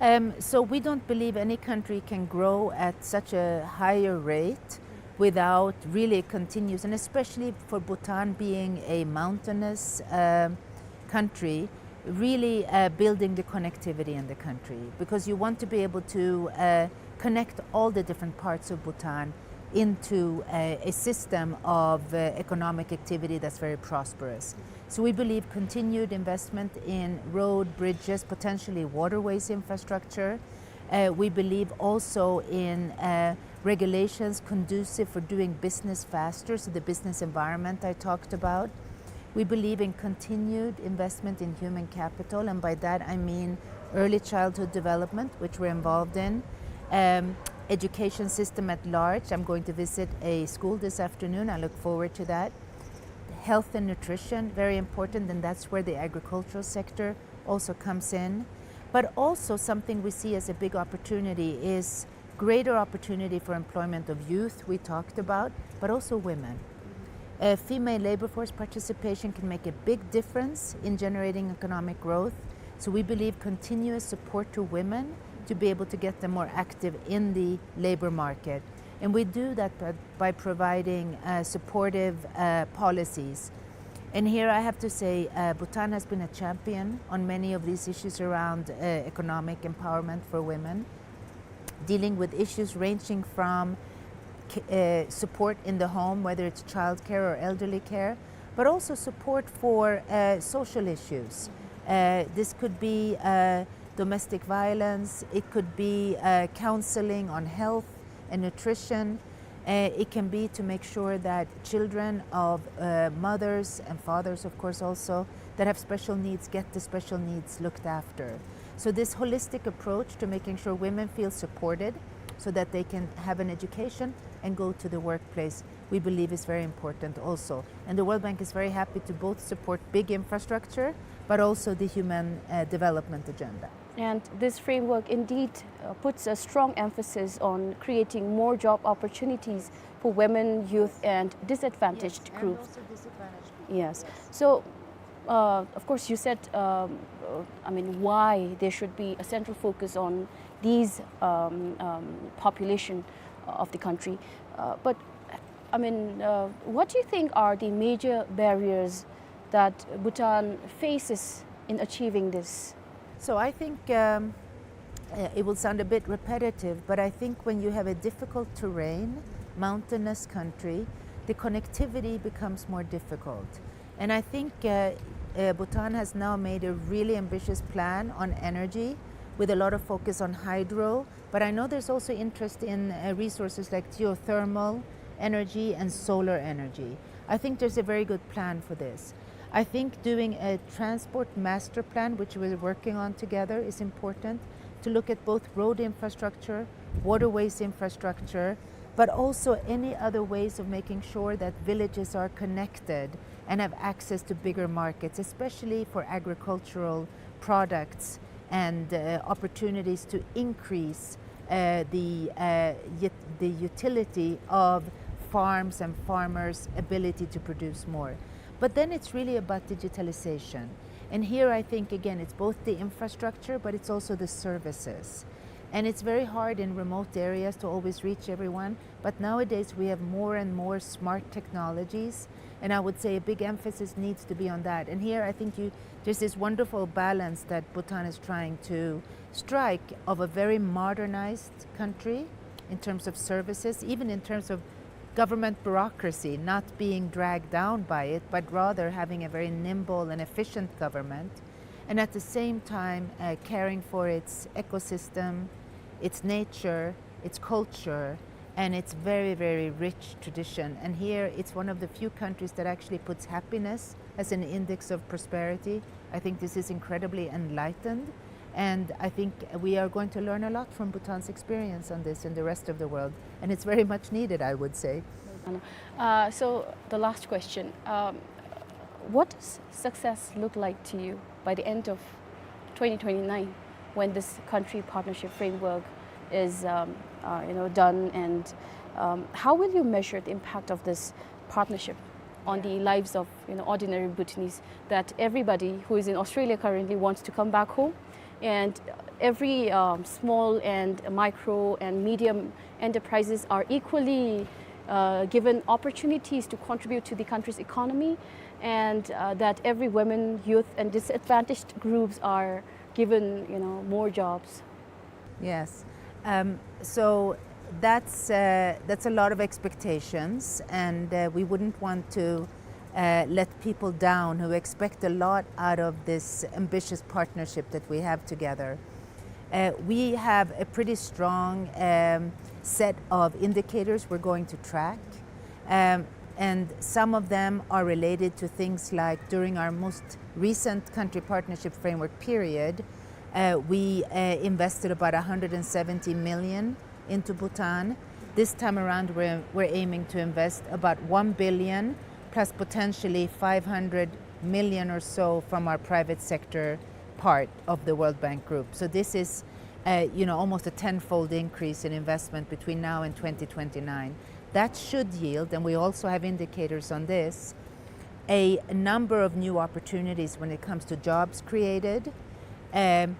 Um, so we don't believe any country can grow at such a higher rate without really continuous, and especially for Bhutan being a mountainous, um, country, really, uh, building the connectivity in the country, because you want to be able to, uh, connect all the different parts of Bhutan into a, a system of, uh, economic activity that's very prosperous. So we believe continued investment in road, bridges, potentially waterways infrastructure. Uh, we believe also in, uh, regulations conducive for doing business faster, so the business environment I talked about. We believe in continued investment in human capital, and by that I mean early childhood development, which we're involved in, um, education system at large. I'm going to visit a school this afternoon. I look forward to that. Health and nutrition, very important, and that's where the agricultural sector also comes in. But also something we see as a big opportunity is greater opportunity for employment of youth, we talked about, but also women. Uh, female labor force participation can make a big difference in generating economic growth. So we believe continuous support to women to be able to get them more active in the labor market. And we do that by, by providing, uh, supportive, uh, policies. And here I have to say, uh, Bhutan has been a champion on many of these issues around, uh, economic empowerment for women, dealing with issues ranging from ca-, uh, support in the home, whether it's childcare or elderly care, but also support for, uh, social issues. Uh, this could be, uh, domestic violence, it could be, uh, counseling on health and nutrition, uh, it can be to make sure that children of, uh, mothers and fathers, of course, also, that have special needs get the special needs looked after. So this holistic approach to making sure women feel supported so that they can have an education and go to the workplace, we believe is very important also. And the World Bank is very happy to both support big infrastructure, but also the human, uh, development agenda. And this framework indeed, uh, puts a strong emphasis on creating more job opportunities for women, youth, and disadvantaged groups. Yes, and also disadvantaged groups. Yes. Yes. So, uh, of course, you said, um, uh, I mean, why there should be a central focus on these, um, um, population of the country. Uh, but, I mean, uh, what do you think are the major barriers that Bhutan faces in achieving this? So I think, um, uh, it will sound a bit repetitive, but I think when you have a difficult terrain, mountainous country, the connectivity becomes more difficult. And I think, uh, uh, Bhutan has now made a really ambitious plan on energy with a lot of focus on hydro, but I know there's also interest in, uh, resources like geothermal energy and solar energy. I think there's a very good plan for this. I think doing a transport master plan, which we're working on together, is important to look at both road infrastructure, waterways infrastructure, but also any other ways of making sure that villages are connected and have access to bigger markets, especially for agricultural products and, uh, opportunities to increase, uh, the, uh, ut-, the utility of farms and farmers' ability to produce more. But then it's really about digitalization. And here I think, again, it's both the infrastructure, but it's also the services. And it's very hard in remote areas to always reach everyone. But nowadays we have more and more smart technologies, and I would say a big emphasis needs to be on that. And here I think you, there's this wonderful balance that Bhutan is trying to strike of a very modernized country in terms of services, even in terms of government bureaucracy, not being dragged down by it, but rather having a very nimble and efficient government, and at the same time, uh, caring for its ecosystem, its nature, its culture, and its very, very rich tradition. And here, it's one of the few countries that actually puts happiness as an index of prosperity. I think this is incredibly enlightened, and I think we are going to learn a lot from Bhutan's experience on this in the rest of the world, and it's very much needed, I would say. Uh, so the last question, um, what does success look like to you by the end of twenty twenty-nine, when this country partnership framework is, um, uh, you know, done, and, um, how will you measure the impact of this partnership on the lives of, you know, ordinary Bhutanese, that everybody who is in Australia currently wants to come back home, and every, um, small and micro and medium enterprises are equally, uh, given opportunities to contribute to the country's economy, and, uh, that every women, youth, and disadvantaged groups are given, you know, more jobs? Yes. Um, so that's, uh, that's a lot of expectations, and, uh, we wouldn't want to, uh, let people down who expect a lot out of this ambitious partnership that we have together. Uh, we have a pretty strong, um, set of indicators we're going to track. Um, and some of them are related to things like, during our most recent country partnership framework period, uh, we, uh, invested about a hundred and seventy million into Bhutan. This time around, we're, we're aiming to invest about one billion plus potentially five hundred million or so from our private sector part of the World Bank Group. So this is, uh, you know, almost a tenfold increase in investment between now and twenty twenty-nine. That should yield, and we also have indicators on this, a number of new opportunities when it comes to jobs created, um,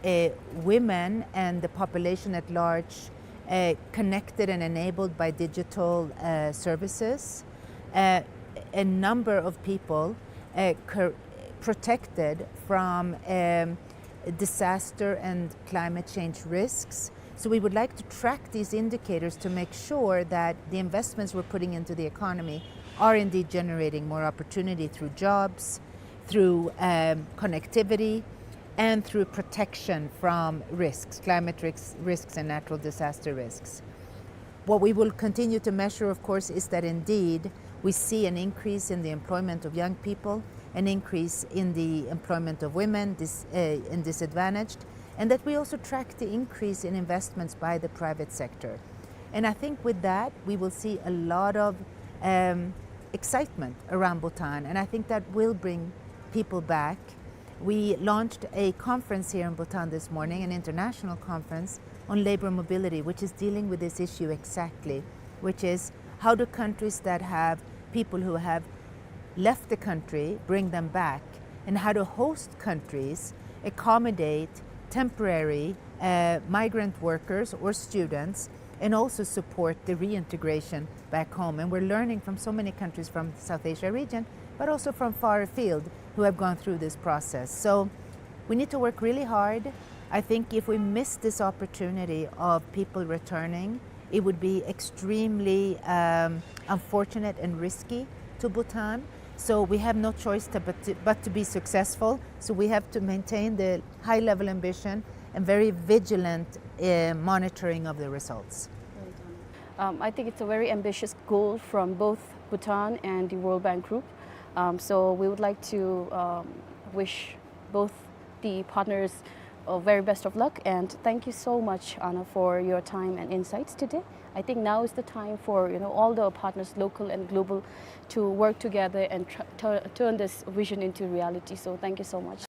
uh, women and the population at large, uh, connected and enabled by digital, uh, services, uh, a number of people, uh, cur-, protected from, um, disaster and climate change risks. So we would like to track these indicators to make sure that the investments we're putting into the economy are indeed generating more opportunity through jobs, through, um, connectivity, and through protection from risks, climate risks, risks and natural disaster risks. What we will continue to measure, of course, is that indeed we see an increase in the employment of young people, an increase in the employment of women, dis-, uh, and disadvantaged, and that we also track the increase in investments by the private sector. And I think with that, we will see a lot of, um, excitement around Bhutan, and I think that will bring people back. We launched a conference here in Bhutan this morning, an international conference on labor mobility, which is dealing with this issue exactly, which is how do countries that have people who have left the country bring them back, and how do host countries accommodate temporary, uh, migrant workers or students and also support the reintegration back home. And we're learning from so many countries from the South Asia region, but also from far afield who have gone through this process. So we need to work really hard. I think if we miss this opportunity of people returning, it would be extremely, um, unfortunate and risky to Bhutan. So we have no choice to, but to, but to be successful. So we have to maintain the high level ambition and very vigilant, uh, monitoring of the results. Um, I think it's a very ambitious goal from both Bhutan and the World Bank Group. Um, so we would like to, um, wish both the partners, uh, very best of luck, and thank you so much, Anna, for your time and insights today. I think now is the time for, you know, all the partners, local and global, to work together and tr-, tur-, turn this vision into reality. So thank you so much.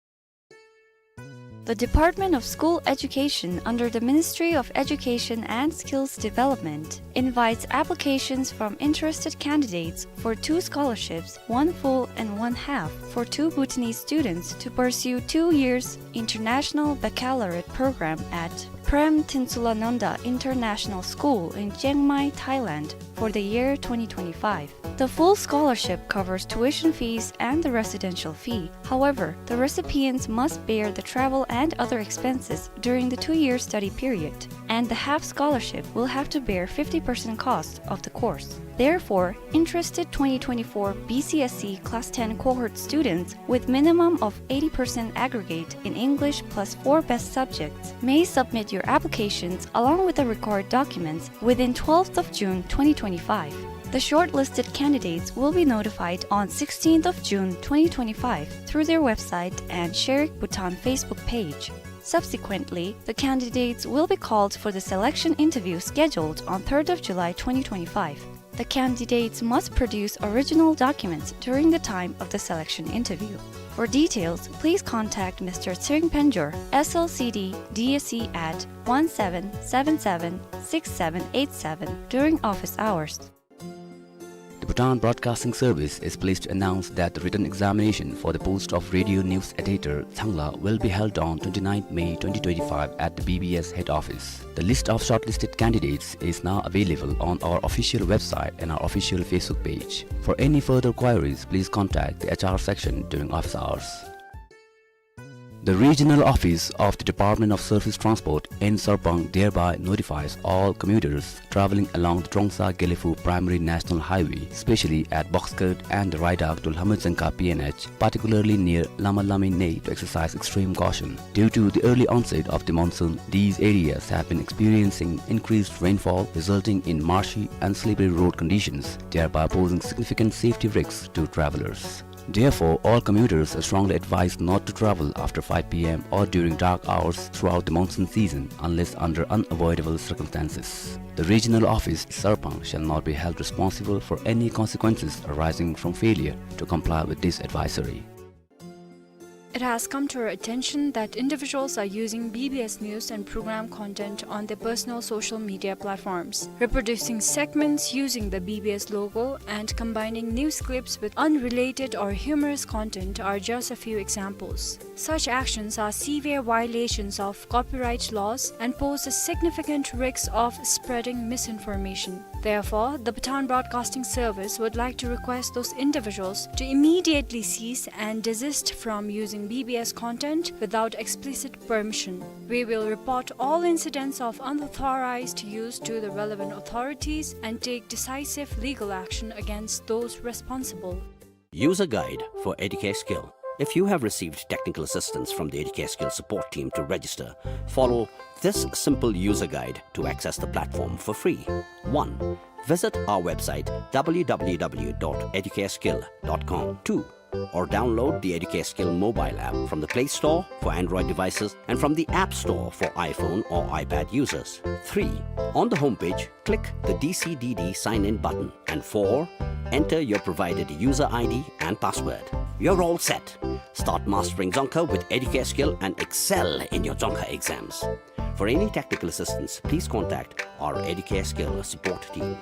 The Department of School Education under the Ministry of Education and Skills Development invites applications from interested candidates for two scholarships, one full and one half, for two Bhutanese students to pursue two years international baccalaureate program at Prem Tinsulananda International School in Chiang Mai, Thailand, for the year twenty twenty-five. The full scholarship covers tuition fees and the residential fee. However, the recipients must bear the travel and other expenses during the two-year study period, and the half scholarship will have to bear fifty percent cost of the course. Therefore, interested twenty twenty-four B C S E Class ten cohort students with minimum of eighty percent aggregate in English plus four best subjects may submit your applications along with the required documents within twelfth of June twenty twenty-five. The shortlisted candidates will be notified on sixteenth of June twenty twenty-five through their website and Sherek Bhutan Facebook page. Subsequently, the candidates will be called for the selection interview scheduled on third of July twenty twenty-five. The candidates must produce original documents during the time of the selection interview. For details, please contact Mister Tsering Penjor, S L C D D S E at one seven seven seven six seven eight seven during office hours. The Bhutan Broadcasting Service is pleased to announce that the written examination for the post of radio news editor, Thangla, will be held on twenty-ninth May twenty twenty-five at the B B S head office. The list of shortlisted candidates is now available on our official website and our official Facebook page. For any further queries, please contact the H R section during office hours. The regional office of the Department of Surface Transport in Sarpang thereby notifies all commuters travelling along the Trongsa-Gelephu Primary National Highway, especially at Boxcut and the Raidak to Lhamatsangka P N H, particularly near Lama Lami Nei, to exercise extreme caution. Due to the early onset of the monsoon, these areas have been experiencing increased rainfall, resulting in marshy and slippery road conditions, thereby posing significant safety risks to travelers. Therefore, all commuters are strongly advised not to travel after five P M or during dark hours throughout the monsoon season unless under unavoidable circumstances. The regional office, Sarpang, shall not be held responsible for any consequences arising from failure to comply with this advisory. It has come to our attention that individuals are using B B S news and program content on their personal social media platforms. Reproducing segments using the B B S logo and combining news clips with unrelated or humorous content are just a few examples. Such actions are severe violations of copyright laws and pose a significant risk of spreading misinformation. Therefore, the Bhutan Broadcasting Service would like to request those individuals to immediately cease and desist from using B B S content without explicit permission. We will report all incidents of unauthorized use to the relevant authorities and take decisive legal action against those responsible. User guide for Educare Skill. If you have received technical assistance from the Educare Skill support team to register, follow this simple user guide to access the platform for free. One, visit our website, w w w dot educareskill dot com. Two, or download the Educare Skill mobile app from the Play Store for Android devices and from the App Store for iPhone or iPad users. Three, on the homepage, click the D C D D sign-in button. And four, enter your provided user I D and password. You're all set. Start mastering Dzongkha with Educare Skill and excel in your Dzongkha exams. For any technical assistance, please contact our Educare Skill support team.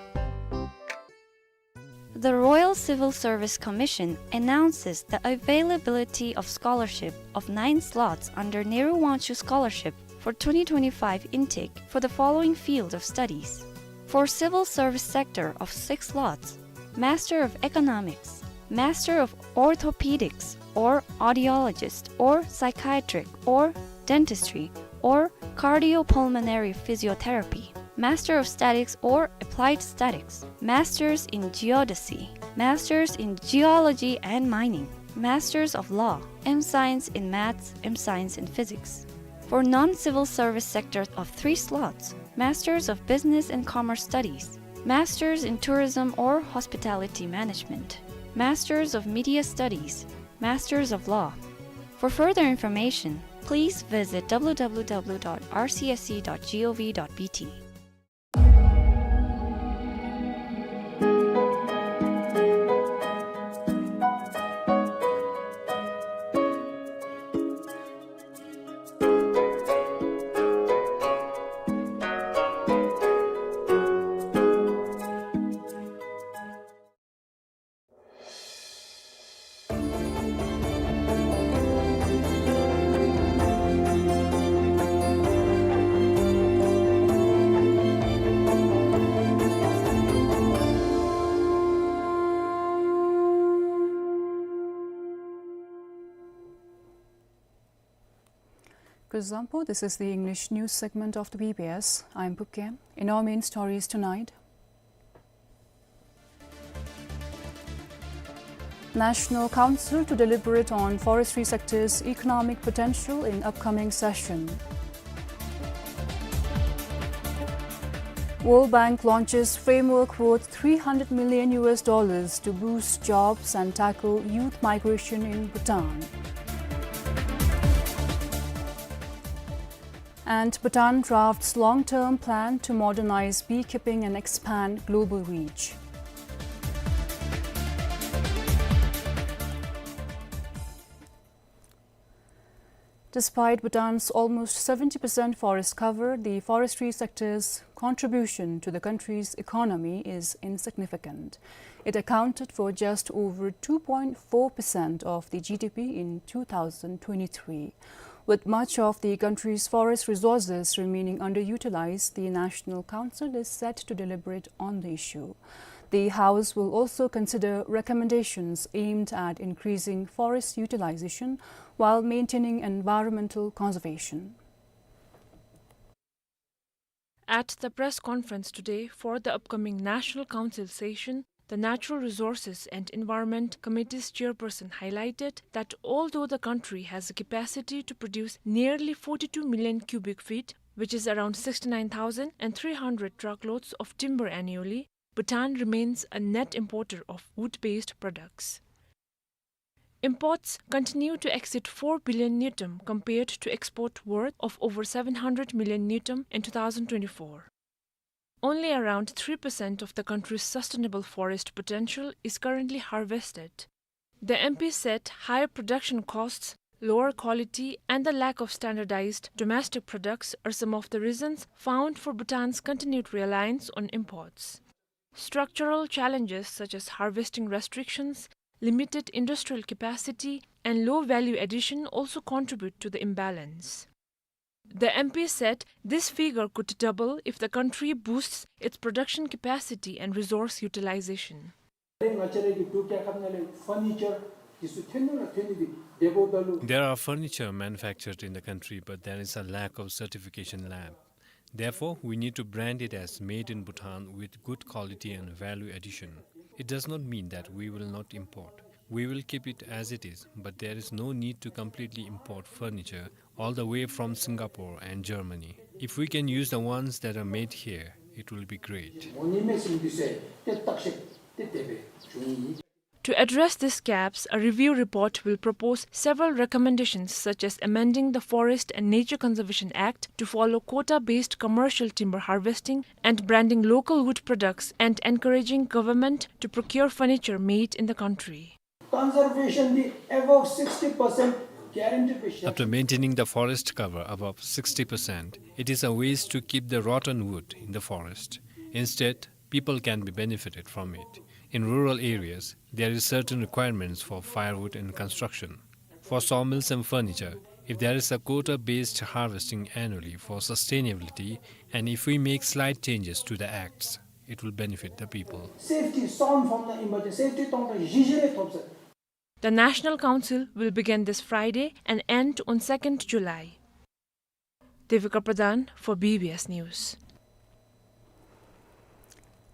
The Royal Civil Service Commission announces the availability of scholarship of nine slots under Nehru Wangchuck Scholarship for twenty twenty-five intake for the following field of studies. For civil service sector of six slots, Master of Economics, Master of Orthopedics or Audiologist or Psychiatric or Dentistry or Cardiopulmonary Physiotherapy, Master of Statics or Applied Statics, Masters in Geodesy, Masters in Geology and Mining, Masters of Law, M Science in Maths, M Science in Physics. For non-civil service sector of three slots, Masters of Business and Commerce Studies, Masters in Tourism or Hospitality Management, Masters of Media Studies, Masters of Law. For further information, please visit w w w dot r c s c dot g o v dot b t. Kuzuzangpo, this is the English news segment of the B B S. I'm Pupke. In our main stories tonight, National Council to deliberate on forestry sector's economic potential in upcoming session. World Bank launches framework worth three hundred million U S dollars to boost jobs and tackle youth migration in Bhutan. And Bhutan drafts long-term plan to modernize beekeeping and expand global reach. Despite Bhutan's almost seventy percent forest cover, the forestry sector's contribution to the country's economy is insignificant. It accounted for just over two point four percent of the G D P in two thousand twenty-three. With much of the country's forest resources remaining underutilized, the National Council is set to deliberate on the issue. The House will also consider recommendations aimed at increasing forest utilization while maintaining environmental conservation. At the press conference today for the upcoming National Council session, the Natural Resources and Environment Committee's chairperson highlighted that although the country has a capacity to produce nearly forty-two million cubic feet, which is around sixty-nine thousand and three hundred truckloads of timber annually, Bhutan remains a net importer of wood-based products. Imports continue to exceed four billion ngultrum compared to export worth of over seven hundred million ngultrum in two thousand twenty-four. Only around three percent of the country's sustainable forest potential is currently harvested. The M P said higher production costs, lower quality, and the lack of standardized domestic products are some of the reasons found for Bhutan's continued reliance on imports. Structural challenges such as harvesting restrictions, limited industrial capacity, and low value addition also contribute to the imbalance. The M P said this figure could double if the country boosts its production capacity and resource utilization. There are furniture manufactured in the country, but there is a lack of certification lab. Therefore, we need to brand it as made in Bhutan with good quality and value addition. It does not mean that we will not import. We will keep it as it is, but there is no need to completely import furniture all the way from Singapore and Germany. If we can use the ones that are made here, it will be great. To address these gaps, a review report will propose several recommendations such as amending the Forest and Nature Conservation Act to follow quota-based commercial timber harvesting and branding local wood products and encouraging government to procure furniture made in the country. Conservation the above sixty percent guarantee. After maintaining the forest cover above sixty percent, it is a waste to keep the rotten wood in the forest. Instead, people can be benefited from it. In rural areas, there is certain requirements for firewood and construction. For sawmills and furniture, if there is a quota-based harvesting annually for sustainability, and if we make slight changes to the acts, it will benefit the people. Safety, sound from the emergency, safety tong tong jijire thopse. The National Council will begin this Friday and end on second July. Devika Pradhan for B B S News.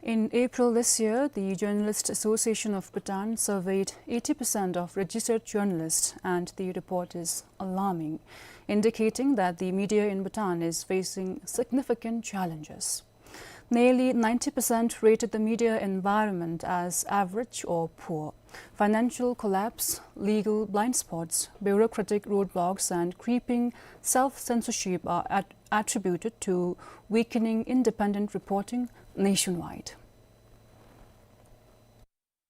In April this year, the Journalist Association of Bhutan surveyed eighty percent of registered journalists, and the report is alarming, indicating that the media in Bhutan is facing significant challenges. Nearly ninety percent rated the media environment as average or poor. Financial collapse, legal blind spots, bureaucratic roadblocks, and creeping self-censorship are at-, attributed to weakening independent reporting nationwide.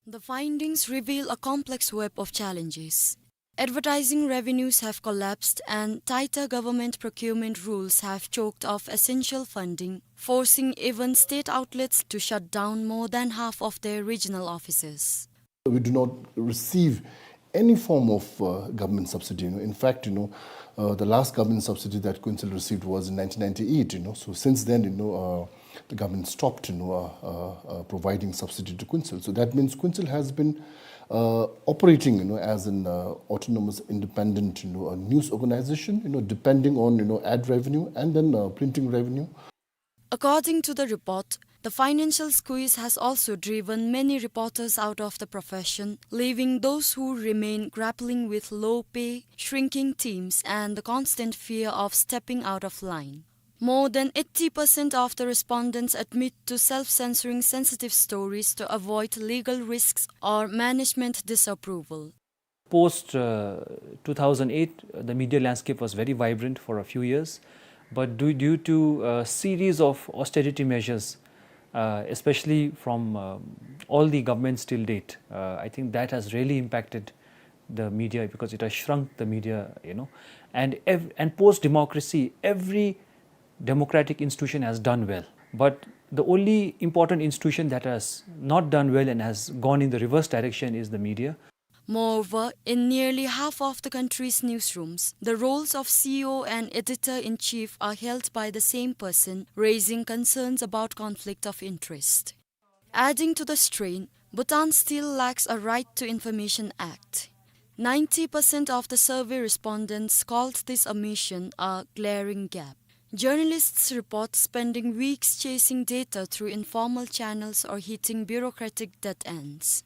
The findings reveal a complex web of challenges. Advertising revenues have collapsed and tighter government procurement rules have choked off essential funding, forcing even state outlets to shut down more than half of their regional offices. We do not receive any form of, uh, government subsidy. You know, in fact, you know, uh, the last government subsidy that Kuensel received was in nineteen ninety-eight. You know, so since then, you know, uh, the government stopped, you know, uh, uh, uh, providing subsidy to Kuensel. So that means Kuensel has been, uh, operating, you know, as an, uh, autonomous, independent, you know, a news organization, you know, depending on, you know, ad revenue and then, uh, printing revenue. According to the report, the financial squeeze has also driven many reporters out of the profession, leaving those who remain grappling with low pay, shrinking teams, and the constant fear of stepping out of line. More than eighty percent of the respondents admit to self-censoring sensitive stories to avoid legal risks or management disapproval. Post, uh, two thousand eight, the media landscape was very vibrant for a few years, but due, due to a series of austerity measures, uh, especially from, uh, all the governments till date, uh, I think that has really impacted the media because it has shrunk the media, you know, and ev-, and post democracy, every democratic institution has done well. But the only important institution that has not done well and has gone in the reverse direction is the media. Moreover, in nearly half of the country's newsrooms, the roles of C E O and editor-in-chief are held by the same person, raising concerns about conflict of interest. Adding to the strain, Bhutan still lacks a Right to Information Act. Ninety percent of the survey respondents called this omission a glaring gap. Journalists report spending weeks chasing data through informal channels or hitting bureaucratic dead ends.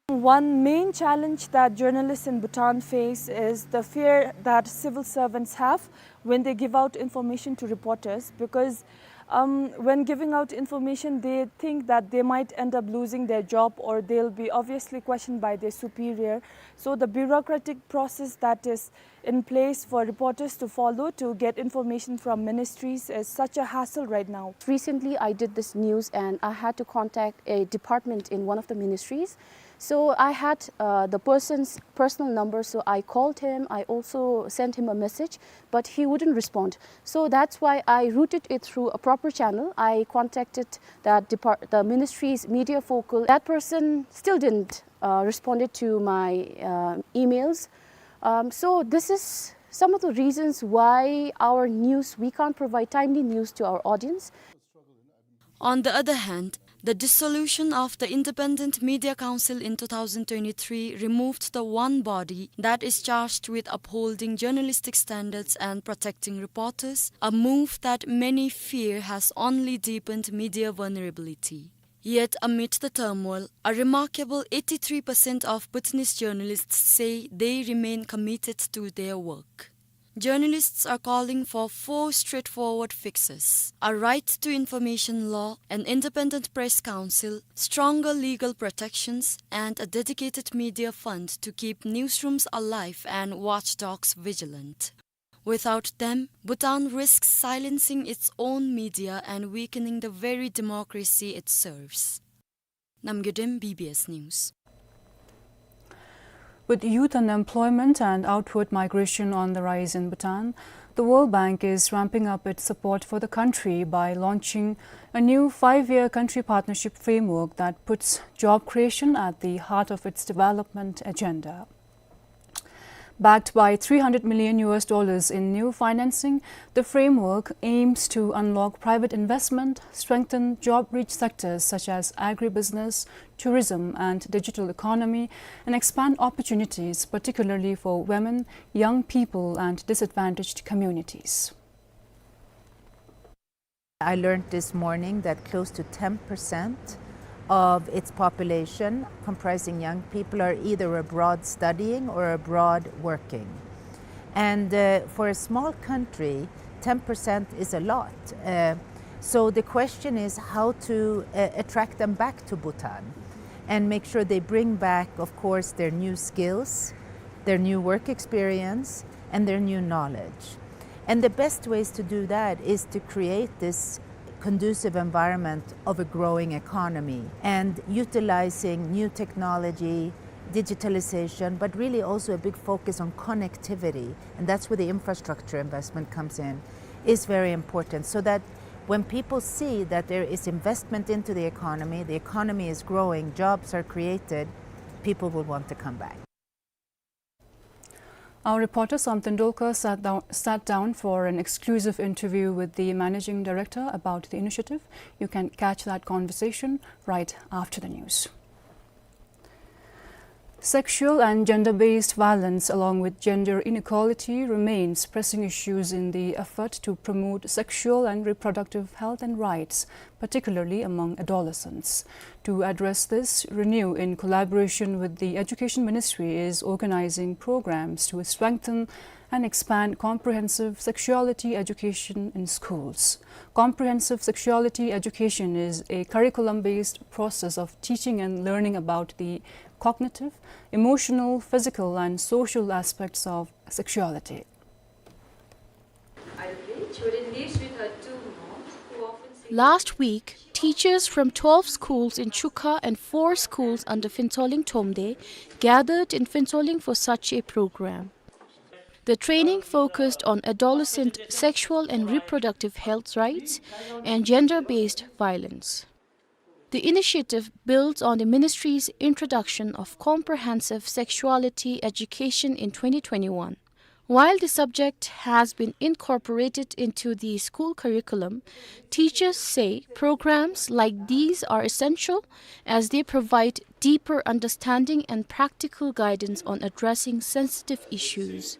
One main challenge that journalists in Bhutan face is the fear that civil servants have when they give out information to reporters, because, um, when giving out information, they think that they might end up losing their job or they'll be obviously questioned by their superior. So the bureaucratic process that is in place for reporters to follow to get information from ministries is such a hassle right now. Recently, I did this news and I had to contact a department in one of the ministries. So I had, uh, the person's personal number, so I called him. I also sent him a message, but he wouldn't respond. So that's why I routed it through a proper channel. I contacted that depart-, the ministry's media focal. That person still didn't, uh, responded to my, uh, emails. Um, so this is some of the reasons why our news, we can't provide timely news to our audience. On the other hand, the dissolution of the Independent Media Council in two thousand twenty-three removed the one body that is charged with upholding journalistic standards and protecting reporters, a move that many fear has only deepened media vulnerability. Yet amid the turmoil, a remarkable eighty-three percent of Bhutanese journalists say they remain committed to their work. Journalists are calling for four straightforward fixes: a right to information law, an independent press council, stronger legal protections, and a dedicated media fund to keep newsrooms alive and watchdogs vigilant. Without them, Bhutan risks silencing its own media and weakening the very democracy it serves. Namgay Dem, B B S News. With youth unemployment and outward migration on the rise in Bhutan, the World Bank is ramping up its support for the country by launching a new five-year country partnership framework that puts job creation at the heart of its development agenda. Backed by three hundred million U S dollars in new financing, the framework aims to unlock private investment, strengthen job-rich sectors such as agribusiness, tourism, and digital economy, and expand opportunities, particularly for women, young people, and disadvantaged communities. I learned this morning that close to ten percent of its population, comprising young people, are either abroad studying or abroad working. And, uh, for a small country, ten percent is a lot. Uh, So the question is how to, uh, attract them back to Bhutan and make sure they bring back, of course, their new skills, their new work experience, and their new knowledge. And the best ways to do that is to create this conducive environment of a growing economy and utilizing new technology, digitalization, but really also a big focus on connectivity. And that's where the infrastructure investment comes in, is very important, so that when people see that there is investment into the economy, the economy is growing, jobs are created, people will want to come back. Our reporter Samten Dolkar sat down, sat down for an exclusive interview with the managing director about the initiative. You can catch that conversation right after the news. Sexual and gender-based violence, along with gender inequality, remains pressing issues in the effort to promote sexual and reproductive health and rights, particularly among adolescents. To address this, Renew, in collaboration with the Education Ministry, is organizing programs to strengthen and expand comprehensive sexuality education in schools. Comprehensive sexuality education is a curriculum-based process of teaching and learning about the cognitive, emotional, physical, and social aspects of sexuality. Last week, teachers from twelve schools in Chukha and four schools under Phuentsholing Thromde gathered in Phuentsholing for such a program. The training focused on adolescent sexual and reproductive health rights and gender-based violence. The initiative builds on the ministry's introduction of comprehensive sexuality education in twenty twenty-one. While the subject has been incorporated into the school curriculum, teachers say programs like these are essential as they provide deeper understanding and practical guidance on addressing sensitive issues.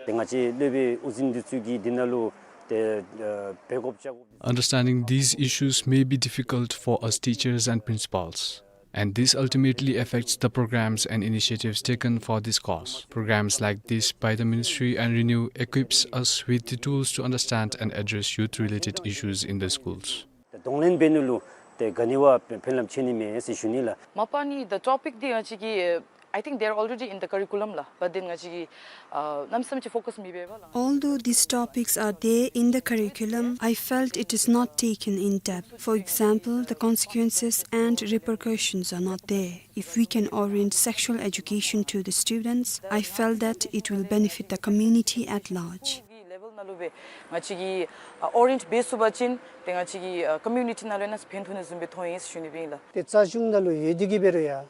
ཏེ་ང་བཅས་སློབ་དཔོན་དབུ་འཛིན་འདི་ཚུ་གིས་འདི་ནང་ལུ་ཏེ་ཨ་འབད་དགོཔ་བྱ་དགོཔ། Understanding these issues may be difficult for us teachers and principals, and this ultimately affects the programs and initiatives taken for this cause. Programs like this by the ministry and Renew equips us with the tools to understand and address youth-related issues in the schools. ཏེ་གདོང་ལེན་འབད་ནི་ལུ་ཏེ་ག་ནི་བ་ཕན་ལམ་ཆེ་ནི་མས་ཟེར་ཞུ་ནི་ལགས། མ་པ་ནི་the topic འདི་ང་བཅས་ཀྱིས་I think they are already in the curriculum ལགས། But then ང་བཅས་ཀྱིས་ཨ་གནམ་མེད་ས་མེད་ཅིག་focus མི་འབད་བས་ལགས། Although these topics are there in the curriculum, I felt it is not taken in depth. For example, the consequences and repercussions are not there. If we can orient sexual education to the students, I felt that it will benefit the community at large. level ནང་ལུ་སྦེ་ང་བཅས་ཀྱིས་ཨ་orient འབད་ཚུགས་པ་ཅིན་ཏེ་ང་བཅས་ཀྱི་ཨ་community ནང་ལུ་ཡང་ཕན་ཐོགས་ནི་བཟུམ་སྦེ་མཐོང་ཡི་ཟེར་ཞུ་ནི་སྦེ་ཨིན་ལགས། ཏེ་རྩ་གཞུང་ནང་ལུ་ཡོད་དེ་གིས་འབད་རུང་ཡང་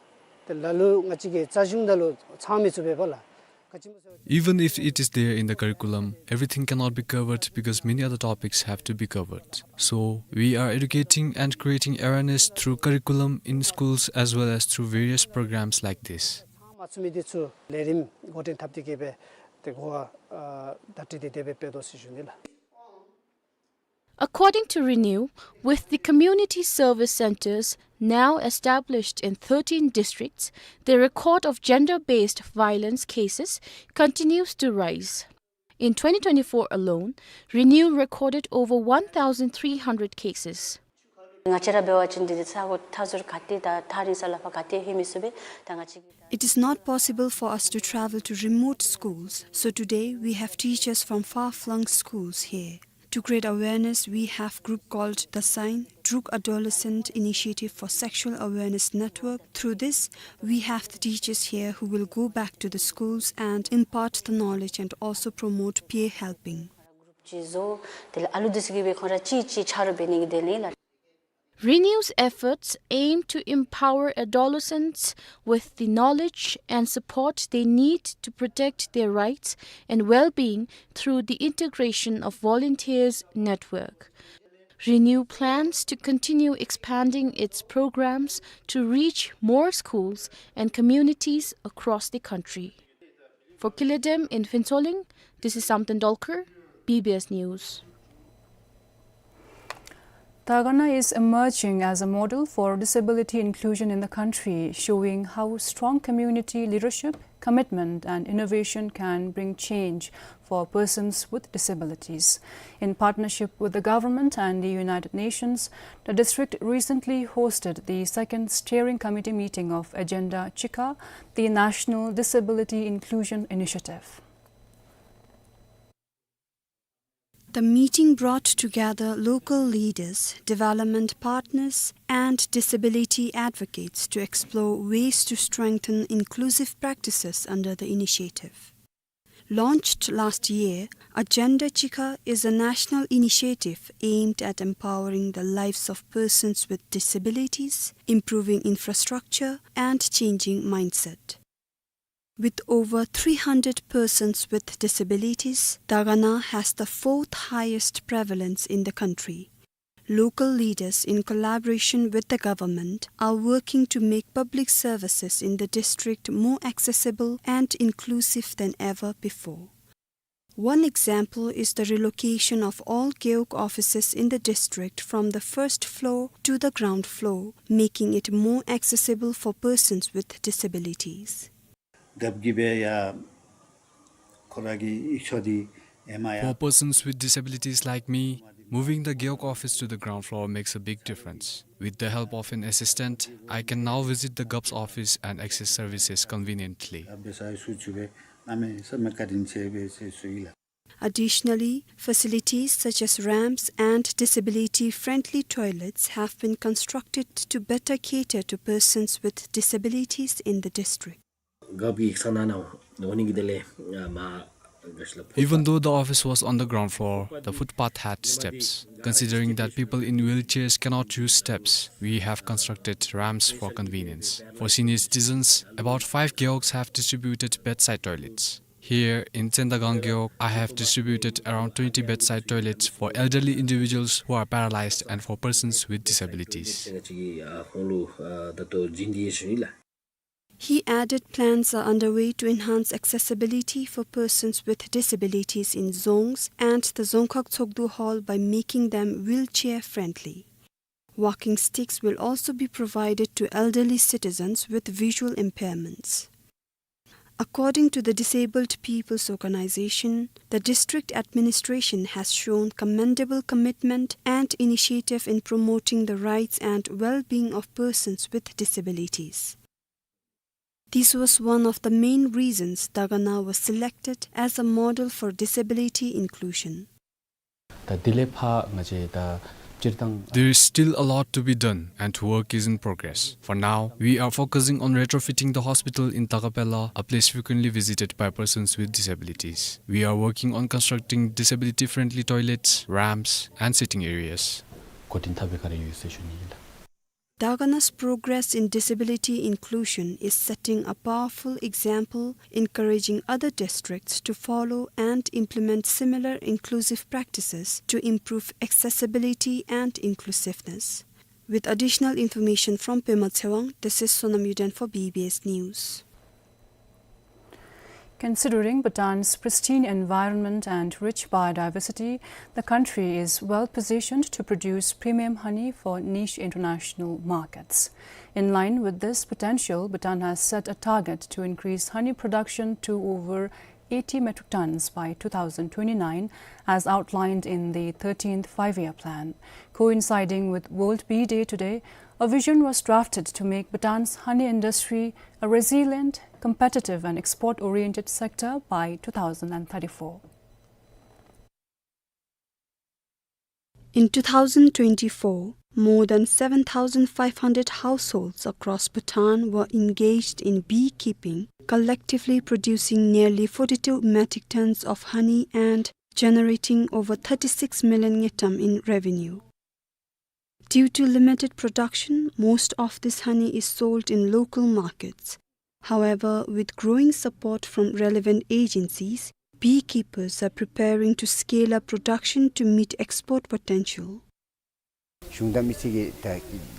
ཏེ་ལ་ལུ་ང་བཅས་ཀྱིས་རྩ་གཞུང་ནང་ལུ་ཚང་མི་ཚུགས་པས་ལགས། ག་ཅི་སྨོ་ཟེར་Even if it is there in the curriculum, everything cannot be covered because many other topics have to be covered. So, we are educating and creating awareness through curriculum in schools as well as through various programs like this. ཚང་མ་ཚུགས་མི་འདི་ཚུ་ལས་རིམ་འགོ་འདྲེན་འཐབ་སྟེ་གིས་སྦེ་ཏེ་གོ་བ་ཨ་བརྡ་སྤྲོད་འདི་དེ་སྦེ་འབད་དོ་ཟེར་ཞུ་ནི་ལགས། According to Renew, with the community service centers now established in thirteen districts, the record of gender-based violence cases continues to rise. In twenty twenty-four alone, Renew recorded over one thousand three hundred cases. ང་བཅས་ར་འབད་བ་ཅིན་འདི་འདི་ས་གོ་མཐའ་ཟུར་ག་ཏེ་དང་ཐག་རིང་ས་ལས་ཕར་ག་ཏེ་ལྷོད་མི་ཚུགས་པས། ད་ང་བཅས་ཀྱིས་It is not possible for us to travel to remote schools, so today we have teachers from far-flung schools here. To create awareness, we have group called The Sign, Druk Adolescent Initiative for Sexual Awareness Network. Through this, we have the teachers here who will go back to the schools and impart the knowledge and also promote peer helping. ཅིག་བཟོ། དེ་ལས་ཨ་ལུ་འདི་ཚུ་གིས་སྦེ་ཁོང་ར་གཅིག་གཅིག་ཆ་རོགས་འབད་ནི་གི་དོན་ལས་ལགས། Renew's efforts aim to empower adolescents with the knowledge and support they need to protect their rights and well-being through the integration of volunteers network. Renew plans to continue expanding its programs to reach more schools and communities across the country. For Kile Dem in Phuentsholing, this is Samten Dolkar, B B S News. Dagana is emerging as a model for disability inclusion in the country, showing how strong community leadership, commitment, and innovation can bring change for persons with disabilities. In partnership with the government and the United Nations, the district recently hosted the second steering committee meeting of Agenda Chikha, the National Disability Inclusion Initiative. The meeting brought together local leaders, development partners, and disability advocates to explore ways to strengthen inclusive practices under the initiative. Launched last year, Agenda Chikha is a national initiative aimed at empowering the lives of persons with disabilities, improving infrastructure, and changing mindset. With over three hundred persons with disabilities, Dagana has the fourth highest prevalence in the country. Local leaders, in collaboration with the government, are working to make public services in the district more accessible and inclusive than ever before. One example is the relocation of all gewog offices in the district from the first floor to the ground floor, making it more accessible for persons with disabilities. For persons with disabilities like me, moving the gewog office to the ground floor makes a big difference. With the help of an assistant, I can now visit the gov's office and access services conveniently. Additionally, facilities such as ramps and disability-friendly toilets have been constructed to better cater to persons with disabilities in the district. Even though the office was on the ground floor, the footpath had steps. Considering that people in wheelchairs cannot use steps, we have constructed ramps for convenience. For senior citizens, about five gewogs have distributed bedside toilets. Here in Tsendagang gewog, I have distributed around twenty bedside toilets for elderly individuals who are paralyzed and for persons with disabilities. He added plans are underway to enhance accessibility for persons with disabilities in dzongs and the Dzongkhag Tshogdu Hall by making them wheelchair friendly. Walking sticks will also be provided to elderly citizens with visual impairments. According to the Disabled People's Organization, the district administration has shown commendable commitment and initiative in promoting the rights and well-being of persons with disabilities. This was one of the main reasons Dagana was selected as a model for disability inclusion. There is still a lot to be done and work is in progress. For now, we are focusing on retrofitting the hospital in Takapela, a place frequently visited by persons with disabilities. We are working on constructing disability-friendly toilets, ramps, and sitting areas. Dagana's progress in disability inclusion is setting a powerful example, encouraging other districts to follow and implement similar inclusive practices to improve accessibility and inclusiveness. With additional information from Pema Tshewang, this is Sonam Yuden for B B S News. Considering Bhutan's pristine environment and rich biodiversity, the country is well positioned to produce premium honey for niche international markets. In line with this potential, Bhutan has set a target to increase honey production to over eighty metric tons by two thousand twenty-nine, as outlined in the thirteenth Five-Year Plan. Coinciding with World Bee Day today, a vision was drafted to make Bhutan's honey industry a resilient, competitive and export-oriented sector by two thousand thirty-four. In two thousand twenty-four, more than seven thousand five hundred households across Bhutan were engaged in beekeeping, collectively producing nearly forty-two metric tons of honey and generating over thirty-six million ngultrum in revenue. Due to limited production, most of this honey is sold in local markets. However, with growing support from relevant agencies, beekeepers are preparing to scale up production to meet export potential. གཞུང་དང་མི་སེར་གྱི་ད་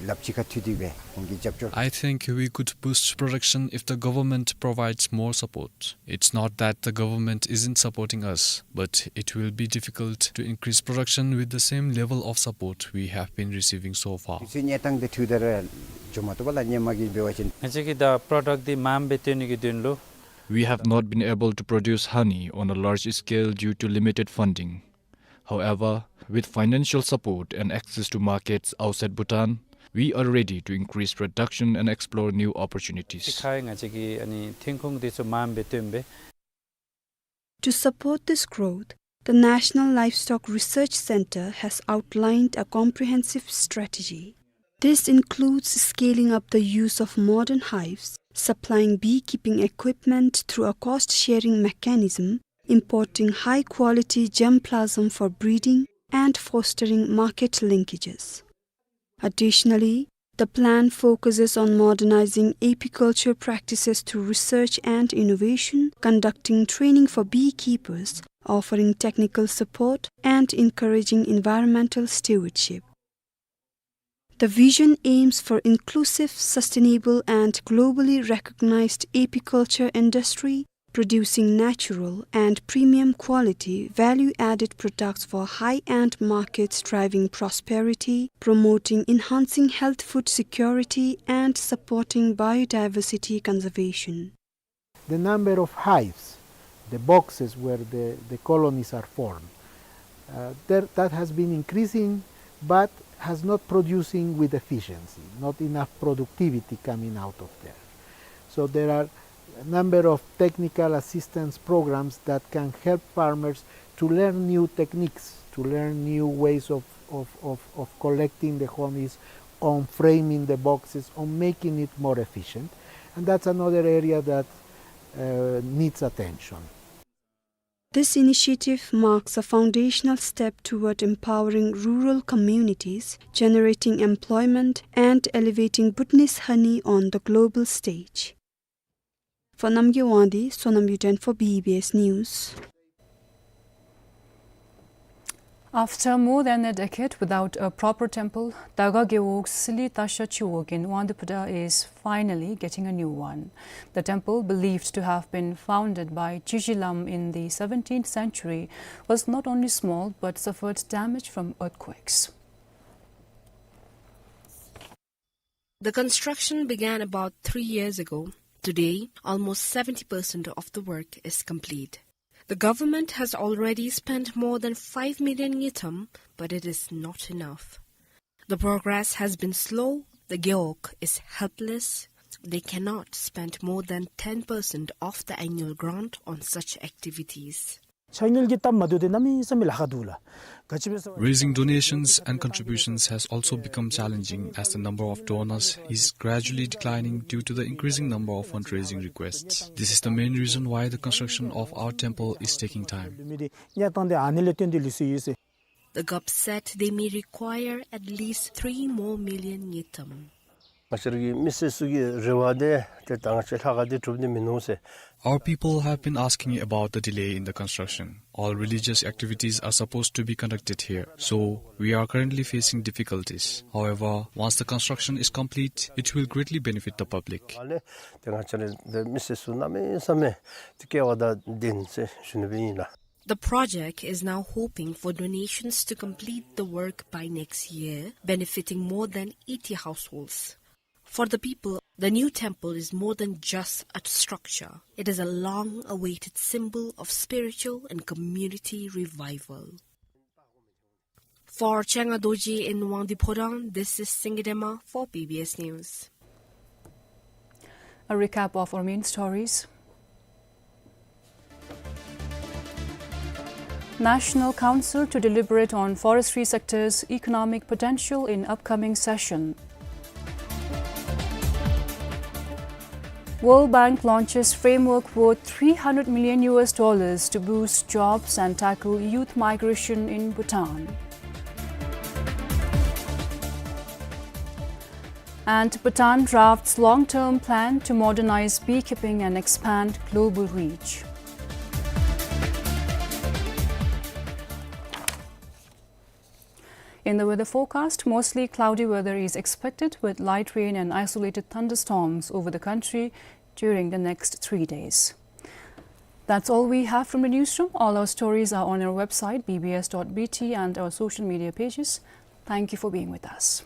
ལགཔ་གཅིག་ཁར་མཐུད་དེ་སྦེ་ཁོང་གིས་རྒྱབ་སྐྱོར། I think we could boost production if the government provides more support. It's not that the government isn't supporting us, but it will be difficult to increase production with the same level of support we have been receiving so far. དུས་ཚོད་གནས་སྟངས་དེ་འཕྲོ་བརླག་འགྱོ་མ་བཏུབ་པར་སླབ་ནི་མས་གི་འབད་བ་ཅིན། ང་བཅས་ཀྱིས་ད་པྲོ་ཌཀཊ་འདི་མངམ་སྦེ་བཏོན་ནི་གི་དོན་ལུ། We have not been able to produce honey on a large scale due to limited funding. However, with financial support and access to markets outside Bhutan, we are ready to increase production and explore new opportunities. ཁ་ང་བཅས་ཀྱིས་ཨ་ནི་ཐོན་ཁུངས་འདི་ཚུ་མངམ་སྦེ་བཏོན་སྦེ། To support this growth, the National Livestock Research Centre has outlined a comprehensive strategy. This includes scaling up the use of modern hives, supplying beekeeping equipment through a cost-sharing mechanism, importing high-quality germplasm for breeding, and fostering market linkages. Additionally, the plan focuses on modernizing apiculture practices through research and innovation, conducting training for beekeepers, offering technical support, and encouraging environmental stewardship. The vision aims for inclusive, sustainable, and globally recognized apiculture industry, producing natural and premium quality value-added products for high-end markets, driving prosperity, promoting enhancing health food security, and supporting biodiversity conservation. The number of hives, the boxes where the, the colonies are formed, uh, there, that has been increasing, but has not producing with efficiency, not enough productivity coming out of there. So there are a number of technical assistance programs that can help farmers to learn new techniques, to learn new ways of, of, of, of collecting the honey, on framing the boxes, on making it more efficient. And that's another area that, uh, needs attention. This initiative marks a foundational step toward empowering rural communities, generating employment, and elevating Bhutanese honey on the global stage. For Namgay Wangdi, Sonam Yuden for B B S News. After more than a decade without a proper temple, Daga Gewog Sili Tasha Chiwog in Wangdue Phodrang is finally getting a new one. The temple, believed to have been founded by Chizhi Lam in the seventeenth century, was not only small but suffered damage from earthquakes. The construction began about three years ago. Today, almost seventy percent of the work is complete. The government has already spent more than five million ngultrum, but it is not enough. The progress has been slow. The Gewog is helpless. They cannot spend more than ten percent of the annual grant on such activities. ཆ་དངུལ་གྱི་སྟབས་མ་བདེཝ་འདི་གནམ་མེད་ས་མེད་ལཱ་ཁག་འདུག་ལགས། ག་ཅི་སྦེ་ཟེར་བ་Raising donations and contributions has also become challenging as the number of donors is gradually declining due to the increasing number of fundraising requests. This is the main reason why the construction of our temple is taking time. གནས་སྟངས་འདི་ཨ་ནི་ལས་བརྟེན་ཏེ་ལུས་སོ་ཡི་ཟེར། The Gewog said they may require at least three more million ngultrum. ང་བཅས་ར་གི་མི་སེར་ཚུ་གི་རེ་བ་འདི་ཏེ་ད་ང་བཅས་ལྷ་ཁང་འདི་གྲུབ་ནི་མིན་ནུག་ཟེར། Our people have been asking about the delay in the construction. All religious activities are supposed to be conducted here, so we are currently facing difficulties. However, once the construction is complete, it will greatly benefit the public. ཨ་ནི་ཏེ་ང་བཅས་ར་འདི་མི་སེར་ཚུ་གནམ་མེད་ས་མེད་ཏེ་སྐལ་བ་དང་ལྡན་ཟེར་ཞུ་ནི་སྦེ་ཨིན་ལགས། The project is now hoping for donations to complete the work by next year, benefiting more than eighty households. For the people, the new temple is more than just a structure. It is a long-awaited symbol of spiritual and community revival. For Chenga Dorji in Wangdue Phodrang, this is Singye Dema for B B S News. A recap of our main stories. National Council to deliberate on forestry sector's economic potential in upcoming session. World Bank launches framework worth three hundred million U S dollars to boost jobs and tackle youth migration in Bhutan. And Bhutan drafts long-term plan to modernize beekeeping and expand global reach. In the weather forecast, mostly cloudy weather is expected with light rain and isolated thunderstorms over the country during the next three days. That's all we have from the newsroom. All our stories are on our website, B B S dot B T, and our social media pages. Thank you for being with us.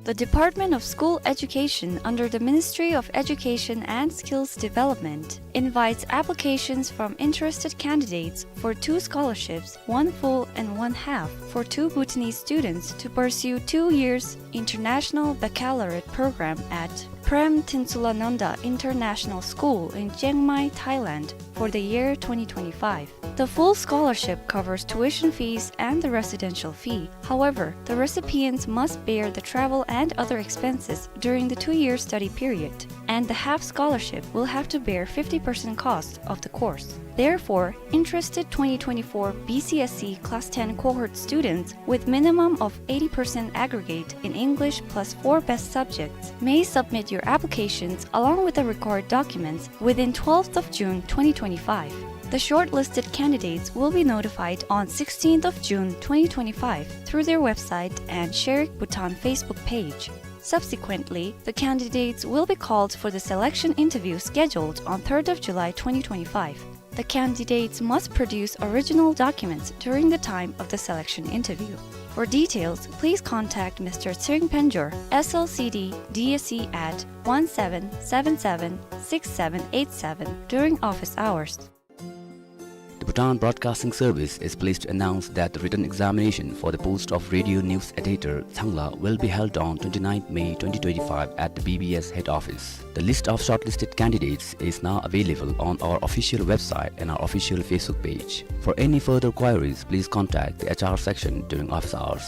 The Department of School Education under the Ministry of Education and Skills Development invites applications from interested candidates for two scholarships, one full and one half, for two Bhutanese students to pursue two years international baccalaureate program at Prem Tinsulananda International School in Chiang Mai, Thailand, for the year twenty twenty-five. The full scholarship covers tuition fees and the residential fee. However, the recipients must bear the travel and other expenses during the two-year study period, and the half scholarship will have to bear fifty percent cost of the course. Therefore, interested twenty twenty-four B C S E Class ten cohort students with minimum of eighty percent aggregate in English plus four best subjects may submit your applications along with the required documents within twelfth of June twenty twenty-five. The shortlisted candidates will be notified on sixteenth of June twenty twenty-five through their website and Sherek Bhutan Facebook page. Subsequently, the candidates will be called for the selection interview scheduled on third of July twenty twenty-five. The candidates must produce original documents during the time of the selection interview. For details, please contact Mister Tsering Penjor, S L C D D S E at one seven seven seven six seven eight seven during office hours. The Bhutan Broadcasting Service is pleased to announce that the written examination for the post of radio news editor, Tsangla, will be held on twenty-ninth May twenty twenty-five at the B B S head office. The list of shortlisted candidates is now available on our official website and our official Facebook page. For any further queries, please contact the H R section during office hours.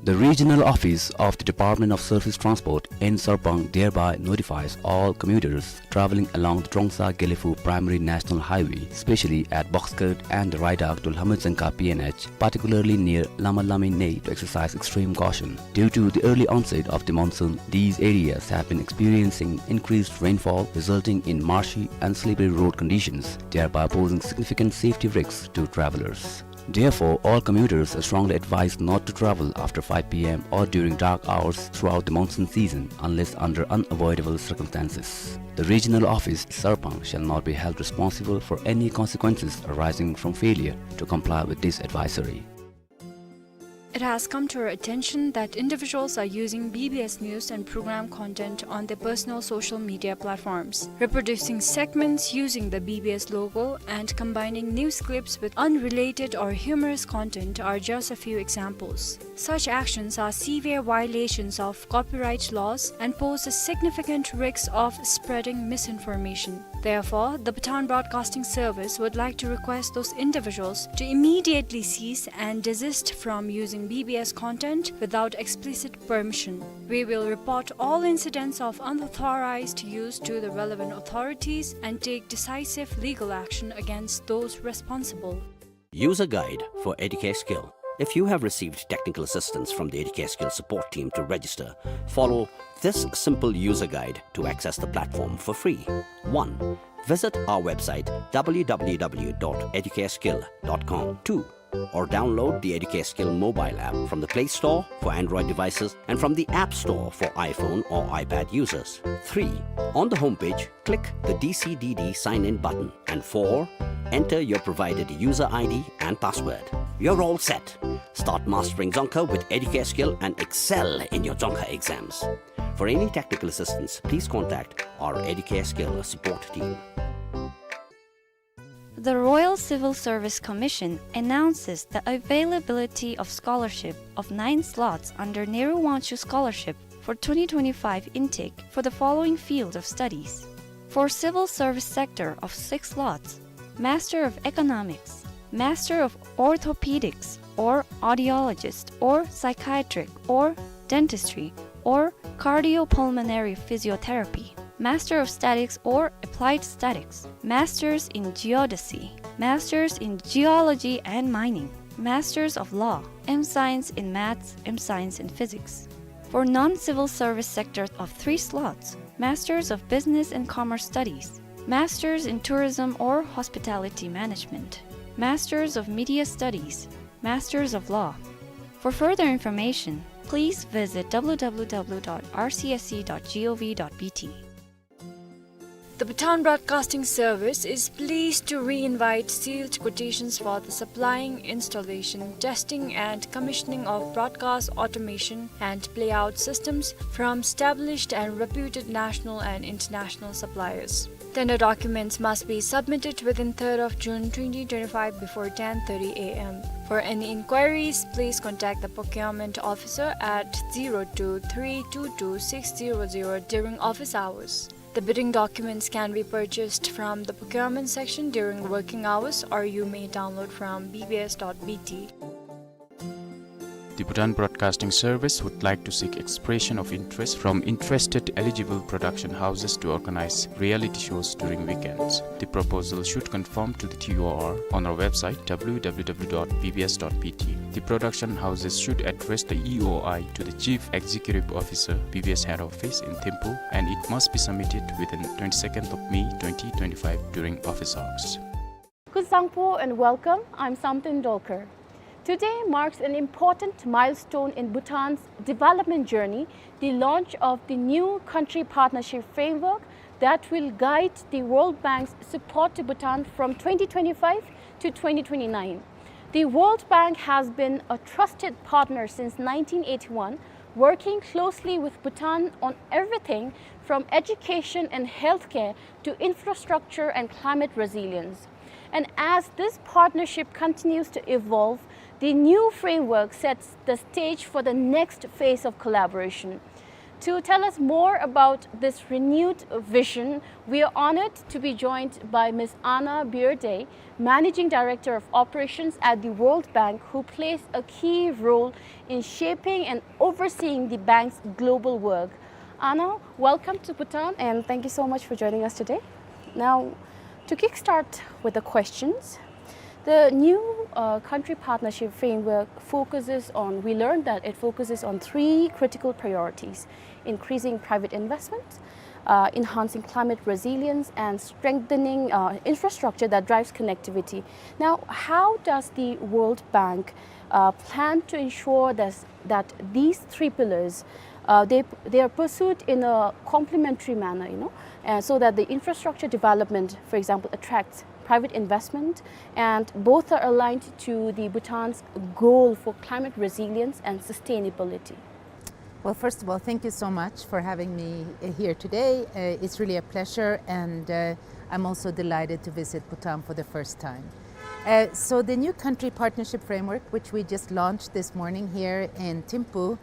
The regional office of the Department of Surface Transport in Sarpang thereby notifies all commuters traveling along the Trongsa-Gelephu Primary National Highway, especially at Boxcut and the ride out to Lhamytsangkha P N H, particularly near Lama Lamine, to exercise extreme caution. Due to the early onset of the monsoon, these areas have been experiencing increased rainfall, resulting in marshy and slippery road conditions, thereby posing significant safety risks to travelers. Therefore, all commuters are strongly advised not to travel after five P M or during dark hours throughout the monsoon season unless under unavoidable circumstances. The regional office, Sarpang, shall not be held responsible for any consequences arising from failure to comply with this advisory. It has come to our attention that individuals are using B B S news and program content on their personal social media platforms, reproducing segments using the B B S logo and combining news clips with unrelated or humorous content are just a few examples. Such actions are severe violations of copyright laws and pose a significant risk of spreading misinformation. Therefore, the Bhutan Broadcasting Service would like to request those individuals to immediately cease and desist from using B B S content without explicit permission. We will report all incidents of unauthorized use to the relevant authorities and take decisive legal action against those responsible. User guide for Educare Skill. If you have received technical assistance from the Educare Skill support team to register, follow this simple user guide to access the platform for free. One, visit our website, w w w dot educareskill dot com. Two, or download the Educare Skill mobile app from the Play Store for Android devices and from the App Store for iPhone or iPad users. Three, on the homepage, click the D C D D sign-in button. And four, enter your provided user I D and password. You're all set. Start mastering Dzongkha with Educare Skill and excel in your Dzongkha exams. For any technical assistance, please contact our Educare Skill support team. The Royal Civil Service Commission announces the availability of scholarship of nine slots under Nehru Wangchuck Scholarship for twenty twenty-five intake for the following field of studies. For civil service sector of six slots, Master of Economics, Master of Orthopedics or Audiologist or Psychiatric or Dentistry or Cardiopulmonary Physiotherapy. Master of Statics or Applied Statics, Masters in Geodesy, Masters in Geology and Mining, Masters of Law, M Science in Maths, M Science in Physics. For non-civil service sector of three slots, Masters of Business and Commerce Studies, Masters in Tourism or Hospitality Management, Masters of Media Studies, Masters of Law. For further information, please visit w w w dot r c s c dot g o v dot b t. The Bhutan Broadcasting Service is pleased to re-invite sealed quotations for the supplying, installation, testing and commissioning of broadcast automation and playout systems from established and reputed national and international suppliers. Tender documents must be submitted within third of June twenty twenty-five before ten thirty a m. For any inquiries, please contact the procurement officer at zero two three two two six zero zero during office hours. The bidding documents can be purchased from the procurement section during working hours, or you may download from b b s dot b t. The Bhutan Broadcasting Service would like to seek expression of interest from interested eligible production houses to organize reality shows during weekends. The proposal should conform to the T O R on our website w w w dot b b s dot b t. The production houses should address the E O I to the Chief Executive Officer, B B S Head Office in Thimphu, and it must be submitted within twenty-second of May twenty twenty-five during office hours. Kuzuzangpo and welcome. I'm Samten Dolkar. Today marks an important milestone in Bhutan's development journey, the launch of the new country partnership framework that will guide the World Bank's support to Bhutan from twenty twenty-five to twenty twenty-nine. The World Bank has been a trusted partner since nineteen eighty-one, working closely with Bhutan on everything from education and healthcare to infrastructure and climate resilience. And as this partnership continues to evolve, the new framework sets the stage for the next phase of collaboration. To tell us more about this renewed vision, we are honored to be joined by Miss Anna Bearday, Managing Director of Operations at the World Bank, who plays a key role in shaping and overseeing the bank's global work. Anna, welcome to Bhutan, and thank you so much for joining us today. Now, to kickstart with the questions, the new, uh, country partnership framework focuses on, we learned that it focuses on three critical priorities: increasing private investment, uh, enhancing climate resilience, and strengthening, uh, infrastructure that drives connectivity. Now, how does the World Bank, uh, plan to ensure that, that these three pillars, uh, they, they are pursued in a complementary manner, you know, uh, so that the infrastructure development, for example, attracts private investment, and both are aligned to the Bhutan's goal for climate resilience and sustainability? Well, first of all, thank you so much for having me, uh, here today. Uh, it's really a pleasure, and, uh, I'm also delighted to visit Bhutan for the first time. Uh, so the new country partnership framework, which we just launched this morning here in Thimphu,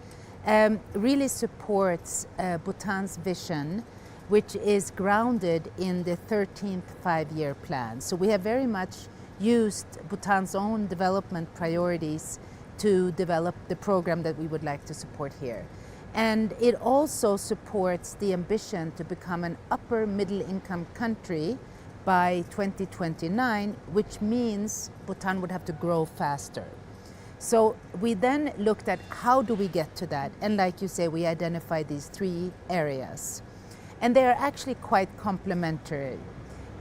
um, really supports, uh, Bhutan's vision, which is grounded in the thirteenth Five-Year Plan. So we have very much used Bhutan's own development priorities to develop the program that we would like to support here. And it also supports the ambition to become an upper middle income country by twenty twenty-nine, which means Bhutan would have to grow faster. So we then looked at how do we get to that, and like you say, we identified these three areas. And they are actually quite complementary,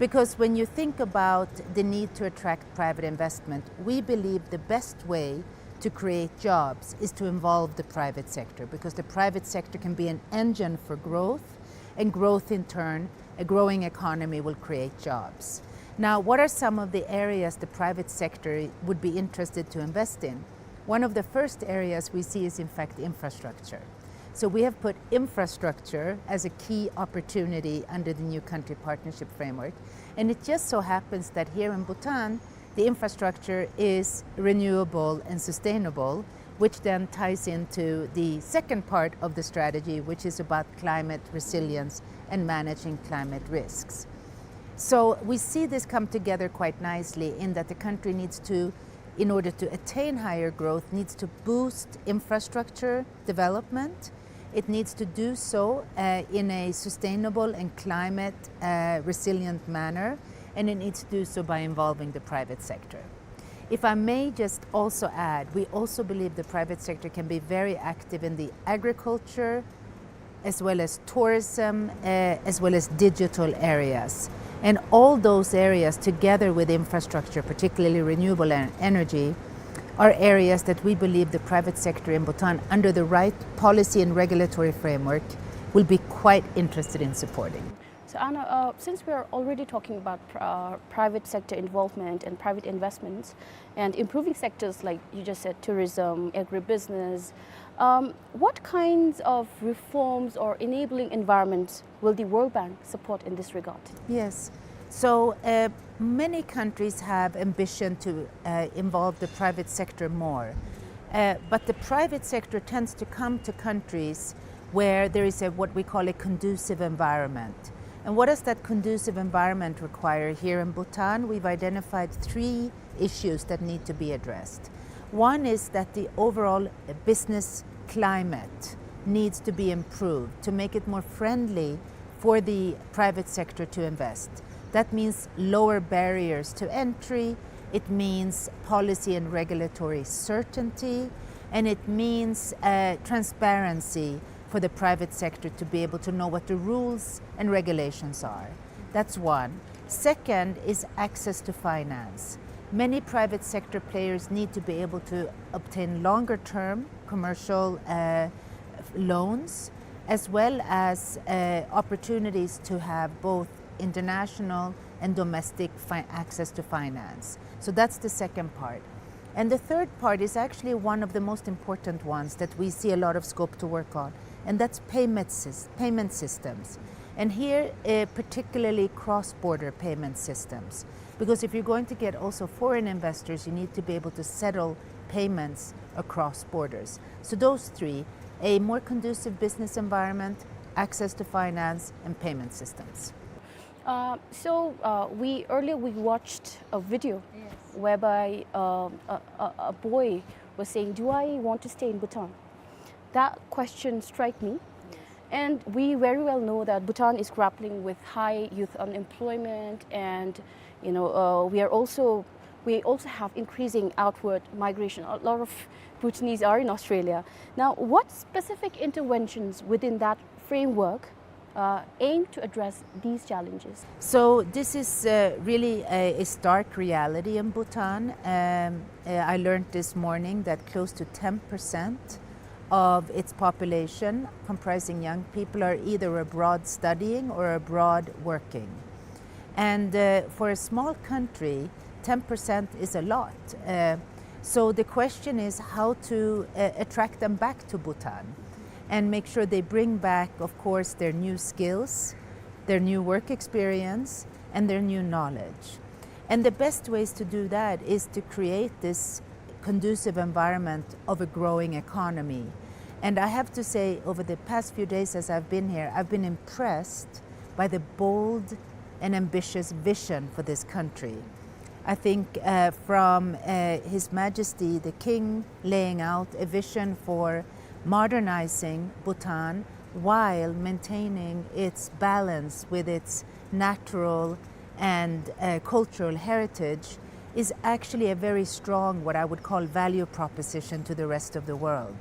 because when you think about the need to attract private investment, we believe the best way to create jobs is to involve the private sector, because the private sector can be an engine for growth, and growth in turn, a growing economy will create jobs. Now, what are some of the areas the private sector would be interested to invest in? One of the first areas we see is, in fact, infrastructure. So we have put infrastructure as a key opportunity under the new country partnership framework. And it just so happens that here in Bhutan, the infrastructure is renewable and sustainable, which then ties into the second part of the strategy, which is about climate resilience and managing climate risks. So we see this come together quite nicely in that the country needs to, in order to attain higher growth, needs to boost infrastructure development, It needs to do so, uh, in a sustainable and climate, uh, resilient manner, and it needs to do so by involving the private sector. If I may just also add, we also believe the private sector can be very active in the agriculture, as well as tourism, uh, as well as digital areas. And all those areas, together with infrastructure, particularly renewable en-, energy, are areas that we believe the private sector in Bhutan, under the right policy and regulatory framework, will be quite interested in supporting. So, Anna, uh, since we are already talking about pr-, uh, private sector involvement and private investments and improving sectors like you just said, tourism, agribusiness, um, what kinds of reforms or enabling environments will the World Bank support in this regard? Yes. So, uh, many countries have ambition to, uh, involve the private sector more. Uh, but the private sector tends to come to countries where there is a, what we call a conducive environment. And what does that conducive environment require? Here in Bhutan, we've identified three issues that need to be addressed. One is that the overall business climate needs to be improved to make it more friendly for the private sector to invest. That means lower barriers to entry, it means policy and regulatory certainty, and it means, uh, transparency for the private sector to be able to know what the rules and regulations are. That's one. Second is access to finance. Many private sector players need to be able to obtain longer term commercial, uh, loans, as well as, uh, opportunities to have both international and domestic fi-, access to finance. So that's the second part. And the third part is actually one of the most important ones that we see a lot of scope to work on, and that's payment sys-, payment systems. And here, uh, particularly cross-border payment systems. Because if you're going to get also foreign investors, you need to be able to settle payments across borders. So those three, a more conducive business environment, access to finance, and payment systems. Uh, so, uh, we, earlier we watched a video Yes. whereby, um, a, a, a boy was saying, "Do I want to stay in Bhutan?" That question struck me. Yes. And we very well know that Bhutan is grappling with high youth unemployment, and, you know, uh, we are also, we also have increasing outward migration. A lot of Bhutanese are in Australia. Now, what specific interventions within that framework, uh, aim to address these challenges? So this is, uh, really a, a stark reality in Bhutan. Um, uh, I learned this morning that close to ten percent of its population, comprising young people, are either abroad studying or abroad working. And, uh, for a small country, ten percent is a lot. Uh, so the question is how to, uh, attract them back to Bhutan and make sure they bring back, of course, their new skills, their new work experience, and their new knowledge. And the best ways to do that is to create this conducive environment of a growing economy. And I have to say, over the past few days as I've been here, I've been impressed by the bold and ambitious vision for this country. I think, uh, from, uh, His Majesty the King laying out a vision for modernizing Bhutan while maintaining its balance with its natural and, uh, cultural heritage is actually a very strong, what I would call, value proposition to the rest of the world.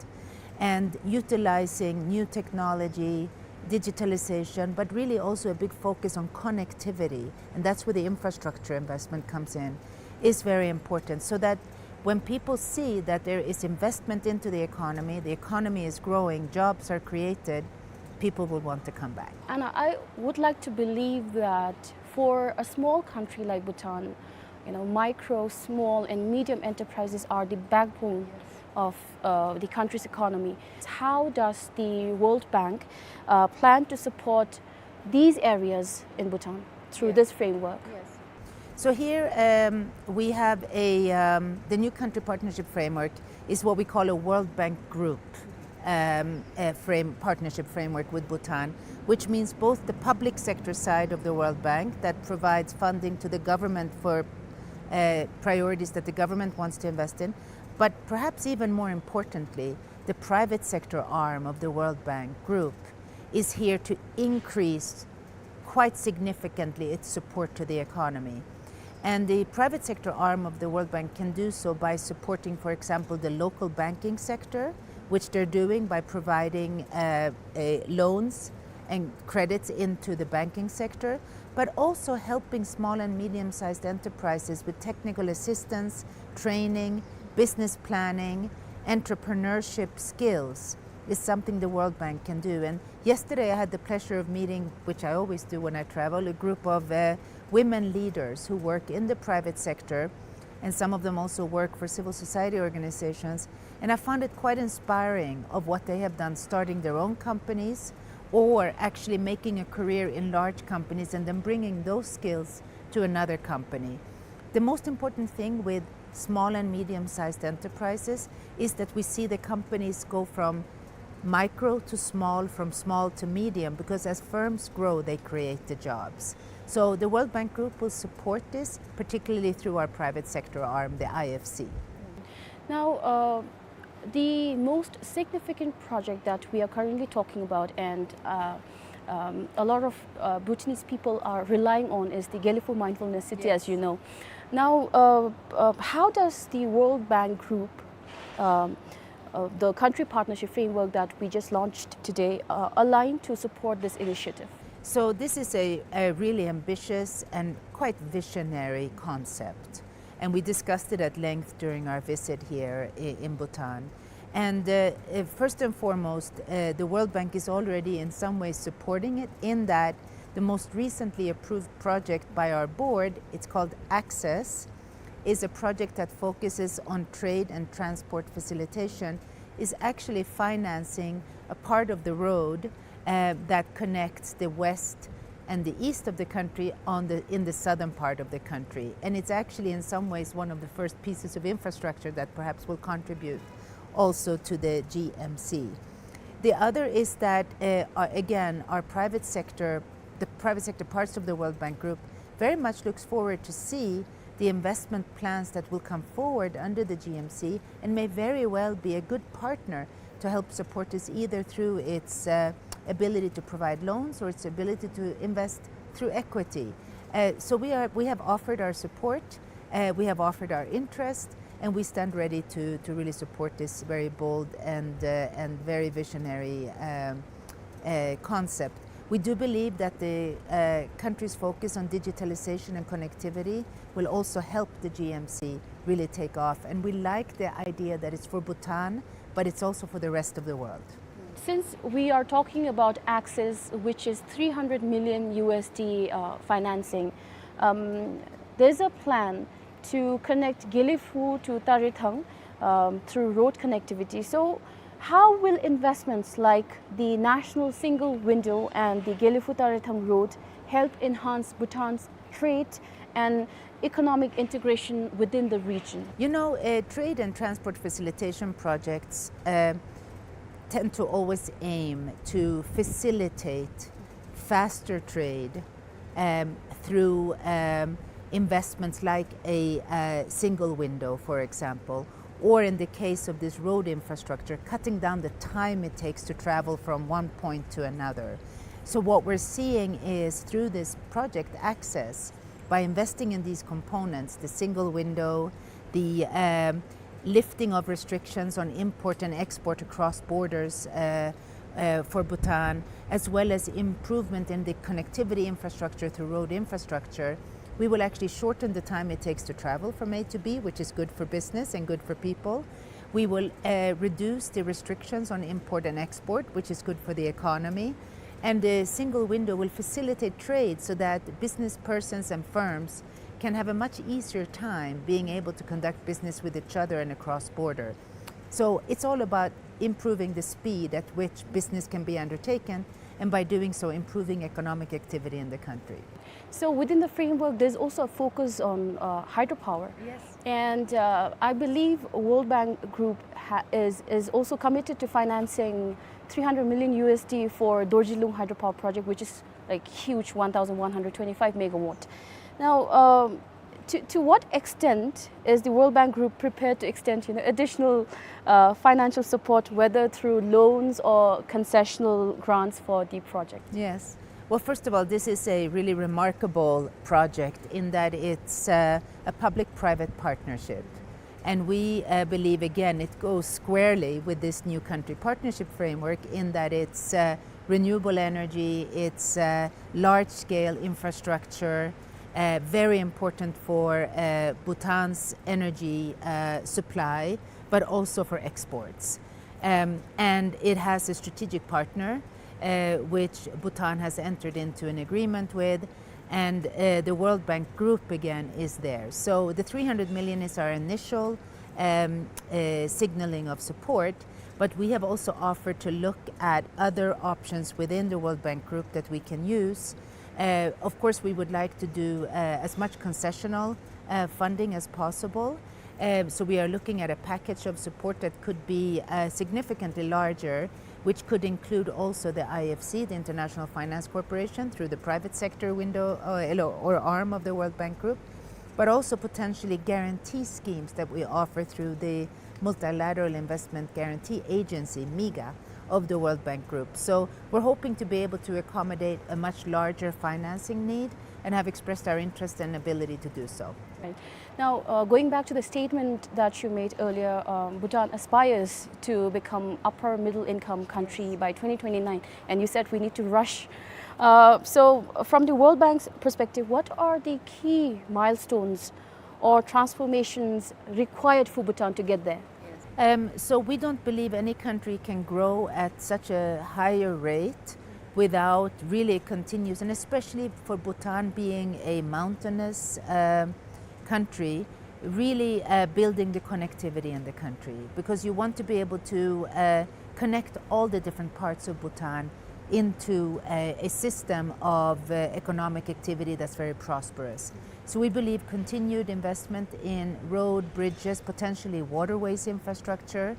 And utilizing new technology, digitalization, but really also a big focus on connectivity, and that's where the infrastructure investment comes in, is very important, so that when people see that there is investment into the economy, the economy is growing, jobs are created, people will want to come back. And I would like to believe that for a small country like Bhutan, you know, micro, small, and medium enterprises are the backbone of, uh, the country's economy. How does the World Bank, uh, plan to support these areas in Bhutan through Yes. this framework? Yes. So here, um, we have a, um, the new country partnership framework is what we call a World Bank group, um, a frame, partnership framework with Bhutan, which means both the public sector side of the World Bank that provides funding to the government for, uh, priorities that the government wants to invest in, But perhaps even more importantly, the private sector arm of the World Bank Group is here to increase quite significantly its support to the economy. And the private sector arm of the World Bank can do so by supporting, for example, the local banking sector, which they're doing by providing, uh, uh, loans and credits into the banking sector, but also helping small and medium-sized enterprises with technical assistance, training, business planning, entrepreneurship skills is something the World Bank can do. And yesterday I had the pleasure of meeting, which I always do when I travel, a group of, uh, women leaders who work in the private sector, and some of them also work for civil society organizations. And I found it quite inspiring of what they have done, starting their own companies or actually making a career in large companies and then bringing those skills to another company. The most important thing with small and medium-sized enterprises is that we see the companies go from micro to small, from small to medium, because as firms grow, they create the jobs. So the World Bank Group will support this, particularly through our private sector arm, the I F C. Now, uh, the most significant project that we are currently talking about and, uh, um, a lot of, uh, Bhutanese people are relying on is the Gelephu Mindfulness City, as you know. Now, uh, uh, how does the World Bank Group, um, uh, the country partnership framework that we just launched today, uh, align to support this initiative? So this is a, a really ambitious and quite visionary concept. And we discussed it at length during our visit here i-, in Bhutan. And, uh, uh, first and foremost, uh, the World Bank is already in some ways supporting it, in that the most recently approved project by our board, it's called Access, is a project that focuses on trade and transport facilitation, is actually financing a part of the road, uh, that connects the west and the east of the country on the, in the southern part of the country. And it's actually in some ways one of the first pieces of infrastructure that perhaps will contribute also to the G M C. The other is that, uh, uh, again, our private sector, the private sector parts of the World Bank Group very much looks forward to see the investment plans that will come forward under the G M C and may very well be a good partner to help support this, either through its, uh, ability to provide loans or its ability to invest through equity. Uh, so we are, we have offered our support, uh, we have offered our interest, and we stand ready to, to really support this very bold and, uh, and very visionary, um, uh, concept. We do believe that the, uh, country's focus on digitalization and connectivity will also help the G M C really take off. And we like the idea that it's for Bhutan, but it's also for the rest of the world. Since we are talking about Access, which is three hundred million U S D, uh, financing, um, there's a plan to connect Gelephu to Tarethang, um, through road connectivity. So, how will investments like the National Single Window and the Gelephu Tarethang Road help enhance Bhutan's trade and economic integration within the region? You know, uh, trade and transport facilitation projects, uh, tend to always aim to facilitate faster trade, um, through, um, investments like a, uh, single window, for example, or in the case of this road infrastructure, cutting down the time it takes to travel from one point to another. So what we're seeing is, through this project Access, by investing in these components, the single window, the, um, lifting of restrictions on import and export across borders, uh, uh, for Bhutan, as well as improvement in the connectivity infrastructure through road infrastructure, we will actually shorten the time it takes to travel from A to B, which is good for business and good for people. We will, uh, reduce the restrictions on import and export, which is good for the economy. And the single window will facilitate trade so that business persons and firms can have a much easier time being able to conduct business with each other and across border. So it's all about improving the speed at which business can be undertaken, and by doing so, improving economic activity in the country. So within the framework, there's also a focus on, uh, hydropower. Yes. And, uh, I believe World Bank Group ha-, is, is also committed to financing three hundred million U S D for Dorjilung hydropower project, which is, like, huge, one thousand one hundred twenty-five megawatt. Now, um, To, to what extent is the World Bank Group prepared to extend, you know, additional, uh, financial support, whether through loans or concessional grants for the project? Yes. Well, first of all, this is a really remarkable project in that it's, uh, a public-private partnership. And we, uh, believe, again, it goes squarely with this new country partnership framework in that it's, uh, renewable energy, it's, uh, large-scale infrastructure, uh, very important for, uh, Bhutan's energy, uh, supply, but also for exports. Um, and it has a strategic partner, uh, which Bhutan has entered into an agreement with, and, uh, the World Bank Group again is there. So the three hundred million is our initial, um, uh, signaling of support, but we have also offered to look at other options within the World Bank Group that we can use. Uh, of course, we would like to do, uh, as much concessional, uh, funding as possible. Um, so we are looking at a package of support that could be, uh, significantly larger, which could include also the I F C, the International Finance Corporation, through the private sector window, uh, or arm of the World Bank Group, but also potentially guarantee schemes that we offer through the Multilateral Investment Guarantee Agency, MIGA, of the World Bank Group. So we're hoping to be able to accommodate a much larger financing need and have expressed our interest and ability to do so. Right. Now, uh, going back to the statement that you made earlier, um, Bhutan aspires to become upper middle income country by twenty twenty-nine, and you said we need to rush. Uh, so, from the World Bank's perspective, what are the key milestones or transformations required for Bhutan to get there? Um, so we don't believe any country can grow at such a higher rate without really continuous, and especially for Bhutan being a mountainous, um, country, really, uh, building the connectivity in the country, because you want to be able to, uh, connect all the different parts of Bhutan into a, a system of, uh, economic activity that's very prosperous. So we believe continued investment in road, bridges, potentially waterways infrastructure.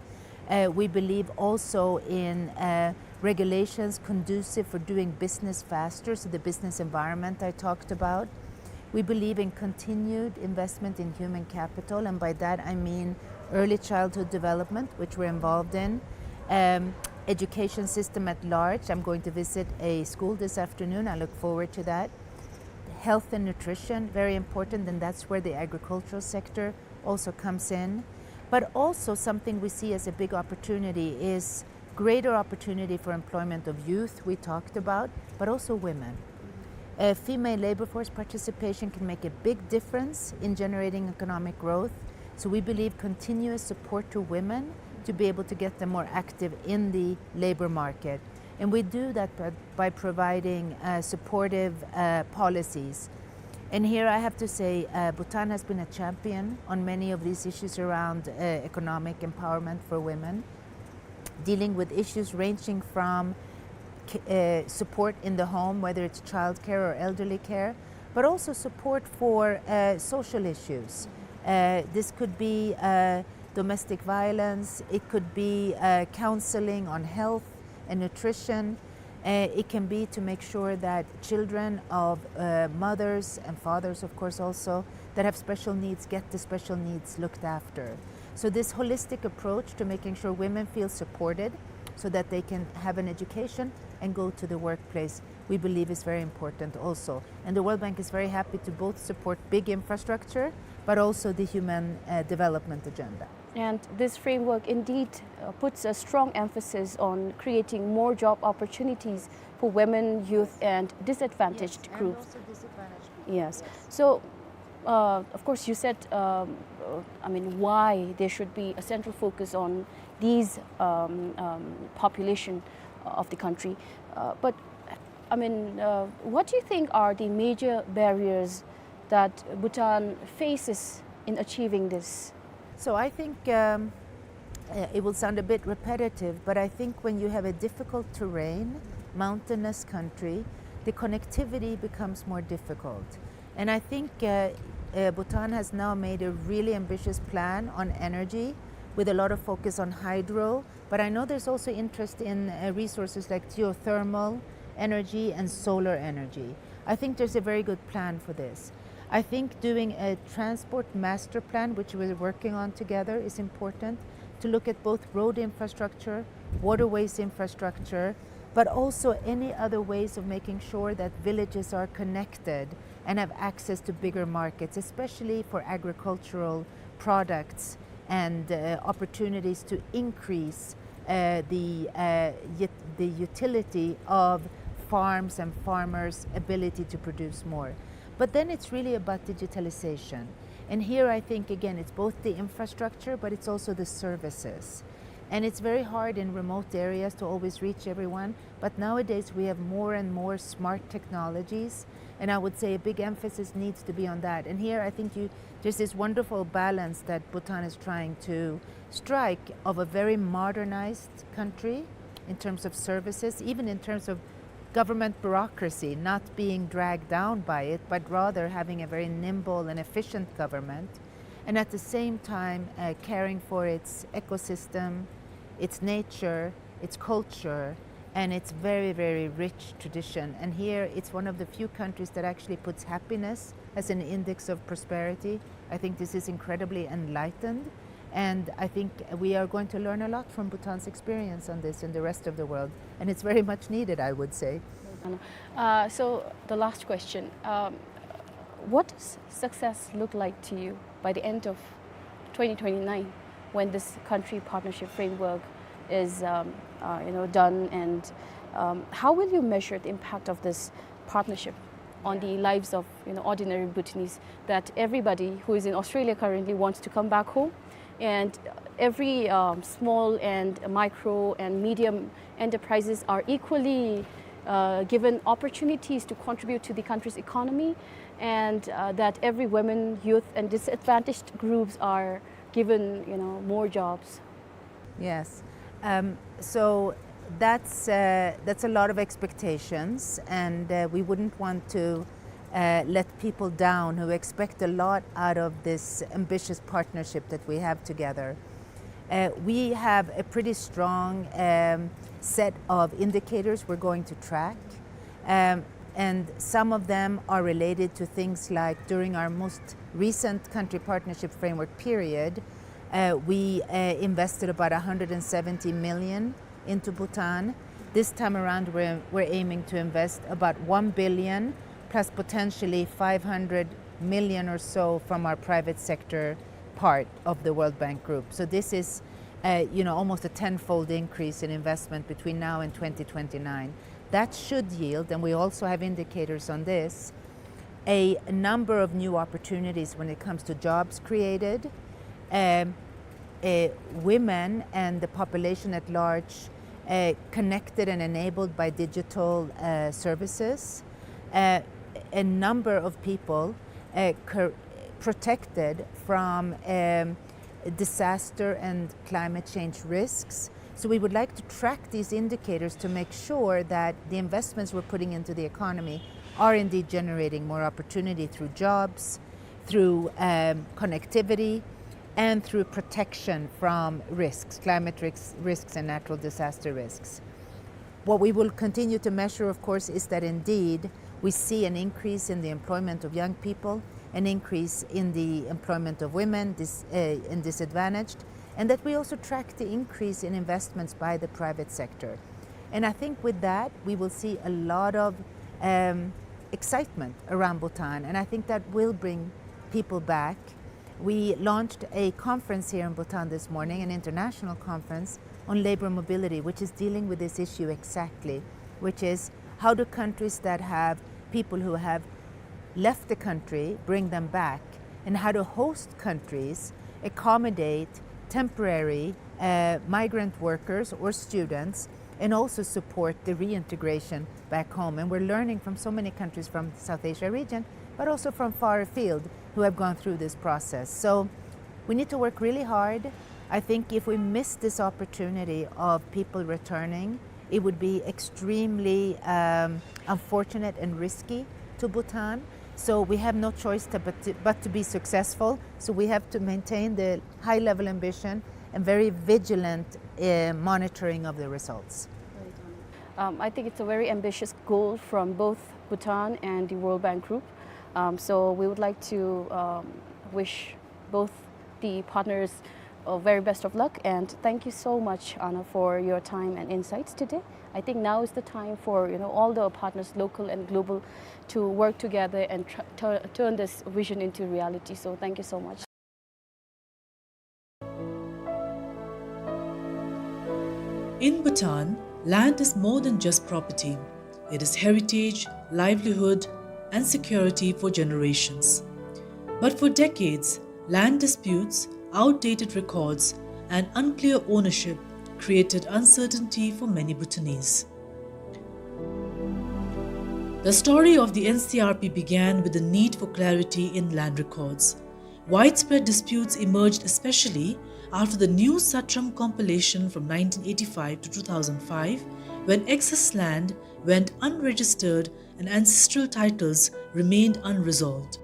Uh, we believe also in, uh, regulations conducive for doing business faster, so the business environment I talked about. We believe in continued investment in human capital, and by that I mean early childhood development, which we're involved in, um, education system at large. I'm going to visit a school this afternoon. I look forward to that. Health and nutrition, very important, and that's where the agricultural sector also comes in. But also something we see as a big opportunity is greater opportunity for employment of youth, we talked about, but also women. Uh, female labor force participation can make a big difference in generating economic growth. So we believe continuous support to women to be able to get them more active in the labor market. And we do that by, by providing, uh, supportive, uh, policies. And here I have to say, uh, Bhutan has been a champion on many of these issues around, uh, economic empowerment for women, dealing with issues ranging from ca-, uh, support in the home, whether it's childcare or elderly care, but also support for, uh, social issues. Uh, this could be, uh, domestic violence, it could be, uh, counseling on health and nutrition, uh, it can be to make sure that children of, uh, mothers and fathers, of course, also, that have special needs get the special needs looked after. So this holistic approach to making sure women feel supported so that they can have an education and go to the workplace, we believe is very important also. And the World Bank is very happy to both support big infrastructure, but also the human, uh, development agenda. And this framework indeed, uh, puts a strong emphasis on creating more job opportunities for women, youth, and disadvantaged groups. Yes. So, uh, of course, you said, um, uh, I mean, why there should be a central focus on these, um, um, population of the country. Uh, but, I mean, uh, what do you think are the major barriers that Bhutan faces in achieving this? So I think, um, uh, it will sound a bit repetitive, but I think when you have a difficult terrain, mountainous country, the connectivity becomes more difficult. And I think, uh, uh, Bhutan has now made a really ambitious plan on energy with a lot of focus on hydro, but I know there's also interest in, uh, resources like geothermal energy and solar energy. I think there's a very good plan for this. I think doing a transport master plan, which we're working on together, is important to look at both road infrastructure, waterways infrastructure, but also any other ways of making sure that villages are connected and have access to bigger markets, especially for agricultural products and, uh, opportunities to increase, uh, the, uh, ut-, the utility of farms and farmers' ability to produce more. But then it's really about digitalization. And here I think, again, it's both the infrastructure, but it's also the services. And it's very hard in remote areas to always reach everyone. But nowadays we have more and more smart technologies, and I would say a big emphasis needs to be on that. And here I think you, there's this wonderful balance that Bhutan is trying to strike of a very modernized country in terms of services, even in terms of government bureaucracy, not being dragged down by it, but rather having a very nimble and efficient government, and at the same time, uh, caring for its ecosystem, its nature, its culture, and its very, very rich tradition. And here, it's one of the few countries that actually puts happiness as an index of prosperity. I think this is incredibly enlightened, and I think we are going to learn a lot from Bhutan's experience on this in the rest of the world, and it's very much needed, I would say. Uh, so the last question, um, what does success look like to you by the end of twenty twenty-nine, when this country partnership framework is, um, uh, you know, done, and, um, how will you measure the impact of this partnership on the lives of, you know, ordinary Bhutanese, that everybody who is in Australia currently wants to come back home, and every, um, small and micro and medium enterprises are equally, uh, given opportunities to contribute to the country's economy, and, uh, that every women, youth, and disadvantaged groups are given, you know, more jobs. Yes. Um, so that's, uh, that's a lot of expectations, and, uh, we wouldn't want to, uh, let people down who expect a lot out of this ambitious partnership that we have together. Uh, we have a pretty strong, um, set of indicators we're going to track, um, and some of them are related to things like during our most recent country partnership framework period, uh, we, uh, invested about a hundred and seventy million into Bhutan. This time around, we're, we're aiming to invest about one billion plus potentially five hundred million or so from our private sector part of the World Bank Group. So this is, uh, you know, almost a tenfold increase in investment between now and twenty twenty-nine. That should yield, and we also have indicators on this, a number of new opportunities when it comes to jobs created, um, uh, women and the population at large, uh, connected and enabled by digital, uh, services, uh, a number of people, uh, cur-, protected from, um, disaster and climate change risks. So we would like to track these indicators to make sure that the investments we're putting into the economy are indeed generating more opportunity through jobs, through, um, connectivity, and through protection from risks, climate risks, risks and natural disaster risks. What we will continue to measure, of course, is that indeed we see an increase in the employment of young people, an increase in the employment of women, dis-, uh, and disadvantaged, and that we also track the increase in investments by the private sector. And I think with that, we will see a lot of, um, excitement around Bhutan, and I think that will bring people back. We launched a conference here in Bhutan this morning, an international conference on labor mobility, which is dealing with this issue exactly, which is how do countries that have people who have left the country bring them back, and how do host countries accommodate temporary, uh, migrant workers or students and also support the reintegration back home. And we're learning from so many countries from South Asia region, but also from far afield who have gone through this process. So we need to work really hard. I think if we miss this opportunity of people returning, it would be extremely, um, unfortunate and risky to Bhutan. So we have no choice to, but to, but to be successful. So we have to maintain the high level ambition and very vigilant, uh, monitoring of the results. Um, I think it's a very ambitious goal from both Bhutan and the World Bank Group. Um, so we would like to, um, wish both the partners, uh, very best of luck, and thank you so much, Anna, for your time and insights today. I think now is the time for, you know, all the partners, local and global, to work together and tr-, tur-, turn this vision into reality. So thank you so much. In Bhutan, land is more than just property. It is heritage, livelihood, and security for generations. But for decades, land disputes, outdated records, and unclear ownership created uncertainty for many Bhutanese. The story of the N C R P began with the need for clarity in land records. Widespread disputes emerged especially after the New Satram compilation from nineteen eighty-five to two thousand five, when excess land went unregistered and ancestral titles remained unresolved.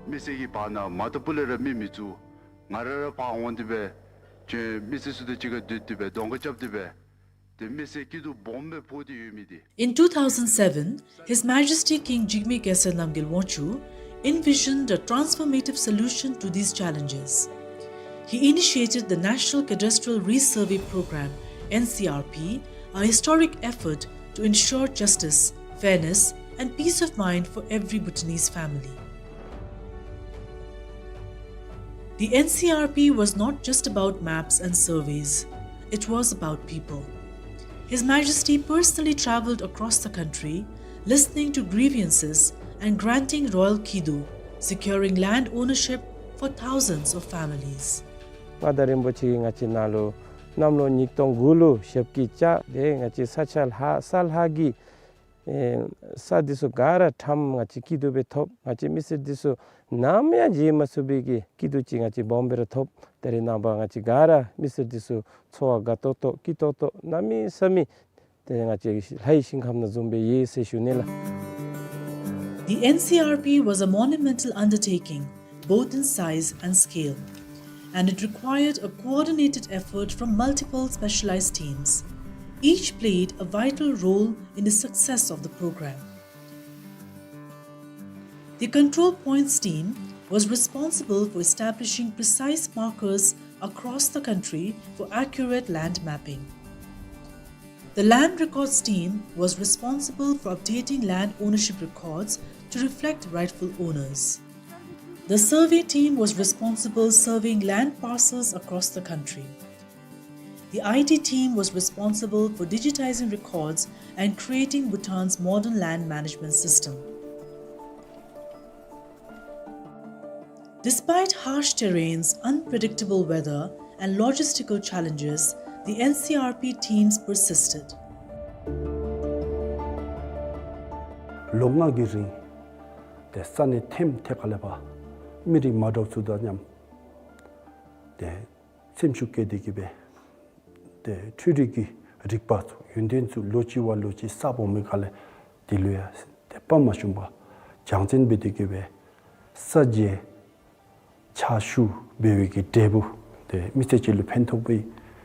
མི་སེར་གྱི་བར་ན་མ་ཏོ་པུ་ལས་ར་མི་མི་བཙུགས། ང་ར་ར་ཕར་འོང་སྟེ་སྦེ་ཁྱོད་མི་སེར་ཚུ་དང་གཅིག་ཁར་སྡོད་དེ་སྦེ་གདོང་ཁ་རྐྱབ་སྟེ་སྦེ་ཏེ་མི་སེར་སྐྱིད་སྡུག་སྦོམ་སྦེ་ཕོག་སྟེ་ཡོད་མི་འདི། In two thousand seven, His Majesty King Jigme Khesar Namgyel Wangchuck envisioned a transformative solution to these challenges. He initiated the National Cadastral Resurvey Program, N C R P, a historic effort to ensure justice, fairness, and peace of mind for every Bhutanese family. The N C R P was not just about maps and surveys, it was about people. His Majesty personally travelled across the country, listening to grievances and granting royal kidu, securing land ownership for thousands of families. མངའ་བདག་རིན་པོ་ཆེ་གིས་ང་བཅས་ནཱ་ལུ་གནམ་ལོ་ཉིས་སྟོང་དགུ་ལུ་ཞབས་ཀྱིས་བཅགས་ཏེ་ང་བཅས་ས་ཆ་ལྷག་ས་ལྷག་གི་ཨེ་ས་འདི་ཚུ་ག་ར་ཁྲམ་ང་བཅས་སྐྱིད་སྡུག་སྦེ་ཐོབ། ང་བཅས་མི་སེར་འདི་ཚུ་ནམ་ཡང་བརྗེད་མ་ཚུགས་པའི་གི་སྐྱིད་སྡུག་ཅིག་ང་བཅས་སྦོམ་སྦེ་ར་ཐོབ། ད་རེས་ནངས་པ་ང་བཅས་ག་ར་མི་སེར་འདི་ཚུ་འཚོ་བ་དགའ་ཏོག་ཏོ་སྐྱིད་ཏོག་ཏོ་གནམ་མེད་ས་མེད་ཏེ་ང་བཅས་ལྷའི་ཞིང་ཁམས་ནང་བཟུམ་སྦེ་ཡོད་ཟེར་ཞུ་ནི་ལགས། The N C R P was a monumental undertaking, both in size and scale, and it required a coordinated effort from multiple specialized teams. Each played a vital role in the success of the program. The Control Points team was responsible for establishing precise markers across the country for accurate land mapping. The Land Records team was responsible for updating land ownership records to reflect rightful owners. The Survey team was responsible surveying land parcels across the country. The I T team was responsible for digitizing records and creating Bhutan's modern land management system. Despite harsh terrains, unpredictable weather, and logistical challenges, the N C R P teams persisted. ལོ་ལྔ་གི་རིང་ཏེ་ས་གནས་ཐེམ་ཐེ་ཁ་ལས་ཕར་མི་རིགས་མ་འདྲཝ་ཚུ་དང་མཉམ་ཏེ་སེམས་ཤུགས་བསྐྱེད་དེ་གི་སྦེ་ཏེ་འཕྲུལ་རིག་གི་རིག་པ་ཚུ་ཡོན་ཏན་ཚུ་ལོ་གཅིག་བ་ལོ་གཅིག་གསརཔ་འོང་མི་ཁ་ལས་དེ་ལུ་ཡང་ཏེ་དཔའ་མ་ཞུམ་པར་སྦྱང་ཚན་འབད་དེ་གི་སྦེ་ས་འཇལ་ཕྱག་ཞུ་འབད་བའི་གི་འབྲས་བུ་ཏེ་མི་སེར་ཅིག་ལུ་ཕན་ཐོགས་པའི་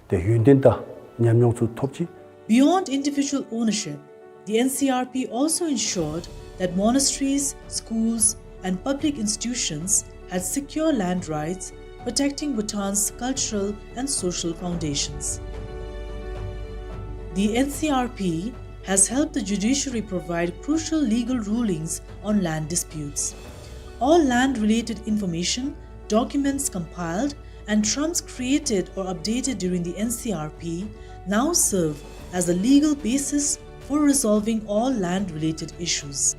ཏེ་ཡོན་ཏན་དང་ཉམས་མྱོང་ཚུ་ཐོབ་ཅི། Beyond individual ownership, the N C R P also ensured that monasteries, schools, and public institutions had secure land rights, protecting Bhutan's cultural and social foundations. The N C R P has helped the judiciary provide crucial legal rulings on land disputes. All land-related information, documents compiled, and trams created or updated during the N C R P now serve as a legal basis for resolving all land-related issues.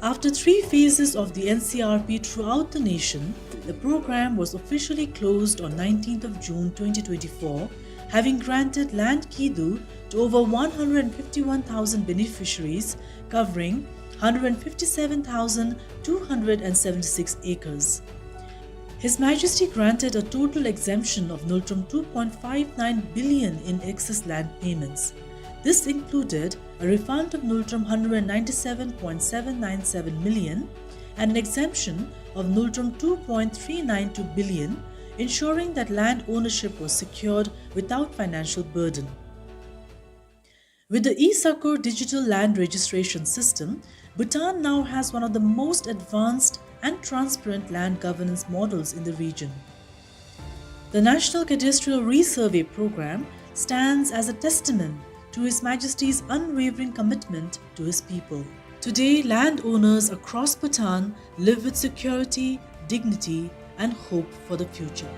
After three phases of the N C R P throughout the nation, the program was officially closed on nineteenth of June twenty twenty-four, having granted land kidu to over one hundred fifty-one thousand beneficiaries, covering hundred fifty-seven thousand two hundred and seventy-six acres. His Majesty granted a total exemption of Ngultrum two point five nine billion in excess land payments. This included a refund of Ngultrum hundred ninety-seven point seven nine seven million and an exemption of Ngultrum two point three nine two billion, ensuring that land ownership was secured without financial burden. With the e-Sakur digital land registration system, Bhutan now has one of the most advanced and transparent land governance models in the region. The National Cadastral Resurvey Program stands as a testament to His Majesty's unwavering commitment to his people. Today, landowners across Bhutan live with security, dignity, and hope for the future.